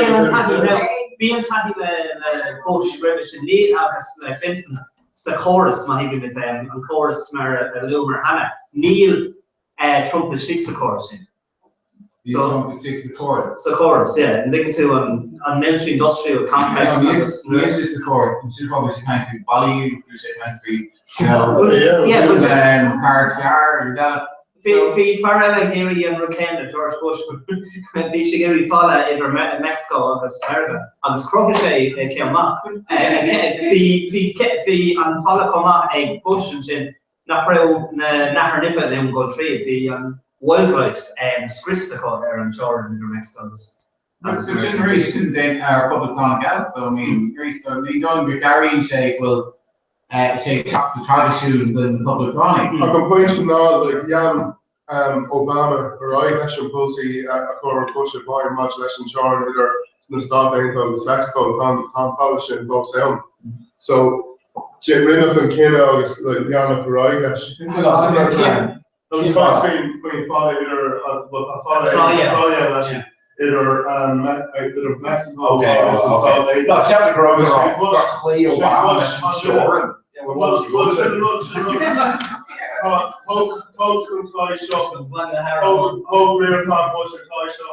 an taithí now, bhí an taithí le Bush roimhe sin, níl agus le Clinton sa chóras, má thuigimid an córas mar a luamar cheana, níl Trump istigh sa chóras sin. Níl Trump istigh sa chóras. Sa chóras, yeah. An dtuigeann tú an military industrial complex agus. Níl sé sa chóras. Sin fáth bhí sé ag caint faoi ballaí agus bhí sé ag caint faoi, you know, fear is fearr agus eile. Bhí fear eile ag iarraidh an rud céanna, George Bush, bhí sé ag iarraidh falla idir Mexico agus Meiriceá agus chruthaigh sé é chomh maith. Bhí an falla chomh maith ag Bush ansin nach raibh na nathair nimhe in ann dul tríd. Bhí an wildlife scriosta acu ar an teorainn idir Mexico agus Agus sin arís, sin den Poblachtánach eile, so I mean, arís, so ní dóigh liom go gcabhraíonn sé go bhfuil sé ag teacht sa traidisiún de na Poblachtánaigh. Ach an pointe ná, like, lean Obama ar aghaidh leis an polasaí a chuir Bush i bhfeidhm maidir leis an teorainn idir na Stáit Aontaithe agus Meicsiceo, tá an falla sin fós ann. So, rinneadh an cinneadh agus leanadh ar aghaidh leis. Agus faoin faoin falla idir, bhuel tá falla ann leis idir idir Meicsiceo agus na Stáit Aontaithe. Ná ceapaim go raibh gur chloígh Obama leis an teorainn. Bhuel, sin an rud, sin an rud. Thóg an claí seo, thóg riarachán Bush an claí seo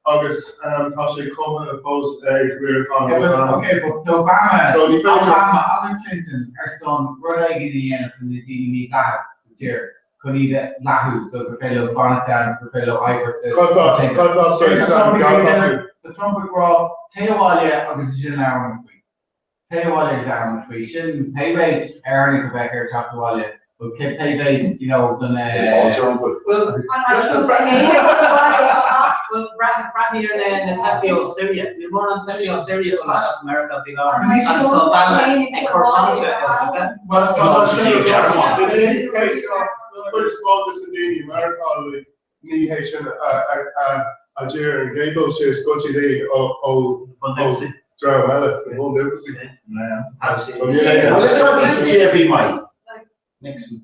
agus tá sé cothaithe fós ag riarachán Obama. Ok, but tá Obama, So ní féidir. Obama agus Clinton ar son rud éigin a dhéanamh chun na daoine mídhleathacha sa tír chun iad a dhleathú so gur féidir leo fanacht ann is gur féidir leo obair sa Cad tá, cad tá saghas Sam Gallagher? Tá Trump ag rá téigh abhaile agus ansin labhraímid faoi. Téigh abhaile agus labhraímid faoi. Sin pé mhéid Éireannach a bheadh air teacht abhaile, but pé mhéid, you know, do na. Fáilte rompu. Bhuel, breathnaigh ar na teifigh ó Syria. Níl mórán teifigh ó Syria ag dul isteach i Meiriceá faoi láthair agus tá Obama ag cur fáilte rompu. Bhuel, Cuid is mó de na daoine i Meiriceá, like, ní hé sin a deir an gcéad dul síos, goid siad iad ó dhream eile, na bundúchasaigh. So níl aon. Well, is ort cé a bhí maith? Nixon.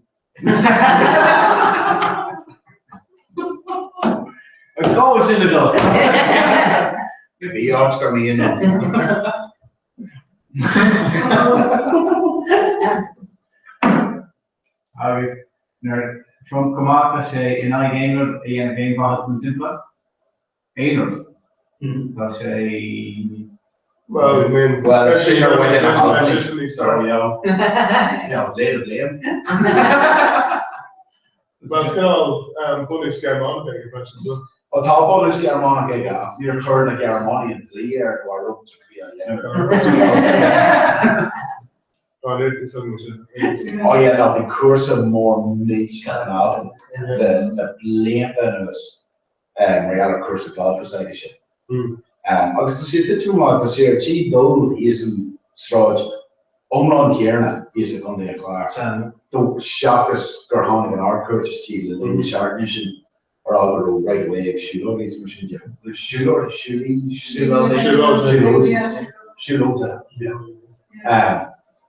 Agus cá bhfuil sin le dul? Bhí áit gur mian liom. Agus nuair Trump chomh maith, tá sé in aghaidh aon rud a dhéanamh aon mhaitheas don timpeallacht. Aon rud. Tá sé. Well, I mean, Well, sin ar bhfuil ina beidh sé sin níos fearr. No, lé do bhliain. Well, cineál bunús Gearmánach aige freisin, so. Well, tá bunús Gearmánach aige ach níor chuir na Gearmánaigh an dlí air go raibh rud a bhí á dhéanamh. Tá an fhios agam sin. Oh yeah, no, bhí cúrsa mór millteach in Albain le na blianta anuas mar gheall ar cúrsa gailf is aige sin. Agus tá sé ag titim amach, tá sé ar tí dul thíos an sráid iomlán chéanna thíos i gContae an Chláir, seachas gur tháinig an Ard-Chúirt istigh le linn na seachtaine sin. a rá go raibh right of way ag siúlóirí is mar sin de. Siúlóirí, siúlaí, siúlóidí, siúlóidithe.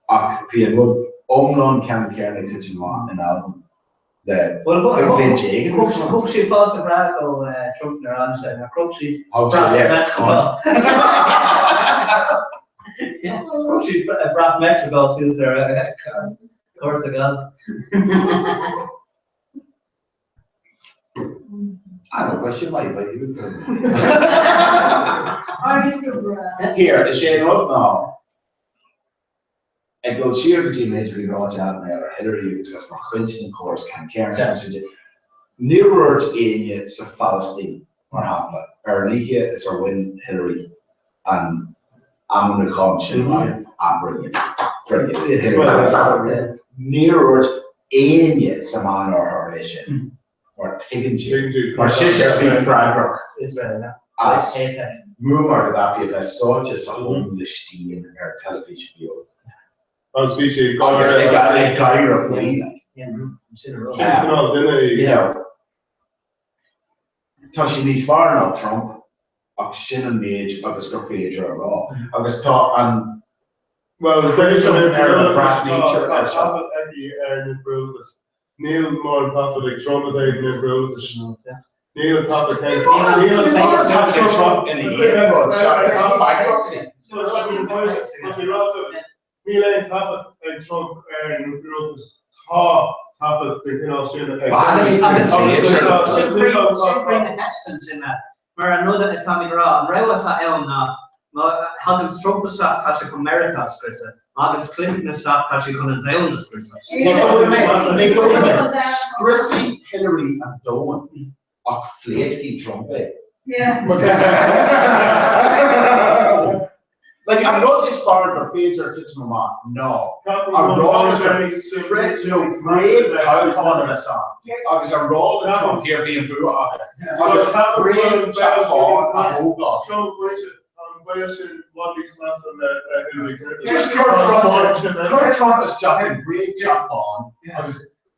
Ach bhí an rud iomlán ceannann céanna ag titim amach in Albain le 15 bliain anuas. Thug siad fáilte bhreá do Trump nuair a tháinig sé, nár chroch siad brat Meicsiceo. Chroch siad brat Meicsiceo suas ar an chúrsa gailf. I know, but sin maith, but you Here, is é an rud ná ag dul siar go dtí an méid a bhí ráite agam ar Hillary agus agus mar chuid den chóras ceannann céanna sin de, níor dhúirt éinne sa Phalaistín, mar shampla, ar an oíche is ar bhain Hillary an ainmniúchán sin amach, ah brilliant, brilliant, Hillary. Níor dhúirt éinne sa Meánoirthear é sin, mar tuigeann siad, mar sise a bhí freagrach as Muammar Gaddafi a bheith sáite sa thóin ar teilifís bheo. Agus bhí sé ag Agus ag gáire faoi, like. Sin cineál duine é. Tá sé níos fearr ná Trump ach sin an méid agus gur féidir a rá. Agus tá an Well, criticism ar a bhreathnaítear Tá air seo. taifead aici ar an impiriúlachas. Níl mórán taifead ag Trump i dtaobh an impiriúlachais. Níl taifead Níl mórán taifead ag Trump ina aon rud seachas bankruptcy. Níl aon taifead ag Trump ar an impiriúlachas. Tá taifead den chineál sin ag Agus agus sin croí na ceiste ansin, Matt. Mar an rud atá mé ag rá, an rogha atá ann ná má thaganns Trump isteach tá sé chun Meiriceá a scriosadh, má thaganns Clinton isteach tá sí chun an domhan a scriosadh. Scriosfaidh Hillary an domhan ach phléascfaidh Trump é. Like, an rud is fearr gur féidir titim amach ná a rá le you know, réamhthoghchán a bheas ann agus a rá le Trump here bhí an bua agat agus bréagcheapachán a thógáil. Just cuir Trump, cuir Trump isteach in bréagcheapachán agus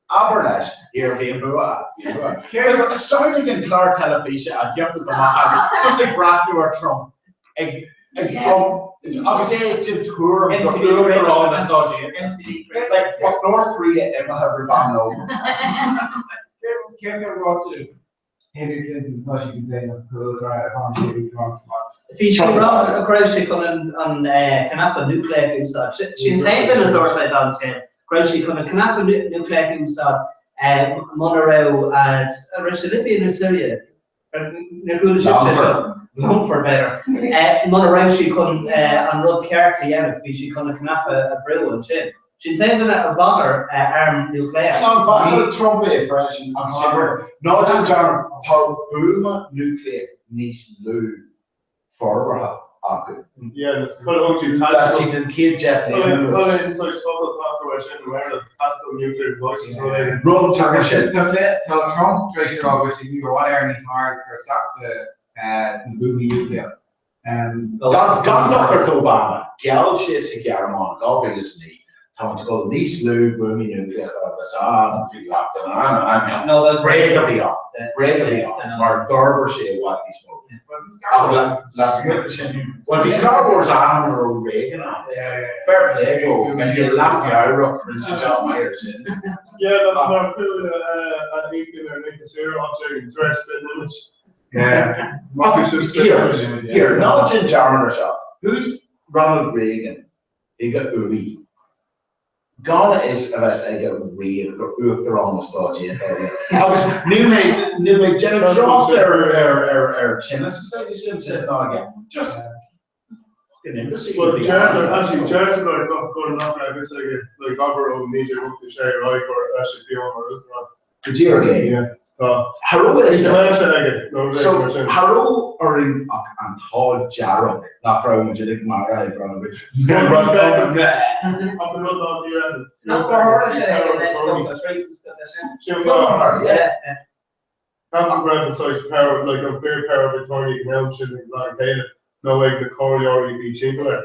Abair leis, here bhí an bua agat, bhí an bua agat. Samhlaigh an clár teilifíse a thiocfadh amach as just ag breathnú ar Trump ag agus é den tuairim gur uachtarán na Stáit Aontaithe. Like, tá North Korea imithe roimh am lóin. Céard a ráite Hillary Clinton tá sí go déanach go bhfuil sé ag Trump. Bhí sé ag rá go raibh sé chun an cnaipe núicléach a úsáid. Sin an t-aon duine a dúirt é don scéal, go raibh sí chun an cnaipe núicléach a úsáid muna raibh, an raibh sé Libya nó Syria? Níor chuala sibhse seo? Longfort, b'fhéidir. Muna raibh sí chun an rud ceart a dhéanamh, bhí sí chun an cnaipe a bhrú ansin. Sin an t-aon duine a bhagair arm núicléach. Ná bhagair Trump é freisin agus sin rud. Ná déan dearmad, tá buama núicléach níos lú forbartha acu. Laistigh den chéad 10 bliain anuas. Rud mar sin. Tá Trump tar éis a rá go bhfuil sé i bhfad Éireann níos fearr ag cur isteach sna buamaí núicléach. Gan dochar d'Obama, gheall sé sa Ghearmáin 2009, tá muid ag dul níos lú buamaí núicléacha agus bréag a bhí ann, bréag a bhí ann, mar d'fhorbair sé i bhfad níos mó. Ach lasmuigh de sin, bhuel bhí Star Wars ann nuair a raibh Reagan ann, fair play dó, bhí leathmheabhrach rinne job maith air sin. Yeah, that's mar chuala a intinn ar Nick Saoir áit éigin tar éis spit image. Here, here, ná déan dearmad ar seo. Chuaigh Ronald Reagan chuig a uaigh gan a fhios a bheith aige riamh gur Uachtarán na Stáit Aontaithe é. Agus níl mé, níl mé ag déanamh trácht ar, ar, ar, ar tinneas is aige sin, sin ná aige. Just fucking imbecile Well, a bhí deirtear, ann. actually, deirtear like gach gur nach raibh fhios aige, like abair ó 1986 ar aghaidh gur eisean a bhí ann mar Uachtarán. Go díreach é. Yeah. Tá. Cha raibh Bhí dementia aige nó rud éigin mar sin. Cha raibh orainn ach an t-ádh dearg nach raibh muid uilig maraithe ag Ronald Reagan. Ach an rud ná ní raibh. Nach gur tharla sé ag an 1983 is go sin. Sin an Ceapaim go raibh an saghas power, like an fíor power of attorney ag an am sin ag a bhean chéile nó ag na comhairleoirí a bhí timpeall air.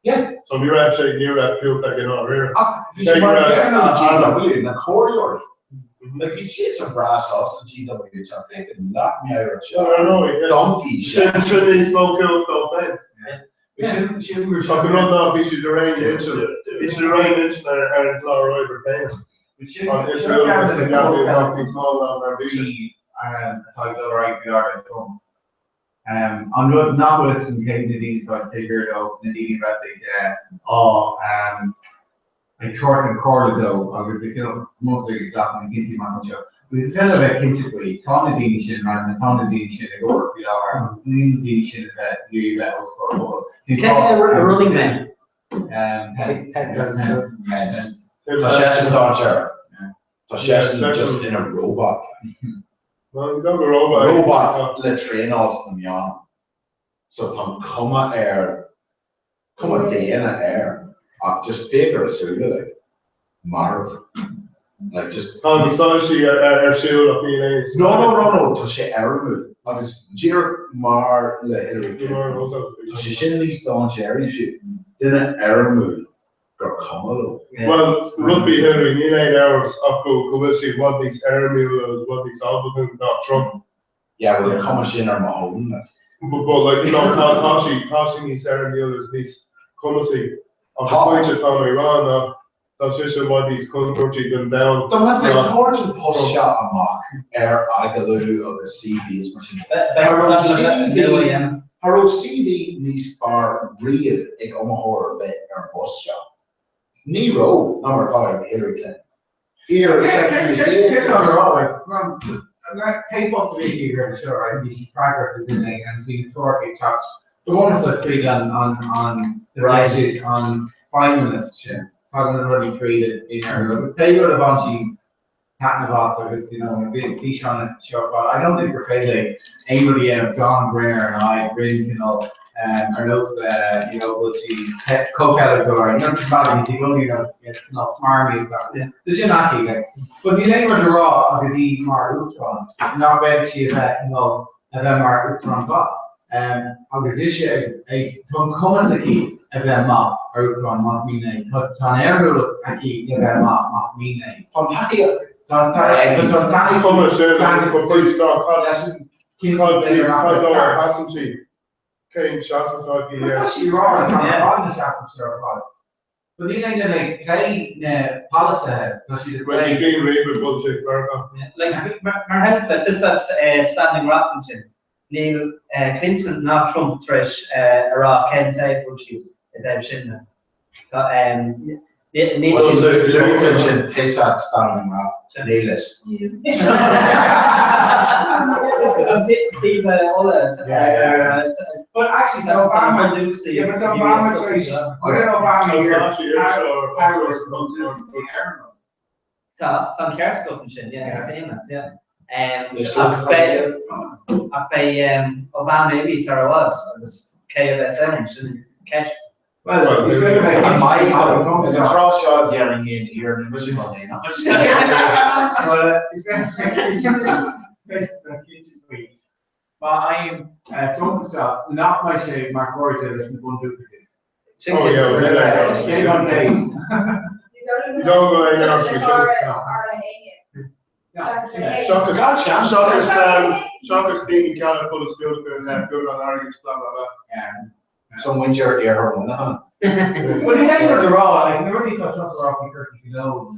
Yeah. So ní raibh sé, ní raibh cumhacht aige i ndáiríre. Ach bhí sé mar an gcéanna le GW, na comhairleoirí. Like bhí siadsan breá sásta GW a teacht féach an leath meabhrach seo. Ar ndóigh, yeah. Donkey Sin, sin níos mó cumhacht dó féin. Yeah. Sin, sin gur Ach an rud ná bhí siad ar aon intinn, bhí siad ar aon intinn ar, ar an gclár oibre céanna. Sin, An sin uimhir ceann agus de an na leathnú amach níos mó ná mar a bhí sé. atá ag dul ar aghaidh faoi láthair le Trump. An rud nach bhfuil fhios agam cé na daoine atá ag taobh thiar dó, na daoine a bheas ag á ag tabhairt an chomhairle dó agus ag cineál mostly ag glacadh na gcinntí amach anseo. Agus is féidir a bheith cinnte faoi, tá na daoine sin mar tá na daoine sin ag obair faoi láthair agus níl na daoine sin a bheith ag iarraidh a bheith os comhair an phobail. Cé é running man? Pence. Pence. Tá seisean dainséarach. Tá seisean just ina robot. Robot le traenáil sna meáin. So tá an cuma air, cuma daonna air, ach just féach ar a súile, like, marbh. Like just. Tá na soilsí ar siúl ach níl aon. No, no, no, no, tá sé éirimiúil agus díreach mar le Hillary Clinton, tá sé sin níos dainséaraí fiú, duine éirimiúil. gur cuma leo. Bhuel, rud faoi Hillary, níl aon amhras ach go go bhfuil sí i bhfad níos éirimiúla agus i bhfad níos ábalta ná Trump. Yeah, bhuel, an cuma sin ar mo thóin, like. But, but like, no, tá, tá sí, tá sí níos éirimiúla agus níos cumasaí. Ach an pointe atá mé a rá ná tá sise i bhfad níos contúirtí don domhan Dá mbeadh mé ná ag tabhairt an post seo amach ar agallamh agus CV is mar sin, Beidh cha raibh CV, Cha raibh CV níos fearr riamh ag iomaitheoir ar bith ar an bpost seo. Ní raibh, ná mar atá ag Hillary Clinton. Iar Secretary of State. Cé tá a rá, like, pé post a bhí aici roimhe seo, right, bhí sí freagrach do duine éigin agus bhí na treoracha ag teacht go bunúsach tríd an, an, an, the an feidhmeannas sin. Tagann na rudaí tríd in ar, agus pé rud a bhain sí taitneamh as agus you know bhí físeán seo ar fad. I don't think gur féidir léi aon rud a dhéanamh gan braon ar a aghaidh roimh cineál ar nós you know bhfuil sí comhcheilg go leor. You know just bad bhí sí i gcónaí ar nós cineál smarmy is gach rud. So sin aici like. But níl aon rud le rá agus í mar uachtarán nach bhféadfadh sí a bheith cineál a bheith mar uachtarán mhaith. Agus ise ag ag tá an cumas aici a bheith maith mar uachtarán más mian léi. Tá tá an éirimiúlacht aici le bheith maith más mian léi. Tá an tacaíocht Tá an tacaíocht tá an tacaíocht Is cuma sin go pointe ná cad cad cad dó ar sheasann sí? Cén seasamh atá aici Tá sí ag rá tá ar fad na seasamh seo ar fad. But níl aon duine ag plé na polasaithe, tá siad ag plé. Bhuel, ní bhíonn riamh i bpolaitíocht Mheiriceá. Like, mar shampla, tusa Standing Rock ansin, níl Clinton ná Trump tar éis a rá cén taobh a bhfuil siad i dtaobh sin de. Tá, níl Well, siad. luaigh tú ansin tusa Standing Rock, níl fhios. An taobh Uladh ar. But actually, tá Obama, yeah, but Obama tar éis, I Obama here, Tá, tá an ceart agat ansin, yeah, tá aon yeah. Ach beidh, ach beidh Obama imithe sar i bhfad agus cé a bheas ann, sin ceist. Well, is féidir le an mbeidh an tráth seo dhéarfainn aon iar na mise mar aon Well, is féidir le Má fhaigheann Trump isteach, nach mbeidh sé mar chairde leis na bundúchasaigh? Sin Seachas daoine geala Palaistíneacha le beagán airgid bla bla bla. So muintir iarthar Mhuineacháin. Bhuel níl aon rud a rá, like na rudaí atá Trump a rá faoi cúrsaí gnó agus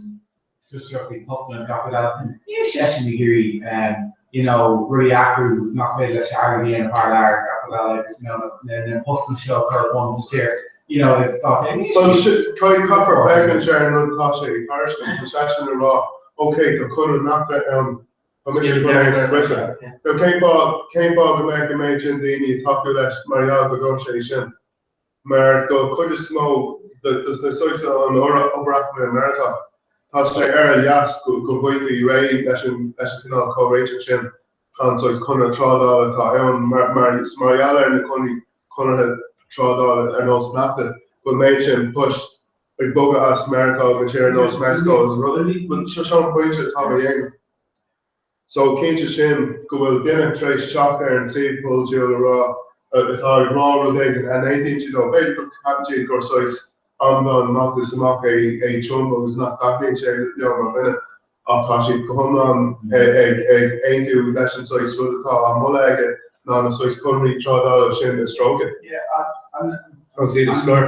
faoi postanna is gach rud eile, níl seisean ag iarraidh you know rudaí a athrú nach féidir leis airgead a dhéanamh thar lear is gach rud eile agus you know na na postanna seo a chur ar bun sa tír you know ag Stáit Aontaithe. Bhuel caithfear féachaint ar an rud atá sé ag tairiscint, tá seisean ag rá ok tá conradh NAFTA ann, tá mise chun é a scriosadh. Now cén fáth cén fáth go mbeadh an méid sin daoine ag tacú leis mar gheall go dúirt sé sin? Mar do chuid is mó de na saghas an obair aicme i Meiriceá. Tá sé ar a leas go go bhfaighfí réidh leis an leis an cineál comhréiteach sin, an saghas conradh trádála atá ann mar mar mar gheall ar na conraí conartha trádála ar nós NAFTA, go bhfuil méid sin poist ag bogadh as Meiriceá go tír ar nós Meicsiceo agus an rud. But seo seo an pointe atá mé a dhéanamh. So cinnte sin go bhfuil duine tar éis teacht ar an suíomh polaitiúil a rá, atá ag rá rud éigin a n-aontaíonn siad leo. B'fhéidir go gceapann siad gur saghas amadán amach is amach é é Trump agus nach dtaitníonn sé leo mar dhuine ach tá siad go hiomlán ag ag aontú leis an saghas rud atá á mholadh aige ná na saghas conarthaí trádála sin a stróiceadh agus iad a scor.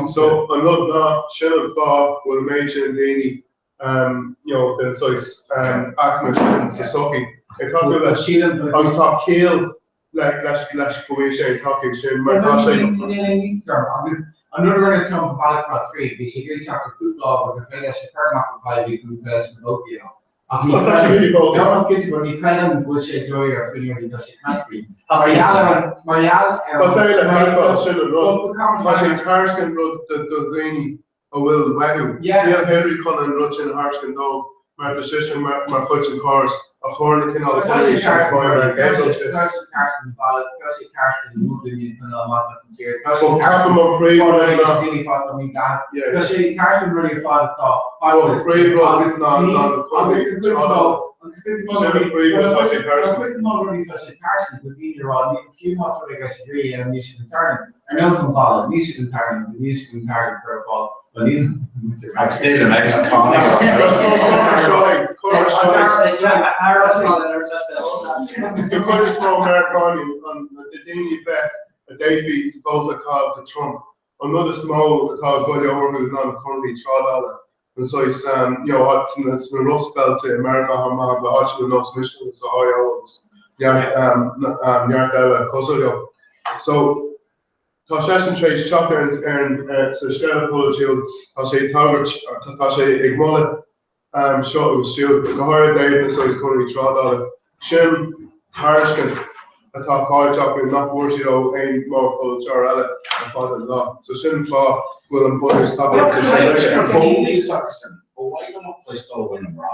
So an rud ná, sin an fáth go bhfuil an méid sin daoine you know, den saghas aicme sin sa tsochaí ag tacú leis. Agus tá ciall leis leis go bhfuil sé ag tacú sin mar tá sé. Níl aon níos orm agus an rud a rinne Trump an bealach atá tríd, bhí sé ag iarraidh teacht ar cúpla ábhar gur féidir leis a chur amach go poiblí chun cur leis na vótaí a fháil. Ach ní Tá sé really vótaí. No, no, cinnte, but ní chreidim go bhfuil sé dáiríre faoi na rudaí atá sé ag caint faoi. Mar gheall ar an, mar gheall ar Tá féile le teagmháil, sin an rud. Tá sé ag tairiscint rud do dhaoine a bhfuil uathu. Níl Hillary chun an rud sin a thairiscint dóibh mar tá sise mar chuid den chóras a chuir na cineál conarthaí sin i bhfeidhm ar an gcéad dul síos. But ceapaim an príomhrud ná an príomhrud ná na conarthaí trádála. Sin an príomhrud atá sé ag tairiscint. Ar nós an bhalla, níl siad an tarraingt, níl siad an tarraingt a chur ar fáil, bhuel níl muid ar Agus níl an Meicsiceánaigh An chuid is mó Meiriceánaigh, na daoine bheith a d'fhéadfaí vóta a chaitheamh do Trump, an rud is mó atá ag goilleadh orthu ná na conarthaí trádála, an saghas, you know, sna sna Rust Belts i Meiriceá mar shampla, áiteanna nós Michigan agus Ohio agus neart neart eile cosúil leo. So, tá seisean tar éis teacht ar an ar an ar sa scéal polaitiúil, tá sé ag tagairt, tá sé ag moladh seo agus siúd, go háirithe i dtaobh na saghas conarthaí trádála. Sin tairiscint atá faighte acu nach bhfuair siad ó aon mhórpholaiteoir eile le fada an lá. So sin an fáth go bhfuil an bunús tacaíochta sin aige. Ba mhaith liom a chloisteáil ó na mná.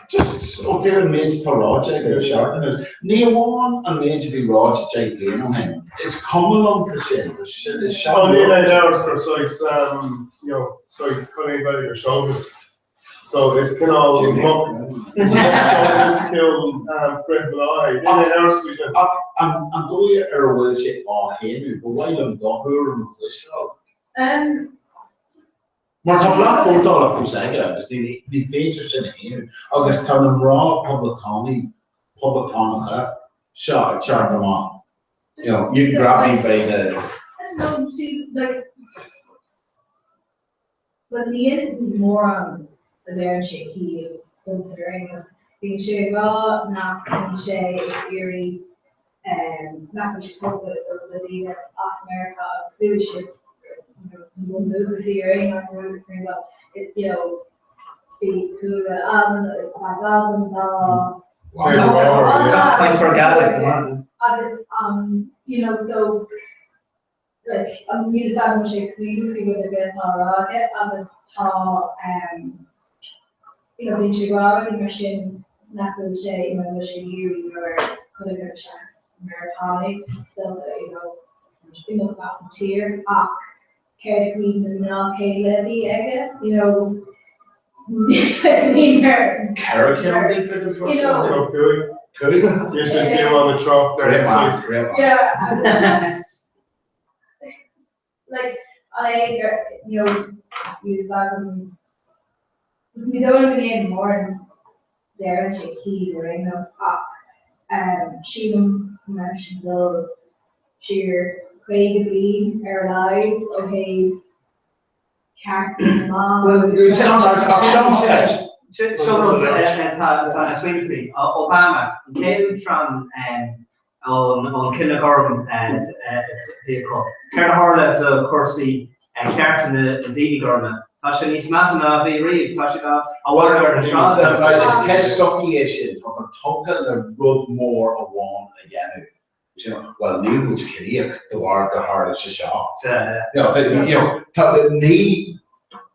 Just ó thaobh an méid atá ráite aige le seachtain anuas. Ní amháin an méid a bhí ráite 10 bliain ó shin. Is cuma liom fá sin. Tá sé sin, is Tá níl aon amhras gur saghas, you know, saghas coiléar b'fhéidir gur showbiz. So is cineál is chauvinistic frith-mhná é. Níl aon amhras faoi sin. Ach an dóigh ar a bhfuil sé á shéanadh, ba mhaith liom do thuairim a chloisteáil. Mar tá bloc vótála fós aige agus ní féidir sin a shéanadh. Agus tá na mná poblachtánaí, poblachtánacha seo ag teacht amach. You know, you can grab me by the... I don't know, see, like, Bhuel níl mórán a deireann sé ciall domsa ar aon nós. Bíonn sé ag rá nach mbíonn sé ag iarraidh nach bhfuil sé tógtha is dócha le daoine as Meiriceá agus luaigh siad you know na bundúchasaigh ar aon nós nó well you know bhí cúlra Alban as Albain dá Cainteoir Gaelic, agus um you know so like an níl a fhios agam an bhfuil sé ag smaoineamh faoi rud ar bith atá á rá aige agus tá um you know bíonn sé ag rá rudaí mar sin nach bhfuil sé you know bhfuil sé ag iarraidh nó ar chuile dhuine seachas Meiriceánaigh so you know imeacht as an tír ach céard faoi na mná céile a bhí aige you know ní mar Ceithre ceann daofa you know Cúig. Cúig? Níl sé fiú ann ag trácht ar na saghas. Yeah, agus just like an é gur you know níl a fhios agam just ní dóigh liom go ndéanann mórán deireann sé ciall ar aon nós ach um sílim go mbeidh sin dul siar 50 bliain ar a laghad ó thaobh cearta na mban. Bhuel, ach seo mo cheist. Seo rud atá ag smaoineamh faoi. Obama, an chéad uachtarán ón chine gorm a bhí acu. Céard a tharla do chúrsaí cearta na ndaoine gorma? Tá sé níos measa ná a bhí riamh. Tá siad á mharú ar na sráideanna. Is ceist sochaí é sin. Táthar tugtha le rud mór amháin a dhéanamh. Bhuel, níl muid ciníoch de bharr gur tharla sé seo. Ní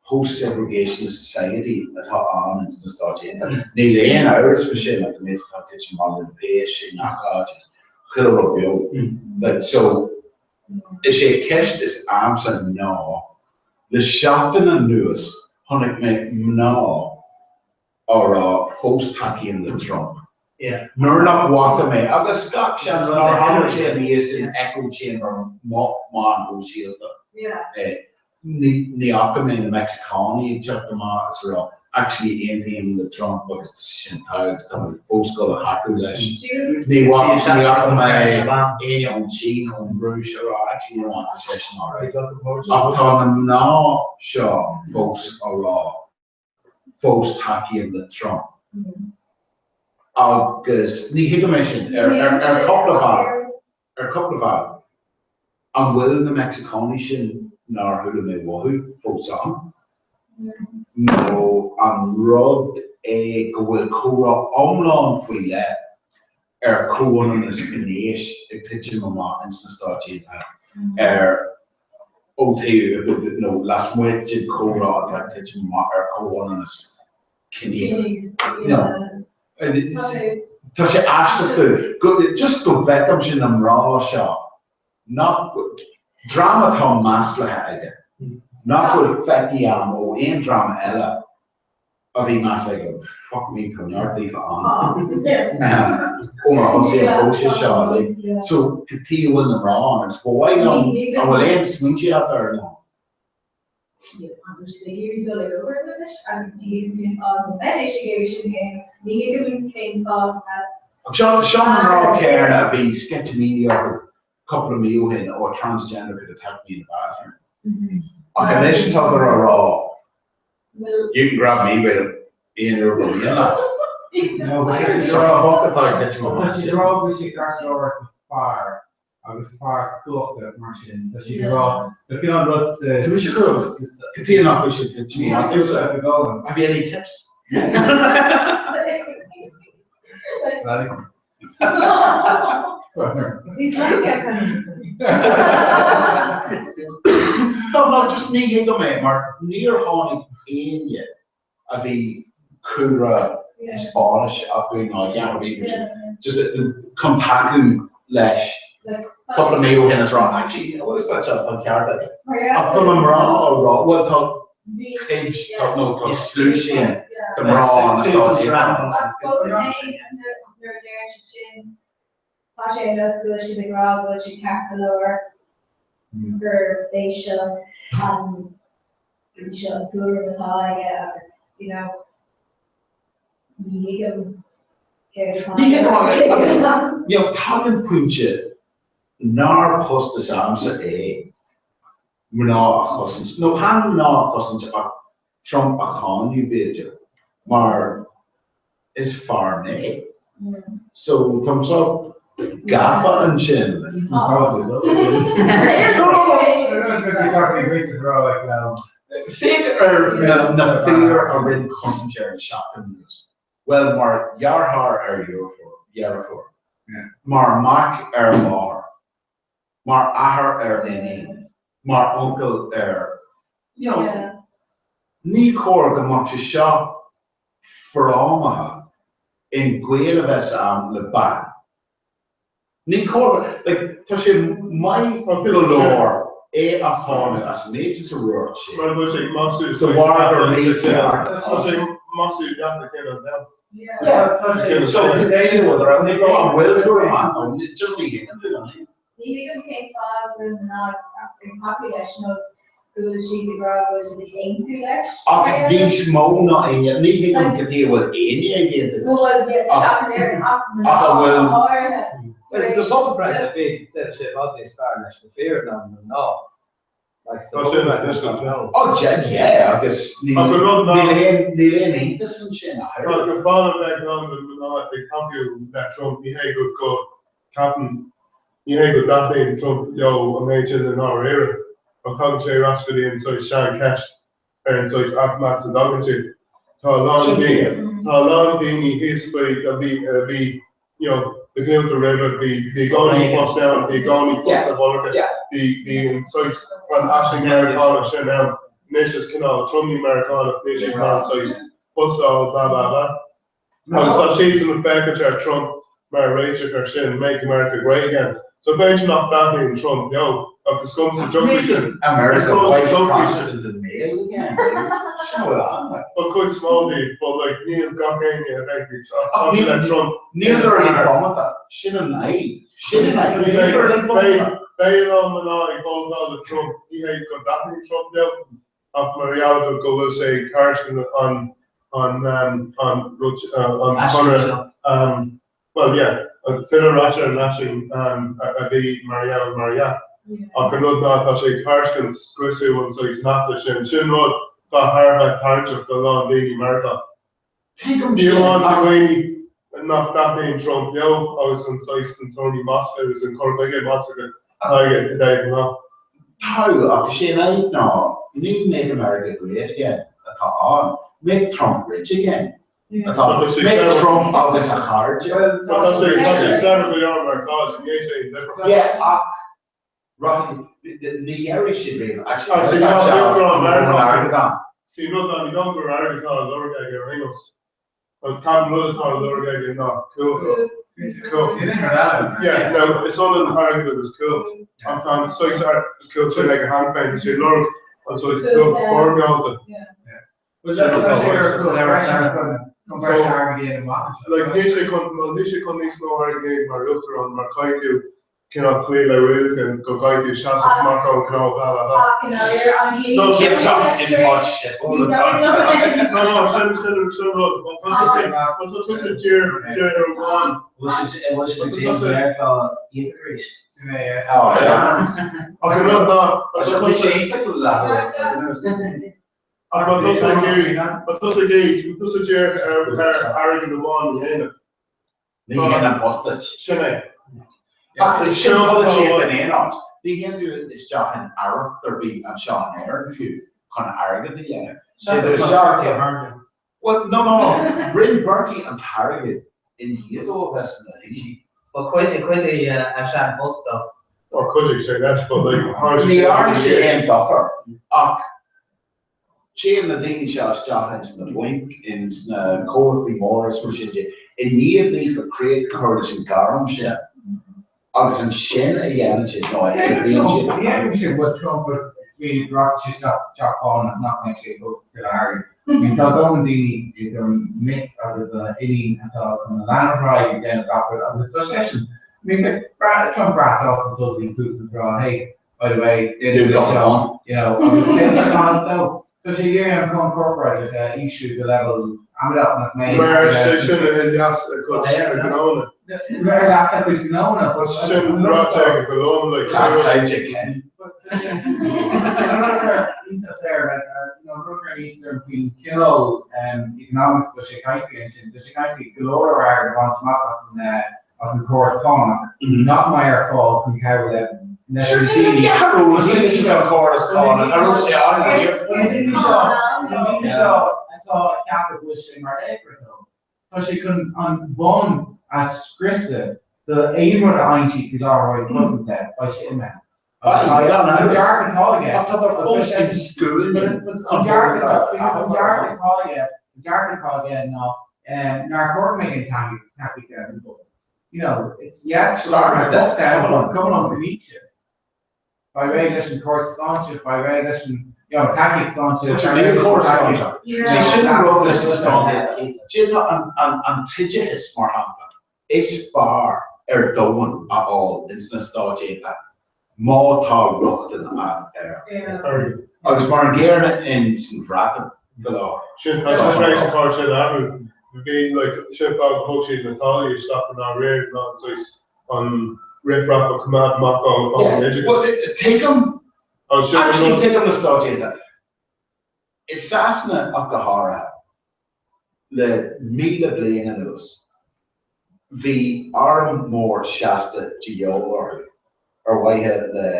Post-segregationist society atá ann ins na Stáit Aontaithe. Níl aon amhras faoi sin ach an méid atá ag titim amach le na péis i ngach áit agus chuile rud beo. Like so, is é ceist is a'msa ná, le seachtain anuas chonaic mé mná á rá fós tacaím le Trump. Nuair nach bhfaca mé, agus gach seans nár tháinig sé aníos in echo chamber mo mheáin shóisialta é, ní fhaca mé na Meicsiceánaigh ag teacht amach is a rá actually aontaím le Trump agus tá sé sin togha agus tá mé fós ag dul a thacú leis. Ní fhaca mé éinne ón tSín, ón Rúis a rá actually you know what, tá seisean alright. Ach tá na mná seo fós á rá fós tacaím le Trump. Agus ní thuigim é sin ar chúpla bealach. Ar chúpla bealach. An bhfuil na Meicsiceánaigh sin nár chuala mé uathu fós ann? Nó an rud é go bhfuil comhrá iomlán faoi leith ar chomhionannas gnéis ag titim amach ins na Stáit Aontaithe ar ó taobh nó lasmuigh den chomhrá atá ag titim amach ar chomhionannas ciníoch. Tá sé aisteach domh, just go bhfeicimse na mná seo nach, dream atá maslaithe aige, nach bhfuil feicthe a'm ó aon dream eile a bhí meas aige, fuck me, tá neart daofa ann ó mar thosaigh an próiseas seo, like, so cad chuige a bhfuil na mná ann agus ba mhaith liom, an bhfuil aon smaointe agat air nó? Agus ag iarraidh dul ag obair anois agus ní thuigim cén fáth go mbeidís ag iarraidh sin a dhéanamh, ní thuigim cén fáth go mbeadh. Ach seo, seo na mná céanna a bhí sceitimíní orthu cúpla mí ó shin, oh a transgender could attack me in the bathroom. Ach anois tádar á rá, You can grab me by the aon uair ba mhian leat. So fuck atá ag titim amach Tá siad ag rá go bhfuil sé ceart go leor fear agus fear cumhachta mar sin. Tá siad ag rá go cineál rud sa. Tá mise cumhachtach. Cad chuige nach bhfuil sé ag titim amach? Have you any tips? No, no, just ní thuigim é mar níor tháinig éinne a bhí cúlra Spáinnis acu ná a dhath ar bith just chun tacú leis cúpla mí ó shin is rá actually what is that tá an ceart aige. Ach tá na mná á rá, bhuel tá cuid, tá nó tá slua sin de mná na Stáit Aontaithe. Nuair a deir siad sin, tá sé ar nós go bhfuil siad ag rá go bhfuil siad ceart go leor, gurb é seo an, gurb í seo an tuairim atá aige agus, you know, ní thuigim céard atá Ní thuigim agus, you know, tagann pointe nár post is a'msa é mná a chosaint, nó chan mná a chosaint ach Trump a cháineadh b'fhéidir, mar is fear mé. So táim sort gafa ansin. Féach ar na fir a rinne cosaint air le seachtain anuas. Bhuel, mar dheartháir ar dheirfiúr, mar mhac ar mháthair. mar athair ar iníon, mar uncail ar, you know, ní cóir go mbeadh sé seo frámaithe in gaol a bheas a'm le bean. Ní cóir go, like, tá sé maith go leor é a cháineadh as an méid is a dúirt sé. Mar bhfuil sé ag masú De bharr gur mícheart. Tá sé ag masú gach a chéile an domhan. Yeah, so cad é nó an bhfuil tuairim ann nó just ní thuigeann tú an é? Ní thuigim cén fáth go bhfuil mná ag tacú leis nó go bhfuil siad ag rá go bhfuil siad ag aontú leis. Ach níos mó ná éinne, ní thuigim cad chuige a bhfuil éinne ag aontú leis. Ach ach a bhfuil. Well, sa phobalbhreith a bhí, deir sé i bhfad níos fearr leis na fir ná na mná. Oh yeah, agus níl aon iontas ansin ach oiread. Go bhfanann bheith ann na mná ag tacú le Trump, ní hé go go ceapann, ní hé go dtaitníonn Trump leo an méid sin i ndáiríre, ach tagann sé ar ais go dtí an saghas seancheist ar an saghas athmheas a dtagann siad. Tá a lán daoine, tá a lán daoine thíos faoi a bhí, a bhí you know, na glúnta roimhe, bhí bhí i gcónaí post ann, bhí i gcónaí post sa mhonarcha, bhí bhí an saghas an aisling Meiriceánach sin ann. Anois is cineál tromluí Meiriceánach níl siad in ann saghas post a fháil blah blah blah. Agus tá siadsan ag féachaint ar Trump mar réiteach ar sin, Make America Great Again. So b'fhéidir nach dtaitníonn Trump leo ach is cuma sa tsochaí sin. America Is cuma sa White tsochaí sin. Protestant and male again. Sin a bhfuil ann like. But cuid is mó díobh, but like níl gach éinne a bheidh ag tacú le Trump. Níl ar an bpomata, sin an fhadhb. Sin an fhadhb. Níl ar an bpomata. Beidh a lán mná ag vótáil le Trump, ní hé go dtaitníonn Trump leo, ach mar gheall go go bhfuil sé ag tairiscint an an an rud an conradh bhuel yeah filleadh ar ais ar an aisling a bhí mar gheall mar dhea. Ach an rud ná tá sé ag tairiscint scriosadh an saghas NAFTA sin. Sin rud atá thar a bheith tarraingteach do a lán daoine i Meiriceá. Tuigim Fiú sin amháin do ach. dhaoine nach dtaitníonn Trump leo agus an saghas na tuairimí maslacha agus an cur chuige maslacha atá aige i dtaobh mná. Tá, ach is é an fhadhb ná ní Make America Great Again atá ann, Make Trump Rich Again atá ann. Make Trump agus a chairde. Tá sé tá sé saibhir go leor mar atá is ní hé sé an difear. Yeah, ach rachaidh, ní dhéarfaidh siad riamh, actually, Ach tá tá sé sé go an airgead ann. Sí an rud ná ní dóigh gur airgead atá á lorg aige ar aon nós. An t-aon rud atá á lorg aige ná cumhacht. Cumhacht. Yeah, now is ionann airgead agus cumhacht. Ach tá an saghas cumhacht sin aige cheana féin, tá sé ag lorg an saghas cumhacht foirmeálta. Like níl sé chun, well níl sé chun níos mó airgid a dhéanamh mar uachtarán mar caithfidh tú cineál cloí le rialacha go gcaithfidh tú seasamh amach ón cineál blah blah blah. No, sin No, no, sin sin sin rud. Má tá tusa má tá tusa díreach díreach amháin. Bhfuil sé déanamh Meiriceá iontach arís? Ach an rud ná má tá tusa Ach má tá tusa ag iarraidh, má tá tusa ag iarraidh, má tá tusa díreach ar airgead amháin a dhéanamh. Ní hé an post duit. Sin é. Ach is sin polaitíocht in aon áit. Ní théann tú isteach in aireacht ar bith anseo in Éirinn fiú chun airgead a dhéanamh. Téann tú isteach. Bhuel, no, no, no. Rinne Bertie an t-airgead i ndiaidh dó a bheith sna Taoisigh. Bhuel, chuidigh a shean-phost dó. Or chuidigh sé leis, but like, tharla Ní sé dhearna sé aon dochar, ach téann na daoine seo isteach ins na bainc, ins na comhlachtaí móra is mar sin de, i ndiaidh daofa críoch a chur leis an gairm sin, agus ansin a dhéanann siad, nó a oibríonn siad. Ní fheicim sin, bhfuil Trump ag smaoineamh go rachaidh sé isteach sa Teach Bán agus nach mbeidh sé ag fós tuilleadh airgid. I mean, tá dóthain daoine idir an mic agus an iníon atá chun a leanúint ar aghaidh ag déanamh gach rud agus tá seisean, I mean, beidh Trump breá sásta dul go dtí Putin agus rá, hey, by the way, déanfaidh mé seo, you know, agus déanfaidh sé fanacht dó. Tá sé ag iarraidh an cáin chorparáideach a ísliú go leibhéal amadach nach mbeidh. Mar is é sin a leas a cuid gnónna. Ar leas a cuid gnónna. Tá sé sin ráite aige go lom like. Leas caillte Kenny. Iontas air, nó rud ar iontas orm faoin chineál economics tá sé ag caint faoi ansin, tá sé ag caint faoi go leor airgead a bhaint amach as an as an córas cánach nach mbeidh ar fáil chun cabhrú le leis na daoine. Ní eolas aige sin ar chóras cánach, an raibh sé ann riamh? Na daoine seo, na daoine seo atá ag ceapadh go bhfuil sé mar laochra dóibh, tá sé chun an bonn a scriosadh do aon rud a fhaigheann siad faoi láthair ó thaobh cosaint de, beidh sé imithe. Beidh, gan An amhras. dearcadh atá aige, Ach tá dar fós in scuaine an dearcadh an dearcadh atá aige, an dearcadh atá aige ná nár chóir go mbeidh aon tacaíocht ar an bpobal. You know, it's yes, Start it's cuma liom go mbíonn. Faigh réidh leis an córas sláinte, faigh réidh leis an, you know, tacaíocht sláinte. But níl córas sláinte. See, sin an rud leis na Stáit Aontaithe. D'fhéadfá an t-oideachas, mar shampla, is fearr ar domhan a fháil ins na Stáit Aontaithe má tá rochtain agat air. Agus mar an gcéanna ins an Bhreatain go leor. Sin, tá sé tar éis an córas sin a athrú. Bhí, like, sin fáth gur thug siad na táillí isteach i ndáiríre ná an saghas an riffraff a choimeád amach ó an oideachas. Well, tuigim, actually tuigim na Stáit Aontaithe. I Sasana ach go háirithe, le 1,000 bliain anuas, bhí arm mór seasta de dhíobháil orthu ar mhaithe le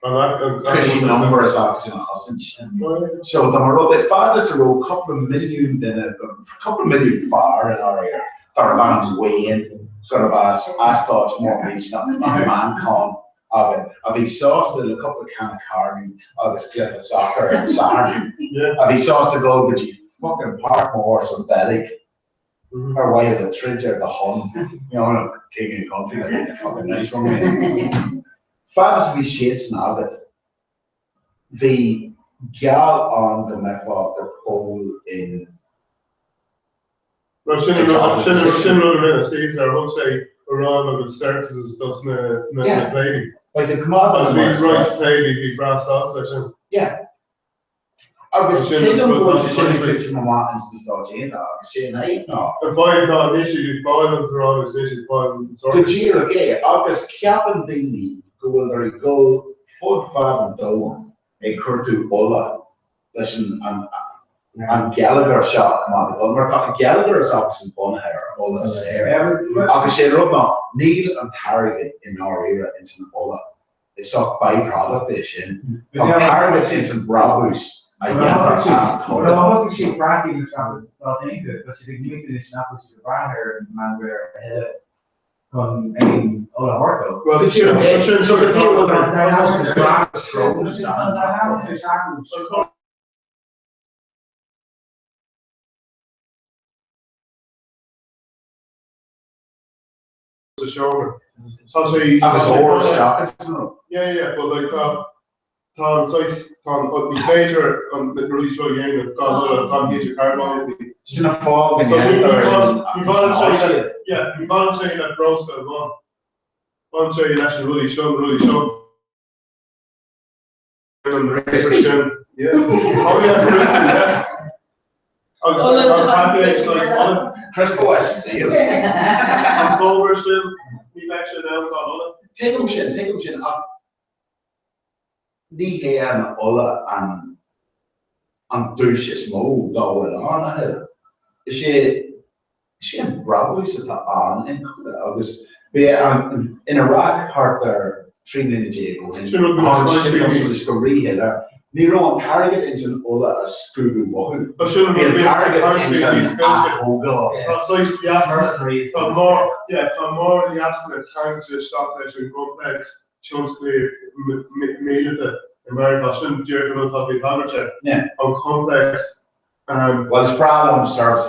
cúrsaí number is acusan a chosaint. So dá mba rud é, fad is a raibh cúpla milliún duine, cúpla milliún fear i ndáiríre, darbh ainm Wayne, gurb as eastát mór millteanach Manchán. agat a bhí sásta le cúpla canna carn agus cluiche sacair ar an Satharn, a bhí sásta dul go dtí fucking páirc mhór sa Bheilg ar mhaithe le troid ar do shon, you know, king and country, like, fucking nice one, mate. Fad is a bhí siadsan agat, bhí geall ann go mbeifeá go fóill in Mar sin an rud, sin an sin rud a rinne Caesar, thug sé arán agus circuses dos na na Yeah. pleidí. Like the command Agus bhí roinnt pleidí bhí breá sásta leis sin. Yeah. Agus Sin tuigim an go rud bhfuil sé sin ag country. titim amach ins na Stáit Aontaithe agus sé an fhadhb ná. An fhadhb ná níl siad ag fáil an t-arán agus níl siad ag fáil an Go circus. díreach é, agus ceapann daoine go bhfuil ag dul fud fad an domhain ag cuartú ola leis an an geilleagar seo a choimeád ag dul, mar tá an geilleagar s'acusan bunaithe ar ola saor. Agus sé an rud ná, níl an t-airgead i ndáiríre ins an ola, is sórt by-product é sin. Tá an t-airgead ins an brabús a dhéantar as an Nuair toradh. a thosaigh siad fracking isteach sna Stáit Aontaithe, tá siad ag nuacht anois nach bhfuil siad ag brath ar an Meánmhuir a thuilleadh chun aon ola a thabhairt dóibh. Well, go díreach é. So go dtí go bhfuil sa seomra. Tá sé Agus ór isteach ins an rud. Yeah, yeah, but like tá tá an saghas tá an ní féidir an na rudaí seo a dhéanamh gan ola gan hidreacarbóin. Sin an fáth go So ní ndéantar ní bhaineann sé le yeah, ní bhaineann sé le breosla amháin. Baineann sé leis na rudaí seo, na rudaí seo. An razor sin. Yeah. Oh yeah, crispy, yeah. Agus an package like ola. Crisp white. An fómhar sin, ní bheidh sé in ann gan ola. Tuigim sin, tuigim sin, ach ní hé an ola an an dúis is mó dá bhfuil ann a thuilleadh. Is é is é an brabús atá ann in coda agus bhí an in Iraq thart ar 13 mbliana ó shin, Sin rud tháinig sé sin chun solais go ríshoiléir. Ní raibh an t-airgead ins an ola a scuabadh uathu. Tá sin an Bhí rud an t-airgead ins an atógáil. Tá saghas leasanna, tá mór, yeah, tá mórleasanna ceangailte isteach leis an gcomplex tionsclaíoch míleata i Meiriceá. Sin díreach an rud atá tú ag tagairt air. Yeah. An complex Well, is breá liom service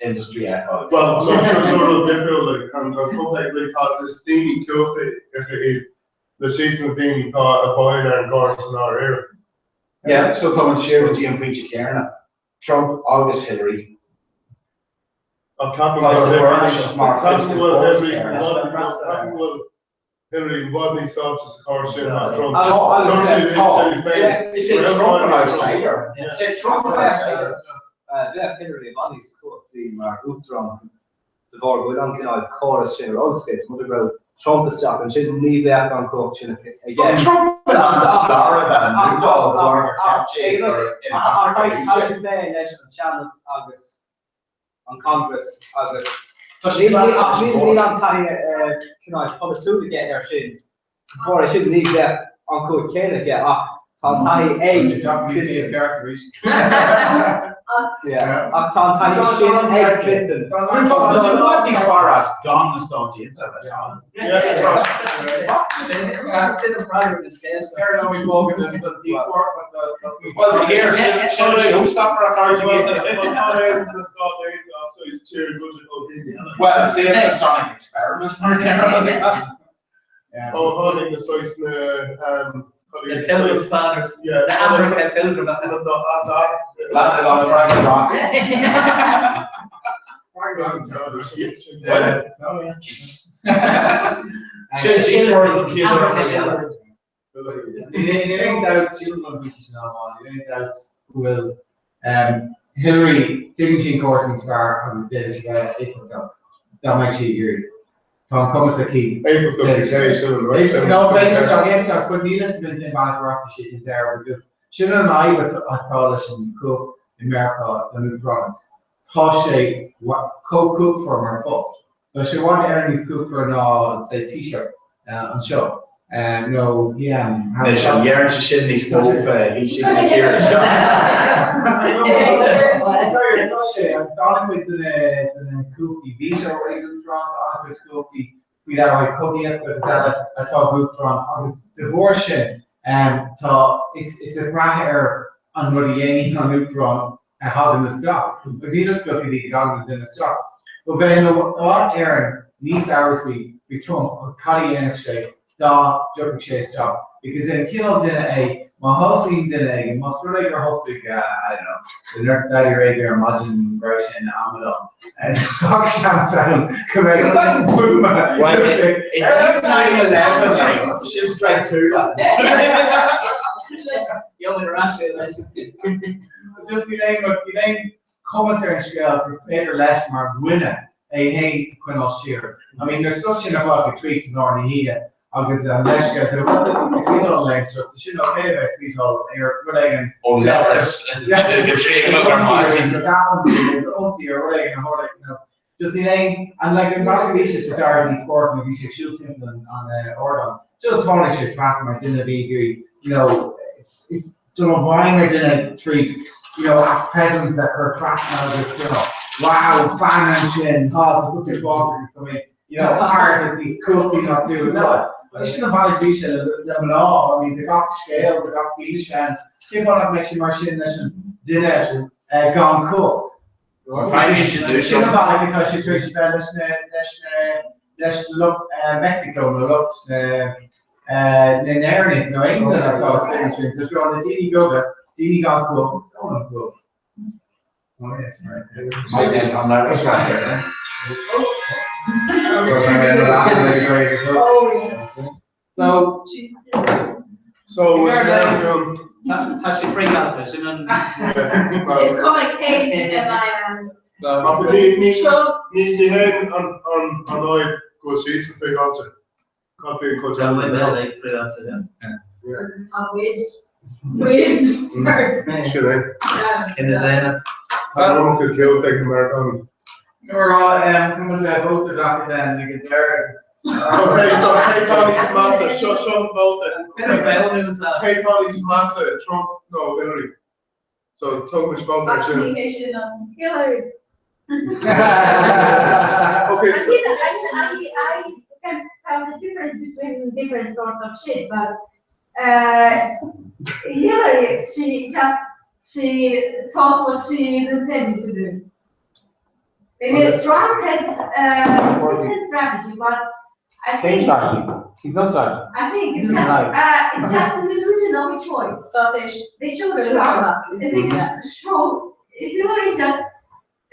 industry a fheiceáil. Well, no, seo seo rud difriúil, like, an an complex, like, tá is daoine cumhachtacha iad, le siadsan na daoine atá i bhfeighil ar an gcóras i ndáiríre. Yeah, so tá muid siar go dtí an pointe céanna, Trump agus Hillary. Ach ceapaim Tá go the bhfuil Burns mar chuid ceapaim den go bhfuil chóras Hillary, céanna. ceapaim go bhfuil Hillary i bhfad níos sáite sa chóras sin ná Trump. Tá, Dúirt sí tá. sí féin, Is é Trump an outsider. Is é Trump an outsider. Bheadh Hillary i bhfad níos cumhachtaí mar uachtarán de bharr go bhfuil an cineál córas sin ar oscailt. Mura raibh Trump isteach ansin ní bheadh an chumhacht sin aige. Tá Trump in ann Florida a nuáil de bharr gur cheap sé gur in Africa a bhí Tá sé. sé féin leis an Seanad agus an Congress agus Tá sé níl glactha leis an níl gcóras. an taithí cineál polaitiúil aige air sin. De bharr sin ní bheadh an chumhacht chéanna aige ach tá an taithí ag Ach tá an taithí sin ag Clinton. Tá i bhfad níos fearr as gan na Stáit Aontaithe a bheith ann. Well, here, sin an showstopper a chairde. Well, it's a sonic experiment. Ó tháinig na saghas na The Pilgrim Fathers. Yeah. The Africa Pilgrim. Landed on Frank Rock. Sin díospóireacht an chéad uair eile. Níl aon dabht, sílim go bhfuil sé sin an-mhaith, níl aon dabht go bhfuil Hillary, tuigeann sí an córas níos fearr agus d'fhéadfadh sí bheith éifeachtach dá mbeadh sí ag iarraidh. Tá an cumas aici. Éifeachtach é sin an rud. No, éifeachtach, éifeachtach, but níl a fhios agam cén bealach a rachaidh sí ag deireadh because sin an fhadhb atá leis an chumhacht i Meiriceá don uachtaránacht. Tá sé chomh cumhachtmhar mar phost. Tá sé i bhfad Éireann níos cumhachtmhar ná say Taoiseach anseo nó PM. Anois, an ndeireann sé sin níos mó fé Thaoisigh na tíre seo? Tá sé, agus tá an-chuid de na cumhachtaí veto ag an Uachtarán, tá an-chuid cumhachtaí. faoi leabhar cogaíochta agus eile atá ag Uachtarán agus de bharr sin tá is ag brath ar an rud a dhéanfaidh an Uachtarán a thagann isteach agus níl fhios agat go dtí go dtagann an duine isteach. But bheinn i bhfad Éireann níos amhrasaí faoi Trump agus cad a dhéanfadh sé dá dtiocfadh sé isteach because an cineál duine é má thosaíonn duine éigin, más rud é gur thosaigh I don't know, the North Saudi Arabia ar maidin go raibh sé ina amadán, gach seans ann go mbeidh an buama Well, in 9/11, like, sin strike two lads. Just níl aon rud, níl aon chumas ar an scéal gur féidir leis mar dhuine é féin a choinneáil siar. I mean, nuair a stop sé na fáil ag tweet i lár na hoíche agus an leithscéal tú ag tweetáil an lae seo, tá sin ok a bheith ag tweetáil ar rud éigin. Ó leithreas ag 3 a chlog ar maidin. Ionsaí ar rud éigin a tharla, you know. Just níl aon, and like an bealach a bhí sé sa dara díospóireacht nuair a bhí sé ag siúl timpeall an an ardán, just tháinig sé trasna mar duine a bhí ag iarraidh, you know, it's it's dul i bhfeidhm ar duine tríd, you know, a presence a chur trasna agus, you know, wow, bean ansin, tá tá tusa ag fás agus tá mé, you know, thart agus níos cumhachtaí ná tú agus eile. Agus sin an bealach a bhí sé le le mná, I mean, tá gach scéal, tá gach fianaise ann, cén fáth nach mbeadh sé mar sin leis an duine eh, gan cumhacht? Sin an bealach atá sé tar éis a bheith leis na leis na leis lucht Meicsiceo nó lucht na na nÉireannaigh nó aon duine atá istigh ansin. Tá sé na daoine beaga, daoine gan chumhacht, is ionann cumhacht. Oh yes, right. So, So, was Tá sé freagáilte sin an. Is cuma cén duine a Ní ní haon an an an fhadhb go bhfuil siadsan freagáilte. Cad faoi an chuid eile? Freagáilte, yeah. Tá muid. Muid. Sin é. Ina daonna. Tá an iomarca cumhacht ag na Meiriceánaigh. Nuair a tá muid le vóta gach den ag an deireadh. Ok, so cé tá níos measa? Seo seo an vóta. Cé tá níos measa, Trump nó Hillary? So tóg muid vóta ar sin. Ní hé sin an Hillary. Okay, so I, I, I can't tell the difference between different sorts of shit, but uh, Hillary, she just she taught what she intended to do. Maybe Trump has a different strategy, but I think strategy? He's no strategy. I think He it's doesn't just, lie. uh, it's just an illusion of a choice. They show Trump, they just show Hillary just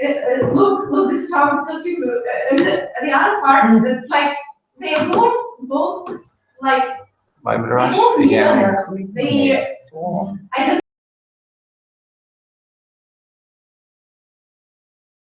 uh, uh, look, look, this Trump is so stupid. Uh, and the, the other part, it's like they are both, both like Beidh they both millionaires. They